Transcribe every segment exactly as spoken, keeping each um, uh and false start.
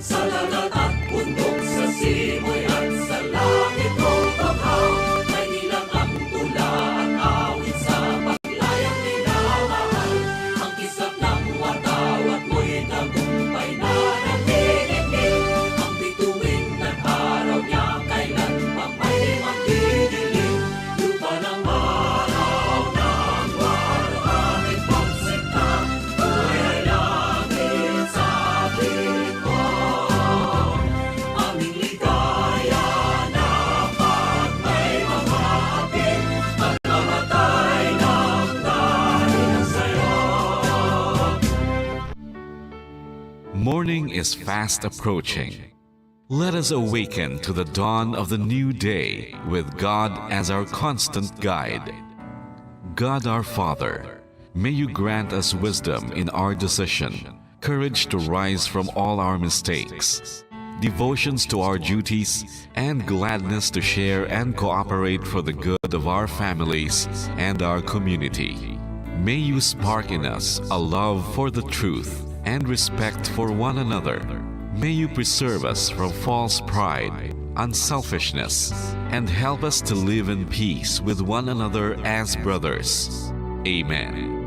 Sa dagat at bundok, sa simoy at sa langit, O Tuhan, may ilang ang tula at awit sa paglayang minamahal. Ang kisap ng watawat mo'y tagumpay na naniningil. Ang bituin ng araw niya kailan pa may magdidilim. Lupa ng araw ng warawit, pagsinta, kulay langit sa tingin ko. Aming ligaya na pagmamahati, pagkamatay ng dahil sa'yo. Morning is fast approaching. Let us awaken to the dawn of the new day with God as our constant guide. God our Father, may you grant us wisdom in our decision, courage to rise from all our mistakes, devotions to our duties, and gladness to share and cooperate for the good of our families and our community. May you spark in us a love for the truth and respect for one another. May you preserve us from false pride, unselfishness, and help us to live in peace with one another as brothers. Amen.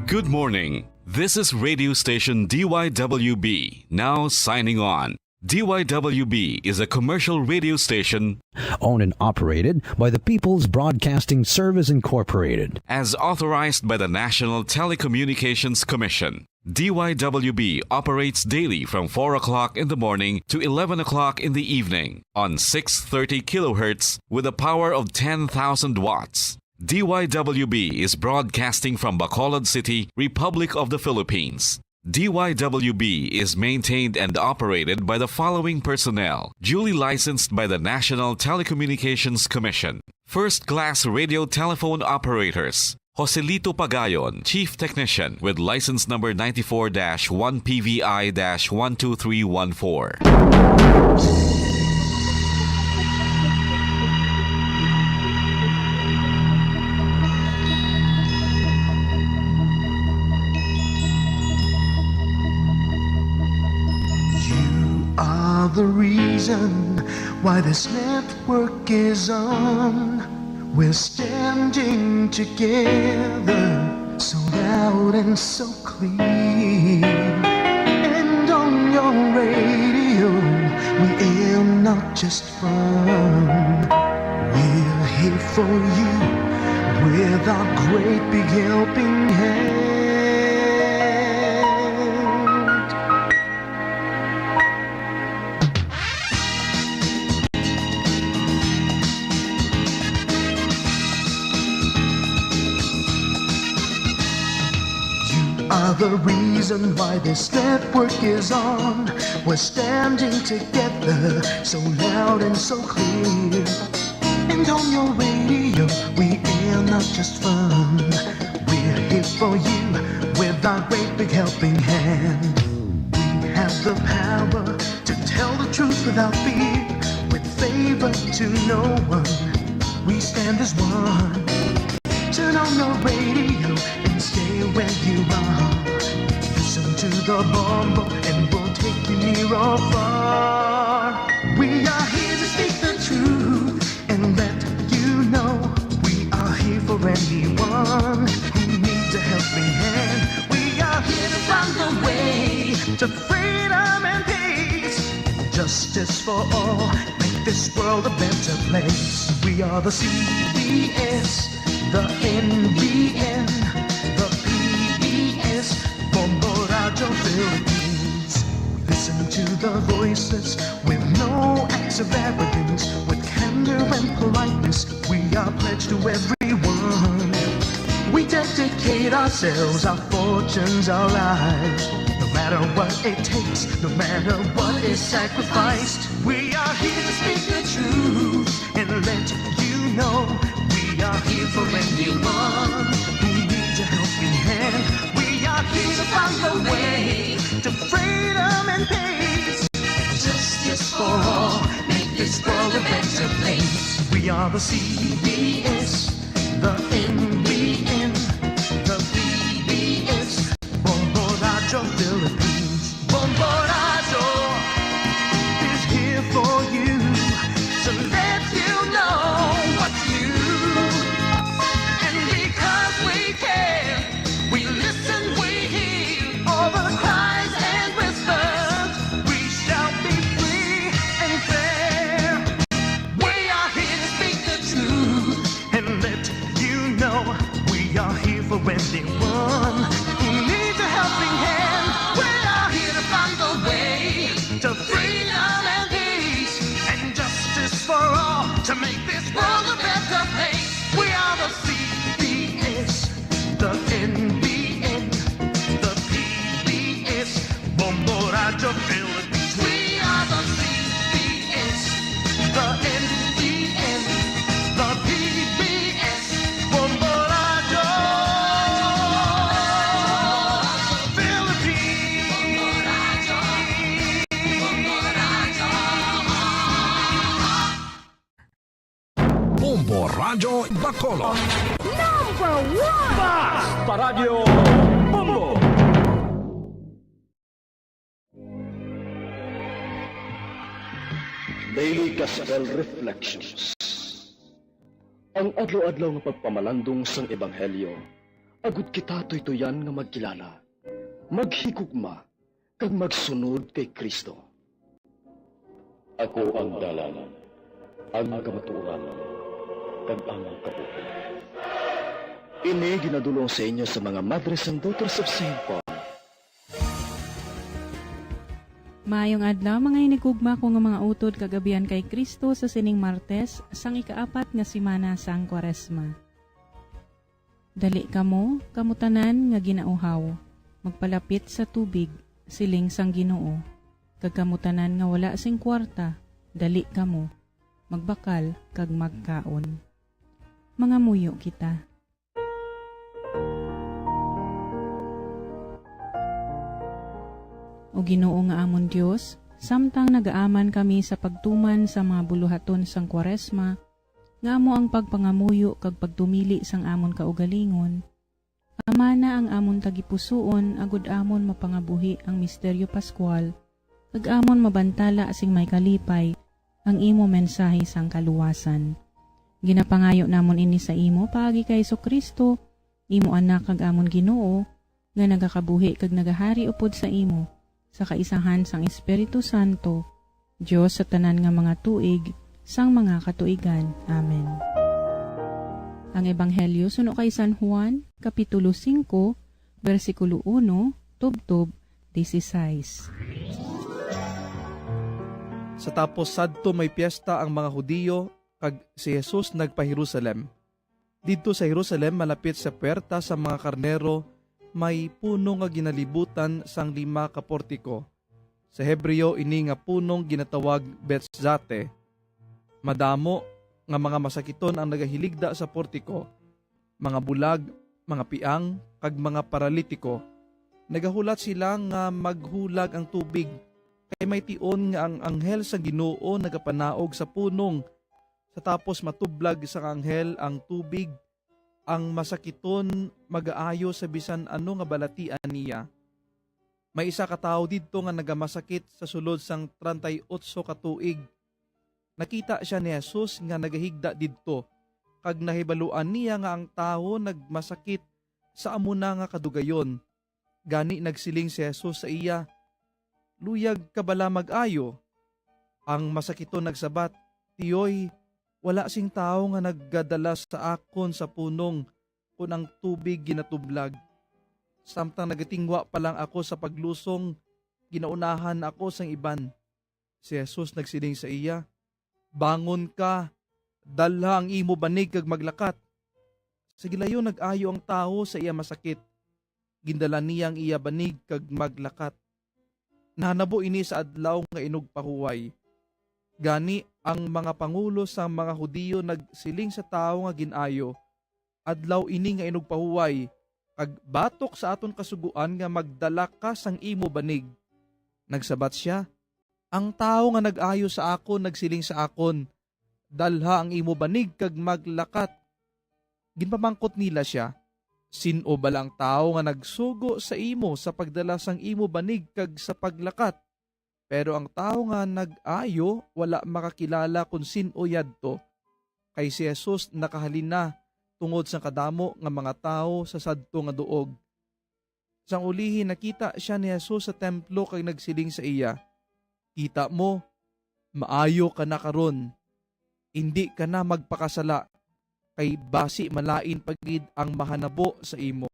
Good morning. This is radio station D Y W B, now signing on. D Y W B is a commercial radio station owned and operated by the People's Broadcasting Service Incorporated. As authorized by the National Telecommunications Commission. D Y W B operates daily from four o'clock in the morning to eleven o'clock in the evening on six thirty kilohertz with a power of ten thousand watts. D Y W B is broadcasting from Bacolod City, Republic of the Philippines. D Y W B is maintained and operated by the following personnel, duly licensed by the National Telecommunications Commission. First-class radio telephone operators, Joselito Pagayon, Chief Technician, with license number ninety-four dash one P V I dash one two three one four. You are the reason why this network is on. We're standing together, so loud and so clear. And on your radio, we aim not just fun. We're here for you with our great big helping hand. You are the reason why this network is on. We're standing together, so loud and so clear. And on your radio, we air not just fun. We're here for you with our great big helping hand. We have the power to tell the truth without fear, with favor to no one. We stand as one. Turn on your radio and stay where you are. Listen to the Bombo and we'll take you near or far. We are here to speak the truth and let you know we are here for anyone who needs a helping hand. We are here to find the way to freedom and peace. Justice for all, make this world a better place. We are the C B S, the N B N, the P B S, Bombo Radio Philippines. We listen to the voices with no acts of arrogance, with candor and politeness. We are pledged to everyone. We dedicate ourselves, our fortunes, our lives. No matter what it takes, no matter what is sacrificed, we are here to speak the truth and let you know we are here for anyone who needs a helping hand. We are here to find the way to freedom and peace. Justice for all, make this world a better place. We are the C B S, the N B N, the P B S, Bombo Radio Philippines. Bombo The Philippines. We are the C B S, the N B N, the P B S, Bombo Radyo Philippines. Bombo Radyo Bacolod. Number one! Bas! Paradyo Bombo! Daily Gospel Reflections. Ang adlaw-adlaw nga pagpamalandong sang Ebanghelyo, agud kita tuytoyan nga magkilala, maghigugma, kag magsunod kay Cristo. Ako ang dalan, ang kamatuoran, kag ang kabuhi. Ini ginadul-ong sa inyo sa mga Madres and Daughters of Saint Paul. Maayong adlaw, mga hinigugma ko nga mga utod kag abyan kay Cristo, sa sining Martes sang ikaapat nga semana sang Kuaresma. Dali kamo, kamo tanan nga ginauhaw, magpalapit sa tubig, siling sang Ginoo, kag kamo tanan nga wala sing kuwarta, dali kamo, magbakal kag magkaon. Mangamuyo kita. O Ginoo nga amon Dios, samtang nagaaman kami sa pagtuman sa mga buluhaton sang Kuaresma, nga amo ang pagpangamuyo kag pagtumili sang amon kaugalingon, amana ang amon tagipusoon, agud amon mapangabuhi ang misteryo Pascual, kag amon mabantala sing may kalipay ang imo mensahe sang kaluwasan. Ginapangayo namon ini sa imo paagi kay Jesu-Cristo, imo Anak kag amon Ginoo, nga nagakabuhi kag nagahari upod sa imo, sa kaisahan sang Espiritu Santo, Dios sa tanan nga mga tuig, sang mga katuigan. Amen. Ang Ebanghelyo suno kay San Juan, Kapitulo singko, bersikulo uno, tubtob dieciséis. Sa tapos sadto may piyesta ang mga Hudiyo, kag si Jesus nagpa-Jerusalem. Didto sa Jerusalem, malapit sa Puwerta sa mga Karnero, may punong nga ginalibutan sang lima ka portiko. Sa Hebreo, ini nga punong ginatawag Betzate. Madamo nga mga masakiton ang nagahiligda sa portiko, mga bulag, mga piang, kag mga paralitiko. Nagahulat sila nga maghulag ang tubig, kay may tion nga ang anghel sang Ginoo nagapanaog sa punong. Sa tapos matublag sang anghel ang tubig, ang masakiton magaayo sa bisan ano nga balatian niya. May isa ka tawo didto nga nagamasakit sa sulod sang treinta y ocho ka tuig. Nakita sia ni Jesus nga nagahigda didto, kag nahibaluan niya nga ang tawo nagmasakit sa amo na nga kadugayon. Gani nagsiling si Jesus sa iya, "Luyag ka bala mag-ayo?" Ang masakiton nagsabat, "Tiyoy, wala sing tawo nga naggadala sa akon sa punong kon ang tubig ginatublag. Samtang nagatingwa pa lang ako sa paglusong, ginaunahan na ako sang iban." Si Jesus nagsiling sa iya, "Bangon ka, dalha ang imo banig kag maglakat." Sa gilayon nag-ayo ang tawo sa iya masakit. Gindala niya ang iya banig kag maglakat. Nahanabo ini sa Adlaw nga Inugpahuway. Gani, ang mga pangulo sang mga Hudiyo nagsiling sa tawo nga gin-ayo, "Adlaw ini nga Inugpahuway, kag batok sa aton kasugoan nga magdala ka sang imo banig." Nagsabat sia, "Ang tawo nga nag-ayo sa akon nagsiling sa akon, 'Dalha ang imo banig kag maglakat.'" Ginpamangkot nila sia, "Sin-o bala ang tawo nga nagsugo sa imo sa pagdala sang imo banig kag sa paglakat?" Pero ang tawo nga nag-ayo wala makakilala kon sin-o yadto, kay si Jesus nakahalin na tungod sang kadamo nga mga tawo sa sadto nga duog. Sang ulihi, nakita sia ni Jesus sa templo kag nagsiling sa iya, "Kita mo, maayo ka na karon. Indi ka na magpakasala, kay basi malain pa gid ang mahanabo sa imo."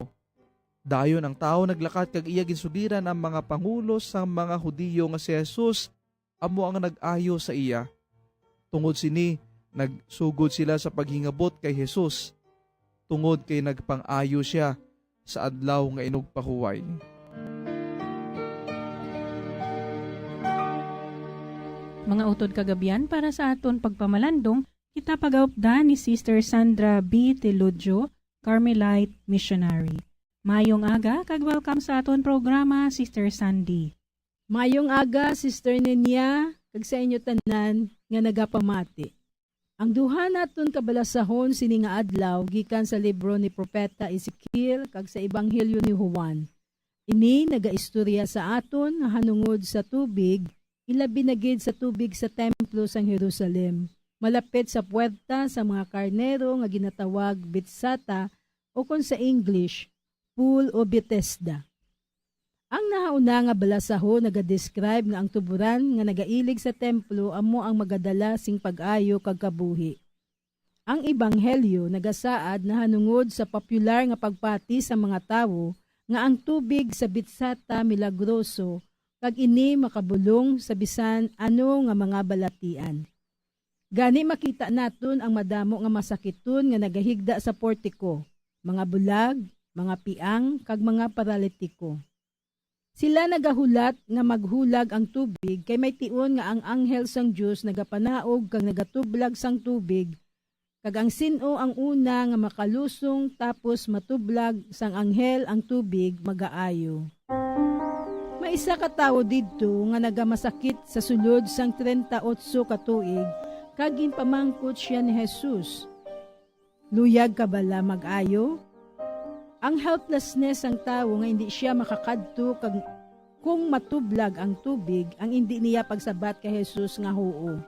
Dayon ang tawo naglakat kag iya ginsugiran ang mga pangulo sang mga Hudiyo nga si Jesus amo ang nag-ayo sa iya. Tungod sini, nagsugod sila sa paghingabot kay Jesus, tungod kay nagpang-ayo sia sa Adlaw nga Inugpahuway. Mga utod kag abyan, para sa aton pagpamalandong, kita pagaupdan ni Sister Sandra B. Teludjo, Carmelite Missionary. Mayong aga kag welcome sa aton programa, Sister Sandy. Mayong aga, Sister Nenia, kag sa inyo tanan nga nagapamati. Ang duha naton kabalasahon sining nga adlaw gikan sa libro ni Propeta Ezekiel kag sa Ebanghelyo ni Juan. Ini nagaistorya sa aton nga hanungod sa tubig, ilabi na gid sa tubig sa templo sang Jerusalem, malapit sa puwerta sa mga karnero nga ginatawag Betsata, o kon sa English, Pool o Bethesda. Ang nahauna nga balasahon nagadescribe nga ang tuboran nga nagailig sa templo amo ang magadala sing pag-ayo kag kabuhi. Ang ebanghelyo nagasaad nahanungod sa popular nga pagpati sa mga tawo nga ang tubig sa Betsata milagroso kag ini makabulong sa bisan ano nga mga balatian. Gani, makita naton ang madamo nga masakiton nga nagahigda sa portiko, mga bulag, mga piang, kag mga paralitiko. Sila nagahulat nga maghulag ang tubig, kay may tion nga ang anghel sang Dios nagapanaog kag nagatublag sang tubig, kag ang sin-o ang una nga makalusong tapos matublag sang anghel ang tubig, magaayo. May isa ka tawo didto nga nagamasakit sa sulod sang treinta otso ka tuig, kag ginpamangkot sia ni Jesus, "Luyag ka bala mag-ayo?" Ang helplessness sang tawo nga indi sia makakadto kag kung matublag ang tubig, ang indi niya pagsabat kay Jesus nga huo.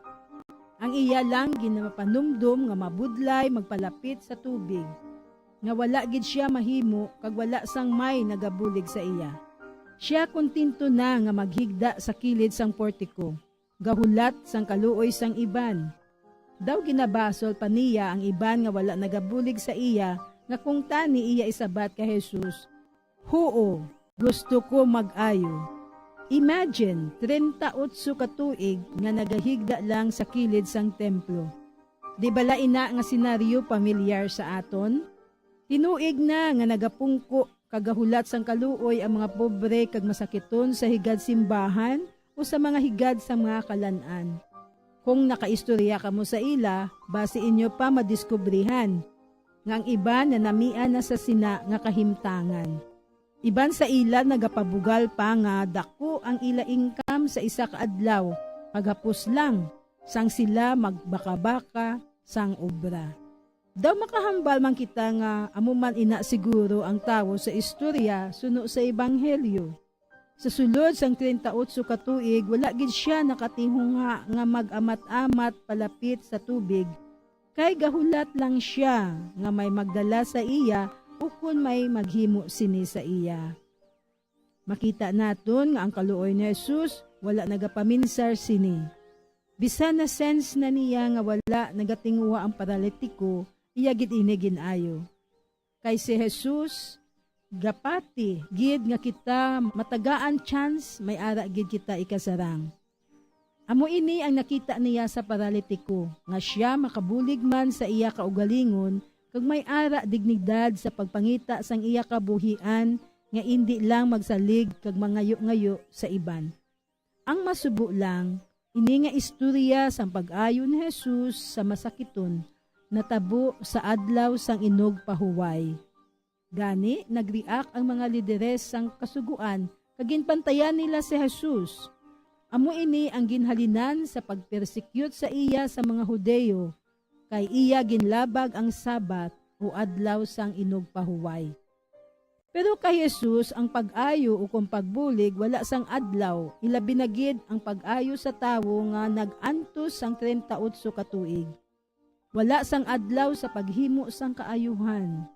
Ang iya lang ginapanumdom nga mabudlay magpalapit sa tubig, nga wala gid sia mahimo kag wala sang may nagabulig sa iya. Sia kontento na nga maghigda sa kilid sang portiko, gahulat sang kaluoy sang iban. Daw ginabasol pa niya ang iban nga wala nagabulig sa iya, nga kung tani iya isabat kay Jesus, "Huo, gusto ko mag-ayo." Imagine, treinta otso ka tuig nga nagahigda lang sa kilid sang templo. Di bala ina nga senaryo pamilyar sa aton? Tinuig na nga nagapungko kag gahulat sang kaluoy ang mga pobre kag masakiton sa higad simbahan o sa mga higad sang mga kalan-an. Kung nakaistorya kamo sa ila, basi inyo pa madiskubrihan nga ang iban nanamian na sa sina nga kahimtangan. Iban sa ila nagapabugal pa nga daku ang ila income sa isa ka adlaw, paghapos lang sang sila magbakabaka sang obra. Daw makahambal man kita nga amo man ina siguro ang tawo sa istorya suno sa ebanghelyo. Sa sulod sang treinta otso ka tuig, wala gid sia nakatinguha nga mag-amat-amat palapit sa tubig, kay gahulat lang sia nga may magdala sa iya ukon may maghimo sini sa iya. Makita naton nga ang kaluoy ni Jesus wala nagapaminsar sini. Bisan na-sense na niya nga wala nagatinguha ang paralitiko, iya gid ini gin-ayo. Kay si Jesus gapati gid nga kita matagaan chance, may ara gid kita ikasarang. Amo ini ang nakita niya sa paralitiko, nga sia makabulig man sa iya kaugalingon, kag may ara dignidad sa pagpangita sang iya kabuhian, nga indi lang magsalig kag mangayo-ngayo sa iban. Ang masubo lang, ini nga istorya sang pag-ayo ni Jesus sa masakiton natabo sa Adlaw sang Inugpahuway. Gani, nag-react ang mga lideres sang Kasugoan kag ginpantayan nila si Jesus. Amo ini ang ginhalinan sa pagpersecute sa iya sa mga Hudiyo, kay iya ginlabag ang Sabbath o Adlaw sang Inugpahuway. Pero kay Jesus, ang pag-ayo ukon pagbulig wala sang adlaw, ilabi na gid ang pag-ayo sa tawo nga nag-antos sang treinta otso ka tuig. Wala sang adlaw sa paghimo sang kaayuhan.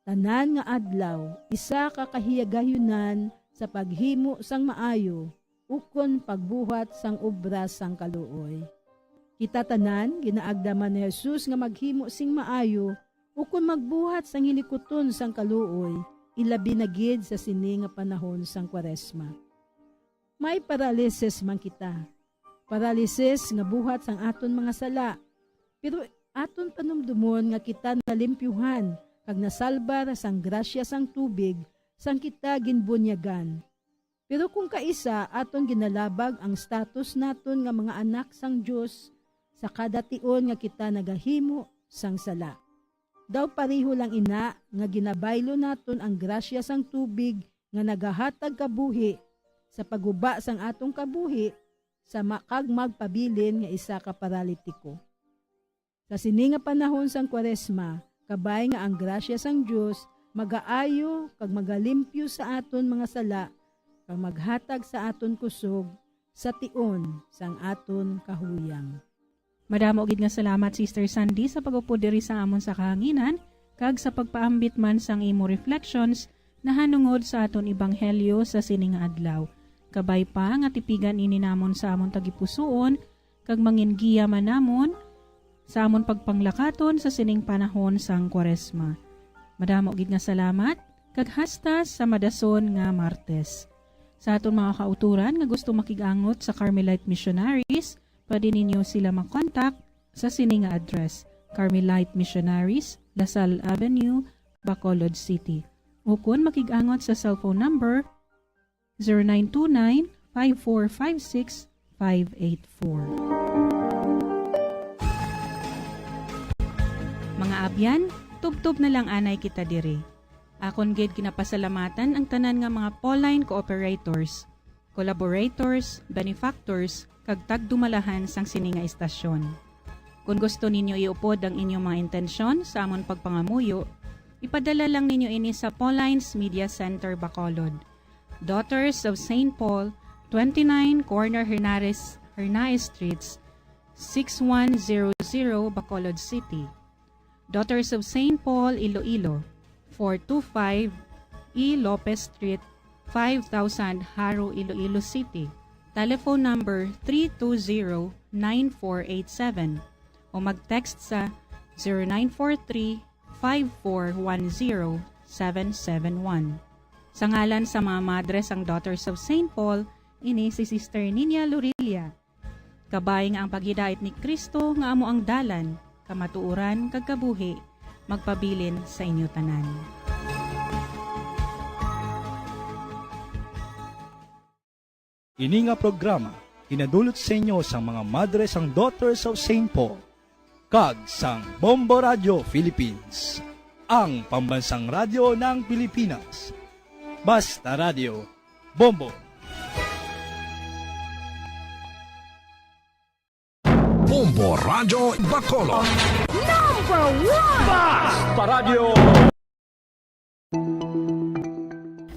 Tanan nga adlaw, isa ka kahiyagayunan sa paghimo sang maayo ukon pagbuhat sang obra sang kaluoy. Kita tanan ginaagdaman ni Jesus nga maghimo sing maayo ukon magbuhat sang hilikuton sang kaluoy, ilabi na gid sa sini nga panahon sang Kwaresma. May paralisis man kita. Paralisis nga buhat sang aton mga sala. Pero aton panumdumon nga kita nalimpyuhan kag nasalbar sang grasya sang tubig sang kita ginbunyagan. Pero kung kaisa aton ginalabag ang status naton nga mga anak sang Dios sa kada tion nga kita nagahimo sang sala, daw pareho lang ina nga ginabaylo naton ang grasya sang tubig nga nagahatag kabuhi sa pagguba sang aton kabuhi sa ma-, kag magpabilin nga isa ka paralitiko. Sa sini nga panahon sang Kwaresma, kabay nga ang grasya sang Dios magaayo kag magalimpyo sa aton mga sala, kag maghatag sa aton kusog sa tion sang aton kahuyang. Madamo gid nga salamat, Sister Sandy, sa pag-upod diri sa amon sa kahanginan, kag sa pagpaambit man sang imo reflections nahanungod sa aton ebanghelyo sa sini nga adlaw. Kabay pa nga tipigan ini namon sa amon tagipusoon, kag mangin-giya man namon sa amon pagpanglakaton sa sining panahon sang Kwaresma. Madamo gid nga salamat, kag hasta sa madason nga Martes. Sa aton mga kauturan nga gusto makig-angot sa Carmelite Missionaries, pwede ninyo sila makontak sa sini nga address: Carmelite Missionaries, Lasal Avenue, Bacolod City. Ukon makig-angot sa cellphone number zero nine two nine, five four five six, five eight four. Mga abyan, tubtob na lang anay kita diri. Akon gid ginapasalamatan ang tanan nga mga Pauline cooperators, collaborators, benefactors, kag tagdumalahan sang sini nga istasyon. Kon gusto ninyo iupod ang inyong mga intensyon sa amon pagpangamuyo, ipadala lang ninyo ini sa Pauline's Media Center, Bacolod, Daughters of Saint Paul, twenty-nine Corner Hernares, Hernaez Streets, six one zero zero, Bacolod City. Daughters of Saint Paul, Iloilo, four two five E Lopez Street, five thousand, Jaro, Iloilo City. Telephone number three two zero, nine four eight seven, o mag-text sa zero nine four three, five four one zero, seven seven one. Sa ngalan sa mga madre sang Daughters of Saint Paul, ini si Sister Nina Lorilla. Kabay nga ang paghidait ni Cristo nga amo ang dalan, kamatuoran, kag kabuhi, magpabilin sa inyo tanan. Ini nga programa ginadulot sa inyo sang mga madre sang Daughters of Saint Paul kag sang Bombo Radio Philippines, ang pambansang radyo ng Pilipinas. Basta Radio, Bombo. Bombo Radyo Bacolod. Number one! Basta Radyo!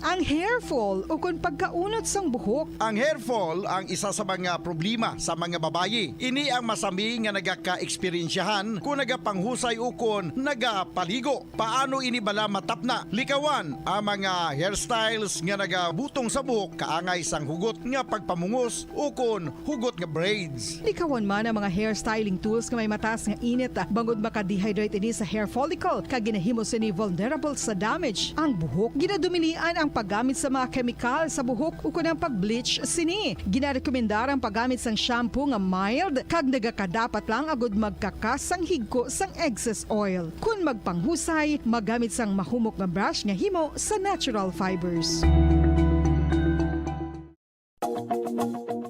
Ang hair fall ukon pagkaunot sang buhok. Ang hair fall ang isa sa mga problema sa mga babayi. Ini ang masami nga nagaka-eksperyensyahan kon nagapanghusay ukon nagapaligo. Paano ini bala matapna? Likawan ang mga hairstyles nga nagabutong sa buhok kaangay sang hugot nga pagpamungos ukon hugot nga braids. Likawan man ang mga hair styling tools nga may mataas nga init, ah, bangod maka-dehydrate ini sa hair follicle, kag ginahimo sini vulnerable sa damage ang buhok. Ginadumilian ang paggamit sa mga kemikal sa buhok ukon ang pag-bleach sini. Ginarekomendar ang paggamit sang shampoo nga mild kag nagakadapat lang agud magkakas sang higko sang excess oil. Kon magpanghusay, magamit sang mahumok nga brush nga himo sa natural fibers.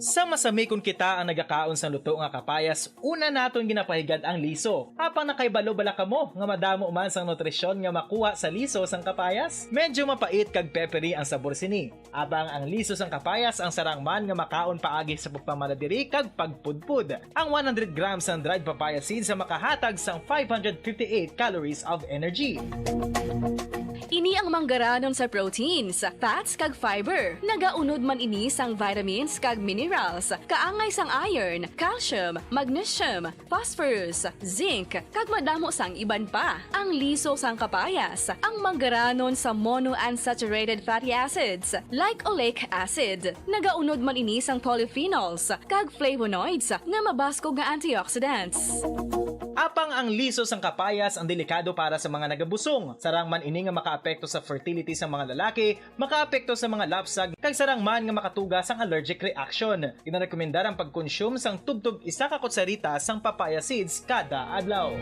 Sa masami kon kita ang nagakaon sang luto nga kapayas, una naton ginapahigad ang liso. Apang nakahibalo bala kamo nga madamo man sang nutrisyon nga makuha sa liso sang kapayas? Medyo mapait kag peppery ang sabor sini. Apang ang liso sang kapayas ang sarang man nga makaon paagi sa pagpamala diri kag pagpudpod. Ang one hundred grams sang dried papaya seeds ang makahatag sang five hundred fifty-eight calories of energy. Ini ang manggaranon sa proteins, fats, kag fiber. Nagaunod man ini sang vitamins kag minerals, kaangay sang iron, calcium, magnesium, phosphorus, zinc, kag madamo sang iban pa. Ang liso sang kapayas, ang manggaranon sa monounsaturated fatty acids, like oleic acid. Nagaunod man ini sang polyphenols kag flavonoids nga mabaskog nga antioxidants. Apang ang liso sang kapayas ang delikado para sa mga nagabusong. Sarang man ini nga makaapekto sa fertility sa mga lalaki, makaapekto sa mga lapsag, kag sarang man nga makatuga sang allergic reaction. Ginarekomendar ang pagkonsume sang tubtob isa ka kutsarita sang papaya seeds kada adlaw.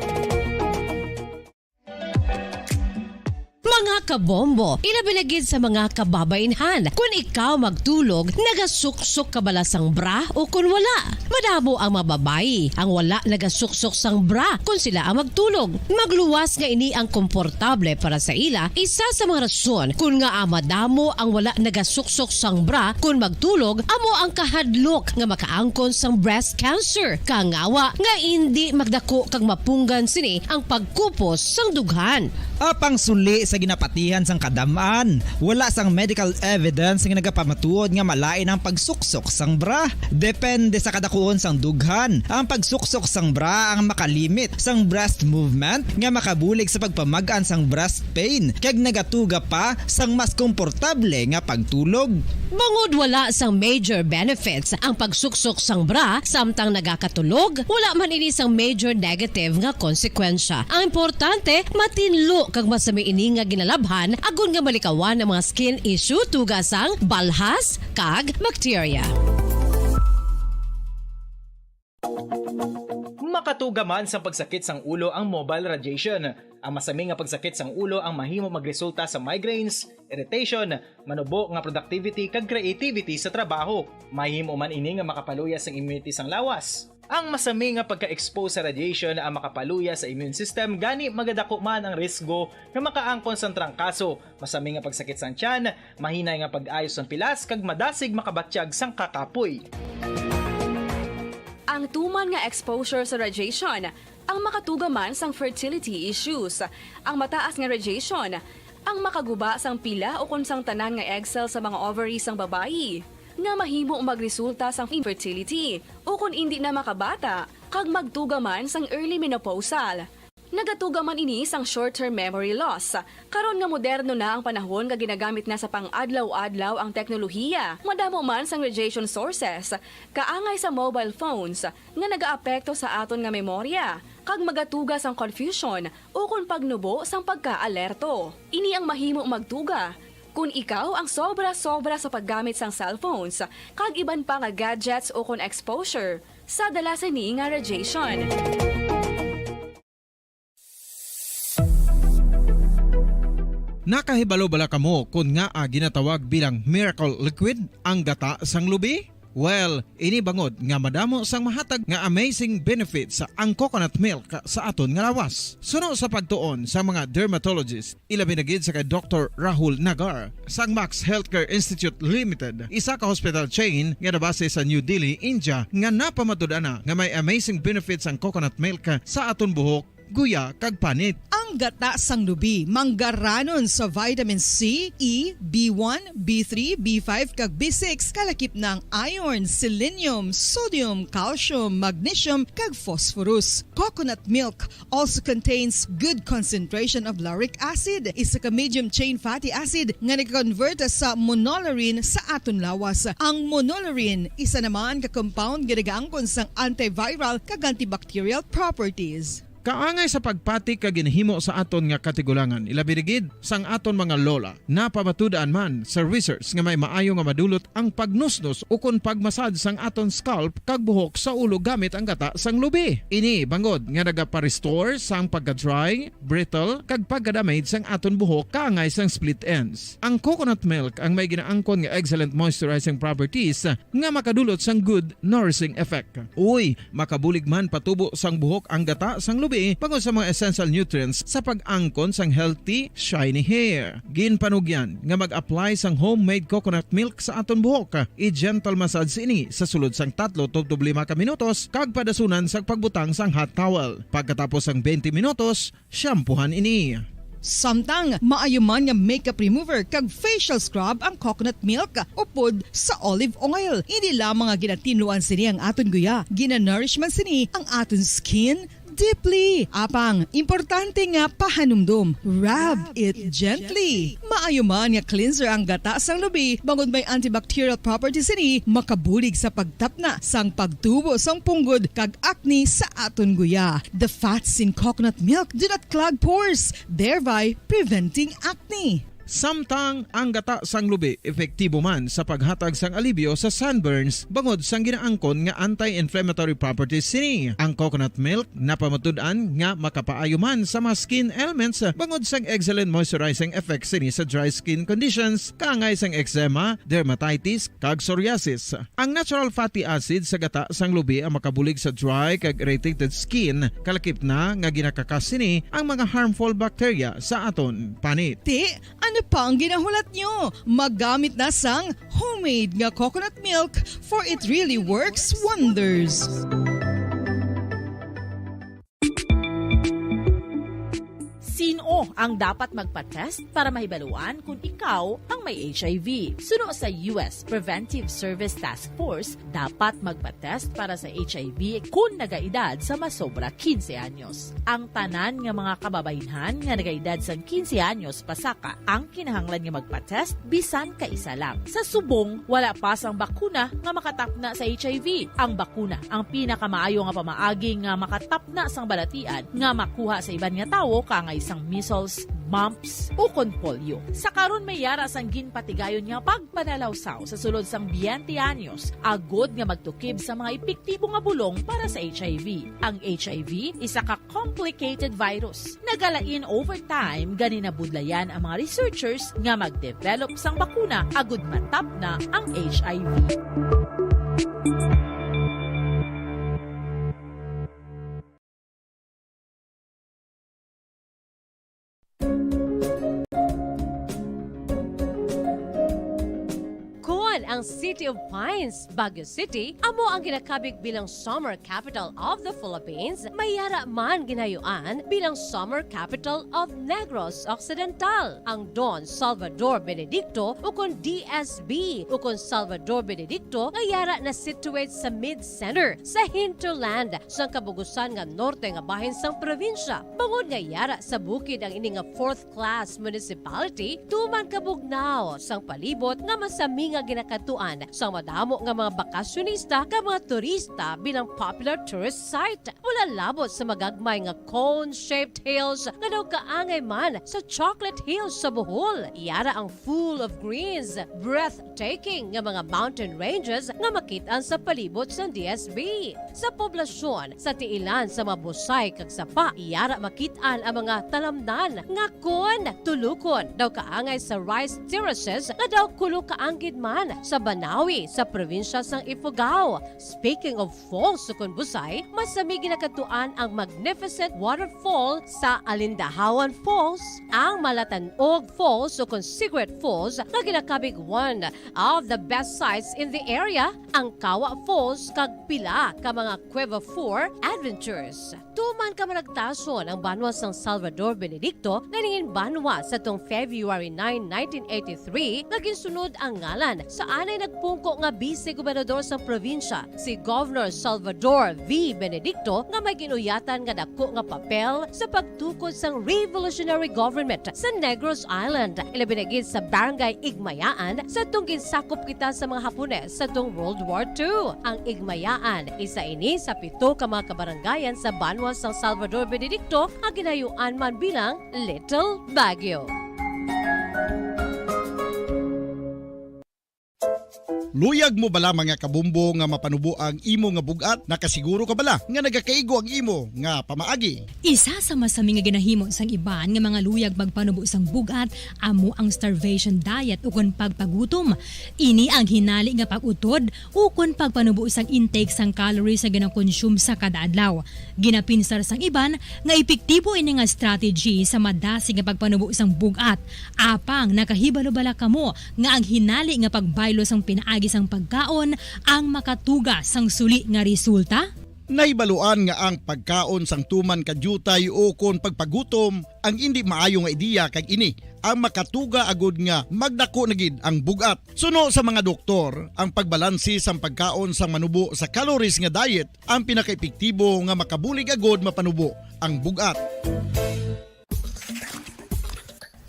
Mga kabombo, ilabi na gid sa mga kababaynhan. Kun ikaw magtulog, nagasuksok ka bala sang bra o kun wala? Madamo ang mga babayi ang wala nagasuksok sang bra kun sila ang magtulog. Magluwas nga ini ang komportable para sa ila, isa sa mga rason kun ngaa madamo ang wala nagasuksok sang bra kun magtulog, amo ang kahadlok nga makaangkon sang breast cancer. Kangawa nga indi magdako kag mapunggan sini ang pagkupos sang dughan. Apang suli sa ginapatihan sang kadam-an, wala sang medical evidence nga nagapamatuod nga malain ang pagsuksok sang bra. Depende sa kadakuon sang dughan, ang pagsuksok sang bra ang makalimit sang breast movement nga makabulig sa pagpamag-an sang breast pain kag nagatuga pa sang mas komportable nga pagtulog. Bangod wala sang major benefits ang pagsuksok sang bra samtang nagakatulog, wala man ini sang major negative nga konsekwensya. Ang importante, matinlo kag masami ini nga ginalabhan agod nga malikawan ang mga skin issue tuga sang balhas kag bakterya. Makatuga man sang pagsakit sang ulo ang mobile radiation. Ang masami nga pagsakit sang ulo ang mahimo magresulta sa migraines, irritation, manubo nga productivity kag creativity sa trabaho. Mahimo man ini nga makapaluya sang immunity sang lawas. Ang masami nga pagka-expose sa radiation ang makapaluya sa immune system, gani magadako man ang risgo nga makaangkon sang trangkaso, masami nga pagsakit sang tiyan, mahinay nga pag-ayo sang pilas kag madasig makabatyag sang kakapoy. Ang tuman nga exposure sa radiation ang makatuga man sang fertility issues. Ang mataas nga radiation ang makaguba sang pila ukon sang tanan nga egg cell sa mga ovary sang babayi, nga mahimo magresulta sang infertility ukon indi na makabata kag magtuga man sang early menopausal. Nagatuga man ini sang short-term memory loss. Karon nga moderno na ang panahon nga ginagamit na sa pang-adlaw-adlaw ang teknolohiya, madamo man sang radiation sources, kaangay sa mobile phones, nga nagaapekto sa aton nga memorya, kag magatuga sang confusion ukon pagnubo sang pagkaalerto. Ini ang mahimo magtuga kon ikaw ang sobra-sobra sa paggamit sang cellphones kag iban pa nga gadgets ukon exposure sa dala sini nga radiation. Nakahibalo bala kamo kon ngaa ginatawag bilang miracle liquid ang gata sang lubi? Well, ini bangod nga madamo sang mahatag nga amazing benefits ang coconut milk sa aton nga lawas. Suno sa pagtuon sa mga dermatologist, ilabi na gid sa kay Doktor Rahul Nagar sang Max Healthcare Institute Limited, isa ka hospital chain nga nabase sa New Delhi, India, nga napamatud-an na nga may amazing benefits ang coconut milk sa aton buhok, guya, kag panit. Ang gata sang lubi manggaranon sa vitamin C, E, B one, B three, B five, kag B six, kalakip na ang iron, selenium, sodium, calcium, magnesium, kag phosphorus. Coconut milk also contains good concentration of lauric acid, isa ka medium chain fatty acid nga nagakonvert sa monolaurin sa aton lawas. Ang monolaurin isa naman ka compound nga nagaangkon sang antiviral kag antibacterial properties. Kaangay sa pagpati kag ginhimo sa aton nga katigulangan, ilabi na gid sang aton mga lola, napamatud-an man sa research nga may maayo nga madulot ang pagnusnos ukon pagmasad sang aton scalp kag buhok sa ulo gamit ang gata sang lubi. Ini bangod nga nagapa-restore sang pagka-dry, brittle, kag pagka-damage sang aton buhok kaangay sang split ends. Ang coconut milk ang may ginaangkon nga excellent moisturizing properties nga makadulot sang good nourishing effect. Uy, makabulig man patubo sang buhok ang gata sang lubi bangod sa mga essential nutrients sa pag-angkon sang healthy, shiny hair. Ginpanugyan nga mag-apply sang homemade coconut milk sa aton buhok. I-gentle massage ini sa sulod sang tatlo tubtob lima ka minutos kag padasunan sang pagbutang sang hot towel. Pagkatapos sang twenty minutos, shampoohan ini. Samtang maayo man nga makeup remover kag facial scrub ang coconut milk upod sa olive oil. Hindi lamang nga ginatinluan sini ang aton guya, ginanourish man sini ang aton skin deeply. Apang importante nga pahanumdom, rub it gently. Maayo man nga cleanser ang gata sang lubi bangod may antibacterial properties sini, makabulig sa pagtapna sang pagtubo sang punggod kag acne sa aton guya. The fats in coconut milk do not clog pores, thereby preventing acne. Samtang ang gata sang lubi epektibo man sa paghatag sang alibyo sa sunburns bangod sang ginaangkon nga anti-inflammatory properties sini. Ang coconut milk napamatud-an nga makapaayo man sa mga skin ailments bangod sang excellent moisturizing effect sini sa dry skin conditions, kaangay sang eczema, dermatitis, kag psoriasis. Ang natural fatty acid sa gata sang lubi ang makabulig sa dry kag irritated skin, kalakip na nga ginakakas sini ang mga harmful bacteria sa aton panit. Ti, ano pa ang ginahulat nyo? Magamit na sang homemade nga coconut milk, for it really works wonders. Sino ang dapat magpa-test para mahibaluan kung ikaw ang may H I V? Suno sa U S Preventive Service Task Force, dapat magpa-test para sa H I V kung nagaedad sa masobra quince anyos. Ang tanan nga mga kababaynhan nga nagaedad sang quince anyos pasaka ang kinahanglan nga magpa-test bisan kaisa lang. Sa subong, wala pa sang bakuna nga makatapna sa H I V. Ang bakuna ang pinakamaayo nga pamaagi nga makatapna sang balatian nga makuha sa iban nga tawo, kaangay sang measles, mumps, ukon polio. Sa karon, may yara sang ginpatigayon nga pagpanalawsaw sa sulod sang twenty anyos, agod nga magtukib sa mga epektibo nga bulong para sa H I V. Ang H I V isa ka complicated virus. Nagalain over time, gani nabudlayan ang mga researchers nga mag-develop sang bakuna agud matapna ang H I V. Kon ang City of Pines, Baguio City, amo ang ginakabig bilang Summer Capital of the Philippines, may yara man ginayuan bilang Summer Capital of Negros Occidental. Ang Don Salvador Benedicto, ukon D S B, ukon Salvador Benedicto, nga yara na situate sa mid-center, sa hinterland, sang kabugusan nga norte nga bahin sang probinsya. Bangod nga yara sa bukid ang ini nga fourth class municipality, tuman kabugnaw sang palibot nga masami nga ginakadtuan sang madamo nga mga bakasyonista kag mga turista bilang popular tourist site. Wala labot sa magagmay nga cone-shaped hills nga daw kaangay man sa Chocolate Hills sa Bohol. Yara ang full of greens, breathtaking nga mga mountain ranges nga makit-an sa palibot sang D S B. Sa poblasyon, sa tiilan sa mga busay kag sapa, yara makit-an ang mga talamnan nga kon tulukon daw kaangay sa rice terraces nga daw kulo kaanggid man sa Banawi sa probinsya sang Ifugao. Speaking of falls ukon busay, masami ginakadtuan ang magnificent waterfall sa Alindahawan Falls, ang Malatanog Falls ukon Secret Falls nga ginakabig one of the best sights in the area, ang Kawa Falls kag pila ka mga Cueva Four adventures. Tuman ka managtason ang banwa sang Salvador Benedicto nga nangin banwa sa tong February nine, nineteen eighty-three, nga ginsunod ang ngalan sa anay nagpungko nga Bise Gobernador sang probinsya, si Governor Salvador V. Benedicto, nga may ginuyatan nga dako nga papel sa pagtukod sang revolutionary government sa Negros Island, ilabi na gid sa Barangay Igmayaan, sa tong ginsakop kita sa mga Hapones sa tong World War Two. Ang Igmayaan, isa ini sa pito ka mga kabarangayan sa banwa sang Salvador Benedicto nga ginayuan man bilang Little Baguio. Luyag mo bala, mga kabumbo, nga mapanubo ang imo nga bug-at? Nakasiguro ka bala nga nagakaigo ang imo nga pamaagi? Isa sa masami nga ginahimo sang iban nga mga luyag magpanubo sang bug-at amo ang starvation diet ukon pagpagutom. Ini ang hinali nga pag-utod ukon pagpanubo sang intake sang calories nga ginakonsume sa kada adlaw. Ginapinsar sang iban nga epektibo ini nga strategy sa madasig nga pagpanubo sang bug-at. Apang nakahibalo bala kamo nga ang hinali nga pagbaylo sang pinaagi sang pagkaon ang makatuga sang suli nga resulta? Nahibaluan nga ang pagkaon sang tuman ka diutay ukon pagpagutom ang indi maayo nga ideya, kag ini ang makatuga agud nga magdako na gid ang bug-at. Suno sa mga doktor, ang pagbalanse sang pagkaon sang manubo sa calories nga diet ang pinakaepektibo nga makabulig agud mapanubo ang bug-at.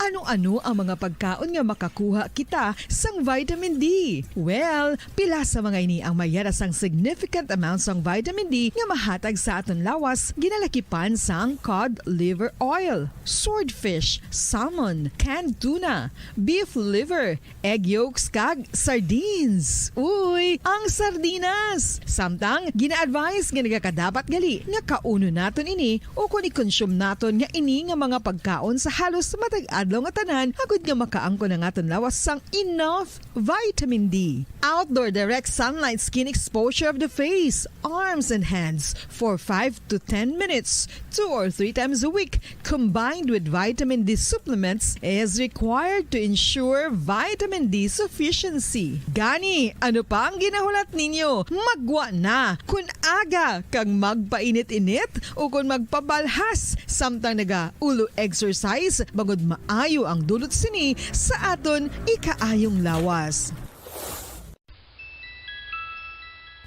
Ano Ano ang mga pagkaon nga makakuha kita sang vitamin D? Well, pila sa mga ini ang mayara sang significant amount sang vitamin D nga mahatag sa aton lawas, ginalakipan sang cod liver oil, swordfish, salmon, canned tuna, beef liver, egg yolks, kag sardines. Uy, ang sardinas! Samtang, gina-advise nga nagakadapat gali nga kaunon naton ini ukon i-consume naton nga ini nga mga pagkaon sa halos matag adlaw nga tanan, agud nga makaangkon ang aton lawas sang enough vitamin D. Outdoor direct sunlight skin exposure of the face, arms, and hands for five to ten minutes, two or three times a week, combined with vitamin D supplements, is required to ensure vitamin D sufficiency. Gani, ano pa ang ginahulat ninyo? Maggwa na! Kun aga kag magpainit-init ukon magpabalhas samtang naga-ulo exercise, bangod maayo ang dulot sini sa aton ikaayong lawas.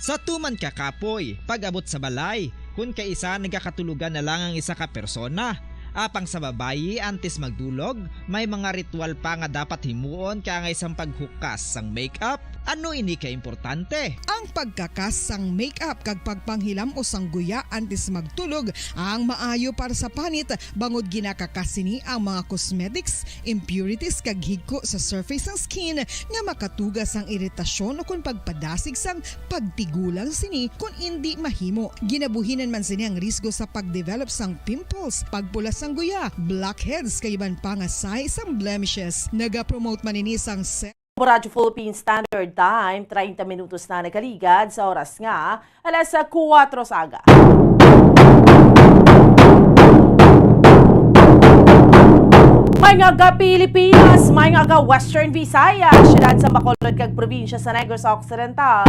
Sa tuman ka kapoy, pag-abot sa balay, kun kaisa nagakatulogan na lang ang isa ka persona. Apang sa babayi, antes magdulog, may mga ritual pa nga dapat himuon kaangay sang paghukas sang makeup. Ano ini ka importante? Ang pagkakas sang makeup kag pagpanghilam-os sang guya antes magtulog ang maayo para sa panit, bangod ginakakas sini ang mga cosmetics, impurities kag higko sa surface sang skin nga makatuga sang iritasyon ukon pagpadasig sang pagtigulang sini kon indi mahimo. Ginabuhinan man sini ang risgo sa pagdevelop sang pimples, pagpula sang guya, blackheads kag iban pa nga sign sang blemishes. Nagapromote man ini sang se- Radyo Philippine Standard Time, treinta minutos na nakaligad sa oras nga alas kuwatro sa aga. May nga ga Pilipinas, may nga ga Western Visayas, siyudad sa Bacolod kag probinsya sa Negros Occidental.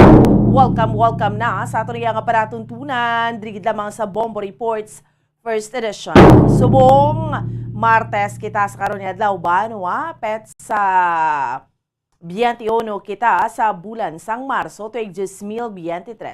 Welcome, welcome na sa aton nga palatuntunan, diri gid lamang sa Bombo Reports First Edition. Subong Martes kita sa karon nga adlaw, banwa, petsa biyente uno kita sa bulan sang Marso, tuig dos mil biyente tres.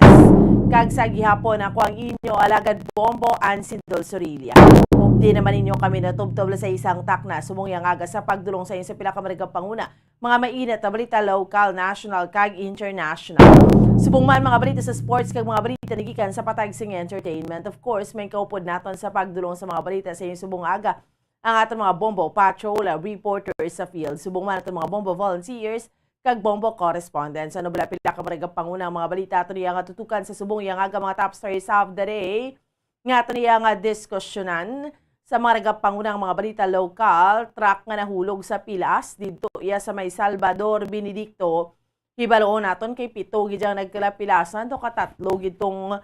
Kag sa gihapon, ako ang inyo alagad Bombo, Ansin Dulzurilla. Updi naman ninyo kami natubtob sa isang takna subong yang aga sa pagdulong sa inyo sa pila ka mga panguna, mga mainit na balita, lokal, national, kag international. Subong man mga balita sa sports kag mga balita nagikan sa patag sing entertainment. Of course, may kaupod naton sa pagdulong sa mga balita sa inyo subong aga ang aton mga Bombo Patrol, ah, reporters sa field, subong man aton mga Bombo volunteers kag Bombo correspondents. Ano bala pila ka mga pangunang mga balita aton iya nga tutukan sa subong iya nga mga top stories of the day nga aton iya nga diskusyonan? Sa mga nagapangunang mga balita lokal, truck nga nahulog sa pilas didto iya sa may Salvador Benedicto. Hibaloon naton kay pito gid ang nagkalapilasan, to katatlo gid tong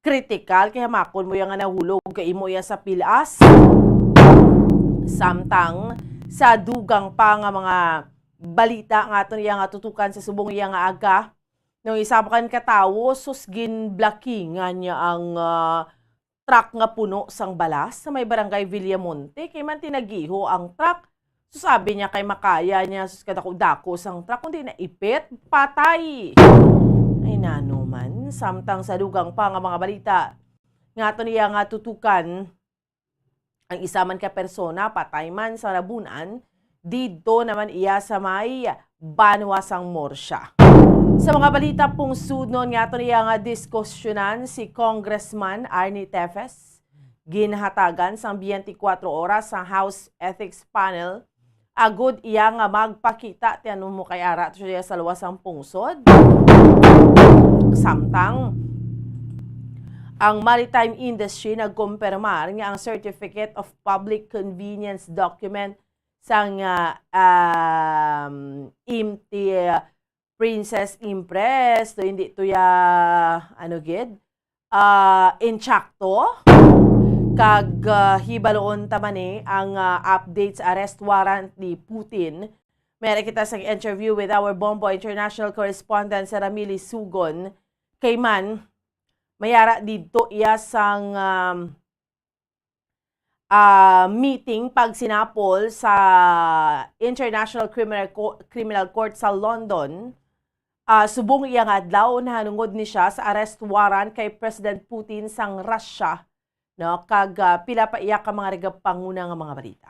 kritikal, kay hamakon mo iya nga nahulog kay imo iya sa pilas. Samtang sa dugang pa nga mga balita nga aton iya nga tutukan sa subong iya nga aga, nung isa pa kan katawo, sus, ginblakingan niya ang, ah, truck nga puno sang balas sa may barangay Villamonte, kay man tinagiho ang truck. So sabi niya kay makaya niya, sus, kadako-dako sang truck, kundi naipit, patay. Ay, nano man, samtang sa dugang pa nga mga balita nga aton iya nga tutukan, ang isa man ka persona patay man sa nabun-an, didto naman iya sa may banwa sang Murcia. Sa mga balita pungsudnon nga aton iya nga diskusyonan, si Congressman Arnie Tefes ginhatagan sang biyente kwatro oras sa House Ethics Panel agud iya nga magpakita ti ano mo kay ara to siya sa luwas sang pungsod. Samtang ang maritime industry nagkumpirmar nga ang Certificate of Public Convenience document sang, ah, um, imti Princess Empress, to hindi to ya, ano gid, ah, intsakto. Kag, ah, hibaloon ta man ni ang, ah, update sa arrest warrant ni Putin. May ara kita sang interview with our Bombo International correspondent, si Ramili Sugon. Kay man, may ara didto iya sang, um, ah, meeting pagsinapol sa International Criminal Co-, Criminal Court sa London, ah, subong iya nga adlaw nahanungod ni siya sa arrest warrant kay President Putin sang Russia, no, kag, ah, pila pa iya ka mga nagapanguna nga mga balita.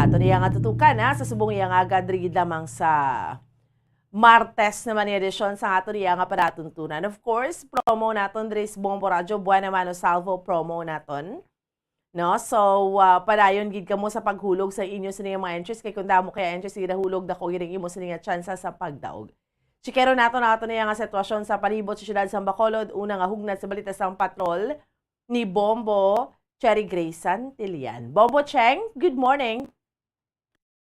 Ato niya nga tutukan, ha, sa subong iya nga agad, diri gid lamang sa Martes naman nga edisyon sa ato niya nga palatuntunan. Of course, promo naton diri sa Bombo Radyo, Buena Mano Salvo promo naton. No? So, ah, padayon gid kamo sa paghulog sa inyo sini nga mga entries, kay kung damo kaya entries nga nahulog, dako gid ang imo sini nga tsansa sa pagdaog. Chikero nato na ato niya nga sitwasyon sa palibot sa siyudad sa Bacolod. Una nga hugnad sa balita sang patrol ni Bombo Cherry Grace Santillan. Bombo Cheng, good morning.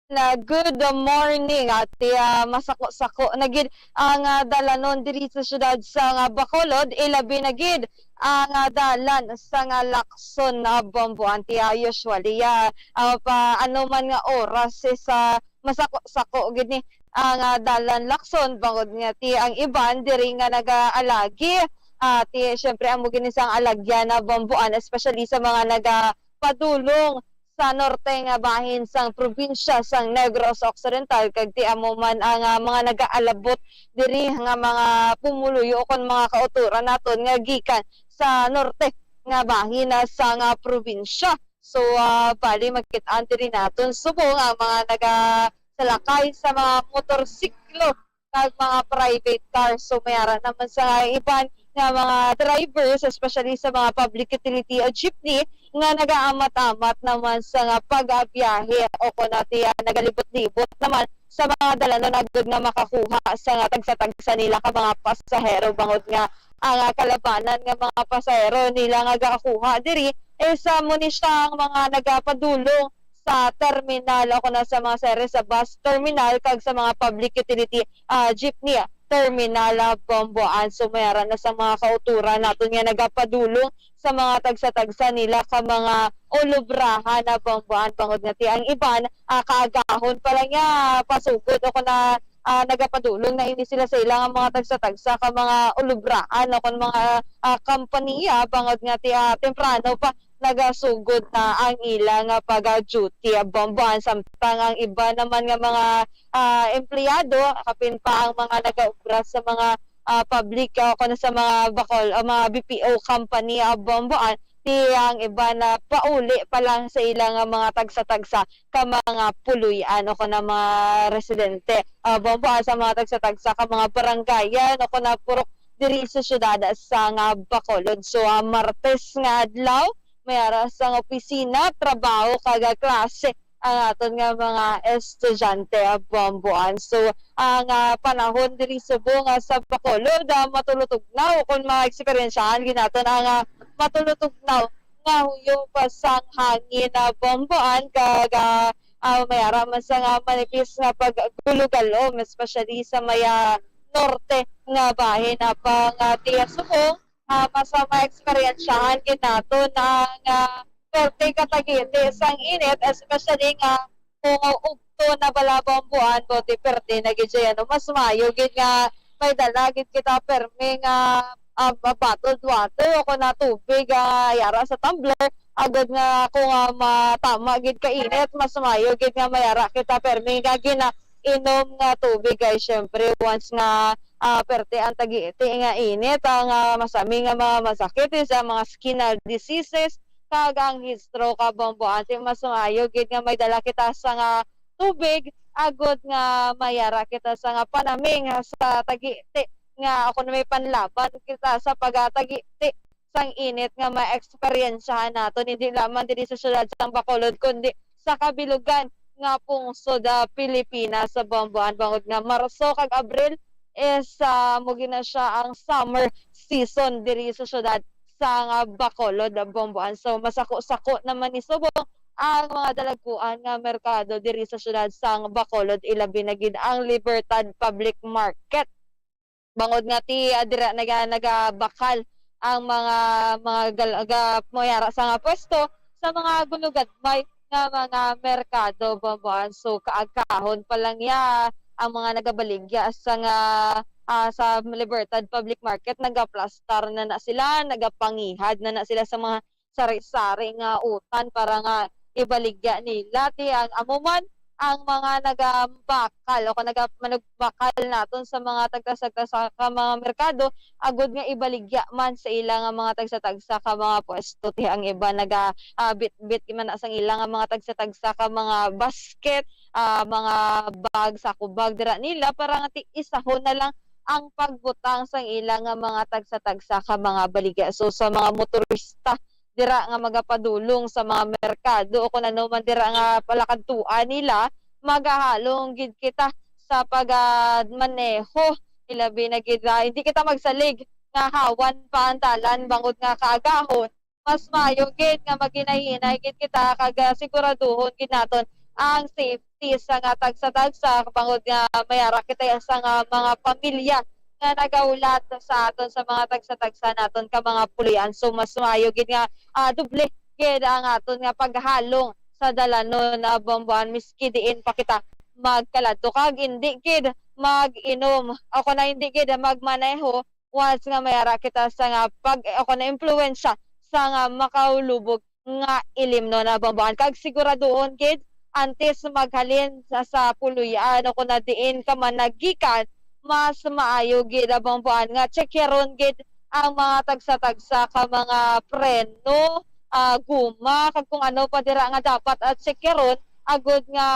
Na good morning, ati, ah, masako-sako na gid ang, ah, dalanon diri sa siyudad sa nga Bacolod, ilabi na gid ang, ah, dalan sa nga Lacson, ah, Bombo, anti, ah, usually, ah, ah, pa ano man nga oras is, ah, masako-sako gid ni ang, ah, dalan Lacson, bangod nga ti ang iban diri nga nagaalagi, ah, ti syempre amo gid ni sang alagyan na Bomboan, especially sa mga nagapadulong sa norte nga bahin sang probinsya sang Negros Occidental, kag ti amo man ang, ah, mga nagaalabot diri nga mga pumuluyo o kon mga kautoran naton nga gikan sa norte nga bahin, ah, sang, ah, probinsya. So, ah, bali, makit-an diri naton subong ang mga nagasalakay sa mga motorsiklo kag mga private car. So, may ara naman sa iban nga mga drivers, especially sa mga public utility o jeepney, nga nagaamat-amat naman sa nga pag-abiyahe o kon ati, ah, nagalibot-libot naman sa mga dalanon agud nga makakuha sa nga tagsa-tagsa nila ka mga pasahero, bangod nga ang, ah, kalabanan nga mga pasahero nila nga gakuha diri is amo ni siya ang mga nagapadulong sa terminal o kon sa mga series sa bus terminal kag sa mga public utility, ah, jeepney terminal, ah, Bomboan. So, may ara na sa mga kauturan naton nga nagapadulong sa mga tagsa-tagsa nila ka mga ulubrahan, ah, Bomboan, bangod nga ti ang iban, ah, kaagahon pa lang niya pasugod o kon, ah, nagapadulong na ini sila sa ila nga mga tagsa-tagsa ka mga ulubrahan o kon mga, ah, kompanya, bangod nga ti, ah, temprano pa nagasugod na ang ila nga pag-duty, ah, Bomboan, samtang ang iba naman nga mga, ah, empleyado, kapin pa ang mga nagaobra sa mga, ah, public, ah, o kon sa mga bakol, ah, mga B P O company, ah, Bomboan, ti ang iba na pauli pa lang sa ila nga mga tagsa-tagsa ka mga puloy-an o kon mga residente, ah, Bomboan, sa mga tagsa-tagsa ka mga barangayan o kon purok diri sa siyudad sa nga Bacolod. So, ah, Martes nga adlaw, may ara sa nga opisina, trabaho, kag, ah, klase ang aton nga mga estudyante, ah, Bomboan. So, ang, ah, panahon diri subong, ah, sa Bacolod, ah, matulutugnaw, kung ma-eksperyensyahan gid naton ang, ah, matulutugnaw nga huyo pa sang hangin, ah, Bomboan, kag, ah, ah, may ara man sa nga manipis nga paggulugalom, especially sa may, ah, norte nga bahin, ah, pang, ah, tiya subong, ah, mas, ah, ma-eksperyensyahan gid naton ang, ah, perti ka tagiti sang init, especially nga kung ugto na bala, Bomboan, boti perti na gid siya, no? Mas maayo gid nga may dala gid kita permi nga, ah, bottled water o kon na tubig, ah, yara sa tumbler, agod nga kung, ah, matama gid ka init, mas maayo gid nga may ara kita permi nga gina-, inom nga tubig. Kay syempre, once nga, ah, perte ang tagiti nga init, ang, ah, masami nga mga masakit is ang mga skin, ah, diseases, kag ang heat stroke, ah, Bomboan. Ti mas maayo gid nga may dala kita sa nga tubig, agod nga mayara kita sa nga panaming sa tagiti nga, o kon may panlaban kita sa pagtagiti sang init nga maeksperyensyahan naton, hindi lamang diri sa siyudad sang Bacolod, kundi sa kabilugan nga pungsod, ah, Pilipinas, sa Bomboan, bangod nga Marso kag Abril is, ah, amo gid na siya ang summer season diri sa siyudad sang, ah, Bacolod, Bomboan. So, masako-sako naman ni subong ang mga dalagkuan nga merkado diri sa siyudad sang Bacolod, ilabi na gid ang Libertad Public Market. Bangod nga ti, ah, dira naga-, nagabakal ang mga, mga gal-, ga-, mayara sa nga pwesto sa mga gunugad may nga mga merkado, Bomboan. So, kaagkahon pa lang ya ang mga nagabaligya sa nga, ah, sa Libertad Public Market, nagaplastar na na sila, nagapangihad na na sila sa mga sari-sari nga utan para nga ibaligya nila. Ti ang amo man ang mga nagabakal o kung naga-, manugbakal naton sa mga tagsa-tagsa ka mga merkado, agod nga ibaligya man sa ila nga mga tagsa-tagsa ka mga pwesto. Ti ang iba naga, ah, bitbit man na sang ila nga mga tagsa-tagsa ka mga basket, ah, mga bag, sako bag dira nila para nga ti-, isahon na lang ang pagbutang sang ila nga mga tagsa-tagsa ka mga baligya. So, sa mga motorista dira nga magapadulong sa mga merkado o kung ano man dira nga palakadtuan nila, magahalong gid kita sa pagmaneho. Ilabi na gid, ah, hindi kita magsalig nga hawan pa ang dalan bangod nga kaagahon. Mas maayo gid nga maghinay-hinay gid kita kag, ah, siguraduhon gid naton ang safety sa nga tagsa-tagsa, bangod nga may ara kita sa nga mga pamilya nga nagahulat sa aton sa mga tagsa-tagsa naton ka mga puloy-an. So, mas maayo gid nga, ah, doble gid ang aton nga paghalong sa dalanon, ah, Bomboan, miski diin pa kita magkaladto kag hindi gid mag-inom o kung hindi gid magmaneho once nga may ara kita sa nga pag, o kung impluwensya sa nga makaulubog nga ilimnon, ah, Bomboan. Kag siguraduhon gid, antes maghalin sa, sa puloy-an o kung na diin ka man naggikan, mas maayo gid, ah, Bomboan, nga tsekyaron gid ang mga tagsa-tagsa ka mga preno, ah, guma, kag kung ano pa dira nga dapat, ah, tsekyaron, agod nga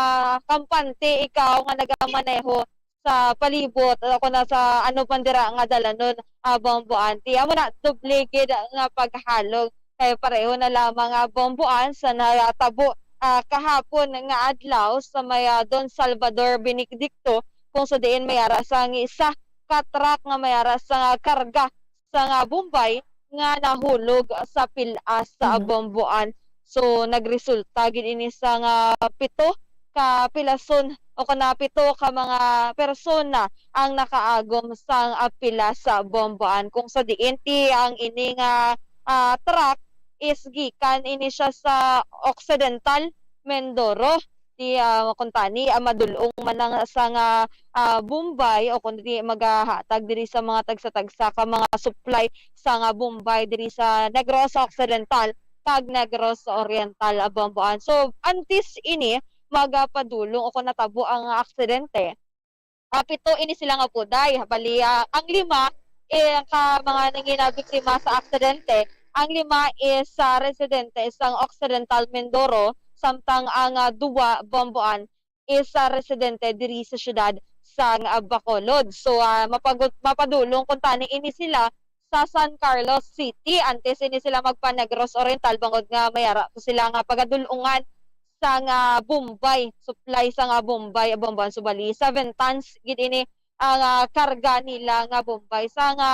kampante ikaw nga nagamaneho sa palibot o kung sa ano man dira nga dalanon, ah, Bomboan. Ti amo na, doble gid nga paghalong. Kay pareho na lamang, ah, Bomboan, sa natabo, ah, kahapon nga adlaw sa may, ah, Don Salvador Benedicto, kung sa diin may ara sang isa ka truck nga may ara sang karga sa nga Bombay nga nahulog sa pil-as sa Mhm. Bomboan. So, nagresulta gid ini sa nga pito ka pilason o kana pito ka mga persona ang nakaagom sang, ah, pilas sa Bomboan, kung sa diin ti ang ini nga, ah, truck is gikan ini siya sa Occidental Mindoro. Ti, ah, kuntani, ah, madul-ong man lang sa nga, ah, Bombay o kundi magahatag diri sa mga tagsa-tagsa ka mga supply sa nga Bombay diri sa Negros Occidental kag Negros Oriental, ah, Bomboan. So, antes ini magapadulong o kung natabo ang aksidente, ah, pito ini sila nga buday. Bali, ah, ang lima, eh, ang ka-, mga nangina biktima sa aksidente, ang lima is, ah, residente sang Occidental Mindoro, samtang ang, ah, duwa, Bomboan, is, ah, residente diri sa siyudad sang, ah, Bacolod. So, ah, mapagu-, mapadulong kuntani ini sila sa San Carlos City. Antes ini sila magpa-Negros Oriental bangod nga may ara pa sila nga pagadul-ungan sa nga Bombay, supply sa nga Bombay, Bomboan. So, bali, seven tons gid ini ang, ah, karga nila nga Bombay. Sa nga,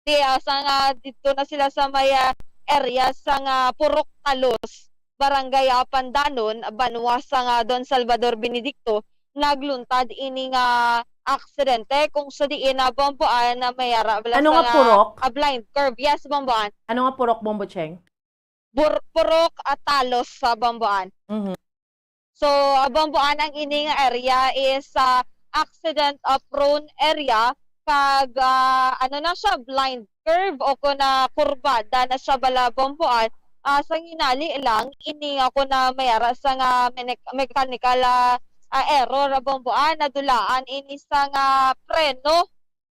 di, ah, sa nga dito na sila sa may, ah, area sa nga Purok Talos, Barangay, ah, Pandanon, banwa sa nga Don Salvador Benedicto, nagluntad ini nga aksidente kung sa diin na Bomboan na may ara bala Ano sa nga nga purok? ah, blind curve. Yes, Bomboan. Ano nga purok, Bombo Cheng? Bur-, Purok, ah, Talos sa Bomboan. Mhm. So, ah, Bomboan, ang ini nga area is, ah, accident, ah, prone area kag, ah, ano na siya, blind curve o kung na kurbada na siya bala, Bomboan. Ah, sa nginali lang, ini nga kung na may ara sa nga menek-, mechanical, ah, ah, error, ah, Bomboan, nadulaan ini sa nga preno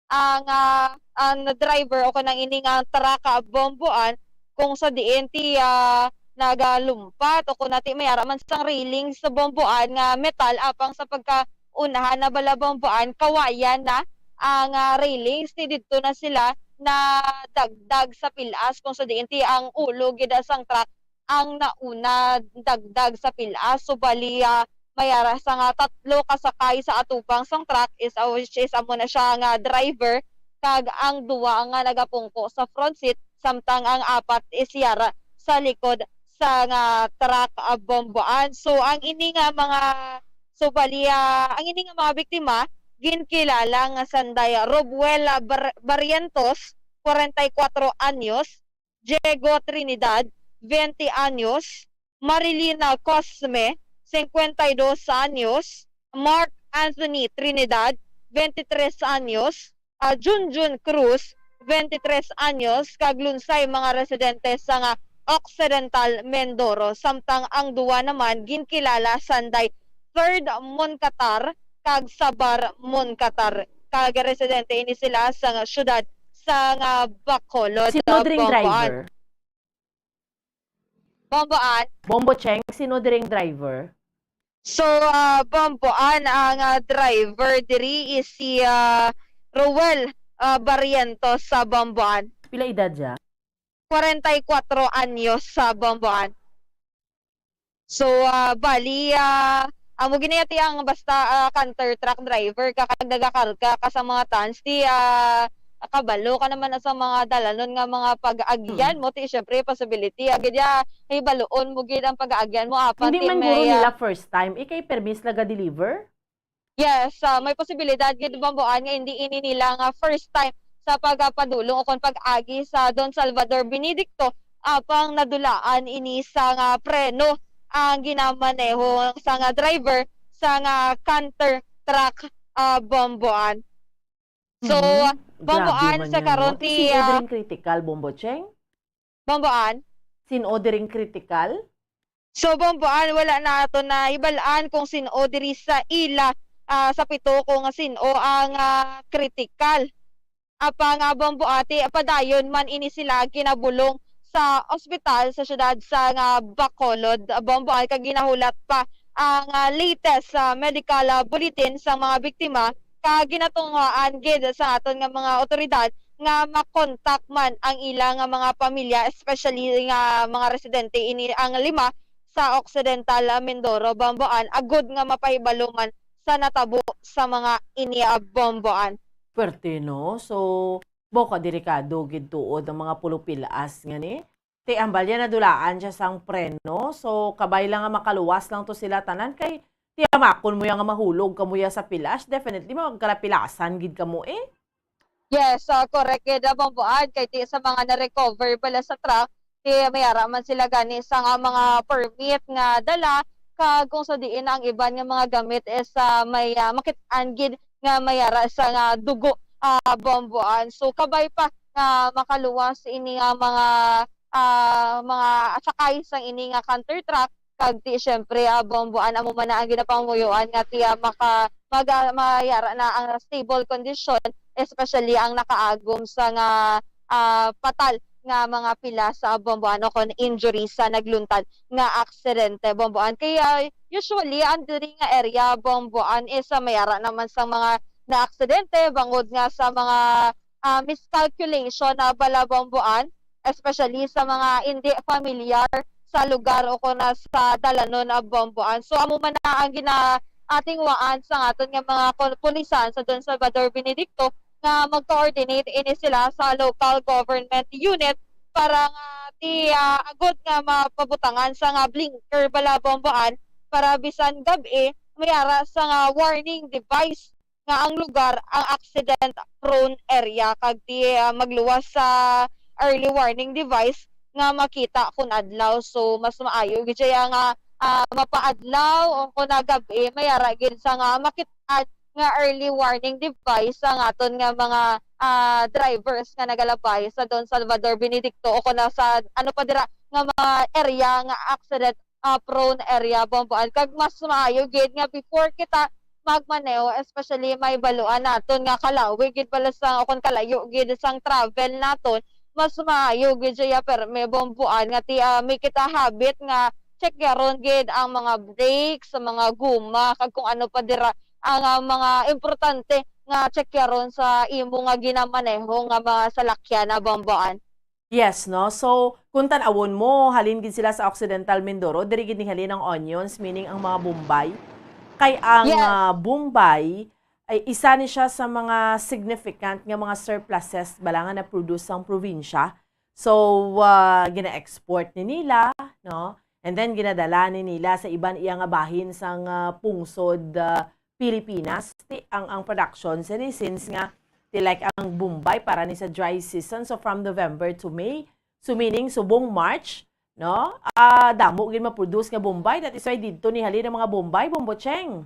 ang, ah, ang driver o kanang ini nga truck, ah, Bomboan, kung sa diin ti, ah, nagalumpat o kung nati may ara man sang railing sa Bomboan nga metal, apang sa pagkaunahan na bala, Bomboan, kawayan na ang, ah, railings, ni didto na sila nadagdag sa pilas, kung sa diin ti ang ulo gid sang truck ang nauna dagdag sa pilas. So, bali, ah, may ara sa nga tatlo ka sakay sa atubang sang truck is, ah, which is amo na siya nga driver, kag ang duwa nga nagapungko sa front seat, samtang ang apat is yara sa likod sa nga truck, ah, Bomboan. So, ang ini nga mga, so, bali, ah, ang ini nga mga biktima ginkilala nga sanday Robuel, ah, Bar-, Barrientos, kwarenta y kuwatro anyos, Diego Trinidad, veinte anyos, Marilina Cosme, cincuenta y dos anyos, Mark Anthony Trinidad, veintitrés anyos, ah, Junjun Cruz, veintitrés anyos, kag Lunsay, mga residente sa nga Occidental Mindoro, samtang ang duwa naman ginkilala sanday Third Moncatar, kag Sabar Moncatar. Kag residente ini sila sa nga syudad sa nga Bacolod, Sino ah, dring Bomboan. driver? Bomboan. Bombo Cheng, sino dring driver? So, ah, Bomboan, ang, ah, driver diri is si, ah, Roel, ah, Barrientos sa Bomboan. Pila edad siya? Kwarenta y kuwatro anyos sa Bomboan. So, ah, bali, ah, amo gini ati ang basta, ah, canter truck driver ka kag nagakarga ka sa mga tons, di, ah, kabalo ka naman sa mga dalanon nga mga pag-agian Mm. mo, ti syempre possibility, ah, gid, ah, hibaluon mo gid ang pag-agian mo, apan Hindi ti man may, guro ah, nila first time, ikay permis laga deliver? Yes, ah, may posibilidad gid, Bomboan, nga hindi ini nila nga first time sa pagpadulong o kon pag-agi sa Don Salvador Benedicto, apang nadulaan ini sa nga preno ang ginamaneho sa nga driver sa nga canter truck, ah, Bomboan. So, Mhm. Grabe Bomboan, man sa yan, karon no? Ti ti, sin-o ah, diri ang critical, Bombo Cheng? Bomboan? Sin-o diring critical? So, Bomboan, wala naton nahibal-an kung sin-o diri sa ila, ah, sa pito kung sin-o ang, ah, kritikal. Apang, ah, Bomboan, ti padayon man ini sila ginabulong sa ospital sa siyudad sa nga Bacolod, ah, Bomboan, kag ginahulat pa ang, ah, latest, ah, medical, ah, bulletin sa mga biktima, kag ginatungaan gid sa aton nga mga awtoridad nga makontak man ang ila nga mga pamilya, especially nga mga residente ini ang lima sa Occidental, ah, Mindoro, Bomboan, agud nga mapahibalo man sa natabo sa mga ini, ah, Bomboan. Perte, no? So, baka delikado gid tuod ang mga pulupil-as nga ni. Ti ambal yan, nadulaan siya sang preno. So, kabay lang nga makaluwas lang to sila tanan kay ti amakon mo ya nga mahulog kamo ya sa pilas, definitely magkalapilasan gid kamo eh. Yes, ah, correct gid, ah, Bomboan, kay ti sa mga na-recover bala sa truck, ti may ara man sila gani sa nga mga permit nga dala, kag kung sa diin ang iban nga mga gamit is, ah, may, ah, makit-an gid nga may ara sa nga dugo, ah, Bomboan. So, kabay pa nga makaluwas ini nga mga, ah, mga sakay sang ini nga canter truck, kag ti, syempre, ah, Bomboan, amo man na ang ginapangamuyoan nga ti, ah, maka-, mag-, ah, mayara na ang stable condition, especially ang nakaagom sa nga, ah, patal nga mga pila sa Bomboan o kon injury sa nagluntad nga aksidente, Bomboan. Kaya, usually, ang diri nga area, Bomboan, is, ah, mayara naman sa mga naaksidente bangod nga sa mga, ah, miscalculation na bala, Bomboan, especially sa mga hindi familiar sa lugar o kon sa dalanon, ah, Bomboan. So, amo man na ang gina-, atingwaan sa aton nga mga kon-, pulisan sa Don Salvador Benedicto nga mag-coordinate ini sila sa local government unit para nga ti, ah, agud nga mapabutangan sa nga blinker bala, Bomboan, para bisan gab-i, may ara sa nga warning device nga ang lugar ang accident prone area, kag ti, ah, magluwas sa early warning device nga makita kun adlaw. So, mas maayo gid siya nga, ah, mapaadlaw o kun gab-i, may ara gid sa nga makit-an nga early warning device ang aton nga mga, ah, drivers nga nagalabay sa Don Salvador Benedicto o kun sa, ano pa dira, nga mga area nga accident, ah, prone area, Bomboan. Kag mas maayo gid nga before kita magmaneho, especially may baluan naton nga kalawi gid bala sa, o kon kalayo gid sang travel naton, mas maayo gid siya perme, Bomboan, nga ti, ah, may kita habit nga check-yaron gid ang mga brakes, sa mga guma, kag kung ano pa dira ang, ah, mga importante nga check-yaron sa imo nga ginamaneho nga mga salakyan, ah, Bomboan. Yes, no? So, kung tan-awon mo, halin gid sila sa Occidental Mindoro, diri gid ni halin ang onions, meaning ang mga bombay. Kay ang, Yes. ah, bombay ay isa ni siya sa mga significant nga mga surpluses bala nga na-produce sang probinsya. So, ah, gina-export ni nila, no? And then ginadala ni nila sa iban iya nga bahin sang, ah, pungsod, ah, Pilipinas, ti, ang, ang production sini, since nga, ti, like, ang bombay para ni sa dry season, so from November to May, so meaning, subong March, no? Ah, damo gid ma-produce nga bombay, that is why didto ni halin ang mga bombay, Bombo Cheng.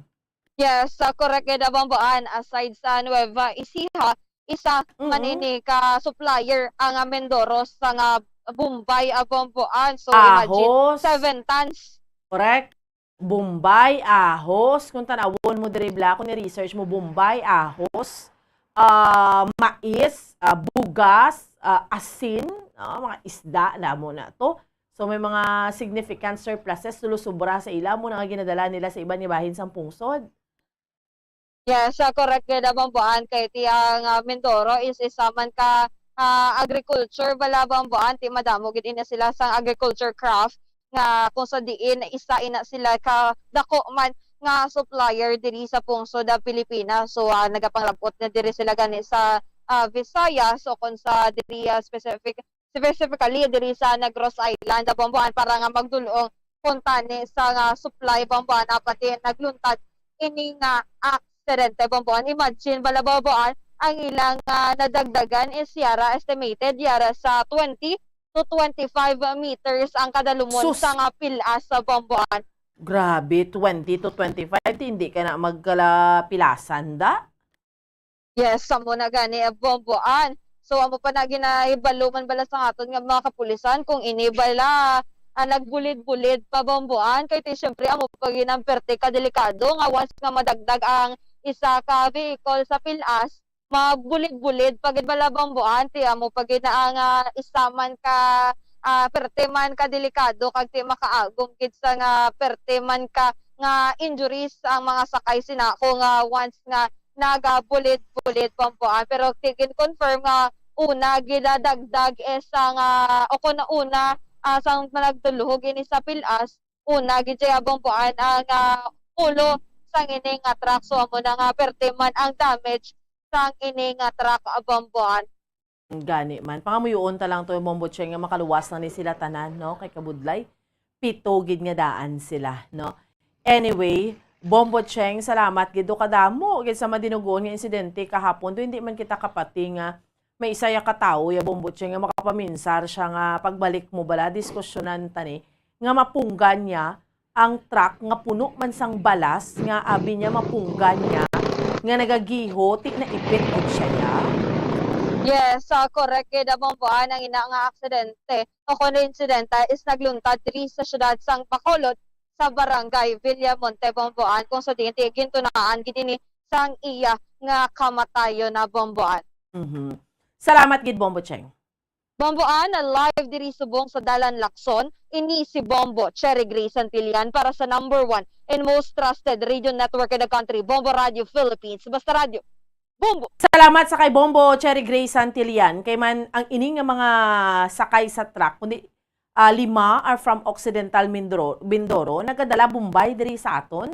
Yes, ah, correct gid, Bomboan. Aside sa Nueva Ecija, isa man Mm-mm. ini ka supplier ang, ah, Mindoro sa nga bombay, ah, Bomboan. So, imagine, Ahos. seven tons. Correct. Bombay, ahos. Kung tanawon mo diri, Bla, kung i-research mo, Bombay, ahos, ah, mais, ah, bugas, ah, asin, ah, mga isda, damo na to. So, may mga significant surpluses, tulo sobra sa ila, mo na nga ginadala nila sa iban nga bahin sang pungsod. Yes, ah, correct gid, ah, Bambuan, kay ti ang, ah, Mindoro is isa man ka, ah, agriculture bala, Bambuan, ti madamo gid ina sila sang agriculture craft nga kung sa diin isa ina sila ka dako man nga supplier diri sa pungsod, ah, Pilipinas. So, ah, nagapanglabot na diri sila gani sa, ah, Visayas o kung sa diri, ah, specific specifically diri sa Negros Island, Bambuan, para nga magdul-ong kuntani sa nga supply, Bambuan, apan ti nagluntad ini nga aksidente, Bambuan. Imagine bala, Bambuan, ang ilang, ah, nadagdagan is yara estimated yara sa twenty to twenty-five meters ang kadalumon Sus! Sa nga pil-as sa, Bambuan. Grabe, twenty to twenty-five, ti hindi ka na magkalapilasan da? Yes, amo na gani, eh, Bomboan. So, amo pa na ginahibalo man bala sa aton nga mga kapulisan kung ini bala, ah, nagbulid-bulid pa, Bomboan, kay ti, siyempre, amo pa gid ang perte ka delikado nga once nga madagdag ang isa ka vehicle sa pil-as, magbulid-bulid pa gid bala, Bomboan, ti amo pa gid na ang, ah, isa man ka, ah, perte man ka delikado kag ti makaagom gid sa nga perte man ka nga injuries ang mga sakay sina ko nga once nga nagabulid-bulid, Bomboan. Pero ti gin-confirm nga una ginadagdag, eh, sa nga, o kung una, ah, sang nagdulhog ini sa pil-as, una gid siya, Bomboan, ang, ah, ulo sang ini nga truck. So, amo na nga perte man ang damage sang ini nga truck, ah, Bomboan. Gani man. Pangamuyoon ta lang to, Bombo Cheng, nga makaluwas na ni sila tanan, no? Kay kabudlay, pito gid nga daan sila, no? Anyway, Bombo Cheng, salamat gid do kadamo gid sa madinugoon nga insidente kahapon. Do hindi man kita kapati nga may isa ya ka tawo ya, Bombo Cheng, nga makapaminsar siya nga pagbalik mo bala, diskusyonan ta ni, nga mapunggan niya ang truck nga puno man sang balas nga abi niya mapunggan niya nga nagagiho, ti naipit gid siya ya. Yes, ah, correct gid, Bomboan, ang ina nga aksidente o kon insidente is nagluntad diri sa siyudad sang Bacolod sa barangay Villamonte, Bomboan, kung sa diin ti gintunaan gid ini sang iya nga kamatayon na, Bomboan. Mhm. Salamat gid, Bombo Cheng. Bomboan, live diri subong sa Dalan Lacson, ini si Bombo Cherry Gray Santillan para sa number one and most trusted radio network in the country, Bombo Radio Philippines. Basta Radyo, Bombo! Salamat sa kay Bombo Cherry Gray Santillan. Kay man ang ini nga mga sakay sa truck, kundi, ah, lima are from Occidental Mindoro, Mindoro, nagadala Bombay diri sa aton,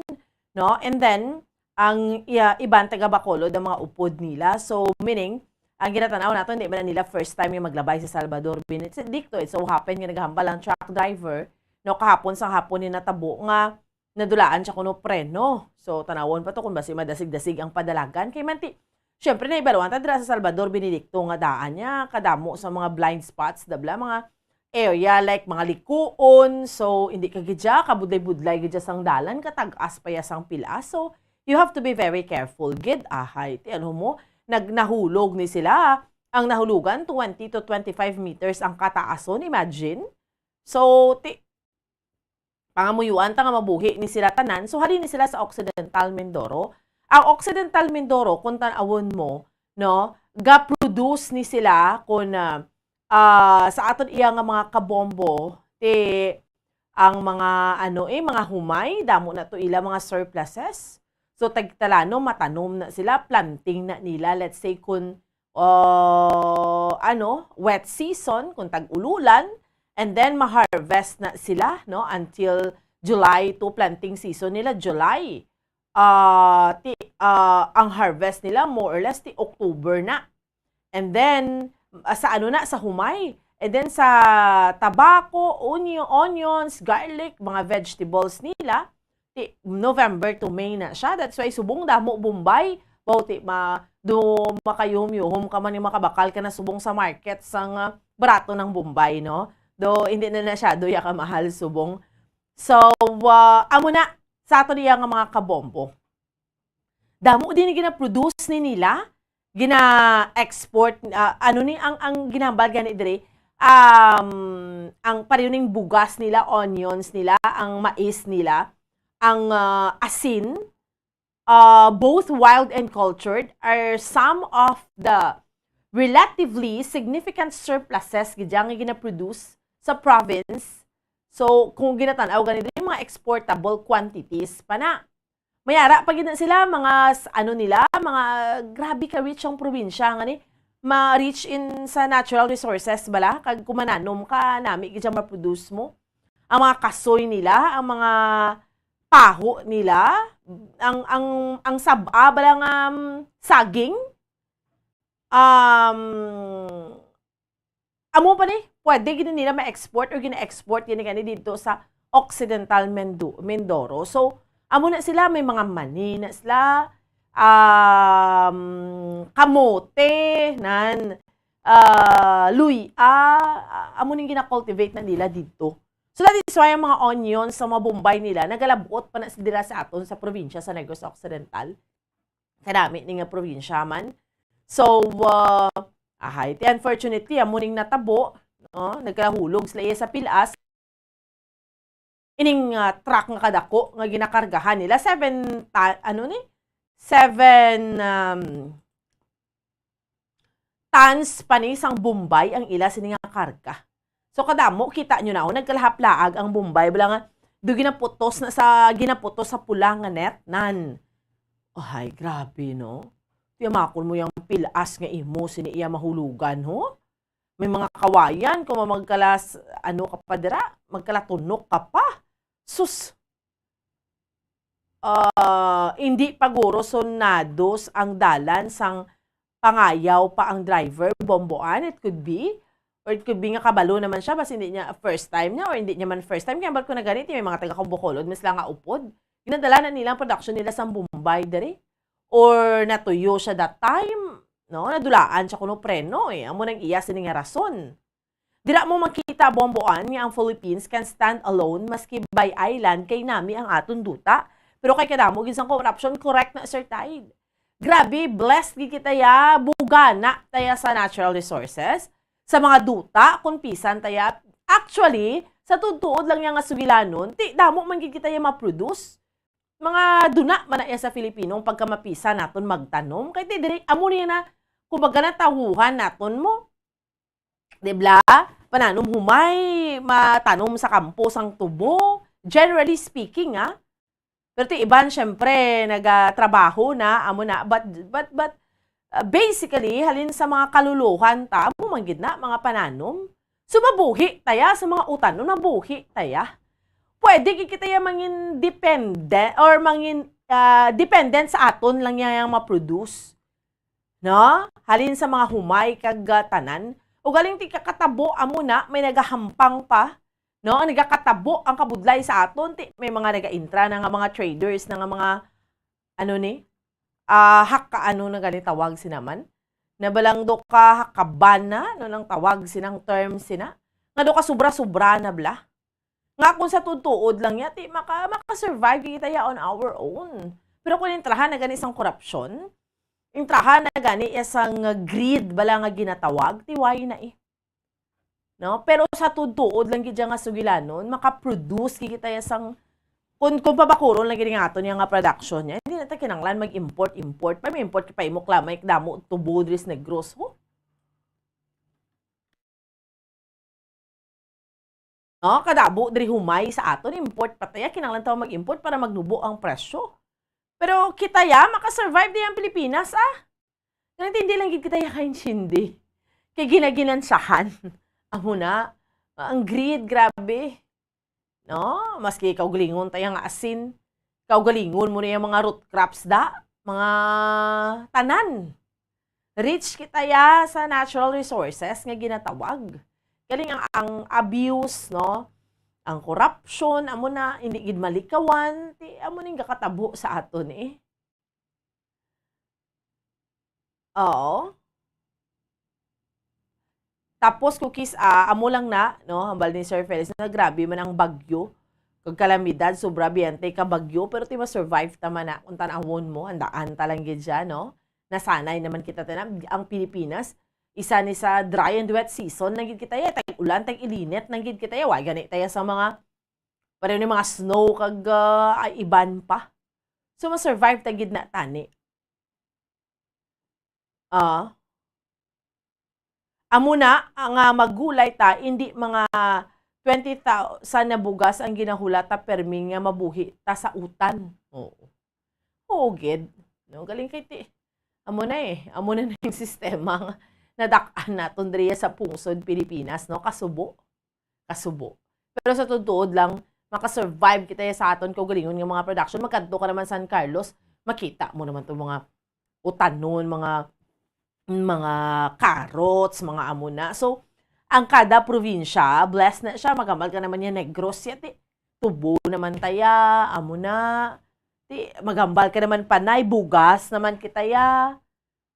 no? And then, ang iya, iban taga Bacolod ang mga upod nila. So, meaning, ang ginatanaw nato, hindi man nila first time yung maglabay sa Salvador. Benedicto, it so happen nga naghambal ang truck driver, no, kahapon sa hapon ni natabo nga nadulaan siya kuno preno. So, tanawon pa to kung basi madasig-dasig ang padalagan. Kay man ti, syempre, naibaluan ta dira sa Salvador Benedicto nga daan niya, kadamo sa mga blind spots, dabla, mga area like mga likuon. So, hindi ka gid siya, kabudlay-budlay gid siya sang dalan, katag-as pa ya sang pila. So, you have to be very careful gid, ahay. Ti ano mo, nag-, nahulog ni sila. Ang nahulugan, twenty to twenty-five meters ang kataason, imagine. So, ti, pangamuyuan ta nga mabuhi ni sila tanan. So, halin ni sila sa Occidental Mindoro. Ang Occidental Mindoro, kung tan-awon mo, no, ga-produce ni sila kung, ah, ah, sa aton iya nga mga kabombo, ti ang mga, ano, eh, mga humay, damo na to ila mga surpluses. So, tagtalano, matanom na sila, planting na nila. Let's say, kung, ah, ano, wet season, kung tag-ululan, and then ma-harvest na sila, no, until July to planting season nila, July. Ah, ti-, ah, ang harvest nila, more or less, ti October na. And then, ah, sa ano na, sa humay. And then sa tabako, onio-, onions, garlic, mga vegetables nila, ti November to May na siya. That's why subong damo Bombay. Baw ti ma-, do makayuhom-yuhom ka man, yung makabakal ka na subong sa market sang, ah, barato ng Bombay, no? Do hindi na na siya do ya kamahal subong. So, ah, amo na sa ato niya nga mga kabombo. Damo din ang gina-produce ni nila, gina-export, ah, ano ni ang, ang ginambal gani diri, um, ang pareho ning bugas nila, onions nila, ang mais nila, ang, ah, asin, ah, both wild and cultured, are some of the relatively significant surpluses gid nga ginaproduce sa province. So, kung ginatan-aw gani diri, mga exportable quantities pa na. May ara pa gid na sila, mga s-, ano nila, mga grabe ka rich ang probinsya nga ni, ma-rich in sa natural resources bala, kag kung mananom ka, nami gid siya ma-produce mo. Ang mga kasoy nila, ang mga paho nila, ang, ang, ang sab-a bala nga, um, saging, um, amo pa ni, pwede gid nila ma-export or gina-export gini gani dito sa Occidental Mendo-, Mindoro. So, amo na sila, may mga mani na sila, um, kamote, nan, ah, luya, ah, amo ning gina-cultivate na nila dito. So, that is why ang mga onions sa mga Bombay nila, nagalabot pa na sila dira sa aton sa probinsya sa Negros Occidental. Kadami ni nga probinsya man. So, uh, ahay, ti unfortunately, amo ning natabo, no? Nagkahulog sila iya sa pilas. Ining, uh, truck nga kadako nga ginakargahan nila, seven ta-, ano ni? Seven, um, tons pa ni sang Bombay ang ila sini nga karga. So, kadamo, kita nyo na, oh, nagkalahaplaag ang Bombay. Bala nga, do ginaputos na sa, ginaputos sa pula nga net, nan. Ay, grabe, no? Tiyamakon mo yung pilas nga imo, sini iya mahulugan, ho? May mga kawayan, kung magkalas, ano ka pa dira, magkalatunok ka pa. Sus! Ah, hindi pa guro sonados ang dalan sang pangayaw pa ang driver, Bomboan, it could be. Or it could be nga kabalo naman siya, basta hindi niya first time niya, or hindi niya man first time. Kaya ba't ko na ganit, may mga taga Bacolod, mas lang nga upod. Ginadala na nila ang production nila sa Bombay diri. Or natuyo siya that time, no? Nadulaan siya kuno preno, eh. Amo nang iya sini nga rason. Dira mo makita, Bomboan, nga ang Philippines can stand alone maski by island kay nami ang aton duta. Pero kay kadamo gid sang corruption, correct na, Sir Tide. Grabe, blessed gid kita ya, bugana taya sa natural resources, sa mga duta, kung pisan taya. Actually, sa tuod-tuod lang niya nga sugilanon, ti damo man gid kita ya ma-produce. Mga duna man na iya sa Filipino ang pagkamapisa naton magtanom. Kay ti diri, amo niya na, kumbaga, natawuhan naton mo. Di bla? Pananom humay, matanom sa kampo sang tubo. Generally speaking, ah. Pero ti iban, syempre, nagatrabaho na, amo na. But, but, but, uh, basically, halin sa mga kaluluhan ta, amo man gid na, mga pananom. So, mabuhi taya sa mga utan, no? Mabuhi taya. Pwede gid kita ya mangin depende, or mangin, ah, dependent sa aton lang yang, yang ma-produce. No? Halin sa mga humay kag, ah, tanan. Ugaling ti kakatabo, amo na, may nagahampang pa. No? Ang nagakatabo ang kabudlay sa aton, ti, may mga nagaintra na nga mga traders na nga mga, ano ni? Ah, haka, ano na gani tawag sina man? Na balang do ka hakaban na, no, nang tawag sinang term sina? Nga do ka sobra-sobra na bla? Nga kung sa tuod-tuod lang niya, ti maka-, maka-survive kita ya on our own. Pero kung intrahan na gani sang korupsyon, intrahan na gani ya sang greed bala nga ginatawag, ti why na eh. No? Pero sa tuod-tuod lang gid nga sugilanon, maka-produce gid kita ya sang, kung, kung pabakuron lang gid nga aton ya nga production niya, hindi na ta kinahanglan mag-import, import. Pa, may import pa imo klamay, damo tubo diri sa Negros, ho? No? Kadabo diri humay sa aton, import pa taya, kinahanglan ta mag-import para magnubo ang presyo. Pero kita ya, maka-survive di ang Pilipinas, ah. Nagtindi lang gid kita ya kaintindi. Kay ginaginansahan. Amo na, ang greed, grabe. No? Maski kaugalingon taya nga asin, kaugalingon mo na yung mga root crops da, mga tanan. Rich kita ya sa natural resources nga ginatawag. Galing ang, ang abuse, no? Ang corruption, amo na, hindi gid malikawan, ti, amo ning gakatabo sa aton eh. Oo. Tapos, Cookies, ah, amo lang na, no, hambal ni Sir Felix, na grabe man ang bagyo. Kag kalamidad, sobra biyante ka bagyo, pero ti ma-survive ta man na, kung tanawon mo, handaan ta lang gid siya, no? Nasanay naman kita, tanan, ang Pilipinas, isa ni sa dry and wet season na gid kita, eh. Tag-ulan, tag-ilinit na gid kita, eh. Wa gani tayo sa mga Pareho ni mga snow kag, ah, ay, iban pa. So, ma-survive ta gid na tani. Ah. Amo na, ah, nga maggulay ta, indi mga twenty thousand na bugas ang ginahulat ta permi nga mabuhi ta sa utan. Oo. Oo, gid. No, galing kay ti-, amo na eh. Amo na na yung sistema nga nadak-an naton diriya sa pungsod Pilipinas, no? Kasubo. Kasubo. Pero sa tuod-tuod lang, makasurvive kita sa aton kaugalingon nga mga production. Magkadto ka naman San Carlos, makita mo naman tong mga utanon, mga, mga carrots, mga amo na. So, ang kada probinsya, blessed na siya. Magambal ka naman niya, Negros siya, ti, tubo naman taya, amo na. Ti, magambal ka naman, Panay, bugas naman kita ya.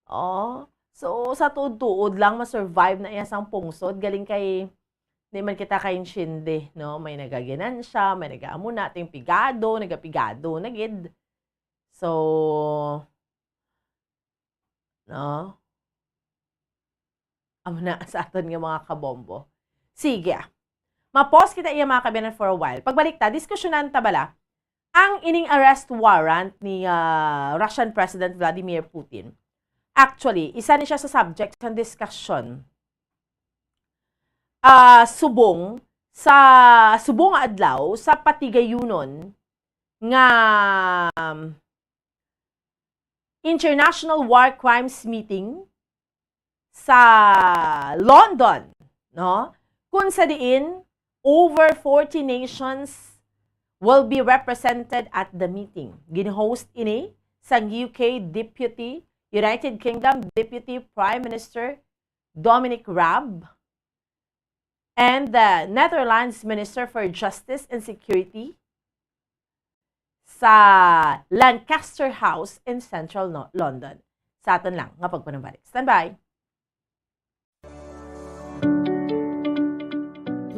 Oh. So, sa tuod-tuod lang, ma-survive na iya sang pungsod. Galing kay, di man kita kainsyende, no? May nagaginansya, may nagaamo na, ting pigado, nagapigado na gid. So, no? Amo na sa aton nga mga kabombo. Sige, ah. Ma-pause kita iya, mga kaabyanan, for a while. Pagbalik ta, diskusyonan ta bala ang ining arrest warrant ni, ah, Russian President Vladimir Putin. Actually, isa ni siya sa subject sa discussion. Ah, subong sa, subong nga adlaw sa patigayunon nga, um, International War Crimes Meeting sa London, no? Kung sa diin, over forty nations will be represented at the meeting. Gin-host ini sang U K Deputy, United Kingdom Deputy Prime Minister Dominic Raab and the Netherlands Minister for Justice and Security sa Lancaster House in central no-, London. Sa aton lang nga pagpanumbalik. Stand by.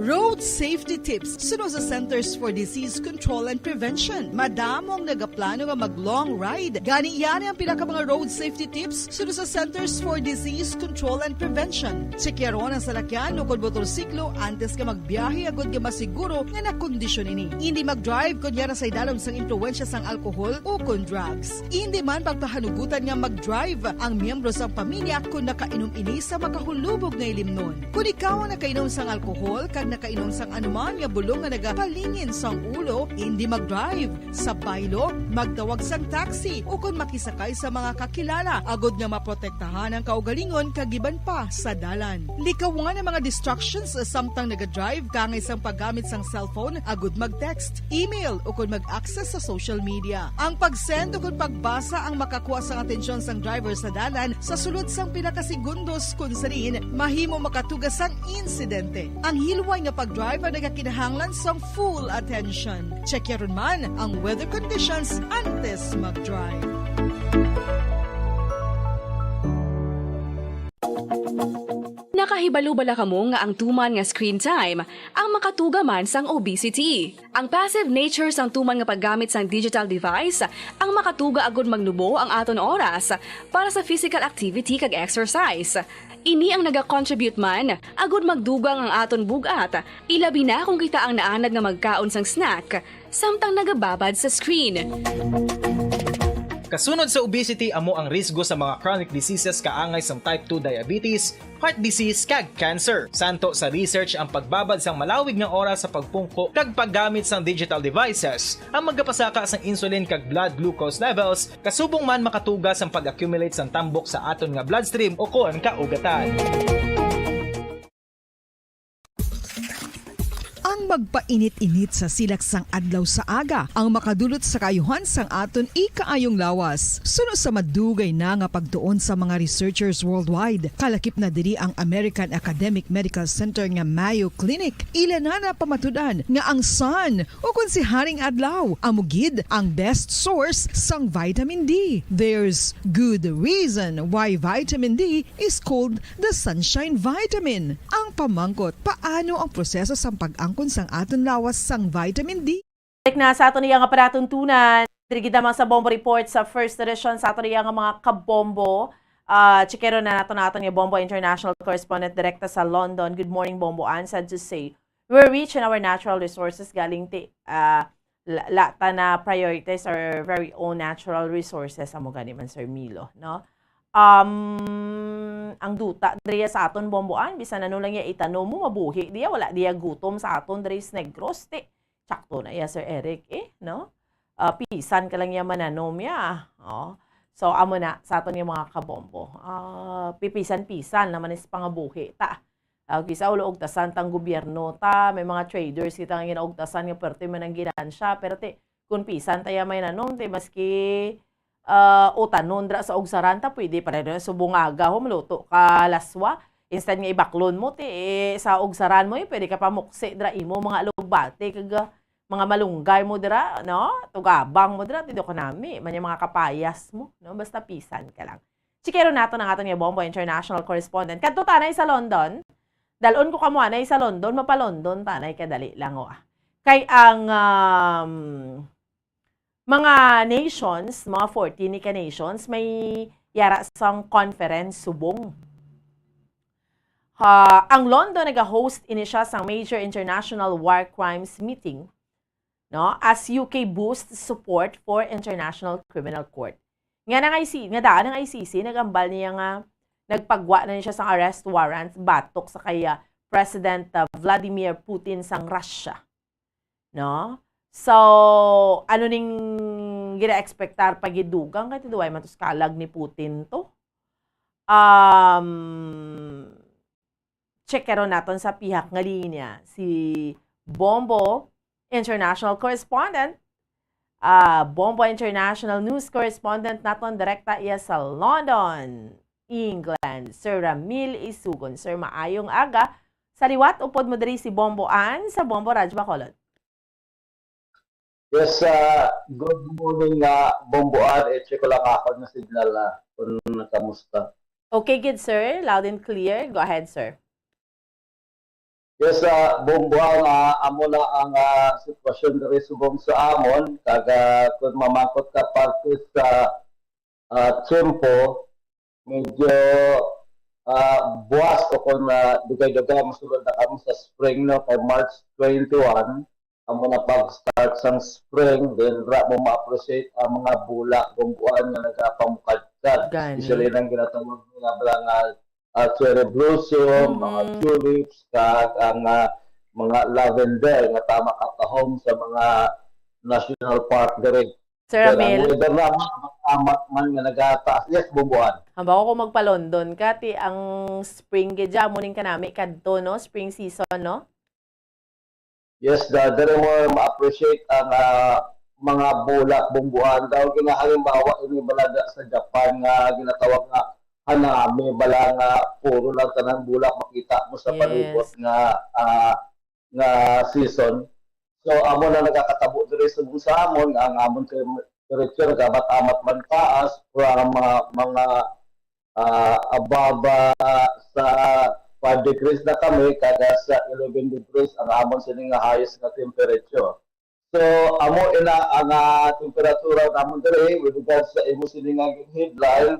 Road safety tips suno sa Centers for Disease Control and Prevention. Madamo ang nagaplano nga mag-long ride. Gani, yari ang pila ka mga road safety tips suno sa Centers for Disease Control and Prevention. Tsekyaron ang salakyan o kon motorsiklo antes nga magbiyahe agud nga masiguro nga nakondisyon ini. Indi mag-drive kon yara sa idalom sang impluwensya sang alkohol o kon drugs. Indi man pagpahanugutan nga mag-drive ang miyembro sang pamilya kon nakainom ini sa makahulubog nga ilimnon. Kon ikaw ang nakainom sang alkohol kag nakainom sang anuman nga bulong nga nagapalingin sang ulo, indi mag-drive. Sa baylo, magtawag sang taxi ukon makisakay sa mga kakilala agud nga maprotektahan ang kaugalingon kag iban pa sa dalan. Likawan ang mga distractions samtang nagadrive, kaangay sang paggamit sang cellphone agud mag-text, email, ukon mag-access sa social media. Ang pag-send ukon pagbasa ang makakuha sang atensyon sang driver sa dalan sa sulod sang pila ka segundos, kun sa diin mahimo makatuga sang insidente. Ang hilway nga pag-drive ang nagakinahanglan sang full attention. Check yaron man ang weather conditions antes mag-drive. Nakahibalo bala kamo nga ang tuman nga screen time ang makatuga man sang obesity? Ang passive nature sang tuman nga paggamit sang digital device ang makatuga agud magnubo ang aton oras para sa physical activity kag exercise. Ini ang nagacontribute man agud magdugang ang aton bug-at, ilabi na kung kita ang naanad nga magkaon sang snack samtang nagababad sa screen. Kasunod sa obesity amo ang risgo sa mga chronic diseases kaangay sang type two diabetes, heart disease, kag cancer. Santo sa research ang pagbabad sang malawig nga oras sa pagpungko kag paggamit sang digital devices ang magapasaka sang insulin kag blood glucose levels, kasubong man makatuga sang pag-accumulate sang tambok sa aton nga bloodstream o kon kaugatan. Ang magpainit-init sa silak sang adlaw sa aga ang makadulot sa kaayuhan sang aton ikaayong lawas. Suno sa madugay na nga pagtuon sa mga researchers worldwide, kalakip na diri ang American Academic Medical Center nga Mayo Clinic. Ila na napamatud-an nga ang sun, ukon si Haring Adlaw, amo gid ang best source sang vitamin D. There's good reason why vitamin D is called the sunshine vitamin. Ang pamangkot, paano ang proseso sang pag-angkon sang aton lawas sang vitamin D? Balik na sa aton iya nga palatuntunan. Diri gid lamang sa Bombo Report sa First Edition sa aton iya nga mga kabombo. Ah, checkeron na nato na aton nga Bombo International Correspondent direkta sa London. Good morning, Bombo Ann. Sad to say, we're rich in our natural resources, galing ti, ah, la, la ta na prioritize our very own natural resources, amo gani man, Sir Milo, no? Um, ang duta diri sa aton, Bomboan, bisan ano lang iya itanom mo, mabuhi diya, wala diya gutom sa aton diri sa Negros, ti, sakto na iya, Sir Eric, eh, no? Ah, pisan ka lang iya mananom ya. Oh. So, amo na sa aton nga mga kabombo. Ah, pipisan-pisan naman is pangabuhi ta. Ah, kisa ulo ugtasan tang gobyerno ta, may mga traders kita nga ginaugtasan nga perte man ang ginansya, pero ti, kung pisan ta iya may nanom, ti, maski, ah, utanon dra sa ugsaran ta, pwede pa rin subong aga, ho, maluto ka laswa. Instead nga ibaklon mo, ti, eh, sa ugsaran mo, eh, pwede ka pa muksi dra imo mga alugbati, kag, ah, mga malunggay mo dira, no? Tugabang mo dira, ti do ka nami, man yung mga kapayas mo, no? Basta pisan ka lang. Chikero naton ang aton nga Bombo International Correspondent. Kadto tanay sa London. Dalon ko kamo anay sa London, mapa-London tanay kadali lang, oh, ah. Kay ang, um, mga nations, mga fourteen ni ka nations, may yara sang conference subong. Ha, ang London naga-host ini siya sang major international war crimes meeting, no, as U K boosts support for International Criminal Court. Nga nang I C, nga daan ang I C C, nagambal niya nga nagpagwa na ni siya sang arrest warrant batok sa kay, ah, President, ah, Vladimir Putin sang Russia. No? So, ano ning gina-expectar pa gid dugang kay ti duway man to sa kalag ni Putin to? Um, check karon naton sa pihak nga linya si Bombo, international correspondent. Ah, Bombo, international news correspondent naton, direkta iya sa London, England, Sir Ramil Isugon. Sir, maayong aga. Sa liwat, upod mo diri si Bombo Ann sa Bombo Radyo Bacolod. Yes, ah, good morning, ah, Bombo Ann. I-check ko lang ako nga signal, ah, kung kamusta. Okay, good, sir. Loud and clear. Go ahead, sir. Yes, ah, Bombo Ann, ah, amo na ang, ah, sitwasyon diri subong sa amon. Kag, ah, kung mamangkot ka parte sa, ah, tiyempo, medyo, ah, buwas o kung, ah, dugay-dugay, masulod na kami sa spring, no? Kay March twenty-one, amo na pag-start sang spring, then ra mo ma-appreciate ang mga bulak, Bombo Ann, nga nagapamukadkad. Gani. Especially nang ginatawag nila nga, ah, cherry blossom, mga Mm. tulips, kag ang, ah, mga lavender nga tama katahom sa mga national park diri. Sir Pero ang Ramil? weather na, amat man nga nagataas. Yes, Bombo Ann. Halimbawa, kung magpa-London ka, ti ang spring gid dyan, muning kanami kadto, no? Spring season, no? Yes, da, diri mo ma-appreciate ang, ah, mga bulak, Bombo Ann. Daw ginahalimbawa ini balaga sa Japan nga ginatawag nga hanami, bala nga puro lang tanang bulak makita mo sa Yes. palibot nga, ah, nga season. So, amo na nagakatabo diri sa, sa amon, nga ang amon temperature gabat-amat man taas, from, ah, mga, ah, above, ah, sa five degrees na kami, kada sa eleven degrees ang amon sini nga highest nga temperature. So, amo ina ang, ah, temperatura namon diri with regards sa imo sini nga headline.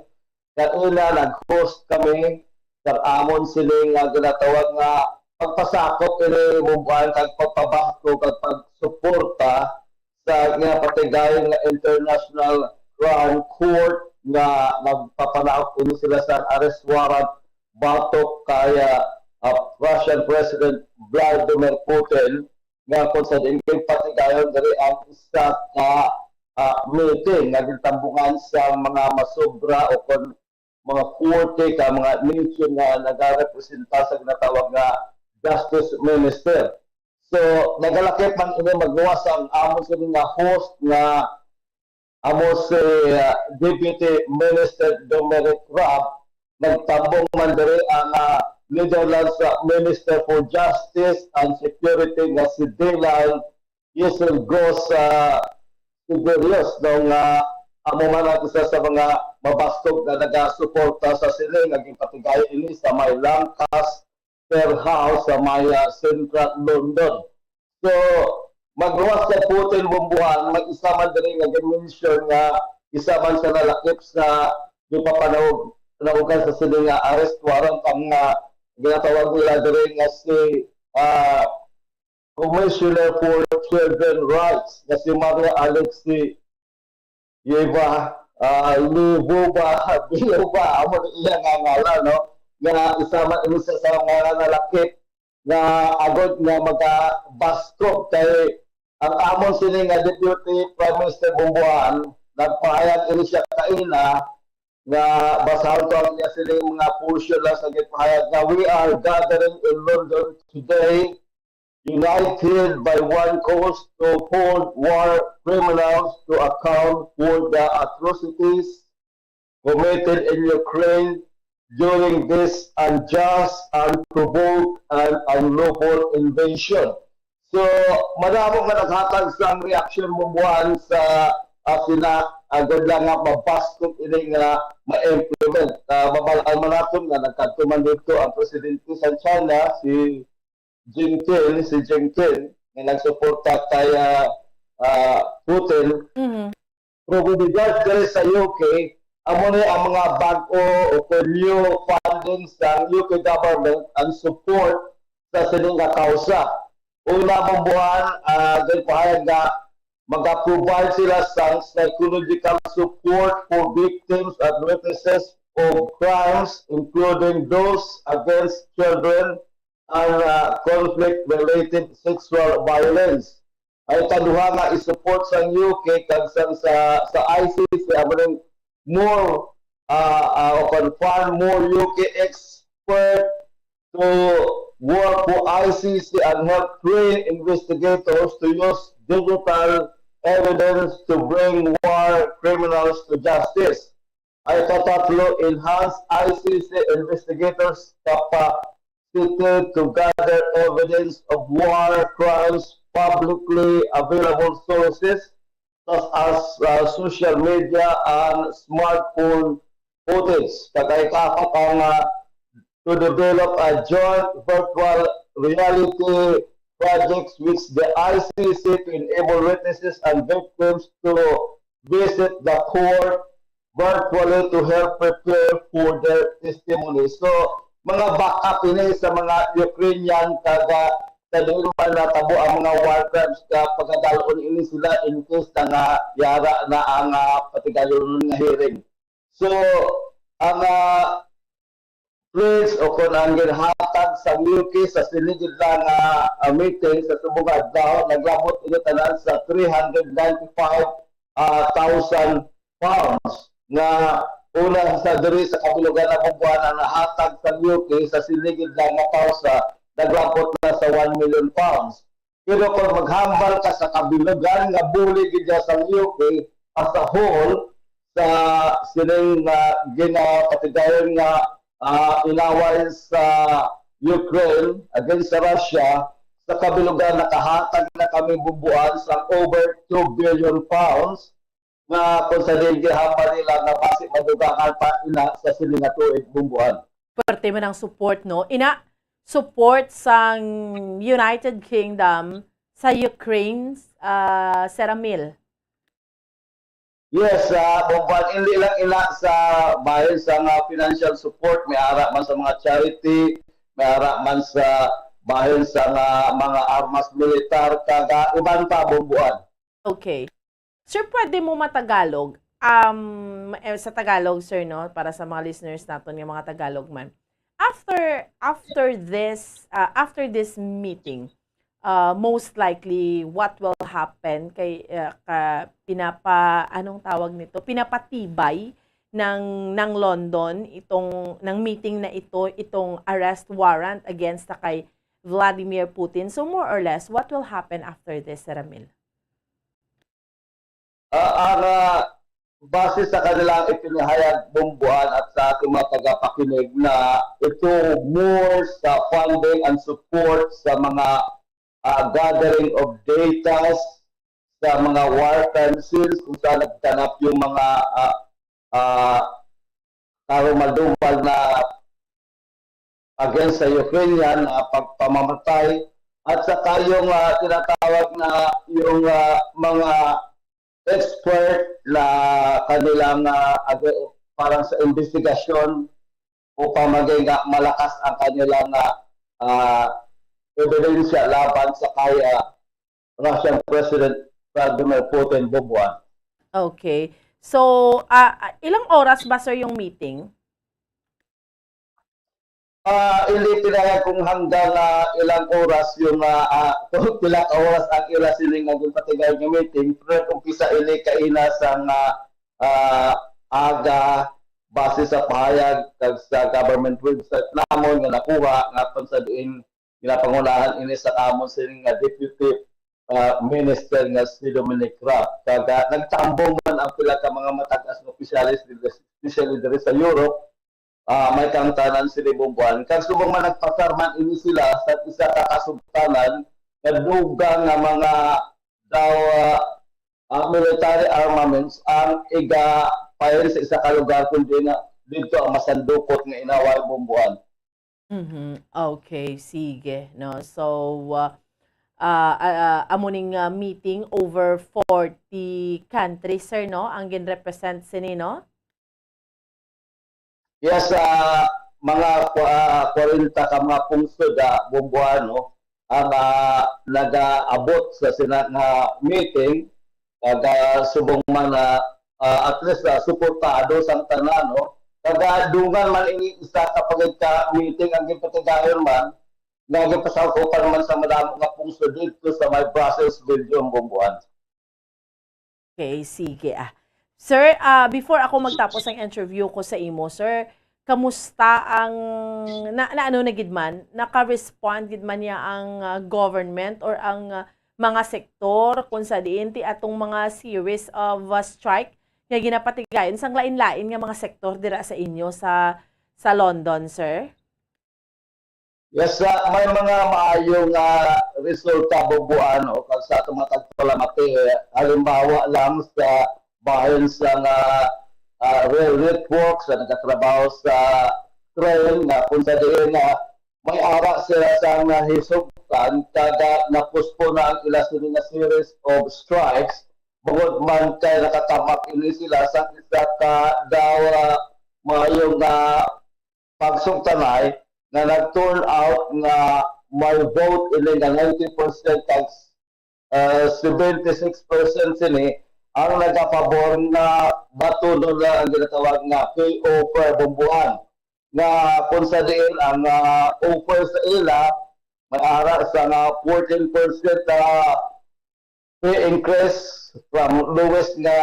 Kanina, nag-host kami sa amon sini nga ginatawag nga pagpasakop ini, Bombo Ann, kag pagpabato kag pagsuporta sa nga patigayon nga International Crime Court nga nagpapanaog kuno sila sa arrest warrant batok kay, ah, ah, Russian President Vladimir Putin, nga kung sa diin ginpatigayon diri ang isa ka, ah, meeting nga gintambungan sa mga masobra o kon mga forty ka mga nation nga nagarepresenta sa ginatawag nga Justice Minister. So, nagalakip man ini, magluwas ang amon sini nga host nga amo si, ah, Deputy Minister Dominic Raab. Nagtambong man diri ang, ah, Netherlands, ah, Minister for Justice and Security nga si Dylan Yusel Gos, ah, Sigurius, no, nga amo man ang isa sa mga mabaskog nga nagasuporta sa sini nga ginpatigayon ini sa may Lancaster House sa may, ah, Central London. So, magluwas kay Putin, Bombo Ann, may isa man diri nga gin-mention nga isa man sa nalakip sa gipapanaog-, panaugan sa sini nga arrest warrant, ang, ah, ginatawag nila diri nga si, ah, Commissioner for Children Rights nga si Maria Alexi Yeva, ah, Libuba, Biluba, amo na iya nga ngalan, no? Nga isa man ini sa, sa mga nalakip nga agod nga magabaskog kay ang amon sini nga Deputy Prime Minister Bumbuan, nagpahayag ini siya kaina nga basahon ko ang iya sini mga portion lang sa gipahayag nga, "We are gathering in London today, united by one cause to hold war criminals to account for the atrocities committed in Ukraine during this unjust, unprovoked, and unlawful invasion." So, madamo nga naghatag sang reaction, Bumbuan, sa, ah, sina, agod lang nga mabaskog ini nga ma-implement. Ah, mabal-an man naton nga nagkadto man dito ang presidente sa China, si Jinping, si Jinping, nga nagsuporta kay, ah, ah, Putin. Mhm. Pero with regards diri sa U K, amo ni ang mga bag-o o kon new funding sa U K government ang support sa sini nga kausa. Una, Bumbuan, ah, ginpahayag nga maga-provide sila sang psychological support for victims and witnesses of crimes, including those against children and, ah, conflict-related sexual violence. Ay kaduha nga i-support sang U K kag sang sa, sa I C C, amo ning more, ah, ah, o kon fund more U K expert to work for I C C and help train investigators to use digital evidence to bring war criminals to justice. Ay katatlo, enhance I C C investigators' capacity to gather evidence of war crimes publicly available sources such as, uh, social media and smartphone footage. Kag ay kaapat ang, uh, to develop a joint virtual reality projects with the I C C to enable witnesses and victims to visit the court virtually to help prepare for their testimony. So, mga backup ini sa mga Ukrainian kag, ah, sa diin man natabo ang mga war crimes, ka pagadalon ini sila in case na nga yara na ang, ah, patigayonon nga hearing. So, ang, ah, pledge o kon ang ginhatag sa U K sa sini gid lang nga, ah, meeting sa subong nga adlaw, naglabot ini tanan sa three hundred ninety-five, ah, thousand pounds nga una sa diri sa kabilugan na Bumbuan ang nahatag sa U K sa sini gid lang nga kausa, naglabot na sa one million pounds. Pero kung maghambal ka sa kabilugan nga bulig gid sa U K as a whole sa sining, ah, ginapatigayon nga, ah, inaway sa Ukraine against sa Russia, sa kabilugan nakahatag na kami, Bumbuan, sa over two billion pounds nga kung sa diin gihambal nila nga basi madugangan pa ina sa sini nga tuig, Bumbuan. Parte man ang support, no? Ina, support sang United Kingdom sa Ukraine, ah, Sir Ramil. Yes, ah, Bumbuan, hindi lang ina sa bahin sa nga financial support, may ara man sa mga charity, may ara man sa bahin sa nga mga armas militar, kag, ah, iban pa, Bumbuan. Okay. Sir, pwede mo matagalog? Um, eh, sa Tagalog, sir, no? Para sa mga listeners naton nga mga Tagalog man. After, after this, ah, after this meeting, ah, most likely, what will happen kay, ah, ka, pinapa, anong tawag nito? Pinapatibay ng, ng London itong, ng meeting na ito, itong arrest warrant against na kay Vladimir Putin. So, more or less, what will happen after this, Sir Ramil? Ah, ang, ah, base sa kanilang ipinahayag, Bumbuan, at sa ating mga tagapakinig, na ito more sa funding and support sa mga, ah, gathering of data sa mga war crime scenes kung saan nagganap yung mga, ah, ah, karumal-dumal na against sa Ukrainian na pagpamamatay, at saka yung, ah, tinatawag na yung, ah, mga expert na kanilang, ah, ag-, parang sa investigasyon upang maging, ah, malakas ang kanilang, ah, ah, ebidensya laban sa kay, ah, Russian President Vladimir Putin, Bumbuan. Okay. So, ah, ah, ilang oras ba, sir, yung meeting? Ah, hindi pinayag kung hanggang, ah, ilang oras yung, ah, ah, kung pila ka oras ang ila sini nga ginpatigay nga meeting, pero umpisa ini kaina sa nga, ah, aga, base sa pahayag kag sa government website namon nga nakuha nga kung sa diin ginapangunahan ini sa amon sini nga Deputy, ah, Minister nga si Dominic Raab. Kag, ah, nagtambong man ang pila ka mga matag-as nga opisyales, especially diri sa Europe, ah, may kaangtanan sini, Bumbuan. Kag subong man nagpasar man ini sila sa isa ka kasugtanan nga dugang nga mga daw, ah, ah, military armaments ang igapain sa isa ka lugar, kundi nga dito ang masandukot nga inaway, Bumbuan. Mhm. Okay, sige, no. So, ah, ah, ah, ah, amo ning, ah, meeting over forty countries, sir, no, ang ginrepresent sini, no? Yes, ah, mga kwa- ah, kwarenta ka mga pungsod, ah, Bumbuan, no, ang, ah, nagaabot sa sina nga meeting, kag, ah, subong man na, ah, at least, ah, suportado sang tanan, no. Kag, ah, dungan man ini isa ka pagka meeting ang gipatigayon man nga gipasangkupan man sa madamo nga pungsod dito sa may Brussels, Belgium, Bumbuan. Okay, sige, ah. Sir, ah, before ako magtapos ang interview ko sa imo, sir, kamusta ang, na, na ano na gid man, naka-respond gid man niya ang, ah, government or ang, ah, mga sektor kung sa diin ti atong mga series of, ah, strike nga ginapatigayon sang lain-lain nga mga sektor dira sa inyo sa, sa London, sir? Yes, ah, may mga maayo nga resulta, Bumbuan, o kag sa atong mga tagpalamati. Halimbawa lang sa bahin sa nga, ah, rail network sa nagatrabaho sa train nga kung sa diin nga may ara sila sa nahisugtan, kada napuspon na ang ila sini nga series of strikes, bangod man kay nakatamak ini sila sa isa ka daw, ah, maayo nga pagsugtanay nga nag-turn out nga may vote ini nga ninety percent kag, ah, seventy-six percent sini ang nagapabor nga batunon na ang ginatawag nga pay offer, Bumbuan, nga kung sa diin ang, ah, offer sa ila may ara sa nga fourteen percent, ah, pay increase from lowest nga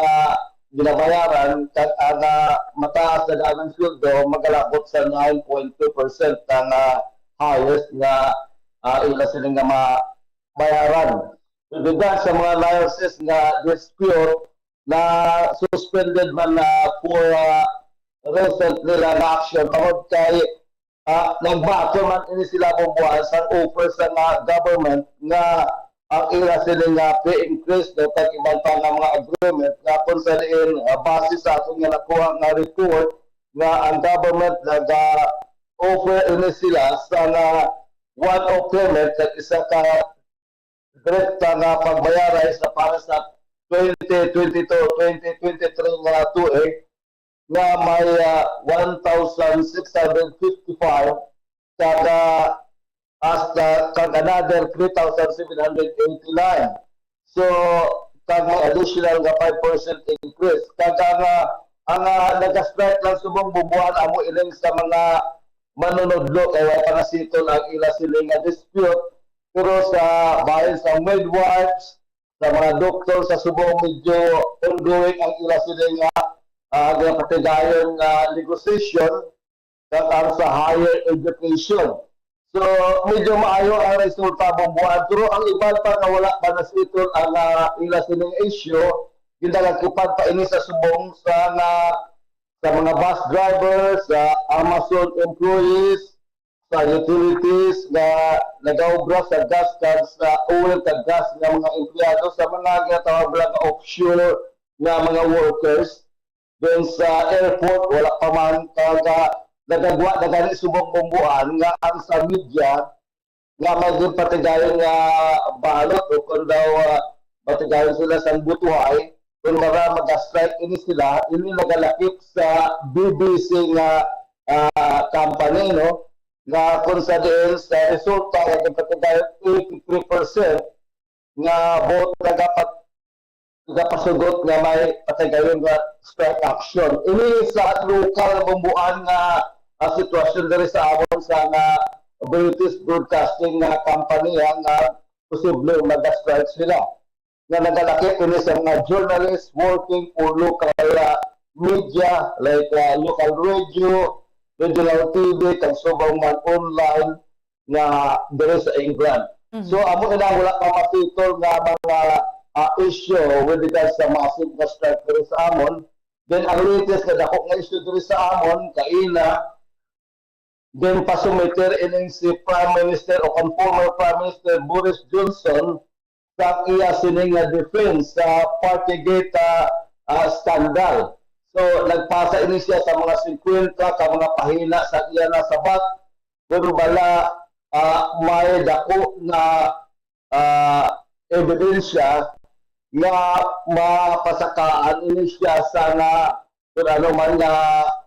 ginabayaran kag ang, ah, mataas na daan ang sweldo magalabot sa nine point two percent ang, ah, highest nga, ah, ila sila nga mabayaran. So, dughan sa mga nurses nga dispute na suspended man na for, ah, recent nila nga action tungod kay, ah, nagbato man ini sila, Bumbuan, sa offer sa nga government nga ang ila sini nga pay increase daw kag iban pa nga mga agreement nga kung sa diin, ah, base sa aton nga nakuha nga report nga ang government naga-offer ini sila sa nga one-off payment kag isa ka direkta nga pagbayaray sa para sa twenty twenty-two, twenty twenty-three nga tuig nga may, ah, one thousand six hundred fifty-five kada hasta kag another three thousand seven hundred eighty-nine. So, kag may additional nga five percent increase. Kag ang, ah, ang, ah, nag-strike lang subong, Bumbuan, amo ining sa mga manunudlo kay wala pa nasettle ang ila sini nga dispute. Pero sa bahin sa midwives, sa mga doktor sa subong, medyo ongoing ang ila sini nga, ah, ginapatigayon nga negosasyon kag ang sa higher education. So, medyo maayo ang resulta, Bumbuan, pero ang iban pa nga wala pa nasettle ang, ah, ila sining issue, ginalakipan pa ini sa subong sa nga sa mga bus drivers, sa Amazon employees, sa utilities nga nagaobra sa gas kag sa oil kag gas nga mga empleyado, sa mga ginatawag lang nga offshore nga mga workers. Then sa airport, wala pa man, kag, ah, nagagwa na gani subong, Bumbuan, nga ang sa media nga may ginpatigayon nga balot o kung daw, ah, patigayon sila sang butuhay, kung mara mag-strike ini sila, ini nagalakip sa B B C nga, ah, company, no? nga kung sa diin sa resulta nga ginpatigayon, eighty-three percent nga vote nagapat-, nagapasugot nga may patigayon nga strike action. Ini sa lokal nga bumbuan nga, ah, sitwasyon diri sa amon sa nga British Broadcasting nga Company, ah, nga posible mag-strike sila. Nga nagalakip ini sa mga journalists working for local, ah, media, like, ah, local radio, regional T V, kag subong man online nga diri sa England. Mhm. So, amo ina wala pa masitol nga mga, ah, issue with regards sa massive nga strike diri sa amon. Then, ang latest nga dako nga issue diri sa amon, kaina, then pasumiter ining si Prime Minister o kang former Prime Minister Boris Johnson sa iya sini nga defense sa Partygate, ah, ah, scandal. So, nagpasa ini siya sa mga singkwenta ka mga pahina sa iya nasabat kun bala, ah, may dako nga, ah, ebidensya nga mapasakaan ini siya sa nga kun ano man nga,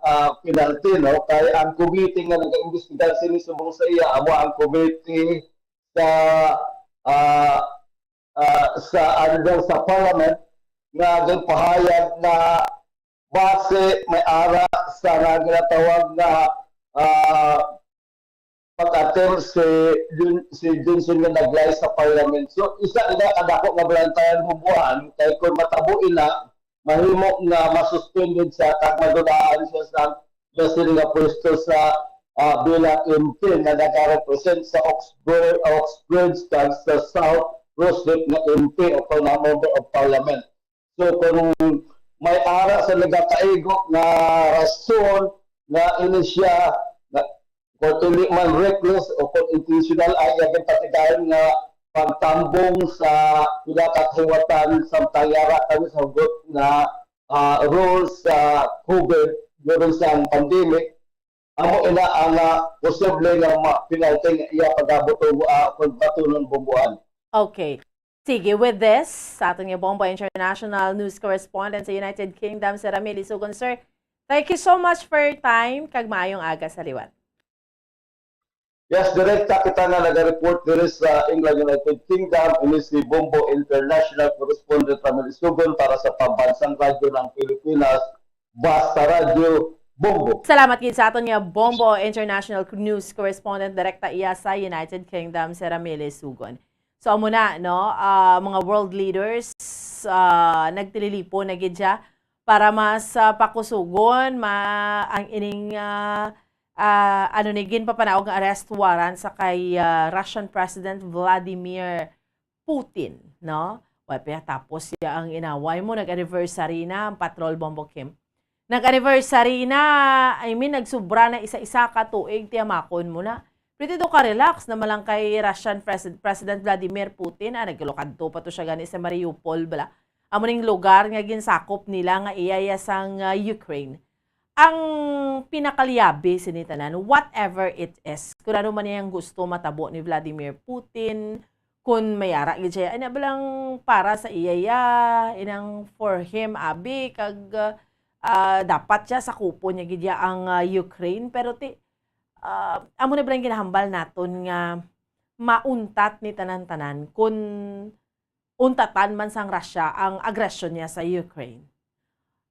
ah, penalty, no? Kay ang komite nga nag-imbestigar sini subong sa iya amo ang komite sa, ah, ah, sa under sa parliament nga ginpahayag nga base may ara sa nga ginatawag nga, ah, pag-attempt si Jun-, si Johnson nga nag-lie sa parliament. So, isa ina kadako nga balantayan bubuhan kay kung matabo ina, mahimo nga masuspended siya kag madulaan siya sa basin nga pwesto sa, ah, bilang M P nga nagarepresent sa Oxbridge, Oxbridge kag sa South Ruislip nga M P o kung nga member of parliament. So, kung may ara sa nagakaigo nga rason nga ini siya, nga, kung hindi man reckless o kung intentional, ay iya ginpatigayon nga pagtambong sa pila ka kahiwatan samtang yara kami sa hugot nga, ah, rules sa COVID during sa pandemic, amo ina ang, ah, posible nga ma-, penalty nga iya pagabot o, ah, kung batunon bumbuan. Okay. Sige, with this, sa aton nga Bombo International News Correspondent sa United Kingdom, si Ramil Isugon. Sir, thank you so much for your time, kag maayong aga sa liwat. Yes, direkta kita nga naga-report diri sa England, United Kingdom. Ini si Bombo International Correspondent Ramil Isugon para sa Pambansang Radyo ng Pilipinas, Basta Radyo, Bombo. Salamat gid sa aton nga Bombo International News Correspondent, direkta iya sa United Kingdom, si Ramil Isugon. So, amo na, no? Ah, mga world leaders, ah, nagtililipon na gid siya para mas, ah, pakusugon ma-, ang ining, ah, ah, ano ni, ginpapanaog nga arrest warrant sa kay, ah, Russian President Vladimir Putin, no? Wa pa tapos siya ang inaway mo, nag-anniversary na ang Patrol Bombo Kim. Nag-anniversary na, I mean, nagsubra na isa-isa ka tuig, tiyamakon mo na. Pretty do ka relax naman lang kay Russian Pres-, President Vladimir Putin, ah, nagkadto pa to siya gani sa Mariupol, bala. Amo ning lugar nga ginsakop nila nga iya iya sang, ah, Ukraine. Ang pinakalyabe sini tanan, whatever it is, kung ano man iyang gusto matabo ni Vladimir Putin, kung may ara gid siya, ana ba lang para sa iya ya, inang for him, abi, kag, ah, dapat siya sakupon niya gid ya ang, ah, Ukraine. Pero ti, ah, amo na ba lang ginahambal naton nga mauntat ni tanan-tanan kung untatan man sang Russia ang agresyon niya sa Ukraine.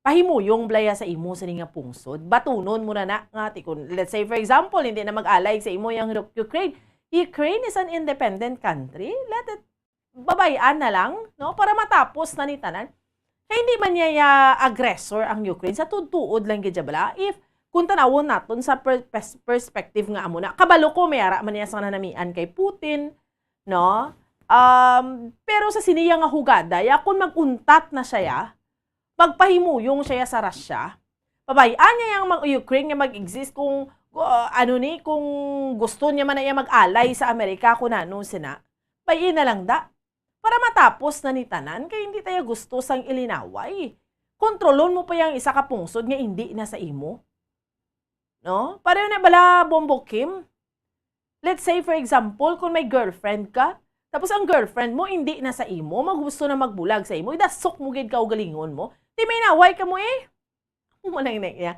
Pahimuyong bala ya sa imo sini nga pungsod. Batunon mo na na nga, ti kun, let's say, for example, hindi na mag-alay sa imo yang Ru-, Ukraine. Ukraine is an independent country. Let it, babay-an na lang, no? Para matapos na ni tanan. Kay hindi man niya ya aggressor ang Ukraine. Sa tuod-tuod lang gid siya bala. If, kung tanawon naton sa per-, pers-, perspective nga amo na, kabalo ko, may ara man niya sa nanamian kay Putin, no? Um, pero sa sini ya nga hugada, ya, kung mag-untat na siya, ya, magpahimuyong siya, ya, sa Russia, pabay-an niya yang mag-, Ukraine nga mag-exist kung, uh, ano ni, kung gusto niya man na iya mag-alay sa Amerika, kung ano, sina, bay-i na lang da. Para matapos na ni tanan, kay hindi tayo gusto sang ilinaway. Kontrolon mo pa yang isa ka pungsod nga hindi na sa imo. No? Pareho na bala, Bombo Kim? Let's say, for example, kung may girlfriend ka, tapos ang girlfriend mo hindi na sa imo, maggusto na magbulag sa imo, idasok mo gid kaugalingon mo, ti may inaway ka mo eh. Amo man lang na iya.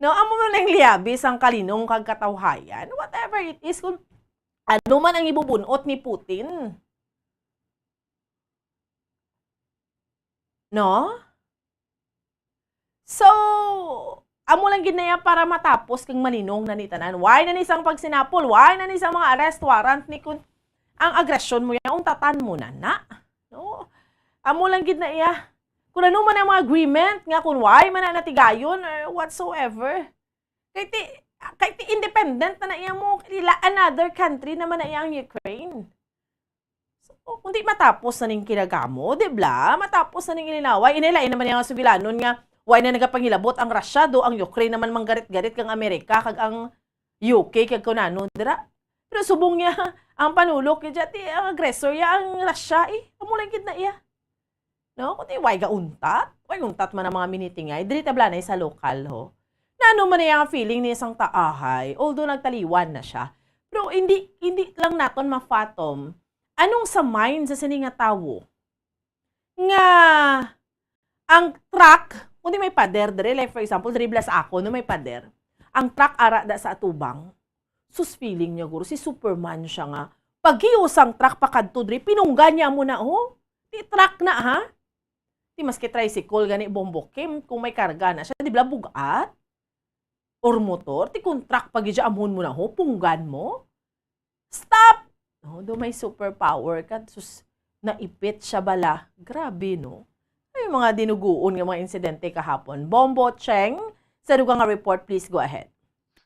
No, amo man ang liyabi sang kalinong kag katawhayan, whatever it is, kung ano man ang ibubun-ot ni Putin. No? So, amo lang gid na iya para matapos kag malinong na ni tanan. Why na ni sang pagsinapol? Why na ni sang mga arrest warrant ni kun ang agresyon mo ya, untatan mo na na? No? Amo lang gid na iya. Kung ano man ang mga agreement nga kung why man na natigayon or whatsoever. Kay ti, kay ti independent na na iya mo, ila, another country naman na iya ang Ukraine. So, kung di matapos na ning kinagamo, di bla? Matapos na ning ilinaway. Inilay naman niya nga sugilanon nga, why na nagapangilabot ang Russia, do ang Ukraine naman manggarit-garit kang Amerika, kag ang U K, kag kunano, dira. Pero subong niya, ang panulok niya, ti, ang aggressor ya, ang Russia, eh. Amo lang gid na iya. No? Kundi, why ga untat? Why untat man ang mga minitingay? Dili tablanay sa lokal, ho. Nano man niya ang feeling ni isang taahay, although nagtaliwan na siya. Pero hindi, hindi lang naton mafatom anong sa mind sa sini nga tawo nga ang truck, kundi may pader diri, like for example, diri bala sa ako, no, may pader. Ang truck ara da sa atubang, sus, feeling niya, guro, si Superman siya nga. Paghiyo sang truck pakadto diri, pinunggan niya mo na, oh. Di truck na, ha? Di maski tricycle gani, Bombo Kim, kung may karga na siya, di bala bugat? Or motor? Ti kung truck pa gid siya, amhon mo na, ho, punggan mo? Stop! Oh, do may superpower ka. Sus, naipit siya bala. Grabe, no? Ay, mga dinuguon nga mga insidente kahapon. Bombo Cheng, sa dugang nga report, please go ahead.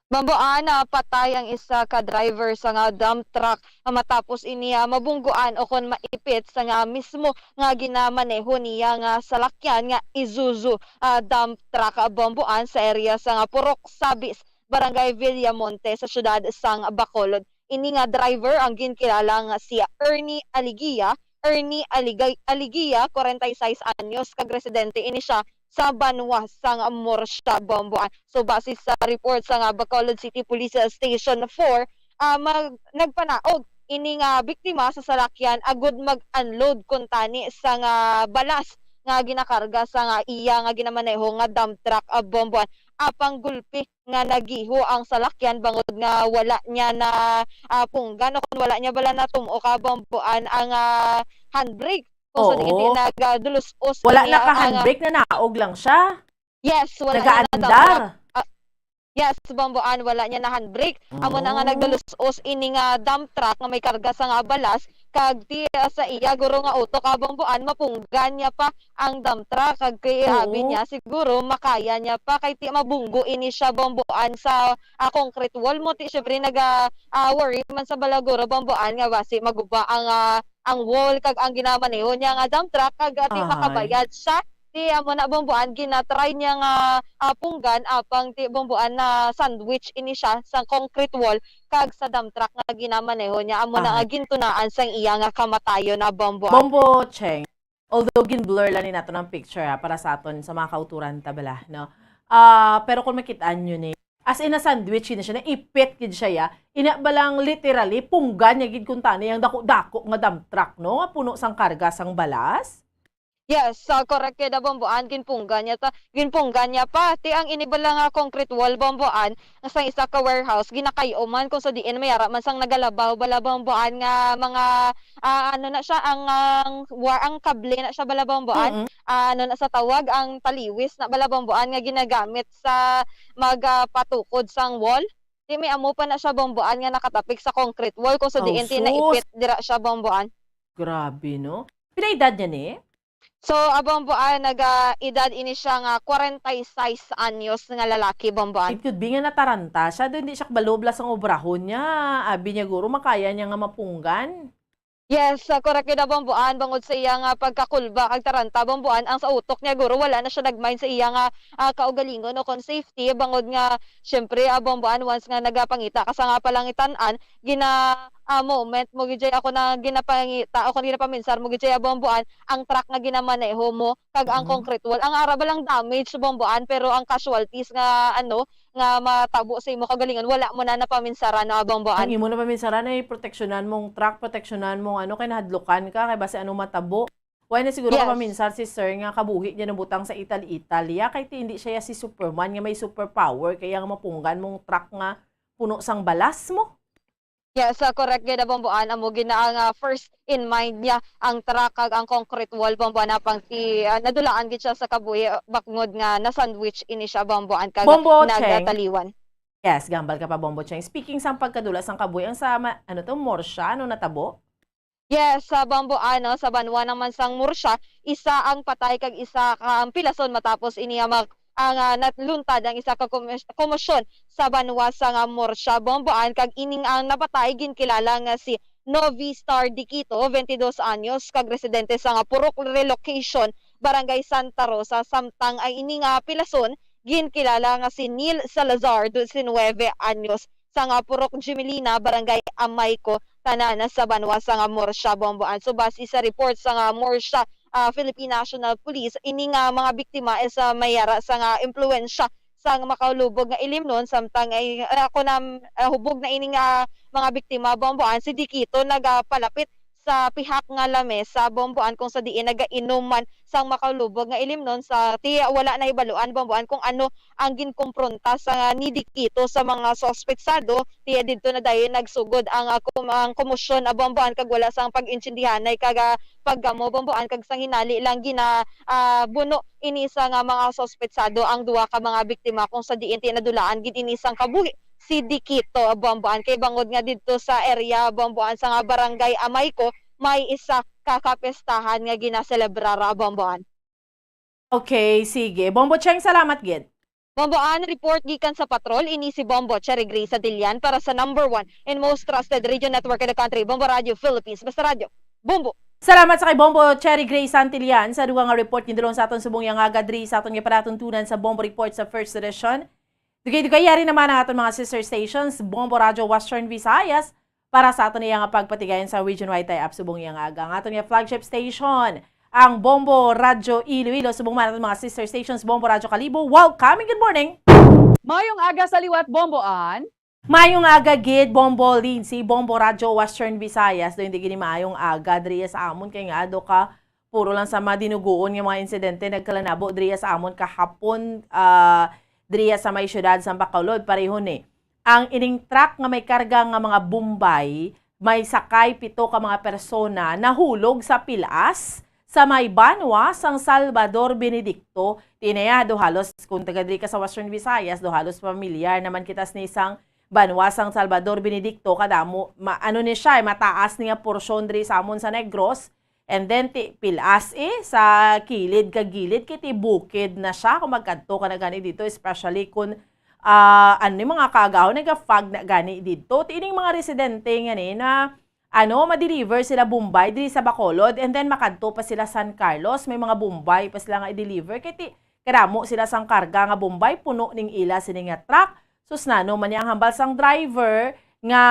Bamboan, ah, patay ang isa ka driver sa nga dump truck, ah, matapos ini, ah, mabungguan o kon maipit sa nga mismo nga ginamaneho niya nga salakyan nga Isuzu, ah, dump truck, ah, Bamboan, sa area sa nga Purok Sabis, Barangay Villamonte, sa siyudad sang Bacolod. Ini nga driver ang ginkilala nga si Ernie Aligia. Ernie Aligay-, Aligia, kwarenta y seis anyos, kag residente ini siya sa banwa sang Murcia, Bamboan. So, base sa report sa nga Bacolod City Police Station four, ah, mag-, nagpanaog ini nga biktima sa salakyan agud mag-unload kuntani sa nga balas nga ginakarga sa nga iya nga ginamaneho nga dump truck, ah, Bamboan. Apang gulpi nga nagiho ang salakyan bangod nga wala niya na, ah, punggan o kon wala niya bala natum-ok, ah, Bamboan, ang, ah, handbrake. Kung sa diin Oo. Nagadulos-os Wala niya ang, ah, naka-handbrake, nanaog lang siya. Yes, wala niya Nagaandar. nagabrak. Ah, yes, Bamboan, wala niya na-handbrake. Amo na nga Oh. nagdulos-os ini nga dump truck nga may karga sa nga balas, kag ti, ah, sa iya guro nga utok, ah, Bamboan, mapunggan niya pa ang dump truck, kag kay Oo. abi niya, siguro makaya niya pa, kay ti mabunggo ini siya, Bamboan, sa, ah, concrete wall mo. Ti, syempre, naga, ah, worry man sa bala guro, Bamboan, nga basi maguba ang, ah, ang wall kag ang ginamaneho niya nga dump truck, kag, ah, ti Ahay. makabayad siya. Ti amo na, Bamboan, ginatry niya nga, ah, punggan, apang ti, Bamboan, na-sandwich ini siya sa concrete wall kag sa dump truck nga ginamaneho niya. Amo na nga Ahay. gintunaan sang iya nga kamatayon na, Bamboan. Bombo Cheng. Although gin-blur lang ni nato ang picture, ha, para sa aton, sa mga kauturan ta bala, no? Ah, pero kung makit-an nyo ni, as in, na-sandwich gid siya, naipit gid siya, ya. Ina ba lang, literally, punggan niya gid kuntani ang dako-dako nga dump truck, no? Nga puno sang karga sang balas. Yes, sa correct kay da, Bamboan, ginpunggan niya ta, ginpunggan niya pa. Ti ang ini bala nga concrete wall, Bamboan, nga sa isa ka warehouse, ginakay-o man kung sa diin may ara man sang nagalabaw bala, Bamboan, nga mga, ah, ano na siya, ang, ang wa-, ang kable na siya bala, Bamboan. Mm-mm. Ah, ano na sa tawag, ang taliwis na bala, Bamboan, nga ginagamit sa mag, ah, patukod sang wall. Ti may amo pa na siya, Bamboan, nga nakatapik sa concrete wall kung sa Oh, diin ti sus. naipit dira siya, Bamboan. Grabe, no? Pila edad niya ni? So, ah, Bamboan, naga-edad ini siya nga kwarenta y seis anyos nga lalaki, Bamboan. It could be nga nataranta siya, do hindi siya kabalo bala sang obrahon niya. Abi niya, guro, makaya niya nga mapunggan. Yes, ah, correct gid, Bamboan, bangod sa iya nga pagkakulba kag taranta, Bamboan, ang sa utok niya, guro, wala na siya nag-mind sa iya nga, ah, kaugalingon o kon safety, bangod nga, syempre, ah, Bamboan, once nga nagapangita ka sa nga palangitan-an, gina-, ah, moment mo gid jay ako na ginapangita o kon ginapaminsar mo gid jay, Bamboan, ang truck nga ginamaneho mo kag ang Mm. concrete wall. Ang ara ba lang damage, Bamboan, pero ang casualties nga, ano, nga matabo sa imo kaugalingon, wala mo na napaminsaran, no, Bamboan? Ang imo napaminsaran ay proteksyonan mong truck, proteksyonan mong ano, kay nahadlukan ka, kay basi ano matabo. Wala na siguro ka Yes. maminsar si sir nga kabuhi niya nabutang sa Italy, Italia, kay ti hindi siya si Superman nga may superpower, kaya nga mapunggan mong truck nga puno sang balas mo. Yes, ah, correct gid, Bomboan. Amo gid na ang, ah, first in mind niya, ang truck kag ang concrete wall, Bomboan, na pang ti, ah, nadulaan gid siya sa kabuhi, ah, bakngod nga na-sandwich ini siya, Bomboan, kag Bombo Cheng. nagataliwan. Yes, gambal ka pa, Bombo Cheng. Speaking sang pagkadula sang kabuhi, ang sa ma-, ano to, Morsha, ano natabo? Yes, sa Bomboan, no, sa banwa naman sang Morsha, isa ang patay kag isa ka ang pilason matapos ini nga mag-, ang, ah, natluntad ang isa ka komus-, komosyon sa banwa sang Morsha, Bomboan, kag ining ang napatay ginkilala nga si Novi Star Diquito, twenty-dos anyos, kag residente sa nga Purok Relocation, Barangay Santa Rosa, samtang ang ini nga pilason ginkilala nga si Neil Salazar, diecinueve anyos, sa nga Purok Gemelina, Barangay Amayco, tanan sa banwa sa nga Morsha, Bomboan. So, base sa report sa nga Morsha, ah, Philippine National Police, ini nga mga biktima is, ah, may yara sa nga impluwensya sang makaulubog nga ilimnon, samtang ay, ah, ako na, ah, hubog na ini nga mga biktima, Bomboan, si Dikito nagapalapit sa pihak nga lamesa, Bomboan, kung sa diin nagainom man sang makaulubog nga ilimnon, sa ti wala nahibaluan, Bomboan, kung ano ang ginkumpronta sa ni Dikito sa mga suspetsado. Ti didto na dayon nagsugod ang, ah, kum-, ang komosyon, ah, Bomboan, kag wala sang pag-intindihanay kag, ah, pagkamo, Bomboan, kag sang hinali lang gina, ah, buno ini sa nga mga suspetsado ang duha ka mga biktima, kung sa diin ti nadulaan gid ini sang kabuhi si Dikito, Bomboan, kay bangod nga didto sa area, Bomboan, sa nga barangay Amayco, may isa ka kapestahan nga ginaselebrar, Bomboan. Okay, sige. Bombo Cheng, salamat gid. Bomboan, report gikan sa patrol, ini si Bombo Cherry Grace Santillan para sa number one and most trusted radio network in the country, Bombo Radio Philippines. Basta Radyo, Bombo! Salamat sa kay Bombo Cherry Grace Santillan sa dugang nga report nga dulong sa aton subong nga aga diri sa aton nga palatuntunan sa Bombo Report sa First Edition. Dugay-dugay yari naman ang aton mga sister stations, Bombo Radio Western Visayas, para sa aton iya nga pagpatigayon sa region-wide tie-up subong nga aga. Ang aton nga flagship station, ang Bombo Radio Iloilo, subong man aton mga sister stations, Bombo Radio Kalibo. Welcome and good morning! Mayong aga sa liwat, Bomboan. Mayong aga gid, Bombo Lindsay, Bombo Radio Western Visayas. Do hindi gini mayong aga diri sa amon kay nga do ka puro lang sa mga dinuguon nga mga insidente nagkalanabo diri sa amon kahapon, ah, diri sa may siyudad sa Bacolod, pareho ni ang ining truck nga may karga nga mga bombay, may sakay pito ka mga persona nahulog sa pilas sa may banwa sang Salvador Benedicto. Tinayado halos kung taga diri ka sa Western Visayas, do halos familiar naman kita sini sang banwa sang Salvador Benedicto, kadamo ma, ano ni siya, eh, mataas ni nga porsyon diri sa amon sa Negros. And then ti pilas, eh, sa kilid ka gilid kay ti bukid na siya kung magkadto ka na gani dito, especially kung, ah, ano ni mga kaagahon nagafog na gani dito. Ti ining mga residente nga ni na ano, ma-deliver sila Bombay diri sa Bacolod, and then makadto pa sila San Carlos, may mga Bombay pa sila nga i-deliver kay ti kadamo sila sang karga nga Bombay puno ning ila sini nga truck. Sus, nano man niya ang hambal sang driver nga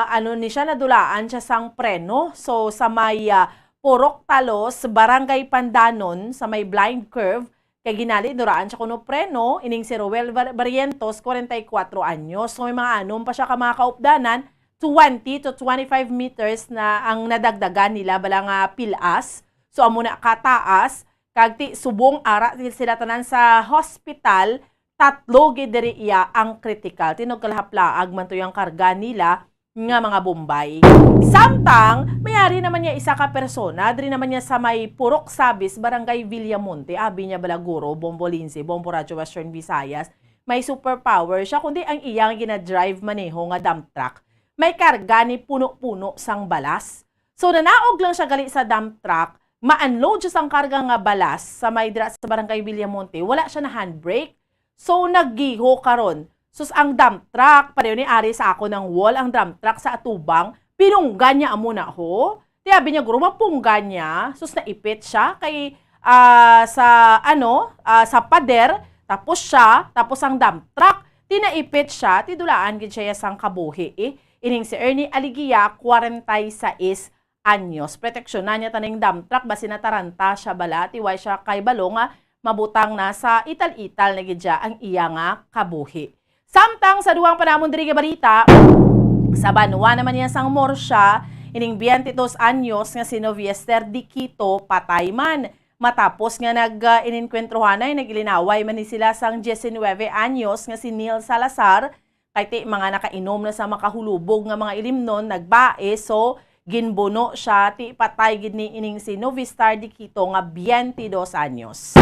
ano ni siya, nadulaan siya sang preno. So sa may, ah, Purok Talos, Barangay Pandanon, sa may blind curve, kay ginali duraan siya kuno preno, ining si Roel Bar-, Barrientos, kwarenta y kuwatro anyos. So may mga anom pa siya ka mga kaupdanan, twenty to twenty-five meters na ang nadagdagan nila bala nga pilas. So amo na kataas, kag ti subong ara sila tanan sa hospital, tatlo gid diri iya ang critical. Ti nagkalahaplaag man to yung karga nila nga mga Bombay. Samtang, may ari naman niya isa ka persona, diri naman niya sa may Purok Sabis, Barangay Villamonte, abi niya bala guro, Bombo Lindsay, Bombo Radyo Western Visayas, may superpower siya, kundi ang iyang ginadrive maneho nga dump truck, may karga ni puno-puno sang balas. So, nanaog lang siya gali sa dump truck, ma-unload siya sang karga nga balas sa may dira sa Barangay Villamonte, wala siya na handbrake. So, naggiho karon. Sus, ang dump truck, pareho ni ari sa ako ng wall, ang dump truck sa atubang, pinunggan niya amo na ho. Ti abi niya, guro, mapunggan niya. Sus, naipit siya kay, ah, sa, ano, ah, sa pader, tapos siya, tapos ang dump truck. Ti naipit siya, ti dulaan gid siya sang kabuhi, eh. Ining si Ernie Aligia, kwarenta y seis anyos. Proteksyonan niya taning dump truck, basi nataranta siya bala, ti way siya kay balo nga mabutang na sa ital-ital na gid siya ang iya nga kabuhi. Samtang sa duwang panamon diri nga balita, sa banwa naman niya sang Morsha, ining twenty-dos anyos nga si Noviester Diquito patay man. Matapos nga nag, ah, ininkwentruhanay, nag-ilinaway man ni sila sang diecinuebe anyos nga si Neil Salazar, kay ti mga nakainom na sa makahulubog nga mga ilimnon, nagbae, so ginbuno siya, ti patay gid ni ining si Novistar Diquito nga twenty-dos anyos.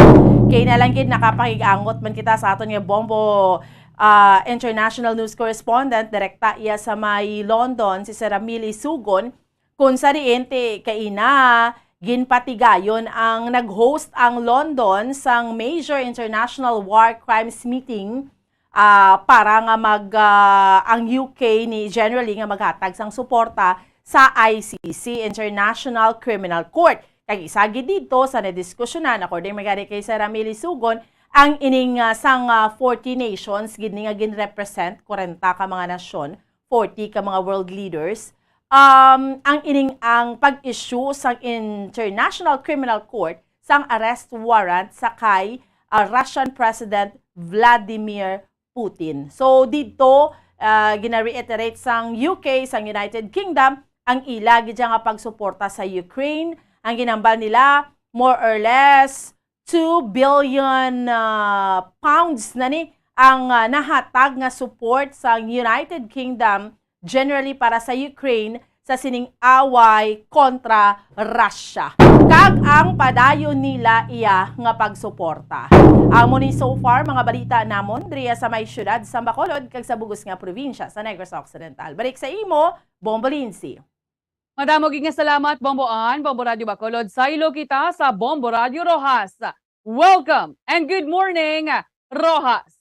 Kay na lang gid, nakapakig-angot man kita sa aton nga Bombo, ah, international news correspondent, direkta iya sa may London, si Sir Ramil Isugon, kung sa diin ti kaina ginpatigayon ang nag-host ang London sang major international war crimes meeting, ah, para nga mag, ah, ang U K ni generally nga maghatag sang suporta sa I C C, International Criminal Court. Kag isa gid didto sa nadiskusyonan, according man gani kay Sir Ramil Isugon, ang ining, ah, sang, ah, forty nations gid ni nga ginrepresent, kwarenta ka mga nasyon, forty ka mga world leaders, um, ang ining, ang pag-issue sang International Criminal Court sang arrest warrant sa kay, ah, Russian President Vladimir Putin. So, didto, ah, gina-reiterate sang U K, sang United Kingdom, ang ila gid nga pagsuporta sa Ukraine. Ang ginambal nila, more or less, two billion, ah, pounds na ni ang, ah, nahatag nga support sang United Kingdom generally para sa Ukraine sa sining away kontra Russia, kag ang padayon nila iya nga pagsuporta. Amo ni so far mga balita namon diri sa may siyudad sa Bacolod kag sa bug-os nga probinsya sa Negros Occidental. Balik sa imo, Bombo Lindsay. Madamo gid nga salamat, Bombo Ann, Bombo Radyo Bacolod. Saylo kita sa Bombo Radyo Roxas. Welcome and good morning, Roxas.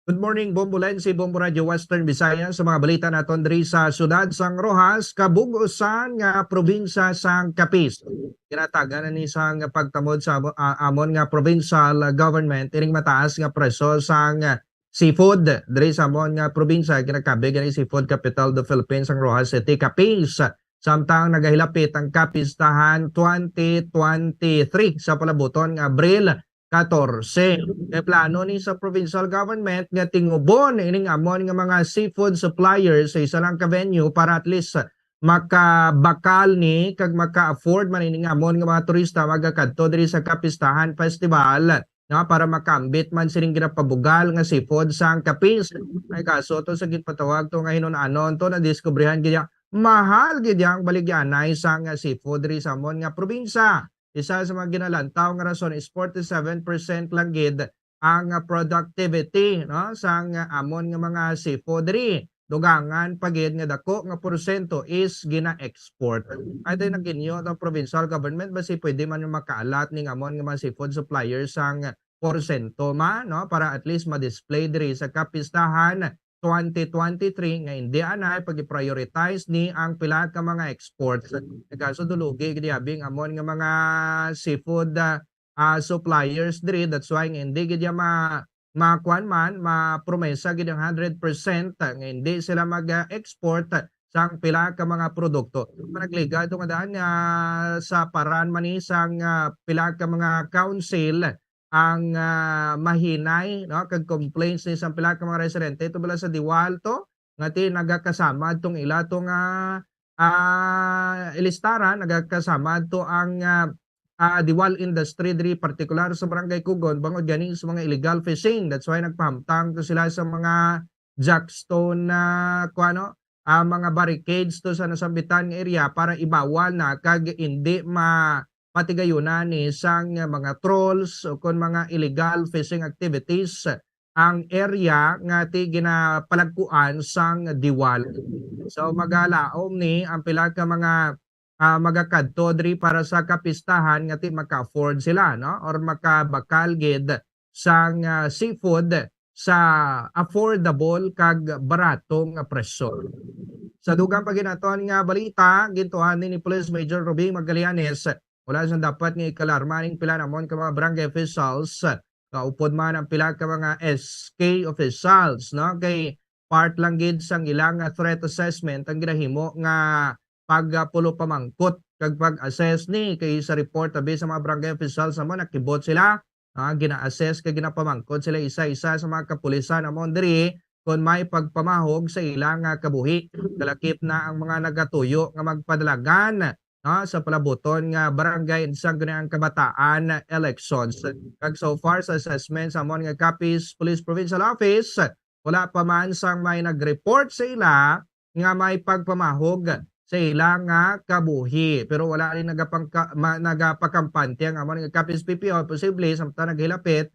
Good morning, Bombo Lency, Bombo Radyo Western Visayas. Sa mga balita naton diri sa siyudad sang Roxas, kabug-usan nga probinsya sang Capiz. Ginatagan na ni sang pagtamod sa amo-, ah, amon nga provincial government ining mataas nga presyo sang seafood diri sa amon nga probinsya. Ginakabig ni Seafood Capital of the Philippines ang Roxas City, Capiz. Samtang nagahilapit ang kapistahan twenty twenty-three sa palabuton nga Abril katorse. May plano ni sa provincial government nga tingubon ining amon nga mga seafood suppliers sa isa lang ka venue para at least makabakal ni kag maka-afford man ining amon nga mga turista magakadto diri sa Kapistahan Festival, no, para makaambit man sining ginapabugal nga seafood sang Capiz. Ay kaso to sa ginpatawag to nga hinun-anon to, nadiskubrihan gid ya, mahal gid ya ang baligyanay sang seafood diri sa amon nga probinsya. Isa sa mga ginalantaw nga rason is forty-seven percent lang gid ang, ah, productivity, no, sang, ah, amon nga mga seafood diri. Dugangan pa gid nga dako nga porsyento is gina-export. Ay, tayo naginyo ang provincial government, basi pwede man yung makaalat ning amon nga mga seafood suppliers sang porsyento man, no, para at least ma-display diri sa kapistahan twenty twenty-three nga hindi anay pag-prioritize ni ang pila ka mga exports. Nagkaso dulugi gid abi ang amon nga mga seafood, ah, ah, suppliers diri. That's why nga hindi gid ya ma-, makuan man, mapromesa gid ang hundred percent nga hindi sila mag-export sang pila ka mga produkto. Managliga ito nga daan nga sa paran man ni sang, ah, pila ka mga council ang, ah, mahinay, no, kag complaints ni sang pila ka mga residente tubala sa Diwal to, nga ti nagakasama adtong ila to nga, ah, ilistaran, nagakasama adto ang, ah, ah, Diwal industry diri, partikular sa Barangay Cugon, bangod gani sa mga illegal fishing. That's why nagpahamtang to sila sa mga jackstone na, kuwano, ah, mga barricades to sa nasambitan nga area para ibawal na kag indi ma-, matigayunan ni sang mga trolls o kon mga illegal fishing activities ang area nga ti ginapalagkuan sang Diwal. So, magalaom ni ang pila ka mga, ah, magakadto diri para sa kapistahan nga ti maka-afford sila, no? Or makabakal gid sang, ah, seafood sa affordable kag barato nga presyo. Sa dugang pa gid naton nga balita, gintuohan ni Police Major Ruby Magallanes, wala sang dapat nga ikalarma ning pila namon ka mga barangay officials, kaupod man ang pila ka mga S K officials, no? Kay part lang gid sang ilang, ah, threat assessment ang ginahimo nga pagpulo pamangkot kag pag-assess ni, kay sa report abi sa mga barangay officials namo, nakibot sila, ah, gina-assess kag ginapamangkot sila isa-isa sa mga kapulisan namo diri kon may pagpamahog sa ila nga kabuhi. Kalakip na ang mga nagatuyo nga magpadalagan, no, sa palabuton nga Barangay and Sangguniang Kabataan elections. Kag so far sa assessment sa amon nga Capiz Police Provincial Office, wala pa man sang may nag-report sa ila nga may pagpamahog sa ila nga kabuhi. Pero wala rin nagapangka-, ma-, nagapakampante ang amon nga Capiz P P O. Posible samtang naghilapit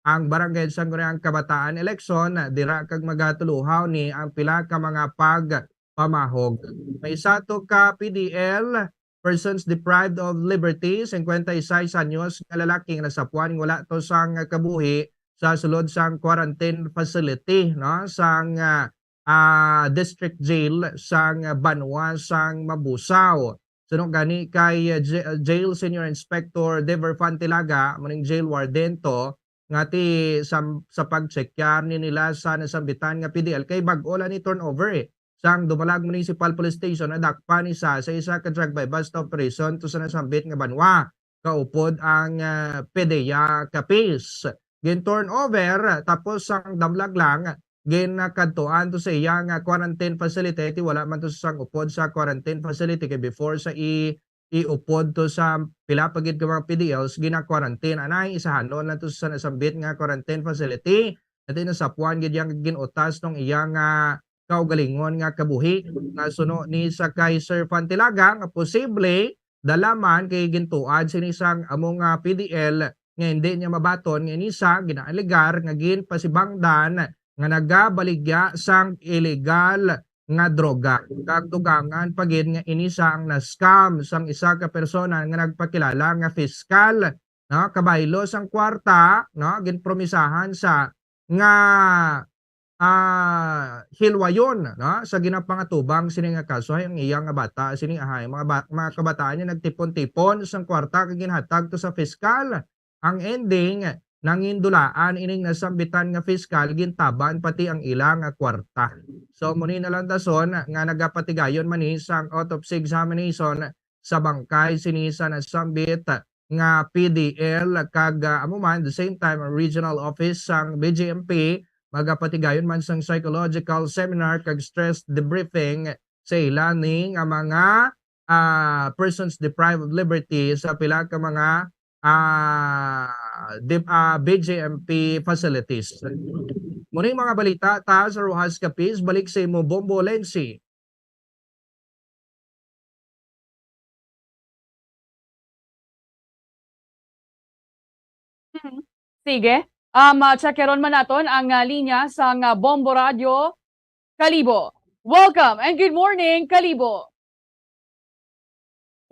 ang Barangay Sangguniang Kabataan eleksyon, dira kag magatuluhaw ni ang pila ka mga pagpamahog. May isa to ka P D L, persons deprived of liberty, singkwenta y seis anyos nga lalaki nga nasapuan nga wala to sang kabuhi sa sulod sang quarantine facility, no, sang, ah, ah, district jail sang banwa sang Mabusao. Suno gani kay, ah, J-, Jail Senior Inspector Dever Fantilaga, muning jail warden to, nga ti sa, sa pag-checkar ni nila sa nasambitan nga P D L kay bag-o lang ni turnover, eh. Sang Dumalag Municipal Police Station, nadakpan ni sa, sa isa ka drug buy-bust operation to sa nasambit nga banwa. Kaupod ang, ah, PDEA Capiz. Gin-turnover, tapos sang damlag lang, ginakadtuan to sa iya nga quarantine facility. Ti wala man to sang upod sa quarantine facility kay before sa i-, iupod to sa pila pa gid ka mga P D Ls, gina-quarantine. Anay, isahanon lang to sa nasambit nga quarantine facility. Ati nasapuan gid yang gin-utas tong iya nga kaugalingon nga kabuhi nga suno ni sa kay Sir Fantilaga nga posible dala man kay gintuad sini sang amo nga P D L nga hindi niya mabaton nga ini sa ginaalegar nga ginpasibangdan nga nagabaligya sang illegal nga droga. Kag dugangan pa gid nga ini sa ang na-scam sang isa ka persona nga nagpakilala nga fiskal, no, kabaylo sang kwarta, no, ginpromisahan sa nga ah, hilwayon, no, sa ginapangatubang sini nga kaso ay ang iya nga bata, sini ahay, mga ba-, mga kabataan niya nagtipon-tipon sang kwarta kag ginhatag to sa fiskal. Ang ending, nangindulaan ining nasambitan nga fiskal, gintaban pati ang ila nga kwarta. So, muni na lang dason nga nagapatigayon man ni sang autopsy examination sa bangkay sini sa nasambit nga P D L kag, ah, amo man, the same time, ang regional office sang B J M P, magapatigayon man sang psychological seminar kag stress debriefing sa ila ni nga mga, ah, persons deprived of liberty sa pila ka mga, ah, dip-, ah, B J M P facilities. Muna yung mga balita ta sa Rojas Capiz, balik sa imo, Bombo Lensi. Mhm. Sige. Um, ah, check-eron man naton ang, ah, linya sang, ah, Bombo Radio Kalibo. Welcome and good morning, Kalibo.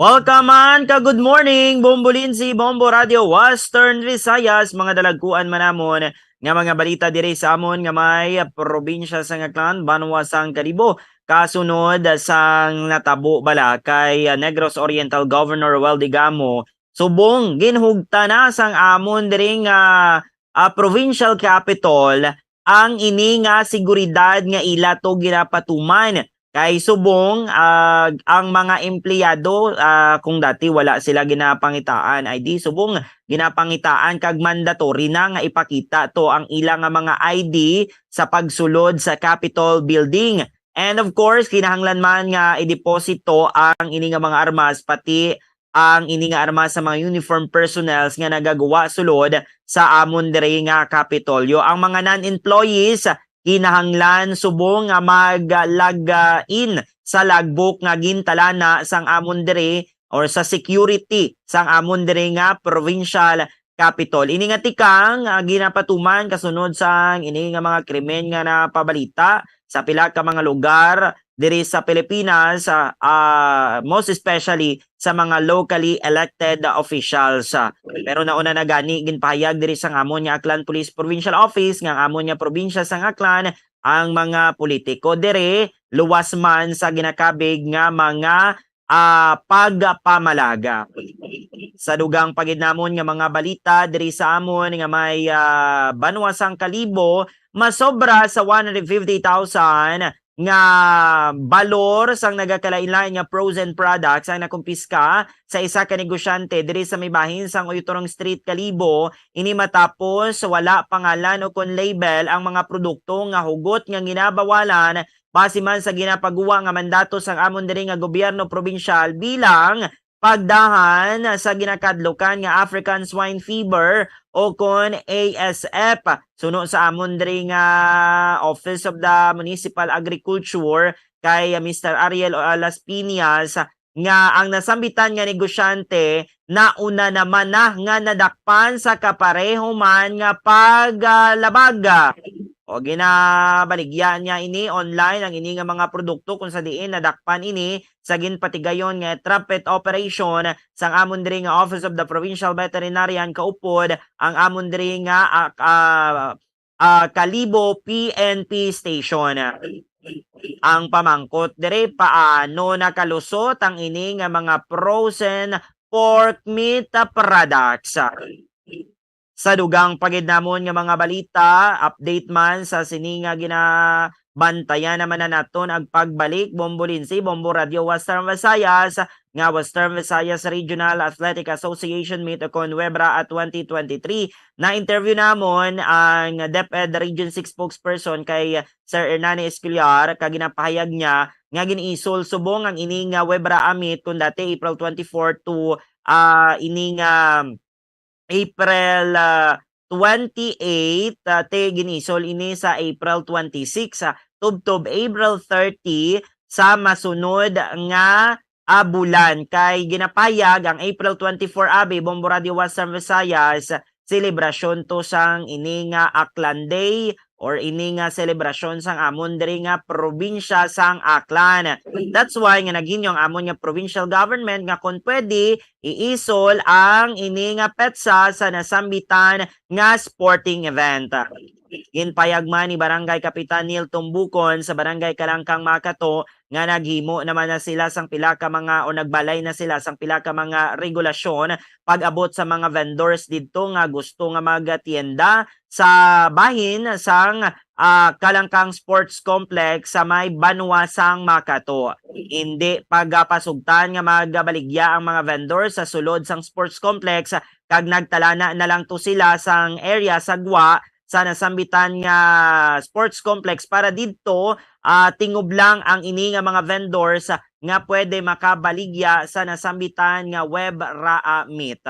Welcome man ka good morning, Bombo Lindsay, Bombo Radio Western Visayas, mga dalagkuan man namon nga mga balita diri sa amon nga may probinsya sang Aklan, banwa sang Kalibo. Kasunod sang natabo bala kay, ah, Negros Oriental Governor Roel Digamo, subong ginhugta na sang amon diri nga, ah, provincial capital ang ini nga seguridad nga ila to ginapatuman. Kay subong, ah, ang mga empleyado, ah, kung dati wala sila ginapangitaan I D, subong ginapangitaan kag mandatory na nga ipakita to ang ila nga mga I D sa pagsulod sa Capitol Building. And of course, kinahanglan man nga i-deposito ang ini nga mga armas, pati ang ini nga armas sa mga uniform personnels nga nagagwa sulod sa amon diri nga Kapitolyo. Ang mga non-employees kinahanglan subong nga mag-log in sa logbook nga gintalana sang amon diri or sa security sang amon diri nga provincial Capitol. Ini nga tikang, ah, ginapatuman kasunod sang ini nga mga krimen nga napabalita sa pila ka mga lugar diri sa Pilipinas, ah, ah, most especially sa mga locally elected officials. Ah, pero nauna na gani ginpahayag diri sang amon nga Aklan Police Provincial Office nga ang amon nga probinsya sang Aklan ang mga politiko diri luwas man sa ginakabig nga mga ah, pagpamalaga. Sa dugang pa gid namon nga mga balita diri sa amon nga may, ah, banwa sang Kalibo, masobra sa one hundred fifty thousand nga balor sang nagakalain-lain nga frozen products ang nakumpiska sa isa ka negosyante diri sa may bahin sang Oyuturong Street, Kalibo. Ini matapos wala pangalan o kon label ang mga produkto nga hugot nga ginabawalan base man sa ginapagwa nga mandato sang amon diri nga gobyerno probinsyal bilang pagdahan sa ginakadlukan nga African Swine Fever o kon A S F. Suno sa amon diri nga Office of the Municipal Agriculture kay Mister Ariel Las Piñas, nga ang nasambitan nga negosyante nauna naman na nga nadakpan sa kapareho man nga paglabag. O ginabaligya niya ini online ang ini nga mga produkto kung sa diin nadakpan ini sa ginpatigayon nga trap it operation sang amon diri nga Office of the Provincial Veterinarian kaupod ang amon diri nga, ah, ah, ah, Kalibo P N P station. Ang pamangkot diri, paano nakalusot ang ini nga mga frozen pork meat products? Sa dugang pa gid namon nga mga balita, update man sa sini nga ginabantayan naman na naton ang pagbalik, Bombo Lindsay, Bombo Radio Western Visayas, nga Western Visayas Regional Athletic Association Meet o kon WEBRA twenty twenty-three. Na-interview namon ang DepEd Region six spokesperson kay Sir Hernani Escolar, kag ginapahayag niya nga gin-isol subong ang ini nga WEBRA Meet kung dati April twenty-four to, ah, ini nga April, ah, twenty-eight, ah, te ginisol ini sa April twenty-six, ah, tubtob April thirty sa masunod nga, ah, bulan. Kay ginapayag ang April twenty-four abi, Bombo Radio Western Visayas, selebrasyon to sang ini nga Aklan Day, or ini nga selebrasyon sang amon diri nga probinsya sang Aklan. That's why nga naghinyo ang amon nga provincial government nga kon pwede, iisol ang ini nga petsa sa nasambitan nga sporting event. Ginpayag man ni Barangay Kapitan Neil Tumbukon sa Barangay Kalangkang Makato nga naghimo naman na sila sang pila ka mga, o nagbalay na sila sang pila ka mga regulasyon pag-abot sa mga vendors didto nga gusto nga magtienda sa bahin sang, ah, Kalangkang Sports Complex sa may banwa sang Makato. Hindi pagapasugtan nga magabaligya ang mga vendor sa sulod sang sports complex kag nagtalana na lang to sila sang area sa gwa sa nasambitan nga sports complex para didto, ah, tingob lang ang ini nga mga vendors nga pwede makabaligya sa nasambitan nga WEBRA Meet.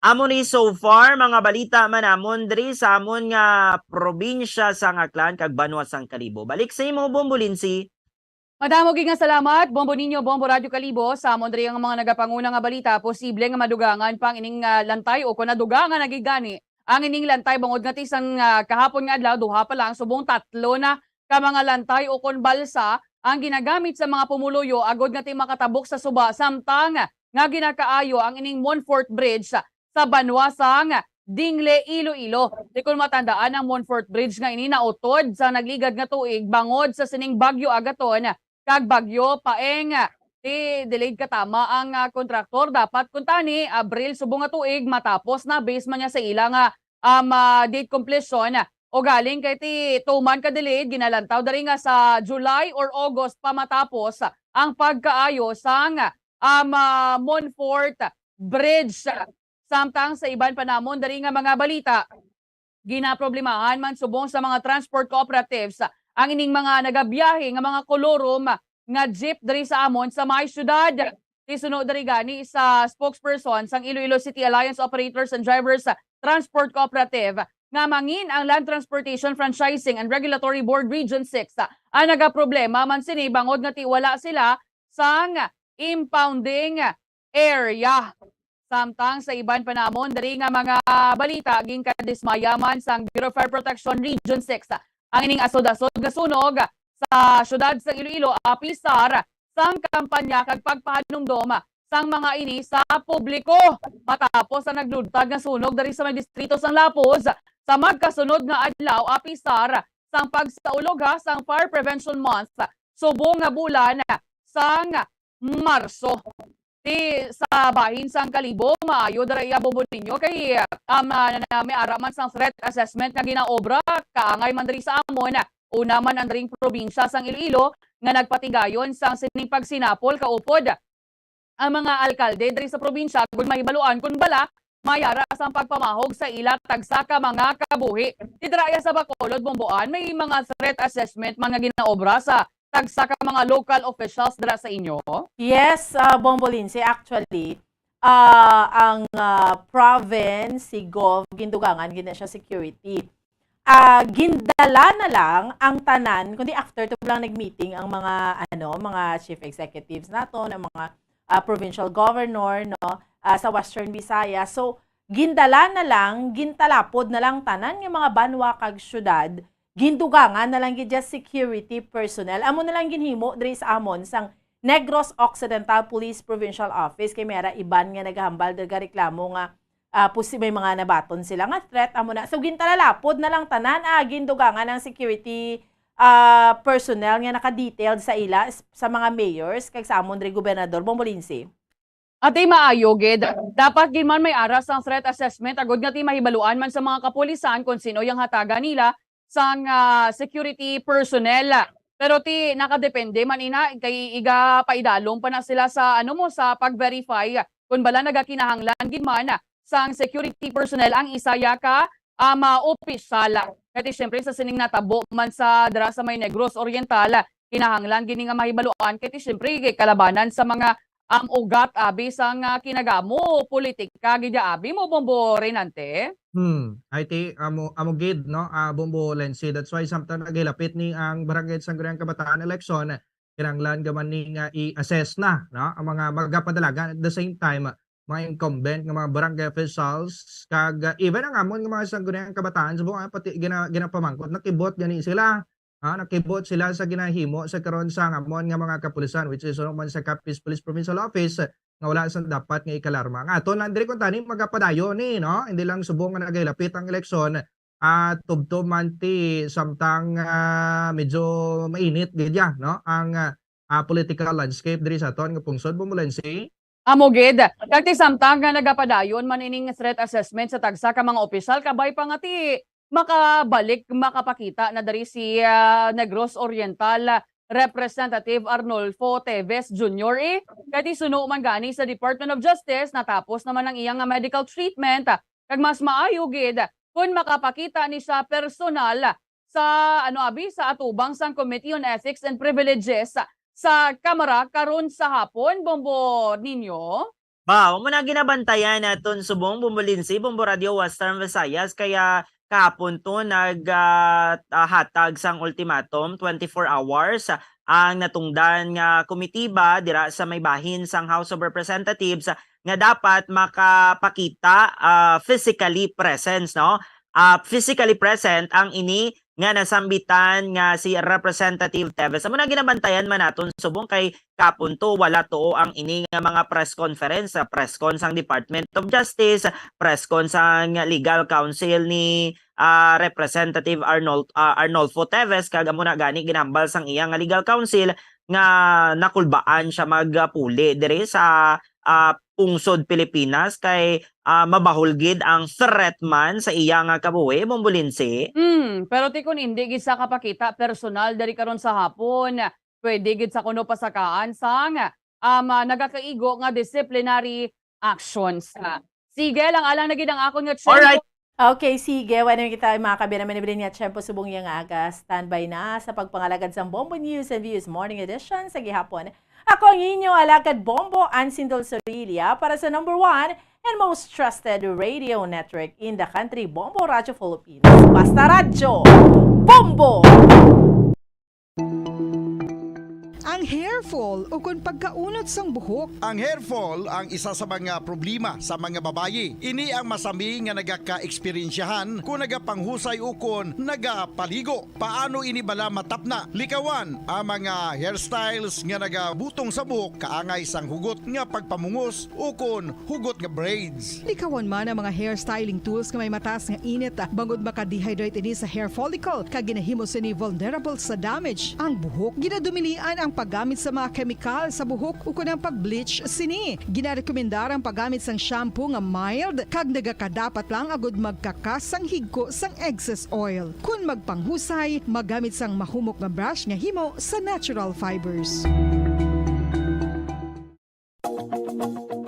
Amo ni so far mga balita man namon diri sa amon nga probinsya sang Aklan kag banwa sang Kalibo. Balik sa imo, Bombo Lindsay. Madamo gid nga salamat, Bombo Ninyo, Bombo Radyo Kalibo, sa amon diri nga mga nagapanguna nga balita. Posible nga madugangan pa ang ining, ah, lantay o kon nadugangan na gid gani ang ining lantay, bangod nga ti sang, ah, kahapon nga adlaw, duha pa lang, subong tatlo na ka mga lantay o kon balsa ang ginagamit sa mga pumuluyo agod nga ti makatabok sa suba, samtang nga ginakaayo ang ining Monfort Bridge sa banwa sang Dingle, Iloilo. Di kon matandaan, ang Monfort Bridge nga ini nautod sa nagligad nga tuig bangod sa sining Bagyo Agaton kag Bagyo Paeng. Di delayed katama ang, ah, kontraktor. Dapat kuntani, Abril subong nga tuig matapos na, base man niya sa ila nga, um, ah, date completion. O galing kay ti tuman ka delayed, ginalantaw diri nga sa July or August pa matapos ang pagkaayo sang, um, ah, Monfort Bridge. Samtang sa iban pa namon diri nga mga balita, ginaproblemahan man subong sa mga transport cooperatives ang ining mga nagabiyahe nga mga kolorum nga jeep diri sa amon sa may syudad. Isuno diri gani sa spokesperson sang Iloilo City Alliance Operators and Drivers Transport Cooperative nga mangin ang Land Transportation Franchising and Regulatory Board Region six ang nagaproblema man sini bangod nga ti wala sila sang impounding area. Samtang sa iban pa namon diri nga mga balita, ginkadismaya man sang Bureau of Fire Protection Region six ang ining asod-asod nga sunog sa siyudad sang Iloilo, apisar sang kampanya kag pagpahanumdom sang mga ini sa publiko. Matapos ang naglugtad nga sunog diri sa may distrito sang Lapuz sa magkasunod nga adlaw, apisar sang pagsaulog ha sang Fire Prevention Month subong nga bulan sang Marso. Ti sa bahin sang Kalibo, maayo dira iya, Bombo Ninyo, kay, um, ah, na, na, may ara man sang threat assessment nga ginaobra, kaangay man diri sa amon, Una man ang dring probinsya sang Iloilo nga nagpatigayon sang sining pagsinapol kaupod ang mga alkalde diri sa probinsya, agud mahibaluan kon bala may ara sang pagpamahog sa ila tagsa ka mga kabuhi. Dira iya sa Bacolod, Bomboan, may mga threat assessment man nga ginaobra sa tagsa ka mga local officials dira sa inyo? Yes, ah, Bombo Lindsay, actually, ah, ang, ah, province, si Gov, gindugangan gid na siya security. Ah, gindala na lang ang tanan, kundi after to lang nag-meeting ang mga, ano, mga chief executives naton, ang mga, ah, provincial governor, no, ah, sa Western Visayas. So, gindala na lang, gintalapod na lang tanan nga mga banwa kag syudad, gindugangan na lang gid dya security personnel. Amo na lang ginhimo diri sa amon sang Negros Occidental Police Provincial Office, kay may ara iban nga nagahambal, nagareklamo nga, ah, pusi-, may mga nabaton sila nga threat, amo na. So, gintalalapod na lang tanan, ah, gindugangan ang security, ah, personnel nga naka-detailed sa ila, s-, sa mga mayors, kag sa amon diri gobernador, Bombo Lindsay. Ati, maayo gid. Dapat gid man may ara sang threat assessment, agud nga ti mahibaluan man sa mga kapulisan kon sino yang hatagan nila sang, ah, security personnel. Pero ti nakadepende man ina, kay iga paidalom pa na sila sa, ano mo, sa pag-verify kon bala nagakinahanglan gid man sang security personnel ang isa ya ka, ah, mga opisyal. Kay ti siyempre sa sining natabo man sa dira sa may Negros Oriental, kinahanglan gini nga mahibaluan kay ti siyempre kay kalabanan sa mga, um, ugat abi sang, ah, kinagamo politika gid ya abi mo, Bombo Renante. Hmm, I think amo, amo gid, no, ah, Bombo Lency. That's why samtang naghilapit ni ang Barangay Sangguniang Kabataan election, kinahanglan gaman ni nga i-assess na, no, ang mga magapadalagan. At the same time, mga incumbent nga mga barangay officials, kag, ah, even ang amon nga mga Sangguniang Kabataan, subong, ah, pati gina-, ginapamangkot, nakibot gani sila, ah, nakibot sila sa ginahimo sa karon sa amon nga mga kapulisan, which is, ano man, sa Capiz Police Provincial Office, nga wala sang dapat nga ikalarma. Ang aton lang diri kuntani magapadayon ni, no? Hindi lang subong nga nagahilapit ang eleksyon, ah, tubtob man ti samtang, ah, medyo mainit gid ya, no? Ang, ah, ah, political landscape diri sa aton nga pungsod, Bombo Lency. Amo gid. Kag ti samtang nga nagapadayon man ining threat assessment sa tagsa ka mga opisyal, kabay pa nga ti makabalik, makapakita na diri si, ah, Negros Oriental, ah, Representative Arnolfo Teves Junior, eh. Kay ti suno man gani sa Department of Justice, natapos naman ang iyang, ah, medical treatment, ah, kag mas maayo gid kon makapakita ni siya personal sa, ano, abi, sa atubang sang Committee on Ethics and Privileges sa Kamara karon sa hapon, Bombo Ninyo. Ba, amo na ginabantayan naton subong, Bombo Lindsay, Bombo Radio Western Visayas, kaya kahapon to nag, ah, ah, hatag sang ultimatum, twenty-four hours, ah, ang natungdan nga komitiba dira sa may bahin sang House of Representatives, ah, nga dapat makapakita, ah, physically presence, no? Ah, physically present ang ini nga nasambitan nga si Representative Teves. Amo na ginabantayan man naton subong kay kapon to, wala to ang ini nga mga press conference, sa press con sang Department of Justice, press con sang legal counsel ni, ah, Representative Arnold, ah, Arnolfo Teves, kag amo na gani ginambal sang iya nga legal counsel nga nakulbaan siya magpuli diri sa, ah, pungsod Pilipinas kay, ah, mabahol gid ang threat man sa iya nga kabuhi, Bombo Lindsay. Hmm, pero ti kun indi gid sa kapakita personal diri karon sa hapon, pwede gid sa kuno pasakaan sang, um, ah, nagakaigo nga disciplinary actions. Sige lang, alang na gid ang akon nga tiyempo. Alright. Okay, sige. Wala naman kita, mga kabiyanan, manibilin nga tiyempo subong iya nga aga. Standby na sa pagpangalagad sang Bombo News and Views Morning Edition sa gihapon. Ako ang inyo alagad Bombo, Ansin Dulce Orilla, para sa number one and most trusted radio network in the country, Bombo Radyo Philippines. Basta Radyo, Bombo! Ang hair fall ukon pagkaunot sang buhok. Ang hair fall ang isa sa mga problema sa mga babayi. Ini ang masami nga nagaka-eksperyensyahan kon nagapanghusay ukon nagapaligo. Paano ini bala matapna? Likawan ang mga hairstyles nga nagabutong sa buhok kaangay sang hugot nga pagpamungos ukon hugot nga braids. Likawan man ang mga hairstyling tools nga may mataas nga init, bangod maka-dehydrate ini sa hair follicle, kag ginahimo sini vulnerable sa damage ang buhok. Ginadumilian ang pag gamit sa mga kemikal sa buhok ukon ang pag-bleach sini. Ginarekomendar ang paggamit sang shampoo nga mild kag nagakadapat lang agud magkakas sang higko sang excess oil. Kon magpanghusay, magamit sang mahumok nga brush nga himo sa natural fibers.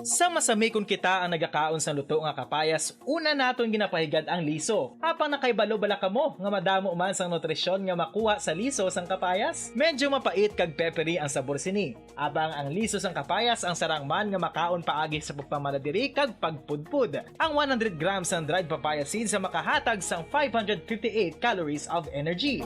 Sa masami kon kita ang nagakaon sang luto nga kapayas, una naton ginapahigad ang liso. Apang nakahibalo bala kamo nga madamo man sang nutrisyon nga makuha sa liso sang kapayas? Medyo mapait kag peppery ang sabor sini. Apang ang liso sang kapayas ang sarang man nga makaon paagi sa pagpamala diri kag pagpudpod. Ang one hundred grams sang dried papaya seeds ang makahatag sang five hundred fifty-eight calories of energy.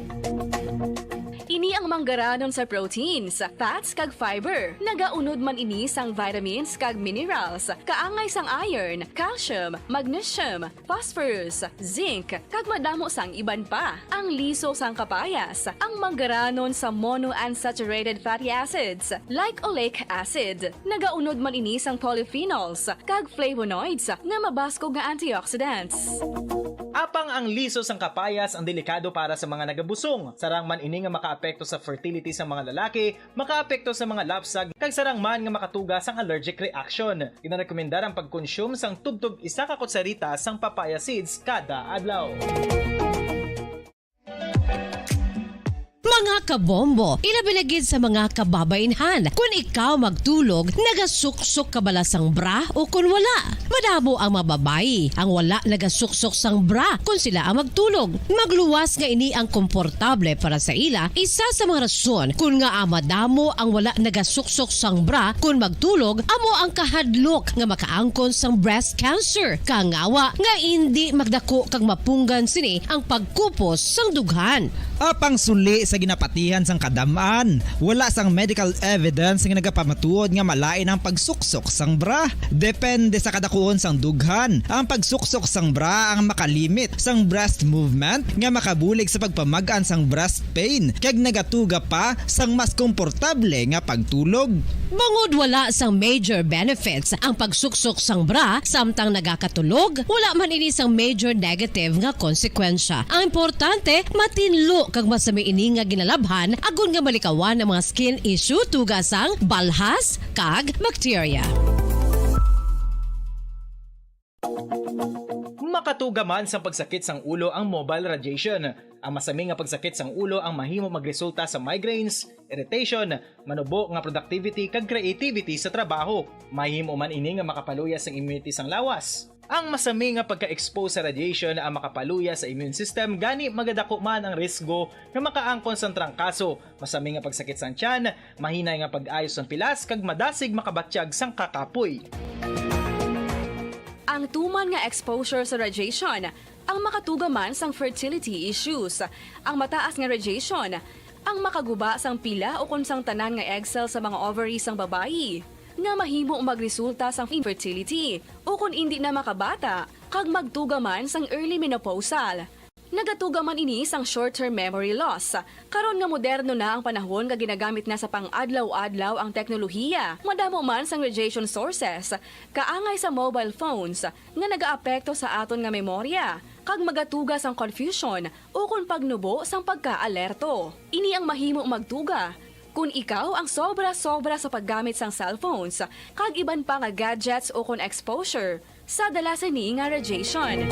Ini ang manggaranon sa proteins, fats kag fiber. Nagaunod man ini sang vitamins kag minerals, kaangay sang iron, calcium, magnesium, phosphorus, zinc, kag madamo sang iban pa. Ang liso sang kapayas, ang manggaranon sa monounsaturated fatty acids, like oleic acid. Nagaunod man ini sang polyphenols kag flavonoids nga mabaskog nga antioxidants. Apang ang liso sang kapayas ang delikado para sa mga nagabusong. Sarang man ini nga makaapekto sa fertility sang mga lalaki, makaapekto sa mga lapsag, kag sarang man nga makatuga sang allergic reaction. Ginarekomendar ang pagkonsume sang tubtob isa ka kutsarita sang papaya seeds kada adlaw. Mga kabombo, ilabi na gid sa mga kababainhan. Kun ikaw magtulog, nagasuksok ka bala sang bra o kun wala? Madamo ang mga babayi ang wala nagasuksok sang bra kun sila ang magtulog. Magluwas nga ini ang komportable para sa ila, isa sa mga rason kun ngaa madamo ang wala nagasuksok sang bra kun magtulog amo ang kahadlok nga makaangkon sang breast cancer. Kangawa nga indi magdako kag mapunggan sini ang pagkupos sang dughan. Apang suli sa ginapatihan sang kadam-an, wala sang medical evidence nga nagapamatuod nga malain ang pagsuksok sang bra. Depende sa kadakuon sang dughan, ang pagsuksok sang bra ang makalimit sang breast movement nga makabulig sa pagpamag-an sang breast pain kag nagatuga pa sang mas komportable nga pagtulog. Bangod wala sang major benefits ang pagsuksok sang bra samtang nagakatulog, wala man ini sang major negative nga konsekwensya. Ang importante, matinlo kag masami ini nga ginalabhan agod nga malikawan ang mga skin issue tuga sang balhas kag bakterya. Makatuga man sang pagsakit sang ulo ang mobile radiation. Ang masami nga pagsakit sang ulo ang mahimo magresulta sa migraines, irritation, manubo nga productivity kag creativity sa trabaho. Mahimo man ini nga makapaluya sang immunity sang lawas. Ang masami nga pagka-expose sa radiation ang makapaluya sa immune system, gani magadako man ang risgo nga makaangkon sang trangkaso, masami nga pagsakit sang tiyan, mahinay nga pag-ayo sang pilas kag madasig makabatyag sang kakapoy. Ang tuman nga exposure sa radiation ang makatuga man sang fertility issues. Ang mataas nga radiation ang makaguba sang pila ukon sang tanan nga egg cell sa mga ovary sang babayi, nga mahimo magresulta sang infertility ukon indi na makabata kag magtuga man sang early menopausal. Nagatuga man ini sang short-term memory loss. Karon nga moderno na ang panahon nga ginagamit na sa pang-adlaw-adlaw ang teknolohiya, madamo man sang radiation sources, kaangay sa mobile phones, nga nagaapekto sa aton nga memorya kag magatuga sang confusion ukon pagnubo sang pagkaalerto. Ini ang mahimo magtuga kon ikaw ang sobra-sobra sa paggamit sang cellphones kag iban pa nga gadgets ukon exposure sa dala sini nga radiation.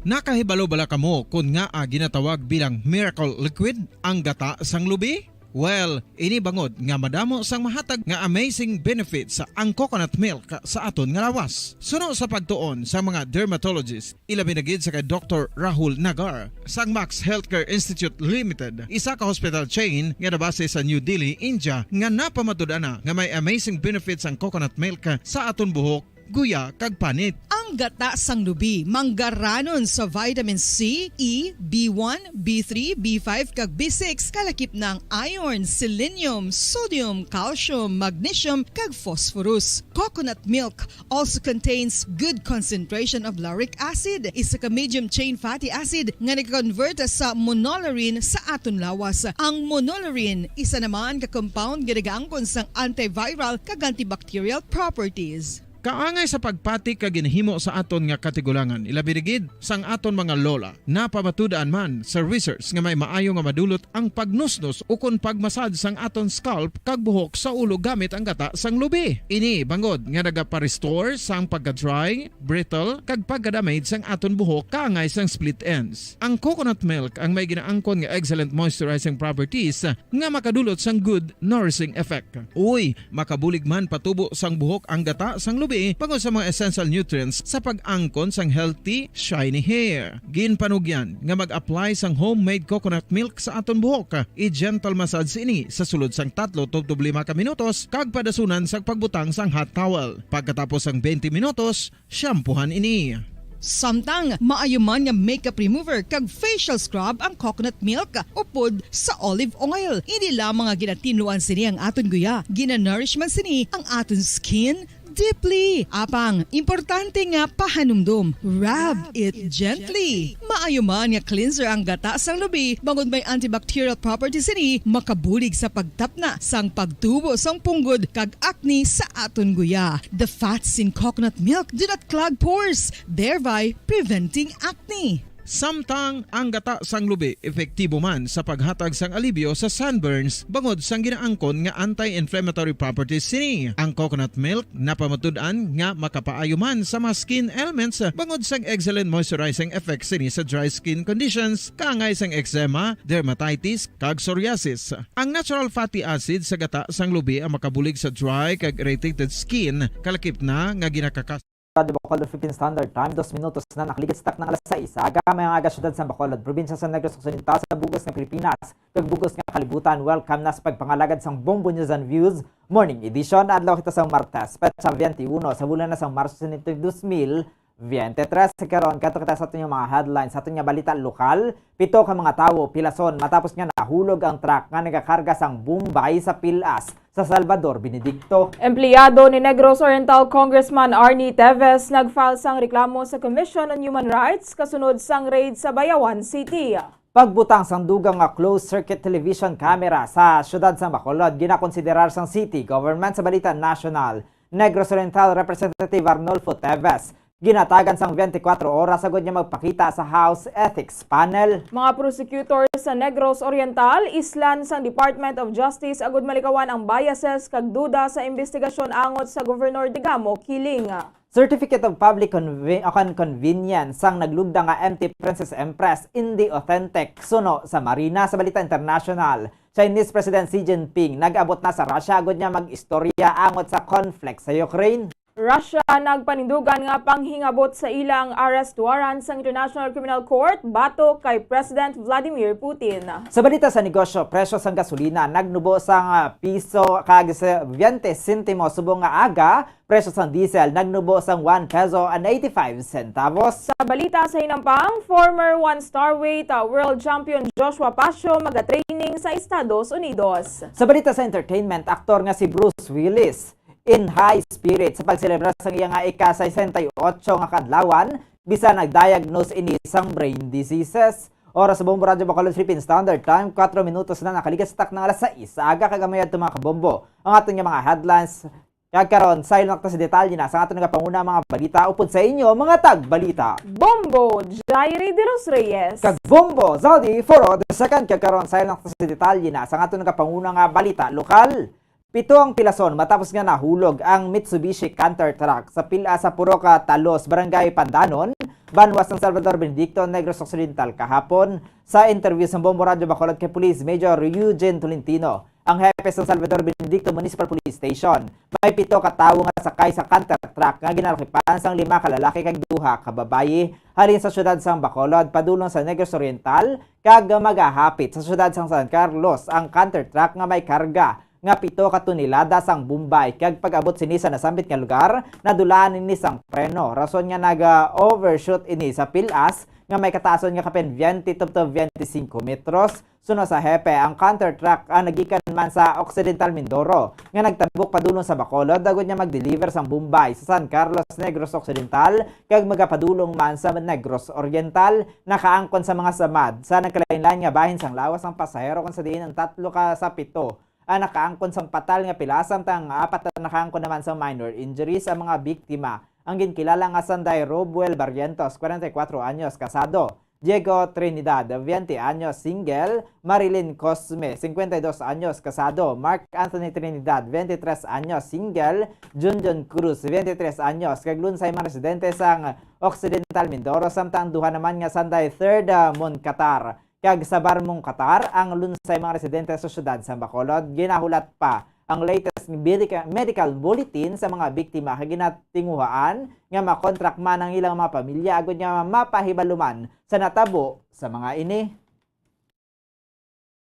Nakahibalo bala kamo kon ngaa ginatawag bilang miracle liquid ang gata sang lubi? Well, ini bangod nga madamo sang mahatag nga amazing benefits ang coconut milk sa aton nga lawas. Suno sa pagtuon sa mga dermatologist, ilabi na gid sa kay Doktor Rahul Nagar sang Max Healthcare Institute Limited, isa ka hospital chain nga nabase sa New Delhi, India, nga napamatud-an na nga may amazing benefits ang coconut milk sa aton buhok, guya, kag panit. Ang gata sang lubi manggaranon sa vitamin C, E, B one, B three, B five, kag B six, kalakip na ang iron, selenium, sodium, calcium, magnesium, kag phosphorus. Coconut milk also contains good concentration of lauric acid, isa ka medium chain fatty acid nga nag-convert sa monolaurin sa aton lawas. Ang monolaurin isa naman ka compound nga nagaangkon sang antiviral kag antibacterial properties. Kaangay sa pagpati ka ginhimo sa aton nga katigulangan, ilabi na gid sang aton mga lola. Napamatud-an man sa research nga may maayo nga madulot ang pagnusnos ukon pagmasad sang aton scalp kag buhok sa ulo gamit ang gata sang lubi. Ini bangod nga nagapa-restore sang pagka-dry, brittle, kag pagka-damage sang aton buhok kaangay sang split ends. Ang coconut milk ang may ginaangkon nga excellent moisturizing properties nga makadulot sang good nourishing effect. Uy, makabulig man patubo sang buhok ang gata sang lubi bangod sa mga essential nutrients sa pag-angkon sang healthy, shiny hair. Ginpanugyan nga mag-apply sang homemade coconut milk sa aton buhok. I-gentle massage ini sa sulod sang tatlo tubtob lima ka minutos kag padasunan sang pagbutang sang hot towel. Pagkatapos sang twenty minutos, shampoohan ini. Samtang maayo man nga makeup remover kag facial scrub ang coconut milk upod sa olive oil. Hindi lamang nga ginatinluan sini ang aton guya, ginanourish man sini ang aton skin deeply. Apang, importante nga pahanumdom, rub it gently. Maayo man nga cleanser ang gata sang lubi bangod may antibacterial properties sini, makabulig sa pagtapna sang pagtubo sang punggod kag acne sa aton guya. The fats in coconut milk do not clog pores, thereby preventing acne. Samtang ang gata sang lubi epektibo man sa paghatag sang alibyo sa sunburns bangod sang ginaangkon nga anti-inflammatory properties sini. Ang coconut milk napamatud-an nga makapaayo man sa mga skin ailments bangod sang excellent moisturizing effects sini sa dry skin conditions, kaangay sang eczema, dermatitis, kag psoriasis. Ang natural fatty acid sa gata sang lubi ang makabulig sa dry kag irritated skin, kalakip na nga ginakakas- Radyo Bacolod, fifteen Standard Time, dos minutos na nakaligid sa takna nga alas sais. Aga, mga aga, siyudad sa Bacolod, probinsya sa Negros Occidental, sa bug-os nga Pilipinas, kag bug-os nga kalibutan. Welcome na sa pagpangalagad sang Bombo News and Views Morning Edition. Adlaw kita sa Martes, petsa twenty-one, sa bulan na sang Marso, sini dos mil veintitrés. Karon, kadto kita sa aton nga mga headlines, sa aton nga balita lokal. Pito ka mga tawo pilason matapos nga nahulog ang truck nga nagakarga sang bumbay sa Pilas sa Salvador Benedicto. Empleyado ni Negros Oriental Congressman Arnie Teves nag-file sang reklamo sa Commission on Human Rights kasunod sang raid sa Bayawan City. Pagbutang sang dugang nga closed-circuit television camera sa siyudad sang Bacolod ginakonsiderar sang city government. Sa balita nasyonal, Negros Oriental Representative Arnulfo Teves ginatagan sang twenty-four oras agud niya magpakita sa House Ethics Panel. Mga prosecutor sa Negros Oriental, islan sang Department of Justice agud malikawan ang biases kag duda sa imbestigasyon angot sa Governor Degamo killing. Certificate of Public Conve-, uh, Con-, Convenience sang naglugda nga M T Princess Empress indi authentic, suno sa Marina. Sa balita international, Chinese President Xi Jinping nag-abot na sa Russia agud niya mag-istorya angot sa conflict sa Ukraine. Russia nagpanindugan nga panghingabot sa ila ang arrest warrant sang International Criminal Court batok kay President Vladimir Putin. Sa balita sa negosyo, presyo sang gasolina nagnubo sang, ah, piso kag sa twenty sentimo subong nga aga, presyo sang diesel nagnubo sang one peso and eighty-five centavos. Sa balita sa hinampang, former one star weight, ah, world champion Joshua Pacio magatraining sa Estados Unidos. Sa balita sa entertainment, aktor nga si Bruce Willis in high spirit sa pagselebrar sang iya nga ika-sesenta y ocho nga kaadlawan, bisan nag-diagnose ini sang brain diseases. Oras sa Bombo Radyo Bacolod, Philippine Standard Time, kuwatro minutos na nakaligid sa takna nga alas sais sa aga, kag amay adto, mga kabombo, ang aton nga mga headlines. Kag karon, sayop na ta sa detalye na sa aton nga panguna mga balita upod sa inyo, mga tagbalita. Bombo, Jairi de los Reyes. Kag Bombo, Zaldi Foro the second. Kag karon, sayop na ta sa detalye na sa aton nga panguna nga balita lokal. Pito ang pilason matapos nga nahulog ang Mitsubishi Canter truck sa Pilas sa Purok Talos, Barangay Pandanon, banwa sang Salvador Benedicto, Negros Occidental kahapon. Sa interview sa Bombo Radyo Bacolod kay Police Major Eugene Tolentino, ang hepe sa Salvador Benedicto Municipal Police Station, may pito ka tawo nga sakay sa canter truck nga ginalakipan sang lima ka lalaki kag duha ka babayi halin sa siyudad sang Bacolod padulong sa Negros Oriental kag magahapit sa siyudad sang San Carlos ang canter truck nga may karga nga pito ka tonelada sang bumbay, kag pag-abot sini sa nasambit nga lugar, nadulaan ini sang preno, rason nga nag-overshoot ini sa Pilas nga may kataason nga kapin twenty to twenty-five metros. Suno sa hepe, ang canter truck ang nagikan man sa Occidental Mindoro nga nagtabok padulong sa Bacolod agud nga mag-deliver sang bumbay sa San Carlos, Negros Occidental, kag magapadulong man sa Negros Oriental. Nakaangkon sa mga samad sa nagkalainlain nga bahin sang lawas ang pasahero, kung sa diin ang tatlo ka sa pito ang nakaangkon sang patal nga pila, samtang apat na nakaangkon naman sang minor injuries ang mga biktima. Ang ginkilala nga sanday Robuel Barrientos, kwarenta y kuwatro anyos, kasado, Diego Trinidad, twenty anyos, single, Marilyn Cosme, cincuenta y dos anyos, kasado, Mark Anthony Trinidad, twenty-tres anyos, single, Junjun Cruz, twenty-tres anyos, kag lunsay mga residente sang Occidental Mindoro, samtang duha naman nga sanday Third, ah, Moncatar kag Sabar Moncatar ang lunsay mga residente sa siyudad sang Bacolod. Ginahulat pa ang latest medica-, medical bulletin sa mga biktima kag ginatinguhaan nga makontrak man ang ilang mga pamilya agod nga mapahibaluman sa natabo sa mga ini.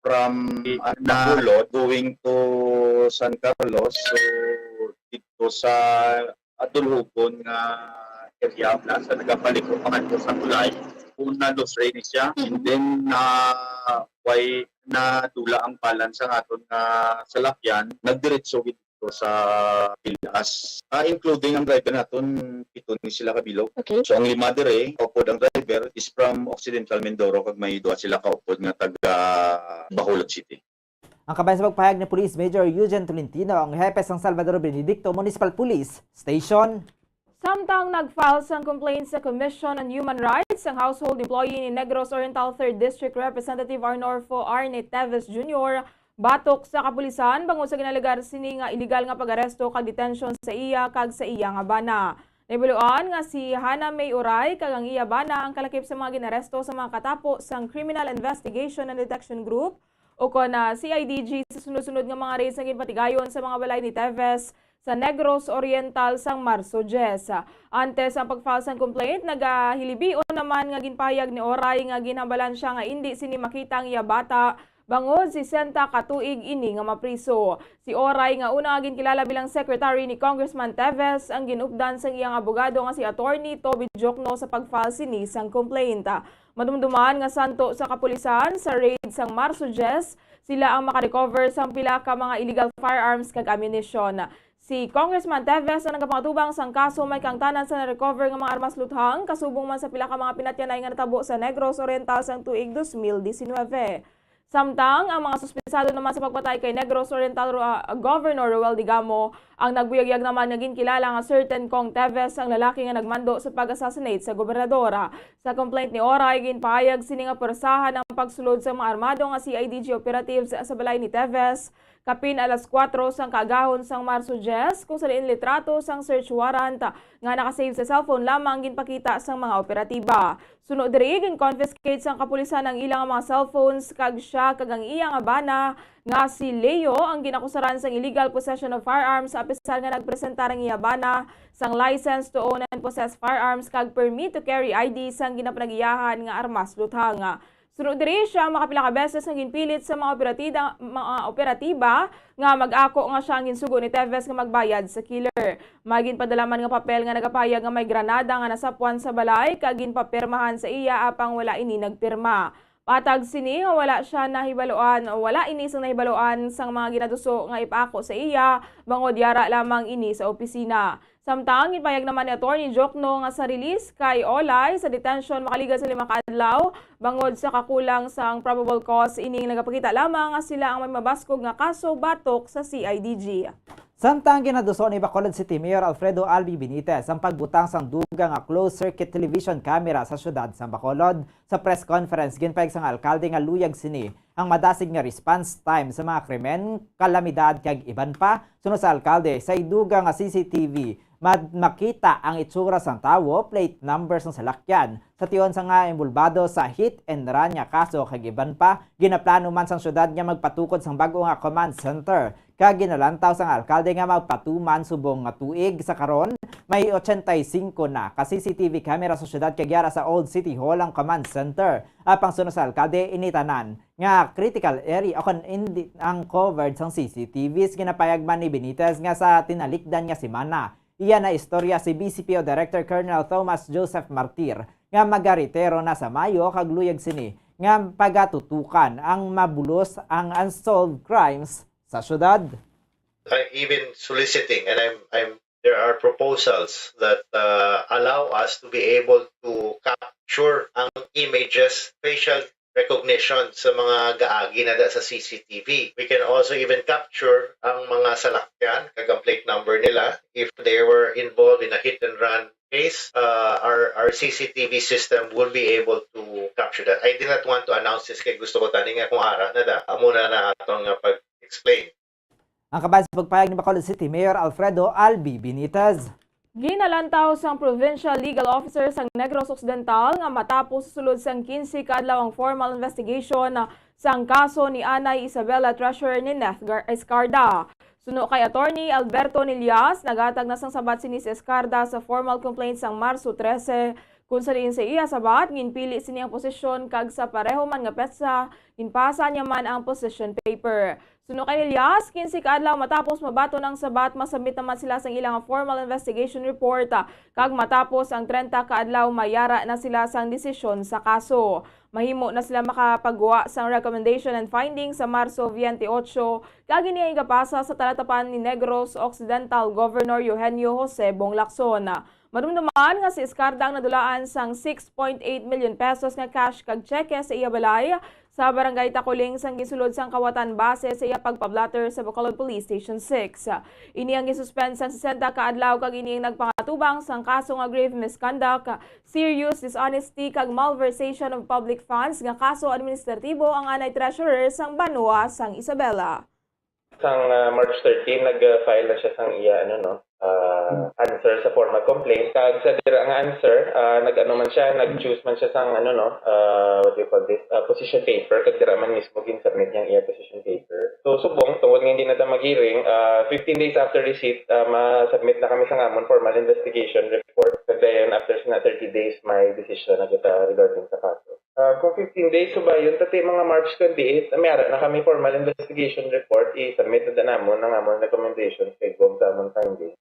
From, uh, Bacolod going to San Carlos, so dito sa, uh, Dulhugon nga area na sa nagapalibot pa kadto sa tulay, una dos rey ni siya, and then na why nadula ang balance ang aton nga salakyan, nagdiretso gid to sa pilas. Ah, including ang driver naton, pito ni sila kabilog. Okay. So ang lima dire, upod ang driver, is from Occidental Mindoro kag may duha sila kaupod nga taga Bacolod City. Ang kabahin sa pagpahayag ni Police Major Eugene Tolentino, ang hepe sang Salvador Benedicto Municipal Police Station. Samtang nag-file sang complaint sa Commission on Human Rights ang household employee ni Negros Oriental Third District Representative Arnolfo Arne Teves Junior batok sa kapulisan bangod sa ginalegar sini nga iligal nga pag-aresto kag detention sa iya kag sa iya nga bana. Nahibaluan nga si Hana May Uray kag ang iya bana ang kalakip sa mga ginaresto sa mga katapo sang Criminal Investigation and Detection Group o kon, ah, C I D G sa sunod-sunod nga mga raids nga ginpatigayon sa mga balay ni Teves sa Negros Oriental sang Marso diyes. Antes ang pag-file sang complaint, nagahilibion naman nga ginpahayag ni Uray nga ginhambalan siya nga indi sini makita ang iya bata bangod sesenta ka tuig ini nga mapriso. Si Uray, nga una nga ginkilala bilang secretary ni Congressman Teves, ang gin-updan sang iyang abogado nga si Attorney Toby Diokno sa pag-file sini sang complaint. Madumduman nga santo sa kapulisan, sa raid sang Marso diyes, sila ang makarecover sang pila ka mga illegal firearms kag ammunition. Si Congressman Teves ang nagapangatubang sang kaso may kaangtanan sa na-recover nga mga armas luthang, kasubong man sa pila ka mga pinatyanay nga natabo sa Negros Oriental sang tuig dos mil disinwebe. Samtang ang mga suspetsado naman sa pagpatay kay Negros Oriental Ro-, ah, Governor Roel Digamo ang nagbuyagyag naman nga ginkilala nga certain Cong Teves ang lalaki nga nagmando sa pag-assassinate sa gobernador. Sa complaint ni Uray, ginpahayag sini nga pwersahan ang pagsulod sa mga armado nga C I D G operatives sa balay ni Teves kapin alas kuwatro sang kaagahon sang Marso diyes, kung sa diin litrato sang search warrant nga nakasave sa cellphone lamang ginpakita sang mga operatiba. Suno diri, gin-confiscate sang kapulisan ang ila nga mga cellphones kag siya kag ang iya nga bana nga si Leo ang ginakusaran sang illegal possession of firearms, apisar nga nagpresentar ang iya bana sang license to own and possess firearms kag permit to carry I D sang ginapanag-iyahan nga armas luthang. Suno diri, siya ang makapila ka beses nga ginpilit sa mga operatida, mga operatiba nga mag-ako nga siya ang ginsugo ni Teves nga magbayad sa killer. May ginpadala man nga papel nga nagapahayag nga may granada nga nasapwan sa balay kag ginpapirmahan sa iya, apang wala ini nagpirma. Patag sini nga wala siya nahibaluan, wala ini sang nahibaluan sang mga ginaduso nga ipaako sa iya, bangod yara lamang ini sa opisina. Samtang ginpahayag naman ni Attorney Diokno nga sa release kay Uray sa detention makaligad sa lima ka adlaw, bangod sa kakulang sang probable cause, ining nagapakita lamang nga sila ang may mabaskog nga kaso batok sa C I D G. Samtang ginaduso ni Bacolod City Mayor Alfredo Albi Benitez ang pagbutang sang dugang nga closed-circuit television camera sa siyudad sang Bacolod. Sa press conference, ginpahayag sang alkalde nga luyag sini ang madasig nga response time sa mga krimen, kalamidad, kag iban pa. Suno sa alkalde, sa idugang nga C C T V, mad-, makita ang itsura sang tawo, plate number sang salakyan, sa tion sa nga inbolbado sa hit and run nga kaso, kag iban pa. Ginaplano man sang syudad nga magpatukod sang bag-o nga command center, kag ginalantaw sang alkalde nga magpatuman subong nga tuig. Sa karon, may ochenta y cinco na ka C C T V camera sa syudad, kag yara sa Old City Hall ang command center. Apang suno sa alkalde, ini tanan nga critical area o kon indi ang covered sang C C T Vs. Ginapayag man ni Benitez nga sa tinalikdan nga semana, iya na istorya si B C P O Director Colonel Thomas Joseph Martir nga magaretiro na sa Mayo, kag luyag sini nga pagatutukan ang mabulos ang unsolved crimes sa syudad. I'm even soliciting, and I'm, I'm, there are proposals that, uh, allow us to be able to capture ang images, facial recognition sa mga gaagi na da sa C C T V. We can also even capture ang mga salakyan kag ang plate number nila if they were involved in a hit and run case. Uh, our, our C C T V system will be able to capture that. I did not want to announce this kay gusto ko tani nga kung ara na da. Amo na na aton nga pag-explain. Ang kabahin sa pagpahayag ni Bacolod City Mayor Alfredo Albi Benitez. Ginalantaw sang Provincial Legal Officer sang Negros Occidental nga matapos sulod sang quince ka adlaw ang formal investigation sang kaso ni Anay Isabella Treasurer Nineth Gar- Escarda. Suno kay Attorney Alberto Nillas, nagatag na sang sabat sini si Escarda sa formal complaint sang Marso trese, kung sa diin sa iya sabat ginpili sini ang posisyon kag sa pareho man nga petsa ginpasa niya man ang position paper. Suno kay Elias, quince ka adlaw matapos mabaton ang sabat, masubmit naman sila sang ilang formal investigation report, ah, kag matapos ang trenta ka adlaw mayara na sila sang desisyon sa kaso. Mahimo na sila makapagwa sang recommendation and findings sa Marso veinte ocho, kag ini ang igapasa sa talatapan ni Negros Occidental Governor Eugenio Jose Bong Lacson. Madumduman nga si Escarda ang nadulaan sang six point eight million pesos nga cash kag tseke sa iya balay sa Barangay Tacoling sang gisulod sang kawatan base sa iya pagpa-blotter sa Bacolod Police Station six. Ini ang gisuspend sang sesenta ka adlaw kag ini ang nagpangatubang sang kaso nga grave misconduct, serious dishonesty kag malversation of public funds nga kaso administratibo ang anay treasurer sang banwa sang Isabela. Sang uh, March thirteen, nag-file na siya sang iya ano no, uh, answer sa formal complaint. Kag sa dira nga answer, uh, nag-ano man siya, nag-choose man siya sang ano no, uh, what do you call this, uh, position paper. Kag dira man mismo gin-submit niyang iya position paper. So subong tungod nga hindi na ta mag-hearing, uh, fifteen days after receipt, uh, ma-submit na kami sa ngamon formal investigation report. Kag dayon after sina thirty days, may decision na kita regarding sa kaso. Uh, kung fifteen days subayon, tati mga March twenty-eight, may ara na kami formal investigation report, i-submit na namon ang amon recommendations kay Gov sa amon findings.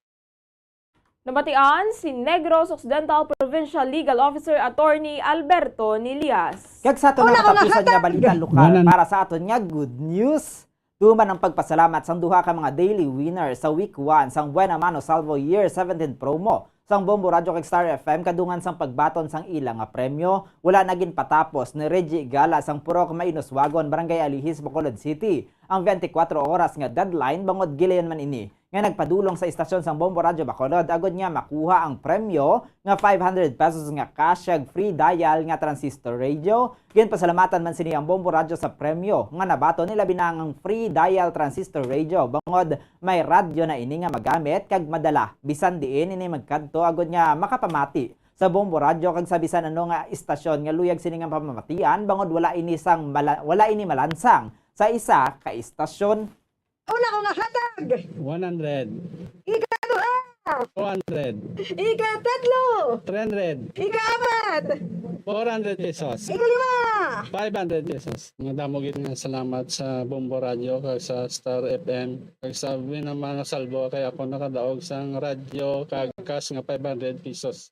Nabatian si Negros Occidental Provincial Legal Officer Attorney Alberto Nilias. Kag sa aton na katapusan nga balita lokal, para sa aton nga good news, tuman ang pagpasalamat sang duha ka mga daily winner sa week one sang Buena Mano Salvo Year seventeen promo sang Bombo Radyo kag Star F M kadungan sang pagbaton sang ila nga premyo. Wala na ginpatapos ni Reggie Gala sang Purok Mainoswagon, Barangay Alihis, Bacolod City, ang twenty-four oras nga deadline bangod gilayon man ini nga nagpadulong sa istasyon sang Bombo Radyo Bacolod agod nga makuha ang premyo nga five hundred pesos nga cash kag free dial nga transistor radio. Ginpasalamatan man sini ang Bombo Radyo sa premyo nga nabaton nila, binang ang free dial transistor radio bangod may radyo na ini nga magamit kag madala bisan diin ini magkadto agod nga makapamati sa Bombo Radyo kag sa bisan ano nga istasyon nga luyag sini nga pamamatian bangod wala ini sang mala- wala ini malansang sa isa ka istasyon. Una ko nga hatag. One hundred. Ikaduha. Two hundred. Ikatatlo. Three hundred. Ikaapat. Four hundred pesos. Ikalima. Five hundred pesos. Nga damo gid nga salamat sa Bombo Radio kag sa Star F M kag sa Buena Mano Salvo kay ako nakadaog sang radyo kag cash nga five hundred pesos.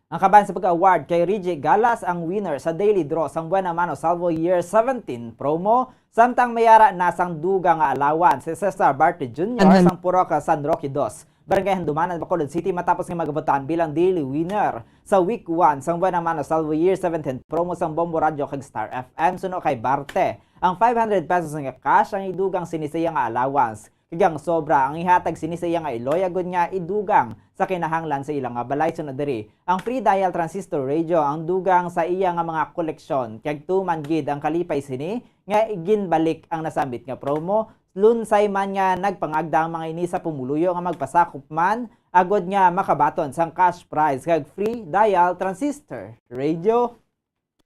Ang kaban sa pag-award kay Reggie Galas ang winner sa daily draw sang Buena Mano Salvo Year seventeen promo, samtang mayara na sang dugang nga allowance si Cesar Barte Junior Anhan. Sang Purok San Roque Dos, Barangay Handumanan, Bacolod City, matapos nga magabutan bilang daily winner sa week one sang Buena Mano Salvo Year seventeen promo sang Bombo Radio kag Star F M. Suno kay Barte, ang five hundred pesos nga cash ang idugang sini sa iya nga allowance. Kag ang sobra ang ihatag sini sa iya nga iloy agod nga idugang sa kinahanglan sa ila nga balay. Sunod diri, ang free dial transistor radio ang dugang sa iya nga mga koleksyon, kag tuman gid ang kalipay sini nga ginbalik ang nasambit nga promo. Lunsay man nga nagpangagda ang mga ini sa pumuluyo nga magpasakop man agod nga makabaton sang cash prize kag free dial transistor radio.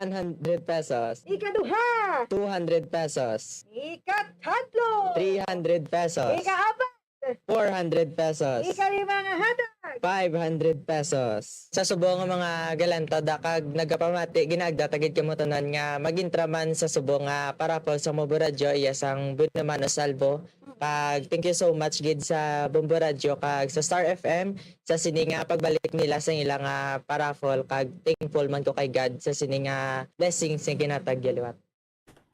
One hundred pesos. Ikaduha. Two hundred pesos. Ikatatlo. Three hundred pesos. Ikaapat. Four hundred pesos. Ikalima nga hatag. Five hundred pesos. Sa subong nga mga galanta da kag nagapamati, ginaagda ta gid kamo tanan nga mag-intra man sa subong nga paraffle sa Mobo Radyo, iya sang Buena Mano Salvo. Kag thank you so much gid sa Bombo Radyo kag sa Star F M sa sini nga pagbalik nila sa ila nga paraffle, kag thankful man ko kay God sa sini nga blessings nga ginhatag niya liwat.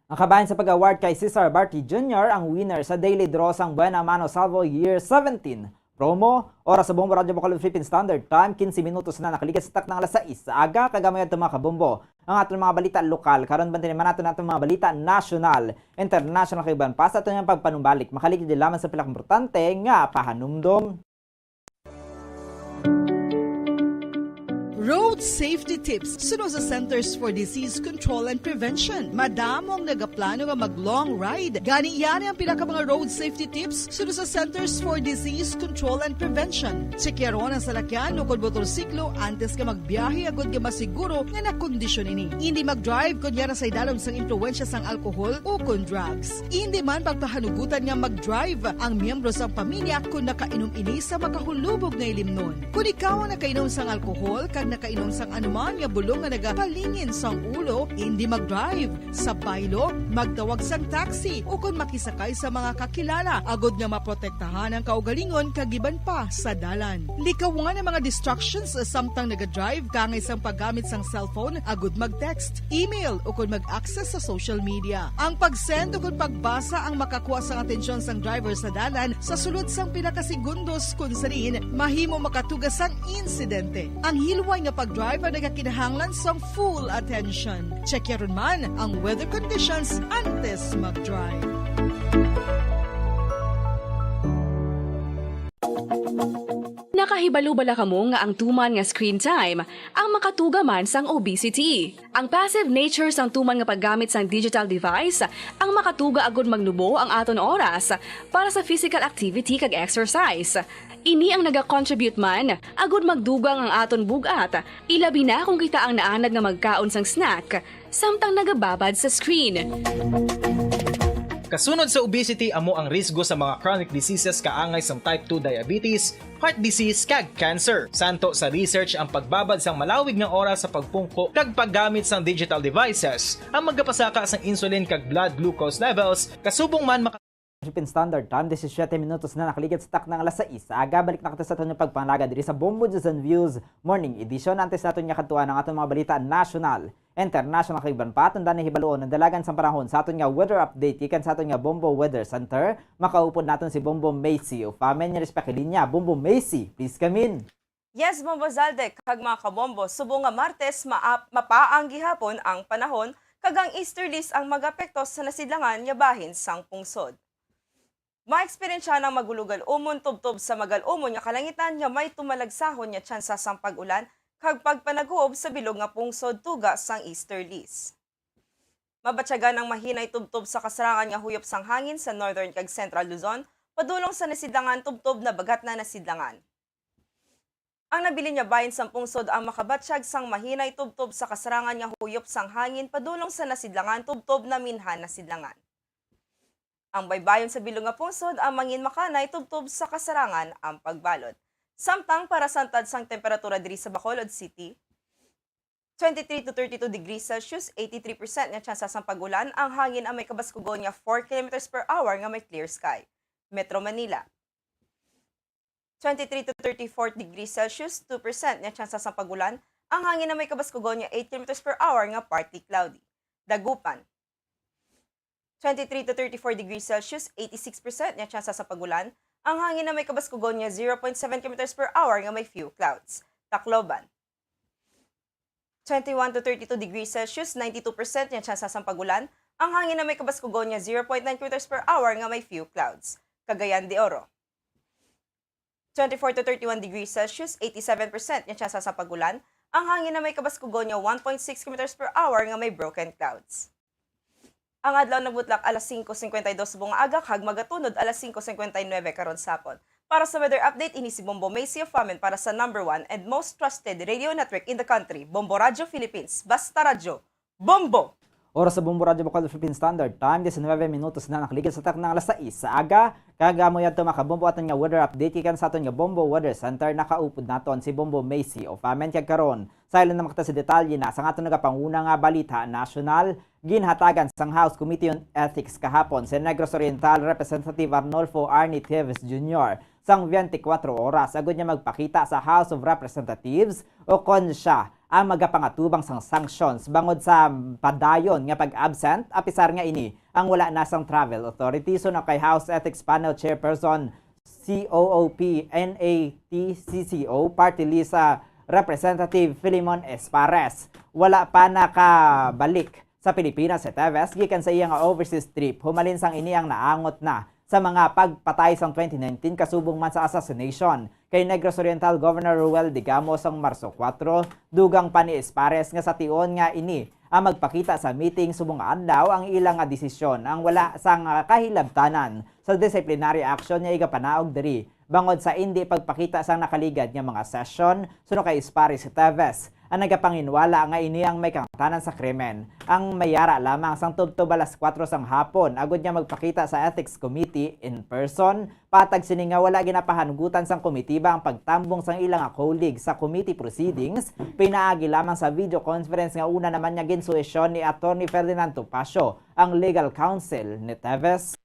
Ang kabahin sa pag-award kay Cesar Barty Junior ang winner sa daily draw sang Buena Mano Salvo Year seventeen promo. Oras sa Bombo Radyo Bacolod Philippine Standard Time, quince minutos na nakaligad sa takna nga alas sais sa aga, kag amo yadto, mga kabombo, ang aton mga balita lokal. Karon, bantayan naman naton ang aton mga balita national, international, kag iban pa. Sa aton nga pagpanumbalik, makaligid lamang sa pila ka importante nga pahanumdom. Road safety tips suno sa Centers for Disease Control and Prevention. Madamo ang nagaplano nga mag-long ride. Gani, yari ang pila ka mga road safety tips suno sa Centers for Disease Control and Prevention. Tsekyaron ang salakyan ukon motorsiklo antes nga magbiyahe, agud nga masiguro nga nakondisyon ini. Indi mag-drive kon yara sa idalom sang impluwensya sang alkohol ukon drugs. Indi man pagpahanugutan nga mag-drive ang miyembro sang pamilya kon nakainom ini sa makahulubog nga ilimnon. Kon ikaw ang nakainom sang alkohol kag nakainom sang anuman nga bulong nga nagapalingin sang ulo, indi mag-drive. Sa baylo, magtawag sang taxi ukon makisakay sa mga kakilala, agud nga maprotektahan ang kaugalingon kag iban pa sa dalan. Likawan ang mga distractions samtang naga-drive, kaangay sang paggamit sang cellphone agud mag-text, email, ukon mag-access sa social media. Ang pag-send ukon pagbasa ang makakuha sang atensyon sang driver sa dalan sa sulod sang pila ka segundos, kun sa diin mahimo makatuga sang insidente. Ang hilway nga pag-drive ang nagakinahanglan sang full attention. Check yaron man ang weather conditions antes mag-drive. Nakahibalo bala kamo nga ang tuman nga screen time ang makatuga man sang obesity? Ang passive nature sang tuman nga paggamit sang digital device ang makatuga agud magnubo ang aton oras para sa physical activity kag exercise. Ini ang nagacontribute man agud magdugang ang aton bug-at, ilabi na kung kita ang naanad nga magkaon sang snack samtang nagababad sa screen. Kasunod sa obesity, amo ang risgo sa mga chronic diseases kaangay sang type two diabetes, heart disease, kag cancer. Santo sa research, ang pagbabad sang malawig nga oras sa pagpungko kag paggamit sang digital devices ang magapasaka sang insulin kag blood glucose levels, kasubong man maka- Philippine Standard Time, disisiete minutos na nakaligid sa takna nga alas sais sa aga. Balik na kita sa aton nga pagpangalaga diri sa Bombo News and Views Morning Edition. Antes naton nga kadtuan ang aton mga balita national, international, kag iban pa, aton danay hibaluon ang dalagan sang panahon sa aton nga weather update gikan sa aton nga Bombo Weather Center. Makaupod naton si Bombo Macy Ufamen nga respect linya. Bombo Macy, please come in. Yes, Bombo Zalde, kag mga kabombo, subong nga Martes, maap-, mapaang gihapon ang panahon, kag ang easterlies ang mag-apekto sa nasidlangan nga bahin sang pungsod. Maeksperiensya ang magulogal-umon tubtob sa magal-umon nga kalangitan nga may tumalagsahon nga tsansa sang pag-ulan kag pagpanaghuob sa bilog nga pungsod tuga sang easterlies. Mabatyagan ang mahinay tubtob sa kasarangan nga huyop sang hangin sa northern kag central Luzon, padulong sa nasidlangan tubtob nabagatnan nasidlangan. Ang nabilin nga bahin sang pungsod ang makabatyag sang mahinay tubtob sa kasarangan nga huyop sang hangin padulong sa nasidlangan tubtob naminhan nasidlangan. Ang baybayon sa bilog nga pungsod ang mangin makanay tubtob sa kasarangan ang pagbalod. Samtang para sa antad sang temperatura diri sa Bacolod City, twenty-three to thirty-two degrees Celsius, eighty-three percent nga tsansa sang pag-ulan, ang hangin ang may kabaskugon nga four kilometers per hour nga may clear sky. Metro Manila, twenty-three to thirty-four degrees Celsius, two percent nga tsansa sang pag-ulan, ang hangin na may kabaskugon nga eight kilometers per hour nga partly cloudy. Dagupan, twenty-three to thirty-four degrees Celsius, eighty-six percent nga tsansa sang pag-ulan, ang hangin na may kabaskugon nga zero point seven kilometers per hour nga may few clouds. Tacloban, twenty-one to thirty-two degrees Celsius, ninety-two percent nga tsansa sang pag-ulan, ang hangin na may kabaskugon nga zero point nine kilometers per hour nga may few clouds. Cagayan de Oro, twenty-four to thirty-one degrees Celsius, eighty-seven percent nga tsansa sang pag-ulan, ang hangin na may kabaskugon nga one point six kilometers per hour nga may broken clouds. Ang adlaw nagbutlak alas singko singkwenta y dos subong nga aga kag magatunod alas singko singkwenta y nuebe karon sa hapon. Para sa weather update, ini si Bombo Macy of Famen para sa number one and most trusted radio network in the country, Bombo Radyo Philippines. Basta Radyo, Bombo! Oras sa Bombo Radyo Bacolod Philippine Standard Time, diecinuebe minutos na nakaligid sa takna nga alas sais sa aga. Kag amo yadto, mga kabombo, aton nga weather update gikan sa aton nga Bombo Weather Center. Nakaupod naton si Bombo Macy of Famen. Kag karon, saylo na makita sa detalye na sang aton nagapanguna nga balita nasyonal. Ginhatagan sang House Committee on Ethics kahapon si Negros Oriental Representative Arnulfo Arnie Teves Junior sang twenty-four oras agud niya magpakita sa House of Representatives o kon siya ang magapangatubang sang sanctions bangod sa padayon nga pag-absent, apisar nga ini ang wala na sang travel authorities. Suno kay House Ethics Panel Chairperson C O O P, N A T C C O, party list sa Representative Filimon Espares. Wala pa nakabalik sa Pilipinas si Teves gikan sa iya nga overseas trip, humalin sang ini ang naangot na sa mga pagpatay sang twenty nineteen kasubong man sa assassination kay Negros Oriental Governor Roel Digamo sang Marso kuwatro. Dugang pa ni Espares nga sa tion nga ini ang magpakita sa meeting subong adlaw ang ila nga desisyon ang wala sang, ah, kahilabtanan sa disciplinary action nga igapanaog diri bangod sa indi pagpakita sang nakaligad nga mga session. Suno kay Espares, si Teves ang nagapanginwala nga ini ang may kangtanan sa krimen. Ang may yara lamang sang tubtob alas kuwatro sang hapon agud nga magpakita sa Ethics Committee in person. Patag sini nga wala ginapahanugutan sang komitiba ang pagtambong sang ila nga colleague sa committee proceedings, pinaagi lamang sa video conference nga una naman nga ginsuhesyon ni Attorney Ferdinand Topacio, ang legal counsel ni Teves.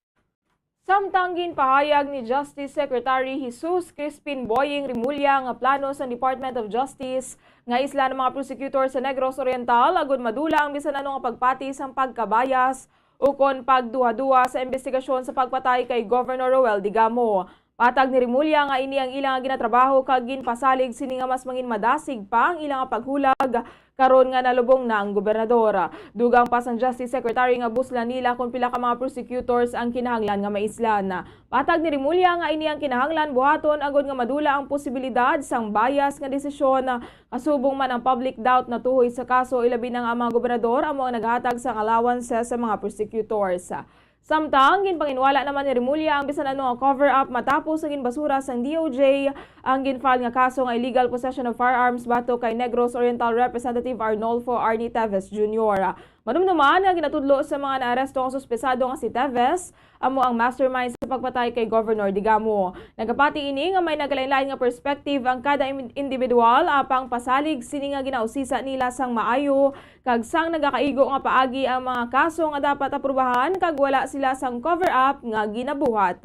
Samtang ginpahayag ni Justice Secretary Jesus Crispin Boying Remulla nga plano sang Department of Justice nga islan ang mga prosecutor sa Negros Oriental agud madula ang bisan ano nga pagpati sang pagkabayas ukon pagduhaduha sa imbestigasyon sa pagpatay kay Governor Roel Digamo. Patag ni Remulla nga ini ang ila nga ginatrabaho kag ginpasalig sini nga mas manginmadasig pa ang ila nga paghulag karon nga nalubong na ang gobernador. Dugang pa sang Justice Secretary nga buslan nila kon pila ka mga prosecutors ang kinahanglan nga maislan. Patag ni Remulla nga ini ang kinahanglan buhaton agud nga madula ang posibilidad sang bias nga desisyon, kasubong man ang public doubt natuhoy sa kaso, ilabi na nga ang mga gobernador amo ang naghatag sang allowances sa mga prosecutors. Samtang ginpanginwala naman ni Remulla ang bisan ano nga cover-up matapos nga ginbasura sang D O J ang gin-file nga kaso nga illegal possession of firearms batok kay Negros Oriental Representative Arnolfo Arnie Teves Junior. Madumduman nga ginatudlo sa mga naaresto nga suspesado nga si Teves amo ang mastermind sa pagpatay kay Governor Digamo. Nagapati ini nga may nagalain-lain nga perspective ang kada im-, individual, apang pasalig sini nga ginausisa nila sang maayo kag sang nagakaigo nga paagi ang mga kaso nga dapat aprubahan kag wala sila sang cover-up nga ginabuhat.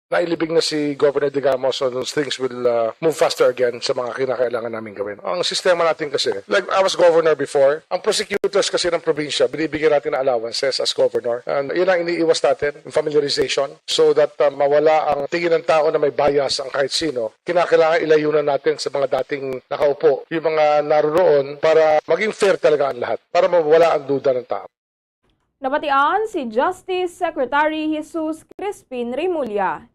Nailibing na si Governor Digamo, so those things will, uh, move faster again sa mga kinakailangan namin gawin. Ang sistema natin kasi, like I was governor before, ang prosecutors kasi ng probinsya, binibigyan natin ng allowances as governor. And yun ang iniiwas natin, yung familiarization, so that, uh, mawala ang tingin ng tao na may bias ang kahit sino. Kinakailangan ilayo na natin sa mga dating nakaupo, yung mga naroroon, para maging fair talaga ang lahat, para mawala ang duda ng tao. Nabatian si Justice Secretary Jesus Crispin Remulla.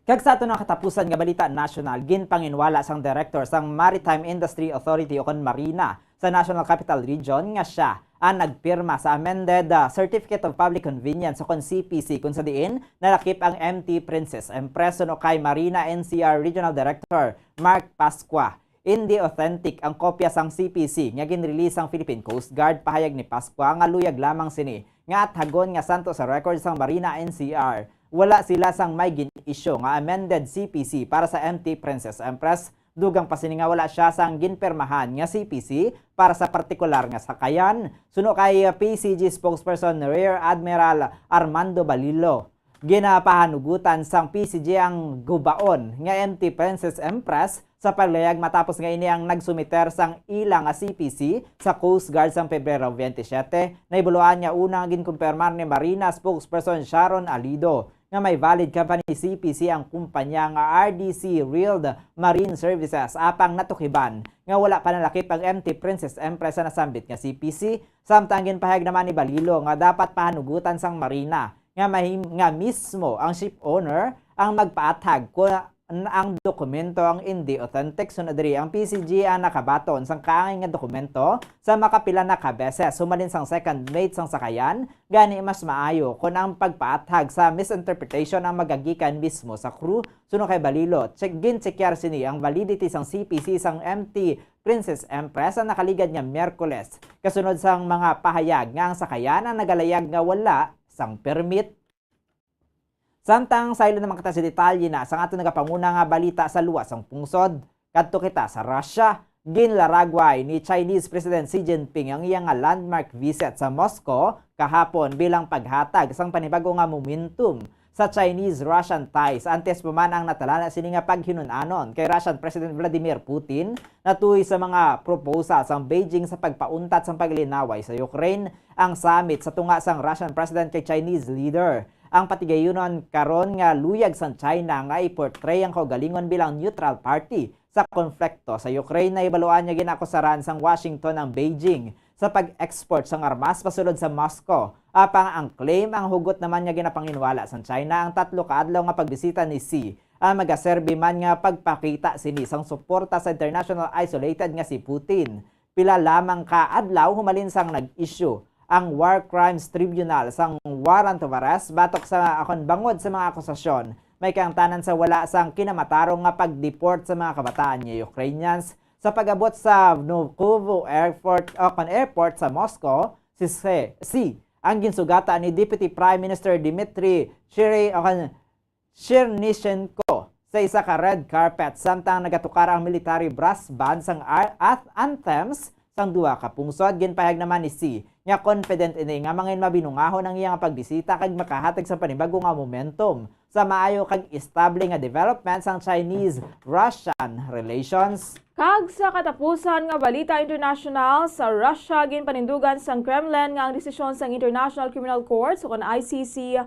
Kag sa aton nga katapusan nga balita nasyonal, ginpanginwala sang director sang Maritime Industry Authority ukon MARINA sa National Capital Region nga sia ang nagpirma sa amended, ah, Certificate of Public Convenience ukon C P C, kung sa diin nalakip ang M T Princess Empress suno kay MARINA N C R Regional Director Mark Pascua. Indi authentic ang kopya sang C P C nga ginrelease sang Philippine Coast Guard. Pahayag ni Pascua nga luyag lamang sini nga athagon nga santo sa record sang MARINA N C R. Wala sila sang may gin-issue nga amended C P C para sa M T Princess Empress. Dugang pa sini nga wala sia sang ginpirmahan nga C P C para sa partikular nga sakayan. Suno kay P C G spokesperson Rear Admiral Armando Balilo, ginapahanugutan sang P C G ang gubaon nga M T Princess Empress sa paglayag matapos nga ini ang nagsumiter sang ila nga C P C sa Coast Guard sang Pebrero twenty-seven. Nahibaluan nga una nga ginkumpirmar ni MARINA spokesperson Sharon Alido nga may valid company C P C ang kumpanya nga R D C Reeled Marine Services, apang natukiban nga wala pa nalakip ang M T Princess Empress sa nasambit nga C P C. Samtang ginpahayag naman ni Balilo nga dapat pahanugutan sang MARINA nga mahim-, nga mismo ang ship owner ang magpaathag kon ang dokumento ang indi authentic. Sunod diri, ang P C G ang nakabaton sang kaangay nga dokumento sa makapila na ka beses, humalin sang second mate sang sakayan, gani mas maayo kon ang pagpaathag sa misinterpretation ang magagikan mismo sa crew. Suno kay Balilo, check, ginchekyar sini ang validity sang C P C sang M T Princess Empress ang nakaligad nga Miyerkules, kasunod sang mga pahayag nga ang sakayan ang nagalayag nga wala sang permit. Samtang saylo naman kita sa detalye na sang aton nagapanguna nga balita sa luwas sang pungsod, kadto kita sa Russia. Ginlaragway ni Chinese President Xi Jinping ang iya nga landmark visit sa Moscow kahapon bilang paghatag sang panibago nga momentum sa Chinese-Russian ties, antes pa man ang natalana sini nga paghinun-anon kay Russian President Vladimir Putin natuy sa mga proposal sang Beijing sa pagpauntat sang paglinaway sa Ukraine. Ang summit sa tunga sang Russian President kay Chinese leader ang patigayunon karon nga luyag sang China nga i-portray ang kaugalingon bilang neutral party sa konflikto sa Ukraine. Nahibaluan nga ginakusaran sang Washington ang Beijing sa pag-export sang armas pasulod sa Moscow. Apang ang claim, ang hugot naman nga ginapanginwala sang China ang tatlo ka adlaw nga pagbisita ni Xi, ang magaserbi man nga pagpakita sini sang suporta sa international isolated nga si Putin. Pila lamang ka adlaw humalin sang nag-issue ang War Crimes Tribunal sang warrant of arrest batok sa, akon, bangod sa mga akusasyon, may kaangtanan sa wala sang kinamatarong nga pag-deport sa mga kabataan nga Ukrainians sa pag-abot sa Vnukovo Airport, o kon airport sa Moscow, si Se-, si ang ginsugatan ni Deputy Prime Minister Dmitry Shiri, o kon Chernyshenko sa isa ka red carpet samtang nagatukar ang military brass band sang ar-, ath-, anthems sang duha ka pungsod. Ginpahayag naman ni Xi nga confident ini nga mangin mabinungahon ang iyang pagbisita kag makahatag sa panibago nga momentum sa maayo kag estable nga development sang Chinese-Russian relations. Kag sa katapusan nga balita international, sa Russia ginpanindugan sang Kremlin nga ang desisyon sang International Criminal Court, o kon I C C,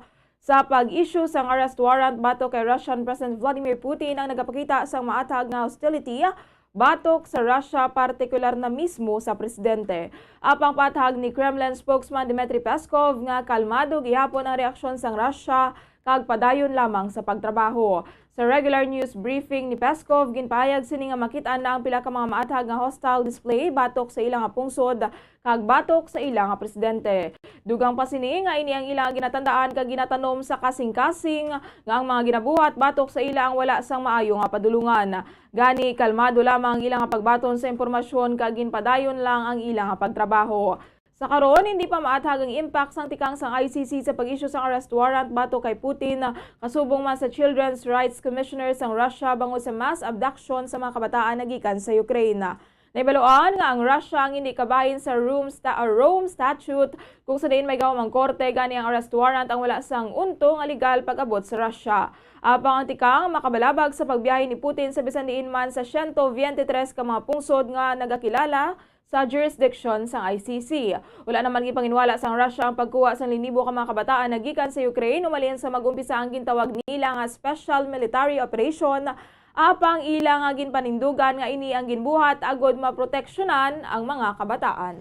sa pag-issue sang arrest warrant batok kay Russian President Vladimir Putin ang nagapakita sang maathag nga hostility batok sa Russia, partikular na mismo sa presidente. Apang paathag ni Kremlin spokesman Dmitry Peskov nga kalmado gihapon ang reaksyon sang Russia kag padayon lamang sa pagtrabaho. Sa regular news briefing ni Peskov, ginpahayag sini nga makit-an na ang pila ka mga maathag nga hostile display batok sa ila nga pungsod kag batok sa ila nga presidente. Dugang pa sini nga ini ang ila nga ginatandaan kag ginatanom sa kasing-kasing nga ang mga ginabuhat batok sa ila ang wala sang maayo nga padulungan. Gani, kalmado lamang ang ila nga pagbaton sa impormasyon kag ginpadayon lang ang ila nga pagtrabaho. Sa karon, hindi pa maathag ang impact sang tikang sang I C C sa pag-issue sang arrest warrant batok kay Putin, kasubong man sa Children's Rights Commissioner sang Russia bangod sa mass abduction sa mga kabataan nga gikan sa Ukraine. Nahibaluan nga ang Russia ang hindi kabahin sa Rome Sta-, ah, Rome Statute, kung sa diin may gahom ang korte, gani ang arrest warrant ang wala sang unto nga legal pag-abot sa Russia. Apang ang tikang makabalabag sa pagbiyahe ni Putin sa bisan diin man sa siyento biyente tres ka mga pungsod nga nagakilala sa jurisdiction sang I C C. Wala naman gipanginwala sang Russia ang pagkuha sang linibo ka mga kabataan nga gikan sa Ukraine umalin sa mag-umpisa ang gintawag nila nga special military operation, apang ila nga ginpanindugan nga ini ang ginbuhat agod maproteksyonan ang mga kabataan.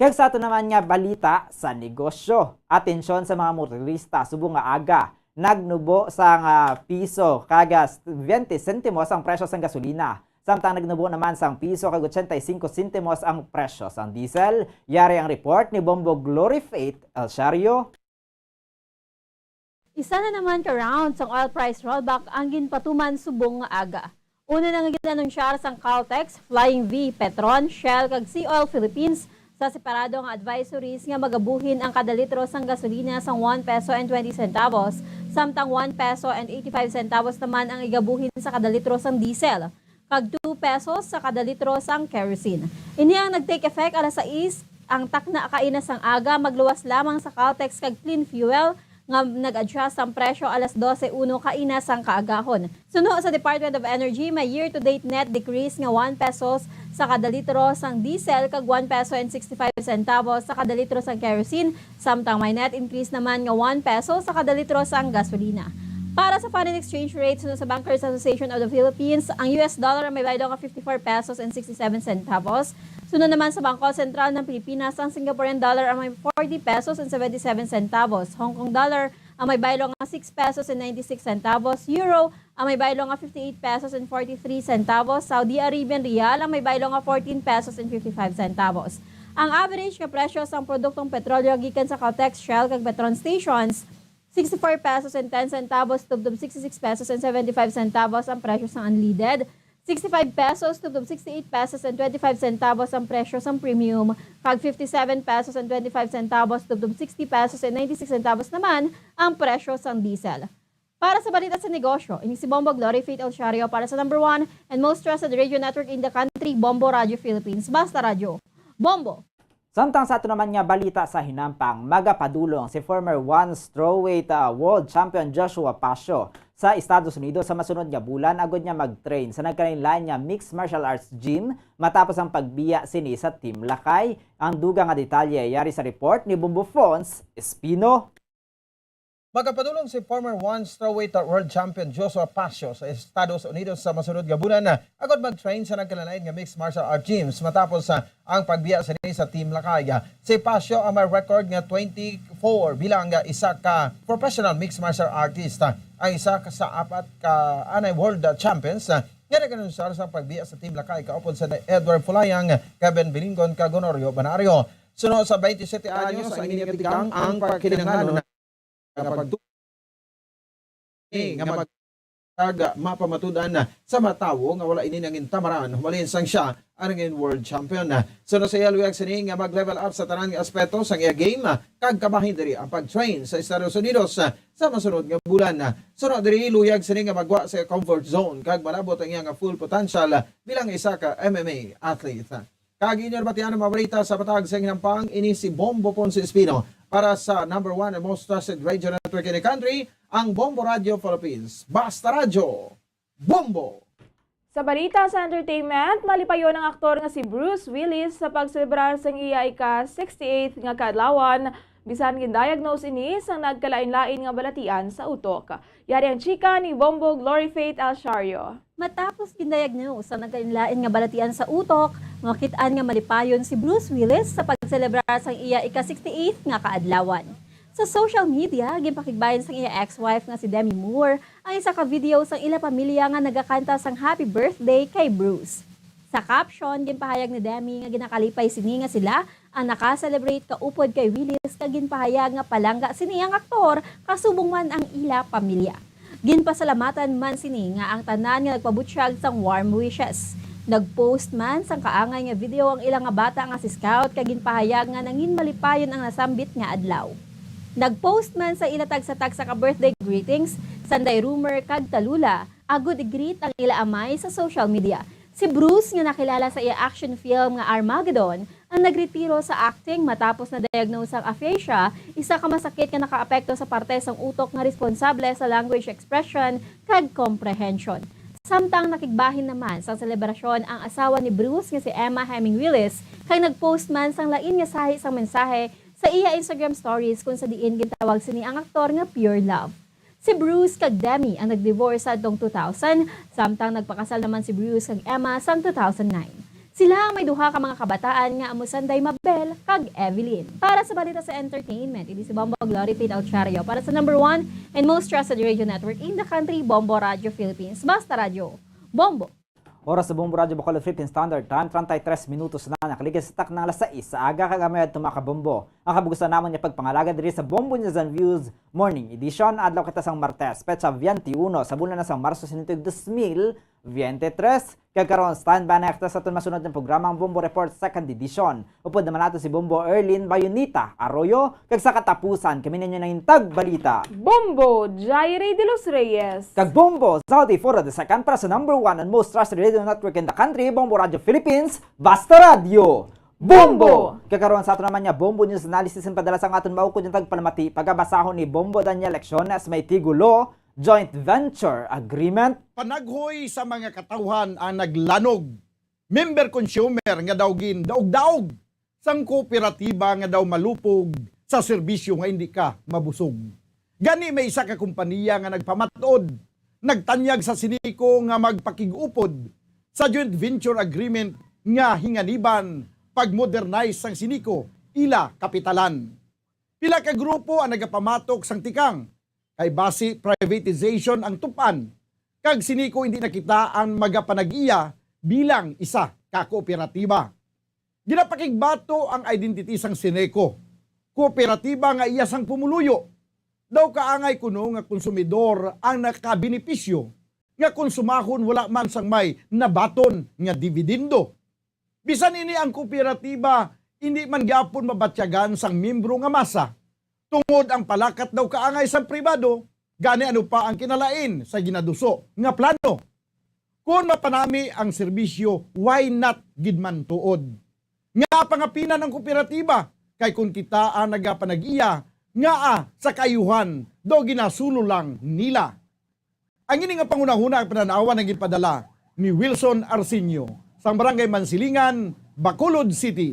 Kag sa ato naman nga balita sa negosyo, atensyon sa mga motorista subong nga aga, nagnubo sang piso kag, ah, biyente sentimos ang presyo sang gasolina, samtang nagnubo naman sang piso kag ochenta y cinco sentimos ang presyo sang diesel. Yari ang report ni Bombo Glory Faith Elsiario. Isa na naman ka round sang oil price rollback ang ginpatuman subong nga aga. Una na nga gin-anunsyar sang Caltex, Flying V, Petron, Shell, kag Sea Oil Philippines sa separado nga advisories nga magabuhin ang kada litro sang gasolina sang one peso and twenty centavos, samtang one peso and eighty-five centavos naman ang igabuhin sa kada litro sang diesel, kag two pesos sa kada litro sang kerosene. Ini ang nag-take effect alas sais ang takna kaina sang aga, magluwas lamang sa Caltex kag Clean Fuel nga nag-adjust sang presyo alas dose uno kaina sang kaagahon. Suno sa Department of Energy, may year-to-date net decrease nga one pesos sa kada litro sang diesel kag one peso and sixty-five centavos sa kada litro sang kerosene, samtang may net increase naman nga one peso sa kada litro sang gasolina. Para sa foreign exchange rate, suno sa Bankers Association of the Philippines, ang U S dollar ang may baylo nga fifty-four pesos and sixty-seven centavos. Suno naman sa Bangko Sentral ng Pilipinas, ang Singaporean dollar ang may forty pesos and seventy-seven centavos, Hong Kong dollar ang may baylo nga six pesos and ninety-six centavos, euro ang may baylo nga fifty-eight pesos and forty-three centavos, Saudi Arabian riyal ang may baylo nga fourteen pesos and fifty-five centavos. Ang average nga presyo sang produktong petrolyo gikan sa Caltex, Shell, kag Petron stations, sixty-four pesos and ten centavos tubtob sixty-six pesos and seventy-five centavos ang presyo sang unleaded, sixty-five pesos tubtob sixty-eight pesos and twenty-five centavos ang presyo sang premium, kag fifty-seven pesos and twenty-five centavos tubtob sixty pesos and ninety-six centavos naman ang presyo sang diesel. Para sa balita sa negosyo, ini si Bombo Glory Faith Elsiario para sa number one and most trusted radio network in the country, Bombo Radio Philippines. Basta Radyo, Bombo! Samtang sa ato naman nga balita sa hinampang, magapadulong si former one strawweight, ah, world champion Joshua Pacio sa Estados Unidos sa masunod nga bulan agod nga mag-train sa nagkalain-lain nga mixed martial arts gym matapos ang pagbiya sini sa Team Lakay. Ang dugang nga detalye yari sa report ni Bombo Fons Espino. Magapadulong si former one strawweight world champion Joshua Pasio sa Estados Unidos sa masunod nga bulan, ah, agod mag-train sa nagkalain-lain nga mixed martial art gyms matapos, ah, ang pagbiya sini sa Team Lakay. Ah, si Pasio ang may record nga twenty-four bilang, ah, isa ka professional mixed martial artist, ah, ang isa ka sa apat ka anay world, ah, champions, ah, nga nag-anunsar sa pagbiya sa Team Lakay kaupod sa Edward Fulayang, Kevin Bilingon, kag Honorio Banario. Suno sa twenty-seven anyos, ang ini nga tikang ang pagkinahanglan nga pagtu-, nga mag-, kag mapamatud-an sa mga tawo nga wala ini nangin tamaran, humalin sang siya ang nangin world champion. Suno sa iya, luyag sini nga mag-level up sa tanan nga aspeto sang iya game, kag kabahin diri ang pag-train sa Estados Unidos sa masunod nga bulan. Suno diri, luyag sini nga magwa sa comfort zone kag malabot ang iya nga full potential bilang isa ka M M A athlete. Kag inyo nabatian ang mga balita sa Matag sa Hinampang, ini si Bombo Ponce Espino para sa number one and most trusted radio network in the country, ang Bombo Radio Philippines. Basta Radyo, Bombo! Sa balita sa entertainment, malipayon ang aktor nga si Bruce Willis sa pagselebrar sang iya ika sixty-eighth nga kaadlawan, bisan gindiagnose ini sang nagkalain-lain nga balatian sa utok. Yari ang chika ni Bombo Glory Faith Alchario. Matapos gindiagnose ang nagkalain-lain nga balatian sa utok, makit-an nga malipayon si Bruce Willis sa pagselebrar sang iya ika sixty-eighth nga kaadlawan. Sa social media, ginpakigbahin sang iya ex-wife nga si Demi Moore ang isa ka video sang ila pamilya nga nagakanta sang happy birthday kay Bruce. Sa caption, ginpahayag ni Demi nga ginakalipay sini nga sila ang naka-celebrate kaupod kay Willis, kag ginpahayag nga palangga sini ang aktor kasubong man ang ila pamilya. Ginpasalamatan man sini nga ang tanan nga nagpabutyag sang warm wishes. Nag-post man sang kaangay nga video ang ila nga bata nga si Scout, kag ginpahayag nga nangin malipayon ang nasambit nga adlaw. Nag-post man sa ila tagsa-tagsa ka birthday greetings, sanday rumor kag talula, agud i-greet ang ila amay sa social media. Si Bruce, nga nakilala sa iya action film nga Armageddon, ang nagretiro sa acting matapos na-diagnose ang aphasia, isa ka masakit nga nakaapekto sa parte sang utok nga responsable sa language expression kag comprehension. Samtang nakigbahin naman sang selebrasyon ang asawa ni Bruce nga si Emma Heming Willis, kag nag-post man sang lain nga sahi sang mensahe sa iya Instagram stories, kung sa diin gintawag sini ang aktor nga pure love. Si Bruce kag Demi ang nag-divorce sa adtong two thousand, samtang nagpakasal naman si Bruce kag Emma sang two thousand nine. Sila ang may duha ka mga kabataan nga amo sanday Mabel kag Evelyn. Para sa balita sa entertainment, ini si Bombo Glory Faith Alchario para sa number one and most trusted radio network in the country, Bombo Radio Philippines. Basta Radyo, Bombo! Oras sa Bombo Radyo Bacolod Philippine Standard Time, treinta y tres minutos na nakaligid sa takna nga alas sais sa aga, kag amay adto, mga kabombo, ang kabugusan namon nga pagpangalaga diri sa Bombo News and Views Morning Edition. Adlaw kita sang Martes, petsa twenty-one sa bulan na sang Marso, sinitog dos mil veintitrés. Kag karon, standby na kita sa aton masunod nga programa, ang Bombo Report Second Edition. Upod naman nato si Bombo Erlin Bayonita Arroyo, kag sa katapusan, kami ninyo nangin tagbalita, Bombo Jaire de los Reyes. Kag Bombo Saudi Foro the Second para sa number one and most trusted radio network in the country, Bombo Radio Philippines, Basta Radyo, Bombo! Bombo! Kag karon sa aton naman nga Bombo News Analysis, ang padala sang aton maukod nga tagpalamati, pagabasahon ni Bombo Daniel Lecciones, may tigulo, Joint Venture Agreement. Panaghoy sa mga katawhan ang naglanog. Member consumer nga daw gindaog-daog sang kooperatiba nga daw malupog sa serbisyo nga indi ka mabusog. Gani, may isa ka kompanya nga nagpamat-od, nagtanyag sa Ceneco nga magpakig-upod sa joint venture agreement nga hinganiban pag-modernize sang Ceneco ila kapitalan. Pila ka grupo ang nagapamatok sang tikang, kay basi privatization ang tup-an, kag Ceneco indi na kita ang magapanag-iya bilang isa ka kooperatiba. Ginapakigbato ang identity sang Ceneco, kooperatiba nga iya sang pumuluyo. Daw kaangay kuno nga konsumidor ang nakabenepisyo, nga konsumahon wala man sang may nabaton nga dividendo. Bisan ini ang kooperatiba, indi man gyapon mabatyagan sang miyembro nga masa, tungod ang palakat daw kaangay sang pribado, gani ano pa ang kinalain sa ginaduso nga plano? Kon mapanami ang serbisyo, why not gid man tuod? Nga pangapinan ang kooperatiba, kay kon kita ang nagapanag-iya, ngaa sa kaayuhan daw ginasulo lang nila? Ang ini nga panghunahuna ang panan-awan ang ginpadala ni Wilson Arsenio, sang Barangay Mansilingan, Bacolod City.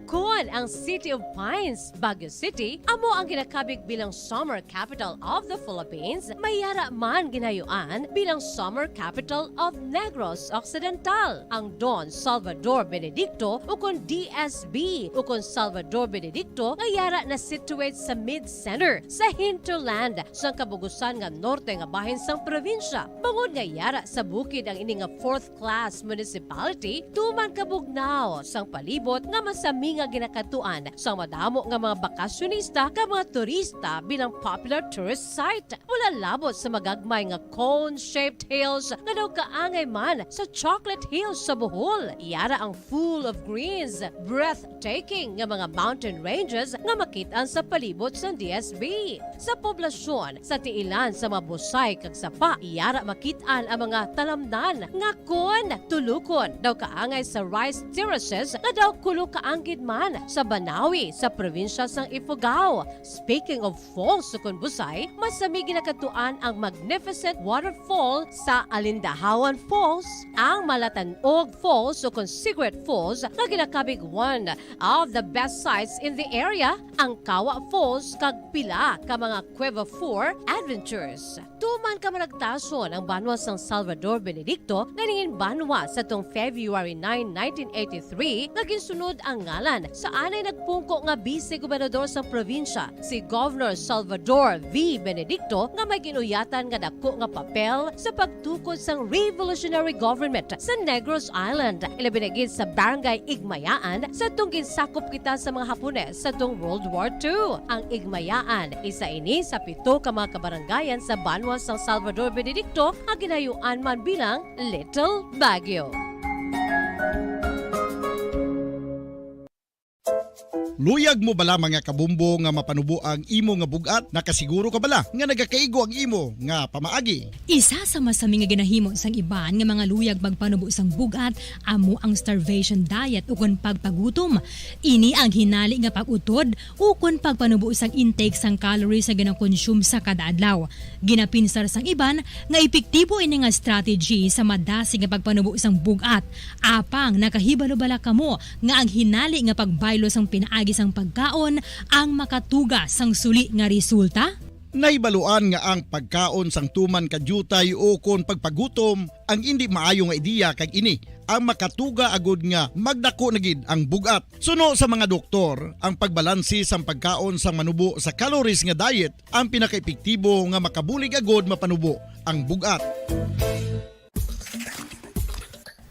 Kon ang City of Pines, Baguio City, amo ang ginakabig bilang Summer Capital of the Philippines, may yara man ginayuan bilang Summer Capital of Negros Occidental. Ang Don Salvador Benedicto, ukon D S B, ukon Salvador Benedicto, nga yara na situate sa mid-center sa hinterland sang kabugusan nga norte nga bahin sang probinsya. Bangod nga yara sa bukid ang ini nga fourth class municipality, tuman kabugnaw sang palibot nga masami nga ginakadtuan sang madamo nga mga bakasyonista kag mga turista bilang popular tourist site. Wala labot sa magagmay nga cone-shaped hills nga daw kaangay man sa Chocolate Hills sa Bohol. Yara ang full of greens, breathtaking nga mga mountain ranges nga makit-an sa palibot sang D S B. Sa poblasyon, sa tiilan sa mga busay kag sapa, yara makit-an ang mga talamnan nga kon tulukon daw kaangay sa rice terraces nga daw kulo ka anggid man sa Banawi sa probinsya sang Ifugao. Speaking of falls, sukon busay, masami ginakadtuan ang magnificent waterfall sa Alindahawan Falls, ang Malatanog Falls, sukon Secret Falls, nga ginakabig one of the best sights in the area, ang Kawa Falls, kag pila ka mga Cueva Four adventures. Tuman ka managtason ang banwa sang Salvador Benedicto nga nangin banwa sa tong February nine, nineteen eighty-three, nga ginsunod ang ngalan sa anay nagpungko nga bise gobernador sang probinsya, si Governor Salvador V. Benedicto, nga may ginuyatan nga dako nga papel sa pagtukod sang revolutionary government sa Negros Island, ilabi na gid sa Barangay Igmayaan, sa tong ginsakop kita sa mga Hapones sa tong World War Two. Ang Igmayaan, isa ini sa pito ka mga kabarangayan sa banwa sang Salvador Benedicto nga ginayuan man bilang Little Baguio. Luyag mo bala, mga kabumbo, nga mapanubo ang imo nga bug-at? Nakasiguro ka bala nga nagakaigo ang imo nga pamaagi? Isa sa masami nga ginahimo sang iban nga mga luyag magpanubo sang bug-at amo ang starvation diet ukon pagpagutom. Ini ang hinali nga pag-utod ukon pagpanubo sang intake sang calories nga ginakonsume sa kada adlaw. Ginapinsar sang iban nga epektibo ini nga strategy sa madasig nga pagpanubo sang bug-at. Apang nakahibalo bala kamo nga ang hinali nga pagbaylo sang pinaagi sang pagkaon ang makatuga sang suli nga resulta? Nahibaluan nga ang pagkaon sang tuman ka diutay ukon pagpagutom ang indi maayo nga ideya, kag ini ang makatuga agud nga magdako na gid ang bug-at. Suno sa mga doktor, ang pagbalanse sang pagkaon sang manubo sa calories nga diet ang pinakaepektibo nga makabulig agud mapanubo ang bug-at.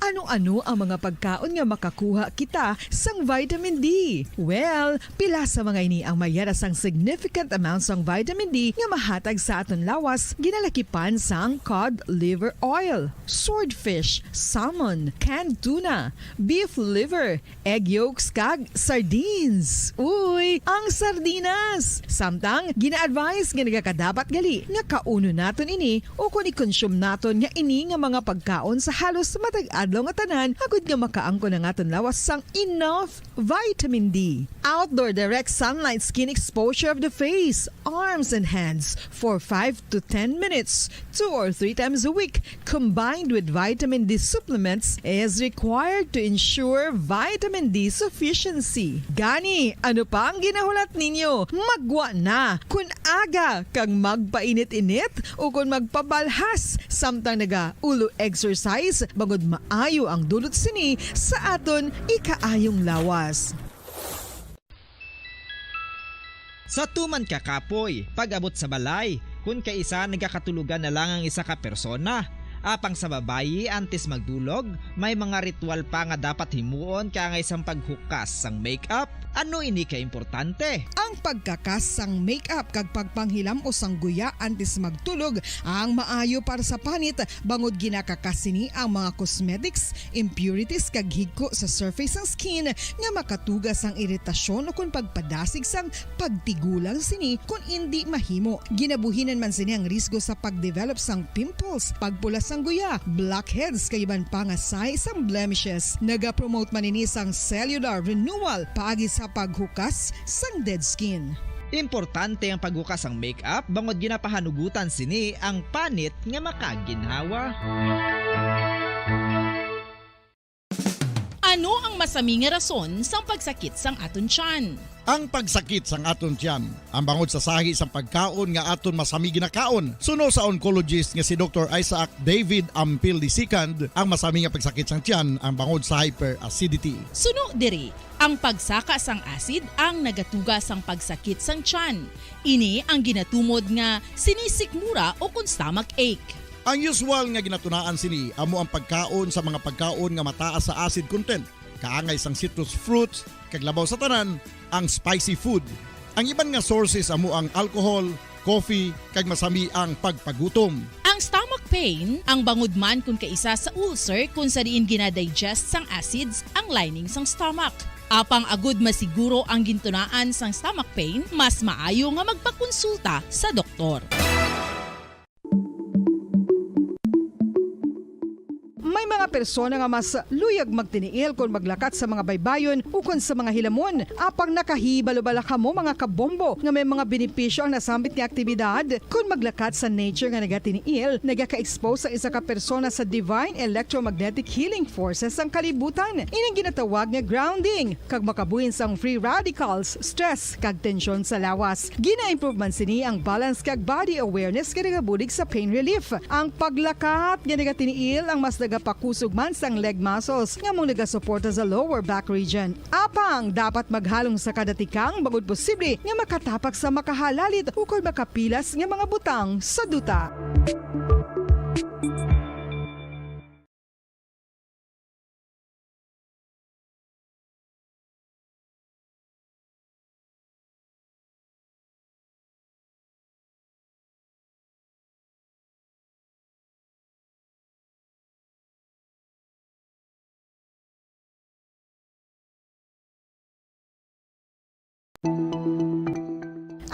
Ano-ano ang mga pagkaon nga makakuha kita sang vitamin D? Well, pila sa mga ini ang may yara sang significant amount sang vitamin D nga mahatag sa aton lawas, ginalakipan sang cod liver oil, swordfish, salmon, canned tuna, beef liver, egg yolks, kag sardines. Uy, ang sardinas! Samtang, gina-advise nga nagakadapat gali nga kaunon naton ini ukon i-consume naton nga ini nga mga pagkaon sa halos matag adlaw nga tanan, agud nga makaangkon ang aton lawas sang enough vitamin D. Outdoor direct sunlight skin exposure of the face, arms, and hands for five to ten minutes, two or three times a week, combined with vitamin D supplements, is required to ensure vitamin D sufficiency. Gani, ano pa ang ginahulat ninyo? Magwa na! Kun aga kag magpainit-init ukon magpabalhas samtang naga-ulo exercise, bangod maayo ang dulot sini sa aton ikaayong lawas. Sa tuman ka kapoy, pag-abot sa balay, kun kaisa nagakatulogan na lang ang isa ka persona. Apang sa babayi, antes magdulog, may mga ritual pa nga dapat himuon kaangay sang paghukas sang makeup. Ano ini ka importante? Ang pagkakas sang makeup kag pagpanghilam-os sang guya antes magtulog ang maayo para sa panit, bangod ginakakas sini ang mga cosmetics, impurities, kag higko sa surface sang skin nga makatuga sang iritasyon ukon pagpadasig sang pagtigulang sini kon indi mahimo. Ginabuhinan man sini ang risgo sa pag-develop sang pimples, pagpula sang guya, blackheads, kag iban pa nga sahi sang blemishes. Nagapromote man ini sang cellular renewal paagi sa paghukas sang dead skin. Importante ang paghukas sang makeup bangod ginapahanugutan sini ang panit nga makaginhawa. Ano ang masami nga rason sang pagsakit sang aton tiyan? Ang pagsakit sang aton tiyan, ang bangod sa sahi sang pagkaon nga aton masami ginakaon. Suno sa oncologist nga si Doktor Isaac David Ampil the second, ang masami nga pagsakit sang tiyan ang bangod sa hyperacidity. Suno diri, ang pagsaka sang acid ang nagatuga sang pagsakit sang tiyan. Ini ang ginatumod nga sinisikmura o kon stomach ache. Ang usual nga ginatunaan sini amo ang pagkaon sa mga pagkaon nga mataas sa acid content, kaangay sang citrus fruits, kag labaw sa tanan, ang spicy food. Ang iban nga sources amo ang alcohol, coffee, kag masami ang pagpagutom. Ang stomach pain, ang bangod man kon kaisa sa ulcer kon sa diin ginadigest sang acids ang lining sang stomach. Apang agud masiguro ang gintunaan sang stomach pain, mas maayo nga magpakonsulta sa doktor. May mga persona nga mas luyag magtiniil kon maglakat sa mga baybayon ukon sa mga hilamon. Apang nakahibalo bala kamo, mga kabombo, nga may mga benepisyo ang nasambit nga aktibidad? Kon maglakat sa nature nga nagatiniil, nagaka-expose ang isa ka persona sa divine electromagnetic healing forces sang kalibutan. Ining ginatawag nga grounding, kag makabuhin sang free radicals, stress, kag tensyon sa lawas. Gina-improve man sini ang balance kag body awareness nga nagabulig sa pain relief. Ang paglakat nga nagatiniil ang mas nagapakusog man sang leg muscles nga amo nagasuporta sa lower back region. Apang dapat maghalong sa kada tikang bangod posible nga makatapak sa makahalalit ukon makapilas nga mga butang sa duta.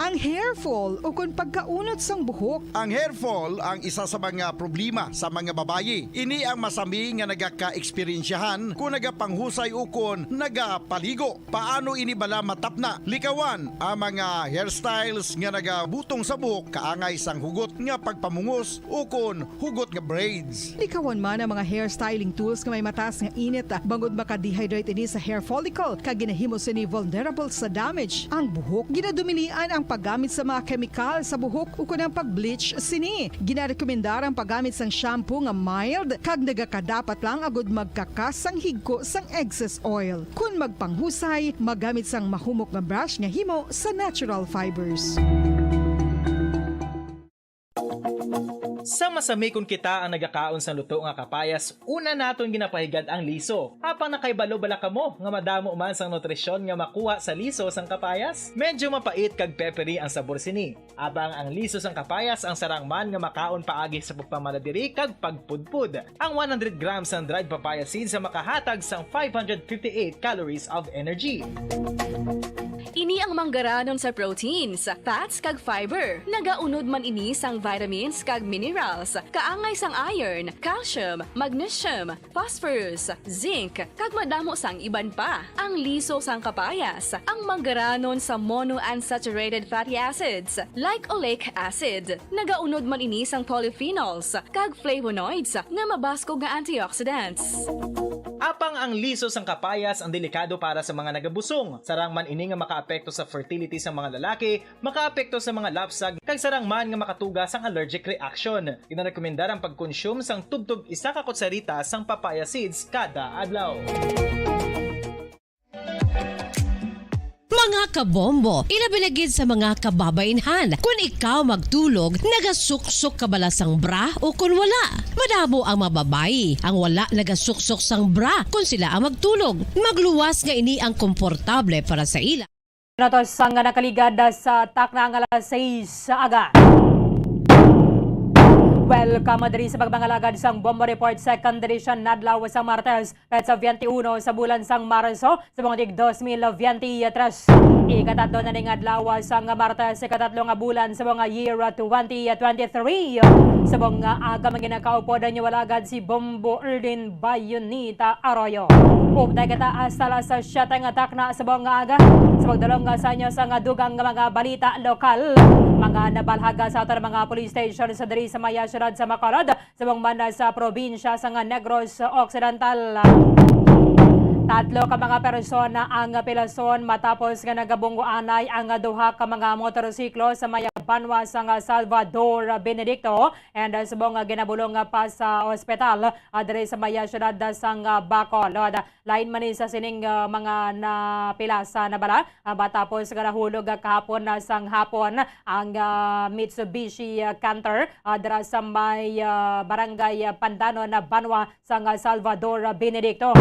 Ang hair fall ukon pagkaunot sang buhok. Ang hair fall ang isa sa mga problema sa mga babayi. Ini ang masami nga nagaka-eksperyensyahan kon nagapanghusay ukon nagapaligo. Paano ini bala matapna? Likawan ang mga hairstyles nga nagabutong sa buhok kaangay sang hugot nga pagpamungos ukon hugot nga braids. Likawan man ang mga hair styling tools nga may mataas nga init, bangod maka-dehydrate ini sa hair follicle kag ginahimo sini vulnerable sa damage ang buhok. Ginadumilian ang paggamit sa mga kemikal sa buhok ukon ang pag-bleach sini. Ginarekomendar ang paggamit sang shampoo nga mild kag nagakadapat lang agud magkakas sang higko sang excess oil. Kon magpanghusay, maggamit sang mahumok nga brush nga himo sa natural fibers. Sa masami kon kita ang nagakaon sang luto nga kapayas, una naton ginapahigad ang liso. Apang nakahibalo bala kamo nga madamo man sang nutrisyon nga makuha sa liso sang kapayas? Medyo mapait kag peppery ang sabor sini. Apang ang liso sang kapayas ang sarang man nga makaon paagi sa pagpamalabiri kag pagpudpod. Ang one hundred grams sang dried papaya seeds ang makahatag sang five hundred fifty-eight calories of energy. Ini ang manggaranon sa proteins, fats, kag fiber. Nagaunod man ini sang vitamins kag minerals, kaangay sang iron, calcium, magnesium, phosphorus, zinc, kag madamo sang iban pa. Ang liso sang kapayas, ang manggaranon sa monounsaturated fatty acids, like oleic acid. Nagaunod man ini sang polyphenols kag flavonoids nga mabaskog nga antioxidants. Apang ang liso sang kapayas ang delikado para sa mga nagabusong. Sarang man ini nga makaapekto sa fertility sang mga lalaki, makaapekto sa mga lapsag, kag sarang man nga makatuga sang allergic reaction. Ginarekomendar ang pagkonsume sang tubtob isa ka kutsarita sang papaya seeds kada adlaw. Mga kabombo, ilabi na gid sa mga kababainhan, kun ikaw magtulog, nagasuksok ka bala sang bra o kun wala? Madamo ang mga babayi ang wala nagasuksok sang bra kun sila ang magtulog. Magluwas nga ini ang komportable para sa ila. Nato sang nakaligad sa takna nga alas sais sa aga. Welcome diri sa pagmangalagad sang Bombo Report, second edition, adlaw sa Martes, petsa twenty uno sa bulan sang Marso, subong tig dos mil twenty tres. Ikatatlo na ning adlaw sang Martes, ikatatlo nga bulan subong nga year twenty twenty-three. Subong nga aga, mga ginakaupo, inyo alagad si Bombo Erlin Bayonita Arroyo. Update kita hasta alas siyete nga takna subong nga aga. Sa pagdulong nga sa inyo sang dugang nga mga balita lokal, mga nabalhaga sa aton mga police station sa diri sa maya siyudad sa Bacolod, subong man sa probinsya sang Negros Occidental. Tatlo ka mga persona ang pilason matapos nga nagabunggoanay ang duha ka mga motorsiklo sa may banwa sang Salvador Benedicto, and subong nga ginabulong pa sa ospital, ah, diri sa may siyudad sang Bacolod. Lain man ni sa sining, ah, mga napilasan na bala, ah, matapos nga nahulog, ah, kahapon na sang hapon ang, ah, Mitsubishi, ah, Canter, ah, dira sa may, ah, barangay, ah, Pandanon na banwa sang, ah, Salvador, ah, Benedicto.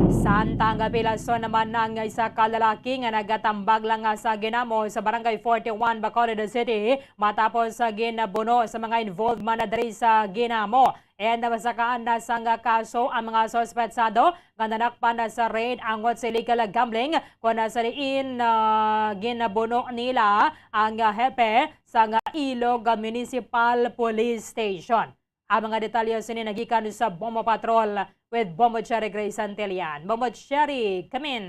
Samtang, ah, pilason naman ang isa ka lalaki nga nagatambag lang, ah, sa ginamo sa Barangay forty-one, Bacolod City, matapos sa ginabuno sa mga involved man na diri sa ginamo. And nabasakaan na sang kaso ang mga suspetsado nga nanakpan na sa raid angot sa illegal gambling, kon sa diin, ah, ginabuno nila ang, ah, hepe sang Ilog Municipal Police Station. Ang mga detalye sini nagikan sa Bombo Patrol with Bombo Cherry Grace Santillan. Bombo Cherry, come in.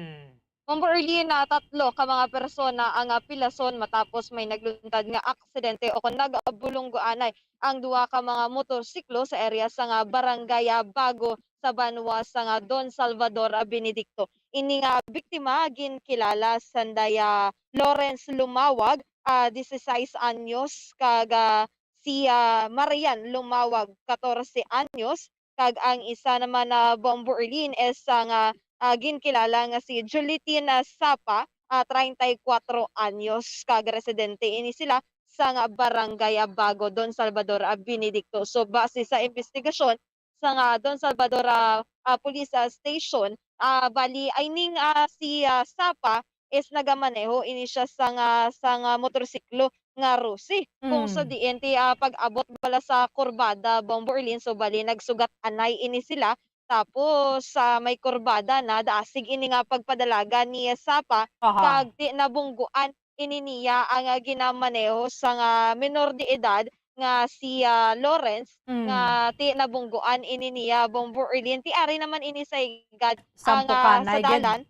Bombo Erlin, ah, tatlo ka mga persona ang, ah, pilason matapos may nagluntad nga aksidente o kon nagabulunggoanay ang duha ka mga motorsiklo sa area sa nga barangay, ah, Bago sa banwa sa nga Don Salvador, ah, Benedicto. Ini nga biktima ginkilala sanday, ah, Lawrence Lumawag, ah, dieciséis anyos, kag, ah, si, ah, Marian Lumawag, catorce anyos, kag ang isa naman na Bombo Erlin is ang, ah, ah, ginkilala nga si Julitin, ah, Sapa, ah, treinta y cuatro anyos, kag residente ini sila sa nga barangay, ah, Bago, Don Salvador, ah, Benedicto. So, base sa investigasyon sa nga Don Salvador, ah, ah, Police, ah, Station, ah, bali, I mean, ah, si, ah, Sapa is nagamaneho ini siya sa nga, sa nga motorsiklo nga Rusi. Kung sa Mm. diin ti, ah, pag-abot bala sa kurbada, Bombo Erlin, so bali nagsugat anay ini sila. Tapos, sa may kurbada na, daasig ini nga pagpadalagan ni Sapa, Aha. kag ti nabungguan ini niya ang, ah, ginamaneho sa nga menor de edad nga si, ah, Lawrence, Mm. nga ti nabungguan ini niya, Bombo Erlin. Ti ari naman ini sa igad ang, Sampo ah, ka sa na igid. dalan.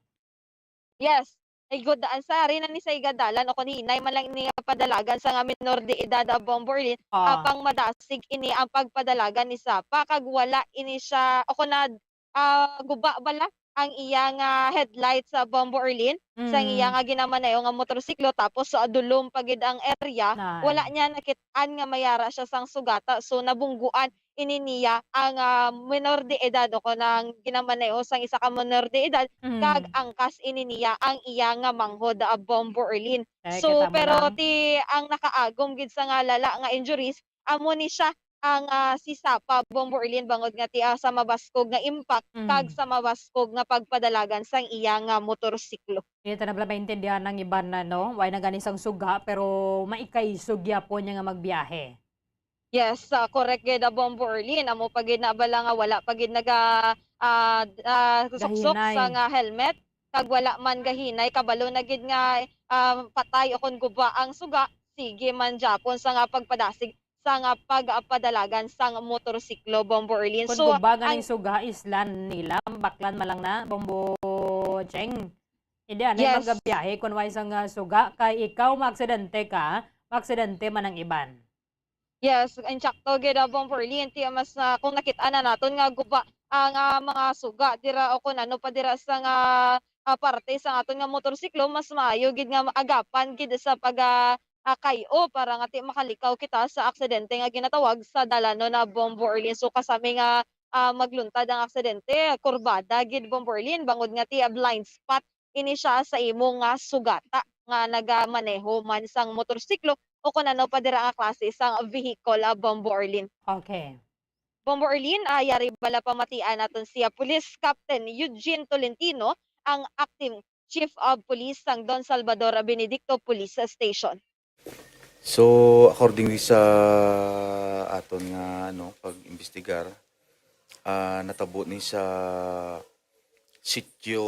Yes, ay gud daan sa ari na ni sa igadalan o kon hinay man lang ini padalagan sa nga minor de edad, ah, Bombo Erlin, Ah. apang madasig ini ang pagpadalagan ni Sapa kag wala ini siya o kon na, ah, guba bala ang iya nga headlight sa Bombo Erlin, sa iya Mm. nga ginamaneho nga motorsiklo, tapos sa dulom pa gid ang area, wala Nan. niya nakit-an nga mayara siya sang sugata, so nabungguan ini niya ang, ah, menor de edad o kon ang ginamaneho sang isa ka menor de edad, kag Mm. angkas ini niya ang iya nga manghod, ah, Bombo Erlin. Ay, So, kita mo pero lang. ti ang nakaagom gid sa nga lala nga injuries, amo ni siya ang, ah, si Sapa, Bombo Erlin, bangod nga ti, ah, sa mabaskog nga impact kag Mm. sa mabaskog nga pagpadalagan sang iya nga motorsiklo. Kita na bala maintindihan ang iban na, no? Way na gani sang suga, pero maikaisog gyapon niya nga magbiyahe. Yes, ah, correct gid, ah, Bombo Erlin. Amo pa gid na bala nga wala pa gid naga, ah, ah, suksok sa Gahinay. nga helmet, kag wala man gahinay, kabalo na gid nga, ah, patay o kon guba ang suga, sige man gyapon sa nga pagpadasig sa nga pagpadalagan sang motorsiklo, Bombo Erlin. Kon So, guba ang ganing suga, islan nila, baklan man lang na, Bombo Cheng. Hindi, ano yung Yes. magbiyahe, kung way sang, ah, suga, kay ikaw maaksidente ka, maaksidente man ang iban. Yes, insakto gid, ah, Bombo Erlin, ti mas, ah, kung nakita na naton nga guba ang, ah, mga suga dira o kung ano pa dira sa nga, ah, parte sa aton nga motorsiklo, mas maayo gid nga agapan gid sa pag, ah, ah, kay-o para nga ti makalikaw kita sa aksidente nga ginatawag sa dalanon na Bombo Erlin. So, kasami nga, ah, magluntad ang aksidente, kurbada gid, Bombo Erlin, bangod nga ti, ah, blind spot ini siya sa imo nga sugata nga nagamaneho man sang motorsiklo o kon ano pa dira nga klase sang vehicle, ah, Bombo Erlin. Okay. Bombo Erlin, ah, yari bala pamatian naton siya Police Captain Eugene Tolentino, ang acting Chief of Police sang Don Salvador Benedicto Police Station. So, accordingly sa aton nga, ano, pag-imbestigar, ah, natabo ni sa sitio,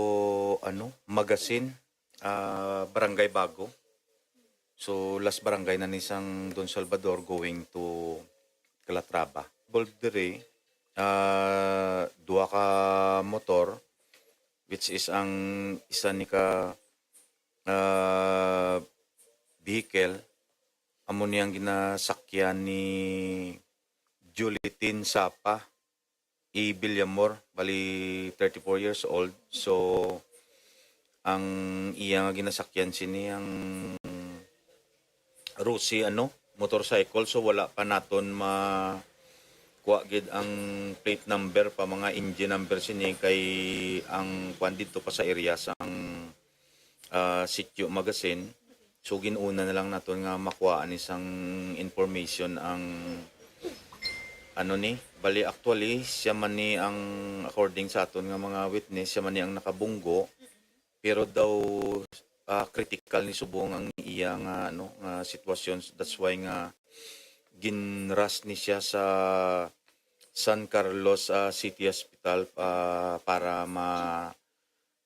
ano, Magasin, ah, Barangay Bago. So, last barangay na ni sang Don Salvador going to Calatrava. Involved diri, ah, duha ka motor, which is ang isa ni ka, ah, vehicle, amo ni ang ginasakyan ni Julitin Sapa. E. Villamor, bali thirty-four years old. So, ang iya nga ginasakyan sini ang Rusi, ano, motorcycle. So, wala pa naton ma-, kuha gid ang plate number pa, mga engine number sini kay ang kwan didto pa sa area sang, ah, Sitio Magasin. So, gin-una na lang naton nga makuhaan ni sang information ang, ano ni, bali, actually, siya man ni ang, according sa aton nga mga witness, siya man ni ang nakabunggo. Pero daw, ah, critical ni subong ang iya nga, ano, nga sitwasyon. That's why nga gin-rush ni siya sa San Carlos, ah, City Hospital, ah, para ma-,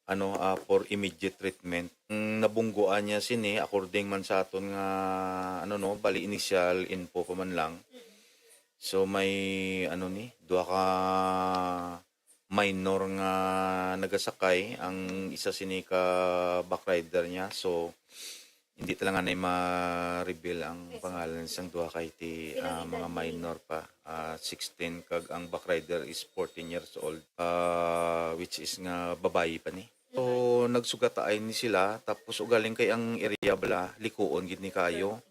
ano, ah, for immediate treatment. Ang nabungguan niya sini, according man sa aton nga, ano, no, bali, initial info pa man lang. So, may, ano ni, duha ka minor nga nagasakay. Ang isa sini ka backrider niya. So, hindi talaga na ma-reveal ang pangalan sang duha kay ti, ah, mga minor pa. Ah, sixteen kag ang backrider is fourteen years old, ah, which is nga babayi pa ni. So, nagsugataay ni sila, tapos ugaling kay ang area bala, likuon gid ni kayo.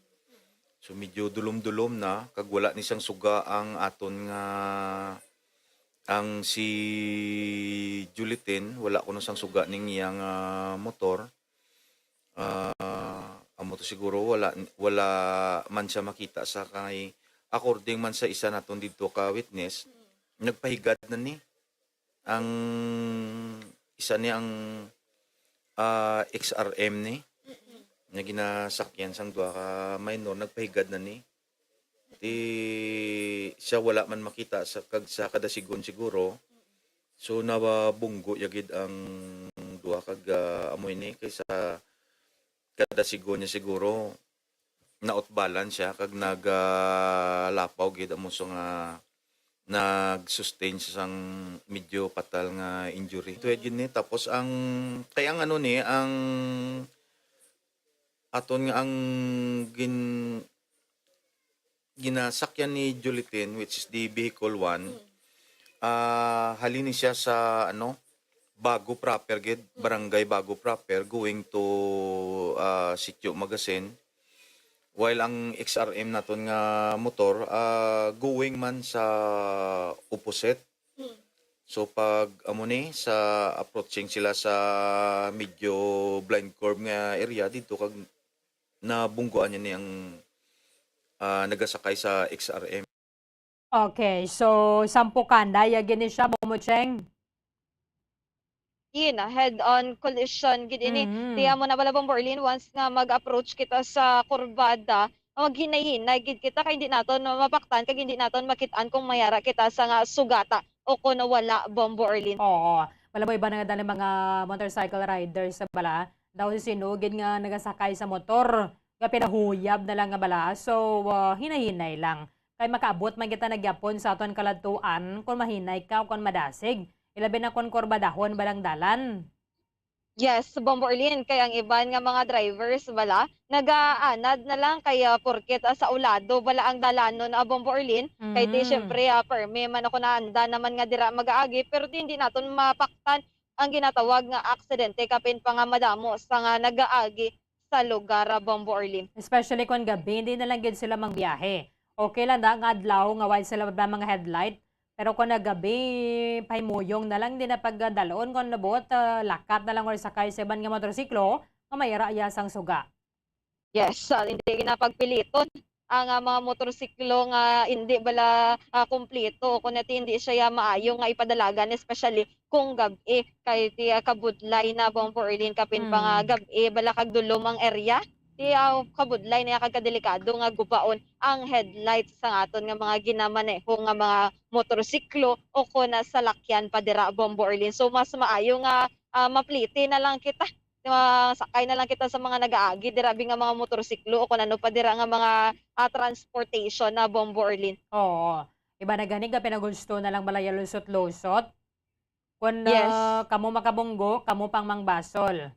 So, medyo dulom-dulom na, kag wala ni sang suga ang aton nga, ang si Julitin, wala kuno sang suga ning iya nga motor. Ah, amo to siguro, wala, wala man siya makita sa kay, according man sa isa naton didto ka witness, nagpahigad na ni. Ang isa ni ang, ah, X R M ni, nga ginasakyan sang duha ka minor, nagpahigad na ni. Ti siya wala man makita sa, kag sa kadasigon siguro. So, nabunggo ya gid ang duha kag, ah, amo ini kay sa kadasigon niya siguro nautbalan siya kag nag, ah, lapaw gid amo sa nga nag-sustain siya sang medyo fatal nga injury. Tuwid gid ni, tapos ang, kay ang ano ni, ang aton nga ang gin-, ginasakyan ni Julitin, which is the vehicle one, ah, halin ni siya sa, ano, Bago proper gid, Barangay Bago proper, going to, ah, Sitio Magasin. While ang X R M naton nga motor, ah, going man sa opposite. So, pag amo ni, sa approaching sila sa medyo blind curve nga area dito, kag nabungguan niya ni ang, ah, nagasakay sa X R M. Okay, so sampukan daya gini siya, Momo Cheng? Yun, ah, head-on collision gid ini. Mhm. Tiya mo na bala, Bombo Erlin, once nga mag-approach kita sa kurbada, maghinay-hinay gid kita kay hindi naton mapaktan kag hindi naton makit-an kung mayara kita sa nga sugata o kung wala, Bombo Erlin. Oo. Bala mo, iba na nga dali mga motorcycle riders sa bala. Daw si sinugid nga nagasakay sa motor nga pinahuyab na lang nga bala. So, ah, hinay-hinay lang. Kay makaabot man kita na gyapon sa aton kaladtuan kung mahinay ka o kung madasig. Ilabi na kung kurbadahon ba lang dalan. Yes, Bombo Erlin, kay ang iban nga mga drivers bala, nagaanad na lang kay, ah, porket, ah, sa ulado bala ang dalanon, ah, Bombo Erlin. Kay di, Mm. syempre, ah, permi man ako naanda naman nga dira mag-aagi, pero di, hindi naton mapaktan ang ginatawag nga aksidente kapin pa nga madamo sa nga nagaagi sa lugar, ah, Bombo Erlin. Especially kung gabi, hindi na lang gid sila mangbiyahe. Okay lang da nga adlaw nga wala sila ba mga headlight, pero kung nagabi, pahimuyong na lang din na pagdalon kung nabuot, ah, lakat na lang or sakay sa iban nga motorsiklo nga may raya sang suga. Yes, ah, hindi na pagpiliton ang, ah, mga motorsiklo nga hindi bala, ah, kumpleto o kung hindi siya maayo nga ipadalagan, especially kung gab-i, kay ti, ah, kabudlay na, Bombo Erlin, kapin pa nga Mm. gab-i bala kag dulom ang area. Ti, ah, kabudlay na kag kadelikado nga gubaon ang headlights sa aton nga mga ginamaneho nga mga motorsiklo o kon, ah, salakyan pa dira, Bombo Erlin. So, mas maayo nga, ah, mapliti na lang kita, nga sakay na lang kita sa mga nagaagi dira bi nga mga motorsiklo o kon ano pa dira nga mga, ah, transportation na, Bombo Erlin. Oo. Iba na gani nga pinagusto na lang bala ya lusot-lusot. Kung, Yes. ah, kamo makabunggo, kamo pang mangbasol.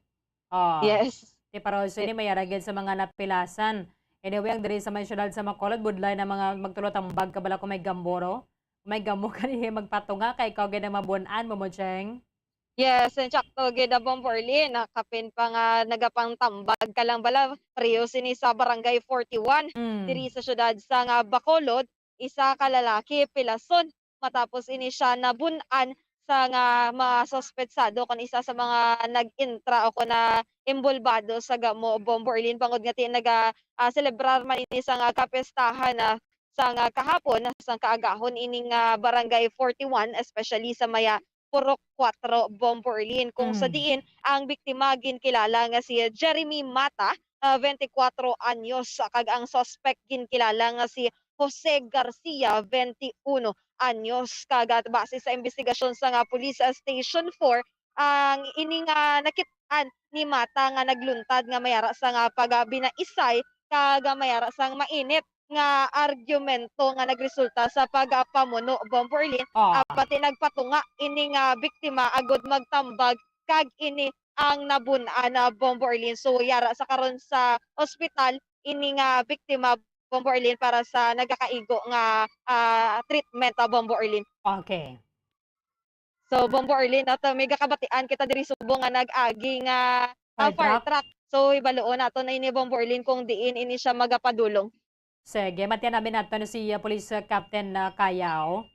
Oh. Yes. Ti para sa ini, may aragid sa mga napilasan. Anyway, ang diri sa may siyudad sa Bacolod, budlay na mga magtulo tambag ka bala kung may gamboro. May gamo ka niya magpatunga kay ikaw gid ang mabun-an mo, Mojeng. Yes, insakto gid na, Bombo Arlene. Nakapin pa nga nagapangtambag ka lang bala, pareho sini sa Barangay forty-one, Mm. diri sa siyudad sa nga Bacolod, isa ka lalaki pilason matapos ini siya nabun-an sa nga mga suspetsado kon isa sa mga nag-intra o kon na imbulbado sa gamo, Bombo Arlene, bangod nga ti-, naga, ah, selebrar man ini sa nga kapestahan na sa nga kahapon, sa kaagahon ini nga Barangay forty-one, especially sa maya Purok Kuwatro, Bombo Arlene, kung sa Mm. diin ang biktima ginkilala nga si Jeremy Mata, ah, twenty-four anyos, kag ang suspect ginkilala nga si Jose Garcia, twenty-uno anyos. Kag, ah, base sa investigasyon sa nga Police, ah, Station four, ang ini nga nakit-an ni Mata nga nagluntad nga may ara sa nga pagabinaisay kag may ara sang mainit nga argumento nga nagresulta sa pagpamuno, Bombo Arlene. Ah. Ah, pati nagpatunga ini nga biktima agud magtambag kag ini ang nabun-an na, Bombo Arlene. So, yara sa karon sa ospital ini nga biktima, Bombo Arlene, para sa nagakaigo nga, ah, treatment, ah, Bombo Arlene. Okay. So, Bombo Arlene, ato may gakabatian kita diri subong nga nag-agi nga, ah, Fire fire truck. truck. So, hibaluon nato na ini, Bombo Arlene, kung diin ini siya magapadulong. Sige, matian namin nato na si, ah, Police, ah, Captain, ah, Cayao.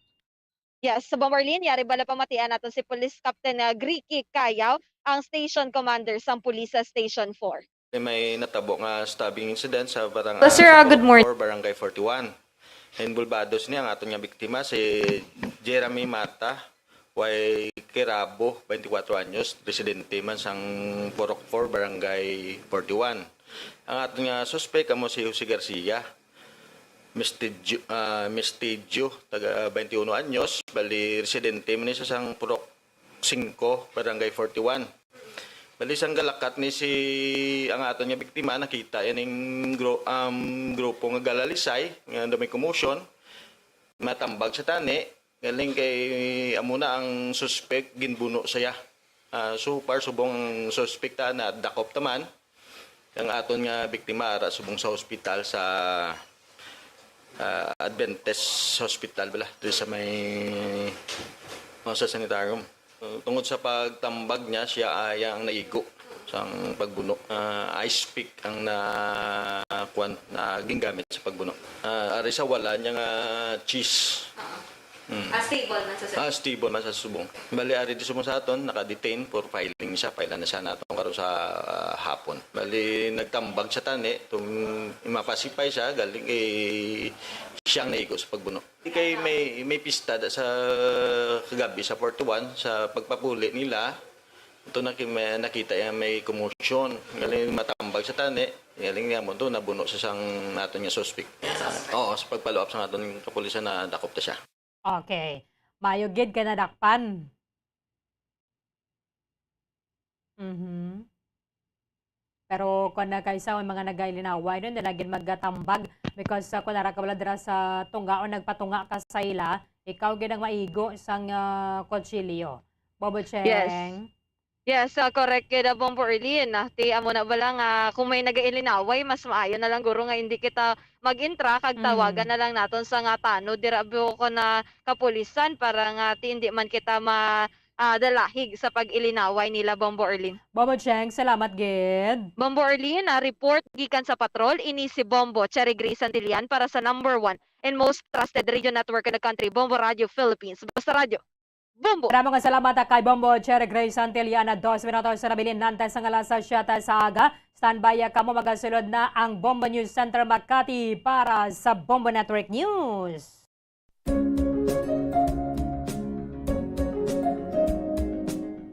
Yes, sa Bombo Arlene, yari bala pamatian nato si Police Captain, ah, Gricky Cayao, ang station commander sang Police sa Station four. May natabo nga stabbing incident sa barang-, Sir, sa ah, good morning. Purok four, Barangay forty-one. Involvado sini ang aton nga biktima, si Jeremy Mata, Y. Kirabo, twenty-four anyos, residente man sang Purok four, Barangay forty-one. Ang aton nga suspek amo si Jose Garcia, Mestidyo, ah, Mestidyo, taga twenty-one anyos, bali residente man ni sa sang Purok singko, Barangay forty-one. Bali, sang galakat ni si, ang aton nga biktima, nakita yan ning gru-, um, grupo nga galalisay, nga daw may commotion, matambag sa tani, galing kay amo na ang suspek, ginbuno siya. Ah, so far, subong ang suspek ta na dakop taman. Ang aton nga biktima ara subong sa hospital sa, ah, Adventist Hospital bala, diri sa may, ano, sa sanitarium. Uh, tungod sa pagtambag niya, siya ay ang naigo sang pagbuno. Ah, ice pick ang na, kuwan, na gingamit sa pagbuno. Ah, ari sa wala niya nga cheese. Oo. Mm. Ah, stable man sa Ah, stable man sa subong. Bali, ari di subong sa aton, naka-detain for filing siya. File na siya naton karon sa, ah, hapon. Bali, nagtambag sa tani, tum-, mapasipay siya, galing kay siyang naigo sa pagbuno. Di kay may, may pista da sa kagabi sa forty-one, sa pagpapuli nila, ito na ki-, may nakita niya may commotion. Galing matambag sa tani, galing niya mo to, nabuno sa sang naton nga suspect. Oo, sa pagpalo-up sa naton kapulisan, na dakop ta siya. Okay. Mayo gid kay nadakpan. Mhm. Pero kung na kaysa may mga nagailinaway, no, na nagin magtambag because, ah, kung nara ka wala dira sa tunga o nagpatunga ka sa ila, ikaw gid ang maigo sang, ah, kutsilyo. Bobo Yes. Cheng? Yes, ah, correct gid, ah, Bombo Erlin. Ah, ti amo na bala nga kung may nagailinaway, mas maayo na lang guro nga hindi kita mag-intra kag tawagan Mm. na lang naton sa nga tanod dira buko na kapulisan para nga ti hindi man kita ma-, ah, dalahig sa pag-ilinaway nila, Bombo Erlin. Bombo Cheng, salamat gid. Bombo Erlin, ah, report gikan sa patrol, ini si Bombo Cherry Grace Santillan para sa number one and most trusted radio network in the country, Bombo Radio Philippines. Basta Radyo, Bombo! Maramo nga salamat, ah, kay Bombo Cherry Grace Santillan. Dos minutos na nabilin na sa alas siyete sa aga. Standby, ah, kamo, magasulod na ang Bombo News Center Makati para sa Bombo Network News.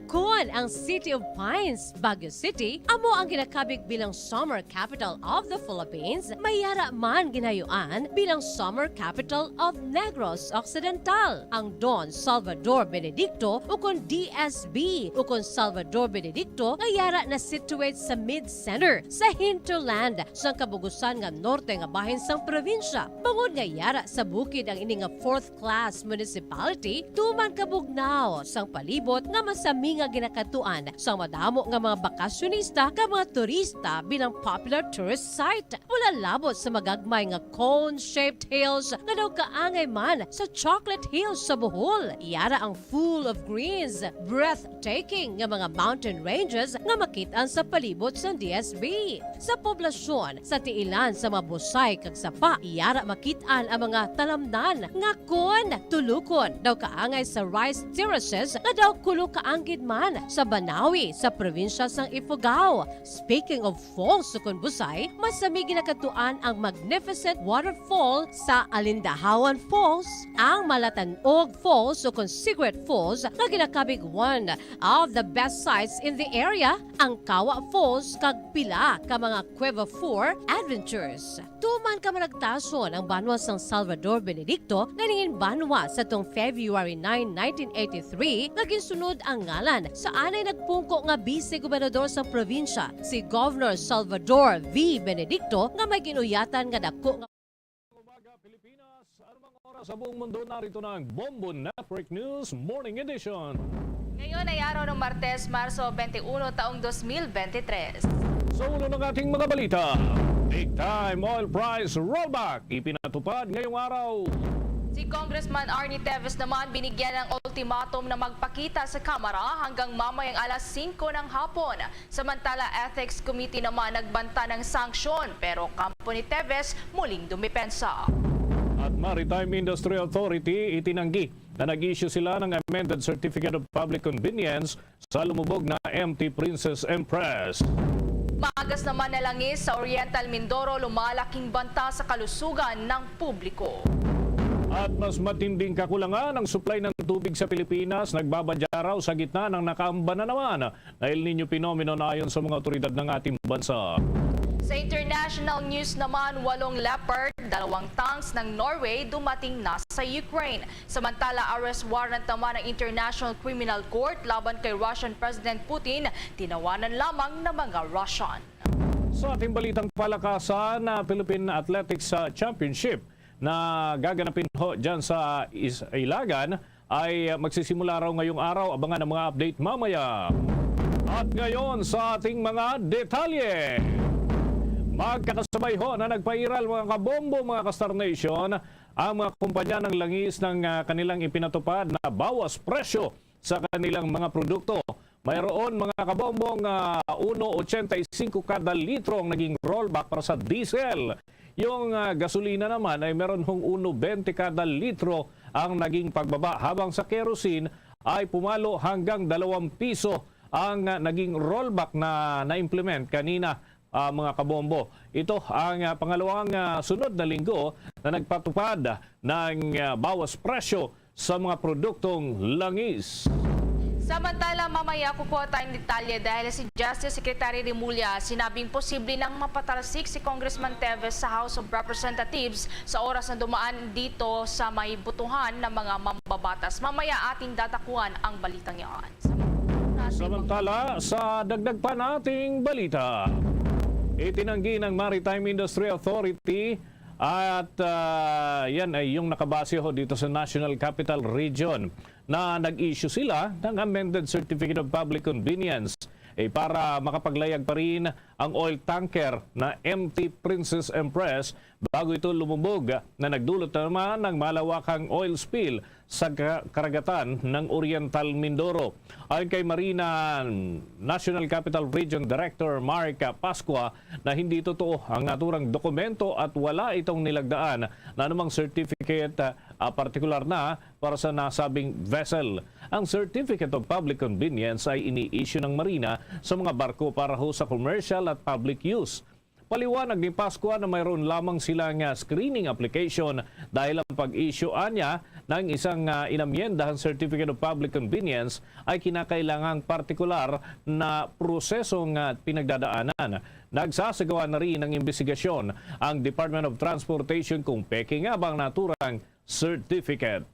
Kon ang City of Pines, Baguio City, amo ang ginakabig bilang Summer Capital of the Philippines, may yara man ginhayuan bilang Summer Capital of Negros Occidental. Ang Don Salvador Benedicto, ukon D S B, ukon Salvador Benedicto, nga yara na situate sa mid-center sa hinterland sang kabugusan nga norte nga bahin sang probinsya. Bangod nga yara sa bukid ang ini nga fourth class municipality, tuman kabugnaw sang palibot nga masami nga ginaka-, tuan sa madamo nga mga bakasyonista kag mga turista bilang popular tourist site. Wala labot sa magagmay nga cone-shaped hills nga daw kaangay man sa Chocolate Hills sa Bohol. Yara ang full of greens, breathtaking nga mga mountain ranges nga makit-an sa palibot sang D S B. Sa poblasyon, sa tiilan sa mga busay kag sapa, yara makit-an ang mga talamnan nga kon tulukon daw kaangay sa rice terraces nga daw kulo kaanggid man sa Banawi sa probinsya sang Ifugao. Speaking of falls, sukon busay, masami ginakatuan ang magnificent waterfall sa Alindahawan Falls, ang Malatanog Falls, sukon Cigarette Falls, nga ginakabig one of the best sights in the area, ang Kawa Falls, kag pila ka mga Cueva four adventures. Tuman ka managtason ang banwa sang Salvador Benedicto nga nangin banwa sa tong February nine, nineteen eighty-three, nga ginsunod ang ngalan sa anay nagpungko nga bise gobernador sang probinsya, si Governor Salvador V. Benedicto, nga may ginuyatan nga dako nga Umaga, Pilipinas. Anumang oras sa buong mundo, narito na ang Bombo Network News Morning Edition. Ngayon ay araw ng Martes, Marso twenty-one, taong twenty twenty-three. Sa ulo ng ating mga balita, big time oil price rollback ipinatupad ngayong araw. Si Congressman Arnie Teves naman binigyan ng ultimatum na magpakita sa Kamara hanggang mamayang alas singko ng hapon. Samantala, Ethics Committee naman nagbanta ng sanksyon, pero kampo ni Teves muling dumipensa. At Maritime Industry Authority itinanggi na nag-issue sila ng amended Certificate of Public Convenience sa lumubog na M T Princess Empress. Maagas naman na langis sa Oriental Mindoro, lumalaking banta sa kalusugan ng publiko. At mas matinding kakulangan ang supply ng tubig sa Pilipinas, nagbabadya raw sa gitna ng nakaamba na naman na El Niño phenomenon ayon sa mga otoridad ng ating bansa. Sa international news naman, walong Leopard, dalawang tanks ng Norway dumating na sa Ukraine. Samantala, arrest warrant naman ng International Criminal Court laban kay Russian President Putin, tinawanan lamang ng mga Russian. Sa ating balitang palakasan, na Philippine Athletics, ah, Championship na gaganapin ho dyan sa Is-, Ilagan ay magsisimula raw ngayong araw. Abangan ang mga update mamaya. At ngayon sa ating mga detalye. Magkakasabay ho na nagpairal, mga kabombo, mga ka-Star Nation, ang mga kumpanya ng langis ng, ah, kanilang ipinatupad na bawas presyo sa kanilang mga produkto. Mayroon, mga kabombong, ah, uno ochenta y cinco kada litro ang naging rollback para sa diesel. Yung, ah, gasolina naman ay meron hong uno bente kada litro ang naging pagbaba, habang sa kerosene ay pumalo hanggang dalawang piso ang, ah, naging rollback na na-implement kanina, ah, mga kabombo. Ito ang, ah, pangalawang, ah, sunod na linggo na nagpatupad ng, ah, bawas presyo sa mga produktong langis. Samantala, mamaya kukuha tayong detalye dahil si Justice Secretary Remulla sinabing posible nang mapatalsik si Congressman Teves sa House of Representatives sa oras na dumaan dito sa may botohan ng mga mambabatas. Mamaya ating dadakuan ang balitang yan. Samantala, sa dagdag pa nating balita, itinanggi ng Maritime Industry Authority at, ah, yan ay yung nakabase ho dito sa National Capital Region na nag-issue sila ng amended Certificate of Public Convenience, eh, para makapaglayag pa rin ang oil tanker na M T Princess Empress bago ito lumubog, na nagdulot naman ng malawakang oil spill sa ka-, karagatan ng Oriental Mindoro. Ayon kay Marina National Capital Region Director Mark Pascua na hindi totoo ang naturang dokumento at wala itong nilagdaan na anumang certificate, ah, partikular na para sa nasabing vessel. Ang Certificate of Public Convenience ay ini-issue ng Marina sa mga barko para ho sa commercial at public use. Paliwanag ni Pascua na mayroon lamang sila nga screening application dahil ang pag-issue anya ng isang, ah, inamyendahang Certificate of Public Convenience ay kinakailangang partikular na proseso nga pinagdadaanan. Nagsasagawa na rin ng imbestigasyon ang Department of Transportation kung peke nga bang naturang certificate.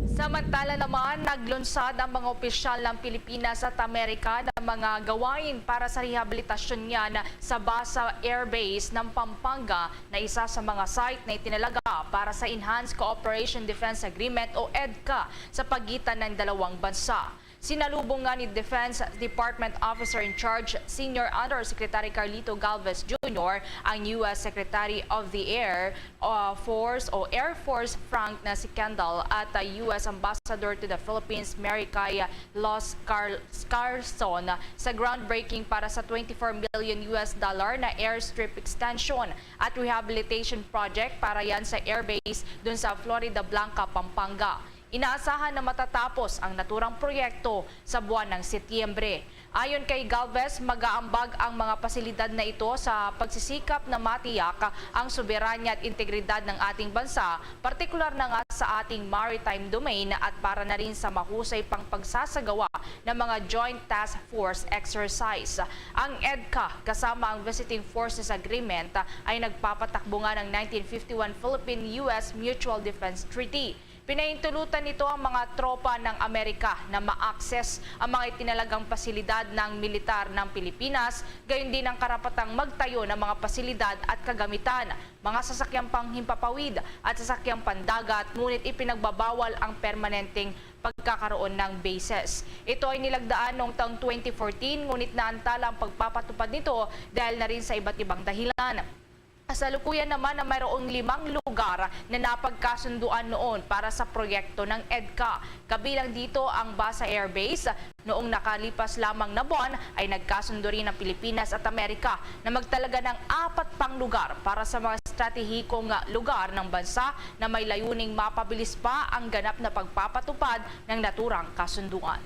Samantala naman, naglunsad ang mga opisyal ng Pilipinas at Amerika ng mga gawain para sa rehabilitasyon niyan sa Basa Air Base ng Pampanga, na isa sa mga site na itinalaga para sa Enhanced Cooperation Defense Agreement o EDCA sa pagitan ng dalawang bansa. Sinalubong nga ni Defense Department Officer in Charge, Senior Undersecretary Carlito Galvez Junior, ang U S Secretary of the Air uh, Force o Air Force Frank na si Kendall at uh, U S Ambassador to the Philippines, Mary Kay Los Car- Carson, sa groundbreaking para sa twenty-four million U S dollar na airstrip extension at rehabilitation project para yan sa airbase dun sa Floridablanca, Pampanga. Inaasahan na matatapos ang naturang proyekto sa buwan ng Setyembre. Ayon kay Galvez, mag-aambag ang mga pasilidad na ito sa pagsisikap na matiyak ang soberanya at integridad ng ating bansa, partikular na nga sa ating maritime domain at para na rin sa mahusay pang pagsasagawa ng mga Joint Task Force exercise. Ang EDCA kasama ang Visiting Forces Agreement ay nagpapatakbo nga ng nineteen fifty-one Philippine-U S Mutual Defense Treaty. Pinahintulutan nito ang mga tropa ng Amerika na ma-access ang mga itinalagang pasilidad ng militar ng Pilipinas, gayon din ang karapatang magtayo ng mga pasilidad at kagamitan, mga sasakyang panghimpapawid at sasakyang pandagat, ngunit ipinagbabawal ang permanenteng pagkakaroon ng bases. Ito ay nilagdaan noong taong twenty fourteen, ngunit naantala ang pagpapatupad nito dahil na rin sa iba't ibang dahilan. Kasalukuyan naman na mayroong limang lugar na napagkasunduan noon para sa proyekto ng EDCA. Kabilang dito ang Basa Air Base. Noong nakalipas lamang na buwan ay nagkasundo rin ang Pilipinas at Amerika na magtalaga ng apat pang lugar para sa mga estratehikong lugar ng bansa na may layuning mapabilis pa ang ganap na pagpapatupad ng naturang kasunduan.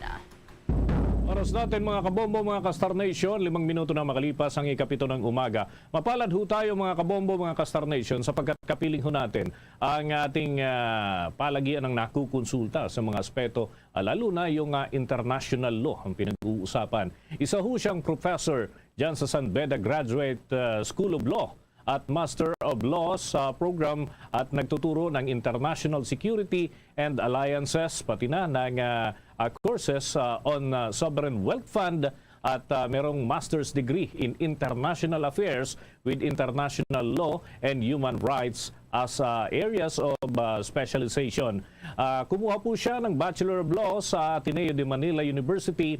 Oras natin, mga kabombo, mga ka-Star Nation, limang minuto na makalipas ang ikapito ng umaga. Mapalad ho tayo, mga kabombo, mga ka-Star Nation, sapagkat kapiling ho natin ang ating ah, palagian ng nakukonsulta sa mga aspeto, ah, lalo na yung ah, international law ang pinag-uusapan. Isa ho siyang professor dyan sa San Beda Graduate ah, School of Law at Master of Laws sa program at nagtuturo ng International Security and Alliances, pati na ng ah, ah, courses ah, on ah, Sovereign Wealth Fund at ah, merong master's degree in International Affairs with International Law and Human Rights as ah, areas of ah, specialization. Ah, kumuha po siya ng Bachelor of Law sa Ateneo de Manila University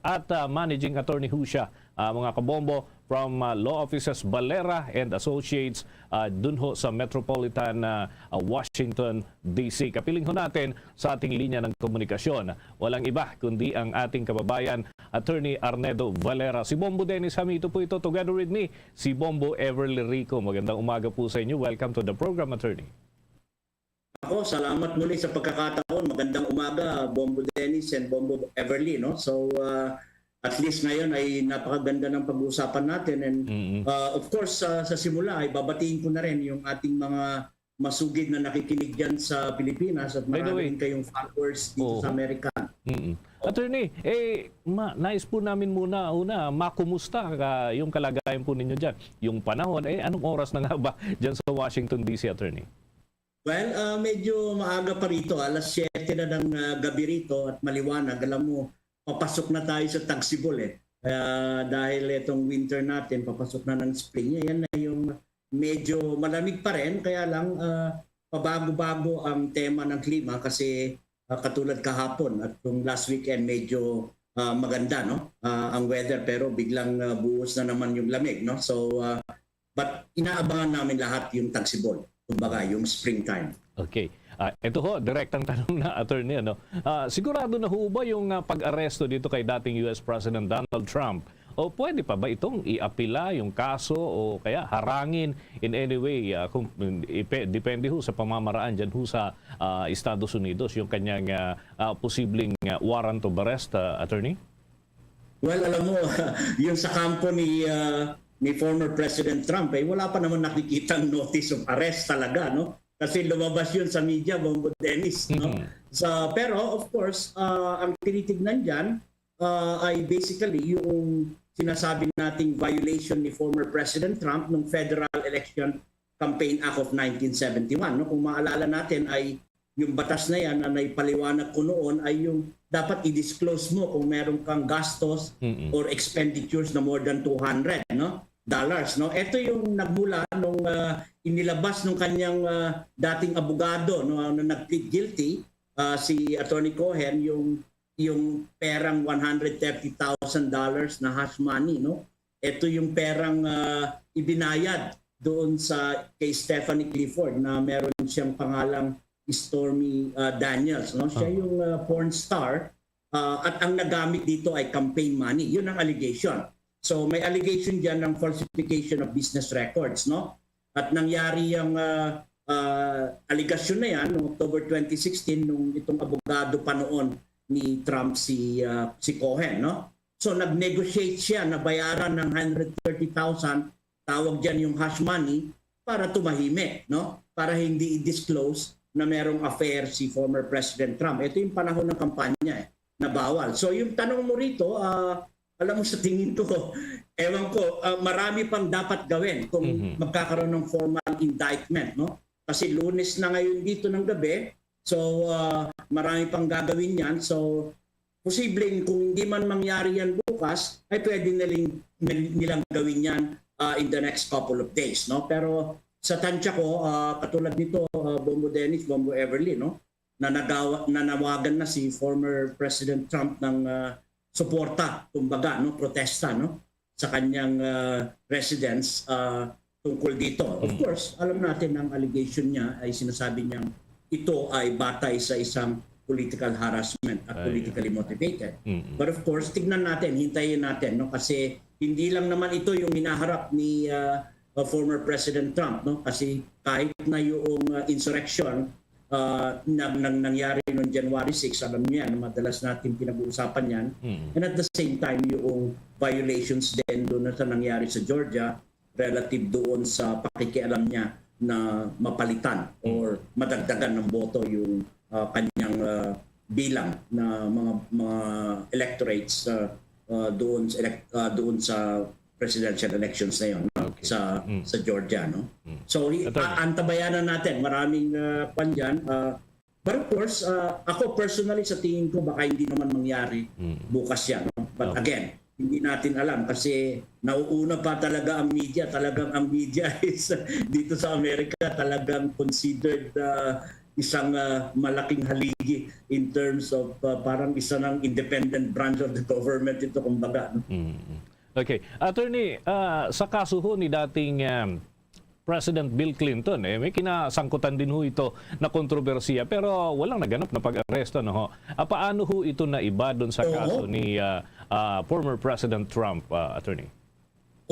at ah, Managing Attorney ho siya, ah, mga kabombo, from ah, Law Offices Valera and Associates ah, dun ho sa Metropolitan ah, ah, Washington, D C. Kapiling ho natin sa ating linya ng komunikasyon. Walang iba kundi ang ating kababayan, Attorney Arnedo Valera. Si Bombo Dennis Hamito po ito. Together with me, si Bombo Everly Rico. Magandang umaga po sa inyo. Welcome to the program, Attorney. Ako, salamat muli sa pagkakataon. Magandang umaga, Bombo Dennis and Bombo Everly, no? So, ah, at least ngayon ay napakaganda ng pag-uusapan natin. And Mm-mm. ah, of course, sa, sa simula ay babatiin ko na rin yung ating mga masugid na nakikinig dyan sa Pilipinas at By the marami way, rin kayong followers dito oo. sa Amerika. Mm-mm. Attorney, eh, ma nais po namin muna, una, makumusta ka, yung kalagayan po ninyo dyan? Yung panahon, eh, anong oras na nga ba dyan sa Washington, D C, Attorney? Well, ah, medyo maaga pa rito, alas siyete na ng ah, gabi rito at maliwanag. Alam mo, papasok na tayo sa tagsibol eh. Ah, dahil itong winter natin, papasok na ng spring. Yan na yung medyo malamig pa rin, kaya lang ah, pabago-bago ang tema ng klima kasi ah, katulad kahapon at yung last weekend, medyo ah, maganda, no? Ah, ang weather, pero biglang ah, buhos na naman yung lamig, no? So, ah, but inaabangan namin lahat yung tagsibol, kumbaga, yung springtime. Okay. Ah, ito ho, direktang tanong na, Attorney, ano? Ah, sigurado na ho ba yung ah, pag-aresto dito kay dating U S President Donald Trump? O pwede pa ba itong iapila yung kaso o kaya harangin in any way? Ah, kung, ipe- depende ho sa pamamaraan dyan ho sa ah, Estados Unidos, yung kanyang ah, ah, posibleng ah, warrant of arrest, ah, Attorney? Well, alam mo, yung sa kampo ni ah, ni former President Trump, eh, wala pa naman nakikitang notice of arrest talaga, no? Kasi lumabas yun sa media, Bombo Dennis, no? Mhm. Sa, pero, of course, ah, ang tinitignan dyan ah, ay basically yung sinasabi nating violation ni former President Trump ng Federal Election Campaign Act of nineteen seventy-one, no? Kung maalala natin, ay yung batas na yan na naipaliwanag ko noon ay yung dapat i-disclose mo kung meron kang gastos Mm-mm. or expenditures na more than two hundred, no, dollars, no? Ito yung nagmula nung ah, inilabas ng kanyang ah, dating abogado, no, na nag-plead guilty, ah, si Attorney Cohen, yung yung perang one hundred thirty thousand dollars na hush money, no? Ito yung perang, ah, ibinayad doon sa kay Stephanie Clifford na meron siyang pangalang Stormy, ah, Daniels, no? Siya Oo. yung, ah, porn star, ah, at ang nagamit dito ay campaign money. Yun ang allegation. So may allegation diyan ng falsification of business records, no? At nangyari ang, ah, ah, alegasyon na yan noong October twenty sixteen nung itong abogado pa noon ni Trump si, ah, si Cohen, no? So nag-negotiate siya na bayaran ng hundred thirty thousand, tawag diyan yung hush money, para tumahimik, no? Para hindi i-disclose na merong affair si former President Trump. Ito yung panahon ng kampanya eh, na bawal. So yung tanong mo rito, ah, alam mo sa tingin ko, ewan ko, ah, marami pang dapat gawin kung Mhm. magkakaroon ng formal indictment, no? Kasi Lunes na ngayon dito ng gabi, so ah, marami pang gagawin yan. So posibleng kung hindi man mangyari yan bukas, ay pwede nilang, nilang gawin yan ah, in the next couple of days, no? Pero sa tansya ko, ah, katulad nito, ah, Bombo Dennis, Bombo Everly, no? Na nagawa, nanawagan na si former President Trump ng ah, suporta, kumbaga, no, protesta, no, sa kanyang ah, residence ah, tungkol dito. Of Mm. course, alam natin ang allegation niya ay sinasabi niyang ito ay batay sa isang political harassment at Ay, politically motivated. Mm. But of course, tignan natin, hintayin natin, no, kasi hindi lang naman ito yung hinaharap ni ah, uh, former President Trump, no, kasi kahit na yung uh, insurrection uh, nang, nang nangyari noong January six, alam niyo yan, madalas natin pinag-uusapan yan. Mm. And at the same time, yung violations din doon na sa nangyari sa Georgia relative doon sa pakikialam niya na mapalitan or madagdagan ng boto yung uh, kanyang uh, bilang na mga mga electorates uh, uh, doon sa elect, uh, doon sa presidential elections na yon, no? Okay. Sa Mm. sa Georgia, no? Mm. So i- Attorney. a- antabayanan natin, maraming uh, kwan dyan. Uh, but of course, uh, ako personally sa tingin ko baka hindi naman mangyari Mm. bukas yan, no? But Okay. again, hindi natin alam kasi nauuna pa talaga ang media. Talagang ang media is dito sa Amerika talagang considered uh, isang uh, malaking haligi in terms of uh, parang isa ng independent branch of the government ito, kumbaga, no? Mm. Okay. Attorney, ah, sa kaso ho ni dating um, President Bill Clinton, eh, may kinasangkutan din ho ito na kontrobersiya, pero walang naganap na pag-aresto, no ho? Ah, paano ho ito naiba dun sa Oo. kaso ni ah, ah, former President Trump, ah, Attorney?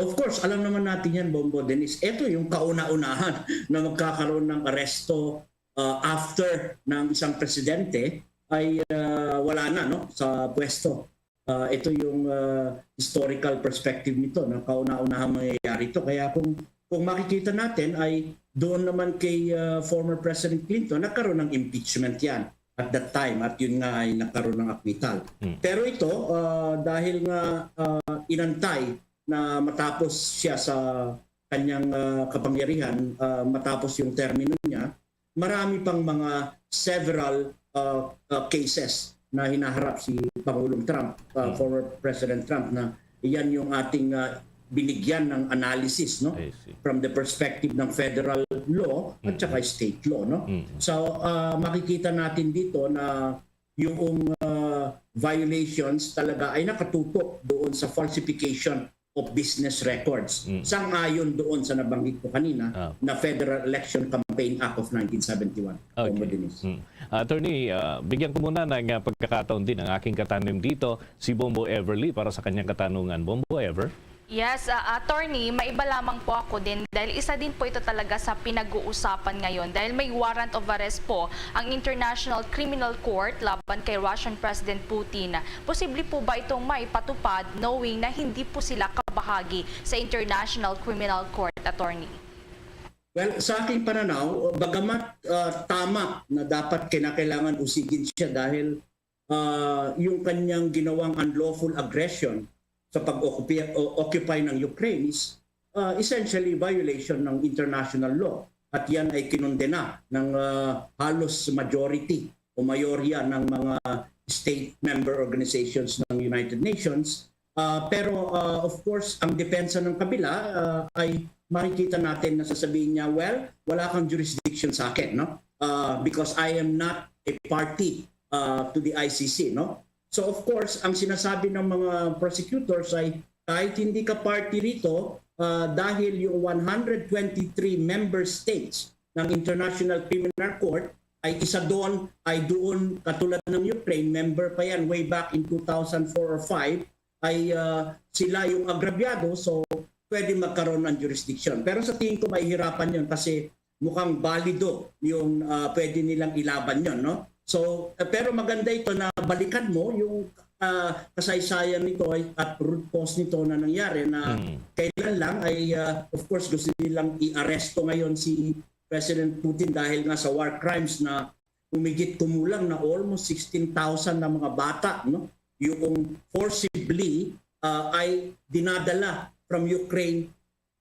Of course, alam naman natin yan, Bombo Dennis. Ito yung kauna-unahan na magkakaroon ng aresto uh, after ng isang presidente ay uh, wala na, no, sa pwesto. Uh, ito yung uh, historical perspective nito, no? Kauna-unahang mangyayari ito. Kaya kung kung makikita natin ay doon naman kay uh, former President Clinton, nagkaroon ng impeachment yan at that time at yun nga ay nagkaroon ng acquittal. Hmm. Pero ito, uh, dahil nga uh, inantay na matapos siya sa kanyang uh, kapangyarihan, uh, matapos yung termino niya, marami pang mga several uh, uh, cases na hinaharap si Pangulong Trump, uh, former President Trump, na iyan yung ating uh, binigyan ng analysis, no? From the perspective ng federal law at saka state law, no? So uh, makikita natin dito na yung uh, violations talaga ay nakatutok doon sa falsification of business records, Mm. sang-ayon doon sa nabanggit ko kanina Ah. na Federal Election Campaign Act of nineteen seventy-one. Okay. Bombo Dennis. Mm. Attorney, ah, bigyan ko muna ng ah, pagkakataon din ang aking katanim dito, si Bombo Everly, para sa kanyang katanungan. Bombo Ever? Yes, ah, attorney, maiba lamang po ako din dahil isa din po ito talaga sa pinag-uusapan ngayon dahil may warrant of arrest po ang International Criminal Court laban kay Russian President Putin. Posible po ba itong maipatupad knowing na hindi po sila kabahagi sa International Criminal Court, attorney? Well, sa aking pananaw, bagamat ah, tama na dapat kinakailangan usigin siya dahil ah, yung kanyang ginawang unlawful aggression sa pag-occupy ng Ukraine is ah, essentially violation ng international law. At yan ay kinondena ng ah, halos majority o mayorya ng mga state member organizations ng United Nations. Ah, pero ah, of course, ang depensa ng kabila ah, ay makikita natin na sasabihin niya, "Well, wala kang jurisdiction sa akin, no? Ah, because I am not a party ah, to the I C C, no?" So of course, ang sinasabi ng mga prosecutors ay kahit hindi ka party rito, ah, dahil yung one hundred twenty-three member states ng International Criminal Court ay isa doon, ay doon katulad ng Ukraine, member pa yan way back in two thousand four or five, ay ah, sila yung agrabyado, so pwede magkaroon ng jurisdiction. Pero sa tingin ko, mahihirapan yun kasi mukhang balido yung ah, pwede nilang ilaban yun, no? So, eh, pero maganda ito na balikan mo yung ah, kasaysayan nito ay, at root cause nito na nangyari na Mm. kailan lang ay, ah, of course, gusto nilang i-aresto ngayon si President Putin dahil nga sa war crimes na humigit kumulang na almost sixteen thousand na mga bata, no? Yung forcibly ah, ay dinadala from Ukraine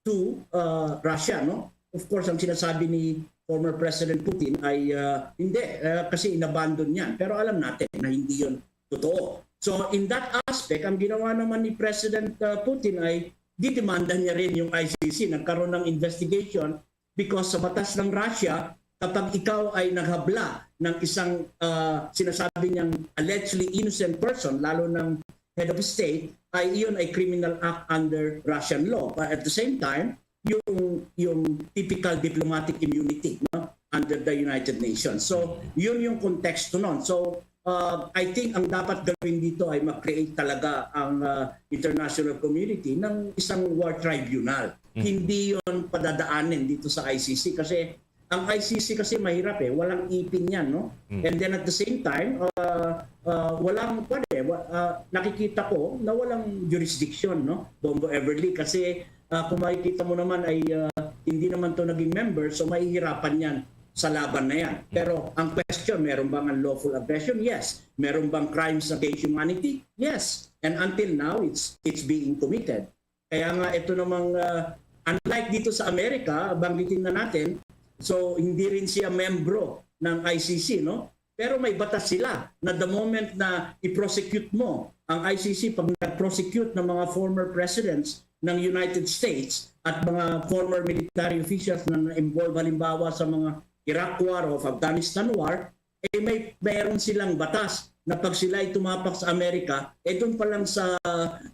to ah, Russia, no? Of course, ang sinasabi ni former President Putin ay ah, hindi, ah, kasi inabandon niyan. Pero alam natin na hindi yun totoo. So in that aspect, ang ginawa naman ni President ah, Putin ay didemanda niya rin yung I C C. Nagkaroon ng investigation because sa batas ng Russia, kapag ikaw ay naghabla ng isang ah, sinasabi niyang allegedly innocent person, lalo ng head of state, ay iyon ay criminal act under Russian law. But at the same time, yung yung typical diplomatic immunity, no, under the United Nations. So, yun yung konteksto nun. So, uh, I think ang dapat gawin dito ay mag-create talaga ang uh, international community ng isang war tribunal. Hindi yun padadaanin dito sa I C C kasi ang I C C kasi mahirap eh, walang ipin yan, no? And then at the same time, uh, uh, walang, pwede, wa- uh, nakikita ko na walang jurisdiction, no? Bongo Everly, kasi uh, kung makikita mo naman ay uh, hindi naman to naging member, so mahihirapan yan sa laban na yan. Pero ang question, meron bang unlawful aggression? Yes. Meron bang crimes against humanity? Yes. And until now, it's it's being committed. Kaya nga ito namang uh, unlike dito sa Amerika, banggitin na natin, so hindi rin siya membro ng I C C, no? Pero may batas sila na the moment na i-prosecute mo ang I C C, pag nag-prosecute ng mga former presidents ng United States at mga former military officials na na-involve halimbawa sa mga Iraq War o Afghanistan War, eh may meron silang batas na pag sila ay tumapak sa Amerika, eh doon pa lang sa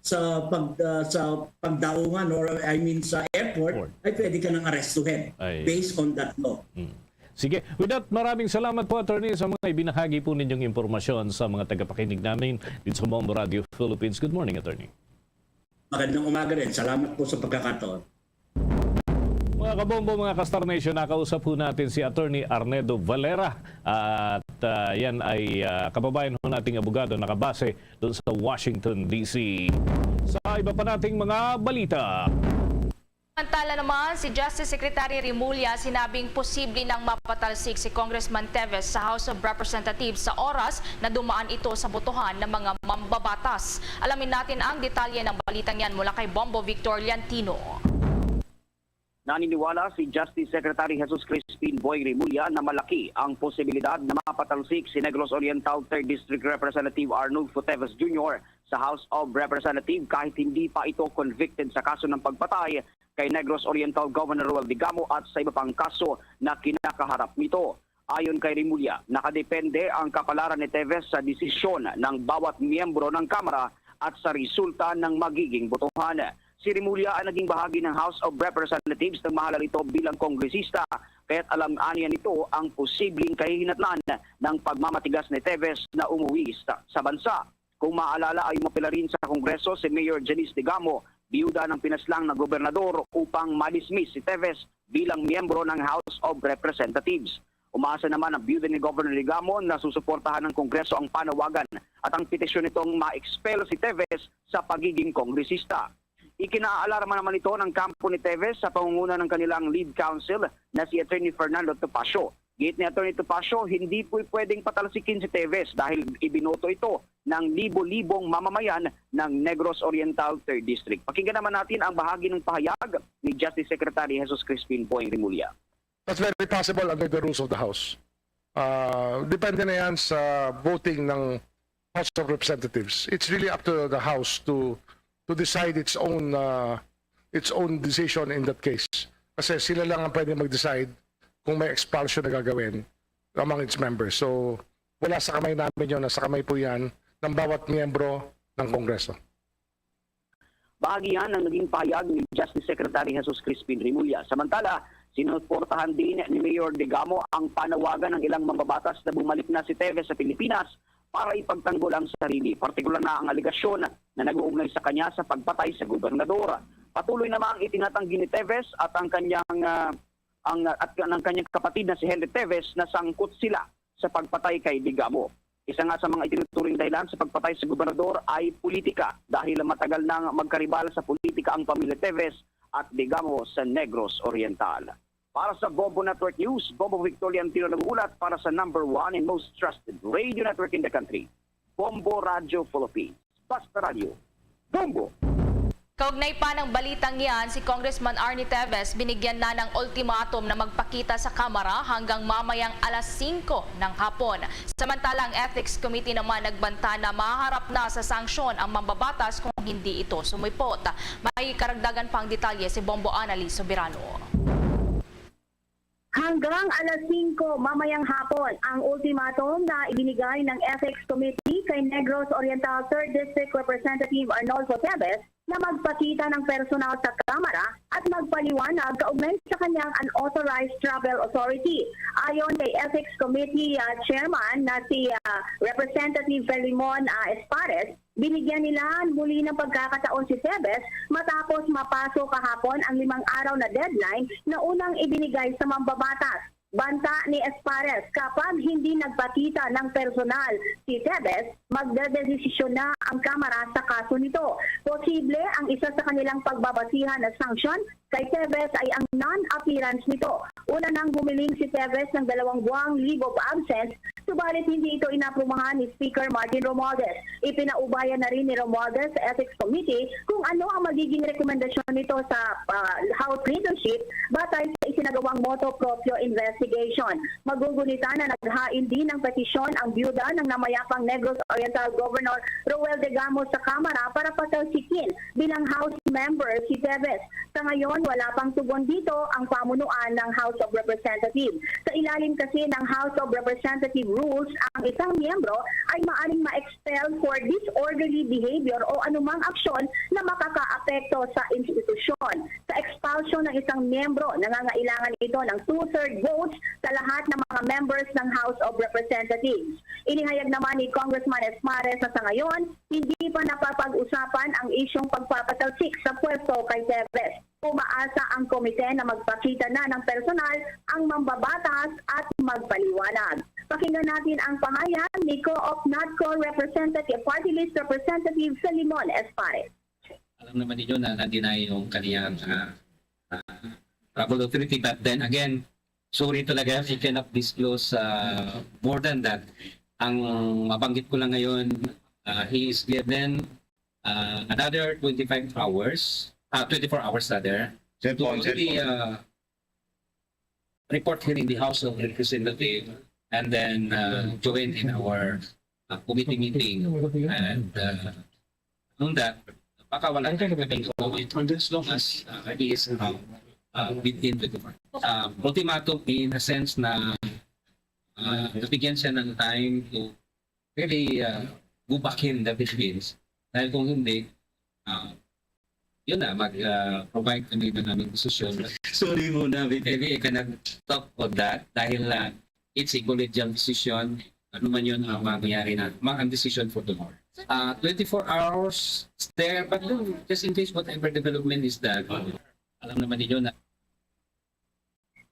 sa pag ah, sa pagdaungan or I mean sa airport, Airport. Ay pwede ka nang arestuhin Ay. Based on that law. Mm. Sige. With that, maraming salamat po, Attorney, sa mga ibinahagi po ninyong impormasyon sa mga tagapakinig namin dito sa Bombo Radio Philippines. Good morning, Attorney. Magandang umaga rin. Salamat po sa pagkakataon. Mga kabombo, mga ka-Star Nation, nakausap po natin si Attorney Arnedo Valera at ah, yan ay ah, kababayan ho nating abogado nakabase doon sa Washington, D C. Sa iba pa nating mga balita. Samantala naman, si Justice Secretary Remulla sinabing posible nang mapatalsik si Congressman Teves sa House of Representatives sa oras na dumaan ito sa botohan ng mga mambabatas. Alamin natin ang detalye ng balitang yan mula kay Bombo Victor Liantino. Naniniwala si Justice Secretary Jesus Crispin Boy Remulla na malaki ang posibilidad na mapatalsik si Negros Oriental Third District Representative Arnulfo Teves Junior sa House of Representatives kahit hindi pa ito convicted sa kaso ng pagpatay kay Negros Oriental Governor Roel Digamo at sa iba pang kaso na kinakaharap nito. Ayon kay Remulla, nakadepende ang kapalaran ni Teves sa desisyon ng bawat miyembro ng Kamara at sa resulta ng magiging botohan. Si Remulla ay naging bahagi ng House of Representatives nang mahalal ito bilang kongresista, kaya't alam aniya nito ang posibleng kahihinatnan ng pagmamatigas ni Teves na umuwi sa, sa bansa. Kung maalala ay umapela rin sa Kongreso si Mayor Janice Digamo, biyuda ng pinaslang na gobernador, upang madismiss si Teves bilang miyembro ng House of Representatives. Umaasa naman ang biyuda ni Governor Digamo na susuportahan ng Kongreso ang panawagan at ang petisyon nitong ma-expel si Teves sa pagiging kongresista. Ikinaalarma naman ito ng kampo ni Teves sa pangunguna ng kanilang lead counsel na si Attorney Fernando Topacio. Giit ni Attorney Topacio, hindi po pwedeng patalsikin si Teves dahil ibinoto ito ng libo-libong mamamayan ng Negros Oriental Third District. Pakinggan naman natin ang bahagi ng pahayag ni Justice Secretary Jesus Crispin Boying Remulla. That's very possible under the rules of the House. Uh, depende na yan sa voting ng House of Representatives. It's really up to the House to to decide its own uh, its own decision in that case. Kasi sila lang ang pwede mag-decide kung may expulsion na gagawin among its members. So wala sa kamay namin yun, nasa kamay po yan ng bawat miyembro ng Kongreso. Bahagi yan ng naging pahayag ni Justice Secretary Jesus Crispin Remulla. Samantala, sinuportahan din ni Mayor Digamo ang panawagan ng ilang mambabatas na bumalik na si Teves sa Pilipinas para ipagtanggol ang sarili, partikular na ang alegasyon na nag-uugnay sa kanya sa pagpatay sa gobernador. Patuloy namang itinatanggi ni Teves at ang kanyang, ah, ang, at ng kanyang kapatid na si Henry Teves na sangkot sila sa pagpatay kay Digamo. Isa nga sa mga itinuturing dahilan sa pagpatay sa gobernador ay politika, dahil matagal nang magkaribal sa politika ang pamilya Teves at Digamo sa Negros Oriental. Para sa Bombo Network News, Bombo Victoria Antino nag-uulat para sa number one and most trusted radio network in the country, Bombo Radio Philippines. Basta Radio, Bombo! Kaugnay pa ng balitang yan, si Congressman Arnie Teves binigyan na ng ultimatum na magpakita sa Kamara hanggang mamayang alas singko ng hapon. Samantala, ang Ethics Committee naman nagbanta na mahaharap na sa sanksyon ang mambabatas kung hindi ito sumipot. May karagdagan pang detalye si Bombo Annalie Soberano. Hanggang alas singko mamayang hapon ang ultimatum na ibinigay ng Ethics Committee kay Negros Oriental Third District Representative Arnolfo Teves na magpakita ng personal sa Kamara at magpaliwanag kaugnay sa kanyang unauthorized travel authority. Ayon kay Ethics Committee, ah, Chairman na si, ah, Representative Filemon, ah, Espares, binigyan nila muli ng pagkakataon si Teves matapos mapaso kahapon ang limang araw na deadline na unang ibinigay sa mambabatas. Banta ni Espares, kapag hindi nagpakita ng personal si Teves, magdedesisyon na ang Kamara sa kaso nito. Posible ang isa sa kanilang pagbabasihan na sanksyon kay Teves ay ang non-appearance nito. Una nang gumiling si Teves ng dalawang buwang leave of absence, subalit hindi ito inaprubahan ni Speaker Martin Romualdez. Ipinaubaya na rin ni Romualdez sa Ethics Committee kung ano ang magiging rekomendasyon nito sa, ah, House leadership batay sa isinagawang motu proprio investigation. Magugunita na naghain din ng petisyon ang byuda ng namayapang Negros Oriental Governor Roel Degamo sa Kamara para patalsikin bilang House member si Teves. Sa ngayon, wala pang tugon dito ang pamunuan ng House of Representatives. Sa ilalim kasi ng House of Representative rules, ang isang miyembro ay maaring ma-expel for disorderly behavior o anumang aksyon na makakaapekto sa institusyon. Sa expulsion ng isang miyembro, nangangailangan ito ng two-third votes sa lahat ng mga members ng House of Representatives. Inihayag naman ni Congressman Espares na sa ngayon, hindi pa napapag-usapan ang isyung pagpapatalsik sa pwesto kay Teves. Umaasa ang komite na magpakita na ng personal ang mambabatas at magpaliwanag. Pakinggan natin ang pahayag ni Co-op NATCO Representative, Party List Representative Filemon Espares. Alam naman ninyo na na-deny yung kaniyang, ah, ah, travel authority, but then again, sorry talaga, we cannot disclose, ah, more than that. Ang mabanggit ko lang ngayon, ah, he is given, ah, another twenty-five hours, ah, twenty-four hours rather, Sir to Paul, Sir really, Paul. ah, report here in the House of Representatives and then, uh, join in our, uh, committee meeting. And, uh, on that, baka wala Ang tayong gagawin ko, as long as, uh, he is, uh, uh, within the, uh, ultimatum in a sense na, uh, nabigyan siya ng time to really, uh, go back in the Philippines. Dahil kung hindi, uh, yun na, mag, uh, provide kami na namin decision. Sorry muna, maybe I cannot talk on that dahil, uh, it's a collegial decision. Ano man yun ang mangyayari na, ma-, ang decision for tomorrow. Uh, twenty-four hours there, but then, just in case whatever development is that, alam naman ninyo na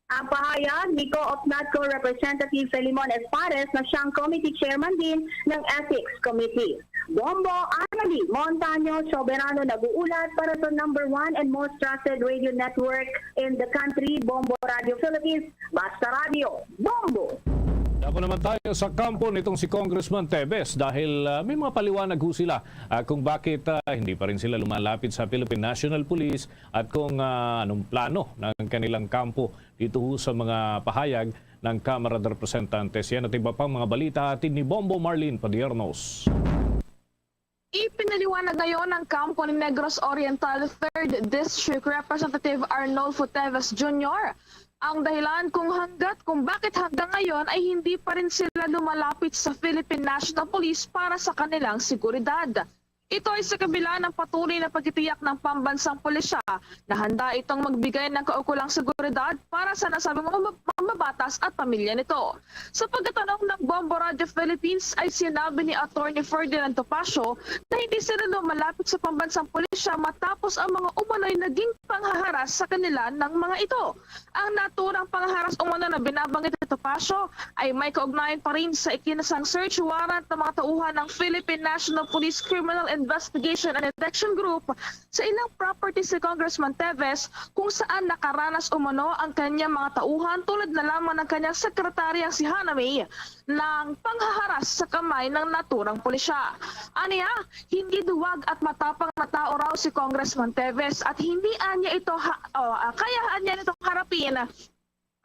Ang pahayag ni Co-op NATCO Representative Filemon Espares na siyang committee chairman din ng Ethics Committee. Bombo Annalie Montaño Soberano nag-uulat para sa number one and most trusted radio network in the country, Bombo Radio Philippines, Basta Radio, Bombo! Dako naman tayo sa kampo nitong si Congressman Teves dahil, ah, may mga paliwanag ho sila, ah, kung bakit, ah, hindi pa rin sila lumalapit sa Philippine National Police at kung, ah, anong plano ng kanilang kampo dito ho sa mga pahayag ng Kamara de Representantes. Yan at iba pang mga balita hatid ni Bombo Marlene Padiernos. Ipinaliwanag ngayon ng kampo ni Negros Oriental Third District Representative Arnolfo Teves Junior Ang dahilan kung hanggat kung bakit hanggang ngayon ay hindi pa rin sila lumalapit sa Philippine National Police para sa kanilang seguridad. Ito ay sa kabila ng patuloy na pagtitiyak ng pambansang pulisya na handa itong magbigay ng kaukulang seguridad para sa nasabing mga mab-, mga mabatas at pamilya nito. Sa pagtatanong ng Bombo Radio Philippines ay sinabi ni Attorney Ferdinand Topacio na hindi sila lumalapit sa pambansang pulisya matapos ang mga umano'y naging panghaharas sa kanila ng mga ito. Ang naturang pangharas umano na binabanggit ni Topacio ay may kaugnayan pa rin sa ikinasang search warrant ng mga tauhan ng Philippine National Police Criminal Investigation and Detection Group sa ilang property si Congressman Teves, kung saan nakaranas umano ang kanyang mga tauhan tulad na lamang ng kanyang sekretarya si Hana May ng panghaharas sa kamay ng naturang pulisya. Aniya, hindi duwag at matapang na tao raw si Congressman Teves at hindi anya ito ha-, oh, ah, kaya anya nitong harapin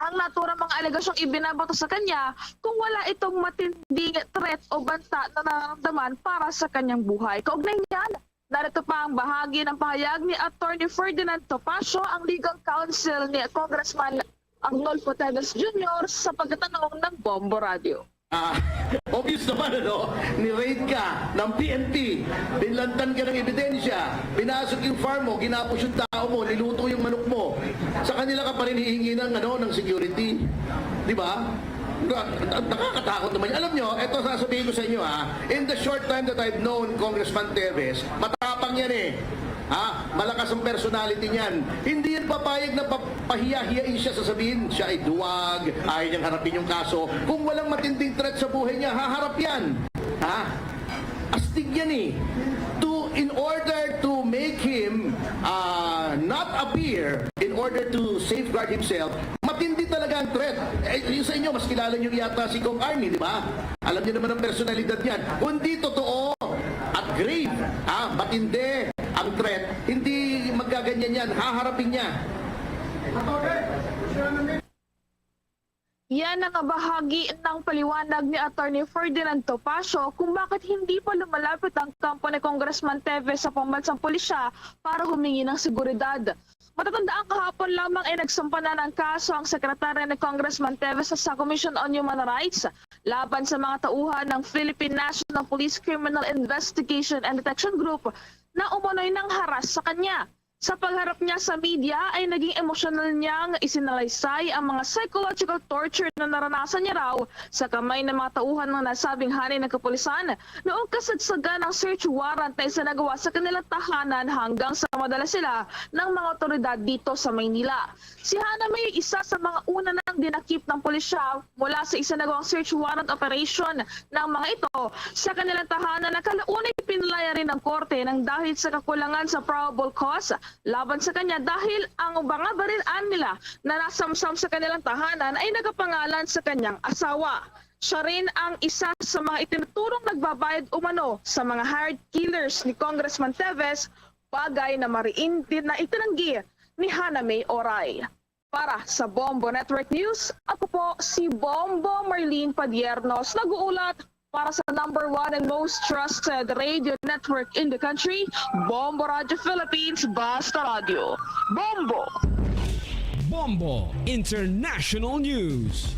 ang naturang mga alegasyong ibinabato sa kanya kung wala itong matinding threat o banta na nararamdaman para sa kanyang buhay. Kaugnay niyan, narito pa ang bahagi ng pahayag ni Attorney Ferdinand Topacio, ang legal counsel ni Congressman Arnulfo Teves Junior, sa pagtatanong ng Bombo Radio. Ah, obvious naman, ano? Ni-raid ka ng P N P, binlantan ka ng ebidensya, pinasok yung farm mo, ginapos yung tao mo, niluto yung manok mo. Sa kanila ka pa rin hihingi ng, ano, ng security. Di ba? Na-, na-, nakakatakot naman. Alam nyo, eto sasabihin ko sa inyo, ha. In the short time that I've known Congressman Teves, matapang yan eh. Ha? Malakas ang personality niyan. Hindi yan papayag na pa-, pahiya-hiyain siya, sasabihin siya ay duwag, ayaw niyang harapin yung kaso. Kung walang matinding threat sa buhay niya, haharap yan. Ha? Astig yan eh. To, in order to make him, ah, not appear, in order to safeguard himself, matindi talaga ang threat. Eh, yung sa inyo, mas kilala niyo yata si Cong Arnie, di ba? Alam niyo naman ang personalidad niyan. Kung di totoo at grave, ha, matindi ang threat, hindi magaganyan yan. Haharapin niya. Yan ang bahagi ng paliwanag ni Attorney Ferdinand Topacio kung bakit hindi pa lumalapit ang kampo ni Congressman Teves sa pambansang pulisya para humingi ng seguridad. Matatandaan, kahapon lamang ay nagsampa na ng kaso ang sekretarya ni Congressman Teves sa Commission on Human Rights laban sa mga tauhan ng Philippine National Police Criminal Investigation and Detection Group na umano'y nangharas sa kanya. Sa pagharap niya sa media ay naging emosyonal niyang isinalaysay ang mga psychological torture na naranasan niya raw sa kamay ng mga tauhan ng nasabing hanay ng kapulisan noong kasagsagan ng search warrant na isinagawa sa kanilang tahanan hanggang sa madala sila ng mga otoridad dito sa Maynila. Si Hana May, isa sa mga una nang dinakip ng pulisya mula sa isinagawang search warrant operation ng mga ito sa kanilang tahanan na kalaunay pinalaya rin ng korte ng dahil sa kakulangan sa probable cause laban sa kanya dahil ang mga baril-an nila na nasamsam sa kanilang tahanan ay nakapangalan sa kanyang asawa. Siya rin ang isa sa mga itinuturong nagbabayad umano sa mga hired killers ni Congressman Teves, bagay na mariin din na itinanggi ni Hana May Oray. Para sa Bombo Network News, ako po si Bombo Marlene Padiernos, nag-uulat para sa number one and most trusted radio network in the country, Bombo Radio Philippines, Basta Radio. Bombo! Bombo International News.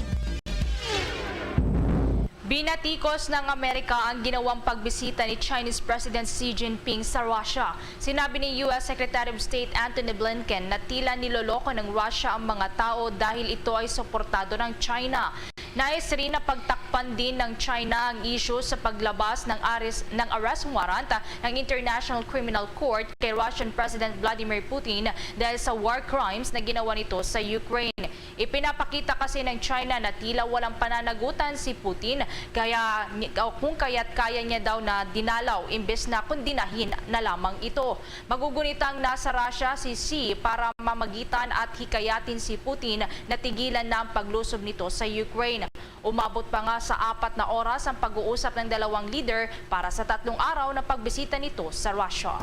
Binatikos ng Amerika ang ginawang pagbisita ni Chinese President Xi Jinping sa Russia. Sinabi ni U S Secretary of State Antony Blinken na tila niloloko ng Russia ang mga tao dahil ito ay suportado ng China. Nais rin na pagtakpan din ng China ang isyu sa paglabas ng ares-, ng arrest warrant ng International Criminal Court kay Russian President Vladimir Putin dahil sa war crimes na ginawa nito sa Ukraine. Ipinapakita kasi ng China na tila walang pananagutan si Putin, kaya, o kung kaya't kaya niya daw na dinalaw, imbes na kundinahin na lamang ito. Magugunita ang nasa Russia si Xi para mamagitan at hikayatin si Putin na tigilan na ang paglusob nito sa Ukraine. Umabot pa nga sa apat na oras ang pag-uusap ng dalawang leader para sa tatlong araw na pagbisita nito sa Russia.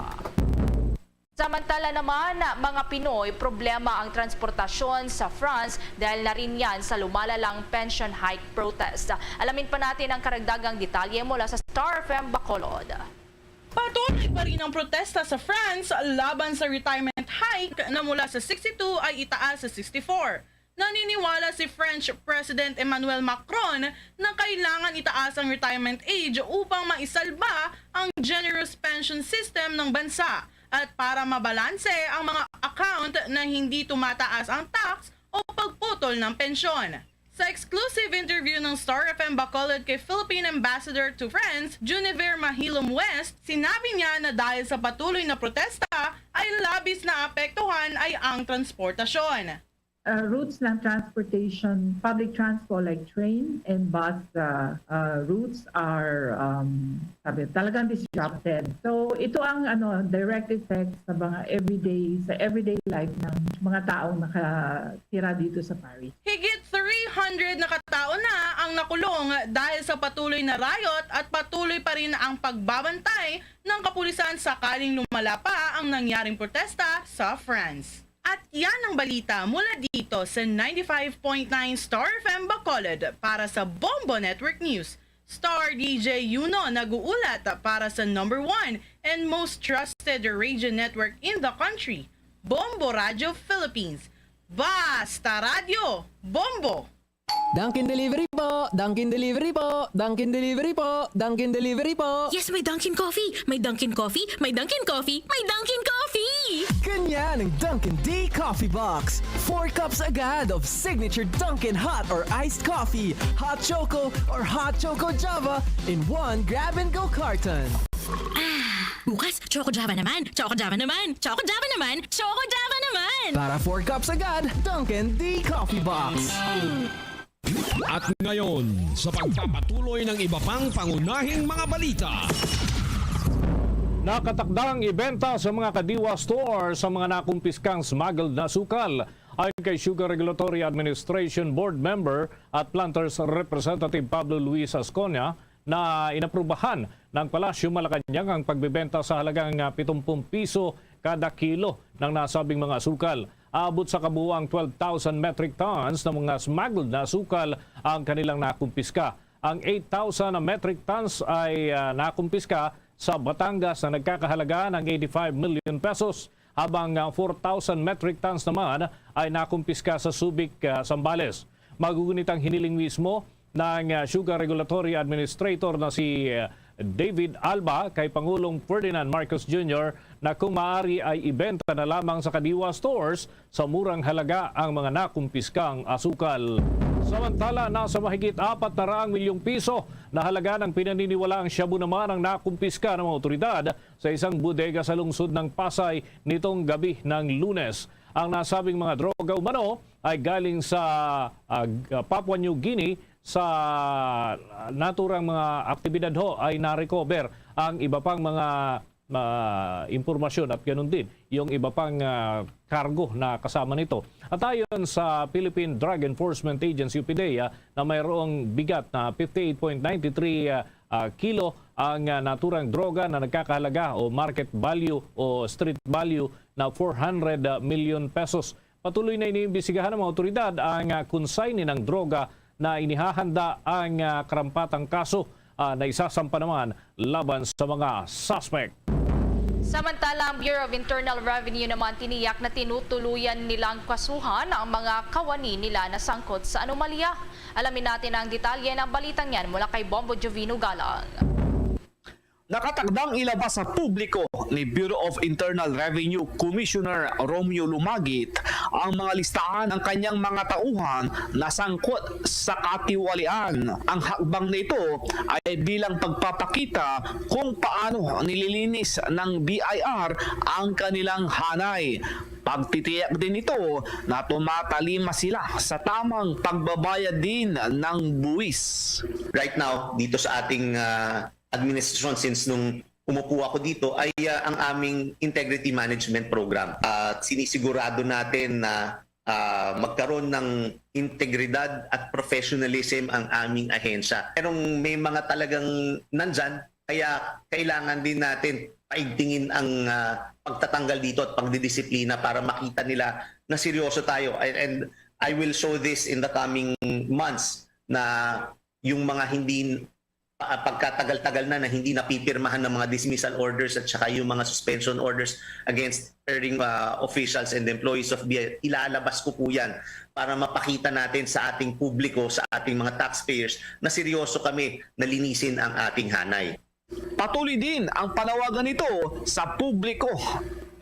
Samantala naman, mga Pinoy, problema ang transportasyon sa France dahil na rin yan sa lumalalang pension hike protest. Alamin pa natin ang karagdagang detalye mula sa Star F M Bacolod. Patuloy pa rin ang protesta sa France laban sa retirement hike na mula sa sixty-two ay itaas sa sixty-four. Naniniwala si French President Emmanuel Macron na kailangan itaas ang retirement age upang maisalba ang generous pension system ng bansa at para mabalanse ang mga account na hindi tumataas ang tax o pagputol ng pensyon. Sa exclusive interview ng Star F M Bacolod kay Philippine Ambassador to France, Juniver Mahilom West, sinabi niya na dahil sa patuloy na protesta ay labis na apektuhan ay ang transportasyon. Uh, routes ng transportation, public transport like train and bus uh, uh, routes are um, sabi, talagang disrupted. So ito ang ano direct effect sa mga everyday sa everyday life ng mga taong nakatira dito sa Paris. Higit three hundred na katao na ang nakulong dahil sa patuloy na riot at patuloy pa rin ang pagbabantay ng kapulisan sakaling lumala pa ang nangyaring protesta sa France. At yan ang balita mula dito sa ninety-five point nine Star F M Bacolod. Para sa Bombo Network News, Star D J Yuno nag-uulat para sa number one and most trusted radio network in the country, Bombo Radio Philippines. Basta Radyo, Bombo! Dunkin Delivery po! Dunkin Delivery po! Dunkin Delivery po! Dunkin Delivery po! Yes, may Dunkin Coffee! May Dunkin Coffee! May Dunkin Coffee! May Dunkin Coffee! Ganyan ang Dunkin D Coffee Box. Four cups agad of signature Dunkin hot or iced coffee, hot choco, or hot choco Java in one grab-and-go carton. Bukas, Choco Java naman! Choco Java naman! Choco Java naman! Choco Java naman! Para four cups agad, Dunkin D Coffee Box. At ngayon, sa pagpapatuloy ng iba pang pangunahing mga balita. Nakatakdang ibenta sa mga Kadiwa store sa mga nakumpiskang smuggled na asukal. Ayon kay Sugar Regulatory Administration Board Member at Planters Representative Pablo Luis Asconia, na inaprubahan ng Palasyo Malacañang ang pagbebenta sa halagang ah, pitumpung piso kada kilo ng nasabing mga asukal. Aabot sa kabuoang twelve thousand metric tons na mga smuggled na asukal ang kanilang nakumpiska. Ang eight thousand metric tons ay ah, nakumpiska sa Batangas na nagkakahalaga ng eighty-five million pesos, habang ah, four thousand metric tons naman ay nakumpiska sa Subic, ah, Zambales. Magugunit ang hiniling mismo ng ah, Sugar Regulatory Administrator na si ah, David Alba kay Pangulong Ferdinand Marcos Junior na kung maaari ay ibenta na lamang sa Kadiwa stores sa murang halaga ang mga nakumpiskang asukal. Samantala, nasa mahigit apat na raang milyong piso na halaga ng pinaniniwalaang shabu naman ang nakumpiska ng mga otoridad sa isang bodega sa lungsod ng Pasay nitong gabi ng Lunes. Ang nasabing mga droga umano ay galing sa ah, Papua New Guinea. Sa naturang mga aktibidad ho ay na-recover ang iba pang mga ah, impormasyon at ganun din yung iba pang ah, kargo na kasama nito. At ayon sa Philippine Drug Enforcement Agency o PDEA na mayroong bigat na fifty-eight point nine three ah, ah, kilo ang ah, naturang droga na nagkakahalaga o market value o street value na four hundred million pesos. Patuloy na iniimbestigahan ng mga otoridad ang ah, consignee ng droga na inihahanda ang ah, karampatang kaso ah, na isasampa naman laban sa mga suspect. Samantala, ang Bureau of Internal Revenue naman tiniyak na tinutuluyan nilang kasuhan ang mga kawani nila na sangkot sa anomalya. Alamin natin ang detalye ng balitang yan mula kay Bombo Jovino Galang. Nakatakdang ilabas sa publiko ni Bureau of Internal Revenue Commissioner Romeo Lumagit ang mga listahan ng kanyang mga tauhan na sangkot sa katiwalian. Ang hakbang na ito ay bilang pagpapakita kung paano nililinis ng B I R ang kanilang hanay. Pagtitiyak din ito na tumatalima sila sa tamang pagbabayad din ng buwis. Right now, dito sa ating ah, administrasyon, since nung umupo ako dito, ay ah, ang aming integrity management program. At sinisigurado natin na ah, magkaroon ng integridad at professionalism ang aming ahensya. Pero may mga talagang nandyan, kaya kailangan din natin paigtingin ang ah, pagtatanggal dito at pagdidisiplina para makita nila na seryoso tayo. And, and I will show this in the coming months na yung mga hindi ah, pagkatagal-tagal na na hindi napipirmahan ng mga dismissal orders at saka yung mga suspension orders against erring, ah, officials and employees of B I, ilalabas ko po yan para mapakita natin sa ating publiko, sa ating mga taxpayers, na seryoso kami na linisin ang ating hanay. Patuloy din ang panawagan nito sa publiko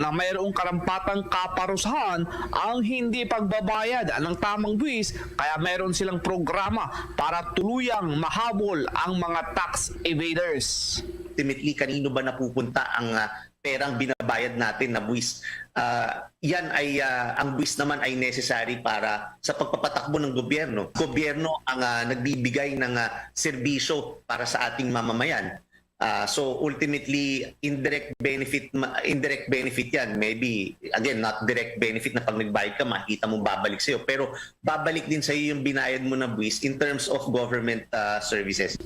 na mayroong karampatang kaparusahan ang hindi pagbabayad ng tamang buwis, kaya mayroon silang programa para tuluyang mahabol ang mga tax evaders. Ultimately, kanino ba napupunta ang, ah, perang binabayad natin na buwis? Ah, yan ay, ah, ang buwis naman ay necessary para sa pagpapatakbo ng gobyerno. Gobyerno ang, ah, nagbibigay ng, ah, serbisyo para sa ating mamamayan. Ah, so ultimately, indirect benefit ma-, indirect benefit yan. Maybe, again, not direct benefit na pag nagbayad ka, makikita mo babalik sa'yo. Pero babalik din sa'yo yung binayad mo na buwis in terms of government, ah, services.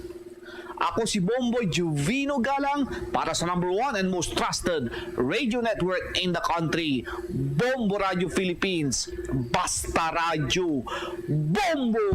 Ako si Bomboy Juvino Galang para sa number one and most trusted radio network in the country, Bombo Radio Philippines. Basta Radyo, Bombo!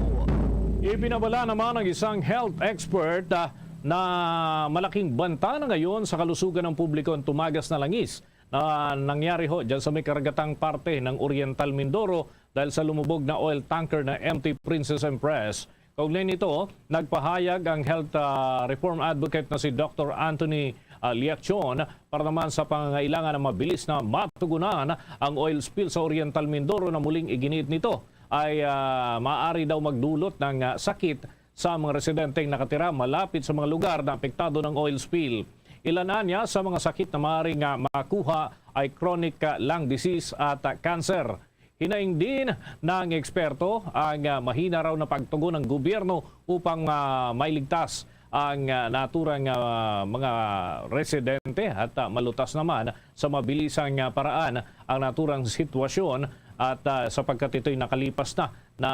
Ipinabala naman ng isang health expert, ah, na malaking banta na ngayon sa kalusugan ng publiko ang tumagas na langis na nangyari ho dyan sa may karagatang parte ng Oriental Mindoro dahil sa lumubog na oil tanker na M T Princess Empress. Kaugnay nito, nagpahayag ang health, ah, reform advocate na si Doctor Anthony, ah, Liachon para naman sa pangangailangan na mabilis na matugunan ang oil spill sa Oriental Mindoro, na muling iginiit nito ay, ah, maaari daw magdulot ng, ah, sakit sa mga residenteng nakatira malapit sa mga lugar na apektado ng oil spill. Ilan anya sa mga sakit na maaaring, ah, makuha ay chronic, ah, lung disease at, ah, cancer. Hinaing din ng eksperto ang, ah, mahina raw na pagtugon ng gobyerno upang, ah, mailigtas ang, ah, naturang, ah, mga residente at, ah, malutas naman sa mabilisang, ah, paraan ang naturang sitwasyon at, ah, sapagkat ito'y nakalipas na na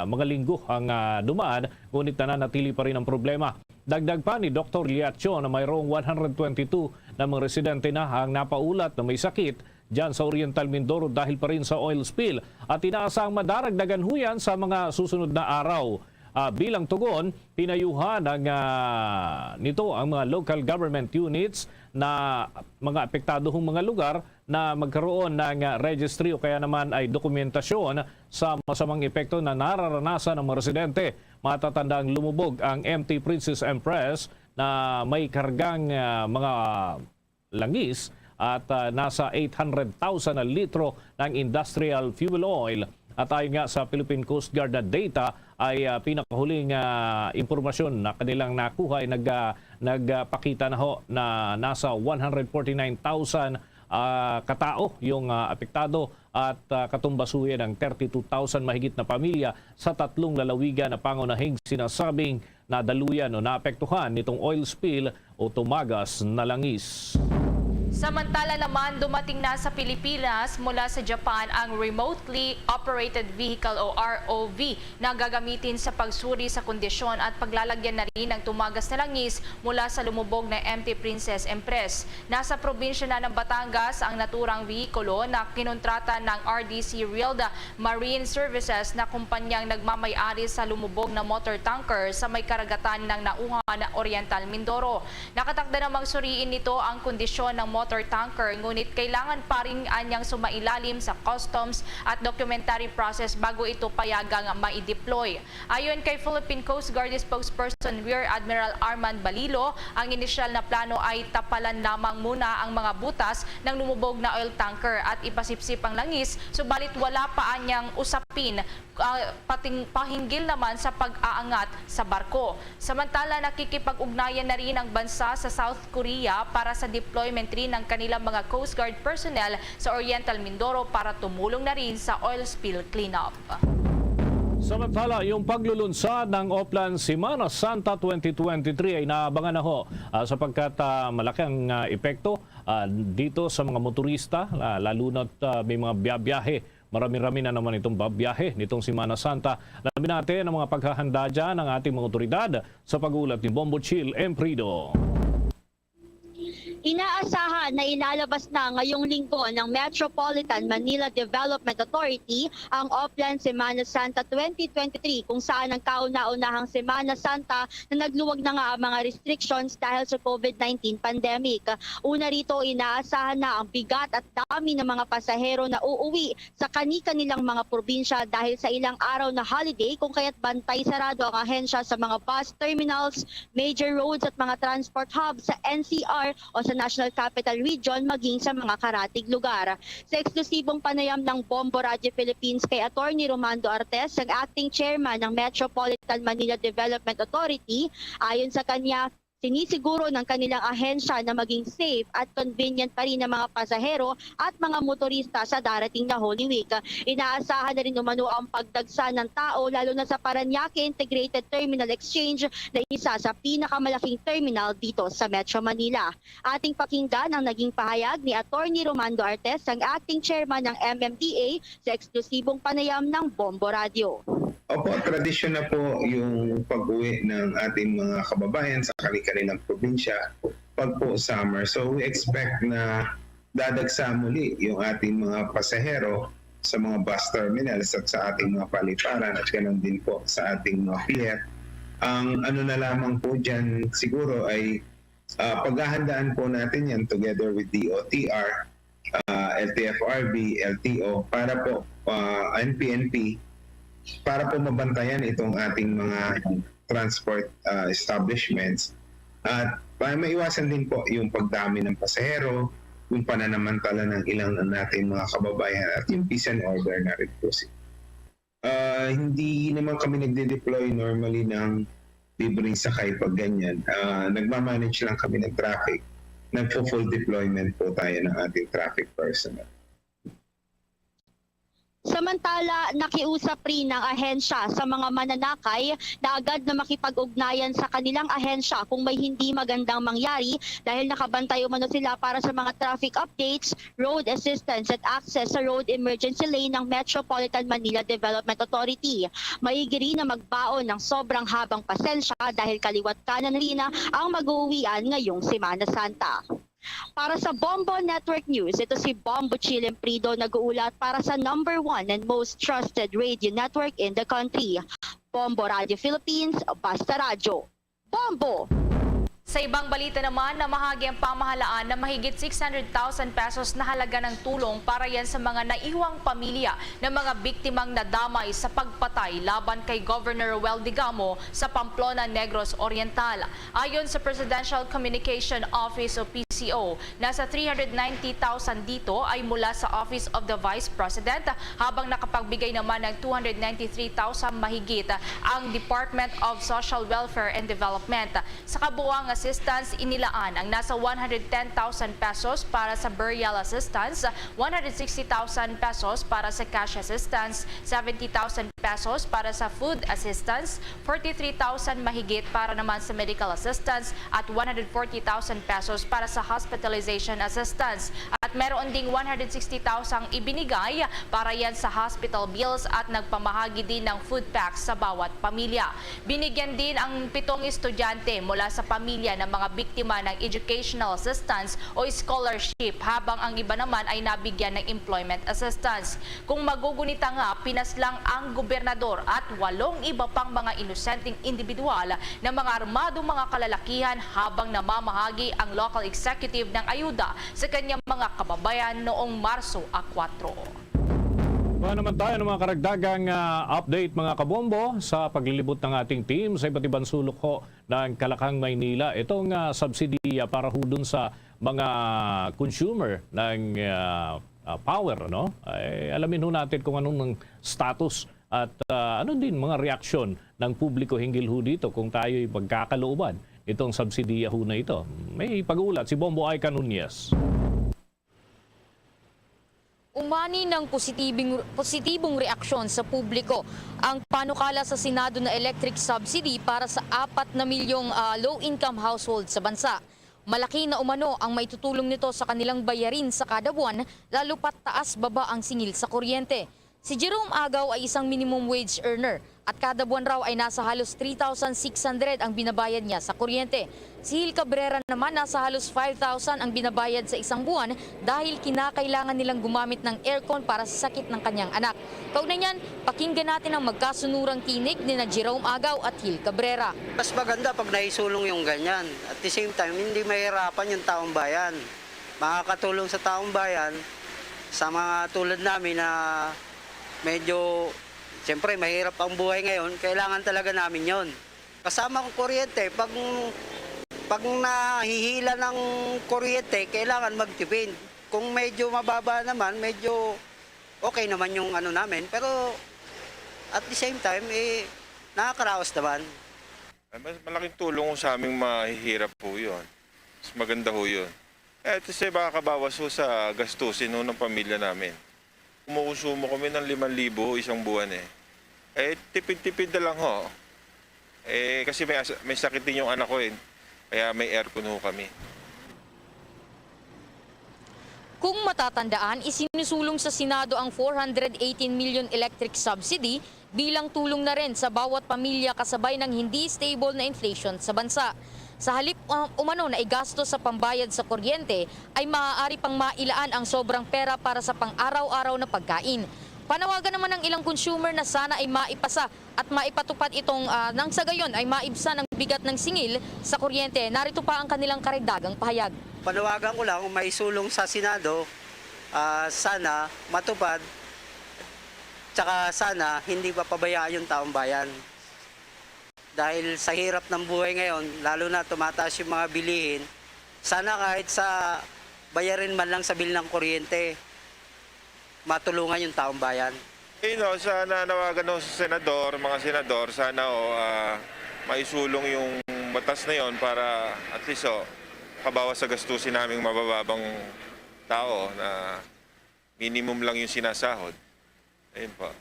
mga linggo ang, ah, dumaan, ngunit nananatili pa rin ang problema. Dagdag pa ni Doktor Liacho na mayroong one hundred twenty-two na mga residente na ang napaulat na may sakit dyan sa Oriental Mindoro dahil pa rin sa oil spill, at inaasahang madaragdagan ho yan sa mga susunod na araw. Ah, bilang tugon, pinayuhan ng, ah, nito ang mga local government units na mga apektado hong mga lugar na magkaroon ng, ah, registry o kaya naman ay dokumentasyon sa masamang epekto na nararanasan ng mga residente. Matatanda ang lumubog ang M T Princess Empress na may kargang, ah, mga langis at, ah, nasa eight hundred thousand na litro ng industrial fuel oil. At ayon nga sa Philippine Coast Guard na data, ay, ah, pinakahuling, ah, impormasyon na kanilang nakuha ay nag-, ah, nagpakita na ho na nasa one hundred forty-nine thousand, ah, katao yung, ah, apektado at, ah, katumbasuyan ang thirty-two thousand mahigit na pamilya sa tatlong lalawigan na pangunahing sinasabing nadaluyan o naapektuhan nitong oil spill o tumagas na langis. Samantala naman, dumating na sa Pilipinas mula sa Japan ang Remotely Operated Vehicle o R O V na gagamitin sa pagsuri sa kondisyon at paglalagyan na rin ng tumagas na langis mula sa lumubog na M T Princess Empress. Nasa probinsya na ng Batangas ang naturang vehikulo na kinontrata ng R D C Realda Marine Services na kumpanyang nagmamay-ari sa lumubog na motor tanker sa may karagatan ng Nauhan, Oriental Mindoro. Nakatakda namang suriin nito ang kondisyon ng motor tanker, ngunit kailangan pa rin anyang sumailalim sa customs at documentary process bago ito payagang mai-deploy. Ayon kay Philippine Coast Guard spokesperson Rear Admiral Armand Balilo, ang inisyal na plano ay tapalan lamang muna ang mga butas ng lumubog na oil tanker at ipasipsip ang langis, subalit wala pa anyang usapin, ah, pating-, pahinggil naman sa pag-aangat sa barko. Samantala, nakikipag-ugnayan na rin ang bansa sa South Korea para sa deployment rin ng kanilang mga Coast Guard personnel sa Oriental Mindoro para tumulong na rin sa oil spill cleanup. Samantala, yung paglulunsad ng Oplan Semana Santa twenty twenty-three ay naabangan na ho, ah, sapagkat, ah, malaki ang, ah, epekto, ah, dito sa mga motorista, ah, lalo na't, ah, may mga biyabiyahe. Marami-rami na naman itong babiyahe nitong Semana Santa. Alamin natin ang mga paghahanda dyan ng ating mga otoridad sa pag-uulat ni Bombo Chill Emprido. Inaasahan na ilalabas na ngayong linggo ng Metropolitan Manila Development Authority ang Oplan Semana Santa twenty twenty-three, kung saan ang kauna-unahang Semana Santa na nagluwag na nga ang mga restrictions dahil sa COVID nineteen pandemic. Una rito, inaasahan na ang bigat at dami ng mga pasahero na uuwi sa kani-kanilang mga probinsya dahil sa ilang araw na holiday, kung kaya't bantay sarado ang ahensya sa mga bus terminals, major roads at mga transport hubs sa N C R o sa National Capital Region, maging sa mga karatig lugar. Sa eksklusibong panayam ng Bombo Radio Philippines kay Attorney Romando Artes, ang acting chairman ng Metropolitan Manila Development Authority, ayon sa kanya, sinisiguro ng kanilang ahensya na maging safe at convenient pa rin ang mga pasahero at mga motorista sa darating na Holy Week. Inaasahan na rin umano ang pagdagsa ng tao, lalo na sa Parañaque Integrated Terminal Exchange, na isa sa pinakamalaking terminal dito sa Metro Manila. Ating pakinggan ang naging pahayag ni Attorney Romando Artes, ang acting chairman ng M M D A, sa eksklusibong panayam ng Bombo Radio. Opo, tradisyon na po yung pag-uwi ng ating mga kababayan sa kanilang probinsya pag po summer. So we expect na dadagsa muli yung ating mga pasahero sa mga bus terminals at sa ating mga paliparan at ganun din po sa ating mga pier. Ang ano na lamang po dyan siguro ay ah, paghahandaan po natin yan together with D O T R, ah, L T F R B, L T O, para po, ah, N P N P, para po mabantayan itong ating mga transport, ah, establishments. At para maiwasan din po yung pagdami ng pasahero, yung pananamantala ng ilang natin mga kababayan at yung peace and order na rin po. Ah, hindi naman kami nagde-deploy normally ng libreng sakay pag ganyan. Ah, nagma-manage lang kami ng traffic. Nagfo-full deployment po tayo ng ating traffic personnel. Samantala, nakiusap rin ang ahensya sa mga mananakay na agad na makipag-ugnayan sa kanilang ahensya kung may hindi magandang mangyari, dahil nakabantay umano sila para sa mga traffic updates, road assistance at access sa road emergency lane ng Metropolitan Manila Development Authority. Maigi rin na magbaon ng sobrang habang pasensya dahil kaliwat kanan rin ang mag-uuwian ngayong Semana Santa. Para sa Bombo Network News, ito si Bombo Chilem Prido, nag-uulat para sa number one and most trusted radio network in the country, Bombo Radio Philippines, Basta Radyo. Bombo! Sa ibang balita naman, namahagi ang pamahalaan na mahigit six hundred thousand pesos na halaga ng tulong para yan sa mga naiwang pamilya ng mga biktimang nadamay sa pagpatay laban kay Governor Roel Digamo sa Pamplona, Negros Oriental. Ayon sa Presidential Communication Office o P C O, nasa three hundred ninety thousand dito ay mula sa Office of the Vice President, habang nakapagbigay naman ng two hundred ninety-three thousand mahigit ang Department of Social Welfare and Development. Sa kabuang assistance, inilaan ang nasa one hundred ten thousand pesos para sa burial assistance, one hundred sixty thousand pesos para sa cash assistance, seventy thousand pesos para sa food assistance, forty-three thousand mahigit para naman sa medical assistance, at one hundred forty thousand pesos para sa hospitalization assistance. At meron ding one hundred sixty thousand ibinigay para yan sa hospital bills at nagpamahagi din ng food packs sa bawat pamilya. Binigyan din ang pitong estudyante mula sa pamilya ng mga biktima ng educational assistance o scholarship, habang ang iba naman ay nabigyan ng employment assistance. Kung magugunita nga, pinaslang ang gobernador at walong iba pang mga inosenteng individual ng mga armadong mga kalalakihan habang namamahagi ang local executive ng ayuda sa kanyang mga kababayan noong Marso a kuwatro. Kuha naman tayo ng mga karagdagang, ah, update, mga kabombo, sa paglilibot ng ating team sa iba't ibang sulok ho ng Kalakang, Maynila. Itong, ah, subsidy, ah, para ho dun sa mga consumer ng, ah, ah, power, no? Ay, alamin ho natin kung anong status at, ah, ano din mga reaksyon ng publiko hinggil ho dito kung tayo'y magkakalooban itong subsidiya ho na ito. May pag-uulat si Bombo Ica Nunez. Umani ng positibing, positibong reaksyon sa publiko ang panukala sa Senado na electric subsidy para sa apat na milyong, ah, low-income household sa bansa. Malaki na umano ang maitutulong nito sa kanilang bayarin sa kada buwan, lalo pat taas baba ang singil sa kuryente. Si Jerome Agaw ay isang minimum wage earner at kada buwan raw ay nasa halos three thousand six hundred ang binabayad niya sa kuryente. Si Hil Cabrera naman, nasa halos five thousand ang binabayad sa isang buwan dahil kinakailangan nilang gumamit ng aircon para sa sakit ng kanyang anak. Kaugnay niyan, pakinggan natin ang magkasunurang tinig ni na Jerome Agaw at Hil Cabrera. Mas maganda pag naisulong yung ganyan. At the same time, hindi mahirapan yung taong bayan. Makakatulong sa taong bayan, sa mga tulad namin na medyo, siyempre, mahirap ang buhay ngayon, kailangan talaga namin yon. Kasama ang kuryente, pag, pag nahihila ng kuryente, kailangan magtipid. Kung medyo mababa naman, medyo okay naman yung ano namin. Pero at the same time, eh, nakakaraos naman. Ay, mas malaking tulong ho sa aming mahihirap po yun. Mas maganda ho yun. Eh, at least, eh, makakabawas ho sa gastusin ho ng pamilya namin. Kumukonsumo kami ng limang libo ho isang buwan eh. Eh, tipid-tipid na lang ho. Eh, kasi may, as- may sakit din yung anak ko eh. Kaya may aircon ho kami. Kung matatandaan, isinusulong sa Senado ang four hundred eighteen million electric subsidy bilang tulong na rin sa bawat pamilya kasabay ng hindi stable na inflation sa bansa. Sa halip um, umano na igasto sa pambayad sa kuryente, ay maaari pang mailaan ang sobrang pera para sa pang-araw-araw na pagkain. Panawagan naman ng ilang consumer na sana ay maipasa at maipatupad itong ah, nang sa gayon ay maibsan ang bigat ng singil sa kuryente. Narito pa ang kanilang karagdagang pahayag. Panawagan ko lang kung maisulong sa Senado, ah, sana matupad, tsaka sana hindi papabayaan yung taong bayan. Dahil sa hirap ng buhay ngayon, lalo na tumataas yung mga bilihin, sana kahit sa bayarin man lang sa bill ng kuryente, matulungan yung taong bayan. You know, sa nanawagan ho sa senador, mga senador, sana ho, ah, maisulong yung batas na yon para at least ho, kabawas sa gastusin naming mabababang tao na minimum lang yung sinasahod. Ayun po.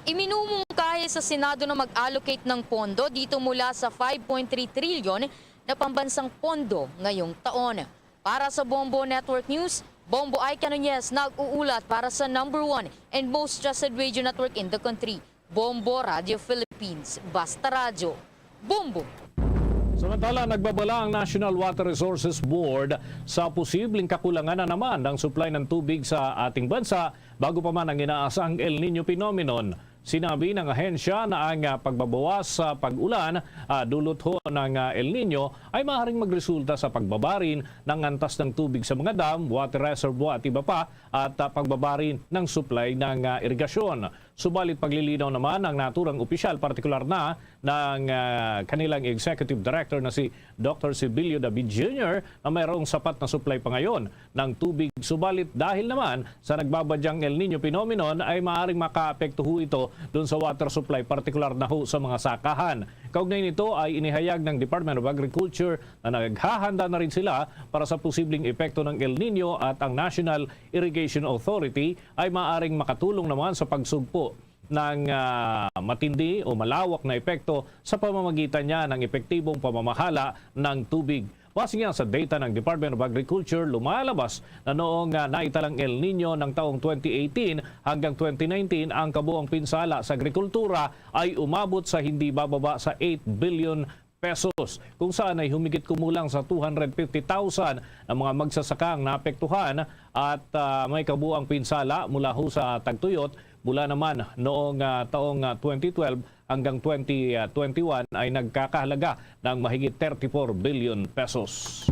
Iminumungkahi sa Senado na mag-allocate ng pondo dito mula sa five point three trilyon na pambansang pondo ngayong taon. Para sa Bombo Network News, Bombo Ike Nunez nag-uulat para sa number one and most trusted radio network in the country, Bombo Radio Philippines. Basta Radyo, Bombo! Samantala, nagbabala ang National Water Resources Board sa posibleng kakulangan na naman ng supply ng tubig sa ating bansa bago pa man ang inaasahang El Niño phenomenon. Sinabi ng ahensya na ang ah, pagbabawas sa pag-ulan ah, dulot ho ng ah, El Niño ay maaaring magresulta sa pagbabarin ng antas ng tubig sa mga dam, water reservoir at iba pa at ah, pagbabarin ng supply ng ah, irigasyon. Subalit paglilinaw naman ng naturang opisyal, partikular na ng ah, kanilang executive director na si Doctor Sibilio David Junior na mayroong sapat na supply pa ngayon ng tubig. Subalit dahil naman sa nagbabadyang El Niño phenomenon ay maaaring makaapekto ho ito dun sa water supply, partikular na ho sa mga sakahan. Kaugnay nito ay inihayag ng Department of Agriculture na naghahanda na rin sila para sa posibleng epekto ng El Niño at ang National Irrigation Authority ay maaaring makatulong naman sa pagsugpo ng ah, matindi o malawak na epekto sa pamamagitan niya ng epektibong pamamahala ng tubig. Base nga sa data ng Department of Agriculture, lumalabas na noong ah, naitalang El Niño ng taong twenty eighteen hanggang twenty nineteen, ang kabuang pinsala sa agrikultura ay umabot sa hindi bababa sa eight billion pesos, kung saan ay humigit kumulang sa two hundred fifty thousand ang mga magsasaka ang naapektuhan at ah, may kabuang pinsala mula ho sa tagtuyot mula naman noong ah, taong ah, twenty twelve hanggang twenty twenty-one ay nagkakahalaga ng mahigit thirty-four billion pesos.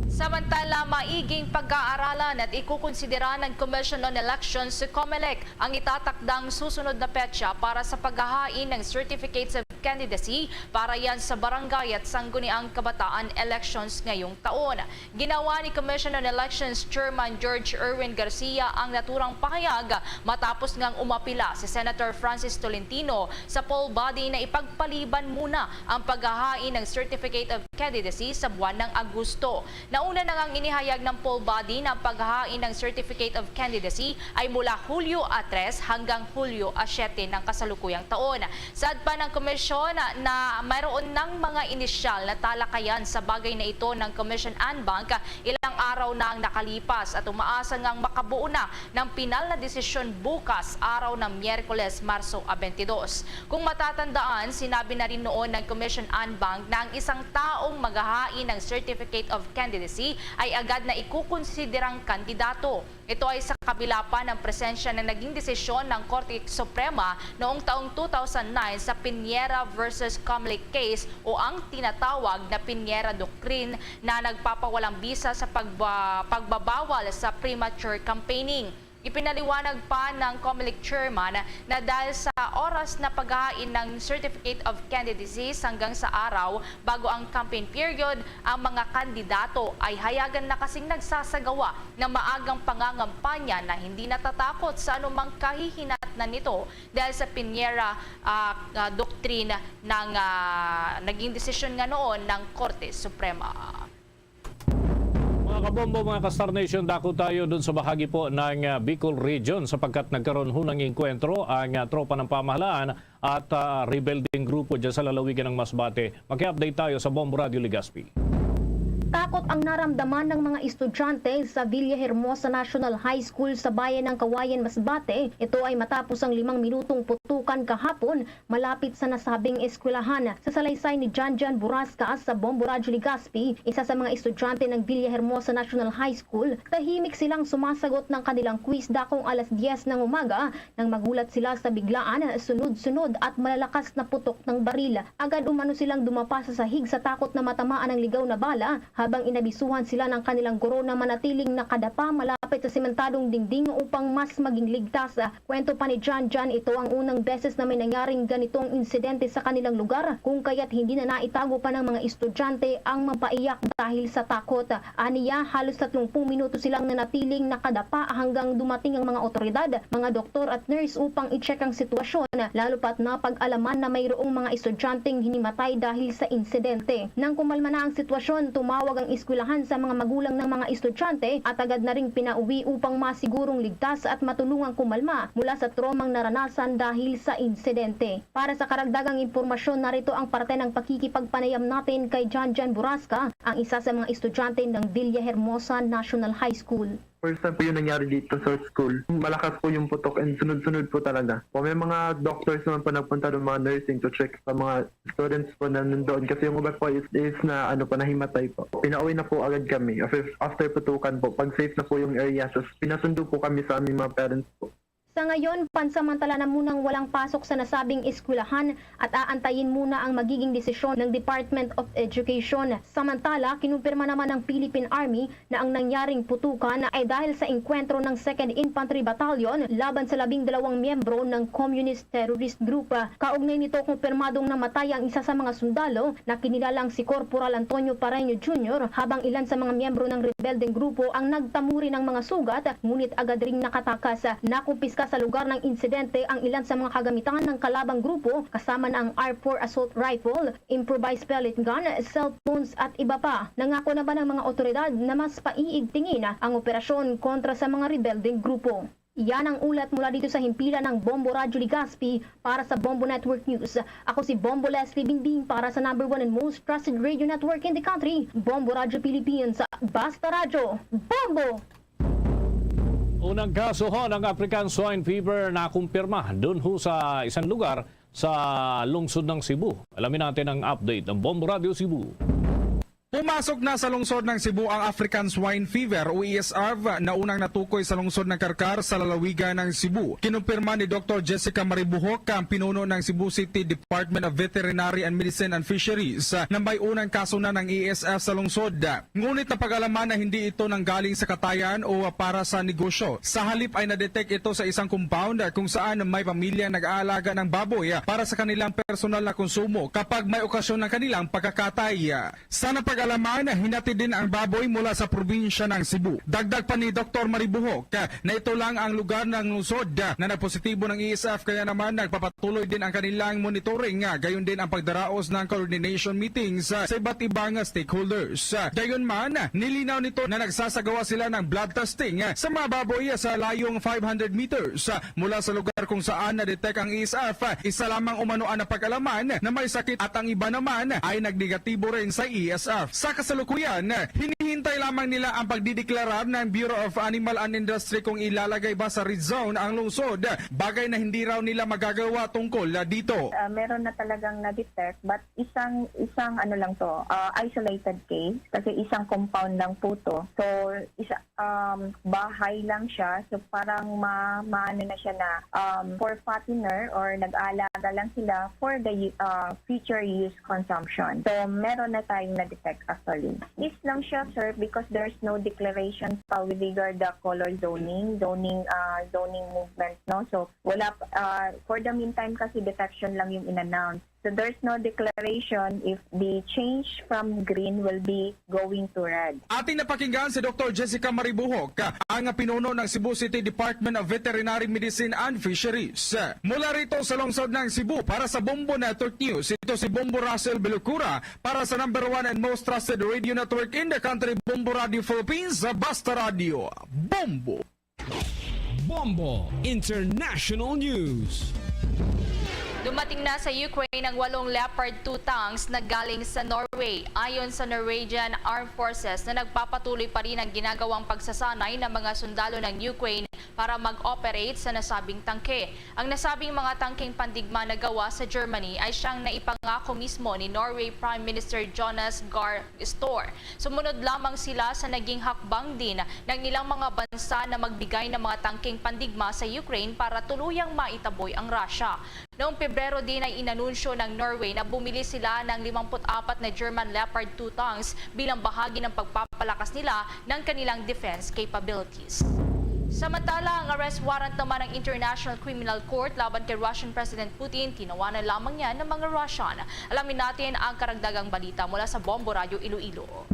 Samantala, maiging pag-aaralan at ikukonsidera ng Commission on Elections, COMELEC, ang itatakdang susunod na petsa para sa paghahain ng Certificates of Candidacy para yan sa barangay at sangguniang kabataan elections ngayong taon. Ginawa ni Commission on Elections Chairman George Erwin Garcia ang naturang pahayag matapos ngang umapila si Senator Francis Tolentino sa poll body na ipagpaliban muna ang paghahain ng Certificate of Candidacy sa buwan ng Agosto. Una na ngang inihayag ng poll body na ang paghahain ng Certificate of Candidacy ay mula Hulyo a tres hanggang Hulyo a siyete ng kasalukuyang taon. Saad pa ng komisyon na mayroon ng mga inisyal na talakayan sa bagay na ito ng Commission and Bank ilang araw na ang nakalipas at umaasa ngang makabuo na ng pinal na desisyon bukas, araw ng Miyerkules, Marso a twenty-two. Kung matatandaan, sinabi na rin noon ng Commission and Bank na ang isang taong maghahain ng Certificate of Candidacy ay agad na ikukonsiderang kandidato. Ito ay sa kabila pa ng presensya na naging desisyon ng Korte Suprema noong taong two thousand nine sa Piñera versus Comelec case o ang tinatawag na Piñera Doctrine na nagpapawalang bisa sa pagba- pagbabawal sa premature campaigning. Ipinaliwanag pa ng Comelec chairman na dahil sa oras na paghahain ng Certificate of Candidacy hanggang sa araw bago ang campaign period, ang mga kandidato ay hayagan na kasing nagsasagawa ng maagang pangangampanya na hindi natatakot sa anumang kahihinatnan nito dahil sa Piñera, ah, ah, doctrine ng, ah, naging desisyon nga noon ng Korte Suprema. Mga kabombo, mga ka-Star Nation, dako tayo dun sa bahagi po ng, ah, Bicol Region sapagkat nagkaroon ho ng engkwentro ang, ah, tropa ng pamahalaan at, ah, rebelding grupo dyan sa lalawigan ng Masbate. Maki-update tayo sa Bombo Radio Legazpi. Takot ang naramdaman ng mga estudyante sa Villahermosa National High School sa bayan ng Kawayan, Masbate. Ito ay matapos ang limang minutong putukan kahapon malapit sa nasabing eskwelahan. Sa salaysay ni Janjan Burasca sa Bombo Radyo Legazpi, isa sa mga estudyante ng Villahermosa National High School, tahimik silang sumasagot ng kanilang quiz dakong alas diyes ng umaga nang magulat sila sa biglaan, sunod-sunod at malalakas na putok ng baril. Agad umano silang dumapa sa sahig sa takot na matamaan ng ligaw na bala habang inabisuhan sila ng kanilang guro na manatiling nakadapa malapit sa sementadong dingding upang mas maging ligtas. Kwento pa ni John John, ito ang unang beses na may nangyaring ganitong insidente sa kanilang lugar, kung kaya't hindi na naitago pa ng mga estudyante ang mapaiyak dahil sa takot. Aniya, halos tatlong pung minuto silang nanatiling nakadapa hanggang dumating ang mga otoridad, mga doktor at nurse upang i-check ang sitwasyon, lalo pa't napag-alaman na mayroong mga estudyanteng hinimatay dahil sa insidente. Nang kumalma na ang sitwasyon, tumawag ang eskwelahan sa mga magulang ng mga estudyante at agad na ring pinauwi upang masigurong ligtas at matulungang kumalma mula sa traumang naranasan dahil sa insidente. Para sa karagdagang impormasyon, narito ang parte ng pakikipagpanayam natin kay John John Burasca, ang isa sa mga estudyante ng Villahermosa National High School. First time po yung nangyari dito sa school. Malakas po yung putok and sunod-sunod po talaga. Po, may mga doctors naman po nagpunta doon, mga nursing to check sa mga students po na nandoon. Kasi yung iba po is, is na ano po, nahimatay po. Pinauwi na po agad kami. After, after putukan po, pag safe na po yung area, so pinasundo po kami sa aming mga parents po. Sa ngayon, pansamantala na munang walang pasok sa nasabing eskwelahan at aantayin muna ang magiging desisyon ng Department of Education. Samantala, kinumpirma naman ng Philippine Army na ang nangyaring putukan ay dahil sa engkwentro ng Second Infantry Battalion laban sa labing dalawang miyembro ng Communist Terrorist Group. Kaugnay nito, kumpirmadong namatay ang isa sa mga sundalo na kinilalang si Corporal Antonio Pareño Junior, habang ilan sa mga miyembro ng rebeldeng grupo ang nagtamuri ng mga sugat, ngunit agad ring nakatakas. Nakumpiska sa lugar ng insidente ang ilan sa mga kagamitan ng kalabang grupo, kasama na ang R four assault rifle, improvised pellet gun, cellphones at iba pa. Nangako naman ang mga otoridad na mas paiigtingin ang operasyon kontra sa mga rebeldeng grupo. Yan ang ulat mula dito sa himpilan ng Bombo Radyo Legazpi para sa Bombo Network News. Ako si Bombo Leslie Bingbing para sa number one and most trusted radio network in the country, Bombo Radyo Philippines. Basta Radyo, Bombo! Unang kaso ho ng African Swine Fever na kumpirma dun ho sa isang lugar sa lungsod ng Cebu. Alamin natin ang update ng Bombo Radyo Cebu. Pumasok na sa lungsod ng Cebu ang African Swine Fever o A S F na unang natukoy sa lungsod ng Carcar sa lalawigan ng Cebu. Kinumpirma ni Doktor Jessica Maribuhok, ang pinuno ng Cebu City Department of Veterinary and Medicine and Fisheries, na may unang kaso na ng A S F sa lungsod. Ngunit napag-alaman na hindi ito nanggaling sa katayan o para sa negosyo. Sa halip ay na-detect ito sa isang compound kung saan may pamilya nag-aalaga ng baboy para sa kanilang personal na konsumo kapag may okasyon ng kanilang pagkakatay. Sa napag Pag-alaman, hinatid din ang baboy mula sa probinsya ng Cebu. Dagdag pa ni Doktor Maribuhok, na ito lang ang lugar ng lungsod na nagpositibo ng E S F, kaya naman nagpapatuloy din ang kanilang monitoring, gayon din ang pagdaraos ng coordination meetings sa iba't ibang stakeholders. Gayon man, nilinaw nito na nagsasagawa sila ng blood testing sa mga baboy sa layong five hundred meters mula sa lugar kung saan na-detect ang E S F. Isa lamang umano ang napag-alaman na may sakit at ang iba naman ay nagnegatibo rin sa E S F. Sa kasalukuyan, hinihintay lamang nila ang pagdideklarar ng Bureau of Animal and Industry kung ilalagay ba sa red zone ang lungsod, bagay na hindi raw nila magagawa tungkol dito. Ah, meron na talagang na-detect, but isang, isang ano lang to, ah, isolated case, kasi isang compound lang po to. So, isa, um, bahay lang siya. So, parang ma-, maano na siya na, um, for fattener or nag-aalaga lang sila for the u-, uh, future use consumption. So, meron na tayong na-detect actually. Is lang siya, sir, because there's no declaration pa with regard the color zoning, zoning, uh, zoning movement, no? So, wala, uh, for the meantime kasi detection lang yung in-announce. So there's no declaration if the change from green will be going to red. Ating napakinggan si Doktor Jessica Maribuhok, ang pinuno ng Cebu City Department of Veterinary Medicine and Fisheries. Mula rito sa lungsod ng Cebu, para sa Bombo Network News, ito si Bombo Russell Belocura para sa number one and most trusted radio network in the country, Bombo Radio Philippines, Basta Radio, Bombo. Bombo International News. Dumating na sa Ukraine ang walong Leopard two tanks na galing sa Norway. Ayon sa Norwegian Armed Forces na nagpapatuloy pa rin ang ginagawang pagsasanay ng mga sundalo ng Ukraine para mag-operate sa nasabing tangke. Ang nasabing mga tangkeng pandigma na gawa sa Germany ay siyang naipangako mismo ni Norway Prime Minister Jonas Gahr Store. Sumunod lamang sila sa naging hakbang din ng ilang mga bansa na magbigay ng mga tangkeng pandigma sa Ukraine para tuluyang maitaboy ang Russia. Noong Pebrero din ay inanunsyo ng Norway na bumili sila ng limampu't apat na German Leopard two tanks bilang bahagi ng pagpapalakas nila ng kanilang defense capabilities. Samantala, ang arrest warrant naman ng International Criminal Court laban kay Russian President Putin, tinawanan lamang niya ng mga Russian. Alamin natin ang karagdagang balita mula sa Bombo Radyo Iloilo.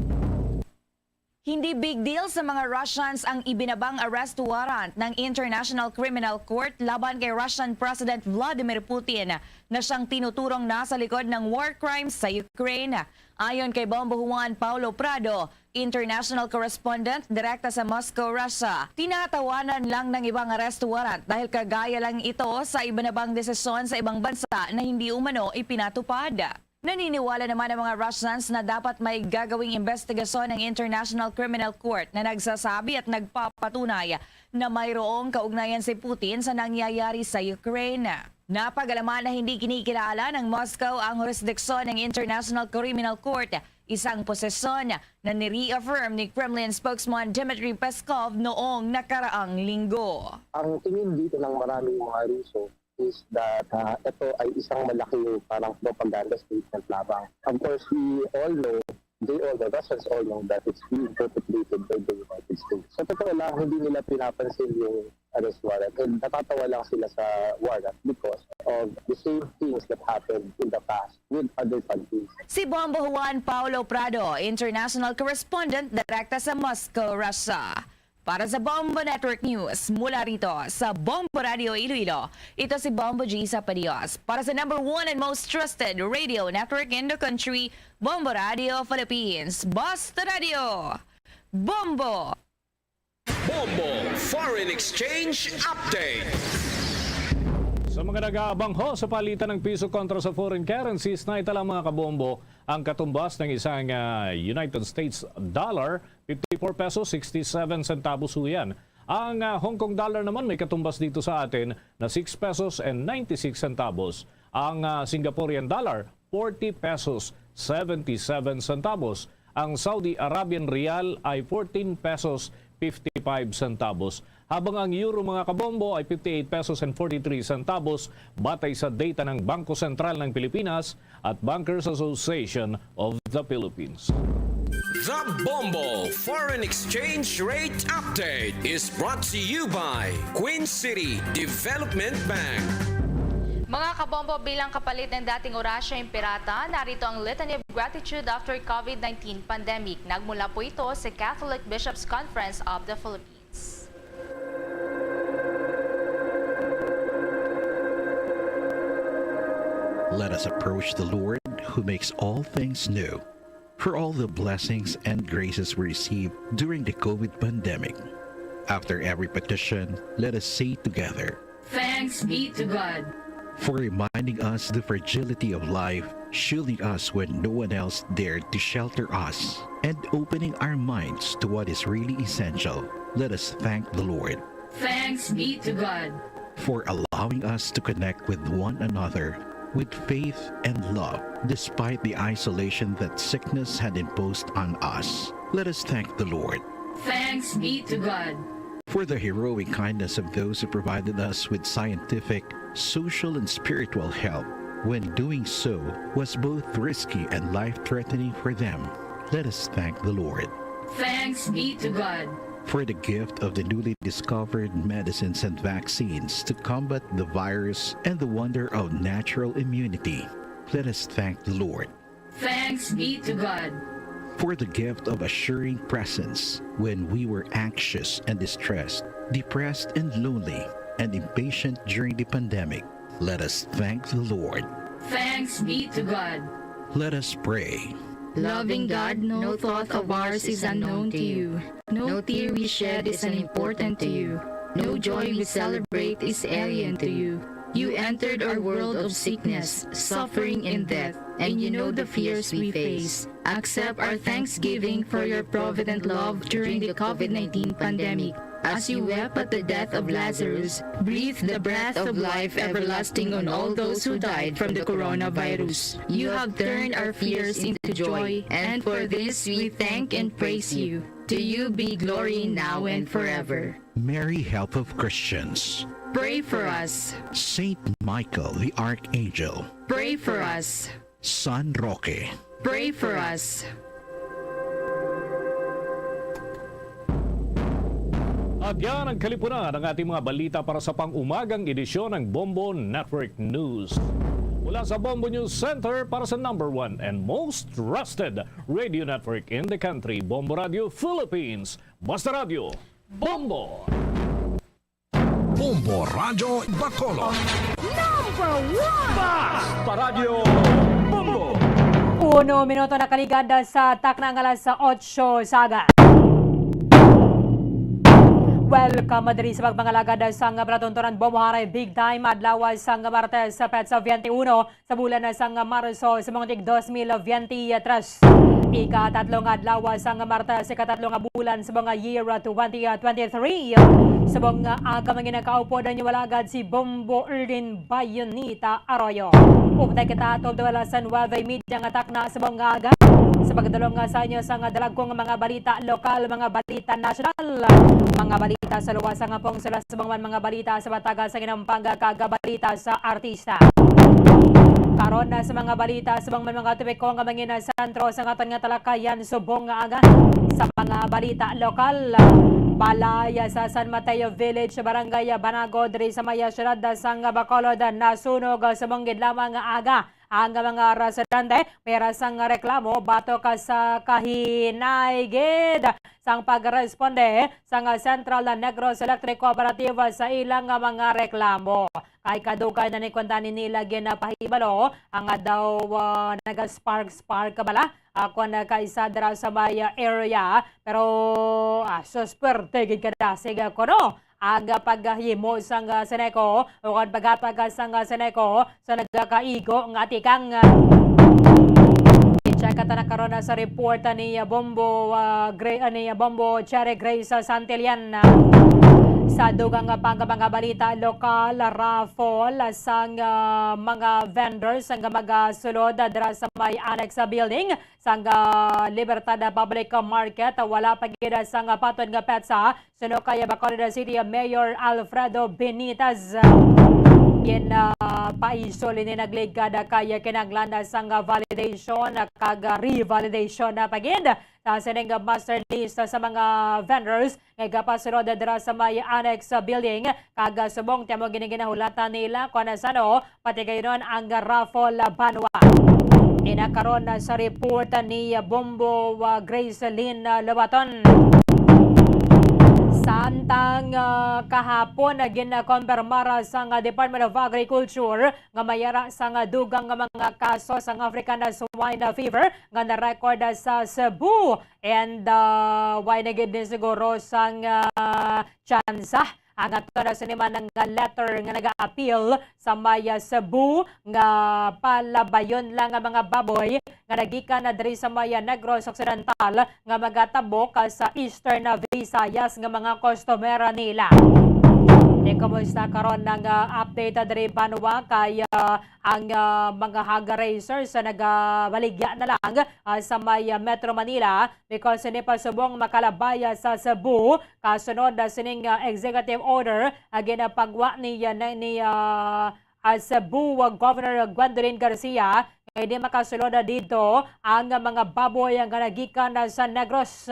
Hindi big deal sa mga Russians ang ibinabang arrest warrant ng International Criminal Court laban kay Russian President Vladimir Putin, na siyang tinuturong nasa likod ng war crimes sa Ukraine. Ayon kay Bombo Juan Paulo Prado, international correspondent direkta sa Moscow, Russia, tinatawanan lang ng ibang arrest warrant dahil kagaya lang ito sa iba na bang desisyon sa ibang bansa na hindi umano ipinatupad. Naniniwala naman ang mga Russians na dapat may gagawing investigasyon ng International Criminal Court na nagsasabi at nagpapatunay na mayroong kaugnayan si Putin sa nangyayari sa Ukraine. Napag-alaman na hindi kinikilala ng Moscow ang jurisdiksyon ng International Criminal Court, isang posisyon na ni-reaffirm ni Kremlin spokesman Dmitry Peskov noong nakaraang linggo. Ang tingin dito ng maraming mga Ruso is that, ah, ito ay isang malaking parang propaganda statement lamang. Of course, we all know, they all, the Russians all know that it's being perpetrated by the United States. Sa totoo lang, hindi nila pinapansin yung arrest warrant. And natatawa lang sila sa warrant because of the same things that happened in the past with other countries. Si Bombo Juan Paulo Prado, international correspondent direkta sa Moscow, Russia. Para sa Bombo Network News, mula rito sa Bombo Radio Iloilo, ito si Bombo G Sapadios. Para sa number one and most trusted radio network in the country, Bombo Radio Philippines. Basta Radio! Bombo! Bombo Foreign Exchange Update. Sa mga nag-aabang ho sa palitan ng piso kontra sa foreign currencies, na ito lang, mga kabombo, ang katumbas ng isang, ah, United States dollar, fifty-four pesos, sixty-seven centavos ho yan. Ang, ah, Hong Kong dollar naman may katumbas dito sa atin na six pesos and ninety-six centavos. Ang, ah, Singaporean dollar, forty pesos, seventy-seven centavos. Ang Saudi Arabian rial ay fourteen pesos, fifty-five centavos. Habang ang euro, mga kabombo, ay fifty-eight pesos and forty-three centavos, batay sa data ng Bangko Sentral ng Pilipinas at Bankers Association of the Philippines. The Bombo Foreign Exchange Rate Update is brought to you by Queen City Development Bank. Mga kabombo, bilang kapalit ng dating Orasyo Imperata, narito ang Litany of Gratitude after COVID nineteen pandemic. Nagmula po ito sa Catholic Bishops' Conference of the Philippines. Let us approach the Lord who makes all things new for all the blessings and graces we received during the COVID pandemic. After every petition, let us say together, Thanks be to God. for reminding us the fragility of life, shielding us when no one else dared to shelter us, and opening our minds to what is really essential. Let us thank the Lord Thanks be to God. for allowing us to connect with one another with faith and love, despite the isolation that sickness had imposed on us. Let us thank the Lord Thanks be to God. for the heroic kindness of those who provided us with scientific, social, and spiritual help, when doing so was both risky and life threatening for them. Let us thank the Lord Thanks be to God. for the gift of the newly discovered medicines and vaccines to combat the virus and the wonder of natural immunity. Let us thank the Lord Thanks be to God. for the gift of assuring presence when we were anxious and distressed, depressed and lonely, and impatient during the pandemic. Let us thank the Lord. Thanks be to God. Let us pray. Loving God, no thought of ours is unknown to you. No tear we shed is unimportant to you. No joy we celebrate is alien to you. You entered our world of sickness, suffering, and death, and you know the fears we face. Accept our thanksgiving for your provident love during the COVID nineteen pandemic. As you wept at the death of Lazarus, breathe the breath of life everlasting on all those who died from the coronavirus. You have turned our fears into joy, and for this we thank and praise you. To you be glory now and forever. Mary, help of Christians. Pray for us. Saint Michael the Archangel. Pray for us. San Roque. Pray for us. At yan ang kalipunan ng ating mga balita para sa pang-umagang edisyon ng Bombo Network News. Mula sa Bombo News Center para sa number one and most trusted radio network in the country, Bombo Radio Philippines. Basta Radio, Bombo! Bombo Radyo Bacolod. Number one! Basta Radio, Bombo! Uno minuto nakaligad sa takna nga alas otso sa aga. Welcome diri sa pagpangalagad sang palatuntunan Bombo Haray Big Time adlaw sang Martes sa petsa twenty-one sa bulan sang Marso sa mga tig dos mil twenty-three. Ikatatlo nga adlaw sang Martes, ikatatlo nga bulan sa mga year twenty twenty-three. Sa mga aga mga nakaupod ang iwalagad si Bombo Erlin Bayonita Arroyo. Update kita tungod sa nuwebe y media nga takna sa mga aga. Sa pagdulong nga sa inyo sa nga dalagkong mga balita lokal, mga balita nasyonal, mga balita sa luwas nga pungsod, sa mga, mga balita sa bataga sa ginampanga kag balita sa artista. Karon na sa mga balita sa mga, mga topiko nga mangin sentro sa aton nga talakayan subong nga aga. Sa mga balita lokal, balay sa San Mateo Village, Barangay Banago, diri sa may siyudad sang Bacolod, nasunog subong gid lamang nga aga. Ang mga residente may ra sang reklamo batok sa kahinay gid sang pagresponde sang Central Negros Electric Cooperative sa ilang mga reklamo. Kay kadugay na ni kuntani nila ginapahibalo ang daw, ah, naga-spark-spark bala, ah, kon kaisa dira sa may, ah, area. Pero, ah, susperte gid kadasig kuno ang paghimo sang, ah, Seneco o kon paghatag sang, ah, Seneco sa nagakaigo nga tikang. I-check ta na karon sa report ni Bombo, ah, Gre-, ni Bombo Cherry Grace Santillan. Sa dugang pang mga balita lokal, raffle sang, ah, mga vendors ang magasulod dira sa may annex building sang, ah, Libertad Public Market. Wala pa gid sang patod nga petsa. Suno kay Bacolod City Mayor Alfredo Benitez. Gin, ah, paisol ini nagligad kay kinahanglan sang validation kag revalidation na pagid sa sining master list sa mga vendors nga igapasulod dira sa may annex building, kag subong ti amo gini ginahulatan nila kon sano patigayunon ang raffle banwa. Ina karon sa report ni Bombo, ah, Grace Lynn, ah, Lobaton. Samtang, ah, kahapon, ah, ginkompirmar sang, ah, Department of Agriculture nga may ara sang, ah, dugang nga mga kaso sang African swine fever nga na-record, ah, sa Cebu. And, ah, way na gid ni siguro sang, ah, tsansa ang ato na siniman nga letter nga nag-appeal sa may, ah, Cebu nga palabayon lang ang mga baboy nga nagikan na diri sa may, ah, Negros Occidental nga magatabok, ah, sa Eastern, ah, Visayas nga mga customer nila. Di kumusta karon ang, ah, update, ah, diri banwa kay, ah, ang, ah, mga hog raisers sa nagabaligya na lang, ah, sa may, ah, Metro Manila because hindi pa subong makalabay, ah, sa Cebu kasunod, ah, sining, ah, executive order, ah, ginapagwa ni, ah, na-, ni, ah, ah, Cebu, ah, Governor Gwendolyn Garcia nga hindi makasulod, ah, dito ang, ah, mga baboy nga nagikan, ah, sa Negros.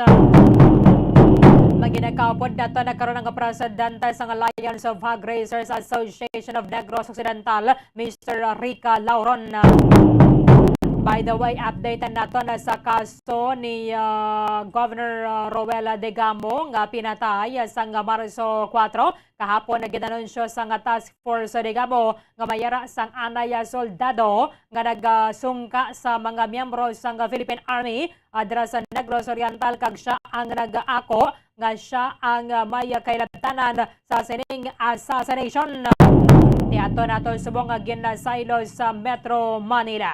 Manginakaupod nato na karon ang presidente sang Alliance of Hog Raisers Association of Negros Occidental, Mister Rica Lauron. By the way, update nato na sa kaso ni, ah, Governor, ah, Roel Degamo nga pinatay sang Marso kuwatro. Kahapon, ginanunsyo sang Task Force Degamo nga may ara sang anay soldado nga nagasungka sa mga miyembro sang Philippine Army, ah, dira sa Negros Oriental, kag sia ang nag-ako nga sia ang, ah, may kailabtanan sa sining assassination. Niadto nato subong nga ginasaylo sa Metro Manila.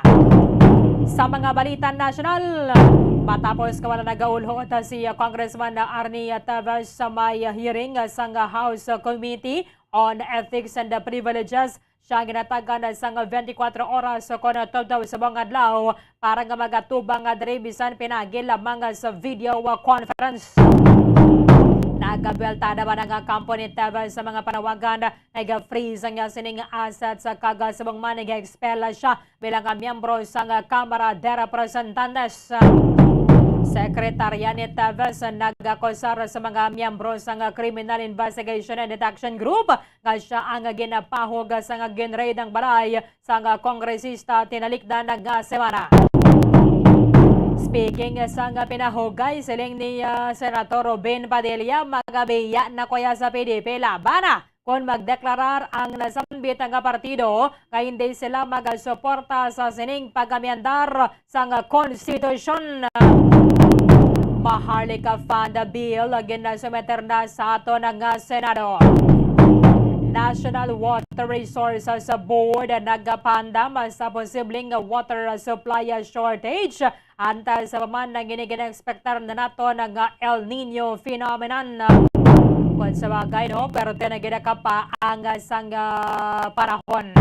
Sa mga balita nasyonal, matapos nga wala nagaulhot si Congressman Arnie Teves sa may hearing sang House Committee on Ethics and Privileges, siya ang ginatagan sang twenty-four oras kon twelve subong adlaw para nga magatubang nga diri bisan pinaagi lamang sa video conference. Nagabelta naman ang kampo ni Teves sa mga panawagan nga iga-freeze ang iya sining assets kag subong man iga-expel siya bilang miyembro sang Kamara de Representantes. Sekretarya ni Teves nagakusar sa mga miyembro sang Criminal Investigation and Detection Group nga sia ang ginapahog sang ginraid ang balay sang kongresista tinalikdan nga semana. Speaking sang pinahugay, siling ni, ah, Senator Robin Padilla, magabiya na kuya sa P D P, laban na kon magdeklarar ang nasambit nga partido nga hindi sila magasuporta sa sining pag-amyendar sang konstitusyon. Maharlika Fund Bill ginasumiter na sa aton nga Senado. National Water Resources Board nagapandam sa posibleng water supply shortage antas pa man ang ini gina-expectar na naton nga El Niño phenomenon. Kung sa bagay, no, pero tinagina ka pa ang sang, ah, panahon.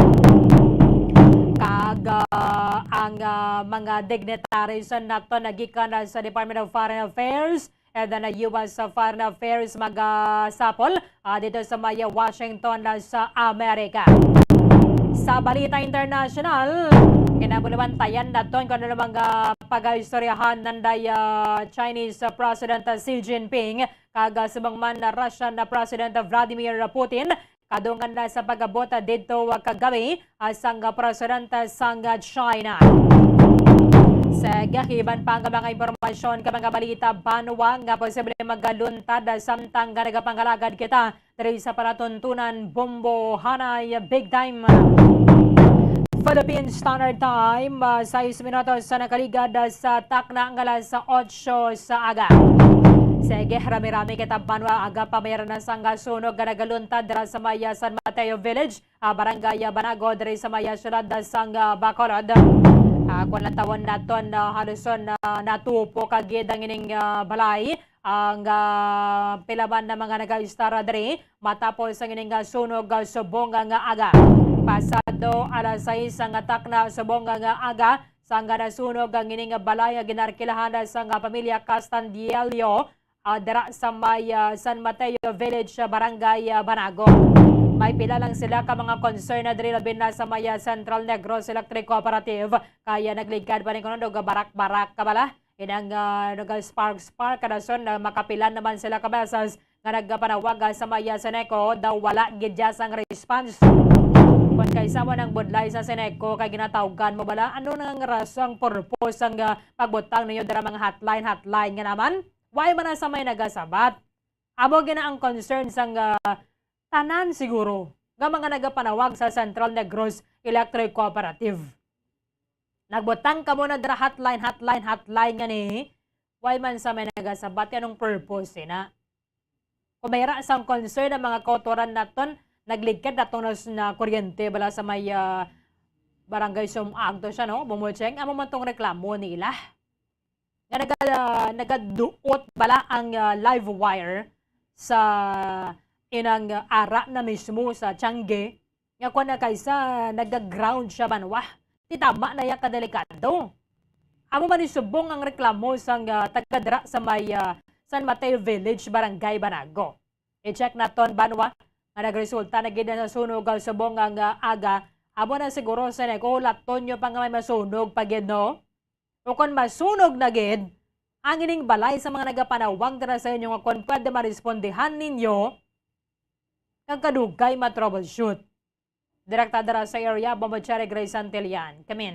Kag, ah, ang, ah, mga dignitaries nato nagikan sa Department of Foreign Affairs and then, ah, U S Foreign Affairs magasapol, ah, dito sa may Washington, ah, sa Amerika. Sa balita international, kinabulubantayan naton kung ano mga pagaistoryahan nanday, ah, Chinese, ah, President, ah, Xi Jinping kag, ah, subong man na Russian, ah, President, ah, Vladimir Putin kadungan na sa pag-abot, ah, didto, ah, kagabi, ah, sang, ah, presidente sang, ah, China. Sa gahiban pa ang mga impormasyon ka mga balita banwa nga posible magaluntad, ah, samtang nga nagapangalagad kita diri sa palatuntunan, Bombo Hanay Big Time. Philippine Standard Time, ah, sais minutos sa nakaligad, ah, sa takna nga alas otso sa aga. Sige, rami-rami kita banwa, aga pa may na sang sunog nga nagaluntad dira sa may, ah, San Mateo Village, ah, Barangay, ah, Banago, diri sa may, ah, siyudad, ah, sang, ah, Bacolod. Ah, kung lantawon naton, ah, haluson, ah, natupo kagid ang ining, ah, balay. Ang, ah, pila man na mga nagaistar diri matapos ang ining, ah, sunog, ah, subong nga aga. Pasado alas sais ang takna subong nga aga, sang nasunog ang ining balay nga ginarkilahan sang pamilya Castandiello, ah, dira sa may, ah, San Mateo Village, ah, Barangay, ah, Banago. May pila lang sila ka mga concern na diri, labi na sa may, ah, Central Negros Electric Cooperative. Kaya nagligad pa rin kuno, nagabarak-barak ka bala. Inang, ah, naga-spark-spark ka dason na makapila naman sila ka beses nga nagpanawag, ah, sa may, ah, Seneco, daw wala gid dya sang response. Kung kaysa mo nang budlay sa Seneco, kay ginatawgan mo bala, ano na nga rason, ang purpose sang, ah, pagbutang ninyo dira mga hotline, hotline nga naman? Why man na sa may nagasabat? Amo gina ang concern sang, ah, tanan siguro nga mga nagapanawag sa Central Negros Electric Cooperative. Nagbutang kamo na dira hotline, hotline, hotline nga ni. Why man sa may nagasabat, anong purpose na? Kung may ra sang concern ang mga kautoran naton, nagligad naton na, na kuryente bala sa may, ah, barangay Sumag to siya, no? Bumucheng, amo man tong reklamo nila. Nga naga-, nagaduot bala ang, ah, live wire sa inang, ah, ara na mismo sa Tiangge, nga kuwan na kaysa naga-ground siya banwa. Ti tama na ya kadelikado. Amo man ni subong ang reklamo sang, ah, taga dira sa may, ah, San Mateo Village, Barangay Banago. I-check naton banwa nga nagresulta na gid na sa sunog ang subong ang, ah, aga. Amo na siguro sa nagulaton nyo pa nga may masunog pa gid, no? O kon masunog na gid ang ining balay sa mga nagapanawag dira sa inyo nga kon pwede marespondihan ninyo kag kadugay ma-troubleshoot. Direkta dira sa area, Bombo Cherry Grace Santillan. Kamin.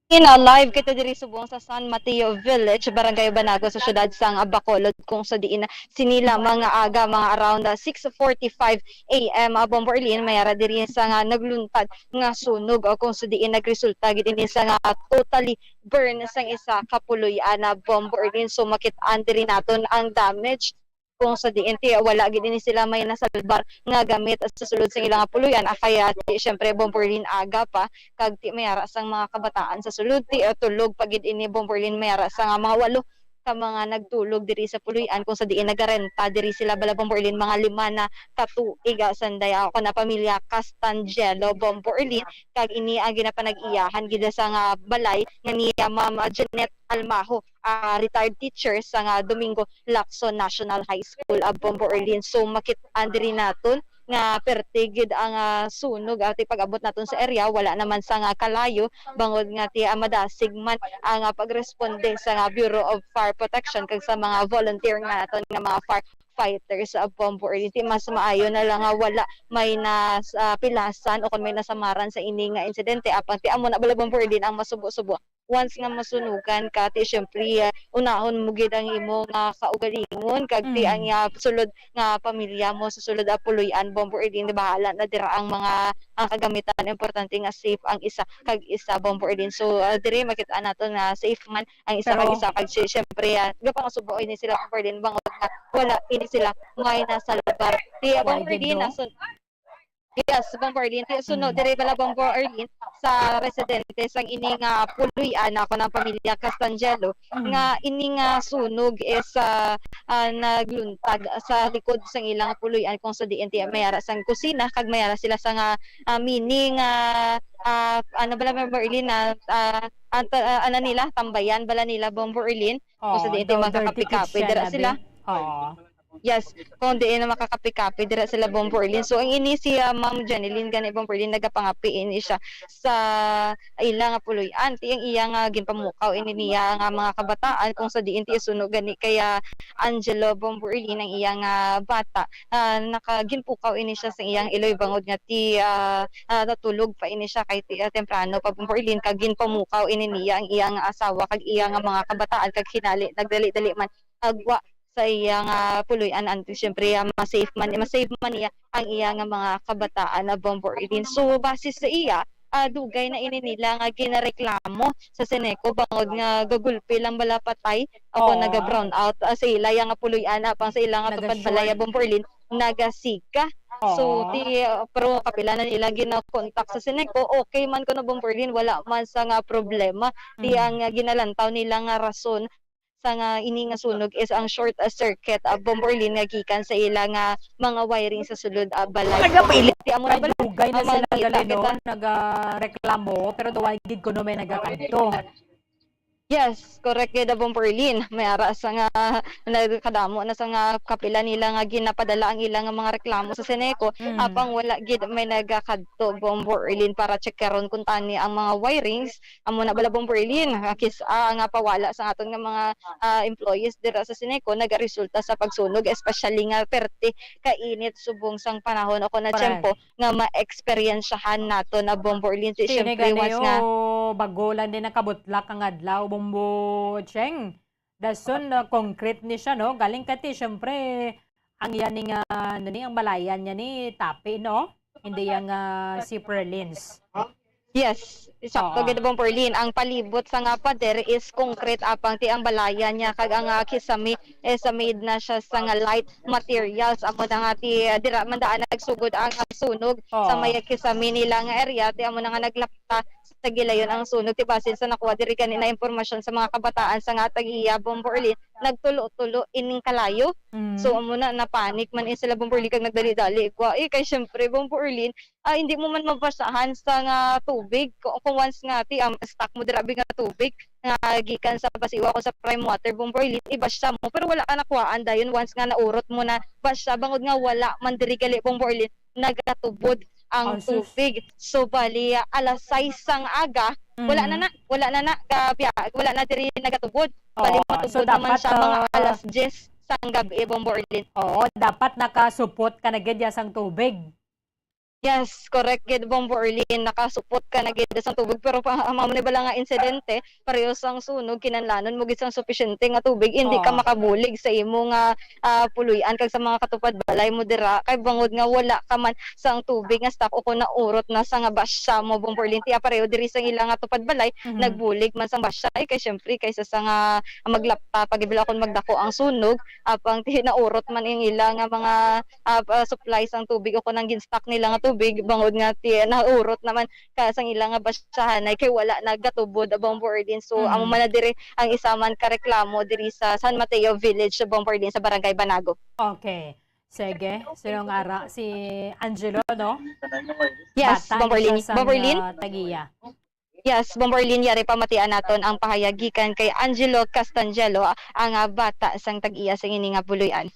In, uh, live kita diri subong sa San Mateo Village, Barangay Banago, sa siyudad sang Bacolod, kung sa diin sini lamang nga aga, mga around, uh, six forty-five A M, uh, Bombo Erlin, may ara diri sa nga nagluntad nga sunog, uh, kung sa diin nagresulta gid ini sa nga totally burn sang isa ka puloy-an, uh, Bombo Erlin. So, makit-an diri naton ang damage kung sa diin ti wala gid ini sila may nasalbar nga gamit sa sulod sa ilang puloy-an. Ah, kaya ti, syempre, Bombo Erlin, aga pa, kag ti may ara sang mga kabataan sa sulod, ti, uh, tulog pa gid ini, Bombo Erlin, may ara sa nga mga walo ka mga nagtulog diri sa puloy-an kung sa diin nagarenta diri sila bala, Bombo Erlin, mga lima na ka tuig, ah, sanday ako na pamilya Castangelo, Bombo Erlin, kag ini ang ginapanag-iyahan gid sa nga balay nga ni, ah, Ma'am, ah, Jeanette Almajo, ah, retired teacher sa nga Domingo Lacson National High School, ah, Bombo Erlin. So, makit-an diri naton nga perte gid ang, ah, sunog. At pag-abot naton sa area, wala naman sa nga kalayo, bangod nga ti, ah, madasig man ang, ah, pagresponde sa nga Bureau of Fire Protection kag sa mga volunteer nga naton nga mga firefighters, ah, Bombo Erlin. Ti mas maayo na lang nga wala may nas-, ah, pilasan o kung may nasamaran sa ini nga insidente. Apang ti amo na bala, Bombo Erlin, ang masubo-subo, once nga masunugan ka, ti, syempre, ah, unahon mo gid ang imo nga kaugalingon, kag ti, ang, ah, sulod nga pamilya mo, sa sulod, ah, puloy-an, Bombo Erlin, di, bahala na dira ang mga, ang kagamitan. Importante nga safe ang isa kag isa, Bombo Erlin. So, ah, diri makita nato nga safe man ang isa kag isa, kag si-, syempre, ah, gapangasubo ini sila, Bombo Erlin, bangod nga wala ini sila may nasalbar. Ti, Bombo Erlin, nasun-, Yes, Bombo Erlin. Ti, suno diri bala, Bombo Erlin, sa residente sang ini nga puloy-an, ako ng pamilya Castangelo, nga ini nga sunog is, ah, ah, nagluntad sa likod sang ilang puloy-an kung sa diin ti may ara sang kusina kag may ara sila sa nga, ah, mini nga, ah, ano bala, Bombo Erlin, na, ah, ang ta-, ah, ano nila, tambayan bala nila, Bombo Erlin, kung sa diin ti makakapi-kapi dira sila. Oo. Yes, kung diin na makakapi-kapi dira sila, Bombo Erlin. So, ang ini si, ah, Ma'am Jeneline gani, Bombo Erlin, nagapangapi ini siya sa ila nga puloy-an. Ti ang iya nga ginpamukaw ini niya nga mga kabataan kung sa diin ti isuno gani kay, ah, Angelo, Bombo Erlin, ang iya nga bata. Ah, nakaginpukaw ini siya sa iyang iloy bangod nga ti, ah, ah, natulog pa ini siya kay ti, ah, temprano pa, Bombo Erlin, kag ginpamukaw ini niya ang iya nga asawa kag iya nga mga kabataan kag hinali nagdali-dali man agwa sa iya nga puloy-an, anti, siyempre, ah, ma-save man, ma-save man niya ang iya nga mga kabataan na, Bombo Erlin. So, base sa iya, ah, dugay na ini nila nga ginareklamo sa Seneco bangod nga gagulpi lang bala patay ako naga-brown out, ah, sa ila iya nga puloy-an, apang sa ila nga tupad balay, Bombo Erlin, nagasika. So, ti, ah, pero kapila na nila ginakontak sa Seneco, okay man kuno, Bombo Erlin, wala man sa nga problema. Ti ang, ah, ginalantaw nila nga rason sa nga ini nga sunog is ang short, ah, circuit, ah, Bombo Erlin, nga gikan sa ila nga mga wiring sa sulod, ah, balay. Nagapilit. Ti amo na bala, dugay na sila gali, no? Nagareklamo, pero daw ay gid kuno may nagakanto. Yes, correct gid, Bombo Erlin. May ara sa nga nagkadamo na sa nga kapila nila nga ginapadala ang ila nga mga reklamo sa Seneco, Mm. apang wala gid may nagakadto, Bombo Erlin, para checkeron kung tani ang mga wirings. Amo na bala, Bombo Erlin, nga kis-, ah, nga pawala sa aton nga mga, ah, employees dira sa Seneco nagaresulta sa pagsunog, especially nga perte kainit subong sang panahon o kon na Correct. tiyempo nga maeksperiensyahan nato na, Bombo Erlin. Ti, Sini siyempre, gani, once nga oh, bago lang din nakabutlak ang adlaw, Bombo Cheng. Dason, uh, concrete ni siya, no? Galing ka ti, siyempre, ang yan ni nga, ano ni, ang balayan niya ni tapi, no? Hindi yang, ah, si Perlins. Yes, sakto Oo. gid, Bombo Erlin. Ang palibot sa nga pader is concrete, apang ti ang balayan niya kag ang, ah, kisame is, ah, made na siya sa nga light materials. Amo na nga ti, ah, dira man daan nagsugod ang, ang sunog sa Oo. may kisame nila nga area. Ti amo na nga naglapta sa gilayon ang sunog. Ti basin sa nakuha diri gani na impormasyon sa mga kabataan sa nga tag-iya, Bombo Erlin, nagtulo-tulo ining kalayo. Mm. So, amo na, napanik man in sila, Bombo Erlin, kag nagdali-dali. Kwa, eh, kay syempre, Bombo Erlin, ah, hindi mo man mabasahan sa nga tubig. Kung, kung once nga ti, um, stock mo dira abi nga tubig nga gikan sa basiwa o sa prime water, Bombo Erlin, ibasa mo, pero wala ka nakuhaan dayon once nga naurot mo na basa, bangod nga wala man diri gali, Bombo Erlin, nagatubod ang Oh, sus. tubig. So, bali, ah, alas sais sang aga, wala na Mm. na, wala na na, kabiya-, wala na diri nagatubod. Bali, Oo, so matubod naman dapat, siya mga ah, alas diyes sang gabi, Bombo Erlin. Oo, dapat nakasupot ka na gid ya sang tubig. Yes, correct gid, Bombo Erlin. Nakasupot ka na gid sang tubig, pero pa, ang amo ni bala nga insidente, pareho sang sunog, kinahanglanon mo gid sang supisyente nga tubig, hindi ka Oo. makabulig sa imo nga, ah, puloy-an kag sa mga katupad balay mo dira, kay bangod nga wala ka man sang tubig nga stock o kung naurot na sa nga basya mo, Bombo Erlin, ti, ah, pareho diri sa ila nga tupad balay, Mhm. nagbulig man sang basya. Ay, kay syempre, kaysa sa nga maglapta, pag ibala kung magdako ang sunog, apang ti naurot man ang ila nga mga, ah, ah, supply sang tubig o kung ang gin-stock nila nga tubig, bangod nga ti naurot naman ka sang ila nga basyahanay kay wala nagatubod, Bombo Erlin. So, amo Mm. man na diri ang isa man ka reklamo diri sa San Mateo Village, Bombo Erlin, sa Barangay Banago. Okay. Sige. Sino nga ara? Si Angelo, no? Yes, Bata Bombo ni siya Erlin. sang, Bombo Erlin? ah, tag-iya. Yes, Bombo Erlin, yari pamatian naton ang pahayag gikan kay Angelo Castangelo, ang, ah, bata sang tag-iya sang ini nga puloy-an.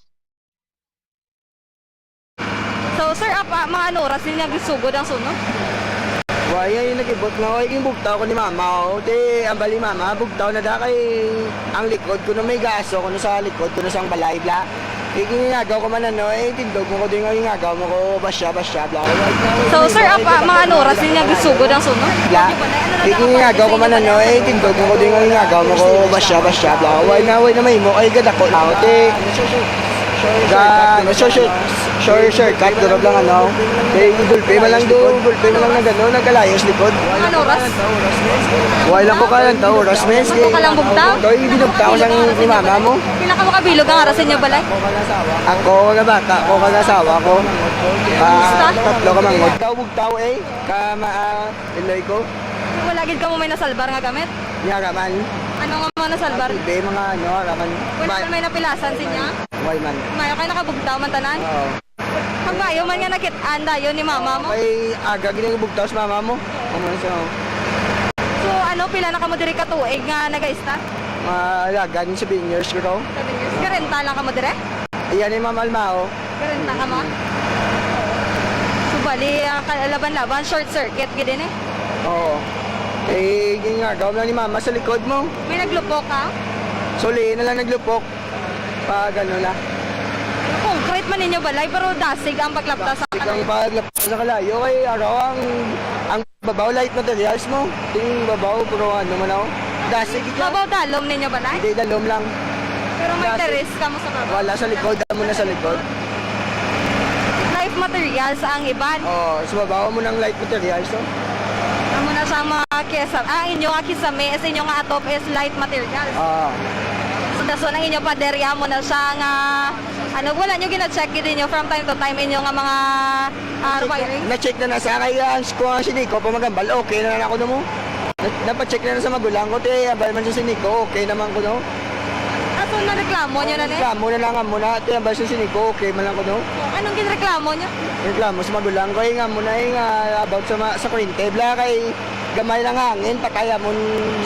So, sir, apa, mga ano oras din nga gisugod ang sunog? Wa, iya yung nag-ibot nga, "Oy, ginbugtaw ko ni mama, oh." Te, ang bali mama, bugtaw na da kay ang likod ko no may gaso, kuno sa likod ko no sang balay, bla. Iginagaw ko man ano, eh, tindog mo ko din nga ginagaw mo ko, basya, basya, bla. So, sir, apa, mga ano oras din nga gisugod ang sunog? Bla, iginagaw ko man ano, eh, tindog mo ko din nga ginagaw mo ko, basya, basya, bla. Way na, way na mahimo, ay, gadako na, te. Ga, ano, short, short, short, shortcut, durog lang, ano. Kay gulpi man lang do, gulpi man lang nag-ano, nagkalayos likod. Ano oras? Wala lang ko kalang tao, oras, mes. Ito ka lang bugtaw? Ito, ibinugtaw ko lang ni mama mo. Pila ka makabilog ang ara sa inyo balay? Ako, nga bata, ako, kag asawa ko. Ah, Kumusta? Tatlo ka mangod. Bugtaw, bugtaw, eh. Ka, ma-, ah, iloy ko. Wala gid kamo may nasalbar nga gamit? Yara man. Ano nga mga nasalbar? Ibe, mga ano, ara man. Wala Ma- man may napilasan sa inyo? Way man. Mayo kay nakabugtaw man tanan? Oo. Pagbayo man nga nakit-an dayon ni mama mo? Ay, aga gid ang bugtaw sa mama mo. Amo na siya, oh. So, ano, pila na kamo diri ka tuig nga nagaista? Mga lagan, seven years ko to. Seven years. Karenta lang kamo dire? Iya ni Ma'am Almao. Karenta kamo? So, bali, ah, kalaban-laban, short circuit gid ini. Oo. Eh, ginagaw lang ni mama sa likod mo. May naglupok ka? Suli na lang naglupok. Pag ano na. Concrete man ninyo balay, pero dasig ang paglapta sa Dasig ang kalayo. Paglapta sa kalayo. Kay araw ang, ang babaw, light materials mo. Ting babaw, pero ano man ako. Dasig ito. Babaw dalom ninyo balay? Hindi, dalom lang. Pero may Dasig. Teres ka mo sa babaw? Wala, sa likod. Amo na sa likod. Life materials ang iban. Oo, sa babaw mo ng light materials, no? Amo na sa mga kesar. Ah, inyo nga kisame, is inyo nga atop is light materials. Ah. So, dason ang inyo pader, amo na siya nga, ano, wala nyo gina-check gid inyo from time to time inyo nga mga, ah, Na-check na, wiring? Na-check na na sa kay, ah, ang, kung ang Seneco pa magambal, okay na na ako, no mo? Na-, napacheck na na sa magulang ko, te, ambal man sa Seneco, okay naman ko, no? Ah, so nareklamo nyo na, ne? Reklamo na lang amo na, te, ambal sa Seneco, okay man lang ko, no? Anong ginreklamo nyo? Reklamo sa magulang ko, eh, nga mo na, eh, nga about sa ma-, sa kuryente, bla, kay Gamay lang hangin, patay amon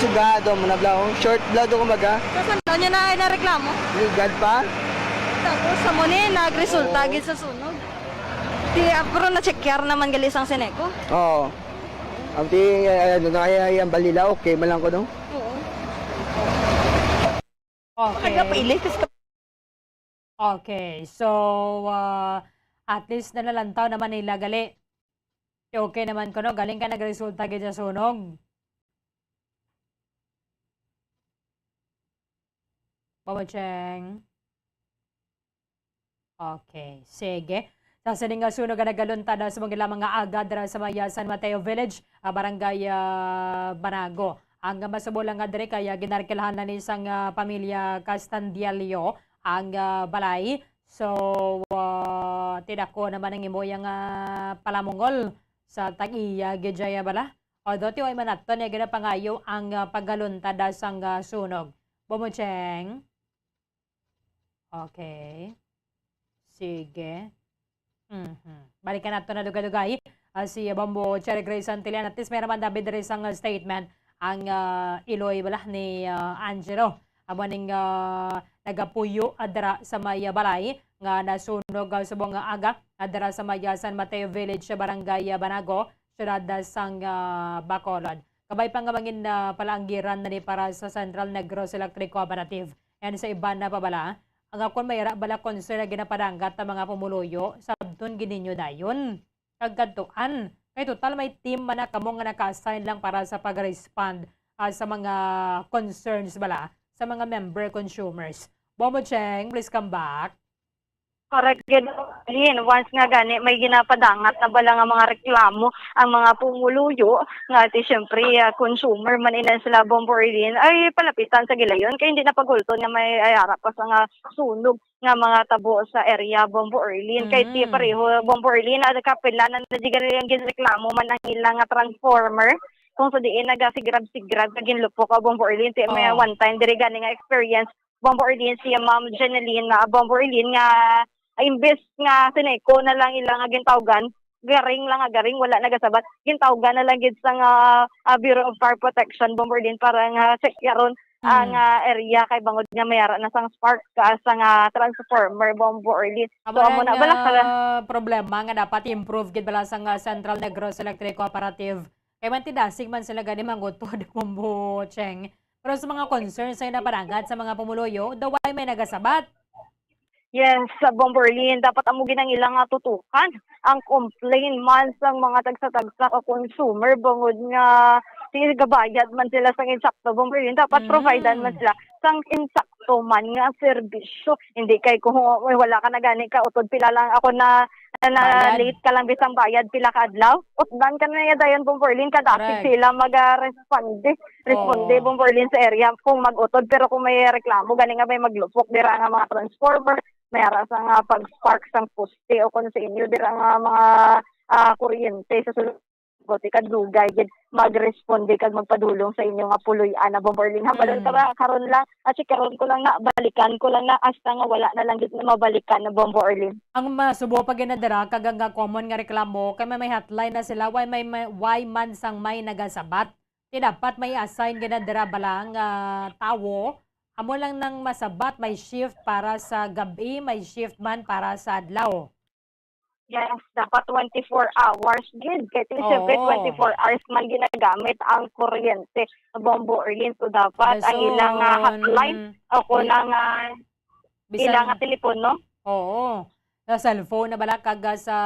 sugado mo na blaw. Short blood, kumbaga. Sa sunod niya na ay nareklamo? Ligad pa. Tapos sa mo ni nagresulta Oo. gid sa sunog. Di, ah, pero na-check naman gali sang Seneco. Oo. Ang ti, ay, ano na kaya yung balila, okay man lang ko, no? Oo. Okay. Makagapili, tas ka- Okay, so, ah, at least nalalantaw naman nila gali. Okay naman kuno, galing ka nagresulta gid sa sunog. Bobo Cheng. Okay, sige. Sa sini nga sunog nga nagaluntad sa mga ilang mga aga dira sa may San Mateo Village, ah, Barangay, ah, Banago. Ang masubo lang nga diri kay, ah, ginarkilahan na ni sang, ah, pamilya Castandiello ang, ah, balay. So, ah, tidako naman ang imo yang, ah, palamungol sa tag-iya gid dya bala. Although tiway man nato niya ginapangayo ang, ah, paggaluntad sang, ah, sunog. Bobo Cheng? Okay. Sige. Mhm. Balikan nato na dugay-dugay. Ah, si Bombo Cherry Grace Santillan, at least may raman David diri sang statement ang, ah, iloy bala ni, ah, Angelo. Amo ning, ah, nagapuyo, ah, dira sa may, ah, balay nga nasunog, ah, subong nga aga, ah, dira sa may, ah, San Mateo Village, Barangay, ah, Banago, siyudad, ah, sang, ah, Bacolod. Kabay pa nga mangin, ah, palaanggiran na ni para sa Central Negros Electric Cooperative. And sa iban na pabala, ang akon may ra bala concern na ginapadangat ang mga pumuluyo, sabton gid ninyo dayon. Kag kadtuan, kay total may team man na kamo nga naka-assign lang para sa pag-respond, ah, sa mga concerns bala sa mga member consumers. Bombo Cheng, please come back. Correct gid, Lynn. Once nga gani may ginapadangat na bala nga mga reklamo ang mga pumuluyo, nga ti siyempre, ah, consumer man ina sila, Bombo Orlin, ay palapitan sa gilayon kay hindi na pagulton nga may ay ara pa sa nga sunog nga mga tabo sa area, Bombo Orlin. Kay ti Mm. pareho, Bombo Orlin, ah, kapila na na di gani ang ginreklamo man ang ilang nga transformer kung sa diin nagasigrab-sigrab nga ginlupok, ah, Bombo Orlin. Ti may Oh. one time diri gani nga experience, Bombo Orlin, si Ma'am Jeneline, ah, Bombo Orlin, nga, ah, imbes nga Seneco na lang ila nga gintawgan, garing lang nga garing, wala nagasabat. Gintawgan na lang gid sa nga, ah, Bureau of Fire Protection, Bombo Orlin, para nga check yaron ang, Mm. ah, area kay bangod nga may ara na sang spark ka sa nga transformer, Bombo Orlin. So, Amo amo na na bala nga ka problema nga dapat i-improve gid bala sang, ah, Central Negros Electric Cooperative. Kay man ti dasig man sila gani mangutod, Bombo Cheng. Pero sa mga concerns nga napadangat sa mga pumuluyo, daw way may nagasabat. Yes, sa Bombo Orlin, dapat amo gid ang ilang nga tutukan ang complaint man sang mga tagsa-tagsa ka consumer bangod nga sige, gabayad man sila sang insakto, Bombo Orlin. Dapat Mm. providean man sila sang insakto man nga serbisyo. Hindi kay kung wala ka na gani ka utod pila lang ako na, na, na Bayad. late ka lang bisang bayad pila ka adlaw. Utdan ka na niya dayon, Bombo Orlin, kadasig Correct. sila mag, ah, responde. Responde, Oo. Bombo Orlin, sa area kung mag-utod. Pero kung may reklamo, gani nga may maglupok dira nga mga transformer, may ara sa nga pag-spark sang poste o kung sa inyo dira nga mga, ah, kuryente sa sulod, kadugay gid magresponde kag magpadulong sa inyo nga puloy-an na, Bombo Orlin. Hambal Mm. ka ba, karon lang, at si karon ko lang na, balikan ko lang na, hasta nga wala na lang gid na mabalikan na, Bombo Orlin. Ang masubo pa gid na dira, kag ang common nga reklamo, kay may, may hotline na sila, why may, may, why man sang may nagasabat? Ti dapat may assign gid na dira bala nga tawo, amo lang nang masabat, may shift para sa gab-i, may shift man para sa adlaw. Yes, dapat twenty-four hours gid. Kay ti, siyempre, Oo. twenty-four hours man ginagamit ang kuryente, Bombo Orlin. So, dapat ang Rason. ilang, ah, hotline o kung Bil-, ang, ah, bisan ilang, ah, telepono. Oo. Sa cellphone na bala kag, ah, sa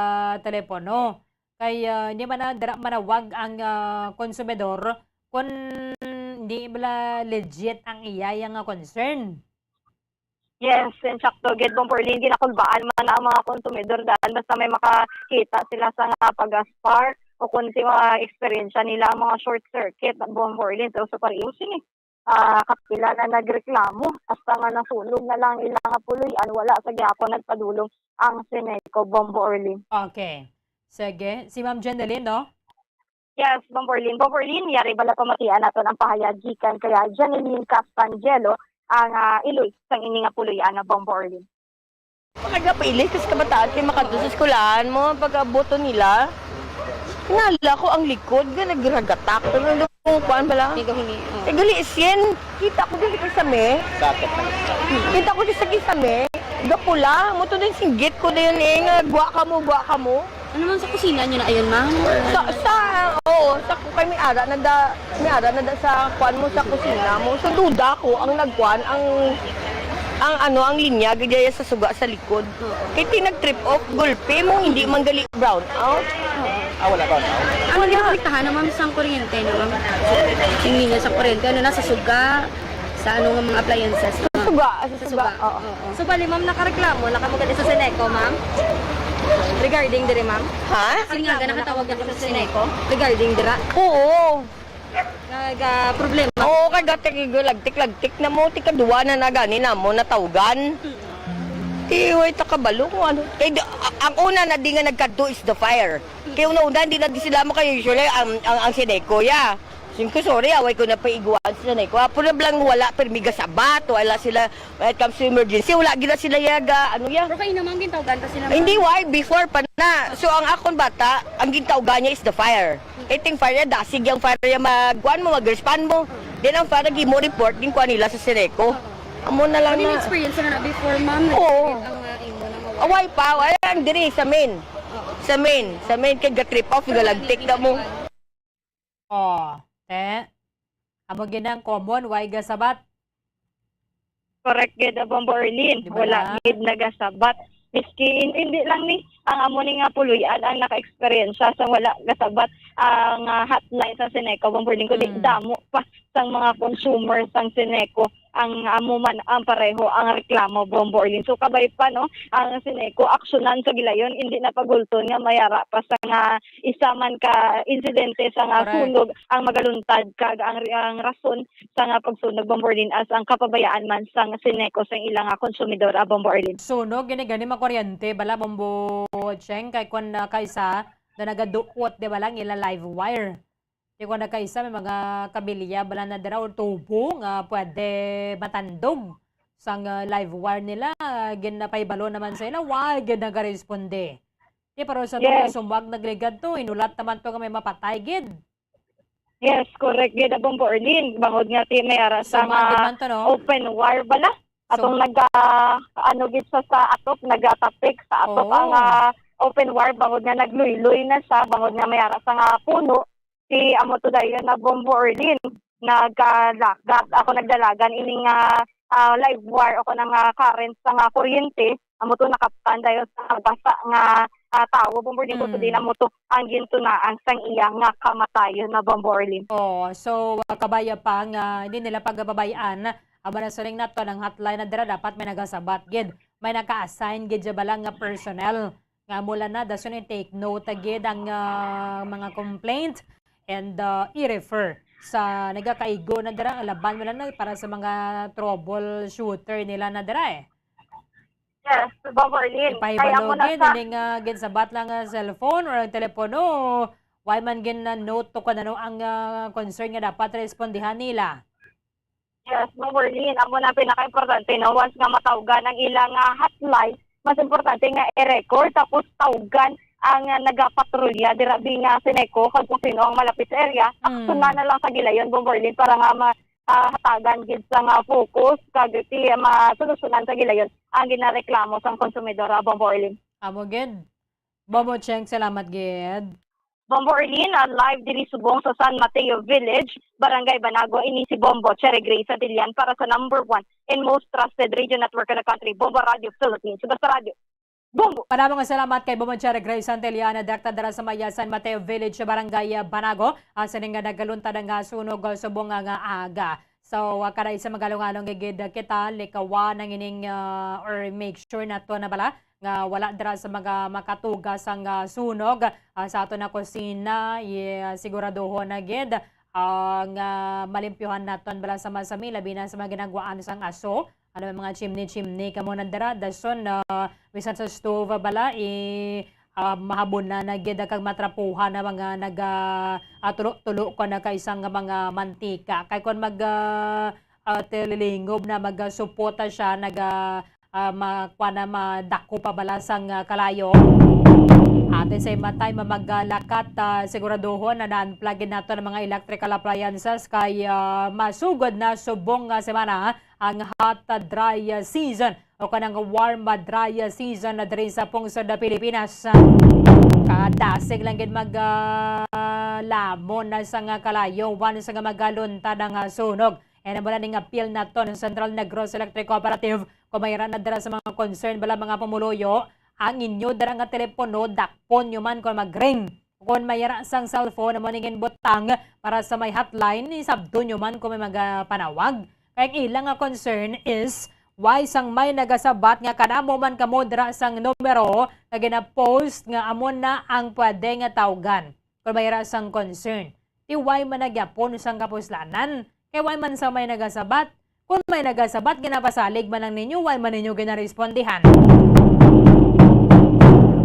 telepono. Kay, ah, hindi man na dira manawag ang, ah, konsumidor kung hindi bala legit ang iya, iya nga concern. Yes, insakto gid, Bombo Orlin, ginakulbaan man na ang mga konsumidor daan basta may makakita sila sa nga pag-aspar o kung si mga eksperyensya nila ang mga short circuit, Bombo Orlin. Pero sa pareho sini, ah, kapila na nagreklamo, hasta nga nasunog na lang ila nga puloy-an, wala sa gyapon nagpadulong ang Seneco, Bombo Orlin. Okay. Sige. Si Ma'am Jeneline, no? Yes, Bombo Orlin. Bombo Orlin, yari bala pamatian naton ang pahayag gikan kay Jeneline Castangielo, ang, ah, iloy sang ini nga puloy-an na, Bombo Orlin. Makagapili kas kabataan kay makadto sa eskwelahan mo, pag-abuto nila. Nala ko ang likod nga nagragatak. Ano daw kung kuan pala? May gahuni, oh. Eh, gali, sien. Kita ko dili sa me. Sakit na. Kita ko di sa kisame. Gapula. Mo to din singgit ko din eh. Nga, gwa ka mo, gwa ka mo. Ano man sa kusina niyo na ayun, ma'am? Or Sa, sa, oo, sa kay may ara na da, may ara na da sa kuan mo sa kusina mo. So, duda ko ang nagkuan, ang, ang ano, ang linya, gaya sa suga sa likod. Kay ti nag-trip off, gulpi mo, hindi man gali brown out. Ah, wala ba? Ano yung nakonektahan na, ma'am, sa kuryente, no, ma'am? Yung linya sa kuryente, ano na, sa suga, sa ano nga mga appliances, ma'am? Suga, sa Sa suga, suga, oo. Oo. So, bali, ma'am, nakareklamo na kamo gani sa Seneco, ma'am? Regarding diri, ma'am? Ha? Sige nga, nakatawag na ko sa Seneco. Regarding dira. Oo. Nag, ah, problema. Oo, kay gati, lagtik-lagtik na mo, ti kaduwa na na gani na mo natawgan. Ti, way ta kabalo kung ano. Kay di, a-, ang una na di nga nagkadto is the fire. Kay una-una, di na di sila mo kayo, usually, ang, ang, ang Seneco, ya. Singko, sorry, away ko na paiguan sa Seneco. Ah, puro lang wala, permi gasabat, wala sila, when it comes to emergency, wala gina sila yaga, ano ya. Pero kayo naman, gintawgan pa sila, Hindi, ma'am. Why? Before pa na. So, ang akon bata, ang gintawgan niya is the fire. Kay ting fire, dasig yung fire yung mag, kuan mo, mag-respond mo. Then ang fire, nag-imo report, din kuan nila sa Seneco. Amo na lang Ano yung na. Experience na before, ma'am? Oo. Nag-create ang, ah, imo na mawala? Away pa, away ang diri sa main. Sa main, sa main, kay ga-trip off, galagtik na mo. Oh, te. Amo gid ang common, why gasabat? Correct gid, Bombo Orlin. Di ba Wala lang? Gid nagasabat. Miski in-, hindi lang ni ang amo ni nga puloy-an ang naka-experience sa wala gasabat ang, ah, hotline sa Seneco, Bombo Orlin, kundi Mm. damo pa sang mga consumer sang Seneco ang amo man ang pareho ang reklamo, Bombo Orlin. So, kabay pa, no, ang Seneco aksyonan sa gilayon, hindi na pagulton nga mayara pa sa nga isa man ka insidente sa nga Correct. Sunog ang magaluntad kag ang, ang rason sa nga pagsunog, Bombo Orlin, as ang kapabayaan man sang Seneco sa ilang nga konsumidor, ah, Bombo Orlin. Sunog, gini gani makuryente, bala, Bombo Cheng, kay kwan na kaisa, na nagaduot, di ba lang, ila live wire. Di kwan na kaisa, may mga kabilya, bala na dira, o tubo, nga pwede matandog sang, ah, live wire nila, ginapahibalo naman sa ila, wa gid nagaresponde. Di, pero sa Yes. Sumag nagligad to, inulat naman to nga may mapatay gid. Yes, correct gid, Bombo Orlin. Bangod nga ti may ara sa Sumag nga gid man to, no? Open wire bala. Atong Sum- nag, ah, ano gid sa, sa atop, nagatapik sa atop Oo. ang, ah, open wire, bangod nga nagluyloy na siya, bangod nga may ara sa nga puno. Si amo to dayon na Bombo Orlin, nagkalagat. Ako nagdalagan ining, ah, ah, live wire, ako na nga current sa nga kuryente. Amo to nakaptan dayon sa basa nga, ah, tawo, Bombo Orlin, kung Mm. di na mo to ang gintunaan sang iya nga kamatayon na, Bombo Orlin. Oh, so, ah, kabaya pa nga hindi nila pagababayan, aba na suling nato ang hotline na dira dapat may nagasabat gid. May naka-assign gid siya bala nga personnel nga mula na dason i-take note gid ang, ah, mga complaint and, ah, i-refer sa nagakaigo na dira, laban mula na para sa mga troubleshooter nila na dira, eh. Yes, Bombo Orlin. Ipahibalo Kaya mo na gid, sa hindi nga ginsabat lang ang cellphone or ang telepono. Why man gin-note to kung ano ang, ah, concern nga dapat respondihan nila? Yes, Bombo Orlin. Amo na ang pinaka-importante, no? Once nga matawgan ang ilang, ah, hotline, mas importante nga i-record, tapos tawgan ang, ah, nagapatrolya dira bi nga Seneco, kag kung sino ang malapit sa area, Mm. aksyonan na lang sa gilayon, Bombo Orlin, para nga ma-, ah, hatagan gid sa nga focus, kag ti masolusyonan sa gilayon ang ginareklamo sang konsumidor, ah, Bombo Orlin. Amo gid. Bombo Cheng, salamat gid. Bombo Orlin, ah, live diri subong sa San Mateo Village, Barangay Banago. Ini si Bombo Cherry Grace Santillan para sa number one and most trusted radio network in the country, Bombo Radio Philippines. Basta Radio. Bombo! Padamo nga salamat kay Bombo Cherry Grace Santillan, direkta dira sa may San Mateo Village, Barangay, ah, Banago, ah, sa ning nga nagaluntad nga sunog, ah, subong nga, nga aga. So, ah, kada isa magalong-along gid kita, likawan ang ining, ah, or make sure nato na bala nga wala dira sa mga makatugas ang, ah, sunog, ah, sa ato na kusina, i-, siguraduhon na gid, ah, nga malimpyuhan naton bala sa masami, labi na sa mga ginagwaan sang aso. Ano, mga chimney-chimney kamo na dira, dason, ah, bisan sa stove bala, i-, ah, mahabunan na gid kag matrapuhan na mga naga, ah, tulo-tulo ko na ka isang nga mga mantika. Kay kon mag, ah, ah, tililingob na, magasupot na siya, naga, ah, ma-, kuwan na, madako pa bala sang, ah, kalayo. Ate, sa imatay mamagalakat, ah, siguraduhon na na-unplug nato ang mga electrical appliances kay, ah, masugod na subong nga semana ang hot, ah, dry, ah, season o kanang warm, ah, dry, ah, season na diri sa pungsod na Pilipinas. Kadasig lang gid mag, ah, lamon na sa nga kalayo, once nga magaluntad ang, ah, sunog. And mula ning appeal naton sa Central Negros Electric Cooperative, kung mayra na dira sa mga concern bala mga pumuluyo, ang inyo dira nga telepono, dakpon nyo man kung mag-ring. Kung mayra sang cellphone, amo ning butang para sa may hotline, isabdo nyo man kung may magapanawag. Kay ang ila nga concern is, why sang may nagasabat nga kanamo man kamo dira sang numero nga ginapost nga amo na ang pwede nga tawgan? Kung mayra sang concern, ti why man na gyapon sang kapuslanan? Kay why man sa may nagasabat? Kung may nagasabat, ginapasalig man lang ninyo, why man ninyo ginarespondihan?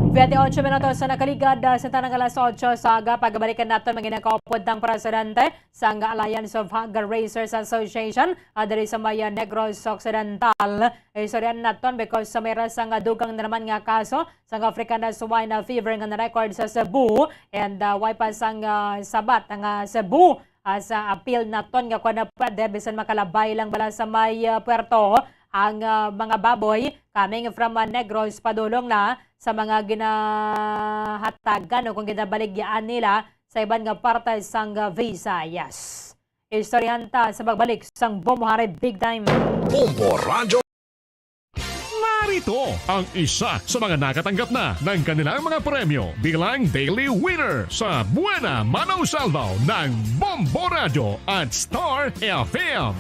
Twenty-eight minutos sa nakaligad, ah, sa tanang alas otso sa aga, pagbalikan naton mga nakaupod ang presidente sang Alliance of Hog Raisers Association, ah, diri sa may, ah, Negros Occidental. Istoryahan naton because sa may rasa nga dugang na naman nga kaso sang African Swine Fever nga na-record sa Cebu, and, ah, way pa sang, ah, sabat nga Cebu, ah, sa appeal naton nga kung ano pwede, bisan makalabay lang bala sa may, ah, puerto ang, ah, mga baboy coming from, ah, Negros padulong na sa mga ginahatagan o kung ginabaligyaan nila sa iban nga parte sang, ah, Visayas. Istoryahan ta sa pagbalik sang Bombo Hared Big Time. Bombo Radyo. Narito ang isa sa mga nakatanggap na ng kanilang mga premyo bilang daily winner sa Buena Mano Salvo ng Bombo Radyo at Star F M.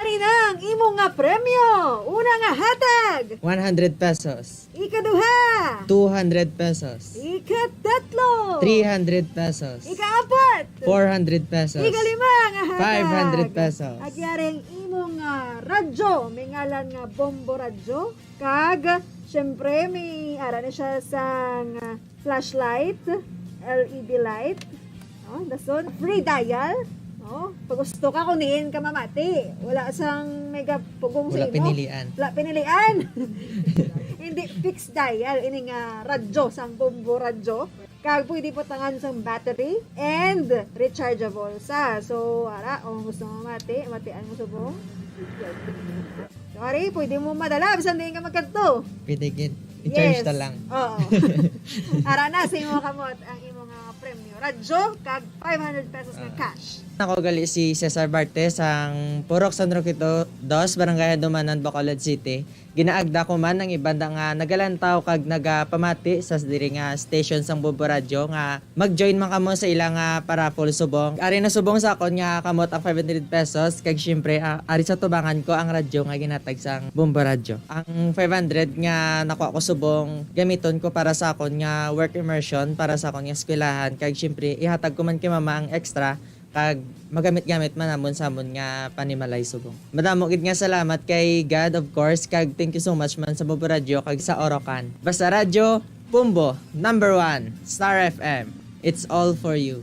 Ari na ang imo nga premyo. Una nga hatag. One hundred pesos. Ikaduha. Two hundred pesos. Ikatatlo. Three hundred pesos. Ikaapat. Four hundred pesos. Ikalima nga hatag. Five hundred pesos. Agyari ang imo nga radyo, may ngalan nga Bombo Radyo. Kag, syempre, may ara na siya sang, ah, flashlight, L E D light. Oh, dason, free dial. Oh, pag gusto ka kung diin ka mamati. Wala sang mega pugong sa Wala imo. Pinilian. Wala pinilian. Hindi, fixed dial. Ini nga radyo, sang Bombo Radyo. Kag pwede butangan sang battery and rechargeable sa. So, ara, kung gusto mo mati, matian mo subong. So, ari, pwede mo madala, bisan di ka magkadto. Pwede gid. I-charge Yes. na lang. Oo. Ara na, sa imo kamot ang imo nga premyo. Radyo, kag five hundred pesos nga Ah. cash. Ako gali si Cesar Bartes, ang Purok San Roque do-, dos, Barangay Handumanan, Bacolod City. Ginaagda ko man ang iban nga nagalantaw kag nagapamati sa diri nga station sang Bombo Radyo nga mag-join man kamo sa ila nga paraffle subong. Ari na subong sa akon nga kamot ang five hundred pesos, kag siyempre, ah, ari sa tubangan ko ang radyo nga ginatag sang Bombo Radyo. Ang five hundred nga nakuha ko subong, gamiton ko para sa akon nga work immersion, para sa akon nga eskwelahan, kag siyempre, ihatag ko man kay mama ang extra kag magamit-gamit man namon sa amon nga panimalay subong. Madamo gid nga salamat kay God, of course, kag thank you so much man sa Bombo Radyo kag sa Orocan. Basta Radyo, Bombo, number one, Star F M. It's all for you.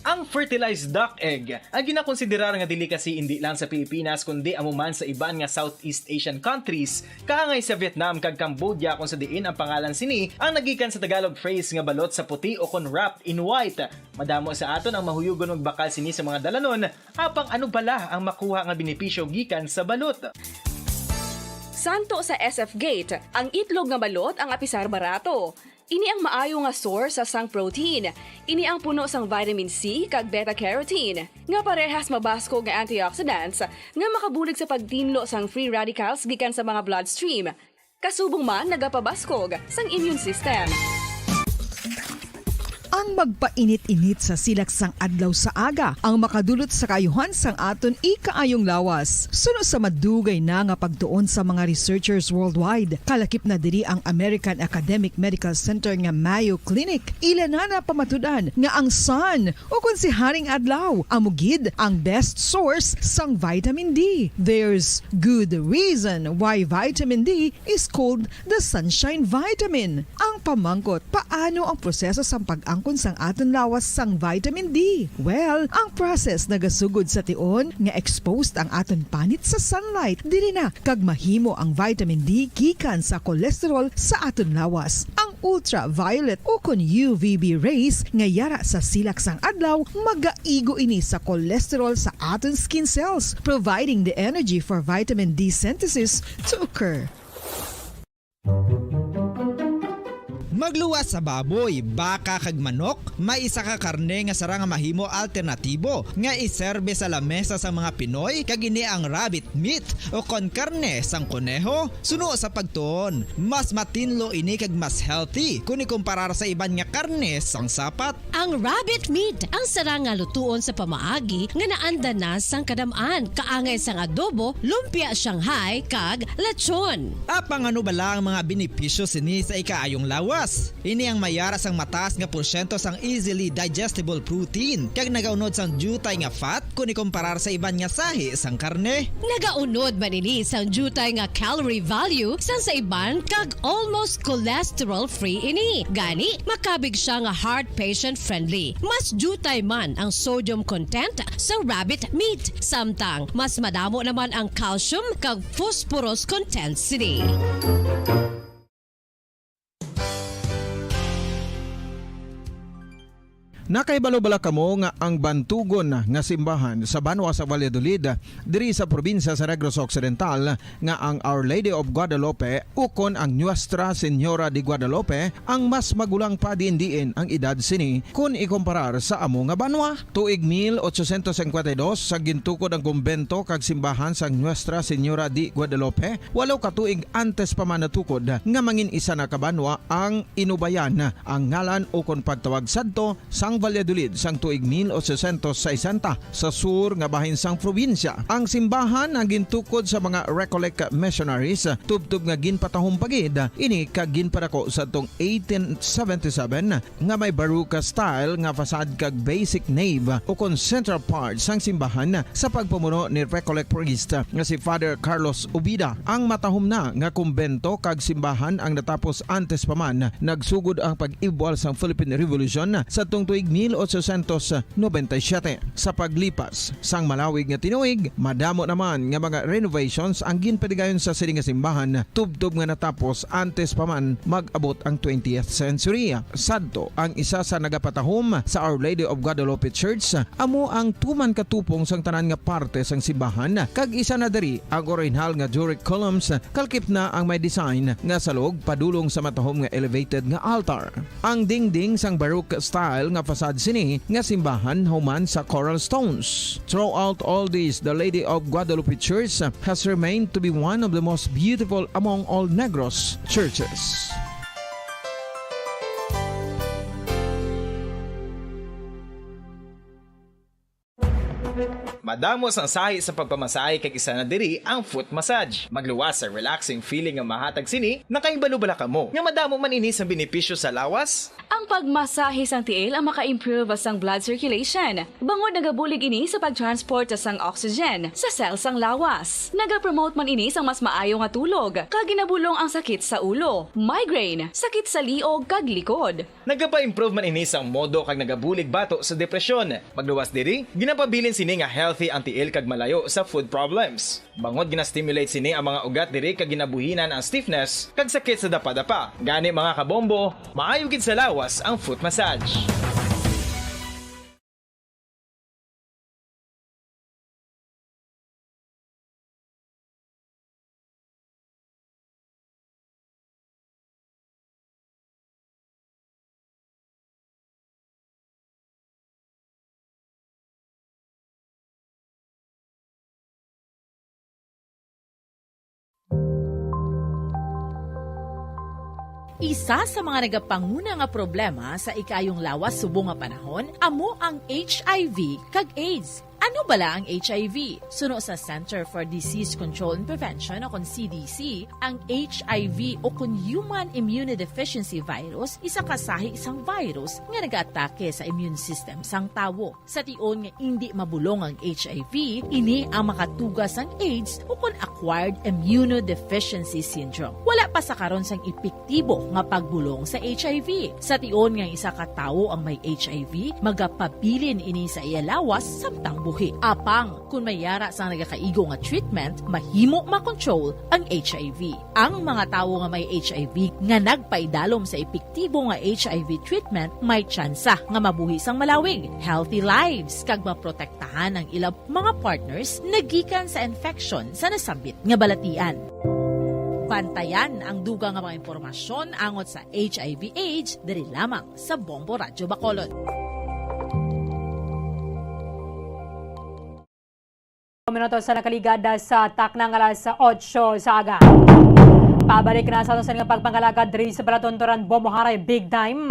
Ang fertilized duck egg ay ginakonsiderar nga delicacy indi lang sa Pilipinas kundi amo man sa iban nga Southeast Asian countries, kaangay sa Vietnam kag Cambodia, kung sa diin ang pangalan sini ang nagikan sa Tagalog phrase nga balot sa puti o kon wrapped in white. Madamo sa aton ang mahuyugon magbakal sini sa mga dalanon, apang ano bala ang makuha nga benepisyo gikan sa balot? Santo sa S F Gate, ang itlog nga balot ang apisar barato. Ini ang maayo nga source sa sang protein. Ini ang puno sang vitamin C kag beta carotene, nga parehas mabaskog nga antioxidants nga makabulig sa pagtinlo sang free radicals gikan sa mga bloodstream. Kasubong man nagapabaskog sang immune system. Magpainit-init sa silak sang adlaw sa aga ang makadulot sa kaayuhan sang aton ikaayong lawas. Suno sa madugay na nga pagtuon sa mga researchers worldwide, kalakip na diri ang American Academic Medical Center nga Mayo Clinic, ila na napamatud-an nga ang sun, o kon si Haring Adlaw, amo gid ang best source sang vitamin D. There's good reason why vitamin D is called the sunshine vitamin. Ang pamangkot, paano ang proseso sang pag-angkon sang aton lawas sang vitamin D? Well, ang process nagasugod sa tion nga exposed ang aton panit sa sunlight. Diri na kag mahimo ang vitamin D gikan sa cholesterol sa aton lawas. Ang ultraviolet o kon U V B rays nga yara sa silak sang adlaw magaigo ini sa cholesterol sa aton skin cells, providing the energy for vitamin D synthesis to occur. Magluwas sa baboy, baka, kag manok, may isa ka karne nga sarang nga mahimo alternatibo nga iserbe sa lamesa sang mga Pinoy, kag ini ang rabbit meat o kon karne sang koneho. Suno sa pagtuon, mas matinlo ini kag mas healthy kon ikumparar sa iban nga karne sang sapat. Ang rabbit meat ang sarang nga lutuon sa pamaagi nga naanda na sang kadam-an, kaangay sang adobo, lumpia Shanghai, kag lechon. Apang ano bala ang mga benepisyo sini sa ikaayong lawas? Ini ang mayara sang mataas nga porsyento sang easily digestible protein, kag nagaunod sang diutay nga fat kon ikumparar sa iban nga sahi sang karne. Nagaunod man ini sang diutay nga calorie value sang sa iban, kag almost cholesterol-free ini. Gani, makabig sia nga heart patient-friendly. Mas diutay man ang sodium content sa rabbit meat, samtang mas madamo naman ang calcium kag phosphorus content sini. Nakahibalo bala kamo nga ang bantugon nga simbahan sa banwa sa Valladolid, diri sa probinsya sa Negros Occidental, nga ang Our Lady of Guadalupe ukon ang Nuestra Señora de Guadalupe ang mas magulang pa diin-diin ang edad sini kon ikumparar sa amo nga banwa? Tuig mil ochocientos cincuenta y dos, sa gintukod ang kumbento kag simbahan sang Nuestra Señora de Guadalupe, walo ka tuig antes pa man natukod nga mangin isa na ka banwa ang Inubayan, ang ngalan ukon pagtawag sadto sang Valladolid sang tuig mil ochocientos sesenta, sa sur nga bahin sang probinsya. Ang simbahan ang gintukod sa mga Recollect missionaries, tubtob nga ginpatahom pa gid ini kag ginpadako sadtong eighteen seventy-seven, nga may Baroque style nga facade kag basic nave ukon central part sang simbahan sa pagpamuno ni Recollect priest nga si Father Carlos Ubida. Ang matahom na nga kumbento kag simbahan ang natapos antes pa man nagsugod ang pag-ibwal sang Philippine Revolution sadtong tuig mil ochocientos noventa y siete. Sa paglipas sang malawig nga tinuig, madamo naman nga mga renovations ang ginpatigayon sa sini nga simbahan, tubtob nga natapos antes pa man mag-abot ang twentieth century. Sadto, ang isa sa nagapatahom sa Our Lady of Guadalupe Church amo ang tuman katupong sang tanan nga parte sang simbahan, kag isa na diri ang orihinal nga Doric columns, kalakip na ang may design nga salog padulong sa matahom nga elevated nga altar. Ang dingding sang Baroque style nga facade sini nga simbahan human sa coral stones. Throughout all this, the Lady of Guadalupe Church has remained to be one of the most beautiful among all Negros churches. Madamo sang sahi sa pagpamasahe, kag isa na diri ang foot massage. Magluwas sa relaxing feeling nga mahatag sini. Nakahibalo bala kamo nga madamo man ini sang benepisyo sa lawas? Ang pagmasahe sang tiil ang maka-improve sang blood circulation, bangod nagabulig ini sa pag-transport sang oxygen sa cell sang lawas. Nagapromote man ini sang mas maayo nga tulog, kag ginabulong ang sakit sa ulo, migraine, sakit sa liog, kag likod. Nagapa-improve man ini sang modo kag nagabulig bato sa depresyon. Magluwas diri, ginapabilin sini nga healthy ang tiil kag malayo sa foot problems. Bangod gina-stimulate sini ang mga ugat diri kag ginabuhinan ang stiffness kag sakit sa dapadapa. Gani, mga kabombo, maayo gid sa lawas ang foot massage. Isa sa mga nagapanguna nga problema sa ikaayong lawas subong nga panahon amo ang H I V kag AIDS. Ano bala ang H I V? Suno sa Center for Disease Control and Prevention o kon C D C, ang H I V o kon Human Immunodeficiency Virus isa ka sahi sang virus nga nagaatake sa immune system sang tawo. Sa tion nga indi mabulong ang H I V, ini ang makatuga sang AIDS o kon acquired immunodeficiency syndrome. Wala pa sa karon sang epektibo nga pagbulong sa H I V. Sa tion nga isa ka tawo ang may H I V, magapabilin ini sa iya lawas samtang buhi. Apang, kon may yara sang nagakaigo nga treatment, mahimo makontrol ang H I V. Ang mga tawo nga may H I V nga nagpaidalom sa epektibo nga H I V treatment may tsansa nga mabuhi sang malawig, healthy lives, kag maprotektahan ang ila mga partners nagikan sa infection sa nasambit nga balatian. Bantayan ang dugang nga mga impormasyon angot sa H I V AIDS diri lamang sa Bombo Radyo Bacolod. Minuto sa nakaligad sa takna nga alas otso sa aga. Pabalik na sa aton nga pagpangalagad diri sa palatunturan Bombo Haray Big Time.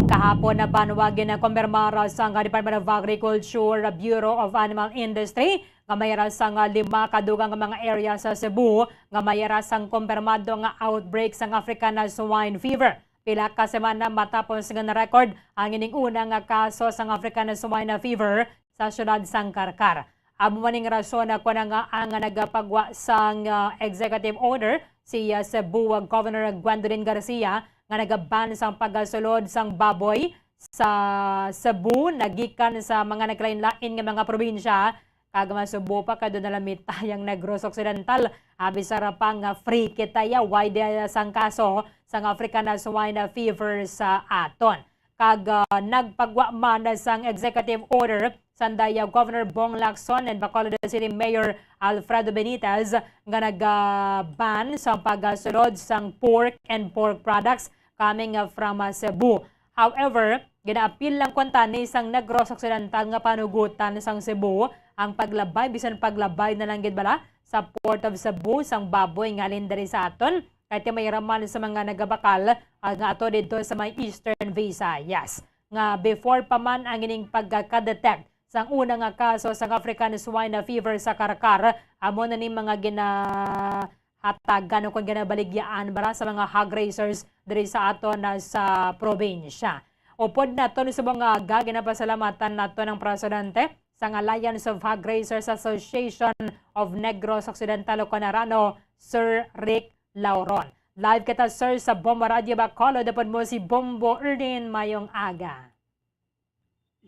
Kahapon na banwa ginakumpirmar sang Department of Agriculture, Bureau of Animal Industry, nga may ra sang lima ka dugang nga mga area sa Cebu nga may ra sang kumpirmado nga outbreak sang African Swine Fever. Pila ka semana matapos nga na-record ang ining una nga kaso sang African Swine Fever sa siyudad sang Carcar. Amo man ning rason kon ngaa ang nagapagwa sang, ah, executive order si, ah, Cebu Governor Gwendolyn Garcia nga nagaban sang pagasulod sang baboy sa Cebu nagikan sa mga nagkalain-lain nga mga probinsya, kag masubo pa kay doon na lang mitayang Negros Occidental. Abi sa rapang nga free kita ya, why di sang kaso sang African Swine Fever sa aton. Kag, ah, nagpagwa man sang executive order sang Davao Governor Bong Lacson and Bacolod City Mayor Alfredo Benitez nga nag-ban sa pagsulod sang pork and pork products coming, ah, from, ah, Cebu. However, ginaapil lang kuntani sang Negros Occidental nga panugutan sang Cebu ang paglabay, bisan paglabay na lang gid bala sa Port of Cebu sang baboy nga halin diri sa aton, kay ti may raman sa mga nagabakal, ah, nga ato didto sa may Eastern Visayas. Nga before pa man ang ining pagka-detect sang una nga kaso sang African Swine Fever sa Carcar, amo na ni mga ginahatagan o kung ginabaligyaan bala sa mga hog raisers diri sa aton na sa probinsya. Upod naton subong nga aga, ginapasalamatan naton ang presidente sang Alliance of Hog Raisers Association of Negros Occidental o kon ARANO, Sir Rick Lauron. Live kita, sir, sa Bombo Radio Bacolod. Upod mo si Bombo Erlin. Mayong aga.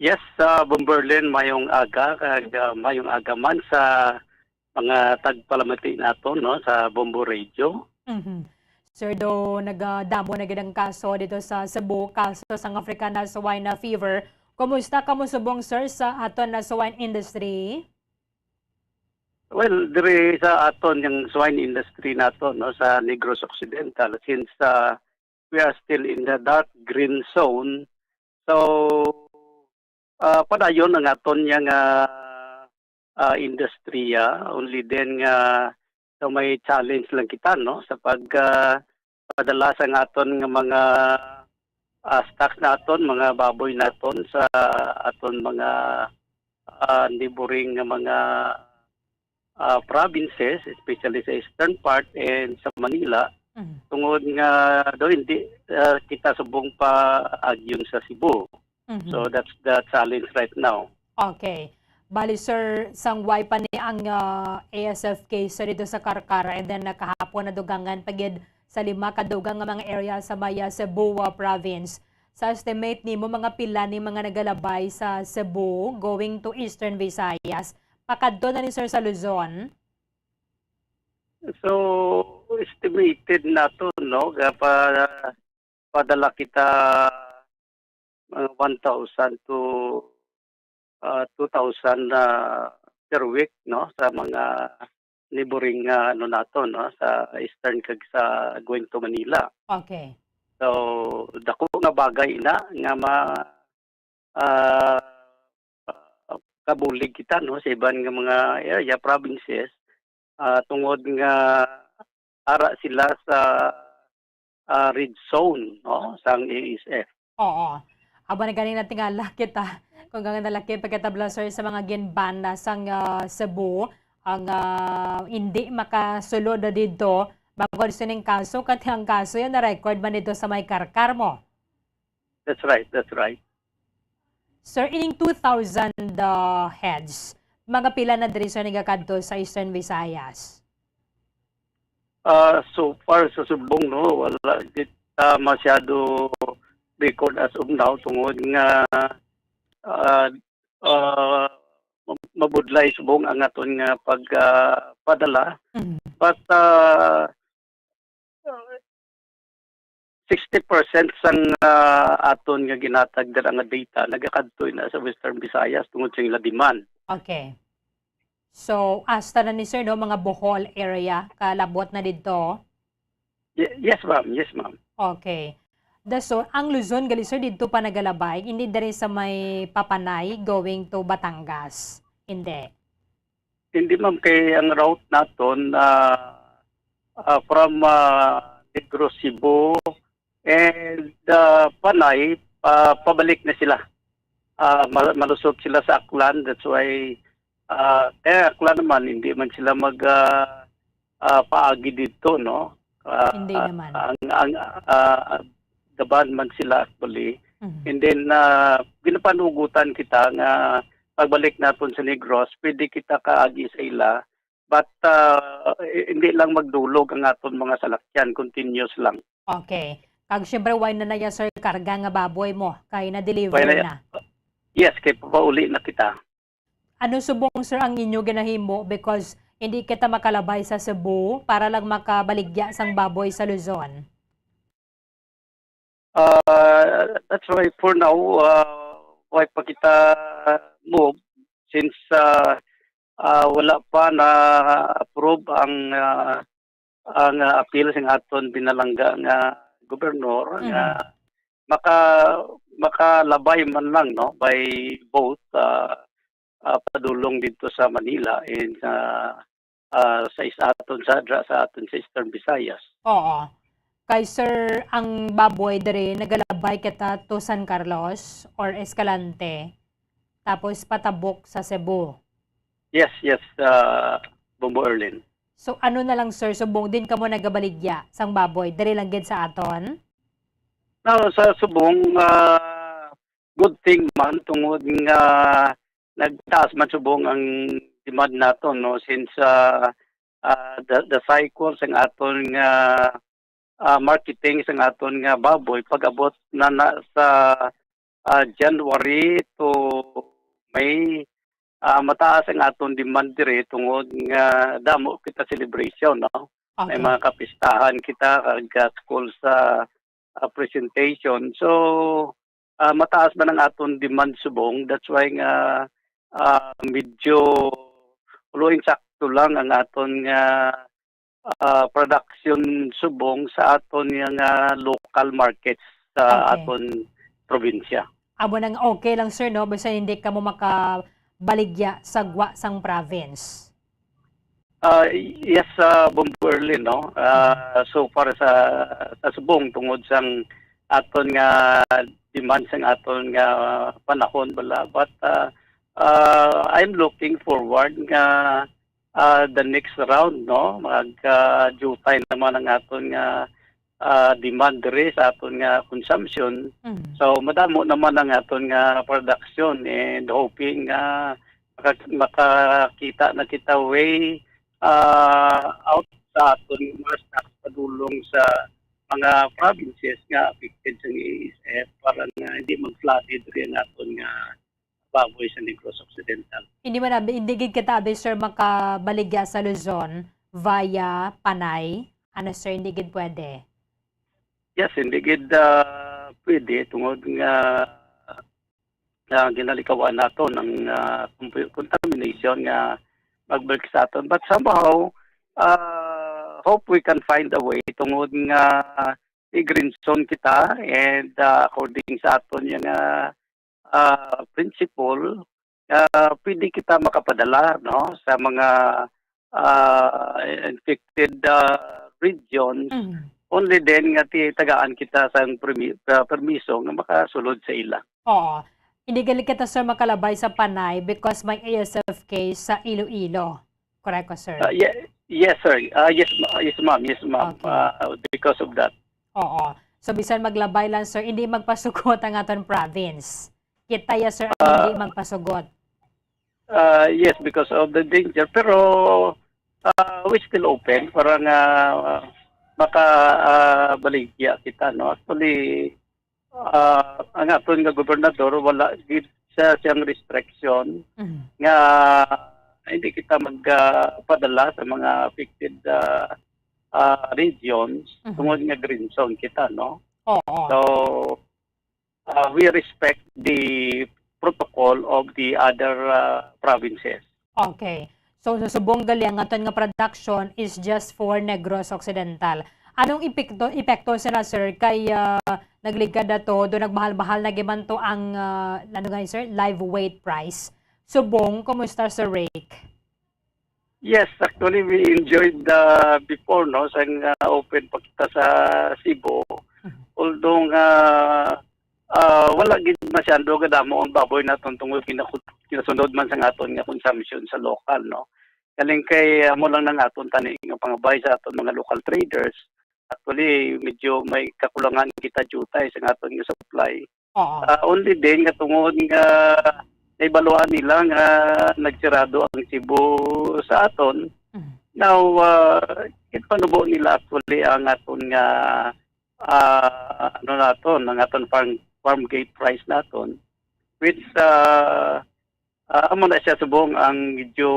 Yes, uh, Bombo Erlin, mayong aga, kag, uh, mayong aga man sa mga tagpalamati nato, no, sa Bombo Radio. Mhm. Sir, do nagadamo na gid ang kaso dito sa Cebu, kaso sang African Swine Fever. Kumusta kamo subong, sir, sa aton na swine industry? Well, diri sa aton yung swine industry nato, no, sa Negros Occidental, since, uh, we are still in the dark green zone, so, ah, padayon ang aton yang, ah, ah, industriya, only then nga so may challenge lang kita, no, sa pag, ah, padala sa nga aton nga mga, ah, stock naton, mga baboy naton sa aton mga, ah, neighboring nga mga, ah, provinces, especially sa eastern part and sa Manila, Mhm. tungod nga do hindi, ah, kita subong pa agyon sa Cebu. Mhm. So that's the challenge right now. Okay. Bali, sir, sang way pa ni ang, ah, A S F case dito sa Carcar, and then nakahapon nadugangan pa gid sa lima ka dugang nga mga area sa may, ah, Cebu, ah, province. Sa estimate nimo, mga pila ni mga nagalabay sa Cebu going to Eastern Visayas? Pakadto na ni, sir, sa Luzon? So, estimated nato, no, nga pa, padala kita mga one thousand to, ah, two thousand, ah, per week, no, sa mga neighboring, ah, ano nato, no, sa Eastern kag sa going to Manila. Okay. So, dako nga bagay na nga ma-, ah, kabulig kita, no, sa iban nga mga area, provinces, ah, tungod nga ara sila sa, ah, red zone, no, sang A S F. Oo. Aba na ganing natingala kita kung ang nalaki pagkatabla, sir, sa mga ginbana sang ah, Cebu, ang ah, hindi makasulod na dito bago sining kaso, kati ang kaso yan na-record man dito sa may Carcar mo. That's right, that's right. Sir, ining two thousand uh, heads, mga pila na diri, sir, nagakadto sa Eastern Visayas? Ah, so far sa Subong, no, wala kita masyado record as of now tungod nga ah, ah, mab- mabudlay subong ang aton nga pagpadala. Mm. But ah, sixty percent sang ah, aton nga ginatag dira nga data nagakadto na sa Western Visayas tungod sa ila demand. Okay. So, hasta na ni sir, no, mga Bohol area, kalabot na didto? Ye- Yes, ma'am. Yes, ma'am. Okay. Da, so, ang Luzon, gali sir, didto pa nagalabay, hindi diri sa may Papanay going to Batangas. Hindi. Hindi, ma'am, kay ang route naton ah, ah, from ah, Negros, Cebu and ah, Panay, ah, pabalik na sila. Ah, mal- malusot sila sa Aklan. That's why ah, kaya Aklan naman, hindi man sila mag ah, ah, paagi dito, no? Ah, Hindi naman. ang ang ah, daban man sila actually. Mhm. And then ah, ginapanugutan kita nga pagbalik naton sa Negros, pwede kita kaagi sa ila, but ah, hindi lang magdulog ang aton mga salakyan, continuous lang. Okay. Kag syempre, why na naya, sir, karga nga baboy mo kay na-deliver Why na- na? Yes, kay papauli na kita. Ano subong, sir, ang inyo ginahimo because hindi kita makalabay sa Cebu para lang makabaligya sang baboy sa Luzon? Uh, that's why for now, uh, why pa kita move since uh, uh, wala pa na approve ang uh, ang uh, appeal sing aton pinalangga nga gobernador nga Mhm. maka makalabay man lang, no, by boat uh, uh, padulong dito sa Manila and uh, ah, sa is-, aton sa, dra-, sa aton sa Eastern Visayas. Oo. Kay sir, ang baboy diri nagalabay kita to San Carlos or Escalante, tapos patabok sa Cebu. Yes, yes, ah, Bombo Erlin. So ano na lang, sir, subong din kamo nagabaligya sang baboy diri lang gid sa aton? Now, sa subong, ah, good thing man tungod nga nagtaas man subong ang demand nato, no, since ah, ah, the, the cycle sang aton nga ah, marketing sang aton nga baboy pag-abot na, na sa ah, January to May, ah, mataas ang aton demand diri tungod nga damo kita celebration, no? May Okay. mga kapistahan kita kag ah, school sa ah, presentation. So, ah, mataas man ang aton demand subong. That's why nga ah, medyo, although insakto lang ang aton nga ah, production subong sa aton nga, nga local markets sa Okay. aton probinsya. Amo nang okay lang, sir, no? Basta hindi kamo makabaligya sa gwa sang province. Ah, yes, ah, Bombo Erlin, no? Ah, so far sa, sa subong tungod sang aton nga demand sang aton nga panahon bala, but ah, ah, I'm looking forward nga ah, the next round, no, mag ah, jutay naman ang aton nga ah, demand diri sa aton nga consumption. Mm. So madamo naman ang aton nga production and hoping nga maka- makakita na kita way ah, out sa aton nga mga stocks padulong sa mga provinces nga affected sa A S F para nga hindi mag-flooded diri ang aton nga baboy sa Negros Occidental. Hindi man abi, hindi gid kita abi, sir, makabaligya sa Luzon via Panay. Ano, sir, hindi gid pwede? Yes, hindi gid ah, pwede tungod nga nga ginalikawan nato ng ah, compu- contamination nga magbalik sa aton. But somehow, uh, hope we can find a way tungod nga i-green zone kita and ah, according sa aton nga ah, principle, ah, pwede kita makapadala, no, sa mga ah, infected ah, regions Mm. Only then nga ti-, tagaan kita sang permi-, ah, permiso nga makasulod sa ila. Oo. Hindi gali kita, sir, makalabay sa Panay because may A S F case sa Iloilo. Correct ko, sir? Ah, ye-, yes, sir. Ah, yes, ma-, yes, ma'am. Yes, ma'am. Okay. Ah, because of that. Oo. So, bisan maglabay lang, sir, hindi magpasugot ang aton province. Kita ya, sir, ang Ah, hindi magpasugot. Ah, yes, because of the danger. Pero, ah, we still open para nga, ah, maka, ah, baligya kita, no? Actually, ah, ang aton nga gobernador, wala gid siya siyang restriction Mhm. nga hindi kita mag, ah, padala sa mga affected, ah, ah, regions Mhm. tungod nga green zone kita, no? Oo. So, ah, we respect the protocol of the other, ah, provinces. Okay. So, sa subong gali, ang aton nga production is just for Negros Occidental. Anong epekto, epekto sila, sir, kay, ah, nagligad na to, do nagmahal-mahal na giman to ang, ah, ano nga, sir, live weight price? Subong, kumusta, Sir Rick? Yes, actually, we enjoyed the before, no, sang, ah, open pa kita sa Cebu. Mhm. Although nga, ah, wala gid masyado kadamo ang baboy naton tungod ginaku-, ginasunod man sang aton nga consumption sa local, no. Kaling kay amo lang nang aton tani nga pangabay sa aton mga local traders. Actually, medyo may kakulangan kita jutay sa aton nga supply. Oo. Ah, only then nga tungod nga nahibaluan nila nga nagsirado ang Cebu sa aton. Mhm. Now, ah, ginpanubo nila actually ang aton nga, ah, ano naton, ang aton farm, farm gate price naton, which, ah, ah, amo na siya subong ang medyo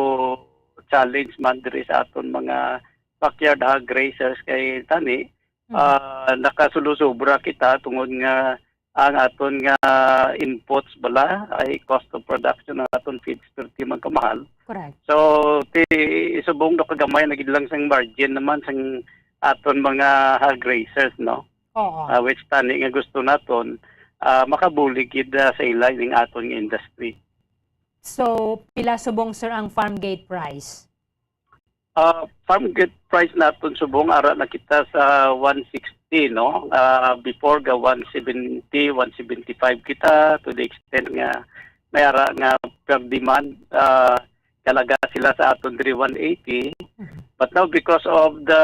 challenge man diri sa aton mga backyard hog raisers kay tani, Mhm. ah, nakasulusubra kita tungod nga ang aton nga inputs bala ay cost of production ng aton feeds perti man kamahal. Correct. So, ti, subong do kagamay na gid lang sang margin naman sang aton mga hog raisers, no? Oo. Ah, which tani nga gusto naton, ah, makabulig gid, ah, sa ila ning aton nga industry. So, pila subong, sir, ang farm gate price? Ah, farm gate price naton subong ara na kita sa one sixty, no? Ah, before ga one seventy, one seventy-five kita to the extent nga may ara nga per demand, ah, kalaga sila sa aton diri one eighty. Mhm. But now, because of the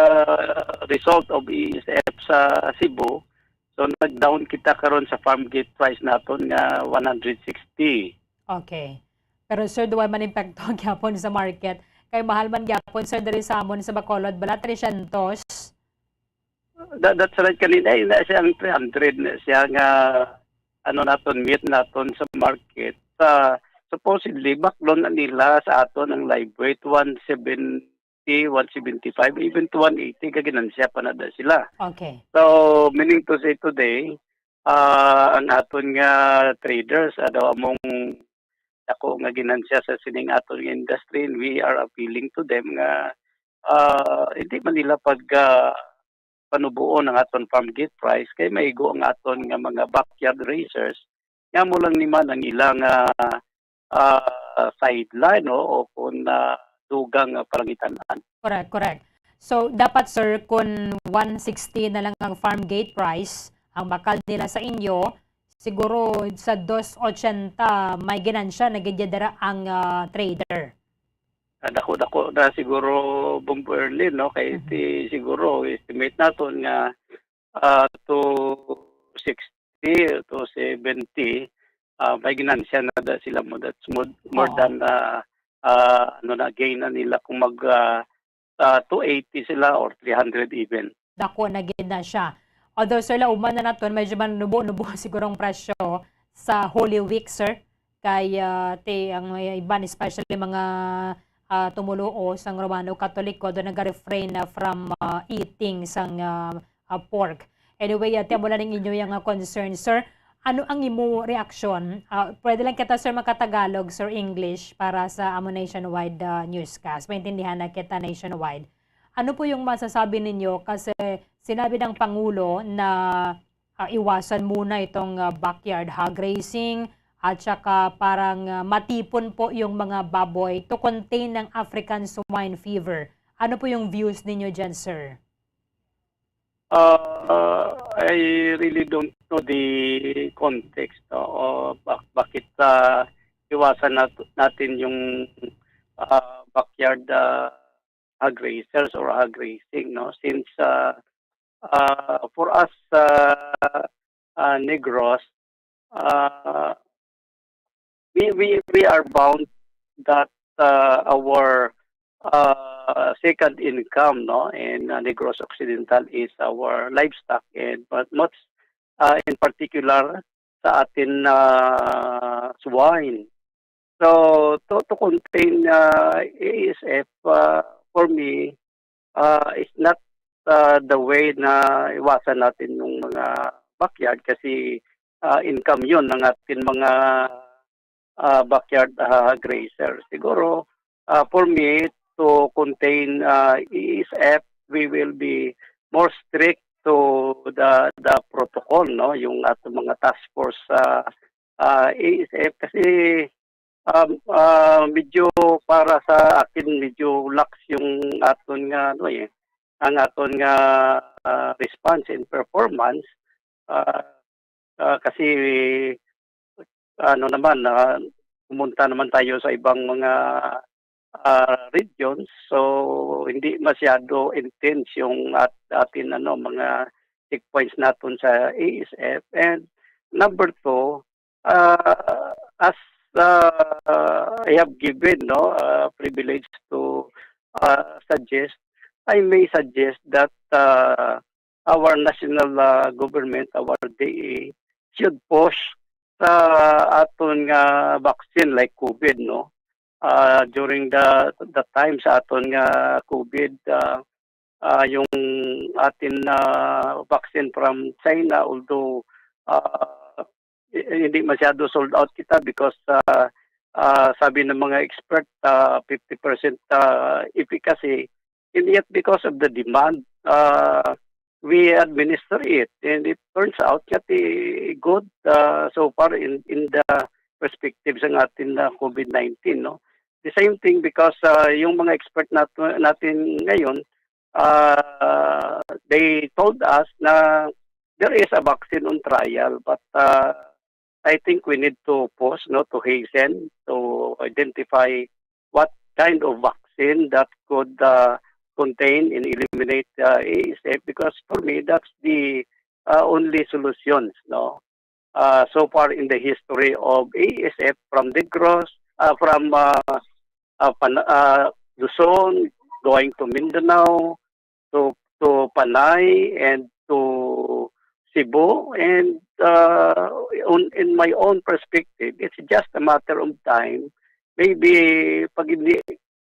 result of E S F sa Cebu, so nag-down kita karon sa farm gate price naton nga one hundred sixty. Okay. Pero, sir, duway man impakto gyapon sa market. Kay mahal man gyapon, sir, diri sa amon sa Bacolod, bala, tresyentos. That, that's right. Kanina, ina siya ang three hundred na siya nga, ano naton, meat naton sa market. Sa, supposedly, baklon na nila sa aton ang live weight, one seventy, one seventy-five, even to one eighty, ka ginansya pa na da sila. Okay. So, meaning to say today, ah, ang aton nga traders, ah, daw among dako nga ginansya sa sining aton nga industry, and we are appealing to them nga, ah, hindi man nila pag, ah, panubuon ang aton farm gate price, kay maigo ang aton nga mga backyard raisers, nga mo lang ni man ang ilang, ah, ah, sideline, no, o kung, ah, dugang nga palangitan-an. Correct, correct. So, dapat, sir, kung one sixty na lang ang farm gate price, ang bakal nila sa inyo, siguro sa dos ochenta may ginansya na gid dira ang, ah, trader. Ah, dako-dako na siguro, Bombo Erlin, no? Kay Mhm. ti-, siguro, estimate naton nga, ah, to sixty to seventy, ah, may ginansya na da sila mo. That's more, more Oo. than, ah, ah, ano na, gain na nila kung mag, ah, ah, two eighty sila or three hundred even. Dako na gid na siya. Although, sir, lauman na naton, medyo manubo-nubo siguro ang presyo sa Holy Week, sir. Kay, ah, ti-, ang iban, especially mga, ah, tumuluo sang Romano Katoliko, do naga-refrain na from, ah, eating sang, ah, ah, pork. Anyway, ah, ti amo lang ning inyo yang, ah, concern, sir. Ano ang imo reaksyon? Ah, pwede lang kita, sir, makatagalog, sir, English para sa amo nationwide, ah, newscast. Maintindihan na kita nationwide. Ano po yung masasabi ninyo? Kasi sinabi ng Pangulo na, ah, iwasan muna itong, ah, backyard hog raising at saka parang, ah, matipon po yung mga baboy to contain ng African swine fever. Ano po yung views ninyo dyan, sir? Uh, I really don't know the context o bak- bakit uh, iwasan nat- natin yung uh, backyard uh, hog raisers or hog raising, no? Since uh, uh, for us uh, uh, Negros, uh, we, we, we are bound that uh, our uh, second income, no, in uh, Negros Occidental is our livestock, and but much uh, in particular sa atin uh, swine. So to, to contain uh, A S F uh, for me uh, is not uh, the way na iwasan natin yung mga backyard kasi uh, income yun ng ating mga uh, backyard uh, grazer. Siguro uh, for me to contain uh, A S F, we will be more strict to the the protocol, no, yung ating mga task force uh, uh, A S F kasi um, uh, medyo para sa akin medyo lax yung aton nga ano eh, ang aton nga uh, response and performance uh, uh, kasi ano naman uh, pumunta naman tayo sa ibang mga uh, regions, so hindi masyado intense yung at atin ano mga checkpoints naton sa A S F. And number two, uh, as uh, I have given no uh, privilege to uh, suggest, I may suggest that uh, our national uh, government, our D A, should push sa aton nga vaccine like COVID, no? Uh, during the the time sa aton nga COVID, uh, uh, yung atin na vaccine from China, although uh, hindi masyado sold out kita because uh, uh, sabi ng mga expert, uh, fifty percent uh, efficacy. And yet, because of the demand, uh, we administer it. And it turns out that eh, good uh, so far in, in the perspective sa atin na COVID nineteen. No? The same thing because uh, yung mga expert natin, natin ngayon, uh, they told us na there is a vaccine on trial, but uh, I think we need to pause, no, to hasten to identify what kind of vaccine that could uh, contain and eliminate uh, A S F, because for me that's the uh, only solutions, no. Uh, so far in the history of A S F from Negros, uh, from uh, uh, Pan- uh, Luzon, going to Mindanao, to to Panay and to Cebu. And uh, on, in my own perspective, it's just a matter of time. Maybe pag hindi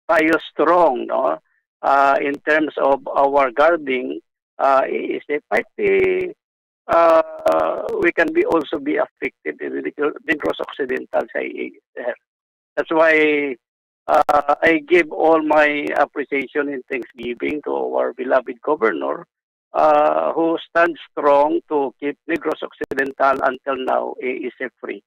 tayo strong, no, uh, in terms of our guarding, uh, is it might be uh, we can be also be affected in the Negros Occidental sa A S F. That's why uh, I give all my appreciation and thanksgiving to our beloved governor uh, who stands strong to keep Negros Occidental until now A S F free.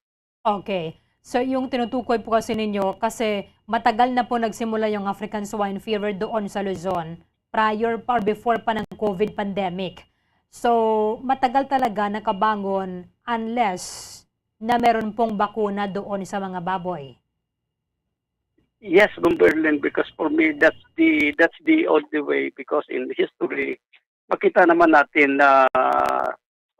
Okay. So yung tinutukoy po kasi ninyo, kasi matagal na po nagsimula yung African Swine Fever doon sa Luzon, prior pa or before pa ng COVID pandemic. So matagal talaga nakabangon unless na meron pong bakuna doon sa mga baboy. Yes, Ma'am Berlin, because for me that's the that's the only way, because in history makita naman natin na uh,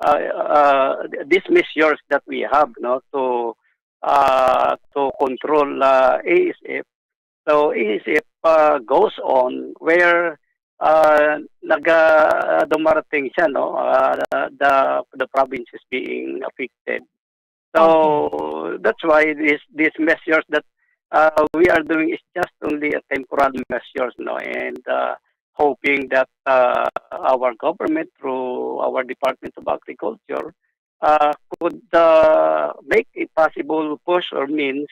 uh, these measures that we have, no, to uh, to control uh, A S F. So A S F uh, goes on where uh, naga dumarating siya, no, uh, the the province is being affected. So that's why this these measures that uh, we are doing is just only a temporary measures, no, and uh, hoping that uh, our government through our Department of Agriculture uh, could uh, make a possible push or means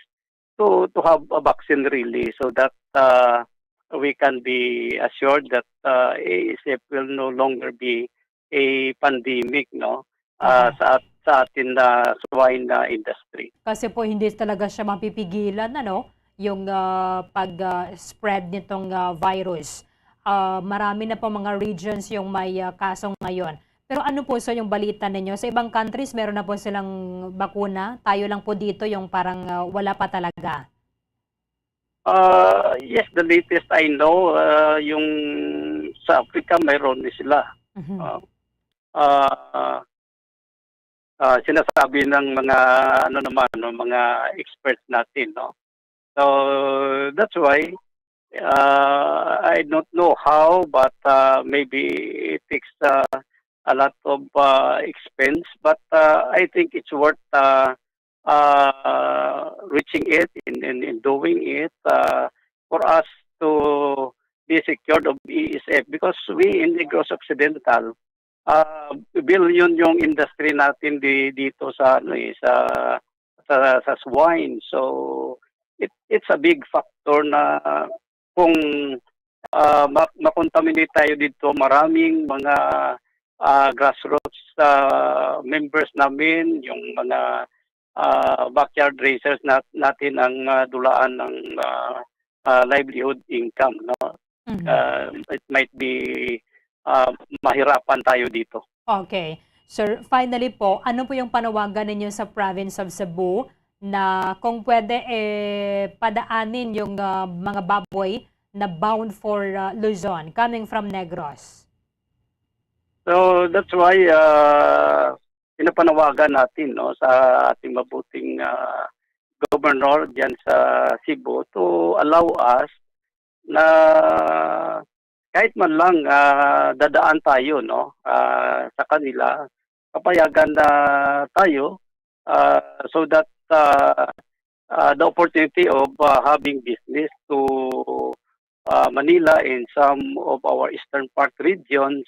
to to have a vaccine really, so that uh, we can be assured that uh, A S F will no longer be a pandemic, no, uh, sa sa atin na swine na industry. Kasi po hindi talaga siya mapipigilan, ano, yung uh, pag-spread uh, nitong uh, virus. ah, marami na po mga regions yung may, ah, kaso ngayon. Pero ano po, sir, yung balita ninyo? Sa ibang countries, meron na po silang bakuna. Tayo lang po dito yung parang, ah, wala pa talaga. Uh, yes, the latest I know, uh, yung sa Africa, mayroon din sila. Mhm. Uh, uh, uh, sinasabi ng mga, ano naman, no, mga experts natin, no? So, that's why, uh, I don't know how, but, uh, maybe it takes, uh, a lot of, uh, expense, but, uh, I think it's worth, uh, uh, reaching it, in, in, in doing it, uh, for us to be secured of E S F, because we in Negros Occidental, uh, billion yung industry natin di, dito sa, ano, eh, sa, sa, sa swine. So, it, it's a big factor na kung, ah, ma-, ma-contaminate tayo dito, maraming mga, ah, grassroots, ah, members namin, yung mga, ah, backyard raisers nat-, natin ang, ah, dulaan ng, ah, ah, livelihood income, no? Mhm. Ah, it might be, ah, mahirapan tayo dito. Okay. Sir, finally po, ano po yung panawagan ninyo sa province of Cebu na kung pwede, eh, padaanin yung, ah, mga baboy na bound for, ah, Luzon, coming from Negros? So, that's why, ah, pinapanawagan natin, no, sa ating mabuting, ah, governor diyan sa Cebu to allow us na kahit man lang, ah, dadaan tayo, no, ah, sa kanila, papayagan na tayo, ah, so that, ah, ah, the opportunity of, ah, having business to, ah, Manila and some of our eastern part regions,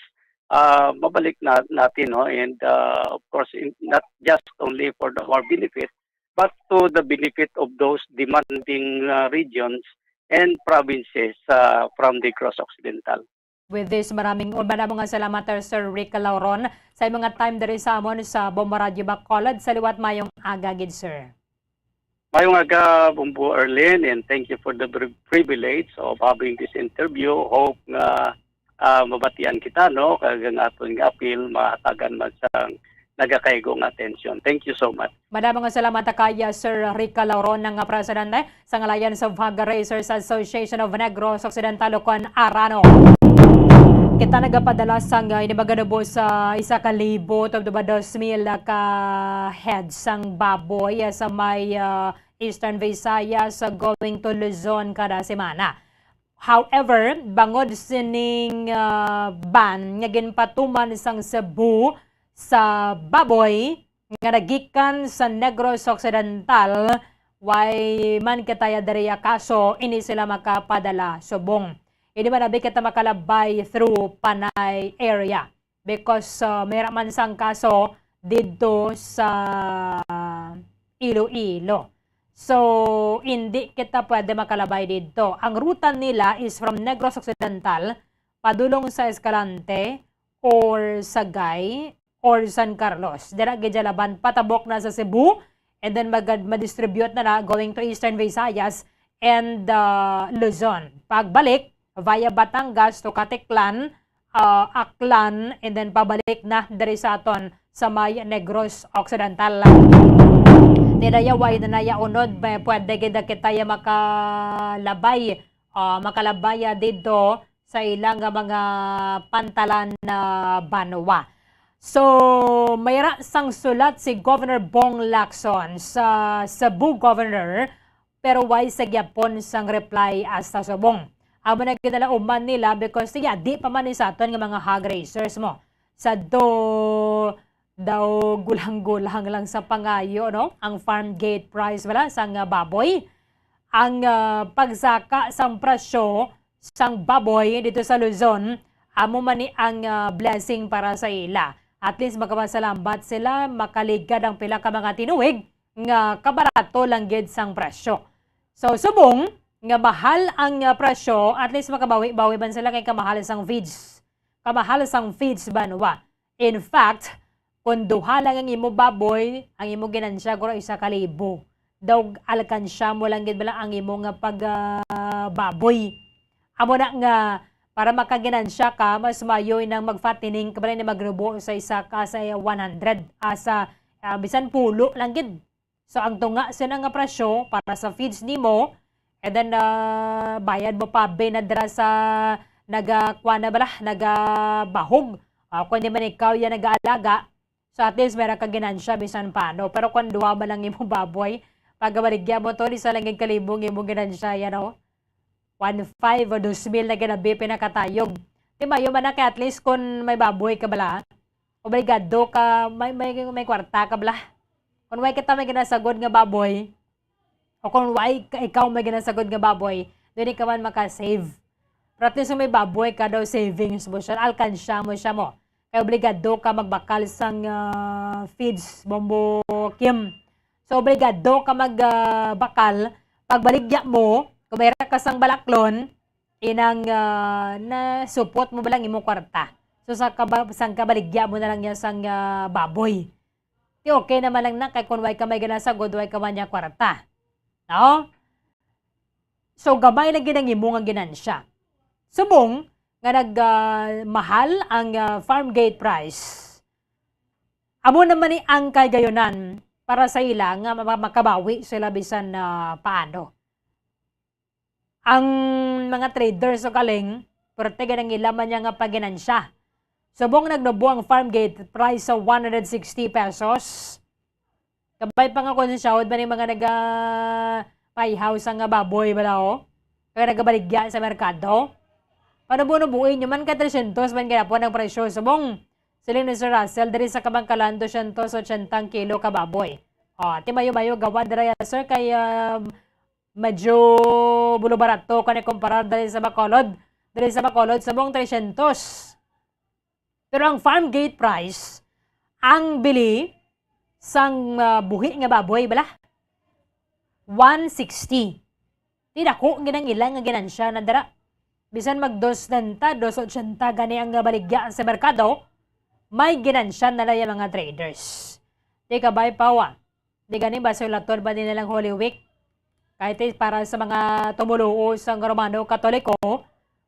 ah, mabalik na natin, no? And, ah, of course, in, not just only for the, our benefit, but to the benefit of those demanding, ah, regions and provinces, ah, from Negros Occidental. With this, maraming, madamo nga salamat, Sir Rick Lauron, sa imong nga time diri sa amon sa Bombo Radio Bacolod. Sa liwat, mayong aga gid, sir. Mayong aga, Bombo Erlin, and thank you for the pri-, privilege of having this interview. Hope nga, ah, mabatian kita, no? Kag ang aton nga apil, mahatagan man sang nagakaigo nga atensyon. Thank you so much. Madamo nga salamat kay Sir Rick Lauron, nga presidente sang Alliance of Hog Raisers Association of Negros Occidental, ukon Arano. Kita nagapadala sang, ah, inimaganubo sa isa ka libo tubtob dos mil ka head sang baboy, ah, sa may, ah, Eastern Visayas, ah, going to Luzon kada semana. However, bangod sining, ah, ban nga ginpatuman sang Cebu sa baboy nga nagikan sa Negros Occidental, way man kita ya diri ya kaso, ini sila makapadala subong. Ini man abi kita makalabay through Panay area because, ah, may ra man sang kaso didto sa Iloilo. So, hindi kita pwede makalabay didto. Ang ruta nila is from Negros Occidental, padulong sa Escalante, or Sagay, or San Carlos. Dira gid siya laban patabok na sa Cebu, and then magad-, ma-distribute na na going to Eastern Visayas and, ah, Luzon. Pagbalik, via Batangas to Caticlan, ah, Aklan, and then pabalik na diri sa aton sa may Negros Occidental. Nidayaway na naya unod, may pwede gid kita ya makalabay, ah, makalabay, ah, didto sa ilang nga mga pantalan na banwa. So, mayra sang sulat si Governor Bong Lacson sa Cebu Governor, pero way sa gyapon sang reply hasta subong. Amo na ginalauman nila because, yeah, di pa man ni sa aton nga mga hog raisers mo. Sa do, daw gulang-gulang lang sa pangayo, no? Ang farm gate price wala sang, ah, baboy. Ang, ah, pagsaka sang presyo sang baboy dito sa Luzon, amo man ni ang, ah, blessing para sa ila. At least makapasalamat sila, makaligad ang pila ka mga tinuig nga kabarato lang gid sang presyo. So, subong nga mahal ang, ah, presyo, at least makabawi-bawi man sila kay kamahal sang feeds. Kamahal sang feeds banwa. In fact, kung duha lang ang imo baboy, ang imo ginansya guro isa ka libo. Daw alkansya mo lang gid bala ang imo nga pag, ah, baboy. Amo na nga Para makaginansya ka, mas maayo nang magfattening ka bala ni magnubo sa isa ka sa one hundred, asa, ah, bisan pulo lang gid. So, ang tunga sina nga presyo para sa feeds nimo, and then, ah, bayad mo pa, be, na dira sa naga-, kuwan na bala, nagabahog. Ah, kung di man ikaw yan nag-aalaga, so at least meron ka ginansya bisan paano. Pero kung duha man lang imong baboy, pagbaligya mo to, isa lang yung kalibong imong ginansya, yan, oh. One five o dos mil na ginabi pinakatayog. Di ba, yun man na kay at least kung may baboy ka bala, obligado ka, may, may, may kwarta ka bala. Kung way kita may ginasagod nga baboy, o kung way ka, ikaw may ginasagod nga baboy, dili ka man maka-save. Pero at least kung may baboy ka daw, savings mo siya, alkansya mo siya mo. Kay obligado ka magbakal sang, ah, feeds, Bombo Kim. So, obligado ka mag, ah, bakal. Pagbaligya mo, kung mayra ka sang balaklon, inang, ah, nasupot mo ba lang imong kwarta? So, sa kaba-, sang kabaligya mo na lang yan sang, ah, baboy. Di okay naman lang na, kay kung way ka may ginasagod, way ka man niya kwarta. No? So, gamay lang gid ang imo nga ginansya. Subong nga nag, ah, mahal ang, ah, farm gate price. Amo naman ni ang kahigayonan para sa ila nga ma-, makabawi sila bisan na paano. Ang mga traders o kaling, pwerte gid ang ila man niya nga paginansya. Subong nagnubo ang farm gate price sa one hundred sixty pesos. Kabay pa nga kung sa siyahod man yung mga naga-, paihaw sa nga baboy, bala, oh. Kaya nagabaligya sa merkado. Paano buno buin nyo man ka tresyentos man gihapon ang presyo? Subong, siling ni Sir Russell, diri sa Kabangkalan, dosyentos otsenta ang kilo ka baboy. Oh, ti mayo-mayo gawa dira ya, sir, kay, um, medyo bulo barato kani kumparar diri sa Bacolod. Diri sa Bacolod, subong tresyentos. Pero ang farm gate price, ang bili sang, ah, buhi nga baboy, bala, one sixty. Ti dako gid ang ilang nga ginansya na dira. Bisan mag dos nanta, dos ochenta gani ang baligya sa merkado, may ginansya na lang yung mga traders. Di ka ba, Pawa? Di gani ba sulaton ba nila lang Holy Week? Kahit, eh, para sa mga tumuluo sa Romano Katoliko,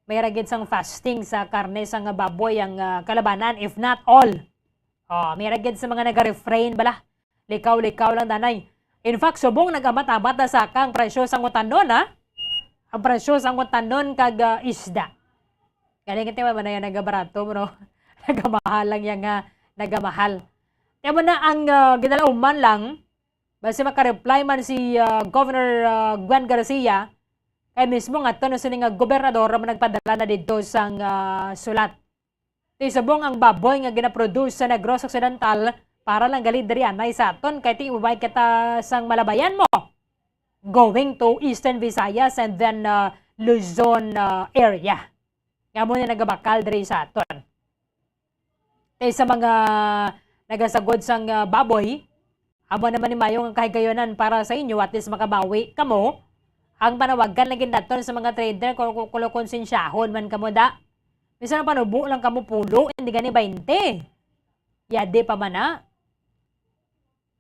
may ragid sang fasting sa karne sang baboy ang, ah, kalabanan, if not all. Oh, may ragid sa mga naga-refrain bala. Likaw-likaw lang, danay. In fact, subong nag-amat-amat na sa kang presyo sang utanon, ha? Ang presyo sang utanon kag, ah, isda. Galing ito, wala na yan nagabarato, bro. Nagamahal lang yan nga, nagamahal. Kaya mo na ang, ah, ginalauman lang, basi maka-reply man si, ah, Governor, ah, Gwen Garcia, kay mismo nga to na sini nga gobernador ang nagpadala na dito sang, ah, sulat. Ti subong ang baboy nga ginaproduce sa Negros Occidental para lang gali diri anay sa aton, kay ti ubay kita sang malabayan mo going to Eastern Visayas and then, ah, Luzon, ah, area. Nga mo na nagabakal diri sa aton. Kay sa mga nagasagod sang, ah, baboy, amo naman ni mayo nga kahigayonan para sa inyo, at least makabawi kamo. Ang panawagan lagi naton sa mga trader, kung, kung, kung konsensyahon man kamo da. Bisan ang panubo lang kamo pulo, hindi gani baynte. Yadi pa man na.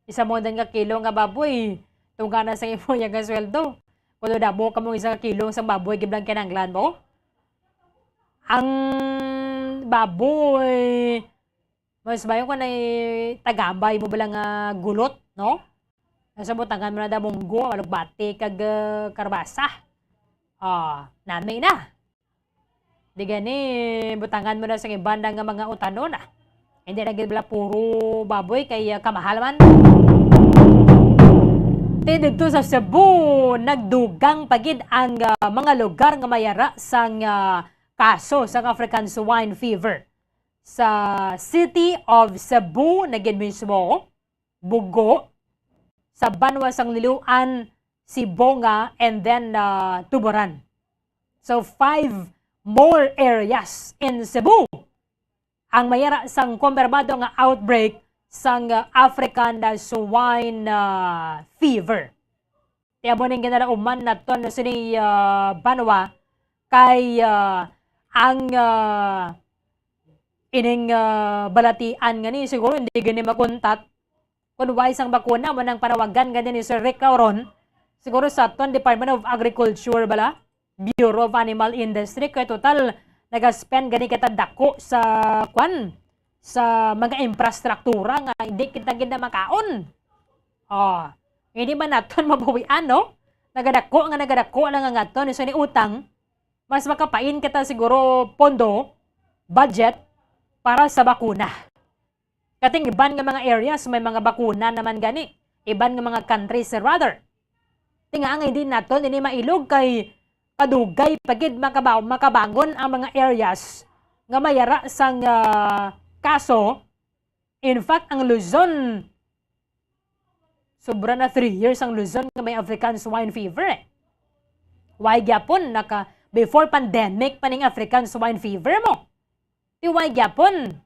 Isa mo din nga kilo nga baboy, tunga na sa imo yang nga sweldo. Kuno damo ka mong isa ka kilo sa baboy, giblang kinahanglan mo. Ang baboy, mas bayo ko na tagambay mo bala nga gulot, no? Nasa butangan mo na da munggo, malugbati, kag, ah, karbasa. Ah, nami na. Di gani, butangan mo na sa iban na nga mga utanon, ah. Hindi na gid bala puro baboy kay, ah, kamahal man. Ti didto sa Cebu, nagdugang pa gid ang, ah, mga lugar nga mayara sang, ah, kaso sang African Swine Fever. Sa City of Cebu na gid mismo, Bogo, sa banwa sang Liloan, Sibonga, and then, ah, Tuburan. So, five more areas in Cebu ang mayara sang kumpirmado nga outbreak sang, ah, African, ah, swine, ah, fever. Ti amo ning ginalauman naton sini, ah, banwa kay, ah, ang, ah, ining, ah, balatian nga ni siguro hindi gani makuntat. Kung wala sang bakuna, mo nang panawagan gani ni Sir Rick Lauron, siguro sa aton Department of Agriculture bala, Bureau of Animal Industry, kay total nagaspend gani kita dako sa, kwan, sa mga infrastruktura nga hindi kita gid na makaon. Oh, hindi man naton mabawian, no? Nagadako nga nagadako lang ang aton sa ni utang, mas makapain kita siguro pondo, budget, para sa bakuna. Kating iban nga mga areas may mga bakuna naman gani, iban nga mga countries rather. Ti nga ang hindi naton ini mailog kay kadugay pa gid makaba-, makabangon ang mga areas nga may ara sang, ah, kaso. In fact, ang Luzon, sobra na three years ang Luzon nga may African swine fever, eh. Why gyapon naka, before pandemic pa ning African swine fever mo? Ti why gyapon?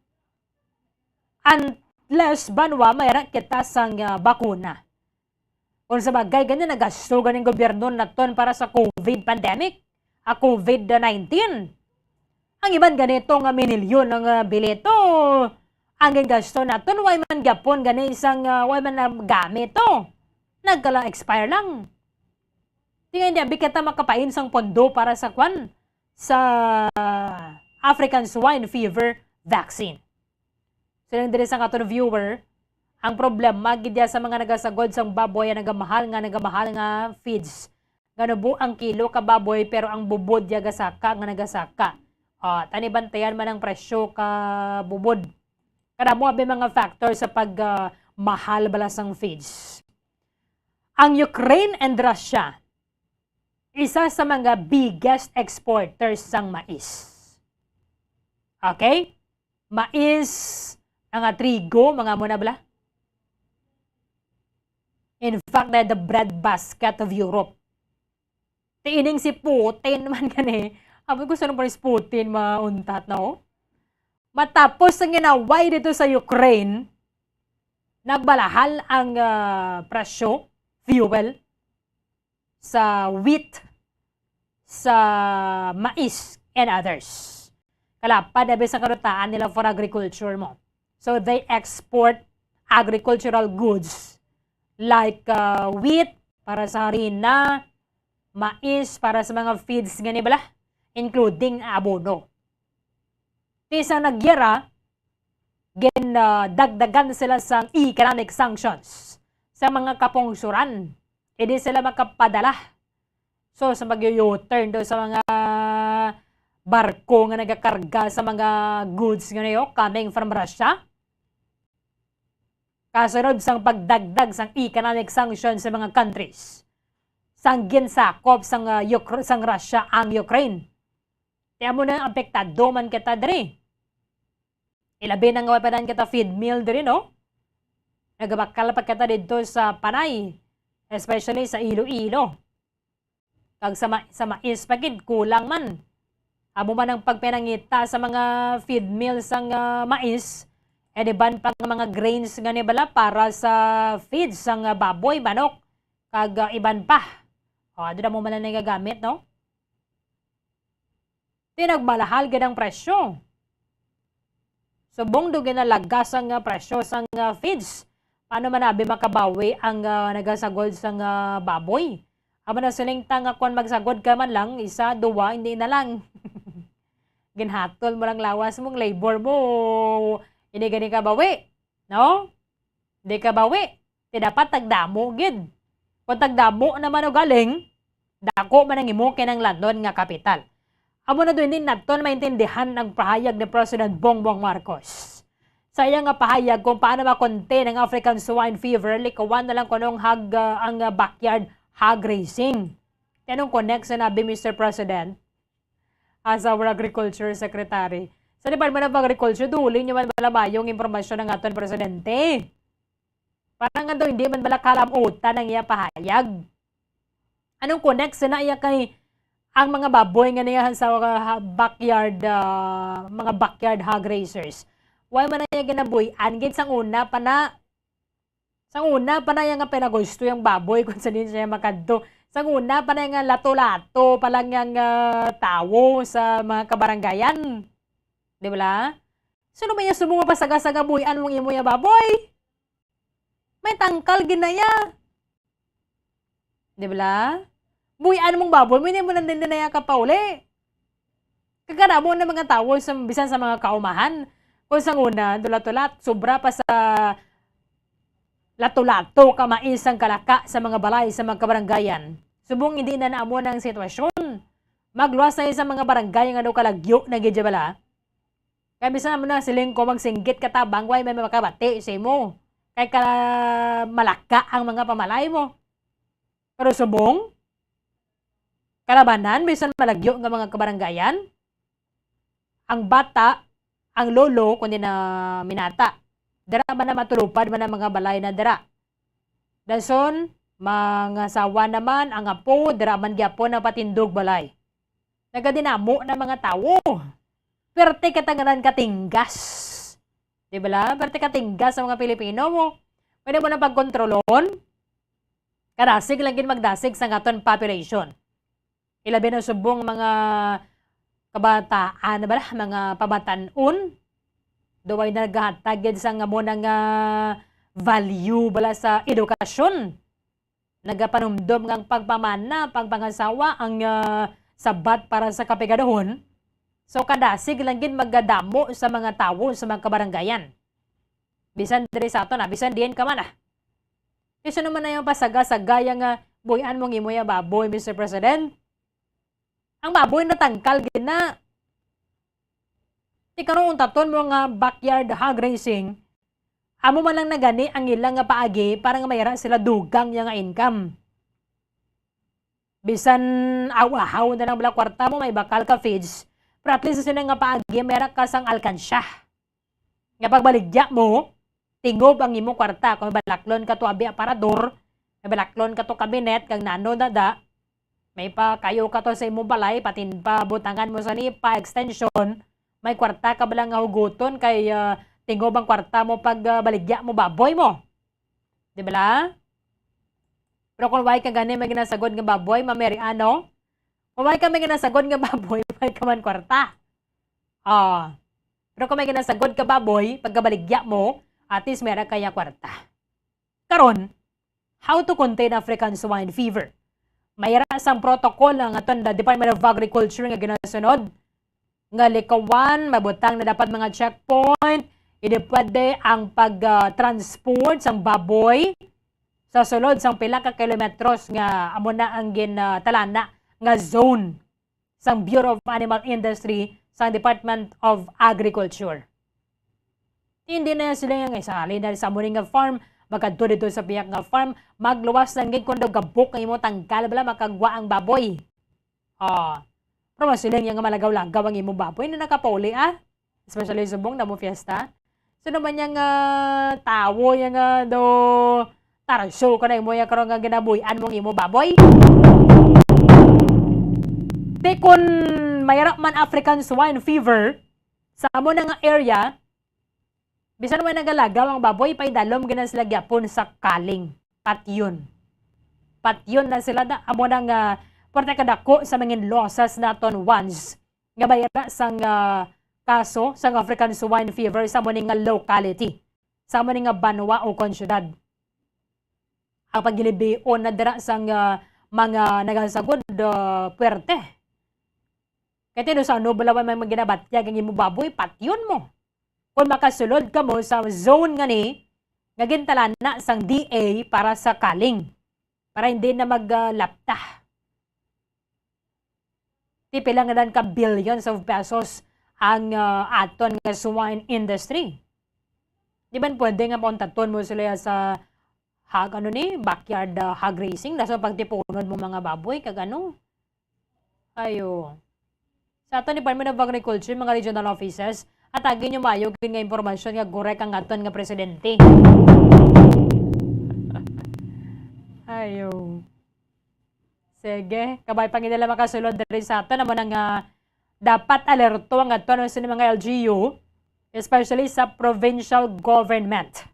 Unless banwa may ra kita sang, ah, bakuna. Kung sa bagay, gani nagasto ganing gobyerno naton para sa COVID pandemic, a COVID nineteen. Ang iban ganito nga minilyon ang, ah, bilito. Ang gingasto naton, way man gyapon gani isang, ah, way man nagamit to. Nagkala-expire lang. Ti nga hindi abi kita makapain sang pondo para sa kwan, sa African swine fever vaccine. Siling diri sang aton viewer, ang problema gid ya sa mga nagasagod sang baboy ang nagamahal nga, nagamahal nga feeds. Nga nubo ang kilo ka baboy, pero ang bubod ya gasaka nga nagasaka. Ah, tani bantayan man ang presyo ka bubod. Kadamo abi mga factor sa pag, ah, mahal bala sang feeds. Ang Ukraine and Russia, isa sa mga biggest exporters sang mais. Okay? Mais, mga trigo, mga amo na bala. In fact, they're the bread basket of Europe. Ti ining si Putin man gani. Abi ko, sino pa si Putin mauntat, no? Matapos ang ginaway dito sa Ukraine, nagbalahal ang, ah, presyo, fuel, sa wheat, sa mais, and others. Kalapad na bisan karutaan nila for agriculture mo. So, they export agricultural goods like, uh, wheat para sa harina, mais para sa mga feeds nga ni bala, including abono. Ti sa nagyara, gin, ah, dagdagan sila sang economic sanctions sa mga kapungsuran. Hindi sila makapadala. So, sa mag-u-turn daw sa mga barko nga nagakarga sa mga goods nga niyo coming from Russia, kasunod sang pagdagdag sang economic sanctions sa mga countries, sang ginsakop sang, ah, Ukra-, sang Russia ang Ukraine. Ti amo na, apektado man kita diri. Ilabi na nga wala pa dan kita feed mill diri, no? Nagabakal pa kita didto sa Panay, especially sa Iloilo. Kag sa ma-, sa mais pa gid, kulang man. Amo man ang pagpinangita sa mga feed mill sang, ah, mais, and iban pa nga mga grains nga ni bala para sa feed sang, ah, baboy, manok, kag, ah, iban pa. O, ado na mo man lang nagagamit, no? Ti nagbalahal gid ang presyo. Subong do ginalagas ang, ah, presyo sang, ah, feeds. Paano man abi makabawi ang, ah, nagasagol sang, ah, baboy? Amo na siling ta nga kung magsagod ka man lang, isa, duwa, hindi na lang. Ginhatol mo lang lawas mong labor mo. Hindi gani ka bawi, no? Di ka bawi. Ti dapat tagdamo gid. Kung tagdamo naman o galing, dako man ang imo kinahanglanon nga kapital. Amo na daw ini naton maintindihan ang pahayag ni President Bongbong Marcos. Sa iya nga pahayag kung paano ma-contain ang African swine fever, likuan na lang kunong hog, ah, ang, ah, backyard hog raising. Ti anong connect sa nabi, Mister President? As our agriculture secretary. Sa Department of Agriculture, duli niyo man bala mayong impormasyon ang aton presidente. Parang nga daw hindi man bala kalamutan ang iya pahayag. Anong connect sa na iya kay ang mga baboy nga niya sa, ah, backyard, ah, mga backyard hog raisers? Why man na iya ginabuy-an? Gid sang una pa na, sang una pa na iya nga pinagusto yung baboy kung sa din siya makadto. Sang una pa na iya nga lato-lato pa lang yang, ah, tawo sa mga kabarangayan. Di ba la? Sino ba niya subong mapasaga-saga buy-an mong imo ya baboy? May tangkal gid na ya. Di ba la? Buy-an mong baboy mo, hindi mo lang din na ya kapauli. Kag kadamo na mga tawo sa, bisan sa mga kaumahan, kung sa una, tulat-tulat, sobra pa sa lato-lato ka mais ang kalaka sa mga balay sa mga kabarangayan. Subong hindi na naamo na ang sitwasyon. Magluwas na sa mga barangay nga daw kalagyo na gid bala. Kaya bisan mo na siling ko magsinggit ka tabang, way may makabati sa imo. Kay ka malaka ang mga pamalay mo. Pero subong, kalabanan, bisan malagyo nga mga kabarangayan, ang bata, ang lolo, kundi na minata. Dira man na matulupad man ang mga balay na dira. Dason, mangasawa naman, ang apo, dira man gyapon ang patindog balay. Nagadinamo na mga tawo. Perte ka tanganan katinggas. Di ba la? Perte katinggas sa mga Pilipino mo. Pwede mo na pagkontrolon. Kadasig lang gid magdasig sa aton population. Ilabi na subong mga kabataan, bala, mga pabatan-on. Daw way nagahatag gid sa nga mo na nga value, bala, sa edukasyon. Nagapanumdom nga ang pagpamana, pagpangasawa ang, ah, sabat para sa kapigaduhon. So, kadasig lang gid magadamo sa mga tawo sa mga kabarangayan. Bisan diri sa aton, ah, bisan diin ka man, ah. Isu naman na yung pasaga-sagaya nga buhian mong imo ya baboy, Mister President. Ang baboy natangkal gid na. Ti karon untaton mo nga backyard hog raising, amo man lang na gani ang ila nga paagi para nga mayara sila dugang ya nga income. Bisan aw-ahaw na lang bala kwarta mo, may bakal ka feeds, pero at least sila nga paagi, mayara ka sang alkansya. Nga pagbaligya mo, tingob ang imo kwarta. Kung balaklon ka to abi aparador, may balaklon ka to kabinet, kag nano na da, may pa kayo ka to sa imo balay, patin pa butangan mo sa nipa, extension, may kwarta ka bala nga huguton kay, ah, tingob ang kwarta mo pag, ah, baligya mo baboy mo. Di bala? Pero kung way ka gani may ginasagod nga baboy, Ma'am Mary Ann, no? Kung way ka may ginasagod nga baboy, may ka man kwarta. Ah. Pero kung may ginasagod ka baboy, pagkabaligya mo, at least may ra kaya kwarta. Karon, how to contain African swine fever? May ra sang protocol ang aton the Department of Agriculture nga ginasunod, nga likawan, mabutang na dapat mga checkpoint, hindi pwede ang pag, ah, transport sang baboy sa sulod sang pila ka kilometros nga amo na ang gin, ah, talana nga zone sang Bureau of Animal Industry sang Department of Agriculture. Hindi na sila nga isali na sa amo ni nga farm, magkadto dito sa piyak nga farm, magluwas lang gid kung daw gabok ang imo tangkal, bala, makagwa ang baboy. Ah, pero masiling nga malagaw-lagaw ang imo baboy na nakapauli, ah. Especially subong na mo fiesta. So naman yang, ah, tawo yang, ah, do tarso ka na imo yang karon nga ginabuhian mong imo baboy. Di kun mayara man African swine fever sa amo na nga area, bisan way nagalagaw ang baboy, paidalom gina sila gyapon sa kaling. Patyon. Patyon na sila na amo na nga parte kadako sa mangin losses naton once nga bayra sang, ah, kaso sang African swine fever sa amo ni nga locality, sa amo ni nga banwa o kon syudad. Ang paglibihon na dira sang, ah, mga nagasagod, ah, puwerte. Kay tino sa ano bala may mga ginabatyag ang imo baboy, patyon mo. Kung makasulod kamo sa zone nga ni, nga gintalana sang D A para sa kaling, para hindi na mag, ah, lapta. Ti pila nga dan ka billions of pesos ang, ah, aton nga swine industry. Di ba pwede nga pauntaton mo sila sa hog, ano ni, backyard, ah, hog raising, daso pagtipunon mo mga baboy, kag ano? Ayo. Sa aton Department of Agriculture, mga regional offices, atagi nyo maayo gid nga impormasyon nga korek ang aton nga presidente. Ayo. Sige, kabay pa gid nila makasulod diri sa aton, amo na nga dapat alerto ang aton sa mga L G U, especially sa provincial government.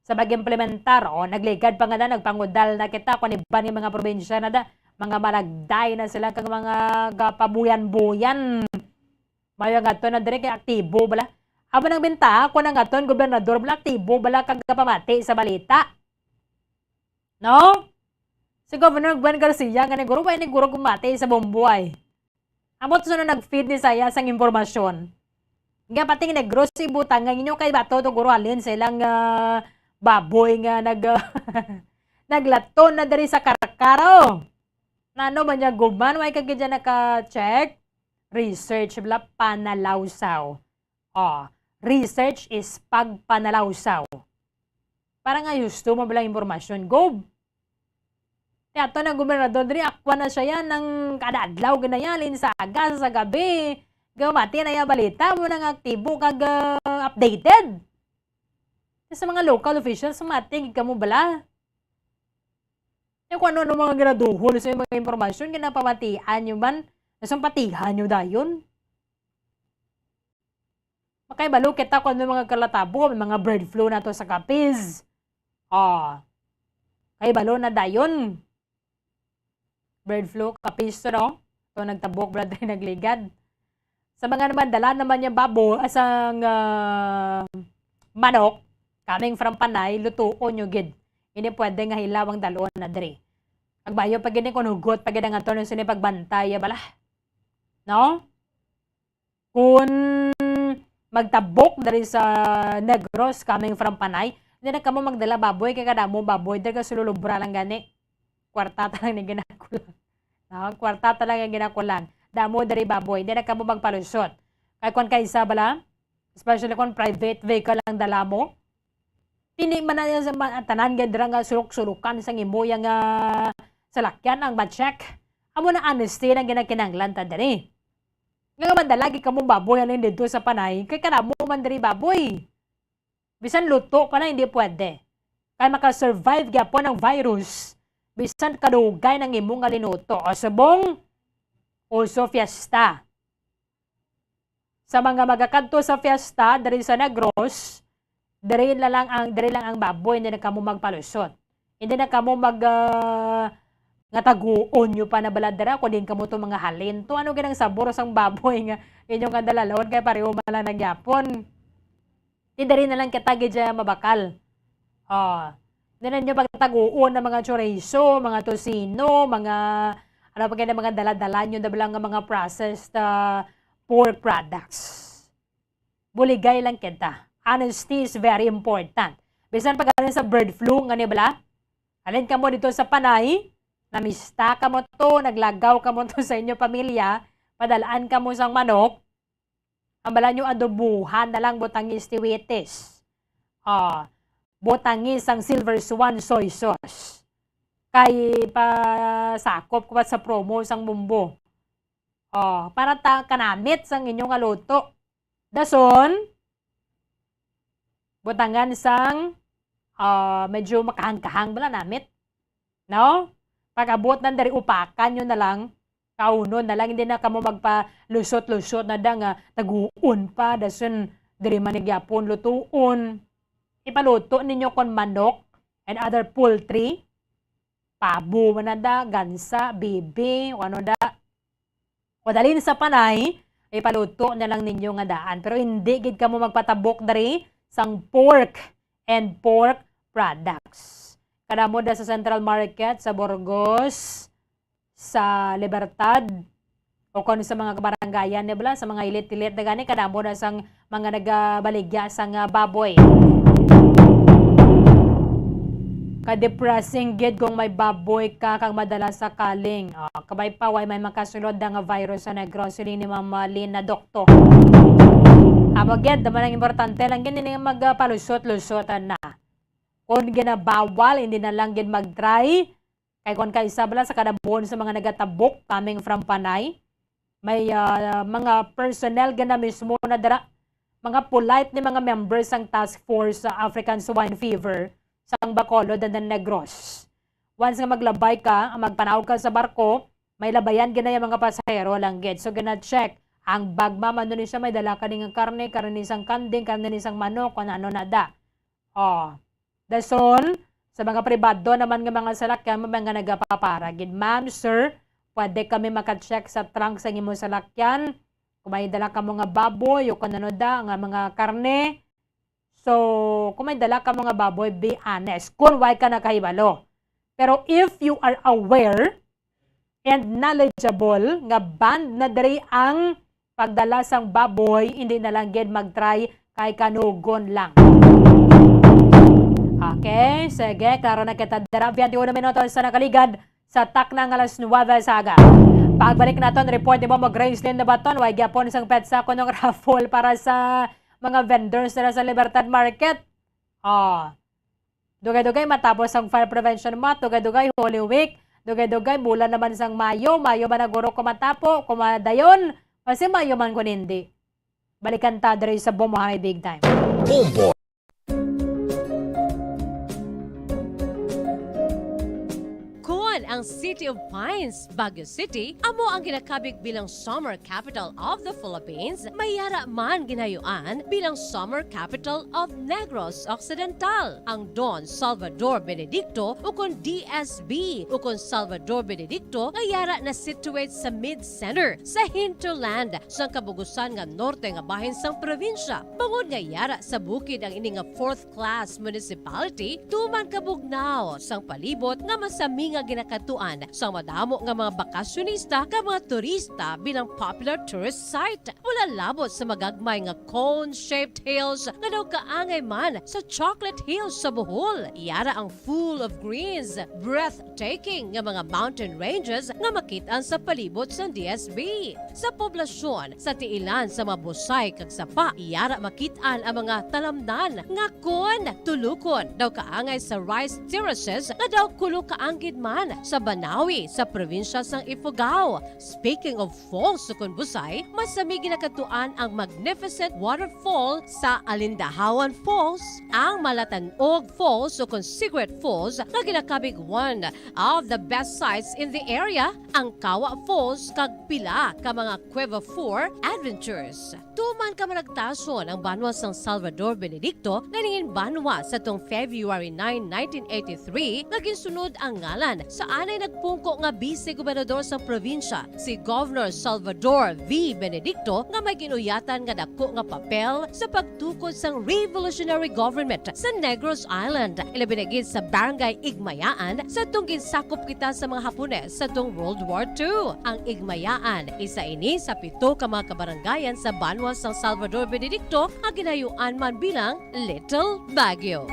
Sa pag-implementar, o, nagligad pa nga na, nagpangudal na kita kung iban nga mga probinsya na da, mga malagday na sila kag mga gapabuyan-buyan. Mayo nga to na diri kay aktibo bala. Amo nang bentaha ko nang aton gobernador bala, aktibo bala kag gapamati sa balita. No? Si Governor Gwen Garcia nga niguro, way niguro gumati sa Bombo ay. Amo to sino nag-feed ni Saya sang impormasyon. Nga pati nga Negros, ibutang nga inyo kay bato to guro halin sa ilang, ah, baboy nga nag-, naglaton na diri sa Carcaro. Nano man niya guman, way ka gid dyan naka-check? Research, bla, panalawsaw. Oh, research is pagpanalawsaw. Para nga husto mo bala impormasyon, Gob. Kaya to na gobernador diri, akwa na siya yan, nang kada adlaw ginayaling sa aga, sa gabi. Gamati na ya balita mo nang aktibo kag, ah, updated. Sa mga local officials, mati gid kamo bala. Yung kung ano, ano mga ginaduhol sa mga impormasyon, ginapamatian nyo man, nasumpatihan nyo dayon. Makahibalo kita kung ano mga kalatabo, may mga bird flu na to sa Capiz. Oh. Kahibalo na dayon. Bird flu, Capiz to, no? To nagtabok, brad, nagligad. Sa mga naman, dala naman yung babo, asang, ah, manok, coming from Panay, lutuon nyo gid. Hindi pwede nga hilaw ang dalon na diri. Pagbayo pa gini kung hugot pa gid ang ato nung sini pagbantay, ya bala. No? Kung magtabok diri sa Negros coming from Panay, hindi na kamo magdala baboy, kay kadamo baboy, diri ka sululubra lang gani. Kwarta ta lang ni ginakulang. No? Kwarta ta lang ang ginakulang. Damo diri baboy, hindi na kamo magpalusot. Kay kung kaisa bala, especially kung private vehicle ang dala mo, hindi man na sa ma-, tanan gid dira nga surok-surukan sang imo yang, ah, salakyan ang ma-check. Amo na honesty ang ginakinahanglan ta diri. Nga man, dala gid kamo baboy halin didto sa Panay, kay kadamo man diri baboy. Bisan luto pa na, hindi pwede. Kay makasurvive gyapon ang virus, bisan kadugay nang imo nga linuto. O subong, also fiesta. Sa mga magakadto sa fiesta, diri sa Negros, diri na lang ang, diri lang ang baboy, hindi na kamo magpalusot. Hindi na kamo mag, ah, nga taguon nyo pa na bala dira, kung din kamo to mga halin to. Ano ginang sabor sang baboy nga inyong kadalalaon kay pareho man lang nagyapon? Di diri na lang kita gid siya mabakal. Oh. Hindi na nyo pagtaguon ang mga chorizo, mga tocino, mga, ano pa gani, mga dala-dala nyo na bala nga mga processed, ah, pork products. Buligay lang kita. Honesty is very important. Bisan pa galing sa bird flu, nga ni bala? Halin kamo dito sa Panay, namista kamo to, naglagaw kamo to sa inyo pamilya, padalaan kamo sang manok, ang bala nyo adobuhan na lang butang istiwitis. Ah, butangi sang Silver Swan soy sauce. Kay pasakop ko pa sa promo sang Bumbo. Oh, para ta kanamit sang inyo nga luto. Dason, butangan sang, ah, medyo makahang-kahang bala namit. No? Pag-abot na diri, upakan nyo na lang. Kaunon na lang, hindi na kamo magpalusot-lusot na da nga taguon pa, dason diri man gyapon lutuon. Ipaluto ninyo kon manok and other poultry. Pabo man na da, gansa, bibi, o ano da. O dalin sa Panay, ipaluto na lang ninyo nga daan. Pero hindi gid kamo magpatabok diri sang pork and pork products. Kadamo da sa Central Market, sa Burgos, sa Libertad, o kon sa mga kabarangayan, di ba? Sa mga ilit-ilit na gani, kadamo na sang mga nagabaligya sang, ah, baboy. Ka-depressing gid kung may baboy ka kag madala sa kaling. Ah, kabay pa, way may makasulod na nga virus sa Negros, siling ni Ma'am Lynn na doktor. Amo gid, naman ang importante lang gid, hindi nga magpalusot-lusot na. Kung ginabawal, hindi na lang gid mag-try. Kay kung kaisa bala sa kadabuhon sa mga nagatabok coming from Panay, may, ah, mga personnel gid na mismo na dira. Mga polite ni mga members sang task force sa African Swine Fever sang Bacolod and the Negros. Once nga maglabay ka, magpanaog ka sa barko, may labayan gid na yung mga pasahero lang gid. So, gina-check ang bag, ma'am, ano ni siya, may dala ka ni nga karne, karne ni sang kanding, karne ni sang manok, kung ano na da. Oh. Dason, sa mga pribado naman nga mga salakyan, may mga nagapapara gid. Ma'am, sir, pwede kami maka-check sa trunk sa imong salakyan. Kung may dala kamo nga baboy o kung ano da, nga mga karne. So, kung may dala kamo nga baboy, be honest. Kung why ka nakahibalo. Pero if you are aware, and knowledgeable nga band na diri ang pagdala sang baboy, hindi na lang gid mag-try kay kanugon lang. Okay, sige, klaro na kita dira. Twenty-one minutos sa nakaligad sa takna nga alas nuwebe sa aga. Pagbalik naton, report ni Momo Gracelyn Nabaton, way gyapon sang petsa kuno nga raffle para sa mga vendors nila sa Libertad Market. Oh. Dugay-dugay matapos ang Fire Prevention Month, dugay-dugay Holy Week, dugay-dugay bulan naman sang Mayo, Mayo man naguro kumatapo, kumadayon, kasi Mayo man kun hindi. Balikan ta diri sa Bombo Hangay Big Time. Bombo. Kon ang City of Pines, Baguio City, amo ang ginakabig bilang Summer Capital of the Philippines, may yara man ginayuan bilang Summer Capital of Negros Occidental. Ang Don Salvador Benedicto, ukon D S B, ukon Salvador Benedicto, nga yara na situate sa mid-center, sa hinterland, sang kabugusan nga norte nga bahin sang probinsya. Bangod nga yara sa bukid ang ini nga fourth class municipality, tuman kabugnaw sang palibot nga masami nga ginakadtuan sang madamo nga mga bakasyonista kag mga turista bilang popular tourist site. Wala labot sa magagmay nga cone-shaped hills nga daw kaangay man sa Chocolate Hills sa Bohol. Yara ang full of greens, breathtaking nga mga mountain ranges nga makit-an sa palibot sang D S B. Sa poblasyon, sa tiilan sa mga busay kag sapa, yara makit-an ang mga talamnan nga kon tulukon daw kaangay sa rice terraces nga daw kulo kaanggid man sa Banawi sa probinsya sang Ifugao. Speaking of falls, ukon busay, masami ginakadtuan ang magnificent waterfall sa Alindahawan Falls, ang Malatanog Falls ukon Cigarette Falls nga ginakabig one of the best sights in the area, ang Kawa Falls kag pila ka mga Cueva Four adventures. Tuman kamaragtason ang banwa sang Salvador Benedicto nga nangin banwa sa tung February nine, nineteen eighty-three, nga ginsunod ang ngalan sa anay nagpungko nga bise gobernador sang probinsya, si Governor Salvador V. Benedicto, nga may ginuyatan nga dako nga papel sa pagtukod sang revolutionary government sa Negros Island, ilabi na gid sa Barangay Igmayaan, sa tung ginsakop kita sa mga Hapones sa tung World War Two. Ang Igmayaan, isa ini sa pito ka mga kabarangayan sa banwa sang Salvador Benedicto nga ginayuan man bilang Little Baguio.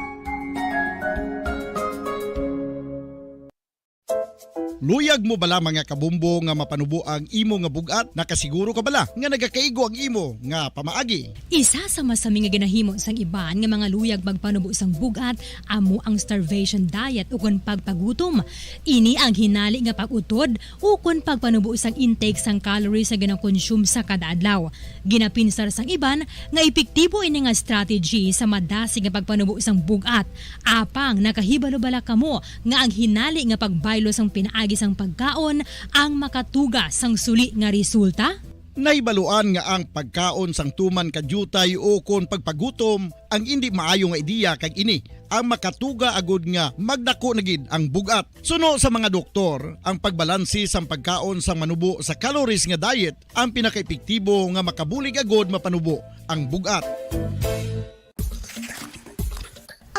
Luyag mo bala, mga kabombo, nga mapanubo ang imo nga bug-at? Nakasiguro ka bala nga nagakaigo ang imo nga pamaagi? Isa sa masami nga ginahimo sang iban nga mga luyag magpanubo sang bug-at amo ang starvation diet ukon pagpagutom. Ini ang hinali nga pag-utod ukon pagpanubo sang intake sang calories nga ginakonsume sa kada adlaw. Ginapinsar sang iban nga epektibo ini nga strategy sa madasig nga pagpanubo sang bug-at. Apang nakahibalo bala kamo nga ang hinali nga pagbaylo sang pinaagi sang pagkaon ang makatuga sang suli nga resulta? Nahibaluan nga ang pagkaon sang tuman ka diutay ukon pagpagutom ang indi maayo nga ideya, kag ini ang makatuga agud nga magdako na gid ang bug-at. Suno sa mga doktor, ang pagbalanse sang pagkaon sang manubo sa calories nga diet ang pinakaepektibo nga makabulig agud mapanubo ang bug-at.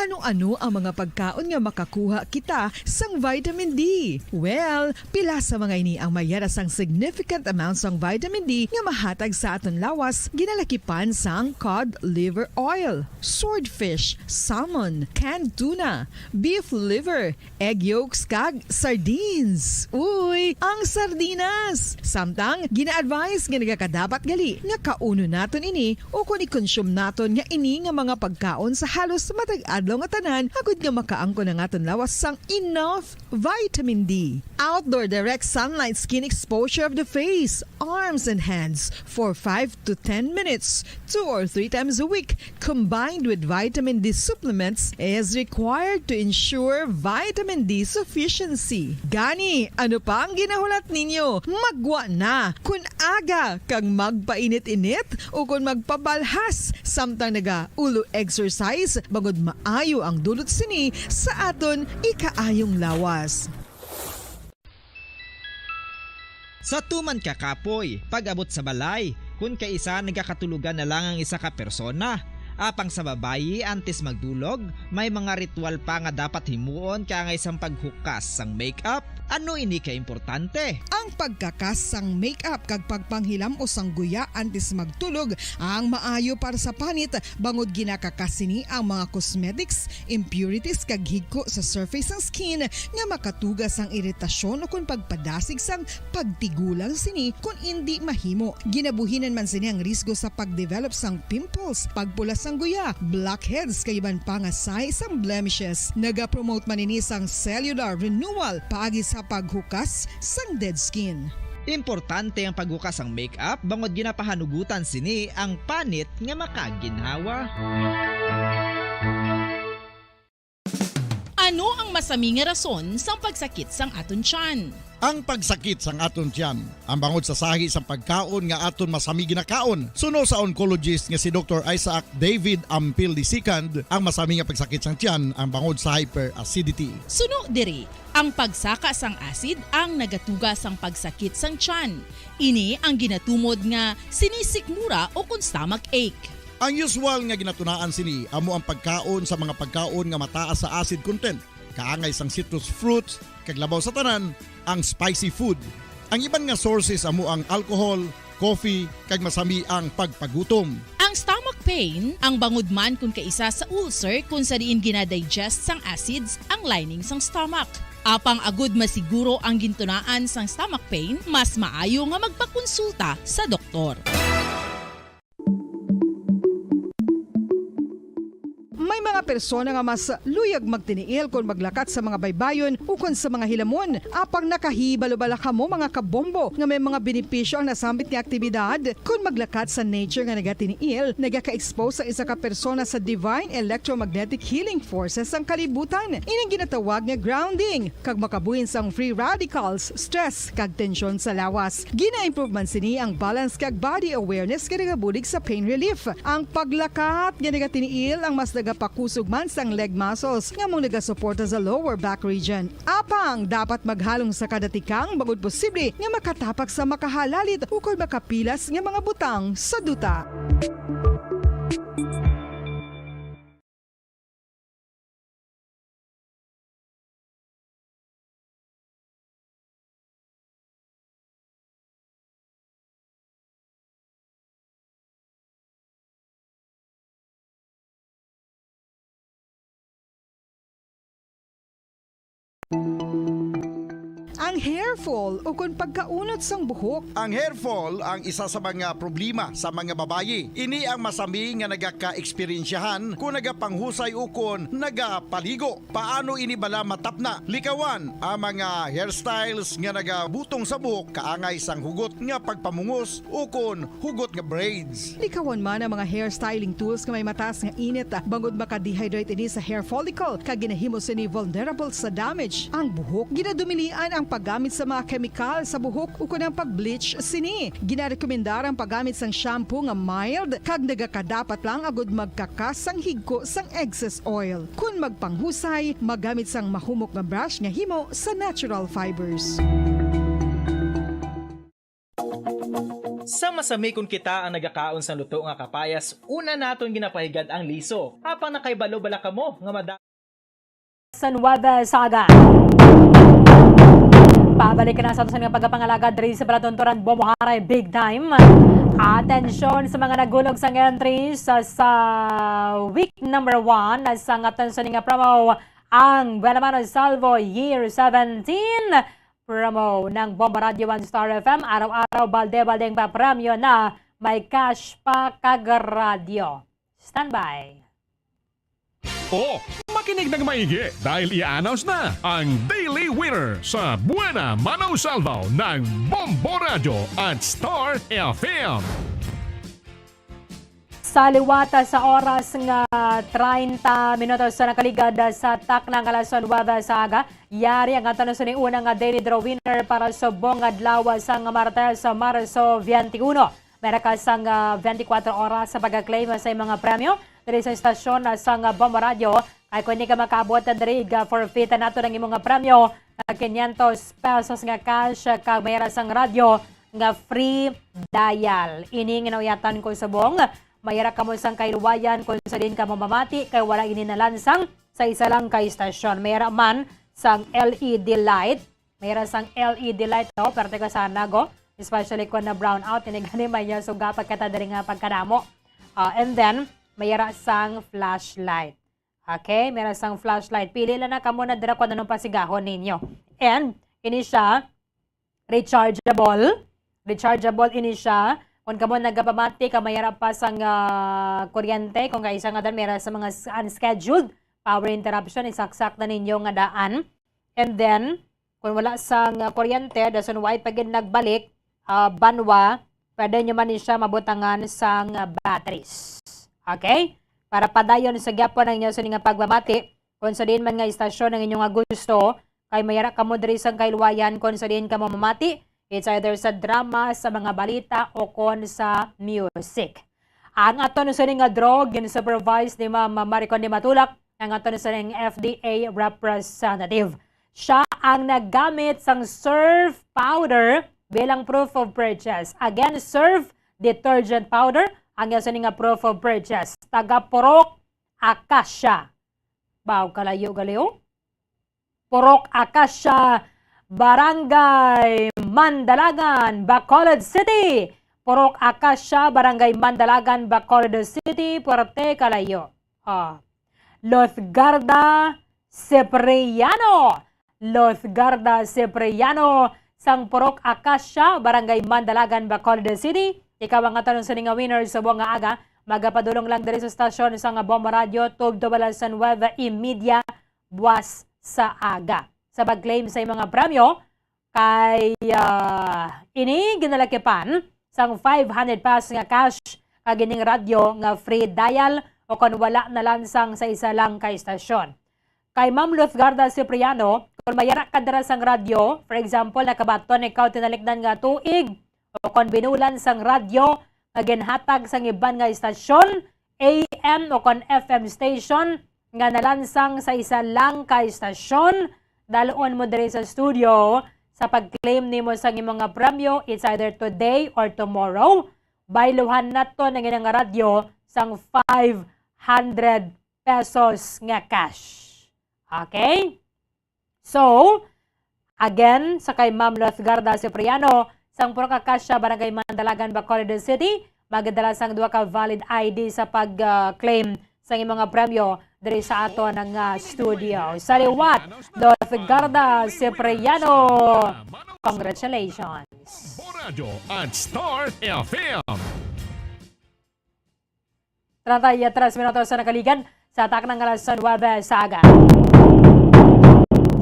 Ano-ano ang mga pagkaon nga makakuha kita sang vitamin D? Well, pila sa mga ini ang may yara sang significant amount sang vitamin D nga mahatag sa aton lawas, ginalakipan sang cod liver oil, swordfish, salmon, canned tuna, beef liver, egg yolks, kag sardines. Uy, ang sardinas! Samtang, gina-advise nga nagakadapat gali nga kaunon naton ini ukon i-consume naton nga ini nga mga pagkaon sa halos matag adlaw nga tanan agud nga makaangkon ang aton lawas sang enough vitamin D. Outdoor direct sunlight skin exposure of the face, arms, and hands for five to ten minutes, two or three times a week, combined with vitamin D supplements, is required to ensure vitamin D sufficiency. Gani, ano pa ang ginahulat ninyo? Maggwa na! Kon aga kag magpainit-init ukon magpabalhas samtang naga-ulo exercise, bangod maayo ang dulot sini sa aton ikaayong lawas. Sa tuman ka kapoy, pag-abot sa balay, kun kaisa nagakatulogan na lang ang isa ka persona. Apang sa babayi, antes magdulog, may mga ritual pa nga dapat himuon kaangay sang paghukas sang makeup, Ano ini ka importante? Ang pagkakas sang makeup kag pagpanghilam-os sang guya antes magtulog ang maayo para sa panit, bangod ginakakas sini ang mga cosmetics, impurities kag higko sa surface sang skin nga makatuga sang iritasyon ukon pagpadasig sang pagtigulang sini kon indi mahimo. Ginabuhinan man sini ang risgo sa pagdevelop sang pimples, pagpula sang guya, blackheads kag iban pa nga sahi sang blemishes. Nagapromote man ini sang cellular renewal paagi sa paghukas sang dead skin. Importante ang paghukas sang makeup bangod ginapahanugutan sini ang panit nga makaginhawa. Ano ang masami nga rason sang pagsakit sang aton tiyan? Ang pagsakit sang aton tiyan, ang bangod sa sahi sang pagkaon nga aton masami ginakaon. Suno sa oncologist nga si Doktor Isaac David Ampil the second, ang masami nga pagsakit sang tiyan ang bangod sa hyperacidity. Suno diri, ang pagsaka sang acid ang nagatuga sang pagsakit sang tiyan. Ini ang ginatumod nga sinisikmura ukon stomach ache. Ang usual nga ginatunaan sini amo ang pagkaon sa mga pagkaon nga mataas sa acid content, kaangay sang citrus fruits, kag labaw sa tanan, ang spicy food. Ang iban nga sources amo ang alcohol, coffee, kag masami ang pagpagutom. Ang stomach pain, ang bangod man kon kaisa sa ulcer kon sa diin ginadigest sang acids ang lining sang stomach. Apang agud masiguro ang gintunaan sang stomach pain, mas maayo nga magpakonsulta sa doktor. May mga persona nga mas luyag magtiniil kon maglakat sa mga baybayon ukon sa mga hilamon. Apang nakahibalo bala kamo, mga kabombo, nga may mga benepisyo ang nasambit nga aktibidad? Kon maglakat sa nature nga nagatiniil, nagaka-expose ang isa ka persona sa divine electromagnetic healing forces sang kalibutan. Ining ginatawag nga grounding, kag makabuhin sang free radicals, stress, kag tensyon sa lawas. Gina-improve man sini ang balance kag body awareness nga nagabulig sa pain relief. Ang paglakat nga nagatiniil ang mas nagapakusog man sang leg muscles nga amo nagasuporta sa lower back region. Apang dapat maghalong sa kada tikang bangod posible nga makatapak sa makahalalit ukon makapilas nga mga butang sa duta. Ang hair fall ukon pagkaunot sang buhok. Ang hair fall ang isa sa mga problema sa mga babayi. Ini ang masami nga nagaka-eksperyensyahan kon nagapanghusay ukon nagapaligo. Paano ini bala matapna? Likawan ang mga hairstyles nga nagabutong sa buhok kaangay sang hugot nga pagpamungos ukon hugot nga braids. Likawan man ang mga hair styling tools nga may mataas nga init, bangod maka-dehydrate ini sa hair follicle kag ginahimo sini vulnerable sa damage ang buhok. Ginadumilian ang paggamit sa mga kemikal sa buhok ukon ang pag-bleach sini. Ginarekomendar ang paggamit sang shampoo nga mild kag nagakadapat lang agud magkakas sang higko sang excess oil. Kon magpanghusay, maggamit sang mahumok nga brush nga himo sa natural fibers. Sa masami kon kita ang nagakaon sang luto nga kapayas, una naton ginapahigad ang liso. Apang nakahibalo bala kamo nga mada- Sa Nueva Ecija. Pabalik na sa aton nga pagpangalagad diri sa palatunturan, Bombo Haray, big time. Atensyon sa mga nagulog sang entry sa, sa week number one sa aton sini nga promo, ang Buena Mano Salvo Year seventeen. Promo ng Bombo Radyo One Star F M, araw-araw, balde-baldeng papremyo na may cash pa kag radyo. Standby. O, makinig ng maigi dahil i-announce na ang Daily Winner sa Buena Mano Salvo ng Bombo Radyo at Star F M. Sa liwat sa oras nga treinta minutos sa nakaligad sa takna nga alas nuebe sa aga, yari ang aton sini una nga daily draw winner para subong adlaw sang Martes, Marso twenty-one. May ra ka sang, ah, twenty-four oras sa pag-claim sa imong mga premyo diri sa istasyon sang Bombo Radyo. Kay kung hindi ka makaabot diri, ga-forfeit nato ang imong mga premyo nga quinientos pesos nga cash kag may ra sang radyo nga free dial. Ini nga nauyatan ko subong, may ra kamo sang kahiluwayan kung sa diin kamo mamati kay wala ini nalansang sa isa lang ka istasyon. May ra man sang L E D light, May ra sang L E D light, no? Pero teka sana, go. Especially kung na brown out, ini gani may niya suga pagkata diri nga pagkadamo. Ah, and then, may ra sang flashlight. Okay? May ra sang flashlight. Pili lang na kamo na dira kung anong pasigahon ninyo. And, ini siya, rechargeable. Rechargeable ini siya. Kung kamo nagapamati, ka may ra pa sang, ah, kuryente, kung kaisa nga dan, may ra sa mga s-, unscheduled power interruption, isaksak na ninyo nga daan. And then, kung wala sang, ah, kuryente, dason why pa gid nagbalik, ah, banwa, pwede nyo man ni siya mabutangan sang, ah, batteries. Okay? Para padayon sa gyapon ang inyo sini nga pagpamati, kung sa diin man nga istasyon ang inyong gusto, kay may ra kamo diri sang kailwayan kung sa diin kamo mamati, it's either sa drama, sa mga balita, o kon sa music. Ang aton sini nga draw, gin-supervise ni Ma'am Maricon de Matulak, ang aton sining F D A representative. Siya ang naggamit sang Surf powder bilang proof of purchase. Again, Surf detergent powder ang iya sini nga proof of purchase. Taga Purok Acacia. Baw, kalayo gali, oh. Purok Acacia, Barangay Mandalagan, Bacolod City. Purok Acacia, Barangay Mandalagan, Bacolod City, puwerte kalayo. Ah. Luzgarda Cipriano. Luzgarda Cipriano, sang Purok Acacia, Barangay Mandalagan, Bacolod City. Ikaw ang aton sini nga winner subong nga aga. Magapadulong lang diri sa stasyon sang Bomba Radio, tubtob alas nuwebe y media buwas sa aga. Sa pag-claim sa imong mga premyo, kay, ah, ini ginalakipan sang five hundred pesos nga cash kag ining radyo nga free dial o kon wala nalansang sa isa lang ka istasyon. Kay Ma'am Luzgarda Cipriano, kung may ara ka dira sang radyo, for example, nakabaton ikaw tinalikdan nga tuig, o kon binulan sang radyo nga ginhatag sang iban nga istasyon, A M o kon F M station, nga nalansang sa isa lang ka istasyon, dalon mo diri sa studio sa pag-claim nimo sang imo nga premyo, it's either today or tomorrow. Bayluhan naton ang inang radyo sang five hundred pesos nga cash. Okay? So, again, sa kay Ma'am Luzgarda Cipriano, sang Purok Acacia, Barangay Mandalagan, Bacolod City, magdala sang duha ka valid I D sa pag, ah, claim sang imo nga premyo diri sa aton nga studio. Sa liwat, Luzgarda Cipriano, congratulations. Bombo Radyo at Star F M. Treinta y tres minutos sa nakaligan sa takna nga alas nuwebe sa aga.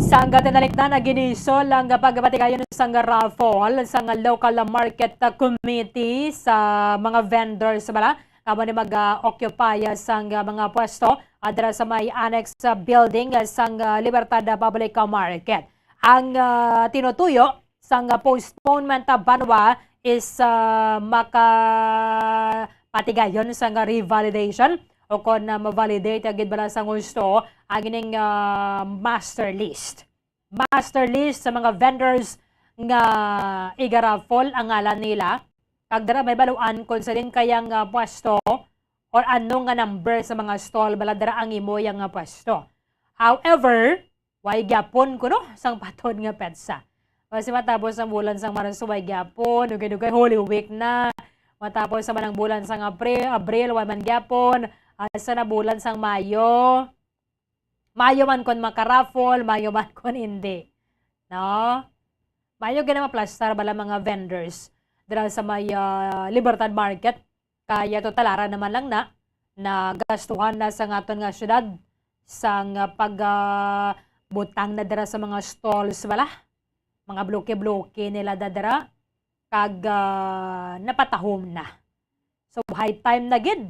Sang tinalikdan, ginisol ang pagpatigayon sang raffle sang local market committee sa mga vendors bala nga amo ni mag-occupy sang mga pwesto, ah, dira sa may annex, ah, building, ah, sang, ah, Libertad Public Market. Ang, ah, tinutuyo sang, ah, postponement, ah, banwa is, ah, makapatigayon sang revalidation o kon, ah, ma-validate, ah, gid bala sang husto ang ining, ah, master list. Master list sa mga vendors nga iga-raffle ang ngalan nila. Kag dira may baluan kung sa diin kaya nga pwesto or ano nga number sa mga stall bala dira ang imo yang nga pwesto. However, way gyapon kuno sang patod nga petsa. Basi matapos ang bulan sang Marso, way gyapon, dugay-dugay Holy Week na. Matapos naman ang bulan sang Apri-, Abril, way man gyapon. Asa na bulan sang Mayo? Mayo man kon makaraffle, mayo man kon hindi. No? Mayo gid na maplastar bala mga vendors dira sa may, ah, Libertad Market. Kaya total ara naman lang na, nagastuhan na sa aton nga syudad sang, ah, pag, ah, butang na dira sa mga stalls bala. Mga bloke-bloke nila da dira. Kag, ah, napatahom na. So, high time na gid.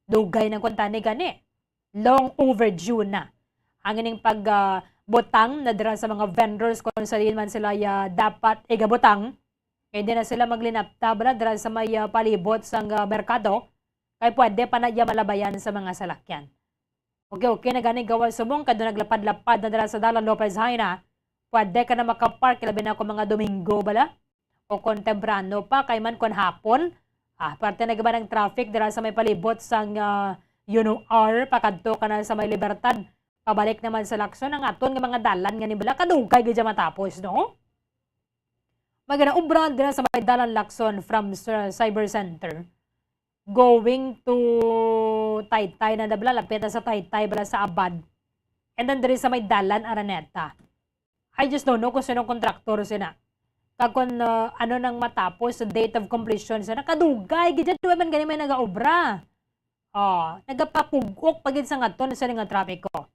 Dugay na kuntani gani. Long overdue na ang ining pag, ah, butang na dira sa mga vendors kung sa diin man sila ya dapat igabutang. Kay di na sila maglinapta bala dira sa may, ah, palibot sang, ah, merkado. Kay pwede pa na iya malabayan sa mga salakyan. Okay, okay na gani gawas subong kay doon naglapad-lapad na dira sa dalan Lopez Jaena. Pwede ka na makapark, labi na kung mga Domingo bala. O kung temprano pa, kay man kung hapon, ah, parte na giba ng traffic dira sa may palibot sang, ah, Uno R, pakadto ka na sa may Libertad. Pabalik naman sa Lacson, ang aton nga mga dalan nga ni bala, kadugay gid siya matapos, no? May ginaobra dira sa may Dalan Lacson from sa Cyber Center going to Taytay na bala, lapit na sa Taytay bala sa Abad. And then diri sa may Dalan Araneta. I just don't know kung sinong kontraktor sina. Kag kung, uh, ano nang matapos sa date of completion sina. Kadugay gid dyan, wa man gani may nagaobra. Oh, nagapapugok pa gid sa ngaton sa nga trapiko.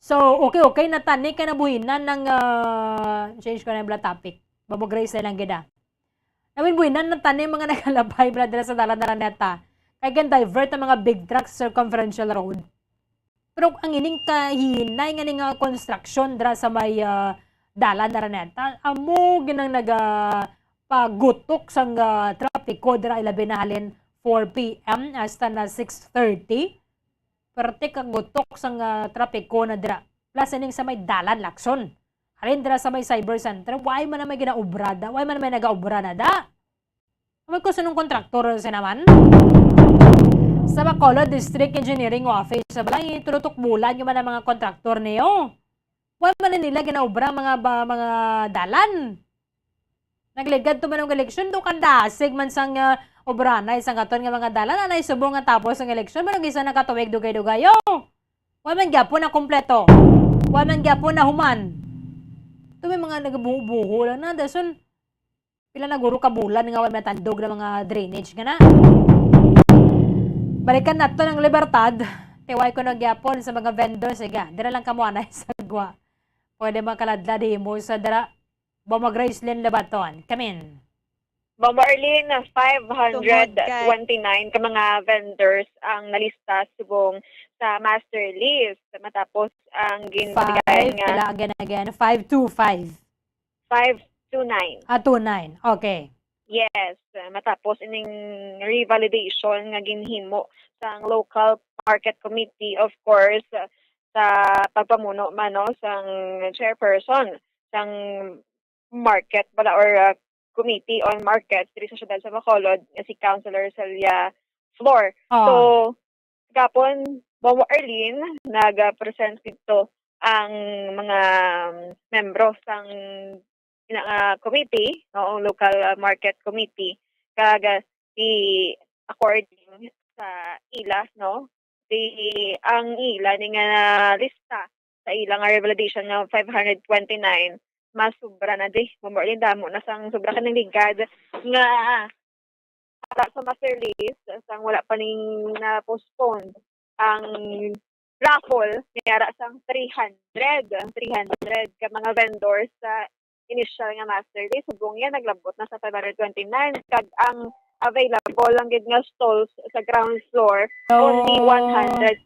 So, okay, okay, natani kay nabuhinan ng, ah, change ko na yung topic. Babo Grace na lang gid, ah. Nawin buhinan natani mga nakalabay bala dira sa Dalan Araneta. Kay gin-divert ang mga big trucks sa Circumferential Road. Pero ang ining kahinay nga ning, ah, construction dira sa may, ah, Dalan Araneta, amo ginang naga pagutok sang, ah, trapiko dira, ilabi na halin four p m hasta na six thirty. Perte ka gutok sang, ah, trapiko na dira. Plus, ining sa may Dalan Lacson. Halin dira sa may Cyber Center, why man na may ginaobra da? Why man na may nagaobra na da? May ko sunong kontraktor sa naman? Sa Bacolod District Engineering Office, sa balay, tulo tukbulan yung man ang mga kontraktor niyo. Why man na nila ginaobra ang mga ba, mga dalan? Nagligad to man ang eleksyon, do kadasig man sang, ah, obranay sang aton nga mga dalan, anay subong nga tapos ang eleksyon, pero gisa nakatuig dugay-dugayo. Wa man gyapon na kompleto. Wa man gyapon na human. To may mga nagabuho-buho lang na, dason, pila na guro ka bulan nga wa matandog na mga drainage nga na. Balikan nato ng Libertad, tiway ko na gyapon sa mga vendors, sige, dira lang kamo anay sa gwa. Pwede makaladlad himo sa dira. Bombo Gracelyn Lobaton, kamin. Bombo Arlene, Tungod kay five hundred twenty-nine ka mga vendors ang nalista subong sa master list matapos ang ginpatigayan Five, nga pila again, again? Five two five. Five two nine. Ah, two nine. Okay. Yes, matapos ining revalidation nga ginhimo sang local market committee, of course, sa pagpamuno man, no, sang chairperson sang market bala or, uh, committee on markets diri sa siyudad sa Bacolod nga si Councilor Celia Flor. Ah. So, gapon, Bobo Arlene, nag-present dito ang mga membro sang ina-, ah, committee, no, local, ah, market committee, kag, ah, si according sa ila, no, di ang ila ni nga lista sa ila nga revalidation nga five hundred twenty-nine, mas sobra na di. More or less, damo na sang sobra ka ng ligad nga para sa master list, sang wala pa ning na-postpone ang raffle, may ara sang three hundred, ang three hundred ka mga vendors sa initial nga master list. Subong yan, naglabot na sa five hundred twenty-nine. Kag ang available lang gid nga stalls sa ground floor, only Oh. one hundred.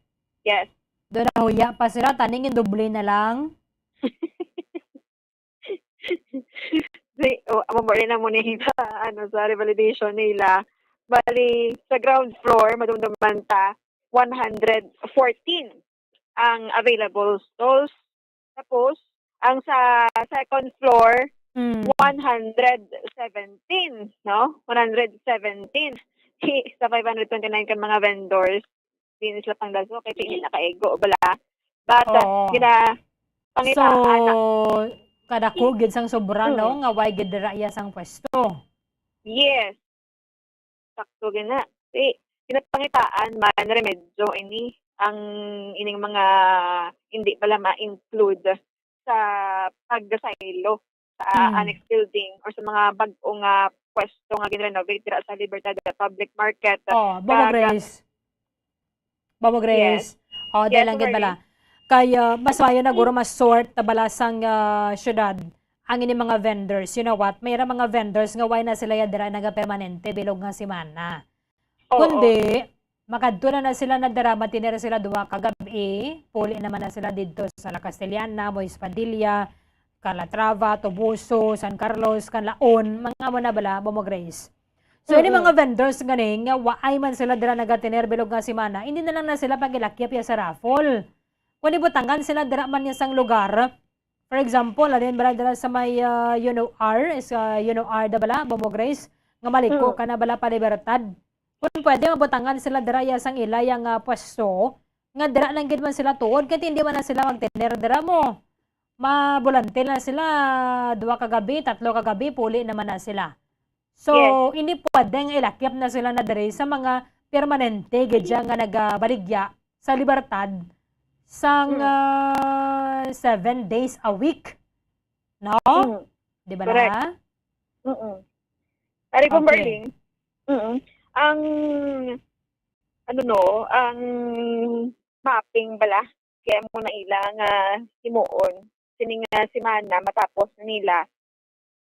Yes. Doon nahuya pa sila, taning yung doble na lang. Si, oh, amo mo rin ang munihin sa, ano, sa revalidation nila. Bali, sa ground floor, madumduman ta, one hundred fourteen ang available stalls. Tapos, ang sa second floor, Mm. one hundred seventeen, no? One hundred seventeen. Sa five hundred twenty-nine ka mga vendors, di na sila pangdaso, kay hindi nakaigo, bala. But, uh, Oo. gina-, pangitaan na. So, kadako gid sang sobra, no, Mm. nga way gid dira iya sang pwesto. Yes. Sakto gid na. Di, ginapangitaan man, remedyo ini, ang ining mga hindi pala ma-include sa pagdasaylo sa Hmm. annex building or sa mga bag-o nga pwesto nga gin-renovate dira sa Libertad Public Market. Oh, Bobo Kag, Grace. Bobo Yes. Grace. Oh, Yes, dahil lang gid Ma'am bala. Arlene. Kay, ah, mas maayo na guro mas sort na bala sang, ah, syudad ang ini mga vendors. You know what? May ra mga vendors nga way na sila ya dira nagapermanente bilog nga semana. Oo. Kundi, makadto na na sila na dira, matinira sila duha ka gab-i, puli naman na sila didto sa La Castellana, Mois Padilla, Calatrava, Toboso, San Carlos, Canlaon, mga amo na bala, Bobo Grace. So, ini Mm-mm. mga vendors gani nga waay man sila dira nagatiner bilog nga semana, hindi na lang na sila pagilakyap ya sa raffle. Kundi butangan sila dira man ya sang lugar. For example, alin bala dira sa may, ah, Yuno R, is, ah, Yuno R da bala, Bobo Grace, nga maliko Mm. ka na bala pa Libertad. Kung pwede, mabutangan sila dira ya sang ila ya nga pwesto, nga dira lang gid man sila tuod, kay hindi man na sila magtiner dira mo. mabulante na sila, duha ka gabi, tatlo ka gabi, puli naman na sila. So, Yes. hindi pwede nga ilakip na sila na diri sa mga permanente gid siya nga nagabaligya sa Libertad sang, Mm. ah, seven days a week. No? Mm. Di ba Correct. na? Mm-mm. Ari, Okay. Bombarling, mm-mm. Ang, ano, no, ang mapping bala, kaya mo na ila nga himuon. Sini nga semana, matapos na nila,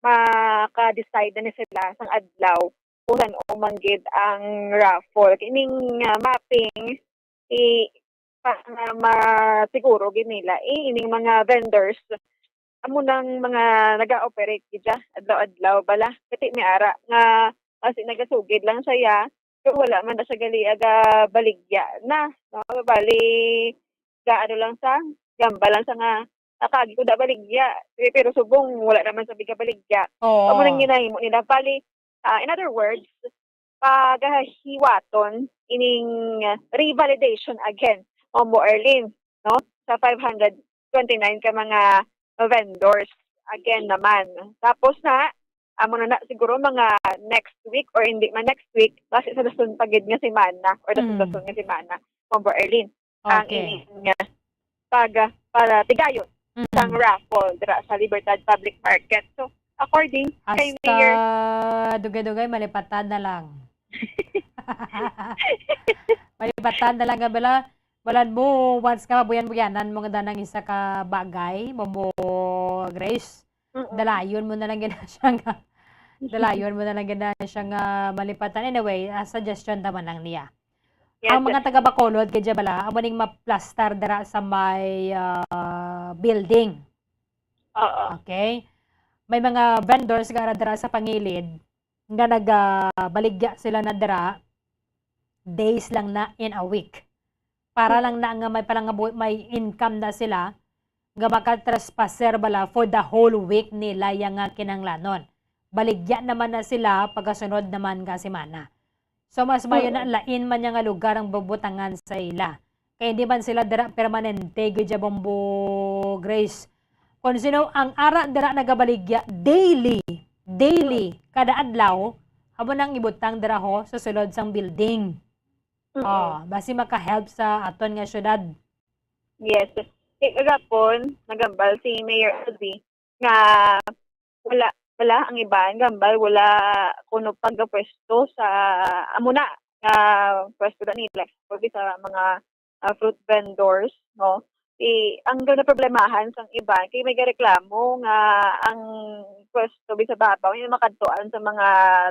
maka-decide na ni sila sang adlaw kung san-o man gid ang raffle. Kining, ah, mapping, i-, para masiguro gid nila, eh, ining mga vendors, amo nang mga naga-operate gid siya adlaw-adlaw bala. Kati ni ara nga, kasi nagasugid lang siya, pero wala man na siya gali aga baligya na, no? Bali, ga-, ano lang sa, gamba lang sa nga, "Ah, kagi ko da baligya." Pero, pero subong, wala naman sa biga baligya. Oo. Amo nang ginahimo nila. Bali, ah, in other words, pagahiwaton ining revalidation again, Mombo Erlin, no? Sa five hundred twenty-nine ka mga vendors again naman. Tapos na, amo na na siguro mga next week or hindi man next week, basi sa dason pa gid nga semana or dason-dason Mm. nga semana, Mombo Erlin, ang Okay. ining, ah, pag, ah, para tigayon Mm. sang raffle dira sa Libertad Public Market. So, according kay Hasta Mayor dugay-dugay, malipatan na lang. Malipatan na lang, nga bala, balan mo, once ka mabuyan-buyanan mo nga danang isa ka bagay, mo, mo, Grace, Mm-mm. dalayon mo na lang gina siya nga, dalayon mo na lang gina siya nga malipatan. Anyway, ah, suggestion naman lang niya. Yes, Ang mga sir. taga Bacolod, kay Jabala, amo ning maplastar dira sa may, ah, building. Oo. Okay? May mga vendors nga ara dira sa pangilid nga nagabaligya sila na dira, days lang na in a week. Para Mm. lang na nga may palangabu-, may income na sila, nga maka-trespasser bala for the whole week nila yang nga kinahanglanon. Baligya naman na sila pagkasunod naman nga semana. So, mas maayo na Mm. lain man niya nga lugar ang bubutangan sa ila. Kay hindi man sila dira permanente, gid siya, Bombo Grace. Kung sino ang ara dira nagabaligya, daily, daily, Mm. kada adlaw, amo nang ibutang dira ho sa sulod sang building. Mm. Oh, basi maka-help sa aton nga syudad. Yes. Eh, kagapon, nagambal si Mayor Albi nga wala, wala ang iban, gambal, wala kuno pagkapwesto sa, amo na, nga pwesto na nila, kundi sa mga, ah, fruit vendors, no? Si, ang ginaproblemahan sang iban, kay may gareklamo nga ang pwesto bi sa babaw, yung makadtuan sa mga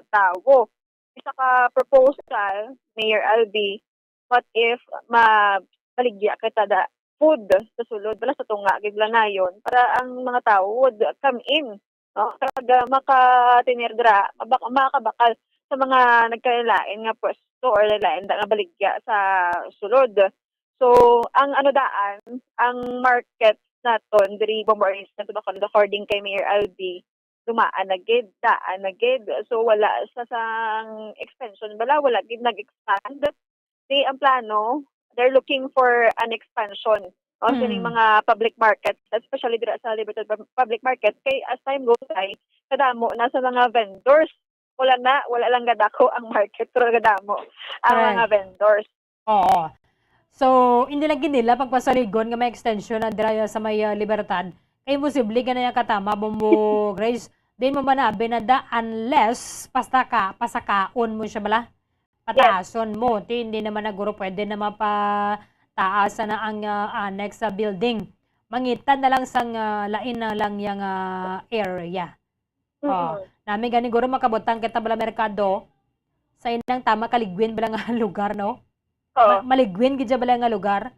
tawo. Isa ka proposal, Mayor Albi, what if ma-, maligya kita da food sa sulod, wala sa tunga, gid lanayon, para ang mga tawo would come in, no? Kag, ah, maka-tener dira, mabak-, makabakal sa mga nagkalain nga pwesto or lain da nga baligya sa sulod. So, ang ano daan, ang market naton diri, Bombo Erlin, sa Bacolod, according kay Mayor Albi, dumaan na gid, daan na gid. So, wala sa sang extension bala, wala gid nag-expand. Di ang plano, they're looking for an expansion, no, sa ning Mm. mga public market, especially dira sa Libertad Pub-, Public Market. Kay as time goes by, kadamo na sa mga vendors. Wala na, wala lang gadako ang market, pero gadamo ang mga Correct. vendors. Oo. So, hindi lang gid nila pagpasaligon nga may extension na dira sa may, ah, Libertad. Kay imposible ka na yung katama, Bombo Grace. Din mo manabi na da unless pasta ka, pasakaon mo siya bala. Yes. Pataason mo. Ti, hindi naman na guro pwede na mapataas na ang, ah, annex sa building. Mangitan na lang sang, ah, lain na lang yung, ah, area. Oh, Mm-mm. nami gani guro makabutang kita bala merkado sa inang tama kaligwin bala nga lugar, no? Oo. Ma-, maligwin gid siya bala nga lugar.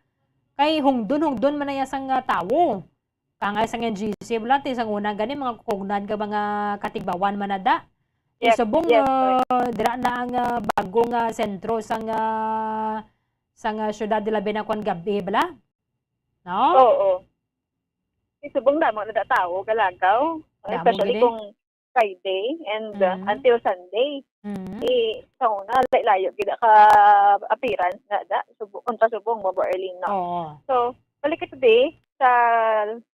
Kay hungdon-hungdon man na iya sang, ah, tawo. Kangay sang N G C bala, ti sang una gani mga kukugnan ka mga katigbawan man na da. Yes, Subong, yes, correct. ah, dira na ang, ah, bago nga sentro sang, ah, sang, ah, syudad de la Binacuan gab-i bala. No? Oo. Kay subong damo na da tawo, kalagaw. Damo Especially gid eh. kung Friday and, uh, Mm. until Sunday. Mm. Eh, sa una, lay-, layo gid ka appearance na da, subo-, kung pasubong mo, Bo Erlin, no? Oo. So, balik ka today, sa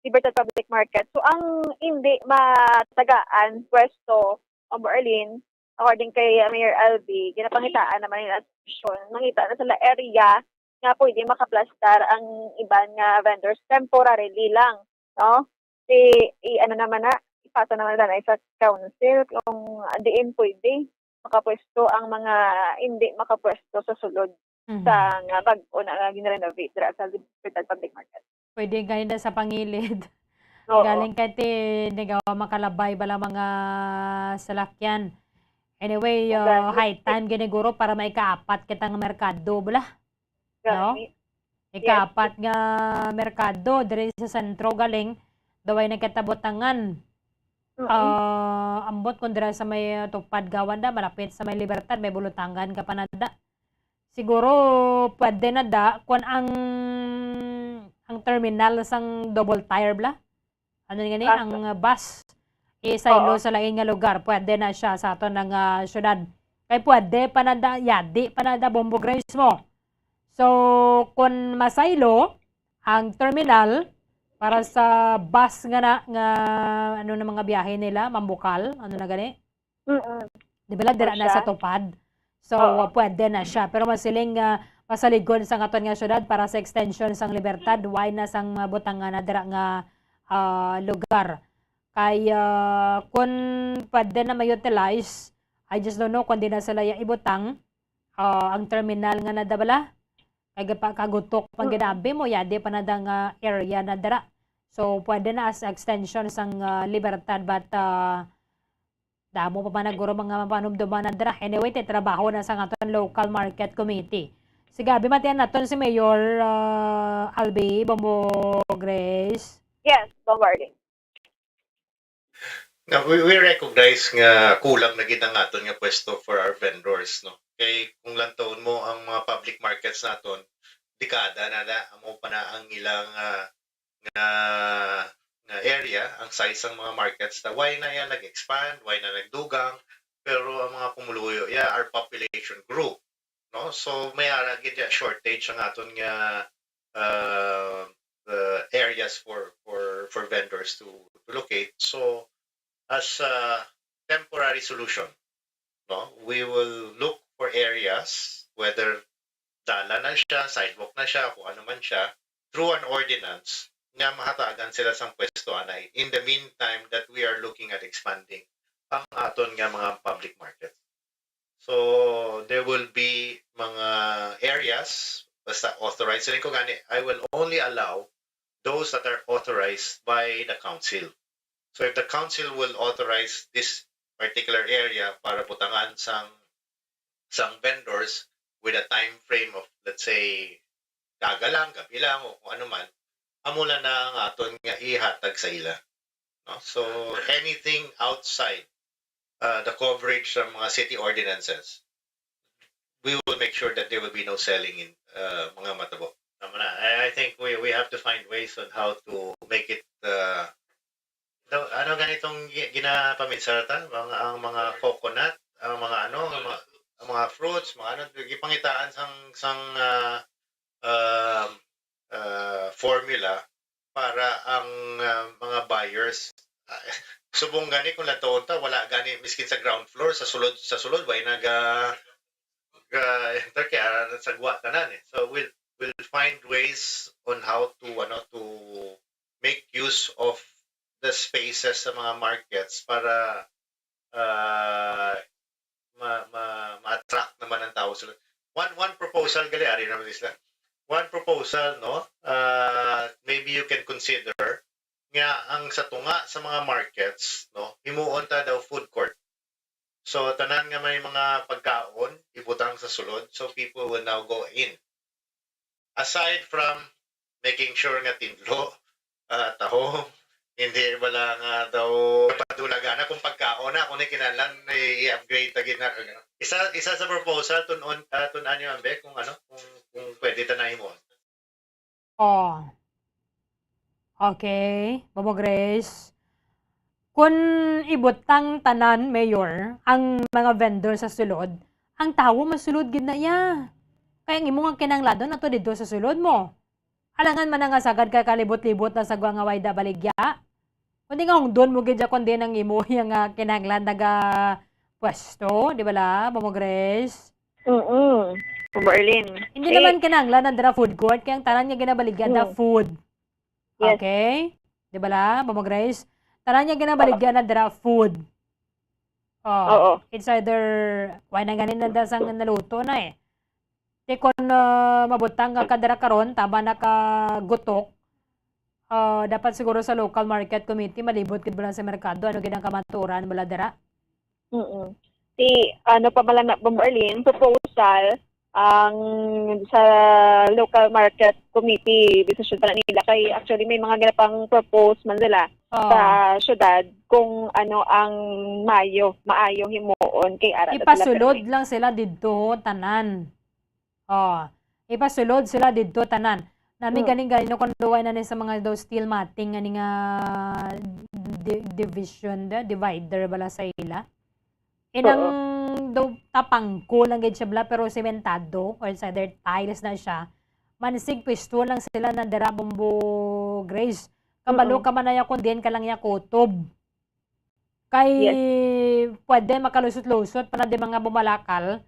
Libertad Public Market. So, ang hindi matagaan pwesto, Ma'am Arlene, according kay Mayor Albi, ginapangitaan naman nila sa aksyon. Mangita na sila area nga pwede makaplastar ang iban nga vendors temporarily lang, no? Si, i-, ano naman na, ipasa naman nila na sa council kung diin pwede makapwesto ang mga hindi makapwesto sa sulod Mhm. sa nga bag-o na nga gin-renovate dira sa Libertad Public Market. Pwede gani na sa pangilid. Oo. Galing kay ti, nagawa makalabay bala mga salakyan. Anyway, Ang uh, galing. high time gani guro para may kaapat kita nga merkado, bala. No? Gani. Yes. Ikaapat nga merkado diri sa sentro galing, daway nagkatabutangan. Mm-mm. Ah, ambot kung dira sa may, uh, Tupad gawan da, malapit sa may Libertad, may bulutangan ka pa na da. Siguro pwede na da kung ang, ang terminal sang double tire bala. Ano nga ni, ah, ang, uh, bus, isaylo Oo. sa lain nga lugar, pwede na siya sa aton nga, uh, syudad. Kay pwede pa na da, yadi pa na da, Bombo Grace mo. So, kung masaylo ang terminal para sa bus nga na, nga ano na mga biyahe nila, Mambukal, ano na gani? Mm-mm. Di ba, dira na sa Tupad? So, Oo. pwede na siya. Pero masiling nga masaligon sa aton nga syudad para sa extension sang Libertad, why na sang, uh, butangan na dira nga, ah, lugar. Kay, ah, kung pwede na ma-utilize, I just don't know kung di na sila ya ibutang, ah, ang terminal nga na da bala. Kay gapa-, kagutok pa Mm. ginabi mo, yadi pa na da nga area na dira. So, pwede na as extension sang, ah, Libertad, but, ah, damo pa man naguro mga mapanumduman na dira. Anyway, ti trabaho na sa aton local market committee. Sige, abi, matian naton si Mayor, ah, Albi, Bombo Grace. Yes, Bombo Arlene. Now, we, we recognize nga kulang na gid ang aton nga pwesto for our vendors, no? Kay kung lantawon mo ang mga public markets naton, dekada na na, amo pa na ang ilang, ah, nga, nga area, ang size sang mga markets, na why na yan nag-expand, why na nagdugang, pero ang mga pumuluyo, yeah, our population grew, no? So, may ara gid ya shortage ang aton nga, uh, uh, areas for, for, for vendors to, to locate. So, as a temporary solution, no, we will look for areas, whether dalan na siya, sidewalk na siya, kung ano man siya, through an ordinance, nga mahatagan sila sang pwesto anay. In the meantime that we are looking at expanding ang aton nga mga public market. So, there will be mga areas, basta authorized. Siling ko gani, I will only allow those that are authorized by the council. So, if the council will authorize this particular area para butangan sang, sang vendors with a time frame of, let's say, aga lang, gabi lang, o kung ano man, amo lang na ang aton nga ihatag sa ila. No? So, anything outside, uh, the coverage sa mga city ordinances, we will make sure that there will be no selling in, uh, mga matabo. Tama na. I, I think we, we have to find ways on how to make it, uh, no, ano ganitong gi-, ginapaminsar ta? Mga, ang mga coconut, ang mga ano, ang mga, ang mga fruits, mga ano, gipangitaan sang, sang, ah, um, ah, formula para ang, ah, mga buyers, ah, subong gani kung lantawon ta, wala gani miskin sa ground floor, sa sulod, sa sulod, way naga, ga-enter kay ara sa gwa tanan eh. So we'll, we'll find ways on how to, ano, to make use of the spaces sa mga markets para, ah, ma-, ma-, ma-attract naman ang tao sila. One, one proposal gali, ari naman sila. One proposal, no? Ah, maybe you can consider nga ang sa tunga sa mga markets, no, himuon ta daw food court. So, tanan nga may mga pagkaon, ibutang sa sulod, so people will now go in. Aside from making sure nga tinlo, ah, tahom, hindi wala nga daw padulagana kung pagkaon na, kung kinahanglan, i-, i-upgrade ta gid na. Isa, isa sa proposal, tun-on, ah, tun-an niyo, ambe, kung ano, kung, kung pwede ta na himuon. Oh. Okay, Bobo Grace. Kun ibutang tanan, Mayor, ang mga vendor sa sulod, ang tawo masulod gid na iya. Kay ang imo nga kinahanglanon ato didto sa sulod mo. Alangan man na nga sagad ka kalibot-libot na sa gwa nga way da baligya. Kundi nga hungdon mo gid ya kundi nang imo ya nga kinahanglan naga pwesto, di ba la, Mama Grace? Mm-mm. Mama Arlene. Hindi Eh, naman kinahanglan na dira food court, kaya ang tanan nga ginabaligya da Mm. food. Yes. Okay? Di ba la, Mama Grace? Tanan nga ginabaligya na dira food. Oh, Oo. It's either, why na ganin na da sang naluto na eh. Di kon, ah, mabutang nga ka dira karon, tama na ka gutok, ah, dapat siguro sa local market committee, malibot gid bala sa merkado, ano gid ang kamatuoran bala dira? Mm. Si, ano pa bala na, Ma'am Arlene, proposal ang sa local market committee, decision pa na nila. Kay actually, may mga ginapang propose man nila Oo. sa syudad kung ano ang mayo, maayo himuon kay ara na sila Ipasulod permi. lang sila didto, tanan. Oh, ipasulod sila didto tanan. Nami Mm. ganing galing no kon duway na ni sa mga daw steel matting nga ni nga di-, division, da-, divider bala sa ila. Inang Oo. daw tapangko lang gid siya bala, pero sementado or sa other tiles na siya. Mansig pwesto lang sila na dira, Bombo Grace. Kabalo Mm. ka man na ya kung diin ka lang ya kutob. Kay Yes. pwede makalusot-lusot pa na di mga bumalakal.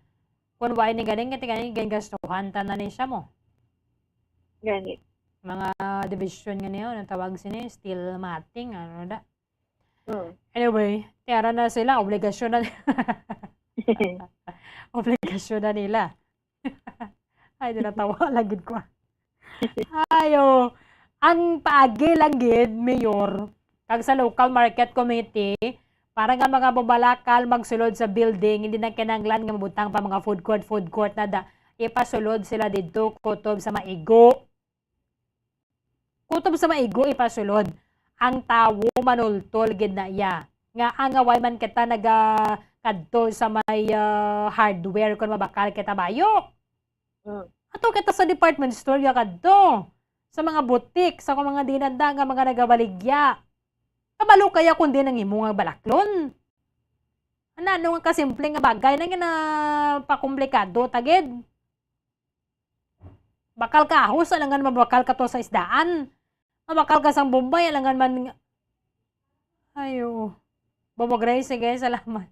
Kung wa ini galing, kaya galing gastuhan ta na ni siya mo. Gani. Mga division nga niyo, anong tawag sini? Steel matting, ano da? Mm. Anyway, tiara na sila, obligasyon na obligasyon na nila. Ay, di natawa lang gid ko. Ayo, ang paagi lang gid, Mayor, kag sa local market committee, para nga mga bubalakal magsulod sa building, hindi na kinahanglan nga mabutang pa mga food court, food court na da. Ipasulod sila didto, kutob sa maigo. Kutob sa maigo ipasulod, ang tawo manultol gid na iya, nga angaway man kita naga-, kadto sa may, ah, hardware kon mabakal kita bayo. Mm. Ato kita sa department store ya kadto, sa mga butik, sa mga dinanda nga mga nagabaligya. Kabalo kaya kung di nang imo nga balaklon? Ano, ano nga kasimple nga bagay na nga napakomplikado ta gid? Bakal ka ahos, alangan mabakal ka to sa isdaan. Mabakal ka sang Bombay, alangan man nga. Ay, oo. Bobo Grace, sige, salamat.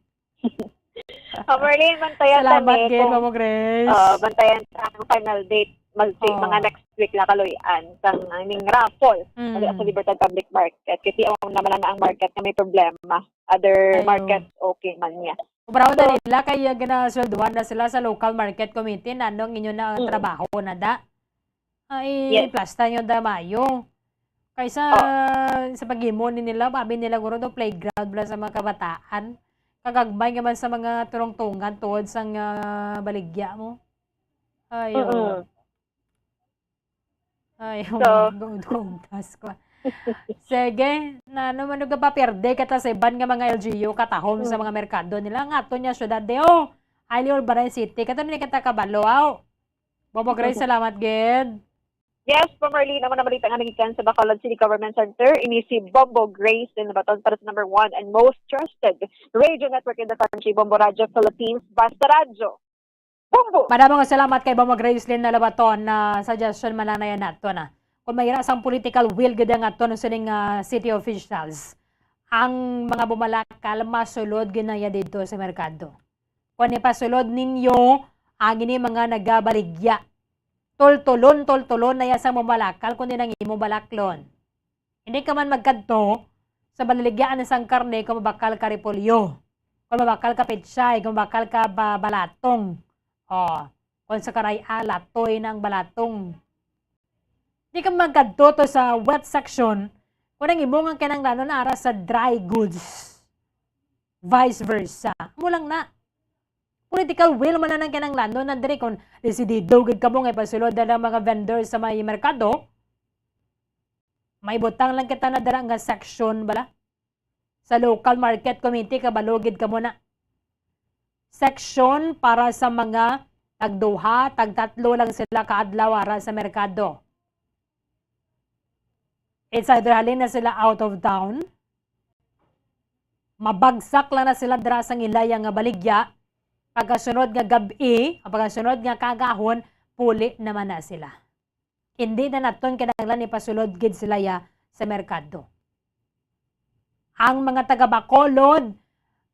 Oh, Merlin, bantayan Salamat kami gid, kung, Bobo Grace. uh, bantayan sa ang final date. Mag-, Oo. mga next week na kaluyan sang ning raffle. Mm. Dali sa Libertad Public Market. Kasi ang naman na ang market na may problema. Other Ayo. markets, okay man niya. Obraw na So, nila kay, uh, ginasweldohan na sila sa local market committee, na ano ang inyo na Mm. trabaho na da? Ay, Yes. plasta nyo da mayo. Kaysa Oh. sa paghimo ni nila, abi nila guro do playground bala sa mga kabataan. Kagagmay nga man sa mga turungtungan tuod sang, ah, baligya mo. Ay, Mm-mm. oh. Ay, So, go, go, pass ko. Sige, na ano man, nagapaperde ka ta sa iban nga mga L G U, katahom sa Mhm. mga merkado nila. Ang ato niya, syudad de, oh, Hailey, Urbaray City. Kato na kita kabalo, aw. Bobo Grace, salamat, gid. Yes, Ma'am Marlene, amo na balita nga nagikan sa Bacolod City Government Center, ini si Bombo Grace Lynn Labaton para sa number one and most trusted radio network in the country, Bombo Radio Philippines, Basta Radyo. Bombo! Madamo nga salamat kay Mama Gracelyn na Labaton, na suggestion man lang na yan nato na. Kung mayra sang political will gid ang aton sining, ah, city officials, ang mga bumalakal masulod gid na ya didto sa merkado. Kung ipasulod ninyo, ang ini mga nagabaligya. Tultulon, tultulon na ya sa bumalakal, kundi nang imo balaklon. Hindi ka man magkadto sa baligyaan sang karne kung mabakal ka repolyo, kung mabakal ka pechay, kung mabakal ka ba-, balatong. Oh, kung sa karay-a, latoy na ang balatong. Di ka magkadto to sa wet section kung ang imo nga kinahanglanon ara sa dry goods. Vice versa. Amo lang na. Political will man na ang kinahanglanon na diri kung desidido gid kamo nga ipasulod na ang mga vendors sa may merkado. May butang lang kita na dira nga section bala. Sa local market committee, kabalo gid kamo na. Section para sa mga tagduha, tagtatlo lang sila ka adlaw ara sa merkado. It's either halin na sila out of town, mabagsak lang na sila dira sa ngilaya nga baligya, pagkasunod nga gab-i, o pagkasunod nga kaagahon, puli naman na sila. Hindi na naton kinahanglan ipasulod gid sila ya sa merkado. Ang mga taga Bacolod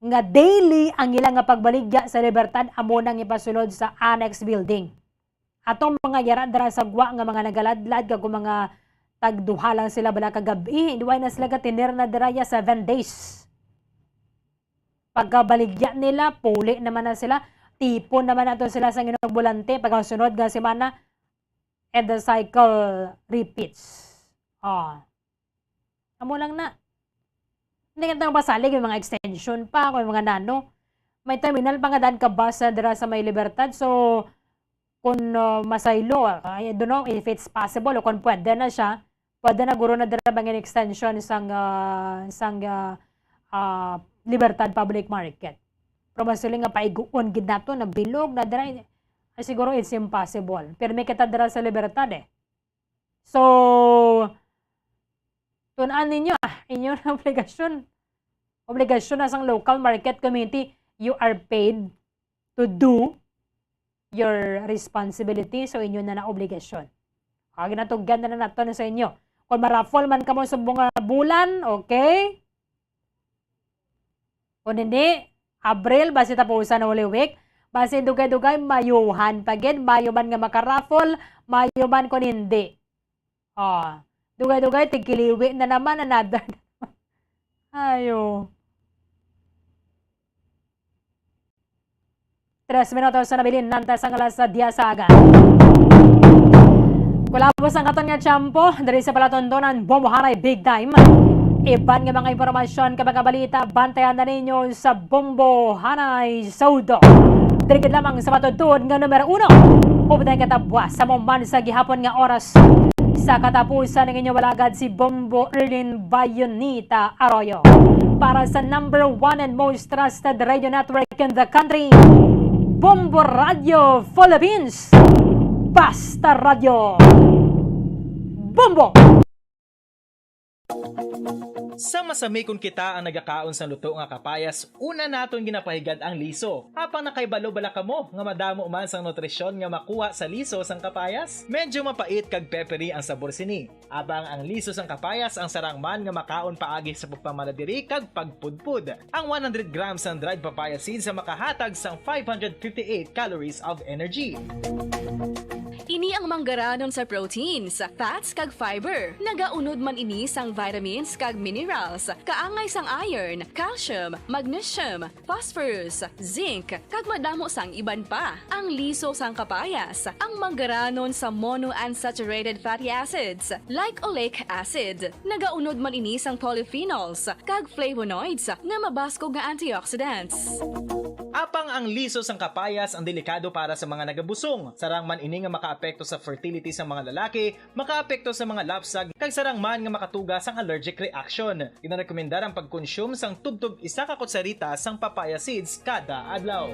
nga daily ang ila nga pagbaligya sa Libertad amo nang ipasulod sa Annex Building. Atong mga yara dira sa gwa nga mga nagaladlad kag kung mga tagduha lang sila bala ka gab-i, way na sila gatinir na dira ya seven days. Pagkabaligya nila, puli naman na sila. Tipon naman nato sila sa inyong bulante. Pagkasunod nga semana, and the cycle repeats. Ah. Amo lang na. Hindi ka tayo masalig yung mga extension pa, kung yung mga nano. May terminal pa nga daan ka bus na dira sa may Libertad. So, kung, uh, masaylo, I don't know if it's possible o kung pwede na siya, pwede na guro na dira bangin extension sang, uh, sang, uh, uh, Libertad Public Market. Pero masiling nga paiguon gid nato na bilog na dira. Ay, siguro it's impossible. Pero may kita dira sa Libertad eh. So, tun-an ninyo, ah, inyo na obligasyon. Obligasyon na sang local market committee, you are paid to do your responsibility, so inyo na na obligasyon. Ah, ginatugyan na na nato na sa inyo. Kung ma-raffle man kamo sa mga bulan, okay? Kung hindi, Abril, basi tapusan na Holy Week. Basi dugay-dugay, mayuhan pa gid. Mayo man nga makaraffle, mayo man kung hindi. Oh, dugay-dugay, tigkiliwi na naman, another. Ayo. Tres minutos na nabilin, nantas ang alas diyes sa aga. Kulabos ang katon nga tiyempo, diri sa Palatuntunan, Bombohanay Big Time. Iban nga mga impormasyon kag mga balita, bantayan na ninyo sa Bombohanay Saudo. Diri gid lamang sa matuod nga numero uno. Upod ang katabwa sa mo man sa gihapon nga oras. Sa katapusan ng inyong walagad si Bombo Erlin Bayonita Arroyo. Para sa number one and most trusted radio network in the country, Bombo Radio Philippines. Basta Radio. Bombo! Sa masami kon kita ang nagakaon sang luto nga kapayas, una naton ginapahigad ang liso. Apang nakahibalo bala kamo nga madamo man sang nutrisyon nga makuha sa liso sang kapayas? Medyo mapait kag peppery ang sabor sini. Apang ang liso sang kapayas ang sarang man nga makaon paagi sa pagpamala diri kag pagpudpod. Ang one hundred grams sang dried papaya seeds ang makahatag sang five hundred fifty-eight calories of energy. Ini ang manggaranon sa proteins, fats, kag fiber. Nagaunod man ini sang vitamins kag minerals. Kaangay sang iron, calcium, magnesium, phosphorus, zinc, kag madamo sang iban pa. Ang liso sang kapayas, ang manggaranon sa monounsaturated fatty acids, like oleic acid. Nagaunod man ini sang polyphenols kag flavonoids nga mabaskog nga antioxidants. Apang ang liso sang kapayas ang delikado para sa mga nagabusong. Sarang man ini nga makaapekto sa fertility sang mga lalaki, makaapekto sa mga lapsag, kag sarang man nga makatuga sang allergic reaction. Ginarekomendar ang pagkonsume sang tubtob isa ka kutsarita sang papaya seeds kada adlaw.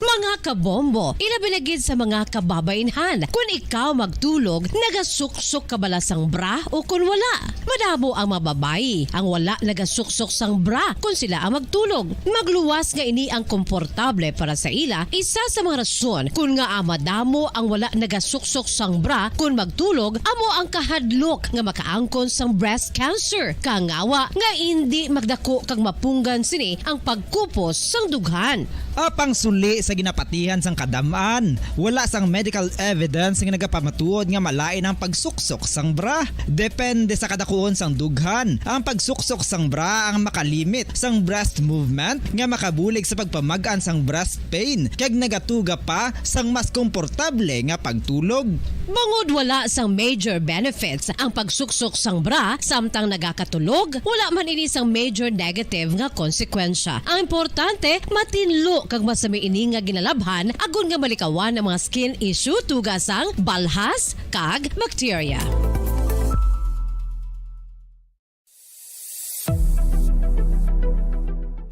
Mga kabombo, ilabi na gid sa mga kababainhan, kun ikaw magtulog, nagasuksok ka bala sang bra o kun wala? Madamo ang mga babayi ang wala nagasuksok sang bra kun sila ang magtulog. Magluwas nga ini ang komportable para sa ila, isa sa mga rason kun ngaa madamo ang wala nagasuksok sang bra kun magtulog amo ang kahadlok nga makaangkon sang breast cancer, kangawa nga indi magdako kag mapunggan sini ang pagkupos sang dughan. Apang suli sa ginapatihan sang kadam-an, wala sang medical evidence nga nagapamatuod nga malain ang pagsuksok sang bra. Depende sa kadakuon sang dughan, ang pagsuksok sang bra ang makalimit sang breast movement nga makabulig sa pagpamag-an sang breast pain, kag nagatuga pa sang mas komportable nga pagtulog. Bangod wala sang major benefits ang pagsuksok sang bra samtang nagakatulog, wala man ini sang major negative nga konsekwensya. Ang importante, matinlo kag masami ini nga ginalabhan agod nga malikawan ang mga skin issue, tuga sang balhas kag bakterya.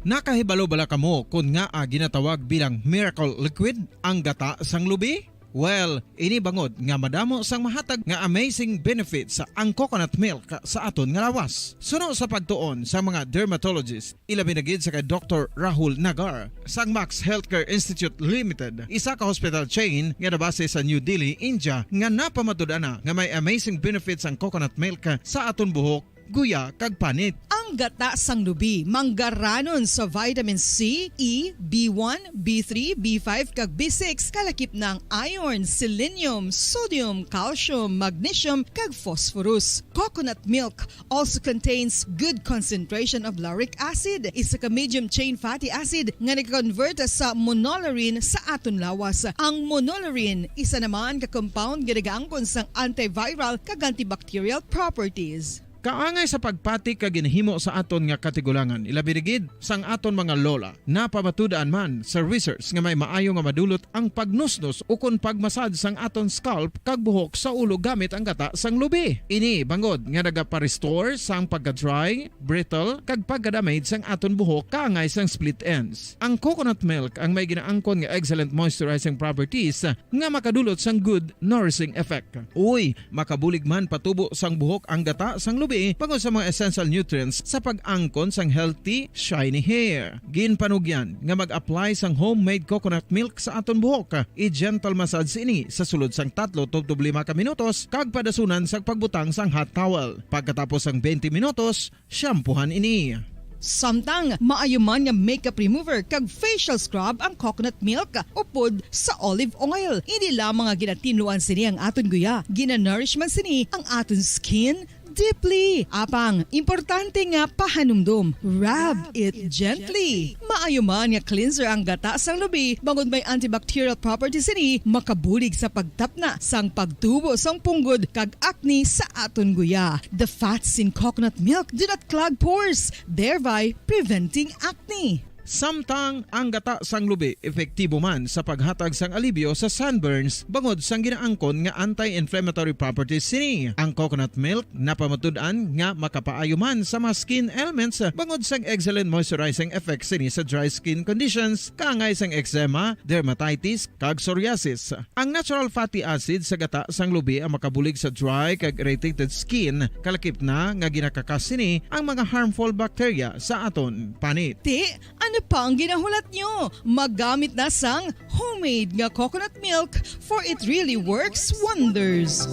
Nakahibalo bala kamo kon ngaa ginatawag bilang miracle liquid ang gata sang lubi? Well, ini bangod nga madamo sang mahatag nga amazing benefits ang coconut milk sa aton nga lawas. Suno sa pagtuon sa mga dermatologist, ilabi na gid sa kay Doktor Rahul Nagar sang Max Healthcare Institute Limited, isa ka hospital chain nga nabase sa New Delhi, India, nga napamatud-an na nga may amazing benefits ang coconut milk sa aton buhok, guya, kag panit. Ang gata sang lubi manggaranon sa vitamin C, E, B one, B three, B five, kag B six, kalakip na ang iron, selenium, sodium, calcium, magnesium, kag phosphorus. Coconut milk also contains good concentration of lauric acid, isa ka medium chain fatty acid nga nag-convert sa monolaurin sa aton lawas. Ang monolaurin isa naman ka compound nga nagaangkon sang antiviral kag antibacterial properties. Kaangay sa pagpati kag ginhimo sa aton nga katigulangan, ilabi na gid sang aton mga lola. Napamatud-an man sa research nga may maayo nga madulot ang pagnusnos ukon pag-massage sang aton scalp kag buhok sa ulo gamit ang gata sang lubi. Ini bangod nga nagapa-restore sang pagka-dry, brittle, kag pagka-damage sang aton buhok kaangay sang split ends. Ang coconut milk ang may ginaangkon nga excellent moisturizing properties nga makadulot sang good nourishing effect. Uy, makabulig man patubo sang buhok ang gata sang lubi bangod sa mga essential nutrients sa pag-angkon sang healthy, shiny hair. Ginpanugyan nga mag-apply sang homemade coconut milk sa aton buhok. I-gentle massage ini sa sulod sang tatlo tubtob lima ka minutos kag padasunan sang pagbutang sang hot towel. Pagkatapos sang twenty minutos, shampoohan ini. Samtang maayo man nga makeup remover kag facial scrub ang coconut milk upod sa olive oil. Hindi lamang nga ginatinluan sini ang aton guya, ginanourish man sini ang aton skin deeply. Apang, importante nga pahanumdom, rub it gently. Maayo man nga cleanser ang gata sang lubi, bangod may antibacterial properties sini, makabulig sa pagtapna sang pagtubo sang punggod kag acne sa aton guya. The fats in coconut milk do not clog pores, thereby preventing acne. Samtang ang gata sang lubi epektibo man sa paghatag sang alibyo sa sunburns bangod sang ginaangkon nga anti-inflammatory properties sini. Ang coconut milk napamatud-an nga makapaayo man sa mga skin ailments bangod sang excellent moisturizing effect sini sa dry skin conditions, kaangay sang eczema, dermatitis, kag psoriasis. Ang natural fatty acid sa gata sang lubi ang makabulig sa dry kag irritated skin, kalakip na nga ginakakas sini ang mga harmful bacteria sa aton panit. Ti, ano pa ang ginahulat nyo? Maggamit na sang homemade nga coconut milk, for it really works wonders.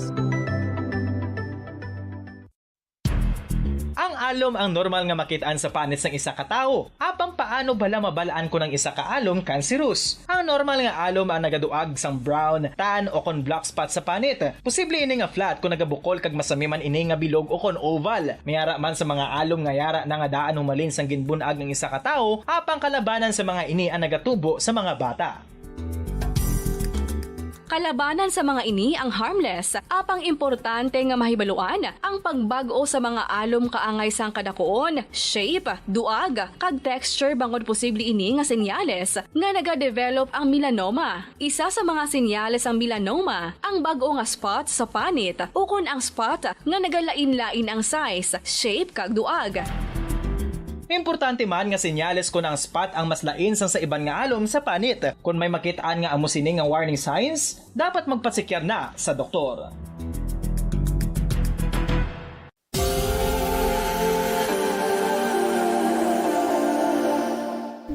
Ang alom ang normal nga makit-an sa panit sang isa ka tawo. Apang paano bala mabal-an kon ang isa ka alom kanserus? Ang normal nga alom ang nagaduag sang brown, tan, o kon black spot sa panit. Posible ini nga flat kon nagabukol kag masami man ini nga bilog o kon oval. May ara man sa mga alom nga yara na nga daan humalin sang ginbun-ag ang isa ka tawo, apang kalabanan sa mga ini ang nagatubo sa mga bata. Kalabanan sa mga ini ang harmless, apang importante nga mahibaluan ang pagbag-o sa mga alom kaangay sang kadakuon, shape, duag, kag texture, bangod posible ini nga senyales nga nagadevelop ang melanoma. Isa sa mga senyales sang melanoma ang bag-o nga spot sa panit ukon ang spot nga nagalain-lain ang size, shape, kag duag. Importante man nga senyales kon ang spot ang mas lain sang sa iban nga alom sa panit. Kon may makit-an nga amo sini nga warning signs, dapat magpasekyar na sa doktor.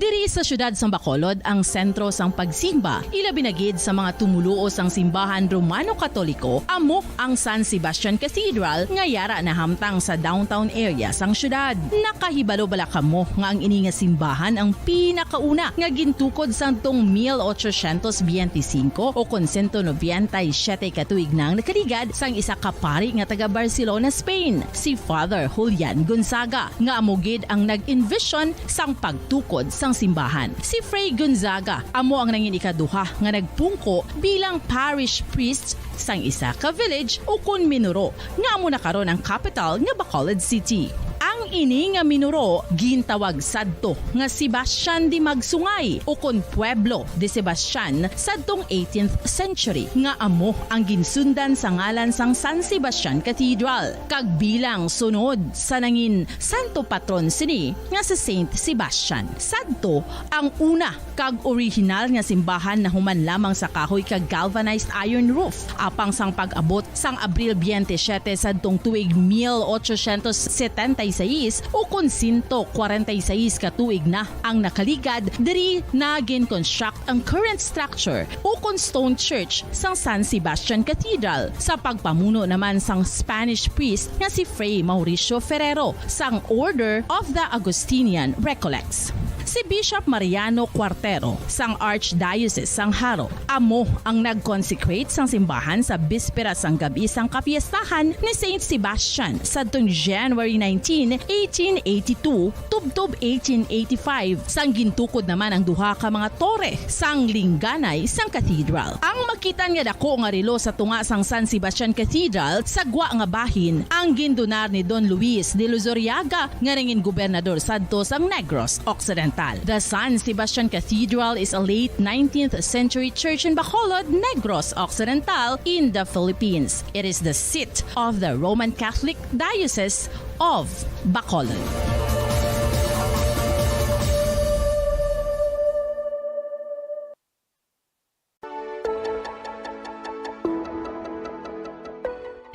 Diri sa siyudad sang Bacolod ang sentro sang pagsimba, ilabi na gid sa mga tumoluo sang simbahan Romano-Katoliko, amo ang San Sebastian Cathedral nga yara nahamtang sa downtown area sang siyudad. Nakahibalo bala kamo nga ang ini nga simbahan ang pinakauna nga gintukod sadtong mil ochocientos biyente singko o kon sento nobenta y siyete ka tuig na ang nakaligad sang isa ka pari nga taga Barcelona, Spain, si Father Julian Gonzaga, nga amo gid ang nag-envision sang pagtukod sang simbahan. Si Fray Gonzaga amo ang nangin ikaduha nga nagpungko bilang parish priest sang isa ka village ukon minuro nga amo na karon ang kapital nga Bacolod City. Ang Ini nga minuro gintawag sadto nga Sebastian de Magsungay ukon Pueblo de Sebastian sadtong eighteenth century, nga amo ang ginsundan sa ngalan sang San Sebastian Cathedral, kag bilang sunod sa nangin santo patron sini nga si Saint Sebastian. Sadto ang una kag orihinal nga simbahan nahuman lamang sa kahoy kag galvanized iron roof, apang sang pag-abot sang Abril twenty-seven sadtong tuig mil ochocientos setenta y seis, ukon sento kwarenta y seis ka tuig na ang nakaligad, diri na gin-construct ang current structure ukon stone church sang San Sebastian Cathedral, sa pagpamuno naman sang Spanish priest nga si Fray Mauricio Ferrero sang Order of the Augustinian Recollects. Si Bishop Mariano Cuartero sang Archdiocese sang Jaro amo ang nag-consecrate sang simbahan sa bispera sang gab-i sang kapiestahan ni Saint Sebastian sadtong January nineteen, eighteen eighty-two, tubtob eighteen eighty-five, sang gintukod naman ang duha ka mga tore sang lingganay sang cathedral. Ang makitan nga dako nga relo sa tunga sang San Sebastian Cathedral sa gwa nga bahin ang gindonar ni Don Luis de Luzuriaga, nga nangin gobernador sadto sang Negros Occidental. The San Sebastian Cathedral is a late nineteenth century church in Bacolod, Negros Occidental, in the Philippines. It is the seat of the Roman Catholic Diocese of Bacolod.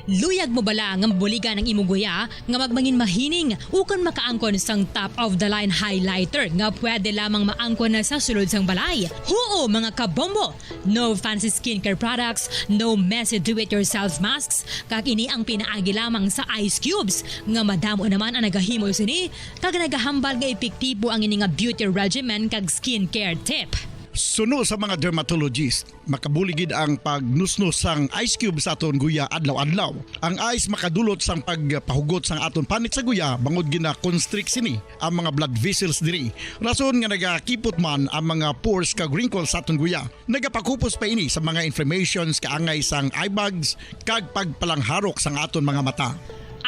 Luyag mo bala nga mabuligan ang imo guya nga magmangin mahining ukon makaangkon sang top-of-the-line highlighter nga pwede lamang maangkon na sa sulod sang balay? Huo, mga kabombo! No fancy skincare products, no messy do-it-yourself masks, kag ini ang pinaagi lamang sa ice cubes nga madamo naman ang nagahimo sini kag nagahambal nga epektibo ang ini nga beauty regimen kag skincare tip. Suno sa mga dermatologist, makabulig gid ang pagnusnos sang ice cube sa aton guya adlaw-adlaw. Ang ice makadulot sang pagpahugot sang aton panit sa guya, bangod gina-constrict sini ang mga blood vessels diri. Rason nga nagakipot man ang mga pores kag wrinkles sa aton guya. Nagapakupos pa ini sa mga inflammations kaangay sang eye bags kag pagpalangharok sang aton mga mata.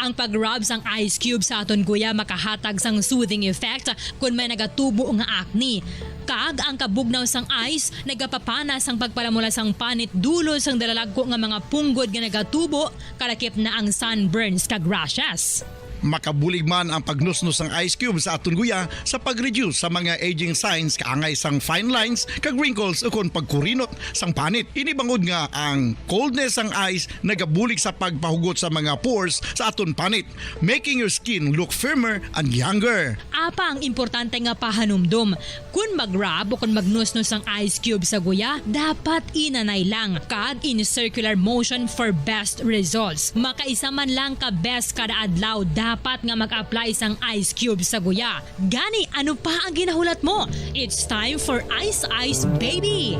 Ang pag-rub sang ice cube sa aton guya makahatag sang soothing effect kon may nagatubo nga acne. Kag ang kabugnaw sang ice nagapapana sang pagpalamula sang panit dulot sang dalalagko nga mga punggod nga nagatubo, kalakip na ang sunburns kag rashes. Makabulig man ang pagnusnos sang ice cube sa aton guya sa pag-reduce sa mga aging signs kaangay sang fine lines kag wrinkles ukon pagkurinot sang panit. Ini bangod nga ang coldness sang ice nagabulig sa pagpahugot sa mga pores sa aton panit, making your skin look firmer and younger. Apang importante nga pahanumdom, kon mag-rub o kon magnusnos ang ice cube sa guya, dapat inanay lang kag in circular motion for best results. Makaisa man lang ka beses kada adlaw dapat nga mag-apply sang ice cube sa guya. Gani, ano pa ang ginahulat mo? It's time for Ice Ice Baby!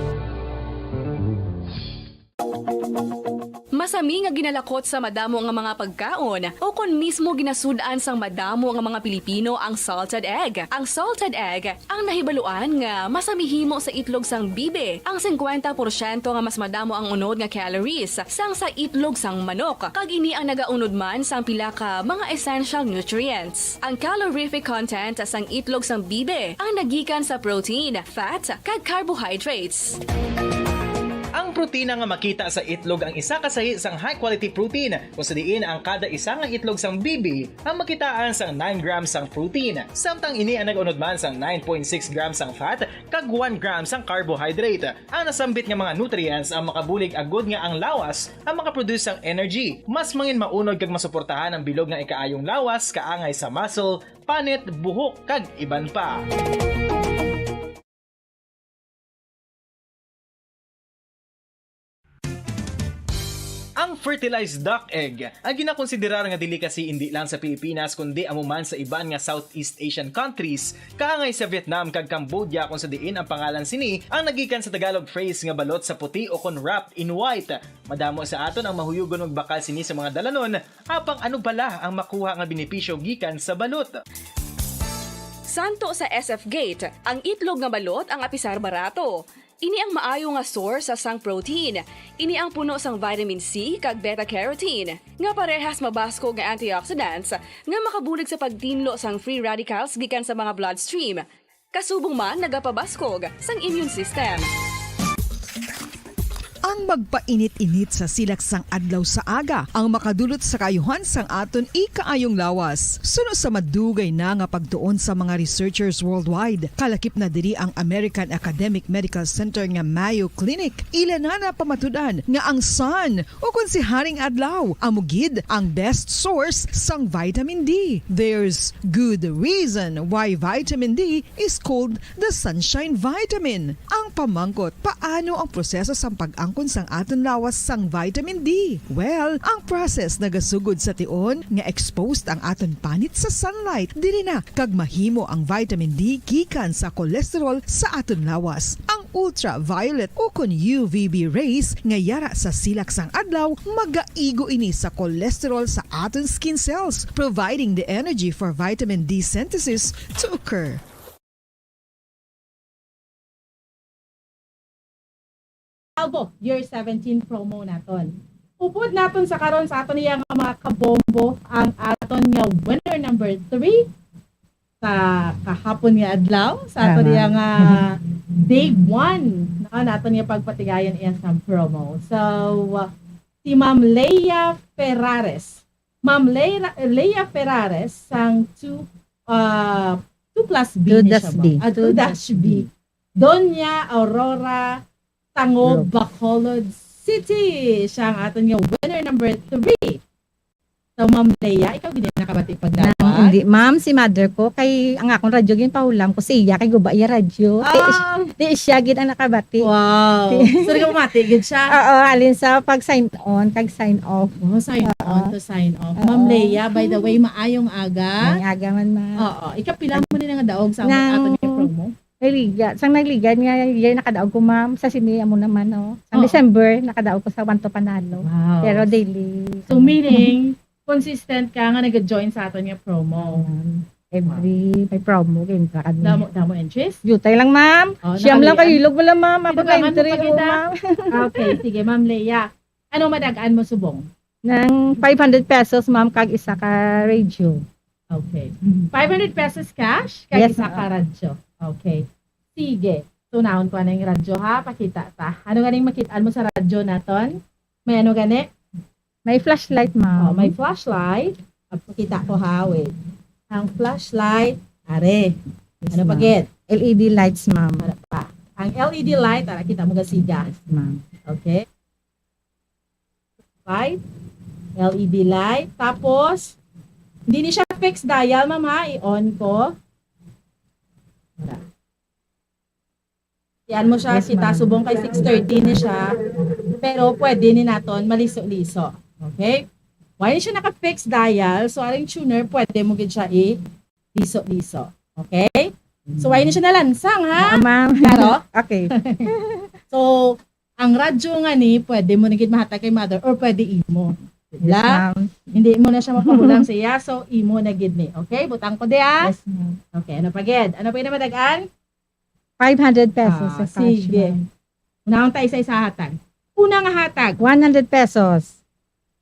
Masami nga ginalakot sa madamo nga mga pagkaon o kon mismo ginasud-an sang madamo nga mga Pilipino ang salted egg. Ang salted egg ang nahibaluan nga masami himo sa itlog sang bibi, ang singkwenta porsyento nga mas madamo ang unod nga calories sang sa itlog sang manok, kag ini ang nagaunod man sang pila ka mga essential nutrients. Ang calorific content sang itlog sang bibi ang nagikan sa protein, fat, kag carbohydrates. Ang protina nga makita sa itlog ang isa ka sahi sang high-quality protein, kung sa diin ang kada isa nga itlog sang bibi ang makitaan sang nine grams sang protein, samtang ini ang nag-unod man sang nine point six grams sang fat kag one gram sang carbohydrate. Ang nasambit nga mga nutrients ang makabulig agud nga ang lawas ang makaproduce sang energy, mas mangin maunod kag masuportahan ang bilog nga ikaayong lawas kaangay sa muscle, panit, buhok, kag iban pa. Ang fertilized duck egg ang ginakonsiderar nga delicacy indi lang sa Pilipinas kundi amo man sa iban nga Southeast Asian countries, kaangay sa Vietnam kag Cambodia, kung sa diin ang pangalan sini ang nagikan sa Tagalog phrase nga balot sa puti o kon wrapped in white. Madamo sa aton ang mahuyugon magbakal sini sa mga dalanon, apang ano bala ang makuha nga benepisyo gikan sa balot? Santo sa S F Gate, ang itlog nga balot ang apisar barato. Ini ang maayo nga source sang protein. Ini ang puno sang vitamin C kag beta-carotene, nga parehas mabaskog nga antioxidants nga makabulig sa pagtinlo sang free radicals gikan sa mga bloodstream. Kasubong man nagapabaskog sang immune system. Ang magpainit-init sa silak sang adlaw sa aga ang makadulot sa kaayuhan sang aton ikaayong lawas. Suno sa madugay na nga pagtuon sa mga researchers worldwide, kalakip na diri ang American Academic Medical Center nga Mayo Clinic. Ila na napamatud-an nga ang sun, o kon si Haring Adlaw, amo gid ang best source sang vitamin D. There's good reason why vitamin D is called the sunshine vitamin. Ang pamangkot, paano ang proseso sang pag-angkon sang aton lawas sang vitamin D? Well, ang process nagasugod sa tion nga exposed ang aton panit sa sunlight, diri na kag mahimo ang vitamin D gikan sa cholesterol sa aton lawas. Ang ultraviolet o kon U V B rays nga yara sa silak sang adlaw magaigo ini sa cholesterol sa aton skin cells, providing the energy for vitamin D synthesis to occur. Albo Year seventeen promo naton. Upod naton sa karon sa aton iya nga mga kabombo ang aton nga winner number three sa kahapon nga adlaw, sa aton iya nga day one, no, naton nga pagpatigayon iya sa promo. So, uh, si Ma'am Leia Ferrares. Ma'am Leia, Leia Ferrares sang two, uh, two plus B Two ni dash siya, B. ma'am. Ah, two dash B. Doña Aurora Tango, Bacolod City. Siya ang aton nga winner number three. So, Ma'am Leia, ikaw gid ang nakabati Nang, pagdapat? Hindi, ma'am, si mother ko, kay ang akong radyo, ginpahulam ko sa iya, kay guba iya radyo. Di, Ah, di siya gid ang nakabati. wow. So, nakabati gid siya. Oo, alin sa pag sign on, kag sign off. Oh, sign on to sign off. Ma'am Leia, by the way, maayong aga. Ang aga man, ma'am. Oo, ikapila mo ni nga daog sa Nang- aton nga promo? Nagligad. Sang nagligad nga year nakadaog ko, ma'am, sa sini amo naman, no. Sang Oo. December, nakadaog ko sa One to Panalo. Wow. Pero daily. So, meaning, consistent ka nga nag-join sa aton nga promo. Um, every may promo, game ka kami. Damo, damo entries? Jutay lang, ma'am. Oh, Siyam lang nakalian. Kahilog wala, ma'am. Ako na Sinugangan mo entry, pa oh, kita. ma'am. Okay, sige, Ma'am Leia. Ano madagaan mo subong? Nang five hundred pesos, ma'am, kag isa ka radio. Okay. Five hundred pesos cash, kag Yes, isa ma'am. ka radyo. Okay. Sige. Tunahon ko na yung radyo, ha. Pakita ta. Ano ganing makita mo sa radyo naton? May ano gani? May flashlight, ma'am. Oh, may flashlight. Ah, pakita ko, ha. Wait. Ang flashlight, are. Yes, Ano pa ma'am. gid? L E D lights, ma'am. Ano pa? Ang L E D light, ara, kita mo gasiga. Yes, ma'am. Okay? Light. L E D light. Tapos, hindi ni siya fixed dial, ma'am, ha? I-on ko. Wala. Yan mo siya, Yes, kita ma'am. Subong kay six thirty ni siya. Pero pwede ni naton maliso-liso. Okay? Why ni siya naka-fixed dial? So, aring tuner, pwede mo gid siya i-liso-liso. Okay? So, why ni siya nalansang, ha? Oo, ma'am. Klaro? Okay. So, ang radyo nga ni, pwede mo na gid mahatag kay mother or pwede imo. Yes, Diba? ma'am. Hindi mo na siya mapahulam sa iya, so imo na gid ni. Okay? Butang ko di, ah. Yes, ma'am. Okay, ano pa gid? Ano pa yung namadagan? Five hundred pesos Ah, sa cash, sige. Ma'am. Unahon tayo sa isa hatag. Una nga hatag. One hundred pesos.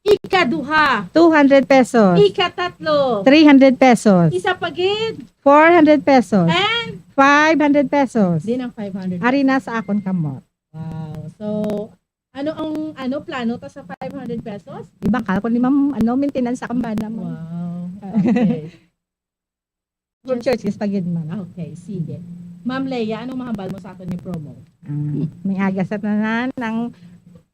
Ikaduha. Two hundred pesos. Ikatatlo. Three hundred pesos. Isa pa gid. Four hundred pesos. And Five hundred pesos. Di ng five hundred. Ari na sa akon kamot. Wow. So, ano ang ano plano ta sa five hundred pesos? Ibang ka ko ni ma'am, ano, maintenance sa kambana, ma'am. Wow. Okay. Good churches pa gid, ma'am. Okay, sige. Ma'am Leia, anong mahambal mo sa aton nga promo? Ah, may aga sa tanan, ang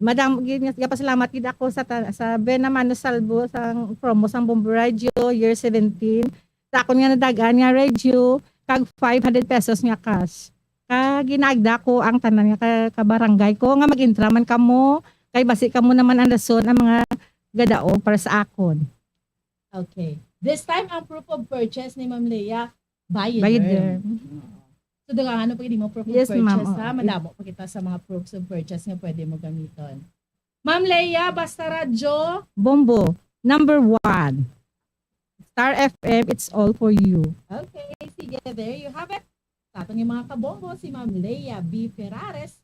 madam gid nga gapasalamat gid ako sa ta- sa Buena Mano Salvo sang promo sang Bombo Radio Year seventeen. Sa akon nga nadagan nga radio kag five hundred pesos nga cash. Ka ginagda ko ang tanan nga ka, ka barangay ko nga mag-intra man kamo kay basi kamo naman ang rason ang mga gadaog para sa akon. Okay. This time, ang proof of purchase ni Ma'am Leia, buy it. Buy it There. there. So, daghang ano pa gid mo proof of Yes, ma'am. purchase, ha? Oo. Madamo pa kita sa mga proofs of purchase nga pwede mo gamiton. Ma'am Leia, basta radyo. Bombo, number one. Star F M, it's all for you. Okay, sige, there you have it. Sa aton nga mga kabombo, si Ma'am Leia B Ferrares,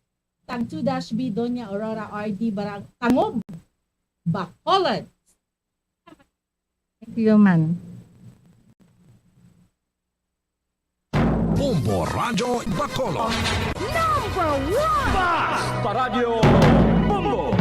Tag two dash B, Doña Aurora R D, Barang Tangob, Bacolod. Thank you, ma'am. Bombo Radyo Bacolod. Number one! Basta Radyo Bombo!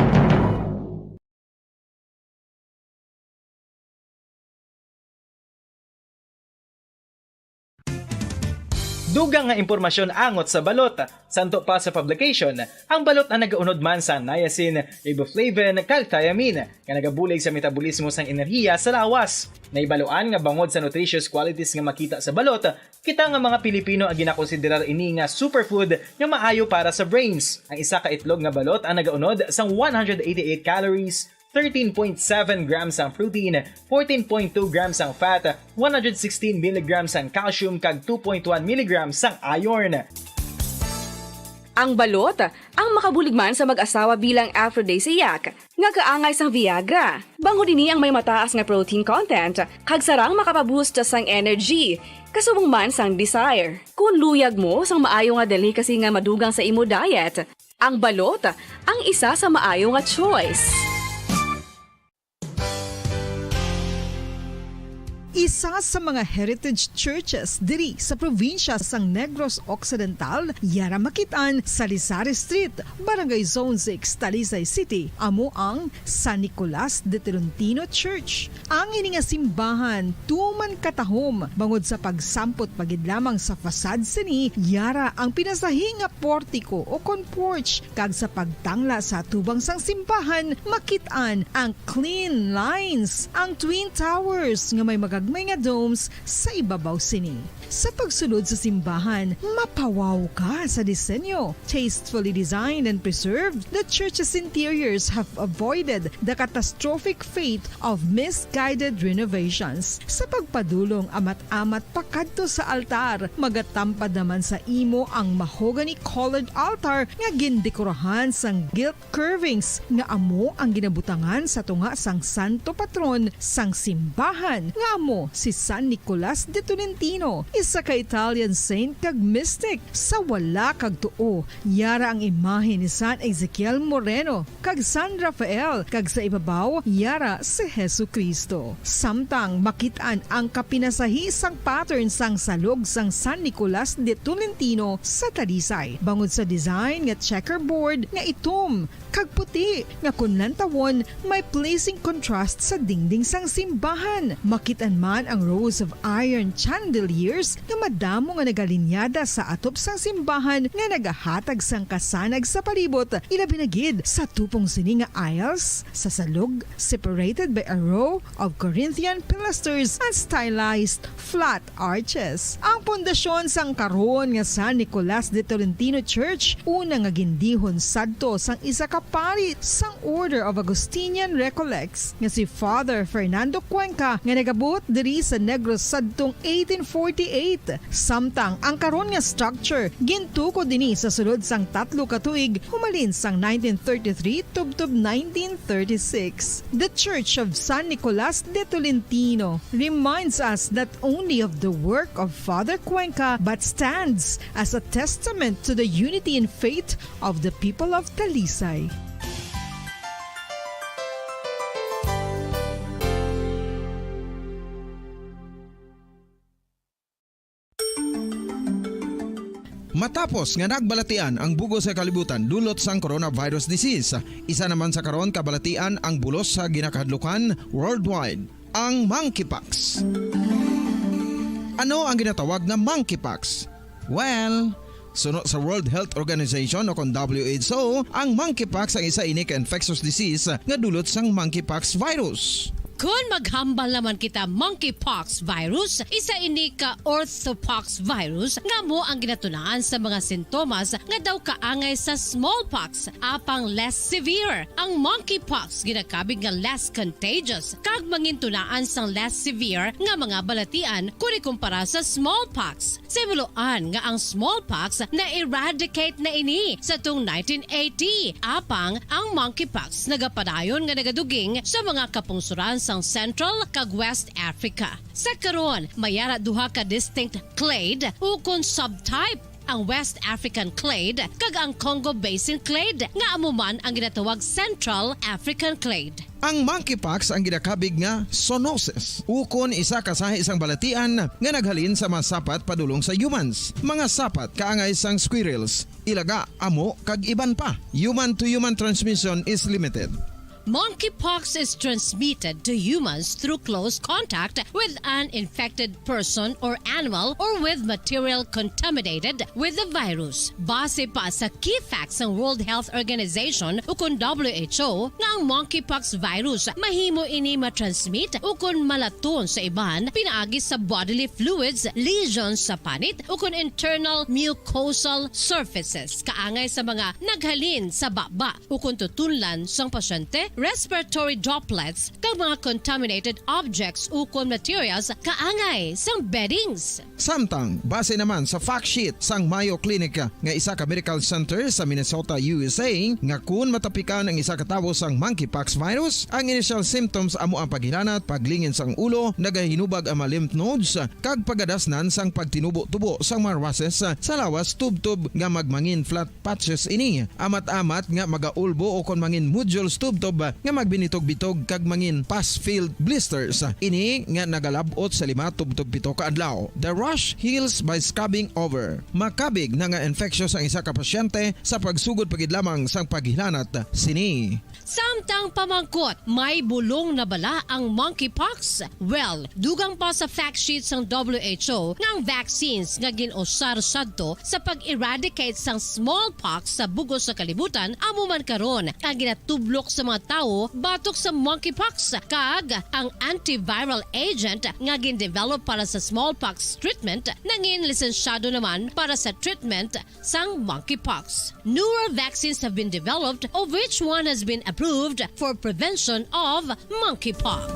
Dugang nga impormasyon angot sa balot. Santo pa sa publication, ang balot ang nagaunod man sa niacin, riboflavin, kag thiamine, nga nagabulig sa metabolismo sang enerhiya sa lawas. Nahibaluan nga bangod sa nutritious qualities nga makita sa balot, kita nga mga Pilipino ang ginakonsiderar ini nga superfood nga maayo para sa brains. Ang isa ka itlog nga balot ang nagaunod sang one hundred eighty-eight calories, thirteen point seven grams ang protein, fourteen point two grams ang fat, one hundred sixteen milligrams ang calcium, kag two point one milligrams ang iron. Ang balot, ang makabulig man sa mag-asawa bilang aphrodisiac, nga kaangay sang Viagra. Bangod ini ang may mataas nga protein content, kag sarang makapaboost sang energy. Kasubong man sang desire. Kung luyag mo sang maayo nga delicacy nga madugang sa imo diet, ang balot ang isa sa maayo nga choice. Isa sa mga heritage churches diri sa probinsya sang Negros Occidental, yara makit-an sa Lisari Street, Barangay Zone six, Talisay City, amo ang San Nicolas de Tolentino Church. Ang ini nga simbahan tuman katahom bangod sa pagsampot pa gid lamang sa facade sini, yara ang pinasahi nga portiko o kon porch, kag sa pagtangla sa atubang sang simbahan, makit-an ang clean lines, ang twin towers nga may magagmay nga domes sa ibabaw sini. Sa pagsulod sa simbahan, mapawaw ka sa disenyo. Tastefully designed and preserved, the church's interiors have avoided the catastrophic fate of misguided renovations. Sa pagpadulong amat-amat pakadto sa altar, magatampad naman sa imo ang mahogany-colored altar nga gindekorahan sang gilt curvings nga amo ang ginabutangan sa tunga sang santo patron sang simbahan, nga amo si San Nicolas de Tolentino, isa ka Italian saint kag mystic. Sa wala kag tuo, yara ang imahe ni San Ezekiel Moreno kag San Rafael, kag sa ibabaw yara si Jesu-Cristo. Samtang makit-an ang kapinasahi sang pattern sang salog sang San Nicolas de Tolentino sa Talisay, bangod sa design nga checkerboard nga itom kag puti nga kon lantawon may pleasing contrast sa dingding sang simbahan. Makit-an man ang rows of iron chandeliers nga madamo nga nagalinyada sa atop sang simbahan nga nagahatag sang kasanag sa palibot, ilabi na gid sa tupong sini nga aisles sa salog, separated by a row of Corinthian pilasters and stylized flat arches. Ang pundasyon sang karon nga San Nicolas de Tolentino Church, una nga gindihon sadto sang isa ka pari sang Order of Augustinian Recollects nga si Father Fernando Cuenca, nga nagabot diri sa Negros sadtong eighteen forty-eight. Samtang ang karon nga structure gintukod ini sa sulod sang tatlo ka tuig, humalin sang nineteen thirty-three tubtob nineteen thirty-six. The Church of San Nicolas de Tolentino reminds us not only of the work of Father Cuenca but stands as a testament to the unity in faith of the people of Talisay. Matapos nga nagbalatian ang bug-os nga kalibutan dulot sang coronavirus disease, isa naman sa karon kabalatian ang bulos sa ginakahadlukan worldwide, ang monkeypox. Ano ang ginatawag nga monkeypox? Well, suno sa World Health Organization o kon W H O, ang monkeypox ang isa ini ka infectious disease nga dulot sang monkeypox virus. Kon maghambal naman kita monkeypox virus, isa ini ka orthopox virus nga amo ang ginatunaan sa mga sintomas nga daw kaangay sa smallpox, apang less severe. Ang monkeypox ginakabig nga less contagious kag mangintunaan sang less severe nga mga balatian kon ikumpara sa smallpox. Sa ibuloan nga ang smallpox na-eradicate na ini sa tung nineteen eighty, apang ang monkeypox nagapadayon nga nagaduging sa mga kapungsoran sang Central kag West Africa. Sa karon, may ara duha ka distinct clade ukon subtype ang West African clade, kag ang Congo Basin clade, nga amo man ang ginatawag Central African clade. Ang monkeypox ang ginakabig nga zoonosis, ukon isa ka sahi sang balatian nga naghalin sa mga sapat padulong sa humans, mga sapat kaangay sang squirrels, ilaga, amo, kag iban pa. Human-to-human transmission is limited. Monkeypox is transmitted to humans through close contact with an infected person or animal or with material contaminated with the virus. Base pa sa key facts sang World Health Organization ukon W H O nga ang monkeypox virus mahimo ini ma-transmit ukon malaton sa iban pinaagi sa bodily fluids, lesions sa panit ukon internal mucosal surfaces kaangay sa mga naghalin sa baba ukon tutunlan sang pasyente, respiratory droplets, kag mga contaminated objects ukon materials kaangay sang beddings. Samtang, base naman sa fact sheet sang Mayo Clinic nga isa ka medical center sa Minnesota, U S A, nga kun matapikan ang isa ka tawo sang monkeypox virus, ang initial symptoms amo ang paghilanat, paglingin sang ulo, nagahinubag ang mga lymph nodes, kag pagadasnan sang pagtinubo-tubo sang mga rushes sa lawas tubtob nga magmangin flat patches ini, amat-amat nga magaulbo ukon mangin nodules tubtob nga magbinitog-bitog kag mangin pus-filled blisters. Ini nga nagalab-ot sa lima tubtob pito ka adlaw. The rash heals by scabbing over. Makabig na nga infectious ang isa ka pasyente sa pagsugod pa gid lamang sang paghilanat sini. Samtang pamangkot, may bulong na bala ang monkeypox? Well, dugang pa sa fact sheet sang W H O nga ang vaccines nga gin-usar sadto sa pag-eradicate sang smallpox sa bug-os nga kalibutan amo man karon ang ginatublok sa mga tawo batok sa monkeypox, kag ang antiviral agent nga gin-develop para sa smallpox treatment nangin lisensyado naman para sa treatment sang monkeypox. Newer vaccines have been developed, of which one has been approved for prevention of monkeypox.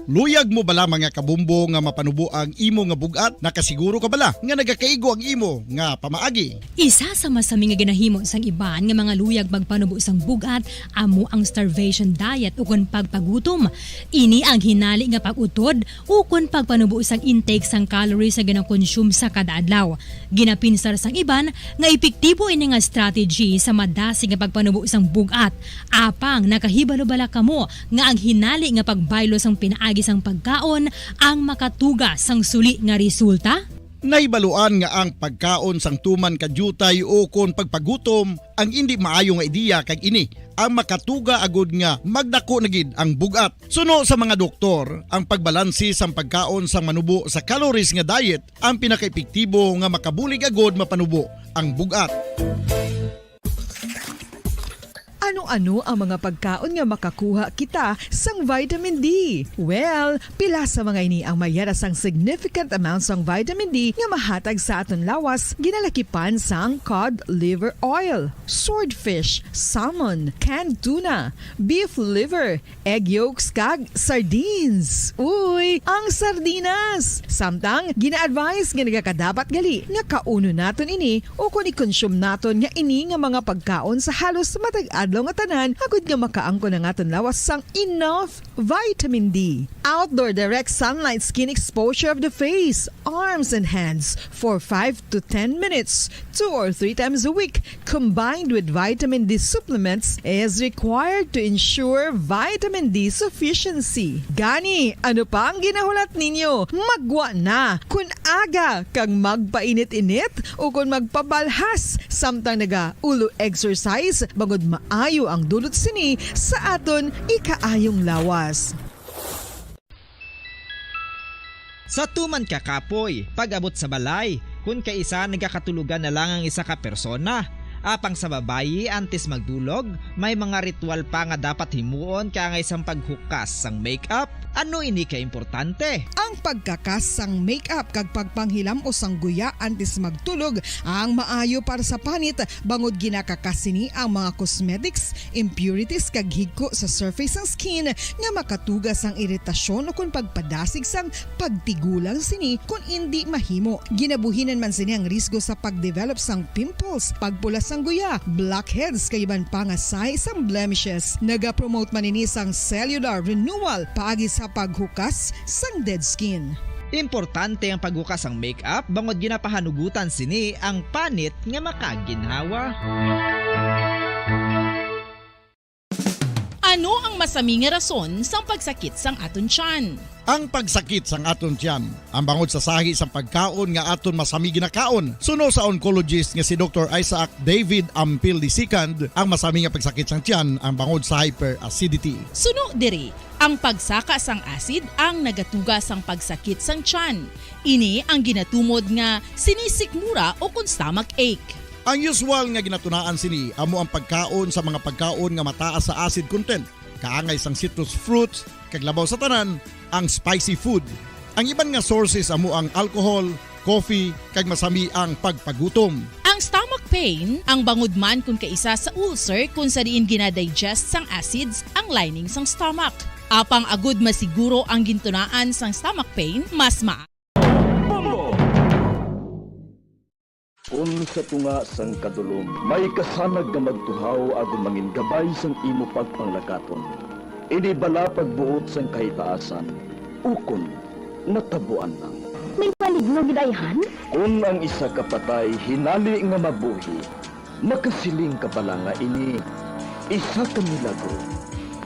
Luyag mo bala, mga kabumbo, nga mapanubo ang imo nga bug-at? Nakasiguro ka bala nga nagakaigo ang imo nga pamaagi? Isa sa masami nga ginahimo sang iban nga mga luyag magpanubo sang bug-at amo ang starvation diet ukon pagpagutom. Ini ang hinali nga pag-utod ukon pagpanubo sang intake sang calories nga ginakonsume sa kada adlaw. Ginapinsar sang iban nga epektibo ini nga strategy sa madasig nga pagpanubo sang bug-at. Apang nakahibalo bala kamo nga ang hinali nga pagbaylo sang pinaagi sang pagkaon ang makatuga sang suli nga resulta? Nahibaluan nga ang pagkaon sang tuman ka diutay ukon pagpagutom ang indi maayo nga ideya, kag ini ang makatuga agud nga magdako na gid ang bug-at. Suno sa mga doktor, ang pagbalanse sang pagkaon sang manubo sa calories nga diet ang pinakaepektibo nga makabulig agud mapanubo ang bug-at. Ano-ano ang mga pagkaon nga makakuha kita sang vitamin D? Well, pila sa mga ini ang mayara sang significant amount sang vitamin D nga mahatag sa aton lawas, ginalakipan sang cod liver oil, swordfish, salmon, canned tuna, beef liver, egg yolks, kag sardines. Uy, ang sardinas! Samtang, gina-advise nga nagakadapat gali nga kaunon naton ini ukon i-consume naton nga ini nga mga pagkaon sa halos matag adlaw nga tanan, agud nga makaangkon ang aton lawas sang enough vitamin D. Outdoor direct sunlight skin exposure of the face, arms, and hands for five to ten minutes, two or three times a week, combined with vitamin D supplements, is required to ensure vitamin D sufficiency. Gani, ano pa ang ginahulat ninyo? Maggwa na! Kun aga kag magpainit-init ukon magpabalhas samtang naga-ulo exercise, bangod maayo ang dulot sini sa aton ikaayong lawas. Sa tuman ka kapoy, pag-abot sa balay, kun kaisa nagakatulogan na lang ang isa ka persona, apang sa babayi, antes magdulog, may mga ritual pa nga dapat himuon kaangay sang paghukas sang makeup. Ano ini ka importante? Ang pagkakas sang makeup kag pagpanghilam-os sang guya antes magtulog ang maayo para sa panit, bangod ginakakas sini ang mga cosmetics, impurities, kag higko sa surface sang skin nga makatuga sang iritasyon ukon pagpadasig sang pagtigulang sini kon indi mahimo. Ginabuhinan man sini ang risgo sa pag-develop sang pimples, pagpula sang guya, blackheads, kag iban pa nga sahi sang blemishes. Nagapromote man ini sang cellular renewal paagi sa paghukas sang dead skin. Importante ang paghukas sang make-up bangod ginapahanugutan sini ang panit nga makaginhawa. Ano ang masami nga rason sang pagsakit sang aton tiyan? Ang pagsakit sang aton tiyan, ang bangod sa sahi sang pagkaon nga aton masami ginakaon. Suno sa oncologist nga si Doktor Isaac David Ampil the second, ang masami nga pagsakit sang tiyan ang bangod sa hyperacidity. Suno diri, ang pagsaka sang acid ang nagatuga sang pagsakit sang tiyan. Ini ang ginatumod nga sinisikmura o kon stomach ache. Ang usual nga ginatunaan sini amo ang pagkaon sa mga pagkaon nga mataas sa acid content, kaangay sang citrus fruits, kag labaw sa tanan, ang spicy food. Ang iban nga sources amo ang alcohol, coffee, kag masami ang pagpagutom. Ang stomach pain ang bangod man kon kaisa sa ulcer, kon sa diin ginadigest sang acids ang lining sang stomach. Apang agud masiguro ang gintunaan sang stomach pain, mas ma- Kon sa tunga sang kadulom may kasanag nga magtuhaw agud mangin gabay sang imo pagpanglakaton, ini bala pagbuot sang kahitaasan, ukon natabuan lang. May maligno gid ayhan? Kon ang isa ka patay hinali nga mabuhi, makasiling ka bala nga ini isa ka milagro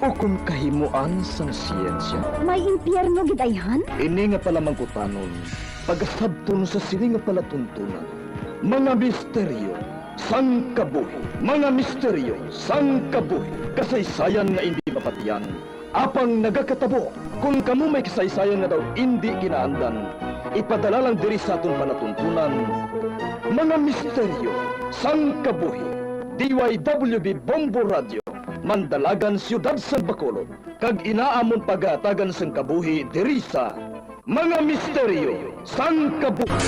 ukon kahimoan sang siyensya? May impyerno gid ayhan? Ini nga palamangkutanon pagasabton sa sini nga palatuntunan. Mga misteryo sang kabuhi. Mga misteryo sang kabuhi. Kasaysayan nga indi mapatian, apang nagakatabo. Kon kamo may kasaysayan nga daw indi kinaandan, ipadala lang diri sa aton palatuntunan. Mga misteryo sang kabuhi. D Y W B Bombo Radio, Mandalagan, Siyudad sa Bacolod, kag inaamon pagahatagan sang kabuhi diri sa Mga misteryo sang kabuhi.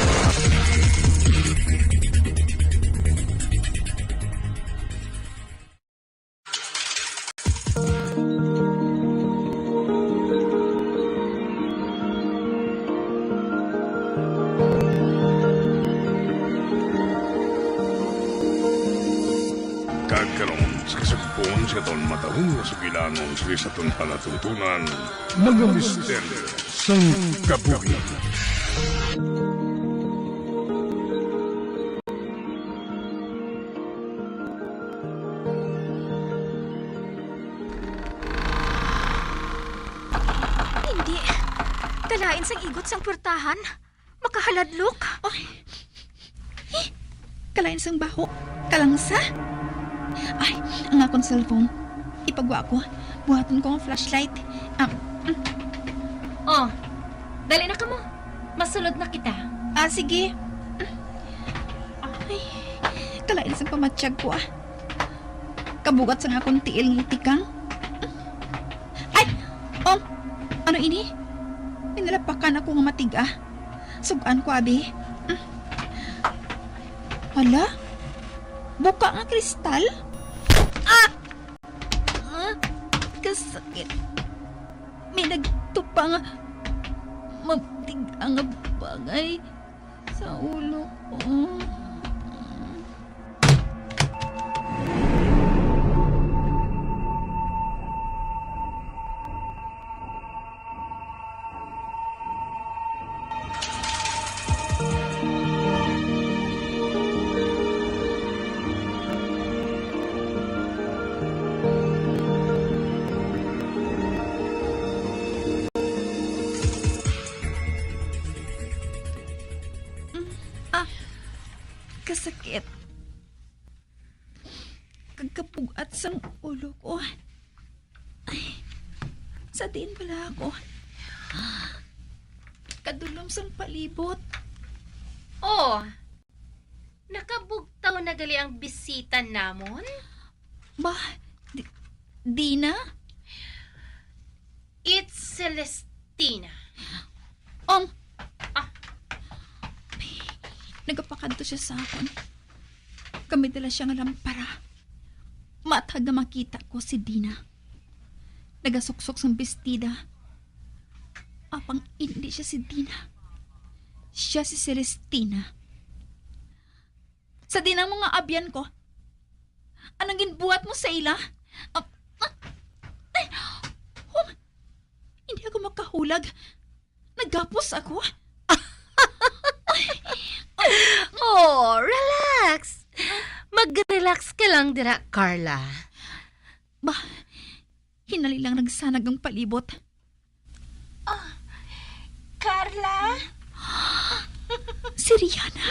Kag karon, sa kasagpon sa aton matahong nga sugilanon sa aton palatuntunan, Mga misteryo sang kabuhi. Hindi. Kalain sang igot sang puwertahan. Makahaladlok. Ay. Eh, kalain sang baho. Kalangsa. Ay, ang akon cellphone. Ipagwa ko. Buhaton ko ang flashlight. Ah, mm. Oh, dali na kamo. Masulod na kita. Ah, sige. Ay, kalain sang pamatyag ko, ah. Kabugat sang akon tiil nga itikang. Ay! Oh, ano ini? May nalapakan ako nga matig-a. Sug-an ko, abi. Hala? Buka nga kristal? Ah! Ah, kasakit. May nagtupa nga matig-a nga bagay sa ulo ko. Mm, ah, kasakit. Kag kabugat sang ulo ko. Ay, sa diin bala ako? Kadulom sang palibot. Oh, nakabugtaw na gali ang bisita namon? Ba, di, Dina? It's Celestina. Um, ah. Nagapakadto siya sa akon. Kami dala siya nga lampara. Matag nga makita ko si Dina. Nagasuksok sang bestida. Apang indi siya si Dina. Siya si Celestina. Sa dinang mga abyan ko, anong ginbuhat mo sa ila? Ah, ah, ay, oh, hindi ako makahulag. Nagapos ako. Oh, relax. Mag-relax ka lang dira, Carla. Ba, hinali lang nagsanag ang palibot. Ah, Carla? Si Rihanna.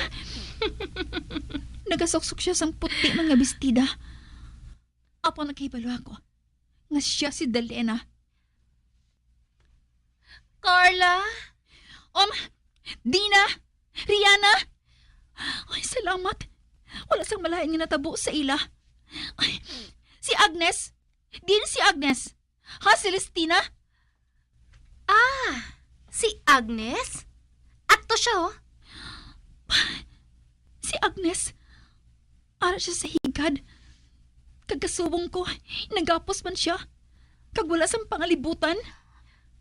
Nagasuksok siya sang puti man nga bestida. Apan nakahibalo ako nga sia si Dalena. Carla? Um, Dina! Rihanna! Ay, salamat. Wala sang malain nga natabo sa ila. Ay, si Agnes! Diin si Agnes? Ha, Celestina? Ah, si Agnes? Ato siya, oh. Si Agnes? Ara siya sa higad. Kag kasubong ko, nagapos man siya. Kag wala sang pangalibutan.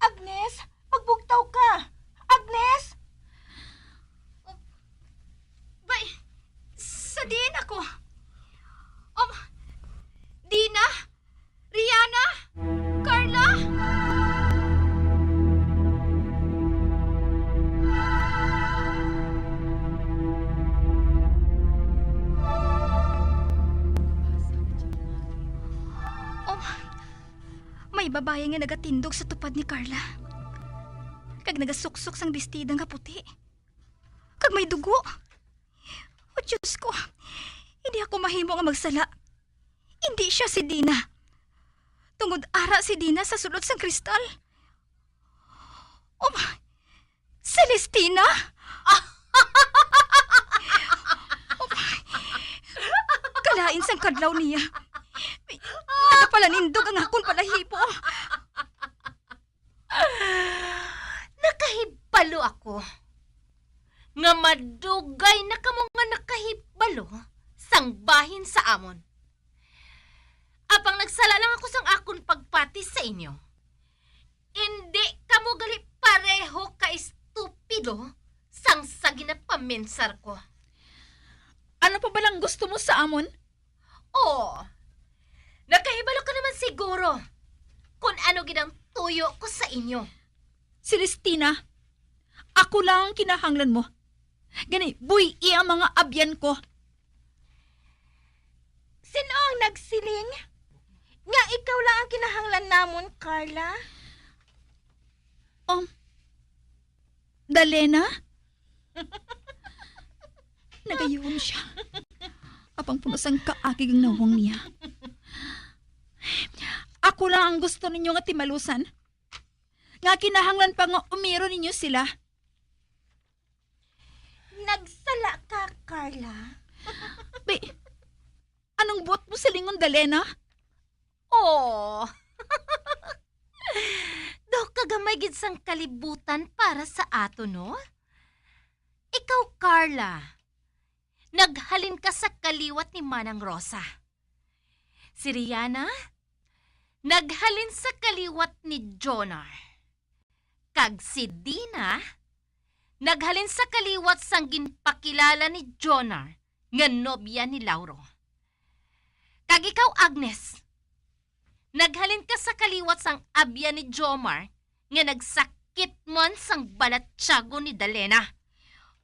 Agnes, magbugtaw ka! Agnes! Bay, sa diin ako? Um, Dina? Rihanna? Carla? Oh, may babayi nga nagatindog sa tupad ni Carla. Kag nagasuksok sang bestida nga puti. Kag may dugo. O Diyos ko, hindi ako mahimo nga magsala. Hindi siya si Dina. Tungod ara si Dina sa sulod sang kristal. Oh, Celestina? Oh, kalain sang kadlaw niya. Nagapalanindog ang akon balahibo. Nakahibalo ako nga madugay na kamo nga nakahibalo sang bahin sa amon. Apang nagsala lang ako sang akon pagpati sa inyo. Indi kamo gali pareho ka estupido sang sa ginapaminsar ko. Ano pa balang gusto mo sa amon? Oo. Nakahibalo ka naman siguro kon ano gid ang tuyo ko sa inyo. Celestina, ako lang ang kinahanglan mo. Gani, buy-i ang mga abyan ko. Sino ang nagsiling nga ikaw lang ang kinahanglan namon, Carla? Um, Dalena? Nagayuhom siya. Apang puno sang kaakig ang nawong niya. Ako lang ang gusto ninyo nga timalusan. Nga kinahanglan pa nga umiro ninyo sila. Nagsala ka, Carla. Be, anong buot mo silingon, Dalena? Oh. Daw kagamay gid sang kalibutan para sa ato, no? Ikaw, Carla, naghalin ka sa kaliwat ni Manang Rosa. Si Rihanna, naghalin sa kaliwat ni Jonar. Kag si Dina, naghalin sa kaliwat sang ginpakilala ni Jonar nga nobya ni Lauro. Kag ikaw, Agnes, naghalin ka sa kaliwat sang abyan ni Jomar nga nagsakit man sang balatyagon ni Dalena.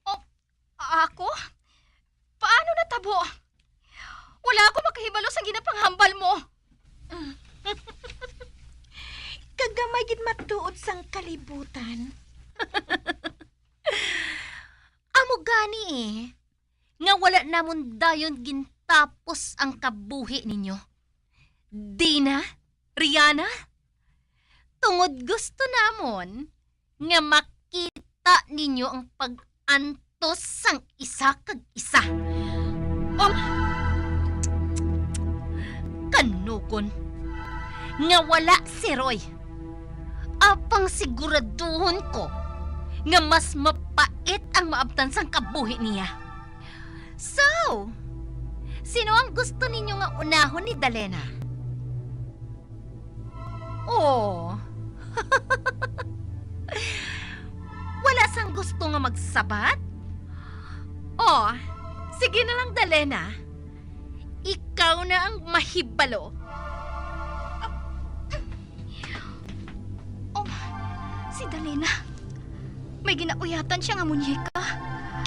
O, ako? Paano natabo? Wala ako makahibalo sang ginapanghambal mo. Kagamay gid matuod sang kalibutan. Amo gani, eh, nga wala namon dayon gintapos ang kabuhi ninyo. Dina, Rihanna, tungod gusto namon nga makita ninyo ang pag-antos sang isa kag isa. Um, kanugon nga wala si Roy. Apang siguraduhon ko nga mas mapait ang maabtan sang kabuhi niya. So, sino ang gusto ninyo nga unahon ni Dalena? Oh. Wala sang gusto nga magsabat? Oh, sige na lang, Dalena. Ikaw na ang mahibalo. Oh, si Dalena. May ginauyatan siya nga muñeca.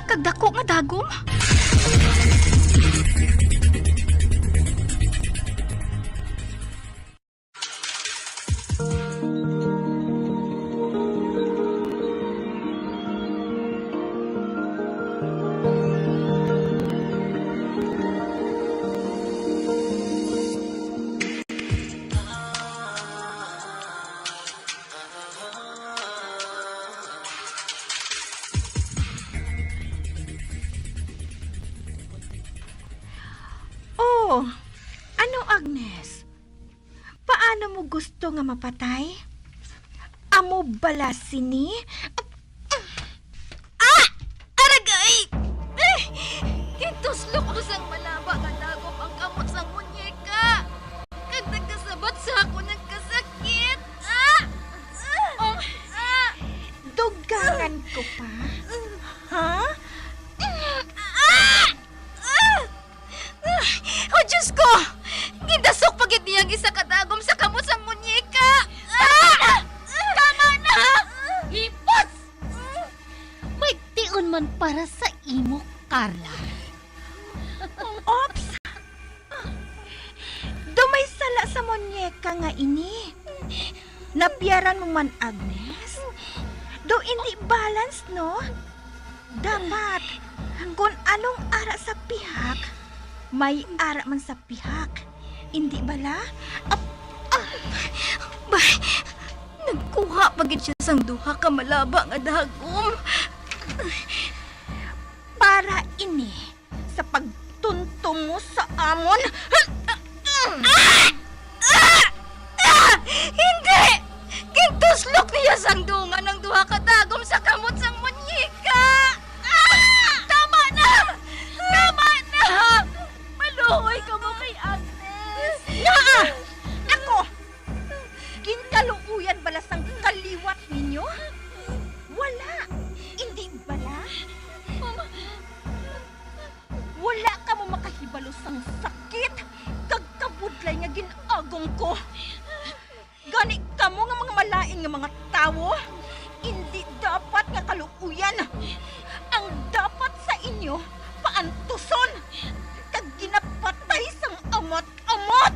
kag dako nga dagom. Oh, ano, Agnes? Paano mo gusto nga mapatay? Amo bala sini? Ah! Aragay! Gintuslok ko sang malaba nga dagom ang kamot sang muñeka, kag nagkasabat sa ako nagkasakit. Ah! Ah! Oh, ah! Dugangan ko pa? Ha? Ah! Ah! Ah! Oh, Diyos ko! Gindasok pa gid niya ang isa ka dagom sa kamot sang muñeka! Ah! Tama na! Hipos! May tion man para sa imo, Carla. Ops! Daw may sala sa muñeka nga ini. Napiyaran mo man, Agnes? Daw indi balance, no? Dapat, kung anong ara sa pihak, may ara man sa pihak. Indi bala? Ap-, ah, bay, nagkuha pa gid siya sang duha ka malaba nga dagom. Para ini sa pagtunto mo sa amon. Ah! Ah! Ah! Hindi! Gintuslok niya sang dungan ang duha ka dagom sa kamot sang muñeka! Ah! Tama na! Tama na! Maluoy kamo kay Agnes! Ngaa! Ako! Ginkaluoyan bala sang kaliwat ninyo? Wala! Indi bala? Wala kamo makahibalo sang sakit kag kabudlay nga gin-agong ko. Gani kamo nga mga malain nga mga tawo, indi dapat nga kaluoyan. Ang dapat sa inyo, paantuson kag ginapatay sang amot-amot.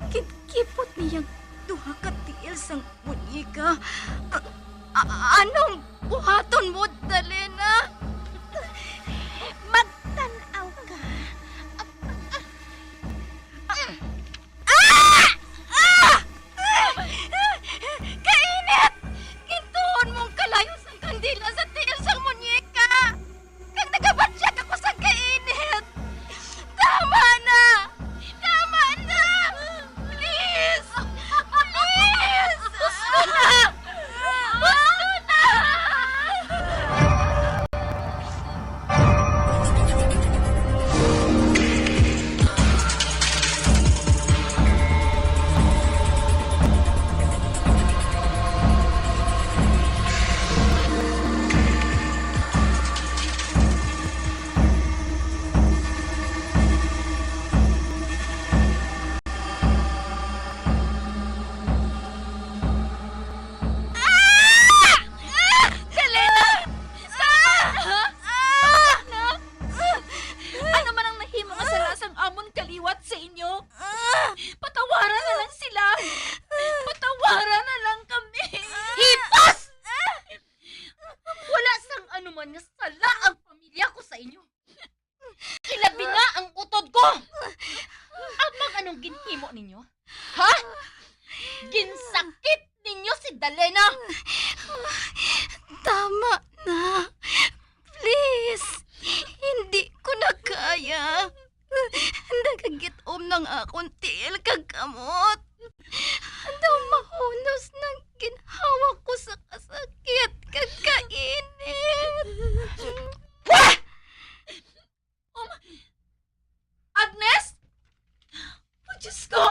Kitkipot niya ang duha ka tiil sang muñeka. A-, a-, anong buhaton mo, Dalena? Magtan-aw ka. Ah! Ah! Kainit! Gintuon mong kalayo sang kandila sa tiil sang muñeka! Kag nagabatyag ako sa kainit. Tama na! Tama na! Please! Please! Gusto na! Gusto na! Selena! Selena! Ano man ang nahimo nga sala sang amon kaliwat sa inyo? Patawaran na lang sila! Patawaran na lang kami! Hipos! Wala sang anuman nga sala ang pamilya ko sa inyo. Ilabi na ang utod ko! Apang anong ginhimo ninyo? Ha? Ginsakit ninyo si Dalena! Tama na. Please, hindi ko na kaya. Nagagit-om nang akon tiil kag kamot. Daw mahunos nang ginhawa ko sa kasakit kag kainit. Wah! Um, Agnes? Oh, Diyos ko!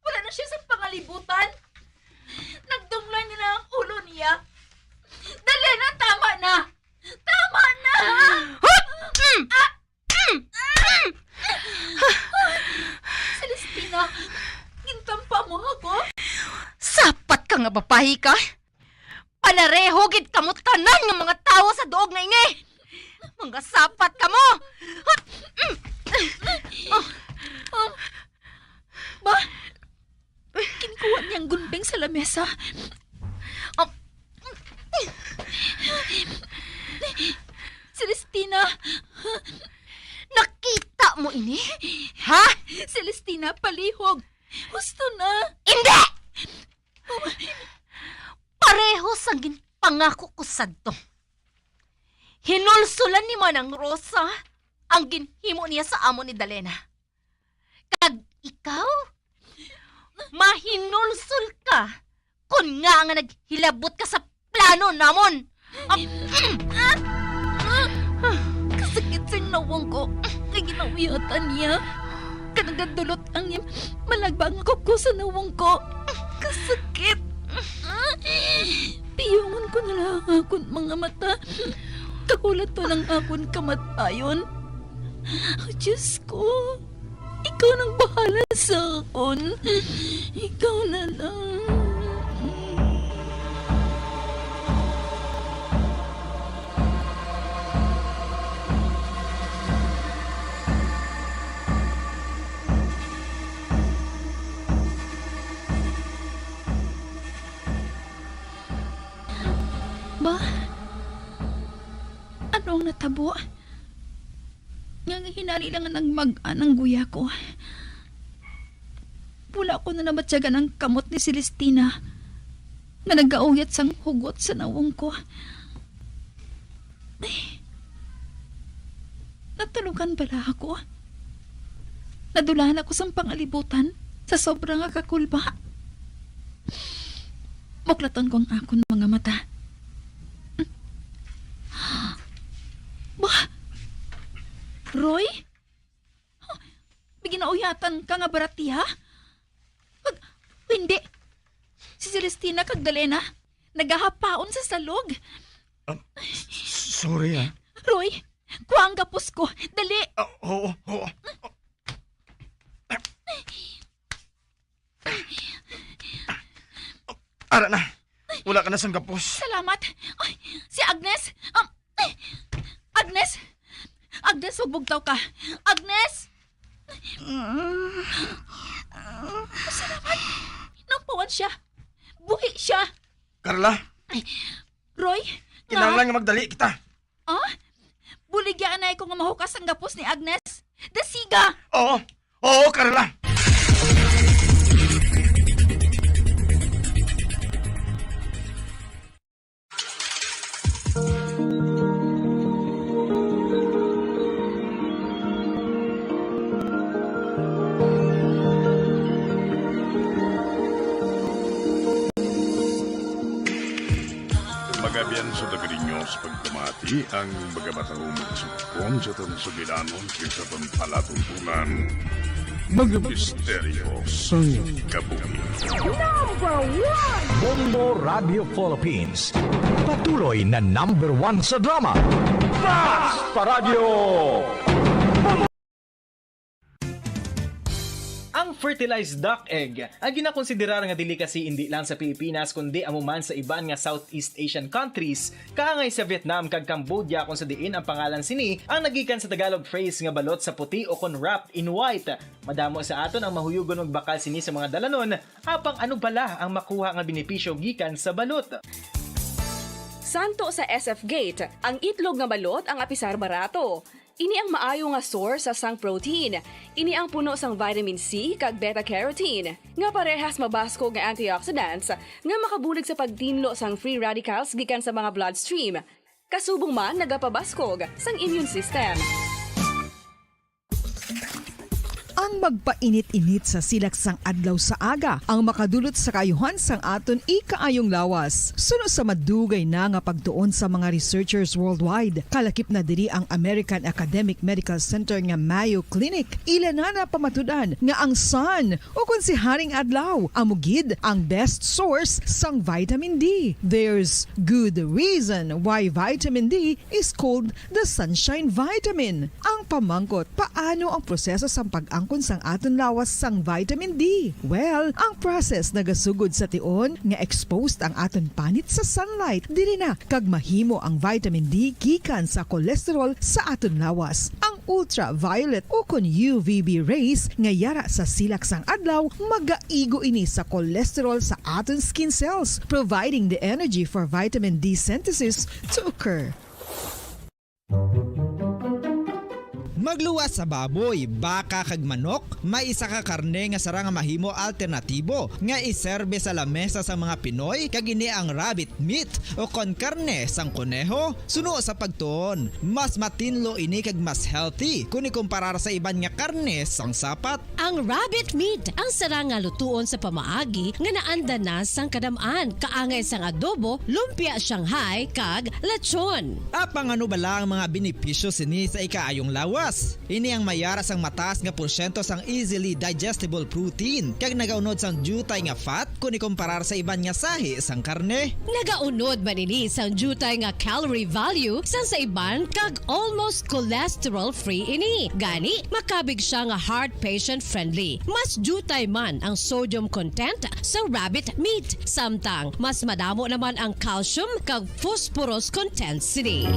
Wala na siya sa pangalibutan. Nagdunglay na lang ang ulo niya. Dali na, tama na! Tama na! Ah! Celestina, gintampa mo ako? Sapat ka nga babayi ka! Panareho gid kamo tanan nga mga tawo sa duog nga ini. Mga sapat kamo. Oh. Oh. Ba? Kinkuha niya ang gunbing sa lamesa. Oh. Celestina! Nakita mo ini? Ha? Celestina, palihog! Husto na! Hindi! Pareho sang ginpangako ko sadto. Hinulsulan ni Manang Rosa ang ginhimo niya sa amo ni Dalena. Kag ikaw, mahinulsol ka kon nga nga naghilabot ka sa plano namon. Ah, mm. Kasakit sing nawong ko nga ginauyatan niya. Kag nagadulot ang iyang malagba nga kuko sa nawong ko. Kasakit. Piyungon ko na lang ang akon mga mata. Kahulat pa ng akon kamatayon. Oh, Diyos ko, ikaw nang bahala sa akon. Ikaw na lang. Ba? Ano ang natabo? Nga hinali lang nga nagmag-an ang guya ko. Wala ko na nabatyagan ang kamot ni Celestina nga nagauyat sang hugot sa nawong ko. Ay, natulugan bala ako? Nadulahan ako sang pangalibutan sa sobra nga kakulba. Buklaton ko ang akon mga mata. Ba? Roy? May ginauyatan ka nga baratiha? Mag-, hindi. Si Celestina kag Dalena nagahapaon sa salog. Ah, s-, s-, sorry, ah. Roy, kuha ang gapos ko. Dali. Ah, oo, oo. Ara na. Wala ka na sang gapos. Salamat. Ay, si Agnes. Um, Agnes! Agnes, huwag bugtaw ka. Agnes! Salamat. Napawan siya. Buhi siya. Carla, Roy, nga? Kinahanglan nga magdali kita. Ah? Buligya anay ko nga mahukas ang gapos ni Agnes. Dasiga! Oo. Oo, Carla. Magabian sa taga ninyo sa pagpamati ang mga matahumong sugpon sa aton sugilanon kag sa aton palatuntunan. Mga misteryo sang kabuhi. Number one! Bombo Radio Philippines, patuloy na number one sa drama. Basta Radyo! Ang fertilized duck egg, ang ginakonsiderar nga delicacy indi lang sa Pilipinas kundi amo man sa iban nga Southeast Asian countries, kaangay sa Vietnam kag Cambodia, kung sa diin ang pangalan sini ang nagikan sa Tagalog phrase nga balot sa puti o kon wrapped in white. Madamo sa aton ang mahuyugon magbakal sini sa mga dalanon, apang ano bala ang makuha nga benepisyo gikan sa balot? Santo sa S F Gate, ang itlog nga balot ang apisar barato. Ini ang maayo nga source sa sang protein. Ini ang puno sang vitamin C kag beta-carotene, nga parehas mabaskog nga antioxidants nga makabulig sa pagtinlo sang free radicals gikan sa mga bloodstream. Kasubong man nagapabaskog sang immune system. Ang magpainit-init sa silak sang adlaw sa aga ang makadulot sa kaayuhan sang aton ikaayong lawas. Suno sa madugay na nga pagtuon sa mga researchers worldwide, kalakip na diri ang American Academic Medical Center nga Mayo Clinic. Ila na napamatud-an nga ang sun, o kon si Haring Adlaw, amo gid ang best source sang vitamin D. There's good reason why vitamin D is called the sunshine vitamin. Ang pamangkot, paano ang proseso sang pag-ang kon sang aton lawas sang vitamin D? Well, ang process nagasugod sa tion nga exposed ang aton panit sa sunlight. Diri na kag mahimo ang vitamin D gikan sa cholesterol sa aton lawas. Ang ultraviolet o kon U V B rays nga yara sa silak sang adlaw, magaigo ini sa cholesterol sa aton skin cells, providing the energy for vitamin D synthesis to occur. Magluwas sa baboy, baka, kag manok, may isa ka karne nga sara nga mahimo alternatibo nga iserbe sa lamesa sang mga Pinoy, kag ini ang rabbit meat o kon karne sang koneho. Suno sa pagtuon, mas matinlo ini kag mas healthy kon ikumparar sa iban nga karne sang sapat. Ang rabbit meat ang sara nga lutuon sa pamaagi nga naanda na sang kadam-an, kaangay sang adobo, lumpia Shanghai, kag lechon. Apang ano bala ang mga benepisyo sini sa ikaayong lawas? Ini ang mayara sang mataas nga porsyento sang easily digestible protein, kag nagaunod sang diutay nga fat kon ikumparar sa iban nga sahi sang karne. Nagaunod man ini sang diutay nga calorie value sang sa iban, kag almost cholesterol-free ini. Gani, makabig sia nga heart patient-friendly. Mas diutay man ang sodium content sa rabbit meat, samtang mas madamo naman ang calcium kag phosphorus content sini.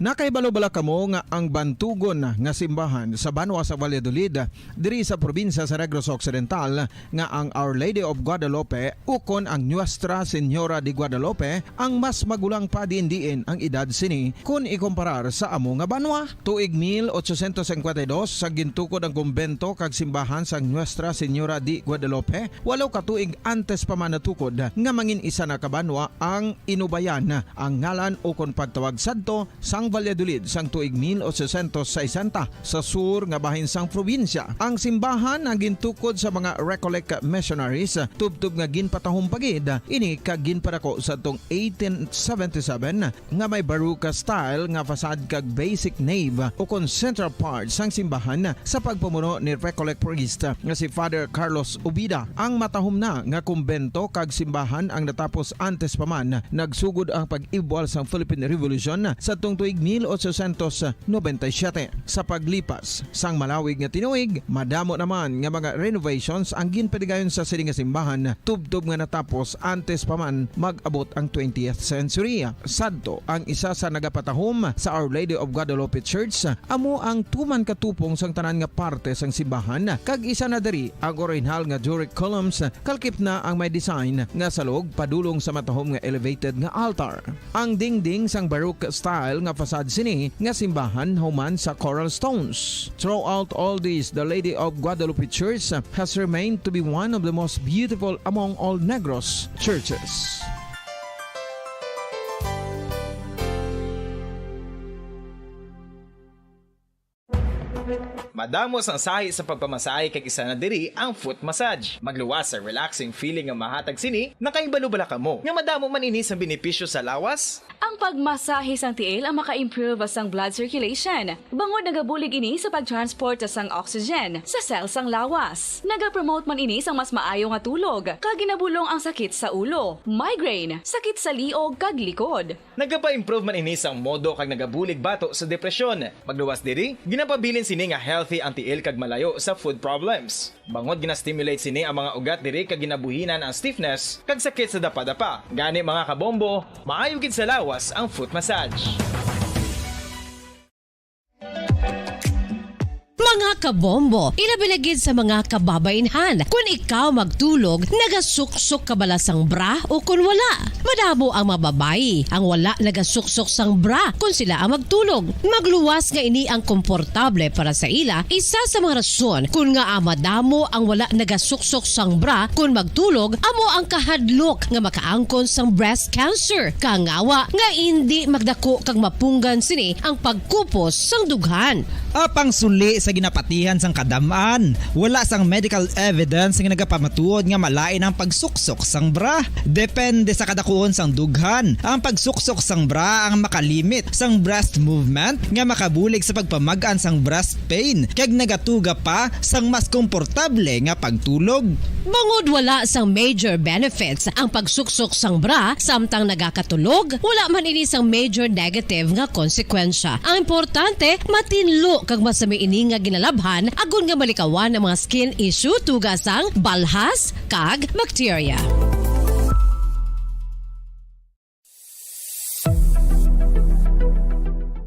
Nakahibalo bala kamo nga ang bantugon nga simbahan sa banwa sa Valladolid, diri sa probinsya sa Negros Occidental, nga ang Our Lady of Guadalupe ukon ang Nuestra Señora de Guadalupe ang mas magulang pa diin-diin ang edad sini kon ikumparar sa amo nga banwa? Tuig mil ochocientos cincuenta y dos, sa gintukod ang kumbento kag simbahan sang Nuestra Señora de Guadalupe, walo ka tuig antes pa man natukod nga mangin isa na ka banwa ang Inubayan, ang ngalan ukon pagtawag sadto sang Valladolid sang tuig mil ochocientos sesenta sa sur nga bahin sang probinsya. Ang simbahan ang gintukod sa mga Recollect missionaries, tubtob nga ginpatahom pa gid ini kag ginpadako sadtong eighteen seventy-seven, nga may Baroque style nga facade kag basic nave ukon central part sang simbahan sa pagpamuno ni Recollect priest nga si Father Carlos Ubida. Ang matahom na nga kumbento kag simbahan ang natapos antes pa man nagsugod ang pag-ibwal sang Philippine Revolution sadtong tuig mil ochocientos noventa y siete. Sa paglipas sang malawig nga tinuig, madamo naman nga mga renovations ang ginpatigayon sa sini nga simbahan, tubtob nga natapos antes pa man mag-abot ang twentieth century. Sadto, ang isa sa nagapatahom sa Our Lady of Guadalupe Church amo ang tuman katupong sang tanan nga parte sang simbahan, kag isa na diri ang orihinal nga Doric columns, kalkip na ang may design nga salog padulong sa matahom nga elevated nga altar. Ang dingding sang Baroque style nga facade sini nga simbahan human sa coral stones. Throughout all this, the Lady of Guadalupe Church has remained to be one of the most beautiful among all Negros churches. Madamo sang sahi sa pagpamasahe, kag isa na diri ang foot massage. Magluwas sa relaxing feeling nga mahatag sini. Nakahibalo bala kamo nga madamo man ini sang benepisyo sa lawas? Ang pagmasahe sang tiil ang maka-improve sang blood circulation, bangod nagabulig ini sa pag-transport sang oxygen sa cell sang lawas. Nagapromote man ini sang mas maayo nga tulog, kag ginabulong ang sakit sa ulo, migraine, sakit sa liog, kag likod. Nagapa-improve man ini sang modo kag nagabulig bato sa depresyon. Magluwas diri, ginapabilin sini nga healthy ang tiil kag malayo sa foot problems. Bangod gina-stimulate sini ang mga ugat diri kag ginabuhinan ang stiffness kag sakit sa dapadapa. Gani, mga kabombo, maayo gid sa lawas ang foot massage. Mga kabombo, ilabi na gid sa mga kababainhan, kun ikaw magtulog, nagasuksok ka bala sang bra o kun wala? Madamo ang mga babayi ang wala nagasuksok sang bra kun sila ang magtulog. Magluwas nga ini ang komportable para sa ila, isa sa mga rason kun ngaa madamo ang wala nagasuksok sang bra kun magtulog amo ang kahadlok nga makaangkon sang breast cancer, kangawa nga indi magdako kag mapunggan sini ang pagkupos sang dughan. Apang suli sa ginapati Ihan sang kadam-an, wala sang medical evidence nga nagapamatuod nga malain ang pagsuksok sang bra. Depende sa kadakuon sang dughan, ang pagsuksok sang bra ang makalimit sang breast movement nga makabulig sa pagpamag-an sang breast pain kag nagatuga pa sang mas komportable nga pagtulog. Bangod wala sang major benefits ang pagsuksok sang bra samtang nagakatulog, wala man ini sang major negative nga konsekwensya. Ang importante, matinlo kag masami ini nga ginalabhan agod nga malikawan ang mga skin issue, tuga sang balhas kag bakterya.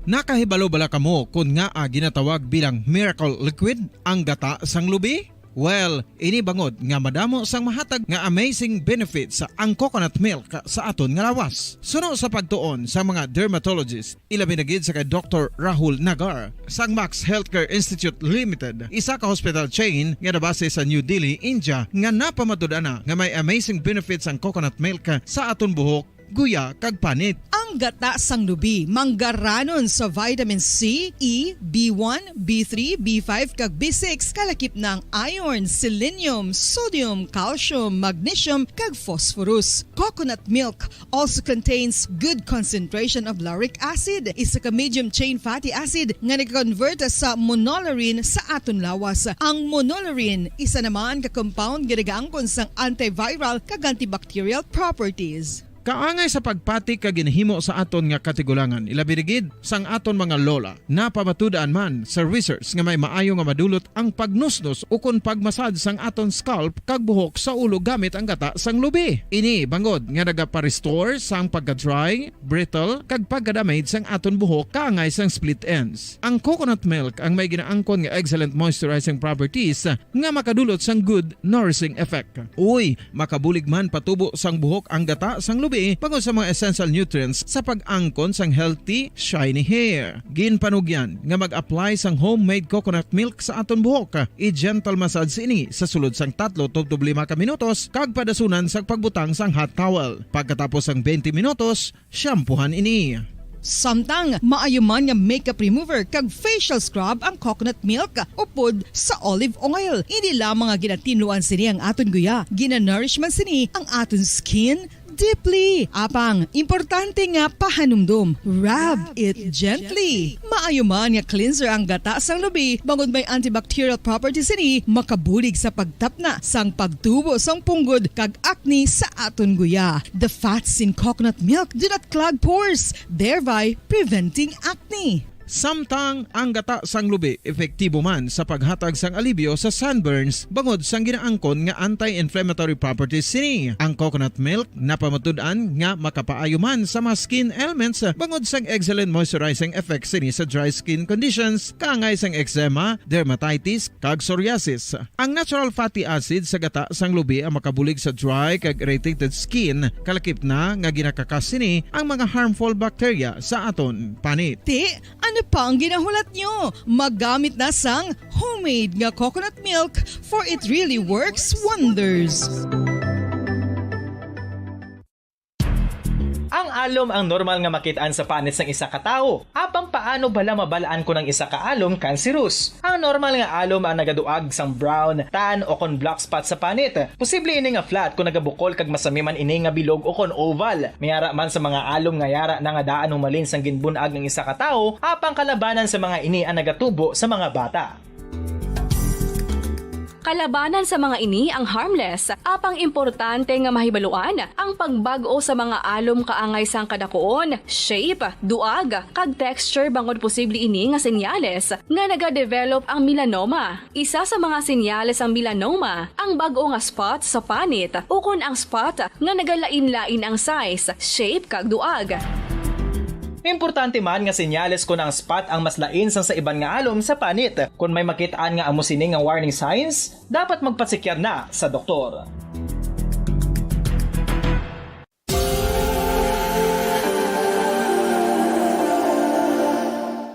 Nakahibalo bala kamo kon ngaa ginatawag bilang miracle liquid ang gata sang lubi? Well, ini bangod nga madamo sang mahatag nga amazing benefits ang coconut milk sa aton nga lawas. Suno sa pagtuon sa mga dermatologist, ilabi na gid sa kay Doktor Rahul Nagar sang Max Healthcare Institute Limited, isa ka hospital chain nga nabase sa New Delhi, India, nga napamatud-an na nga may amazing benefits ang coconut milk sa aton buhok, guya, kag panit. Ang gata sang lubi manggaranon sa vitamin C, E, B one, B three, B five, kag B six, kalakip na ang iron, selenium, sodium, calcium, magnesium, kag phosphorus. Coconut milk also contains good concentration of lauric acid, isa ka medium chain fatty acid nga nag-convert sa monolaurin sa aton lawas. Ang monolaurin isa naman ka compound nga nagaangkon sang antiviral kag antibacterial properties. Kaangay sa pagpati kag ginhimo sa aton nga katigulangan, ilabi na gid sang aton mga lola. Napamatud-an man sa research nga may maayo nga madulot ang pagnusnos ukon pagmasad sang aton scalp kag buhok sa ulo gamit ang gata sang lubi. Ini bangod nga nagapa-restore sang pagka-dry, brittle, kag pagka-damage sang aton buhok kaangay sang split ends. Ang coconut milk ang may ginaangkon nga excellent moisturizing properties nga makadulot sang good nourishing effect. Uy, makabulig man patubo sang buhok ang gata sang lubi bangod sa mga essential nutrients sa pag-angkon sang healthy, shiny hair. Ginpanugyan nga mag-apply sang homemade coconut milk sa aton buhok. I-gentle massage ini sa sulod sang tatlo tubtob lima ka minutos kag padasunan sang pagbutang sang hot towel. Pagkatapos sang twenty minutos, shampoohan ini. Samtang maayo man nga makeup remover kag facial scrub ang coconut milk upod sa olive oil. Hindi lamang nga ginatinluan sini ang aton guya, ginanourish man sini ang aton skin deeply. Apang, importante nga pahanumdom, rub it gently. Maayo man nga cleanser ang gata sang lubi, bangod may antibacterial properties sini, makabulig sa pagtapna sang pagtubo sang punggod kag acne sa aton guya. The fats in coconut milk do not clog pores, thereby preventing acne. Samtang ang gata sang lubi epektibo man sa paghatag sang alibyo sa sunburns bangod sang ginaangkon nga anti-inflammatory properties sini. Ang coconut milk napamatud-an nga makapaayo man sa mga skin ailments bangod sang excellent moisturizing effects sini sa dry skin conditions, kaangay sang eczema, dermatitis, kag psoriasis. Ang natural fatty acid sa gata sang lubi ang makabulig sa dry kag irritated skin, kalakip na nga ginakakas sini ang mga harmful bacteria sa aton panit. Ti, ano pa ang ginahulat nyo? Maggamit na sang homemade nga coconut milk, for it really works wonders. Ang alom ang normal nga makit-an sa panit sang isa ka tawo. Apang paano bala mabal-an kon ang isa ka alom kanseros? Ang normal nga alom ang nagaduag sang brown, tan, o kon black spot sa panit. Posible ini nga flat kon nagabukol kag masami man ini nga bilog o kon oval. May ara man sa mga alom nga yara na nga daan humalin sang ginbun-ag ang isa ka tawo, apang kalabanan sa mga ini ang nagatubo sa mga bata. Kalabanan sa mga ini ang harmless, apang importante nga mahibaluan ang pagbag-o sa mga alom kaangay sang kadakuon, shape, duag, kag texture, bangod posible ini nga senyales nga nagadevelop ang melanoma. Isa sa mga senyales sang melanoma ang bag-o nga spot sa panit ukon ang spot nga nagalain-lain ang size, shape, kag duag. Importante man nga senyales kon ang spot ang mas lain sang sa iban nga alom sa panit. Kon may makit-an nga amo sini nga warning signs, dapat magpatsikyar na sa doktor.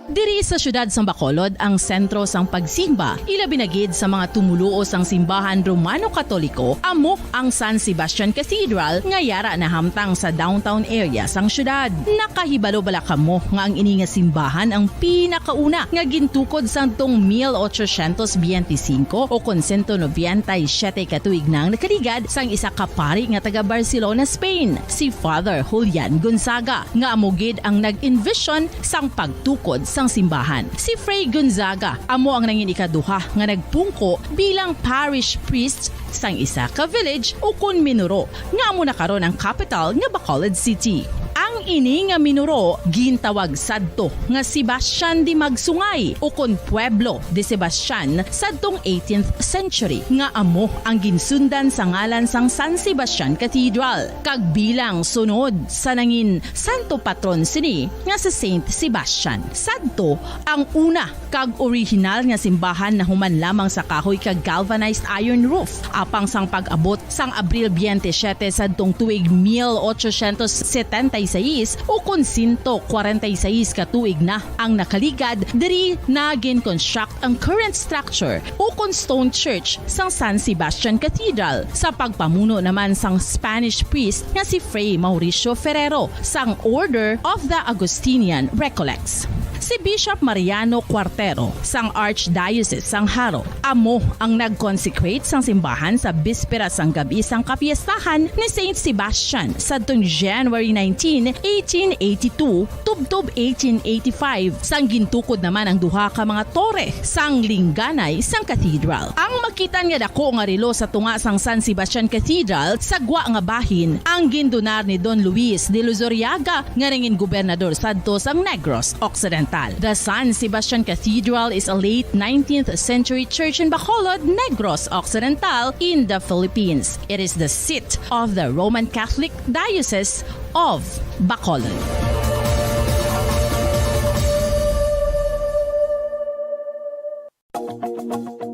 Diri Sa siyudad sang Bacolod ang sentro sang pagsimba, ilabi na gid sa mga tumoluo sang simbahan Romano-Katoliko, amo ang San Sebastian Cathedral nga yara nahamtang sa downtown area sang siyudad. Nakahibalo bala kamo nga ang ini nga simbahan ang pinakauna nga gintukod sadtong mil ochocientos biyente singko o kon sento nobenta y siyete ka tuig na ang nakaligad sang isa ka pari nga taga Barcelona, Spain, si Father Julian Gonzaga, nga amo gid ang nag-envision sang pagtukod sang simbahan. Si Fray Gonzaga amo ang nangin ikaduha nga nagpungko bilang parish priest sang isa ka village ukon minuro, nga amo na karon ang kapital nga Bacolod City. Ang ini nga minuro gintawag sadto nga Sebastian de Magsungay ukon Pueblo de Sebastian sadtong eighteenth century, nga amo ang ginsundan sa ngalan sang San Sebastian Cathedral, kag bilang sunod sa nangin santo patron sini nga si Saint Sebastian. Sadto ang una kag orihinal nga simbahan nahuman lamang sa kahoy kag galvanized iron roof. Apang sang pag-abot sang Abril biyente siyete sadtong tuig mil ochocientos setenta y seis, ukon sento kwarenta y seis ka tuig na ang nakaligad, diri na gin-construct ang current structure ukon stone church sang San Sebastian Cathedral sa pagpamuno naman sang Spanish priest nga si Fray Mauricio Ferrero sang Order of the Augustinian Recollects. Si Bishop Mariano Cuartero sang Archdiocese sang Jaro amo ang nag-consecrate sang simbahan sa bispera sang gab-i sang kapiestahan ni Saint Sebastian sadtong January nineteen, eighteen eighty-two, tubtob eighteen eighty-five, sang gintukod naman ang duha ka mga tore sang lingganay sang cathedral. Ang makitan nga dako nga relo sa tunga sang San Sebastian Cathedral sa gwa nga bahin ang gindunar ni Don Luis de Luzuriaga, nga nangin gobernador sadto sang Negros Occidental. The San Sebastian Cathedral is a late nineteenth century church in Bacolod, Negros Occidental, in the Philippines. It is the seat of the Roman Catholic Diocese of Bacolod.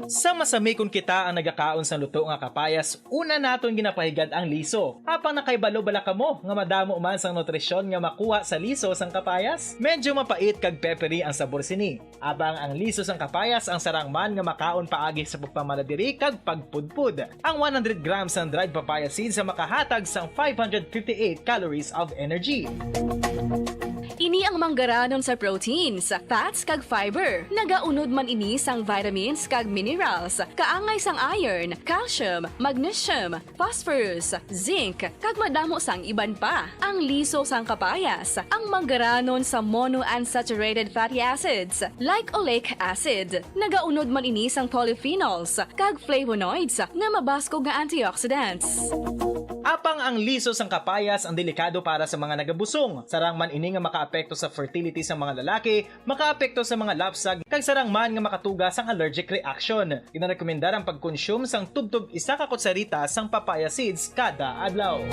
Sa masami kon kita ang nagakaon sang luto nga kapayas, una naton ginapahigad ang liso. Apang nakahibalo bala kamo nga madamo man sang nutrisyon nga makuha sa liso sang kapayas? Medyo mapait kag peppery ang sabor sini. Apang ang liso sang kapayas ang sarang man nga makaon paagi sa pagpamala diri kag pagpudpod. Ang one hundred grams sang dried papaya seeds ang makahatag sang five hundred fifty-eight calories of energy. Ini ang manggaranon sa proteins, fats, kag fiber. Nagaunod man ini sang vitamins kag minerals, kaangay sang iron, calcium, magnesium, phosphorus, zinc, kag madamo sang iban pa. Ang liso sang kapayas, ang manggaranon sa monounsaturated fatty acids, like oleic acid. Nagaunod man ini sang polyphenols kag flavonoids nga mabaskog nga antioxidants. Apang ang liso sang kapayas ang delikado para sa mga nagabusong. Sarang man ini nga makaapekto sa fertility sang mga lalaki, makaapekto sa mga lapsag, kag sarang man nga makatuga sang allergic reaction. Ginarekomendar ang pagkonsume sang tubtob isa ka kutsarita sang papaya seeds kada adlaw.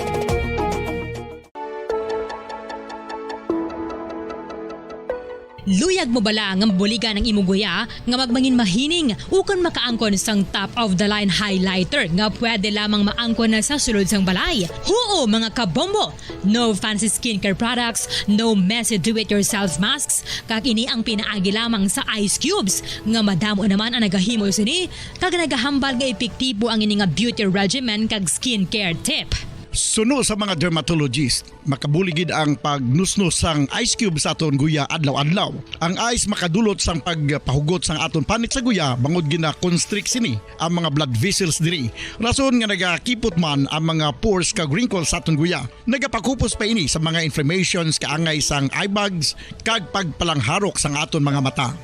Luyag mo bala nga mabuligan ang imo guya nga magmangin mahining ukon makaangkon sang top of the line highlighter nga pwede lamang maangkon na sa sulod sang balay? Huo, mga kabombo! No fancy skincare products, no messy do-it-yourself masks, kag ini ang pinaagi lamang sa ice cubes nga madamo naman ang nagahimo sini kag nagahambal nga epektibo ang ini nga beauty regimen kag skincare tip. Suno sa mga dermatologist, makabulig gid ang pagnusnos sang ice cube sa aton guya adlaw-adlaw. Ang ice makadulot sang pagpahugot sang aton panit sa guya bangod gina-constrict sini ang mga blood vessels diri. Rason nga nagakipot man ang mga pores kag wrinkles sa aton guya. Nagapakupos pa ini sa mga inflammations kaangay sang eye bags kag pagpalangharok sang aton mga mata.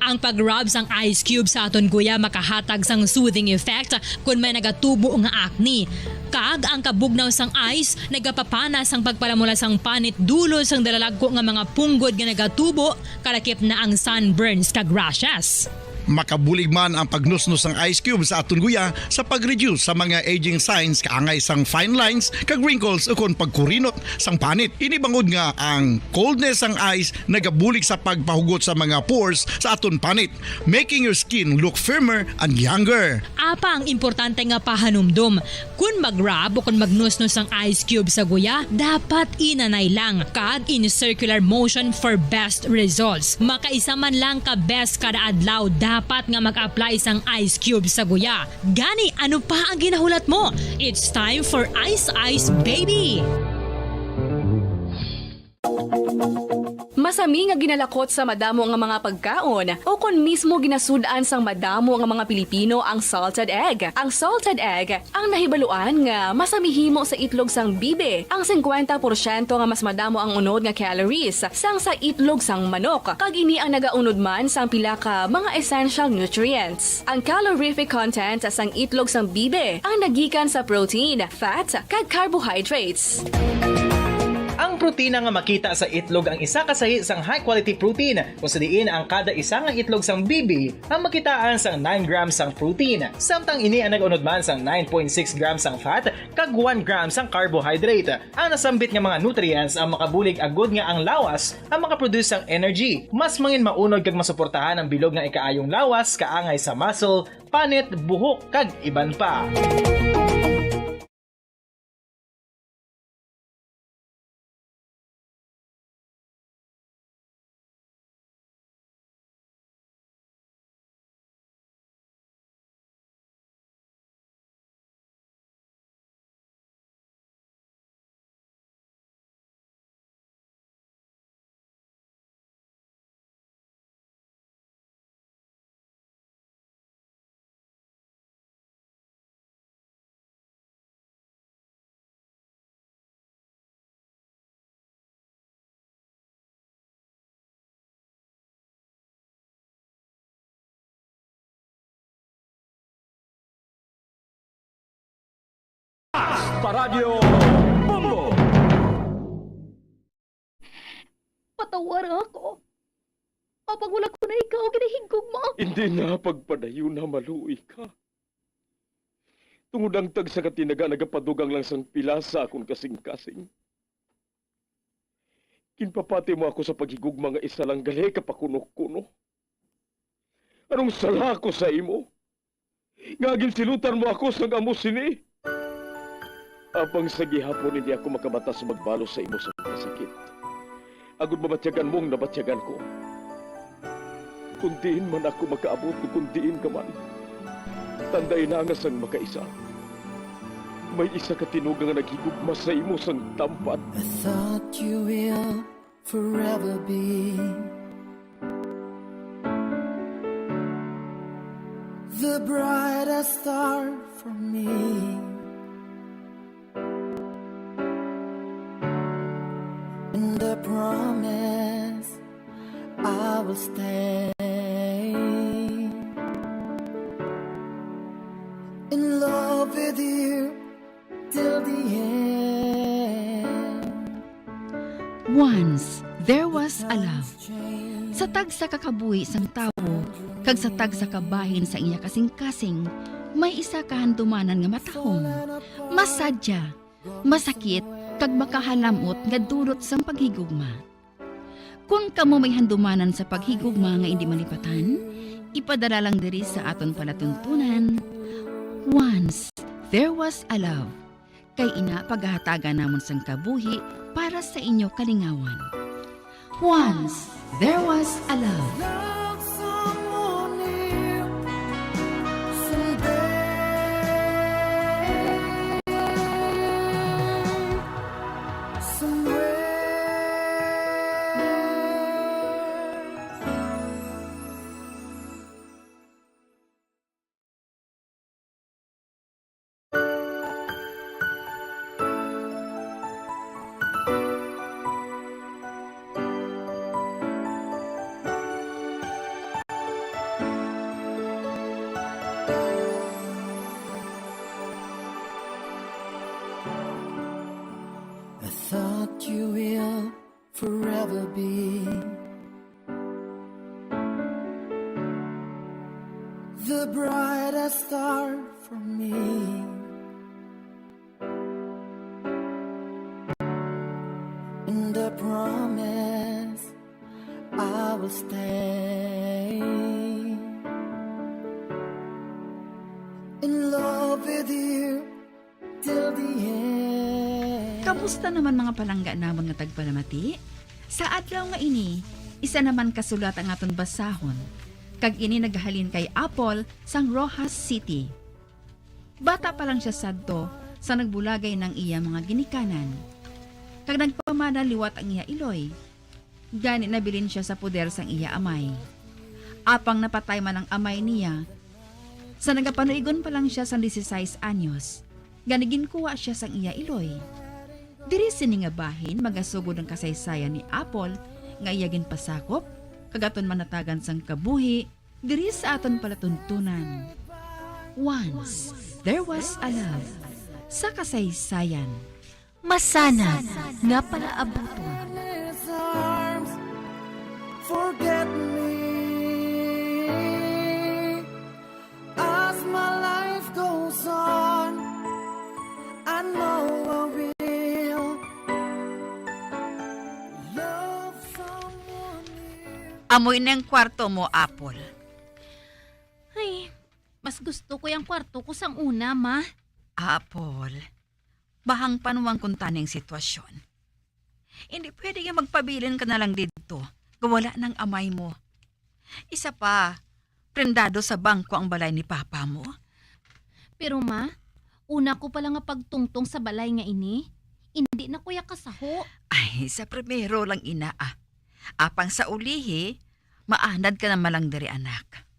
Ang pag-rub sang ice cube sa aton guya makahatag sang soothing effect kon may nagatubo nga acne. Kag ang kabugnaw sang ice nagapapana sang pagpalamula sang panit dulot sang dalalagko nga mga punggod nga nagatubo, kalakip na ang sunburns kag rashes. Makabulig man ang pagnusnos sang ice cube sa aton guya sa pag-reduce sa mga aging signs kaangay sang fine lines kag wrinkles ukon pagkurinot sang panit. Ini bangod nga ang coldness sang ice nagabulig sa pagpahugot sa mga pores sa aton panit, making your skin look firmer and younger. Apang importante nga pahanumdom, kon mag-rub o kon magnusnos ang ice cube sa guya, dapat inanay lang kag in circular motion for best results. Makaisa man lang ka beses kada adlaw dapat nga mag-apply sang ice cube sa guya. Gani, ano pa ang ginahulat mo? It's time for Ice Ice Baby! Masami nga ginalakot sa madamo nga mga pagkaon, o kon mismo ginasud-an sang madamo nga mga Pilipino ang salted egg. Ang salted egg ang nahibaluan nga masami himo sa itlog sang bibi, ang singkwenta porsyento nga mas madamo ang unod nga calories sang sa itlog sang manok, kag ini ang nagaunod man sang pila ka mga essential nutrients. Ang calorific content sang itlog sang bibi ang nagikan sa protein, fat, kag carbohydrates. Ang protina nga makita sa itlog ang isa ka sahi sang high-quality protein, kung sa diin ang kada isa nga itlog sang bibi ang makitaan sang nine grams sang protein, samtang ini ang nag-unod man sang nine point six grams sang fat kag one gram sang carbohydrate. Ang nasambit nga mga nutrients ang makabulig agud nga ang lawas ang makaproduce sang energy. Mas mangin maunod kag masuportahan ang bilog nga ikaayong lawas kaangay sa muscle, panit, buhok, kag iban pa. Paradyo Bombo! Patawara ako. Apang wala ko na ikaw ginahigugma. Hindi na pagpadayon na maluoy ka. Tungod ang tagsa ka tinaga nagapadugang lang sang pila sa akon kasing-kasing. Ginpapati mo ako sa paghigugma nga isa lang gali ka pakuno-kuno. Anong sala ako sa imo? Nga ginsilutan mo ako sang amo sini? Apang sa gihapon hindi ako makabata sa magbalo sa imo sa kasakit. Agod mabatyagan mo ang nabatyagan ko. Kung diin man ako makaabot o kung diin ka man, tandai na nga sang makaisa, may isa ka tinuga nga naghigugma sa imo sang tampad. I thought you will forever be the brightest star for me. And I promise I will stay in love with you till the end. Once, there was a love. Sa tagsa ka kabuhi sang tawo, kag sa tagsa ka bahin sa iya kasing-kasing, may isa ka handumanan nga matahom, masadya, masakit, kag makahalamot nga dulot sang paghigugma. Kon kamo may handumanan sa paghigugma nga indi malipatan, ipadala lang diri sa aton palatuntunan, Once There Was a Love, kay ina pagahatagan namon sang kabuhi para sa inyo kalingawan. Once There Was a Love. Love someone new someday. Somewhere. I thought you will forever be The brightest star for me. And I promise I will stay in love with you till the end. Kamusta naman, mga palangga namon nga tagpalamati? Sa adlaw nga ini, isa naman ka sulat ang aton basahon, kag ini naghalin kay Apple sang Roxas City. Bata pa lang sia sadto sa nagbulagay na ang iya mga ginikanan, kag nagpamana liwat ang iya iloy. Gani nabilin sia sa poder sang iya amay. Apang napatay man ang amay niya, sa nagapanuigon pa lang sia sang dieciséis anyos, gani ginkuha sia sang iya iloy. Diri sini nga bahin magasugod ang kasaysayan ni Apple nga iya ginpasakop, kag aton manatagan sang kabuhi diri sa aton palatuntunan. Once, there was a love. Sa kasaysayan. Masanag nga palaabuton. Forget me as my life goes on. I know I will love someone new. Amo ini ang kwarto mo, Apple. Ay, mas gusto ko yung kwarto ko sang una, ma. Apple, bahang panuwang kuntani ang sitwasyon. Hindi pwede nga magpabilin ka na lang didto, nga wala nang amay mo. Isa pa, prendado sa bangko ang balay ni papa mo. Pero, ma, una ko pa lang nga pagtungtong sa balay nga ini, hindi na ko ya kasaho. Ay, sa primero lang ina, ah. Apang sa ulihi, maanad ka naman lang diri, anak.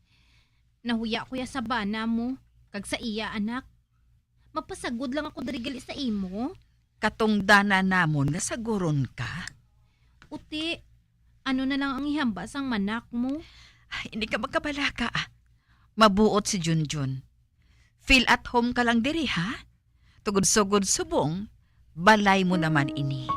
Nahuya ko ya sa bana mo, kag sa iya, anak. Mapasagod lang ako diri gali sa imo. Katungdanan namon nga saguron ka. Uti, ano na lang ang ihambal sang manak mo? Ay, hindi ka magkabalaka, ah. Mabuot si Junjun. Feel at home ka lang diri, ha? Tugod-sugod subong, balay mo naman ini.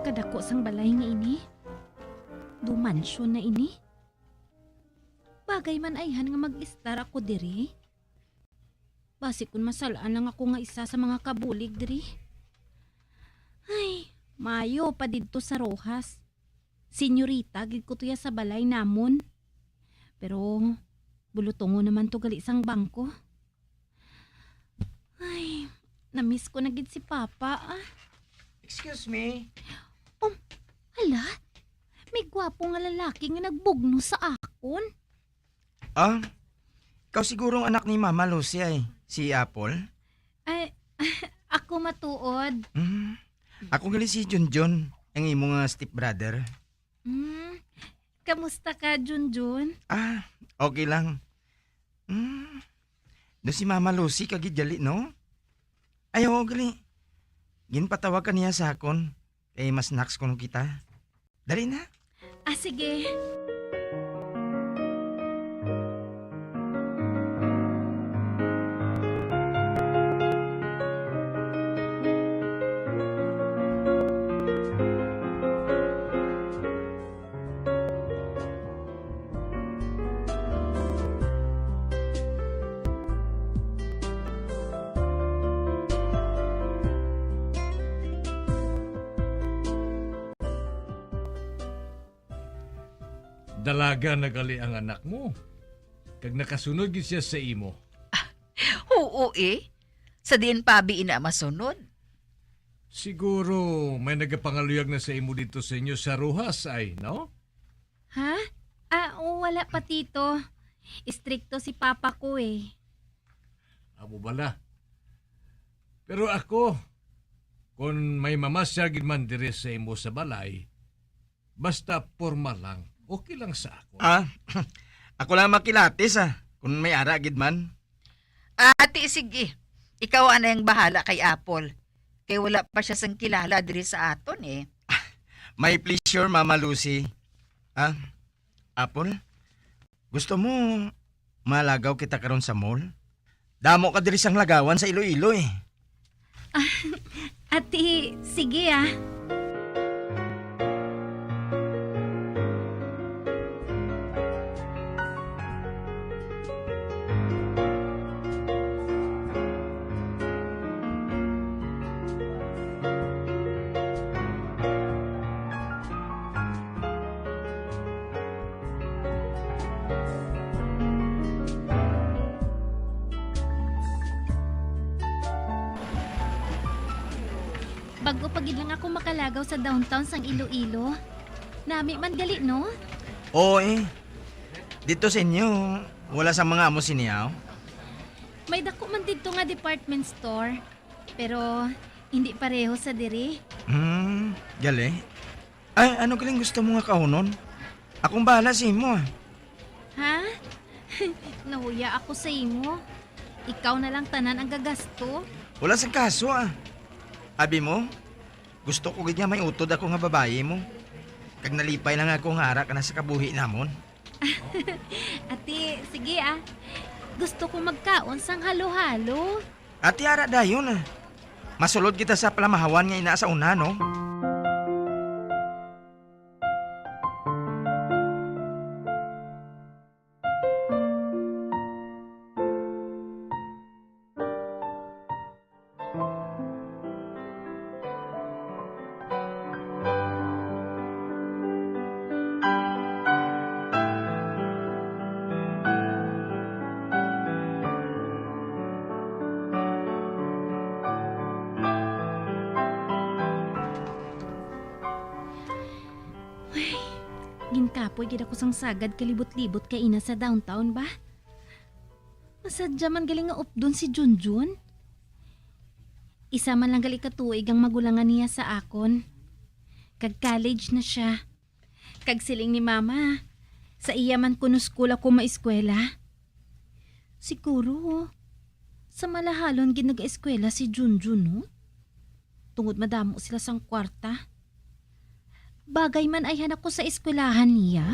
Kadako sang balay nga ini. Dumansyon na ini. Bagay man ayhan nga mag-estar ako diri. Basi kon masal-an lang ako nga isa sa mga kabulig diri. Ay, maayo pa didto sa Roxas. Senyorita gid ko tuya sa balay namon. Pero bulutongon naman to gali sang bangko. Ay, na-miss ko na gid si Papa, ah. Excuse me. Um, hala, may gwapo nga lalaki nga nagbugno sa akon. Ah, ikaw siguro ang anak ni Mama Lucy ay, si Apple? Ay, ako matuod. Mm. Ako gali si Junjun, ang imo nga stepbrother. Mm. Kamusta ka, Junjun? Ah, okay lang. Mm. Do si Mama Lucy ka gid gali, no? Ay, oo, gali. Ginpatawag ka niya sa akon. Kay mas snacks kuno kita. Dali na. Ah, sige. Dalaga na gali ang anak mo, kag nakasunod gid siya sa imo. Oo, eh. Sa diin pa abi ina masunod? Siguro may nagapangaluyag na sa imo didto sa inyo sa Roxas, ay, no? Ha? Ah, wala pa, Tito. Istrikto si Papa ko, eh. Amo bala. Pero ako, Kon may mamasyal gid man diri sa imo sa balay, basta porma lang, okay lang sa ako. Ah, ako lang makilatis, ah, kung may ara gid man. Ati, sige. Ikaw anay ang bahala kay Apple. Kay wala pa sia sang kilala diri sa aton, eh. My pleasure, Mama Lucy. Ah, Apple, gusto mo malagaw kita karon sa mall? Damo ka diri sang lagawan sa Iloilo, eh. Ati, sige, ah. Bag-o pa gid lang ako makalagaw sa downtown sang Iloilo. Nami man gali, no? Oo, eh. Dito sa inyo, wala sa mga amo sini, aw? May dako man didto nga department store, pero hindi pareho sa diri. Hmm, gali. Ay, ano galing gusto mo nga kaunon? Akong bahala sa imo, ah. Ha? Nahuya ako sa imo. Ikaw na lang tanan ang gagasto. Wala sang kaso, ah. Abi mo, gusto ko gid nga may utod ako nga babayi mo. Kag nalipay lang ako nga ara ka na sa kabuhi namon. Ati, sige, ah. Gusto ko magkaon sang halo-halo. Ati, ara dayon, ah. Masulod kita sa palamahawan nga ina sa una, no? Ay, ginkapoy gid ako sang sagad kalibot-libot kaina sa downtown ba. Masadya man gali nga updon si Junjun. Isa man lang gali ka tuig ang magulangan niya sa akon. Kag college na sia. Kag siling ni Mama, sa iya man kuno school ako maeskwela. Siguro, sa malahalon gid nag-eskwela si Junjun, no? Tungod madamo sila sang kwarta. Bagay man ayhan ako sa eskwelahan niya.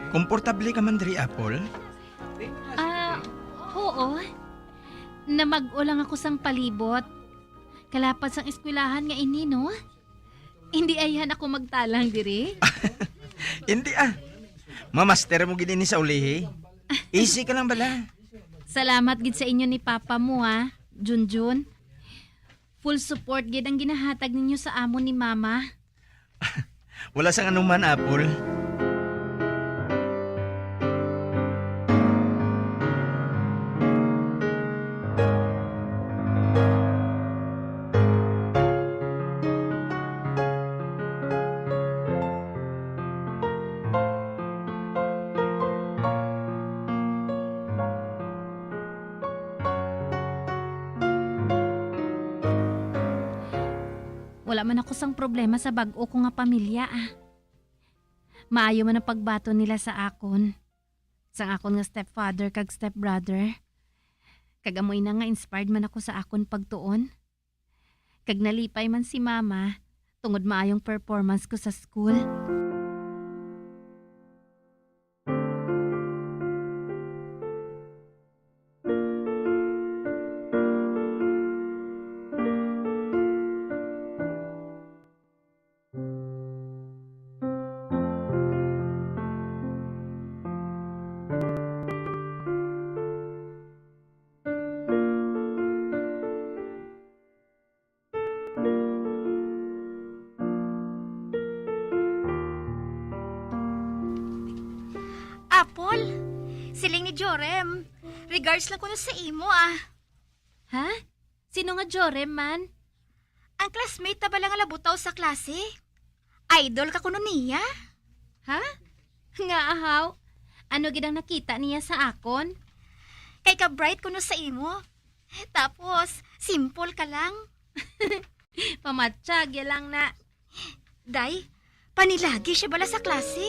Komportable ka man diri, Apple? Ah, oo. Namag-o lang ako sang palibot. Kalapad sang eskwelahan nga ini, no? Hindi ayhan ako magtalang diri. Hindi, ah. Mamaster mo gid ini sa ulihi. Easy ka lang bala. Salamat gid sa inyo ni Papa mo, ah, Junjun. Full support gid ang ginahatag ninyo sa amon ni Mama. Wala sang anuman, Apple. Wala man ako sang problema sa bag-o ko nga pamilya, ah. Maayo man ang pagbaton nila sa akon, sang akon nga stepfather kag stepbrother. Kag amo ina nga inspired man ako sa akon pagtuon. Kag nalipay man si Mama tungod maayong performance ko sa school. Apol, siling ni Jorem, regards lang kuno sa imo, ah. Ha? Sino nga Jorem man? Ang classmate ta bala nga nabutaw sa klase? Idol ka kuno niya? Ha? Nga ahaw? Ano gid ang nakita niya sa akon? Kay ka bright kuno sa imo. Tapos, simple ka lang. Pamatsyag, ya lang na. Day, panilagi siya bala sa klase?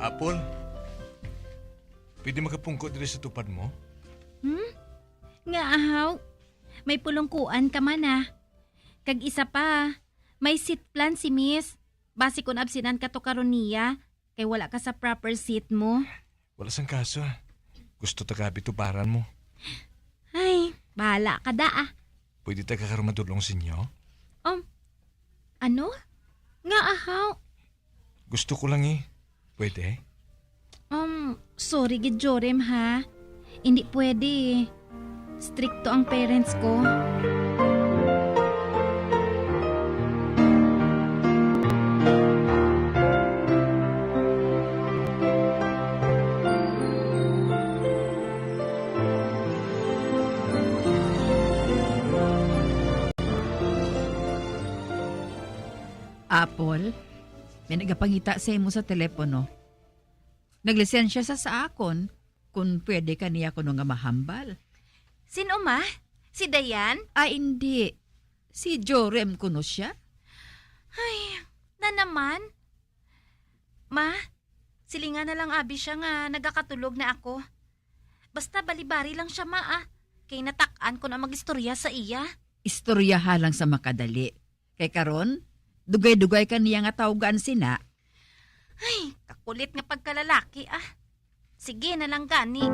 Apol, pwede makapungko diri sa tupad mo? Hmm? Nga ahaw? May pulungkuan ka man, ah. Kag isa pa, may seat plan si Miss. Basi kun absinan ka to karon niya, kay wala ka sa proper seat mo. Wala sang kaso, ah. Gusto ta ka abi tuparan mo. Ay, bahala ka da, ah. Pwede ta ka karon madulong sa inyo? Um, ano? Nga ahaw? Gusto ko lang, eh. Pwede? Um, sorry gid, Jorem, ha. Hindi pwede. Stricto ang parents ko. Apol, may nagapangita sa imo sa telepono. Naglisensya sa sa akon, kung pwede ka niya kuno nga mahambal. Sin-o, ma? Si Dayan? Ah, indi. Si Jorem kuno siya? Ay, na naman. Ma, silingan na lang abi siya nga nagakatulog na ako. Basta balibari lang siya, ma, ah. Kay natak-an ko na mag-istorya sa iya. Istoryaha lang sa makadali. Kay karon, dugay-dugay ka niya nga tawgan sina. Ay, kakulit nga pagkalalaki, ah. Sige na lang gani.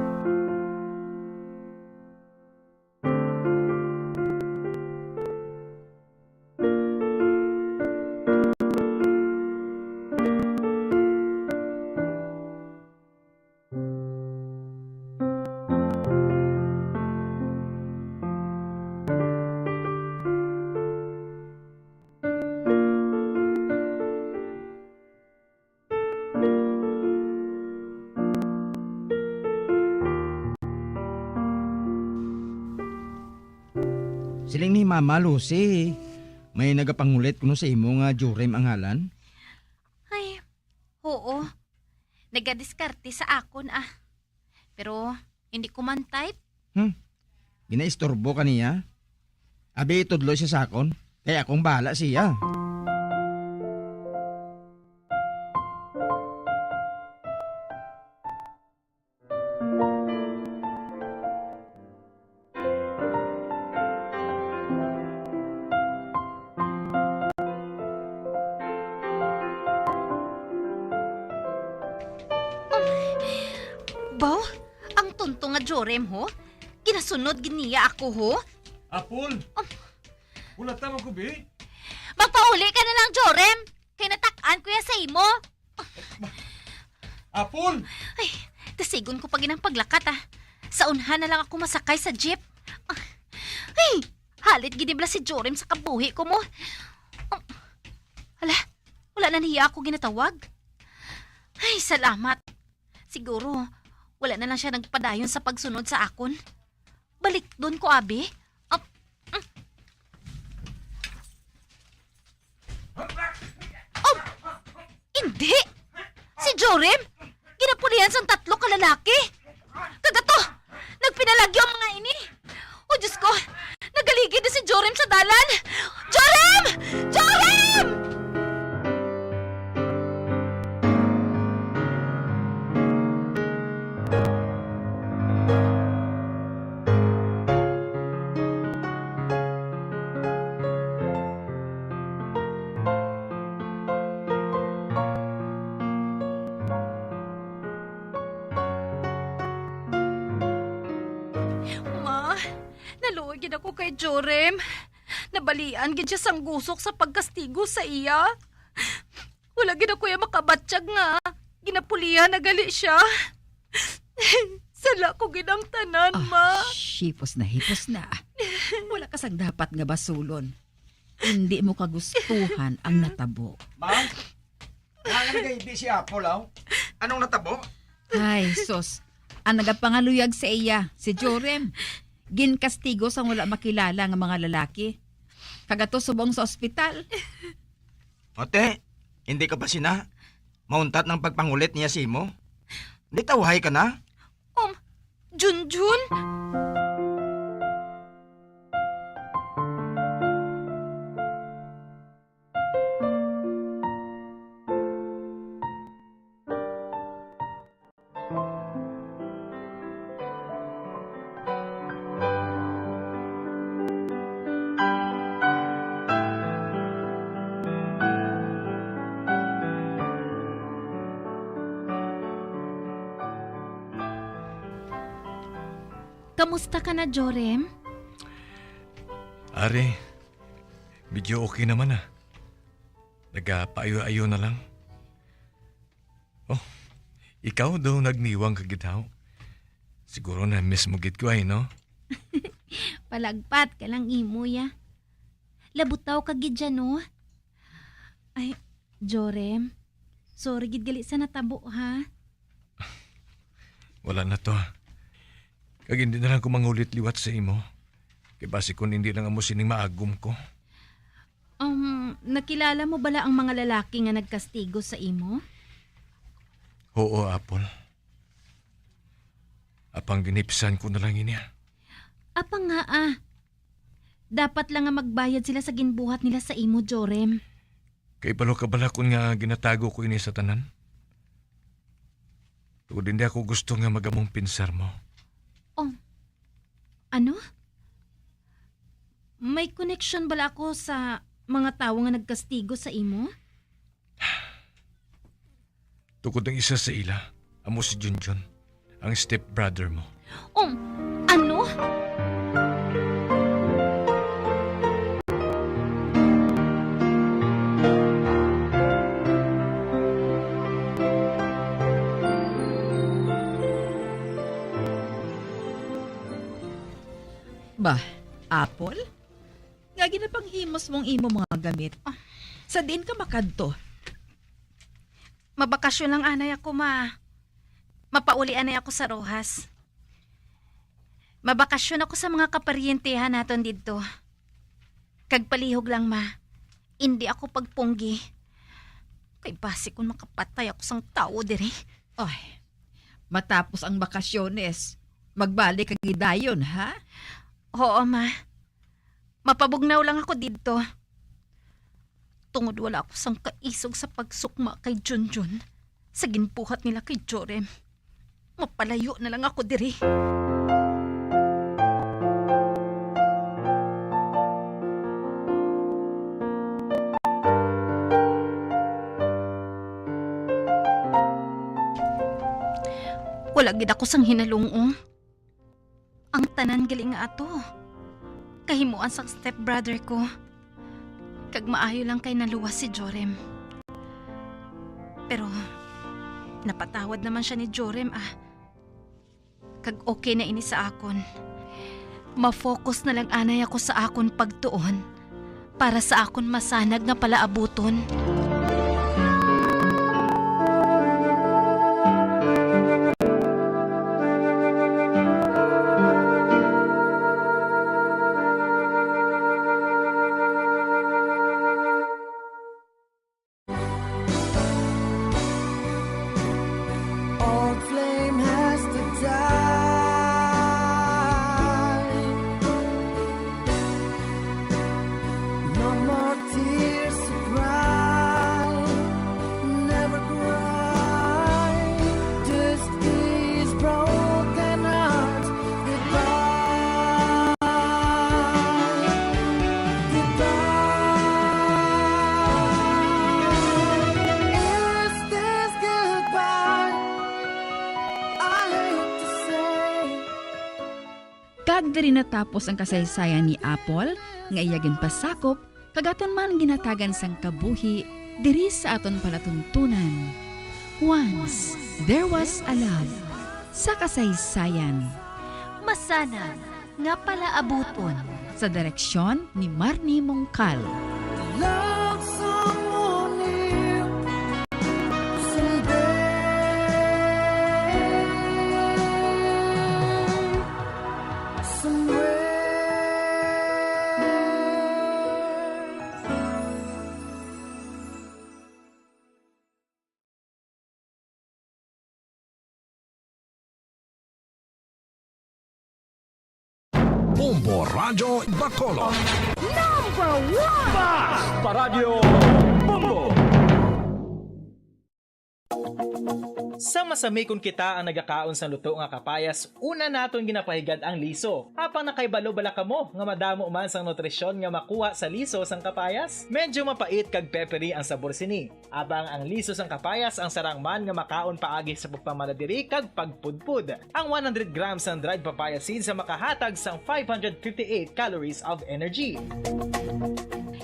Siling ni Mama Lucy, may nagapangulit kuno sa imo nga Jorem ang ngalan? Ay, oo. Nagadiskarte sa akon, ah. Pero hindi ko man type. Hmm. Ginaistorbo ka niya? Abi, itudlo siya sa akon. Kay akong bahala siya. Baw, ang tonto nga Jorem, ho? Ginasunod gid niya ako, ho? Apol! Um. Wala tama ko, be. Magpauli ka na lang, Jorem. Kay natak-an ko ya sa imo. Apol! Ay, dasigon ko pa gid ang paglakat, ah. Sa unhan na lang ako masakay sa jeep. Ay, halit gid bala si Jorim sa kabuhi ko mo. Um, hala, wala na niya ako ginatawag. Ay, salamat. Siguro, wala na lang siya nagpadayon sa pagsunod sa akon. Balikdon ko, abi. Ap-, mm. Oh! Indi! Si Jorim! Ginapulihan sang tatlo ka lalaki! Kag ato, nagpinalagyo ang mga ini! O Diyos ko! Nagaligid na si Jorim sa dalan! Jorim! Jorim! Naluoy gid ako kay Jorem. Nabalian gid siya sang gusok sa pagkastigo sa iya. Wala gid ako iya makabatyag nga ginapulihan na gali siya. Sala ko gid ang tanan, Ah, ma. Hipos na, hipos na. Wala ka sang dapat nga basulon. Hindi mo kagustuhan ang natabo. Ma? Nga nga nagaibi si Apple, aw? Anong natabo? Ay, sus. Ang nagapangaluyag sa iya, si Jorem. Ginkastigo sang wala makilala nga mga lalaki. Kagato subong sa ospital. Ote, hindi ka ba sina? Mauntat ng pagpangulit niya sa imo? Di tawhay ka na? Um, Junjun? Kamusta ka na, Jorem? Ari, medyo okay naman, ah. Nagapaayo-ayo na lang. Oh, ikaw daw nagniwang ka gid, haw? Siguro na-miss mo gid ko ay, no? Palagpat ka lang imo, ya. Labutaw ka gid dyan, no? Ay, Jorem, sorry gid gali sa natabo, ha? Wala na to. Kag hindi na lang ko mangulit liwat sa imo. Kay basi kun hindi lang amo sining maagom ko. Um, nakilala mo bala ang mga lalaki nga nagkastigo sa imo? Oo, Apple. Apang ginhipsan ko na lang ini, ah. Apang nga, ah. Dapat lang nga magbayad sila sa ginbuhat nila sa imo, Jorem. Kay balo ka bala kun nga ginatago ko ini sa tanan? Tungod hindi ako gusto nga magamong pinsar mo. Oh. Ano? May koneksyon bala ako sa mga tawo nga nagkastigo sa imo? Tungod ang isa sa ila, amo si Junjun, ang stepbrother mo. Um, ano? Ba, Apple? Nga ginapanghimos mong imo mga gamit? Ah. Sa diin ka makadto? Mabakasyon lang anay ako, ma. Mapauli anay ako sa Roxas. Mabakasyon ako sa mga kaparyentehan naton didto. Kag palihog lang, ma. Indi ako pagpunggi. Kay basi kung makapatay ako sang tawo diri. Ay, matapos ang bakasyones, magbalik ka gidayon, ha? Oo, ma. Mapabugnaw lang ako didto. Tungod wala ako sang kaisog sa pagsukma kay Junjun, sa ginbuhat nila kay Jorem. Mapalayo na lang ako diri. Wala gid ako sang hinalungong. Ang tanan gali nga ato, kahimuan sang stepbrother ko. Kag maayo lang kay naluwas si Jorem. Pero napatawad naman sia ni Jorem, ah. Kag okay na ini sa akon. Ma-focus na lang anay ako sa akon pagtuon para sa akon masanag nga palaabuton. Old flame has to die. No more tears to cry. Diri natapos ang kasaysayan ni Apple nga iya ginpasakop kag aton man ginhatagan sang kabuhi diri sa aton palatuntunan. Once There Was a Love sa kasaysayan. Masanag nga palaabuton. Sa direksyon ni Marnie Mongcal. Love someone new someday, somewhere. Bombo Radyo Bacolod. Number one! Bas! Paradyo Bombo! Sa masami kon kita ang nagakaon sang luto nga kapayas, una naton ginapahigad ang liso. Apang nakahibalo bala kamo nga madamo man sang nutrisyon nga makuha sa liso sang kapayas? Medyo mapait kag peppery ang sabor sini. Apang ang liso sang kapayas ang sarang man nga makaon paagi sa pagpamala diri kag pagpudpod. Ang one hundred grams sang dried papaya seeds ang makahatag sang five hundred fifty-eight calories of energy.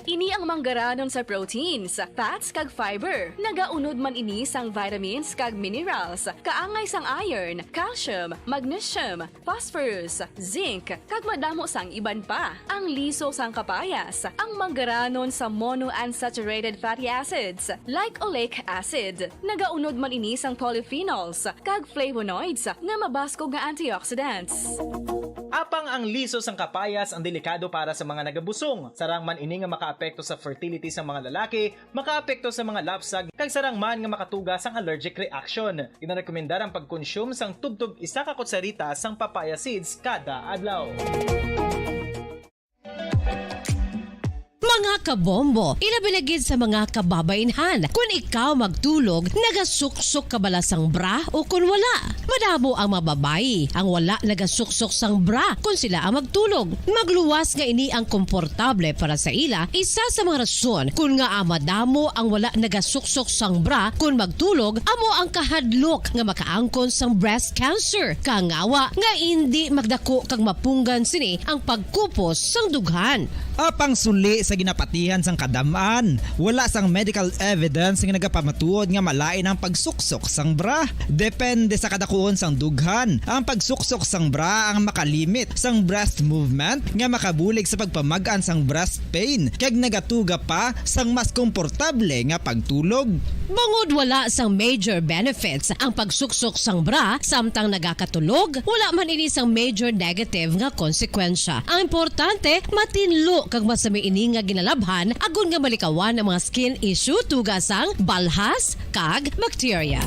Ini ang manggaranon sa proteins, fats, kag fiber. Nagaunod man ini sang vitamins kag minerals, kaangay sang iron, calcium, magnesium, phosphorus, zinc, kag madamo sang iban pa. Ang liso sang kapayas, ang manggaranon sa monounsaturated fatty acids, like oleic acid. Nagaunod man ini sang polyphenols kag flavonoids nga mabaskog nga antioxidants. Apang ang liso sang kapayas ang delikado para sa mga nagabusong. Sarang man ini nga makaapekto sa fertility sa mga lalaki, makaapekto sa mga lapsag, kag sarang man nga makatuga sang allergic reaction. Ginarekomendar ang pagkonsume sang tubtob isa ka kutsarita sang papaya seeds kada adlaw. Mga kabombo, ilabi na gid sa mga kababainhan, kun ikaw magtulog, nagasuksok ka bala sang bra o kun wala? Madamo ang mga babayi ang wala nagasuksok sang bra kun sila ang magtulog. Magluwas nga ini ang komportable para sa ila, isa sa mga rason kun ngaa madamo ang wala nagasuksok sang bra kun magtulog amo ang kahadlok nga makaangkon sang breast cancer, kangawa nga indi magdako kag mapunggan sini ang pagkupos sang dughan. Apang suli sa ginapatihan sang kadam-an, wala sang medical evidence nga nagapamatuod nga malain ang pagsuksok sang bra. Depende sa kadakuon sang dughan. Ang pagsuksok sang bra ang makalimit sang breast movement nga makabulig sa pagpamag-an sang breast pain kag nagatuga pa sang mas komportable nga pagtulog. Bangod wala sang major benefits ang pagsuksok sang bra samtang nagakatulog, wala man ini sang major negative nga konsekwensya. Ang importante, matinlo kag masami ini nga ginalabhan agod nga malikawan ang mga skin issue tuga sang balhas kag bakterya.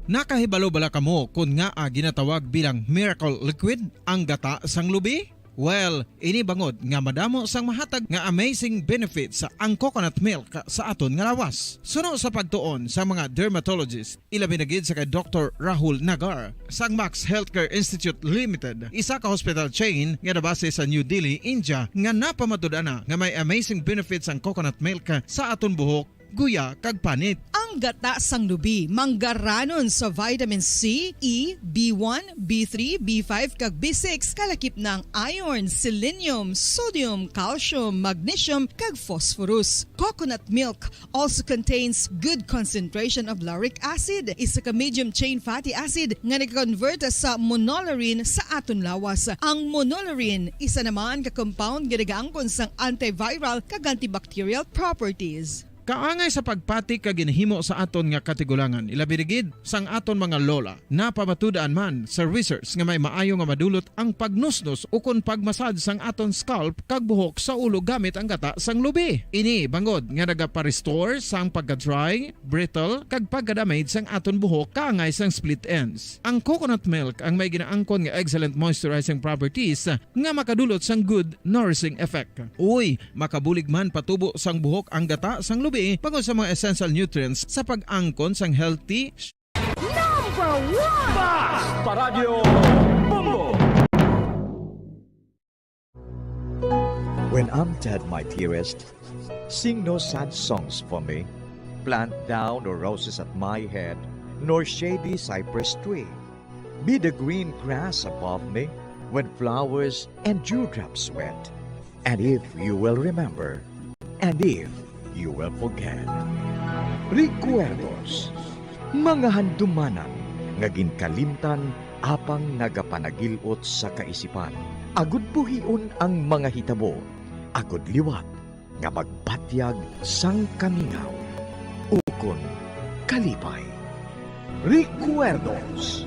Nakahibalo bala kamo kon ngaa ginatawag bilang miracle liquid ang gata sang lubi? Well, ini bangod nga madamo sang mahatag nga amazing benefits ang coconut milk sa aton nga lawas. Suno sa pagtuon sa mga dermatologist, ilabi na gid sa kay Doktor Rahul Nagar sang Max Healthcare Institute Limited, isa ka hospital chain nga nabase sa New Delhi, India, nga napamatud-an na nga may amazing benefits ang coconut milk sa aton buhok, guya, kag panit. Ang gata sang lubi manggaranon sa vitamin C, E, B one, B three, B five, kag B six, kalakip na ang iron, selenium, sodium, calcium, magnesium, kag phosphorus. Coconut milk also contains good concentration of lauric acid, isa ka medium chain fatty acid nga nag-convert sa monolaurin sa aton lawas. Ang monolaurin, isa naman ka compound nga nagaangkon sang antiviral kag antibacterial properties. Kaangay sa pagpati kag ginhimo sa aton nga katigulangan, ilabi na gid sang aton mga lola. Napamatud-an man sa research nga may maayo nga madulot ang pagnusnos ukon pagmasad sang aton scalp kag buhok sa ulo gamit ang gata sang lubi. Ini bangod nga nagapa-restore sang pagka-dry, brittle, kag pagka-damage sang aton buhok kaangay sang split ends. Ang coconut milk ang may ginaangkon nga excellent moisturizing properties nga makadulot sang good nourishing effect. Uy, makabulig man patubo sang buhok ang gata sang lubi bangod sa mga essential nutrients sa pag-angkon sang healthy. Number one! Bas! Paradyo Bombo! When I'm dead, my dearest, sing no sad songs for me. Plant thou no roses at my head, nor shady cypress tree. Be the green grass above me when flowers and dewdrops wet. And if you will remember, and if you will forget. Recuerdos, mga handumanan nga ginkalimtan apang nagapanagil-ot sa kaisipan. Agud buhion ang mga hitabo, agud liwat nga magbatyag sang kamingaw ukon kalipay. Recuerdos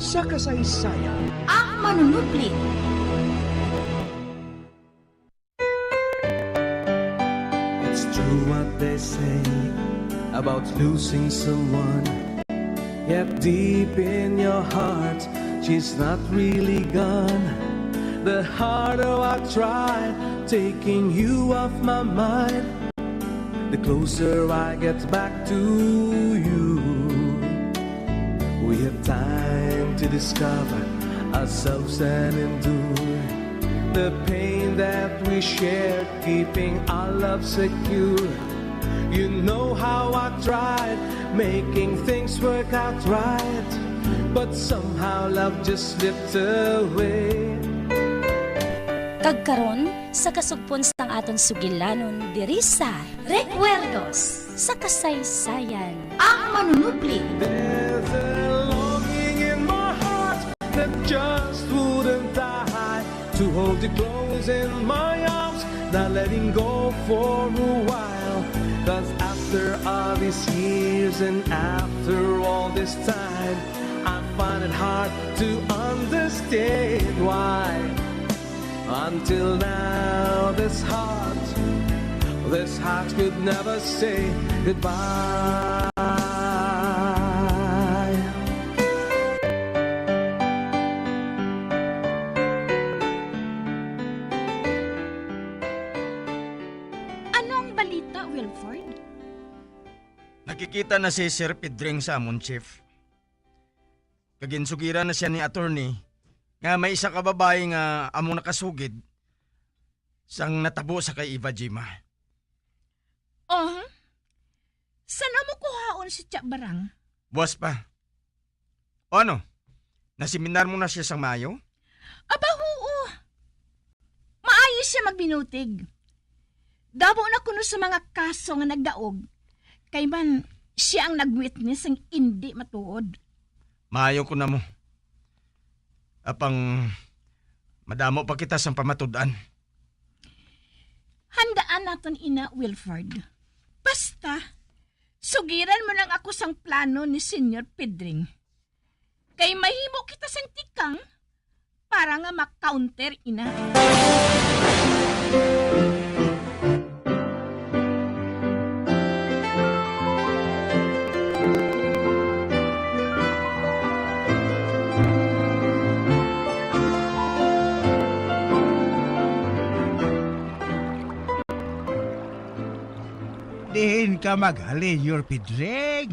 sa kasaysayan. Ang manunubli. It's true what they say about losing someone. Yet deep in your heart, she's not really gone. The harder I try taking you off my mind, the closer I get back to you. We have time to discover ourselves and endure the pain that we shared, keeping our love secure. You know how I tried making things work out right, but somehow love just slipped away. Kag karon, sa kasugpon sang aton sugilanon diri sa Recuerdos sa Kasaysayan. Ang manunubli. There's a longing in my heart that just wouldn't die. To hold you close in my arms, not letting go for a while. 'Cause after all these years and after all this time, I find it hard to understand why. Until now, this heart, this heart could never say goodbye. Ano ang balita, Wilford? Nakikita na si Sir Pedring sa amon, Chief. Kag ginsugiran na siya ni attorney nga may isa ka babayi nga among nakasugid sang natabo sa kay Eva Jima. Oh? San-o mo kuhaon si Tia Barang? Buwas pa. O ano? Naseminar mo na siya sang maayo? Aba, huo. Maayo siya magbinutig. Damo na kuno sa mga kaso nga nagdaog. Kay man, siya ang nag-witness sang indi matuod. Maayo ko na mo. Apang madamo pa kita sang pamatud-an. Handaan naton ina, Wilford. Basta, sugiran mo lang ako sang plano ni Senyor Pedring. Kay mahimo kita sang tikang para nga ma-counter ina. Diin ka maghalin, Senyor Pedring?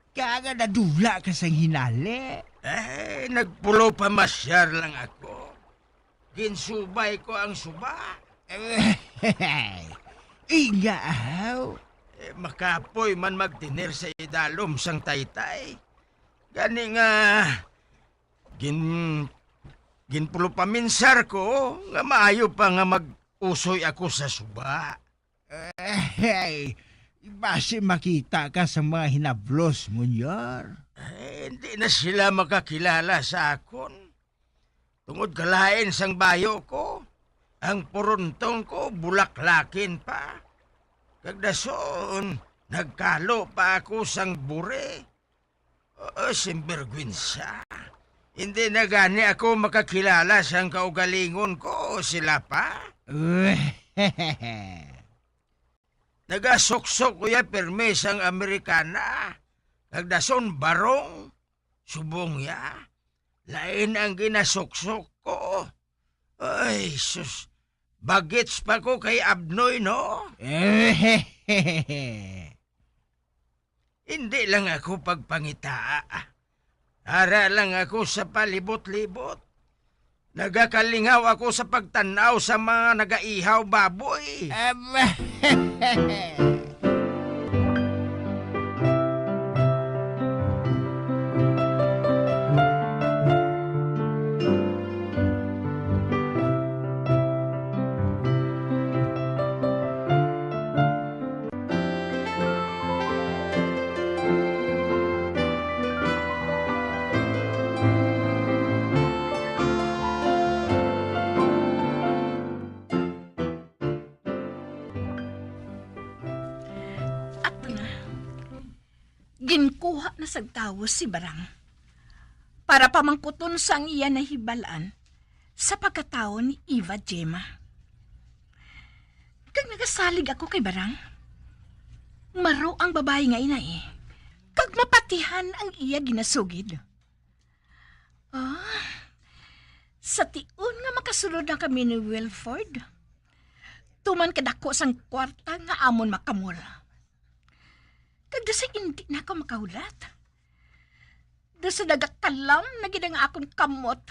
Kaya nga nadula ka sang hinali. Eh, nagpulo pamasyar lang ako. Ginsubay ko ang suba. Inga, aw. Eh, makapoy man magtener sa idalom sang taytay. Gani nga, gin-, ginpulupaminsar ko nga maayo pa nga mag-usoy ako sa suba. Ay, basi makita ka sa mga hinablos, Munyor. Eh, hindi na sila makakilala sa akon. Tungod kalain sang bayo ko, ang purontong ko bulaklakin pa. Kag dason, nagkalo pa ako sang bure. Oh, sinbergwensa. Hindi na gani ako makakilala sang kaugalingon ko, sila pa. Nagasuksok ko ya pirme sang Amerikana. Kag dason barong, subong ya. Lain ang ginasuksok ko. Ay, sus. Bagets pa ko kay Abnoy, no? Hindi lang ako pagpangitaa. Ara lang ako sa palibot-libot. Nagakalingaw ako sa pagtan-aw sa mga nagaihaw baboy. Em, Ginkuha na sang tawo si Barang para pamangkuton sang iya nahibal-an sa pagkatawo ni Eva Gemma. Kag nagasalig ako kay Barang. Maro ang babayi nga ina, eh, kag mapatihan ang iya ginasugid. Ah, sa tion nga makasulod na kami ni Wilford, tuman kadako sang kwarta nga amon makamol. Kag dasig indi na ako makahulat. Dasig nagakalam na gid ang akon kamot,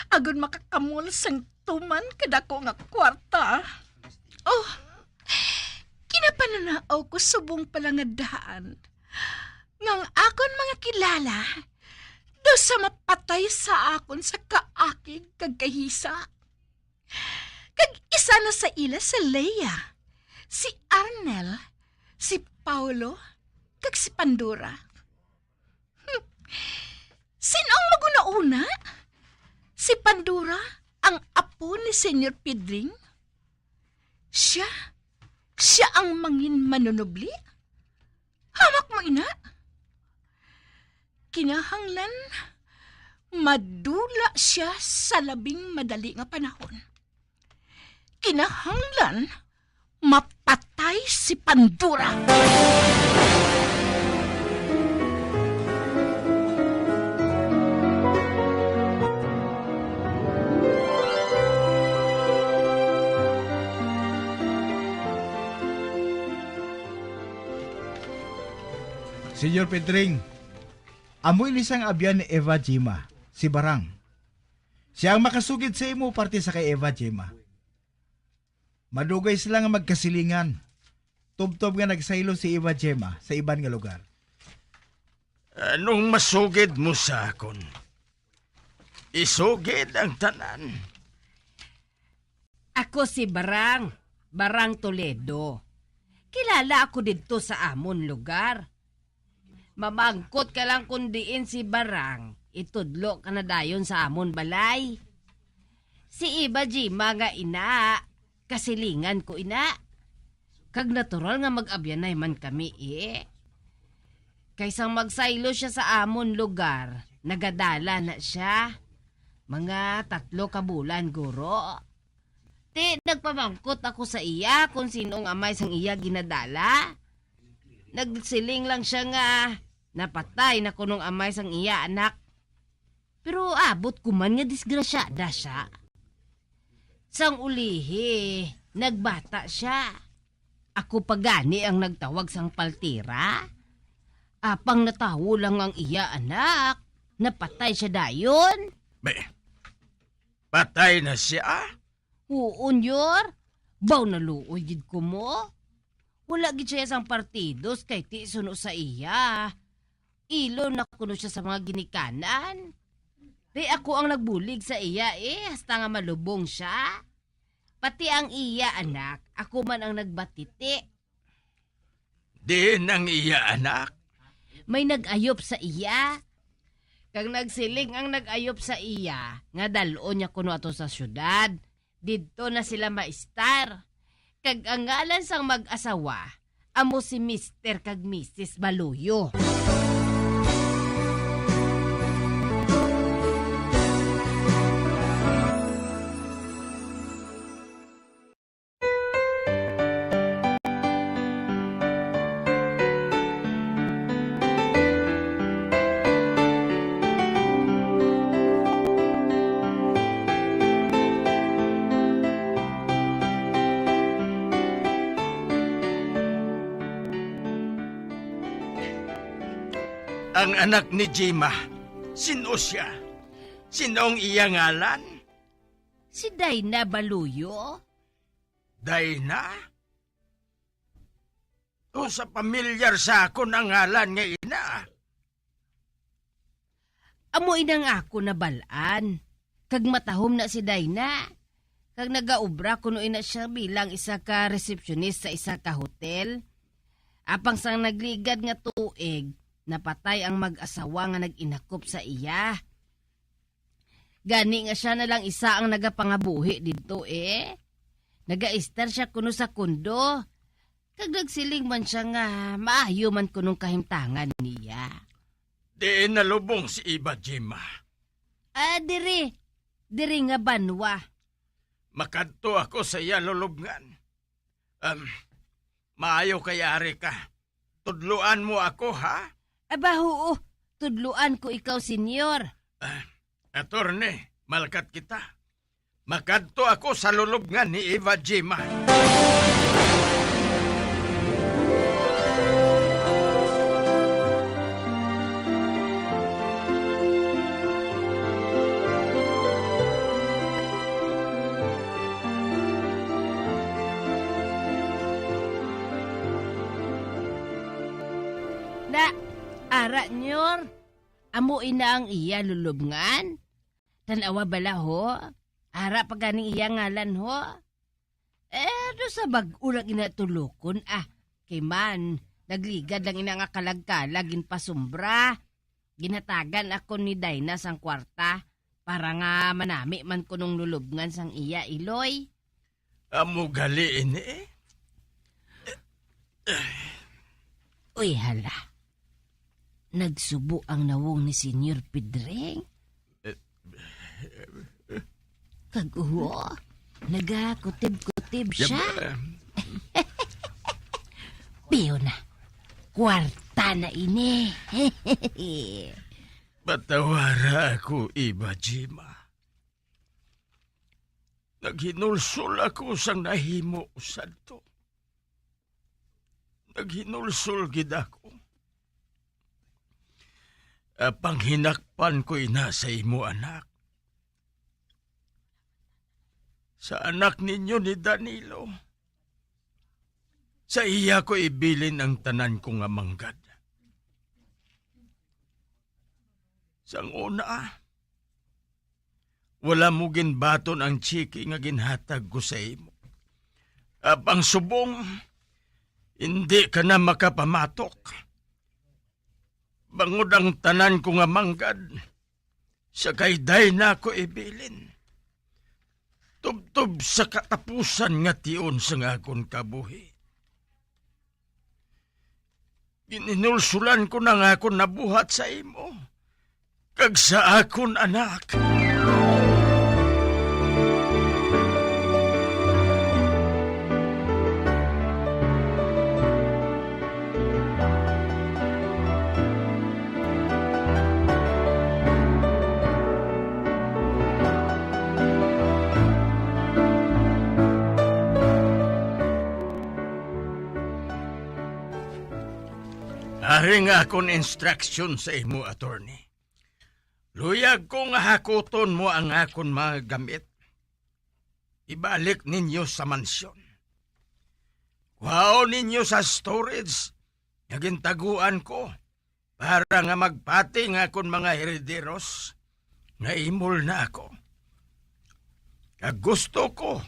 agod makakamol sang tuman kadako nga kwarta. Oh, kinapananaw ko subong pala nga daan nga ang akon mga kilala daw sa mapatay sa akon sa kaakig kag kahisa. Kag isa na sa ila si Lea, si Arnel, si Paulo, kag si Pandora. Hmm. Sin-o ang mag-una-una? Si Pandora, ang apo ni Senyor Pedring? Siya, siya ang mangin manunubli? Hamak mo ina? Kinahanglan madula sia sa labing madali nga panahon. Kinahanglan mapatay si Pandora. Senyor Pedring, amo ini sang abyan ni Eva Jima, si Barang. Siya ang makasugid sa imo parte sa kay Eva Jima. Madugay sila nga magkasilingan, tubtob nga nagsaylo si Eva Jima sa iban nga lugar. Anong masugid mo sa akon? Isugid ang tanan. Ako si Barang, Barang Toledo. Kilala ako didto sa amon lugar. Mamangkot ka lang kon diin si Barang, itudlo ka na dayon sa amon balay. Si Iba Jima nga ina, kasilingan ko ina. Kag natural nga mag-abyanay man kami, eh. Kay sang magsaylo sia sa amon lugar, nagadala na sia. Mga tatlo ka bulan, guro. Ti, nagpamangkot ako sa iya kon sin-o ang amay sang iya ginadala. Nagsiling lang sia nga napatay na kuno ang amay sang iya anak. Pero abot ko man nga disgrasyada sia. Sang ulihi, nagbata sia. Ako pa gani ang nagtawag sang paltira. Apang natawo lang ang iya anak, napatay sia dayon. Be, patay na sia? Oo, Nyor. Baw naluoy gid ko mo. Wala gid siya sang partidos kay ti suno sa iya. Ilo na kuno siya sa mga ginikanan. Ti ako ang nagbulig sa iya, eh, hasta nga malubong siya. Pati ang iya anak, ako man ang nagbatiti. Diin ang iya anak? May nag-ayop sa iya. Kag nagsiling ang nag-ayop sa iya nga dal-on niya kuno ato sa syudad. Didto na sila maestar. Kag ang ngalan sang mag-asawa amo si Mister kag Missus Baluyo. Ang anak ni Jima, sin-o sia? Sin-o ang iya ngalan? Si Dayna Baluyo. Dayna? O, sa pamilyar sa akon ang ngalan nga ina. Amo inang ako nabal-an, kag matahom na si Dayna. Kag nagaobra kuno ina siya bilang isa ka resepsyonist sa isa ka hotel. Apang sang nagligad nga tuig, napatay ang mag-asawa nga nag-inakop sa iya. Gani nga siya na lang isa ang nagapangabuhi didto, eh. Nagaestar siya kuno sa kondo. Kag nagsiling man sia nga maayo man kunong kahimtangan niya. Diin nalubong si Iba Jima? Ah, diri. Diri nga banwa. Makadto ako sa iya lulubngan. Um, maayo kay ari ka. Tudloan mo ako, ha? Aba, huo. Tudloan ko ikaw, senyor. Ah, attorney, malkat kita. Makadto ako sa lulubngan ni Iba Jima. Na, ara, nyor. Amo ina ang iya lulubngan? Tan-awa bala, ho. Ara pa ganing iya ngalan, ho. Eh, ano sa bag-o lang inatulukon, ah? Kay man, nagligad lang ina nga kalag-kalag ginpasumbra. Ginhatagan ako ni Dina sang kwarta para nga manami man kunong lulubngan sang iya iloy. Amo gali ini? Uy, hala. Nagsubo ang nawong ni Senyor Pedring. Kag uho, nagakutib-kutib siya. Piyo na, kwarta na ini. Patawara ako, Iba Jima. Naghinulsol ako sang nahimo sadto. Naghinulsol gid ako. Apang hinakpan ko ina sa imo anak. Sa anak ninyo ni Danilo. Sa iya ko ibilin ang tanan ko nga manggad. Sang una, wala mo ginbaton ang tsiki nga ginhatag ko sa imo. Apang subong, indi ka na makapamatok. Bangod ang tanan ko nga manggad, sa kay Dina ko ibilin. Tubtob sa katapusan nga tion sang akon kabuhi. Gininulsulan ko na nga akon nabuhat sa imo, kag sa akon anak. Ari nga akon instruction sa imo, attorney. Luyag ko nga hakuton mo ang akon mga gamit. Ibalik ninyo sa mansyon. Kuhaon ninyo sa storage nga gintaguan ko para nga magpati nga akon mga herederos nga imol na ako. Kag gusto ko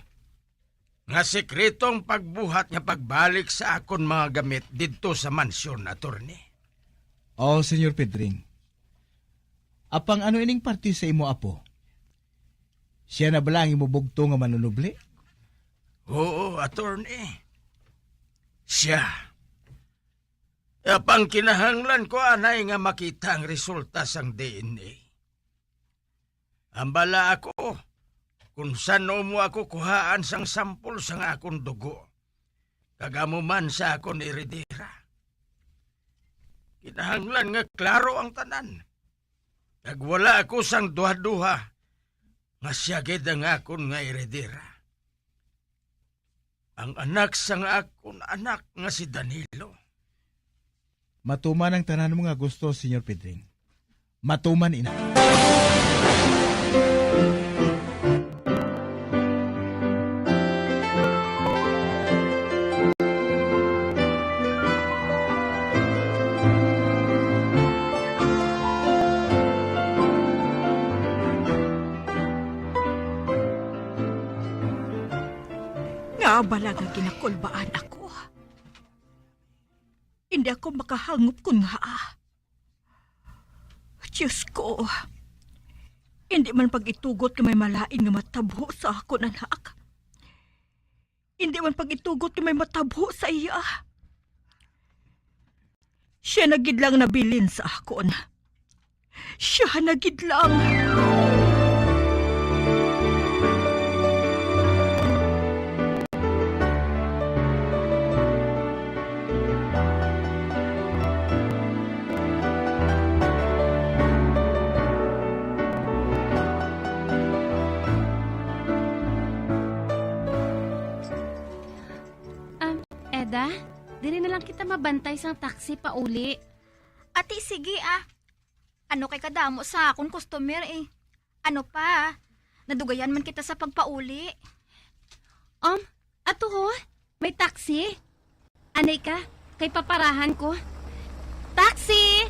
nga sekretong pagbuhat nga pagbalik sa akon mga gamit didto sa mansyon, attorney. Oh, Senyor Pedring. Apang ano ining parte sa imo apo? Sia na bala ang imo bugto nga manunubli? Oo, attorney. Sia. Apang kinahanglan ko anay nga makita ang resulta sang D N A. Ambala ako kung san-o mo ako kuhaan sang sampol sang akon dugo, kag amo man sa akon heredera. Kinahanglan nga klaro ang tanan, kag wala ako sang duha-duha nga sia gid ang akon nga heredera. Ang anak sang akon anak nga si Danilo. Matuman ang tanan mo nga gusto, Senyor Pedring. Matuman ina. Ngaa bala nga ginakulbaan ako? Indi ako makahangop kon ngaa. Diyos ko, indi man pag-itugot nga may malain nga matabho sa akon anak. Indi man pag-itugot nga may matabho sa iya. Siya na gid lang nabilin sa akon. Siya na gid lang. Um, Eda, diri na lang kita mabantay sang taxi pauli. Ati, sige, ah. Ano kay kadamo sa akon customer, eh. Ano pa? Nadugayan man kita sa pagpauli. Um, ato ho, may taxi. Anay ka, kay paparahan ko. Taxi!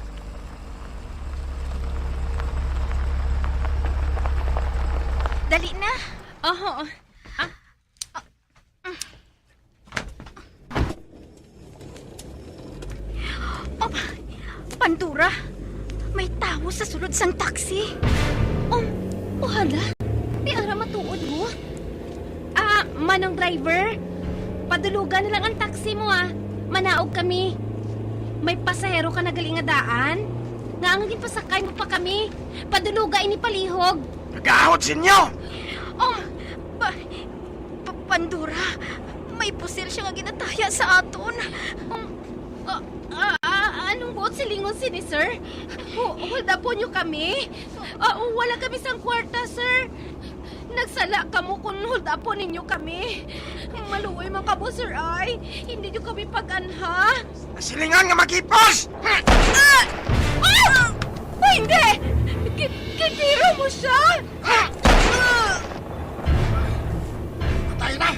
Dali na. Oho. Ah, Oh, Pandora, may tawo sa sulod sang taxi. Oh, oh, hala. Di ara matuod mo. Ah, manong driver, padulugan na lang ang taxi mo, ah. Manaog kami. May pasahero ka na gali nga daan? Nga ang ginpasakay mo pa kami? Paduluga ini palihog. Nagahod sa inyo! Oh, pa, Pa-, Pandora, may pusil siya nga ginataya sa aton. Um, ah, ah, ah, anong buot silingon sini, sir? Hu-, hold up po niyo kami? Ah, wala kami sang kwarta, sir. Nagsala kamo kung hold up po ninyo kami. Maluoy man kamo, sir, ay. Hindi niyo kami pag-anha. Nasilingan nga maghipas! Ah! Ah! Oh, hindi! Ki-, kiniro mo siya! Patay na!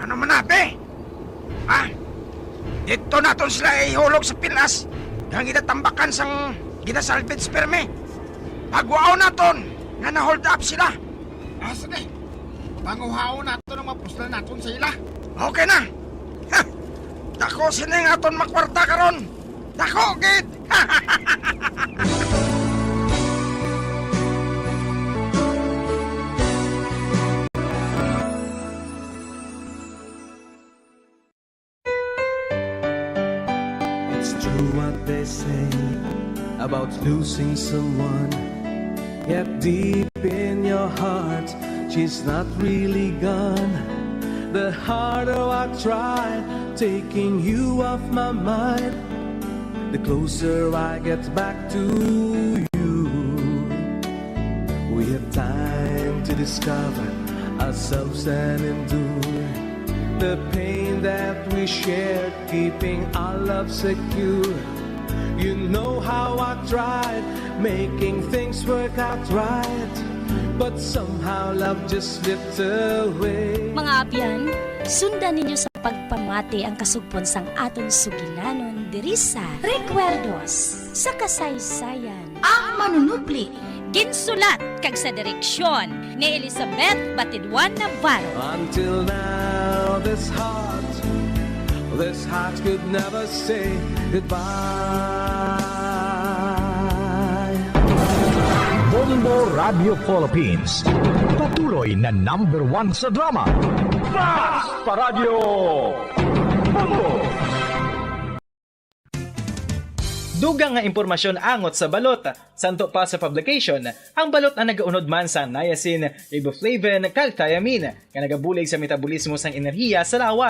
Ano man na, be? Ha? Dito naton sila ihulog sa pilas nga ginatambakan sang ginasalvage permi. Pagwaon naton nga na-hold up sila. Ah, sige. Panguhaon naton ang mga puslan naton sa ila. Okay na. Ha! Dako sini nga aton makwarta karon. Dako gid. It's true what they say about losing someone. Yet deep in your heart, she's not really gone. The harder I try taking you off my mind, the closer I get back to you. We have time to discover ourselves and endure the pain that we shared, keeping our love secure. You know how I tried making things work out right, but somehow love just slipped away. Mga abyan, sundan ninyo sa pagpamati ang kasugpon sang aton sugilanon diri sa Recuerdos sa Kasaysayan. Ang Manunupli. Ginsulat kag sa direksyon ni Elizabeth Batidwan Navarro. Until now, this heart, this heart could never say goodbye. Bombo Radio Philippines, patuloy na number one sa drama. Basta Radyo Bombo! Dugang nga impormasyon angot sa balot. Santo pa sa publication, ang balot ang nagaunod man sa niacin, riboflavin, kag thiamine, nga nagabulig sa metabolismo sang enerhiya sa lawas.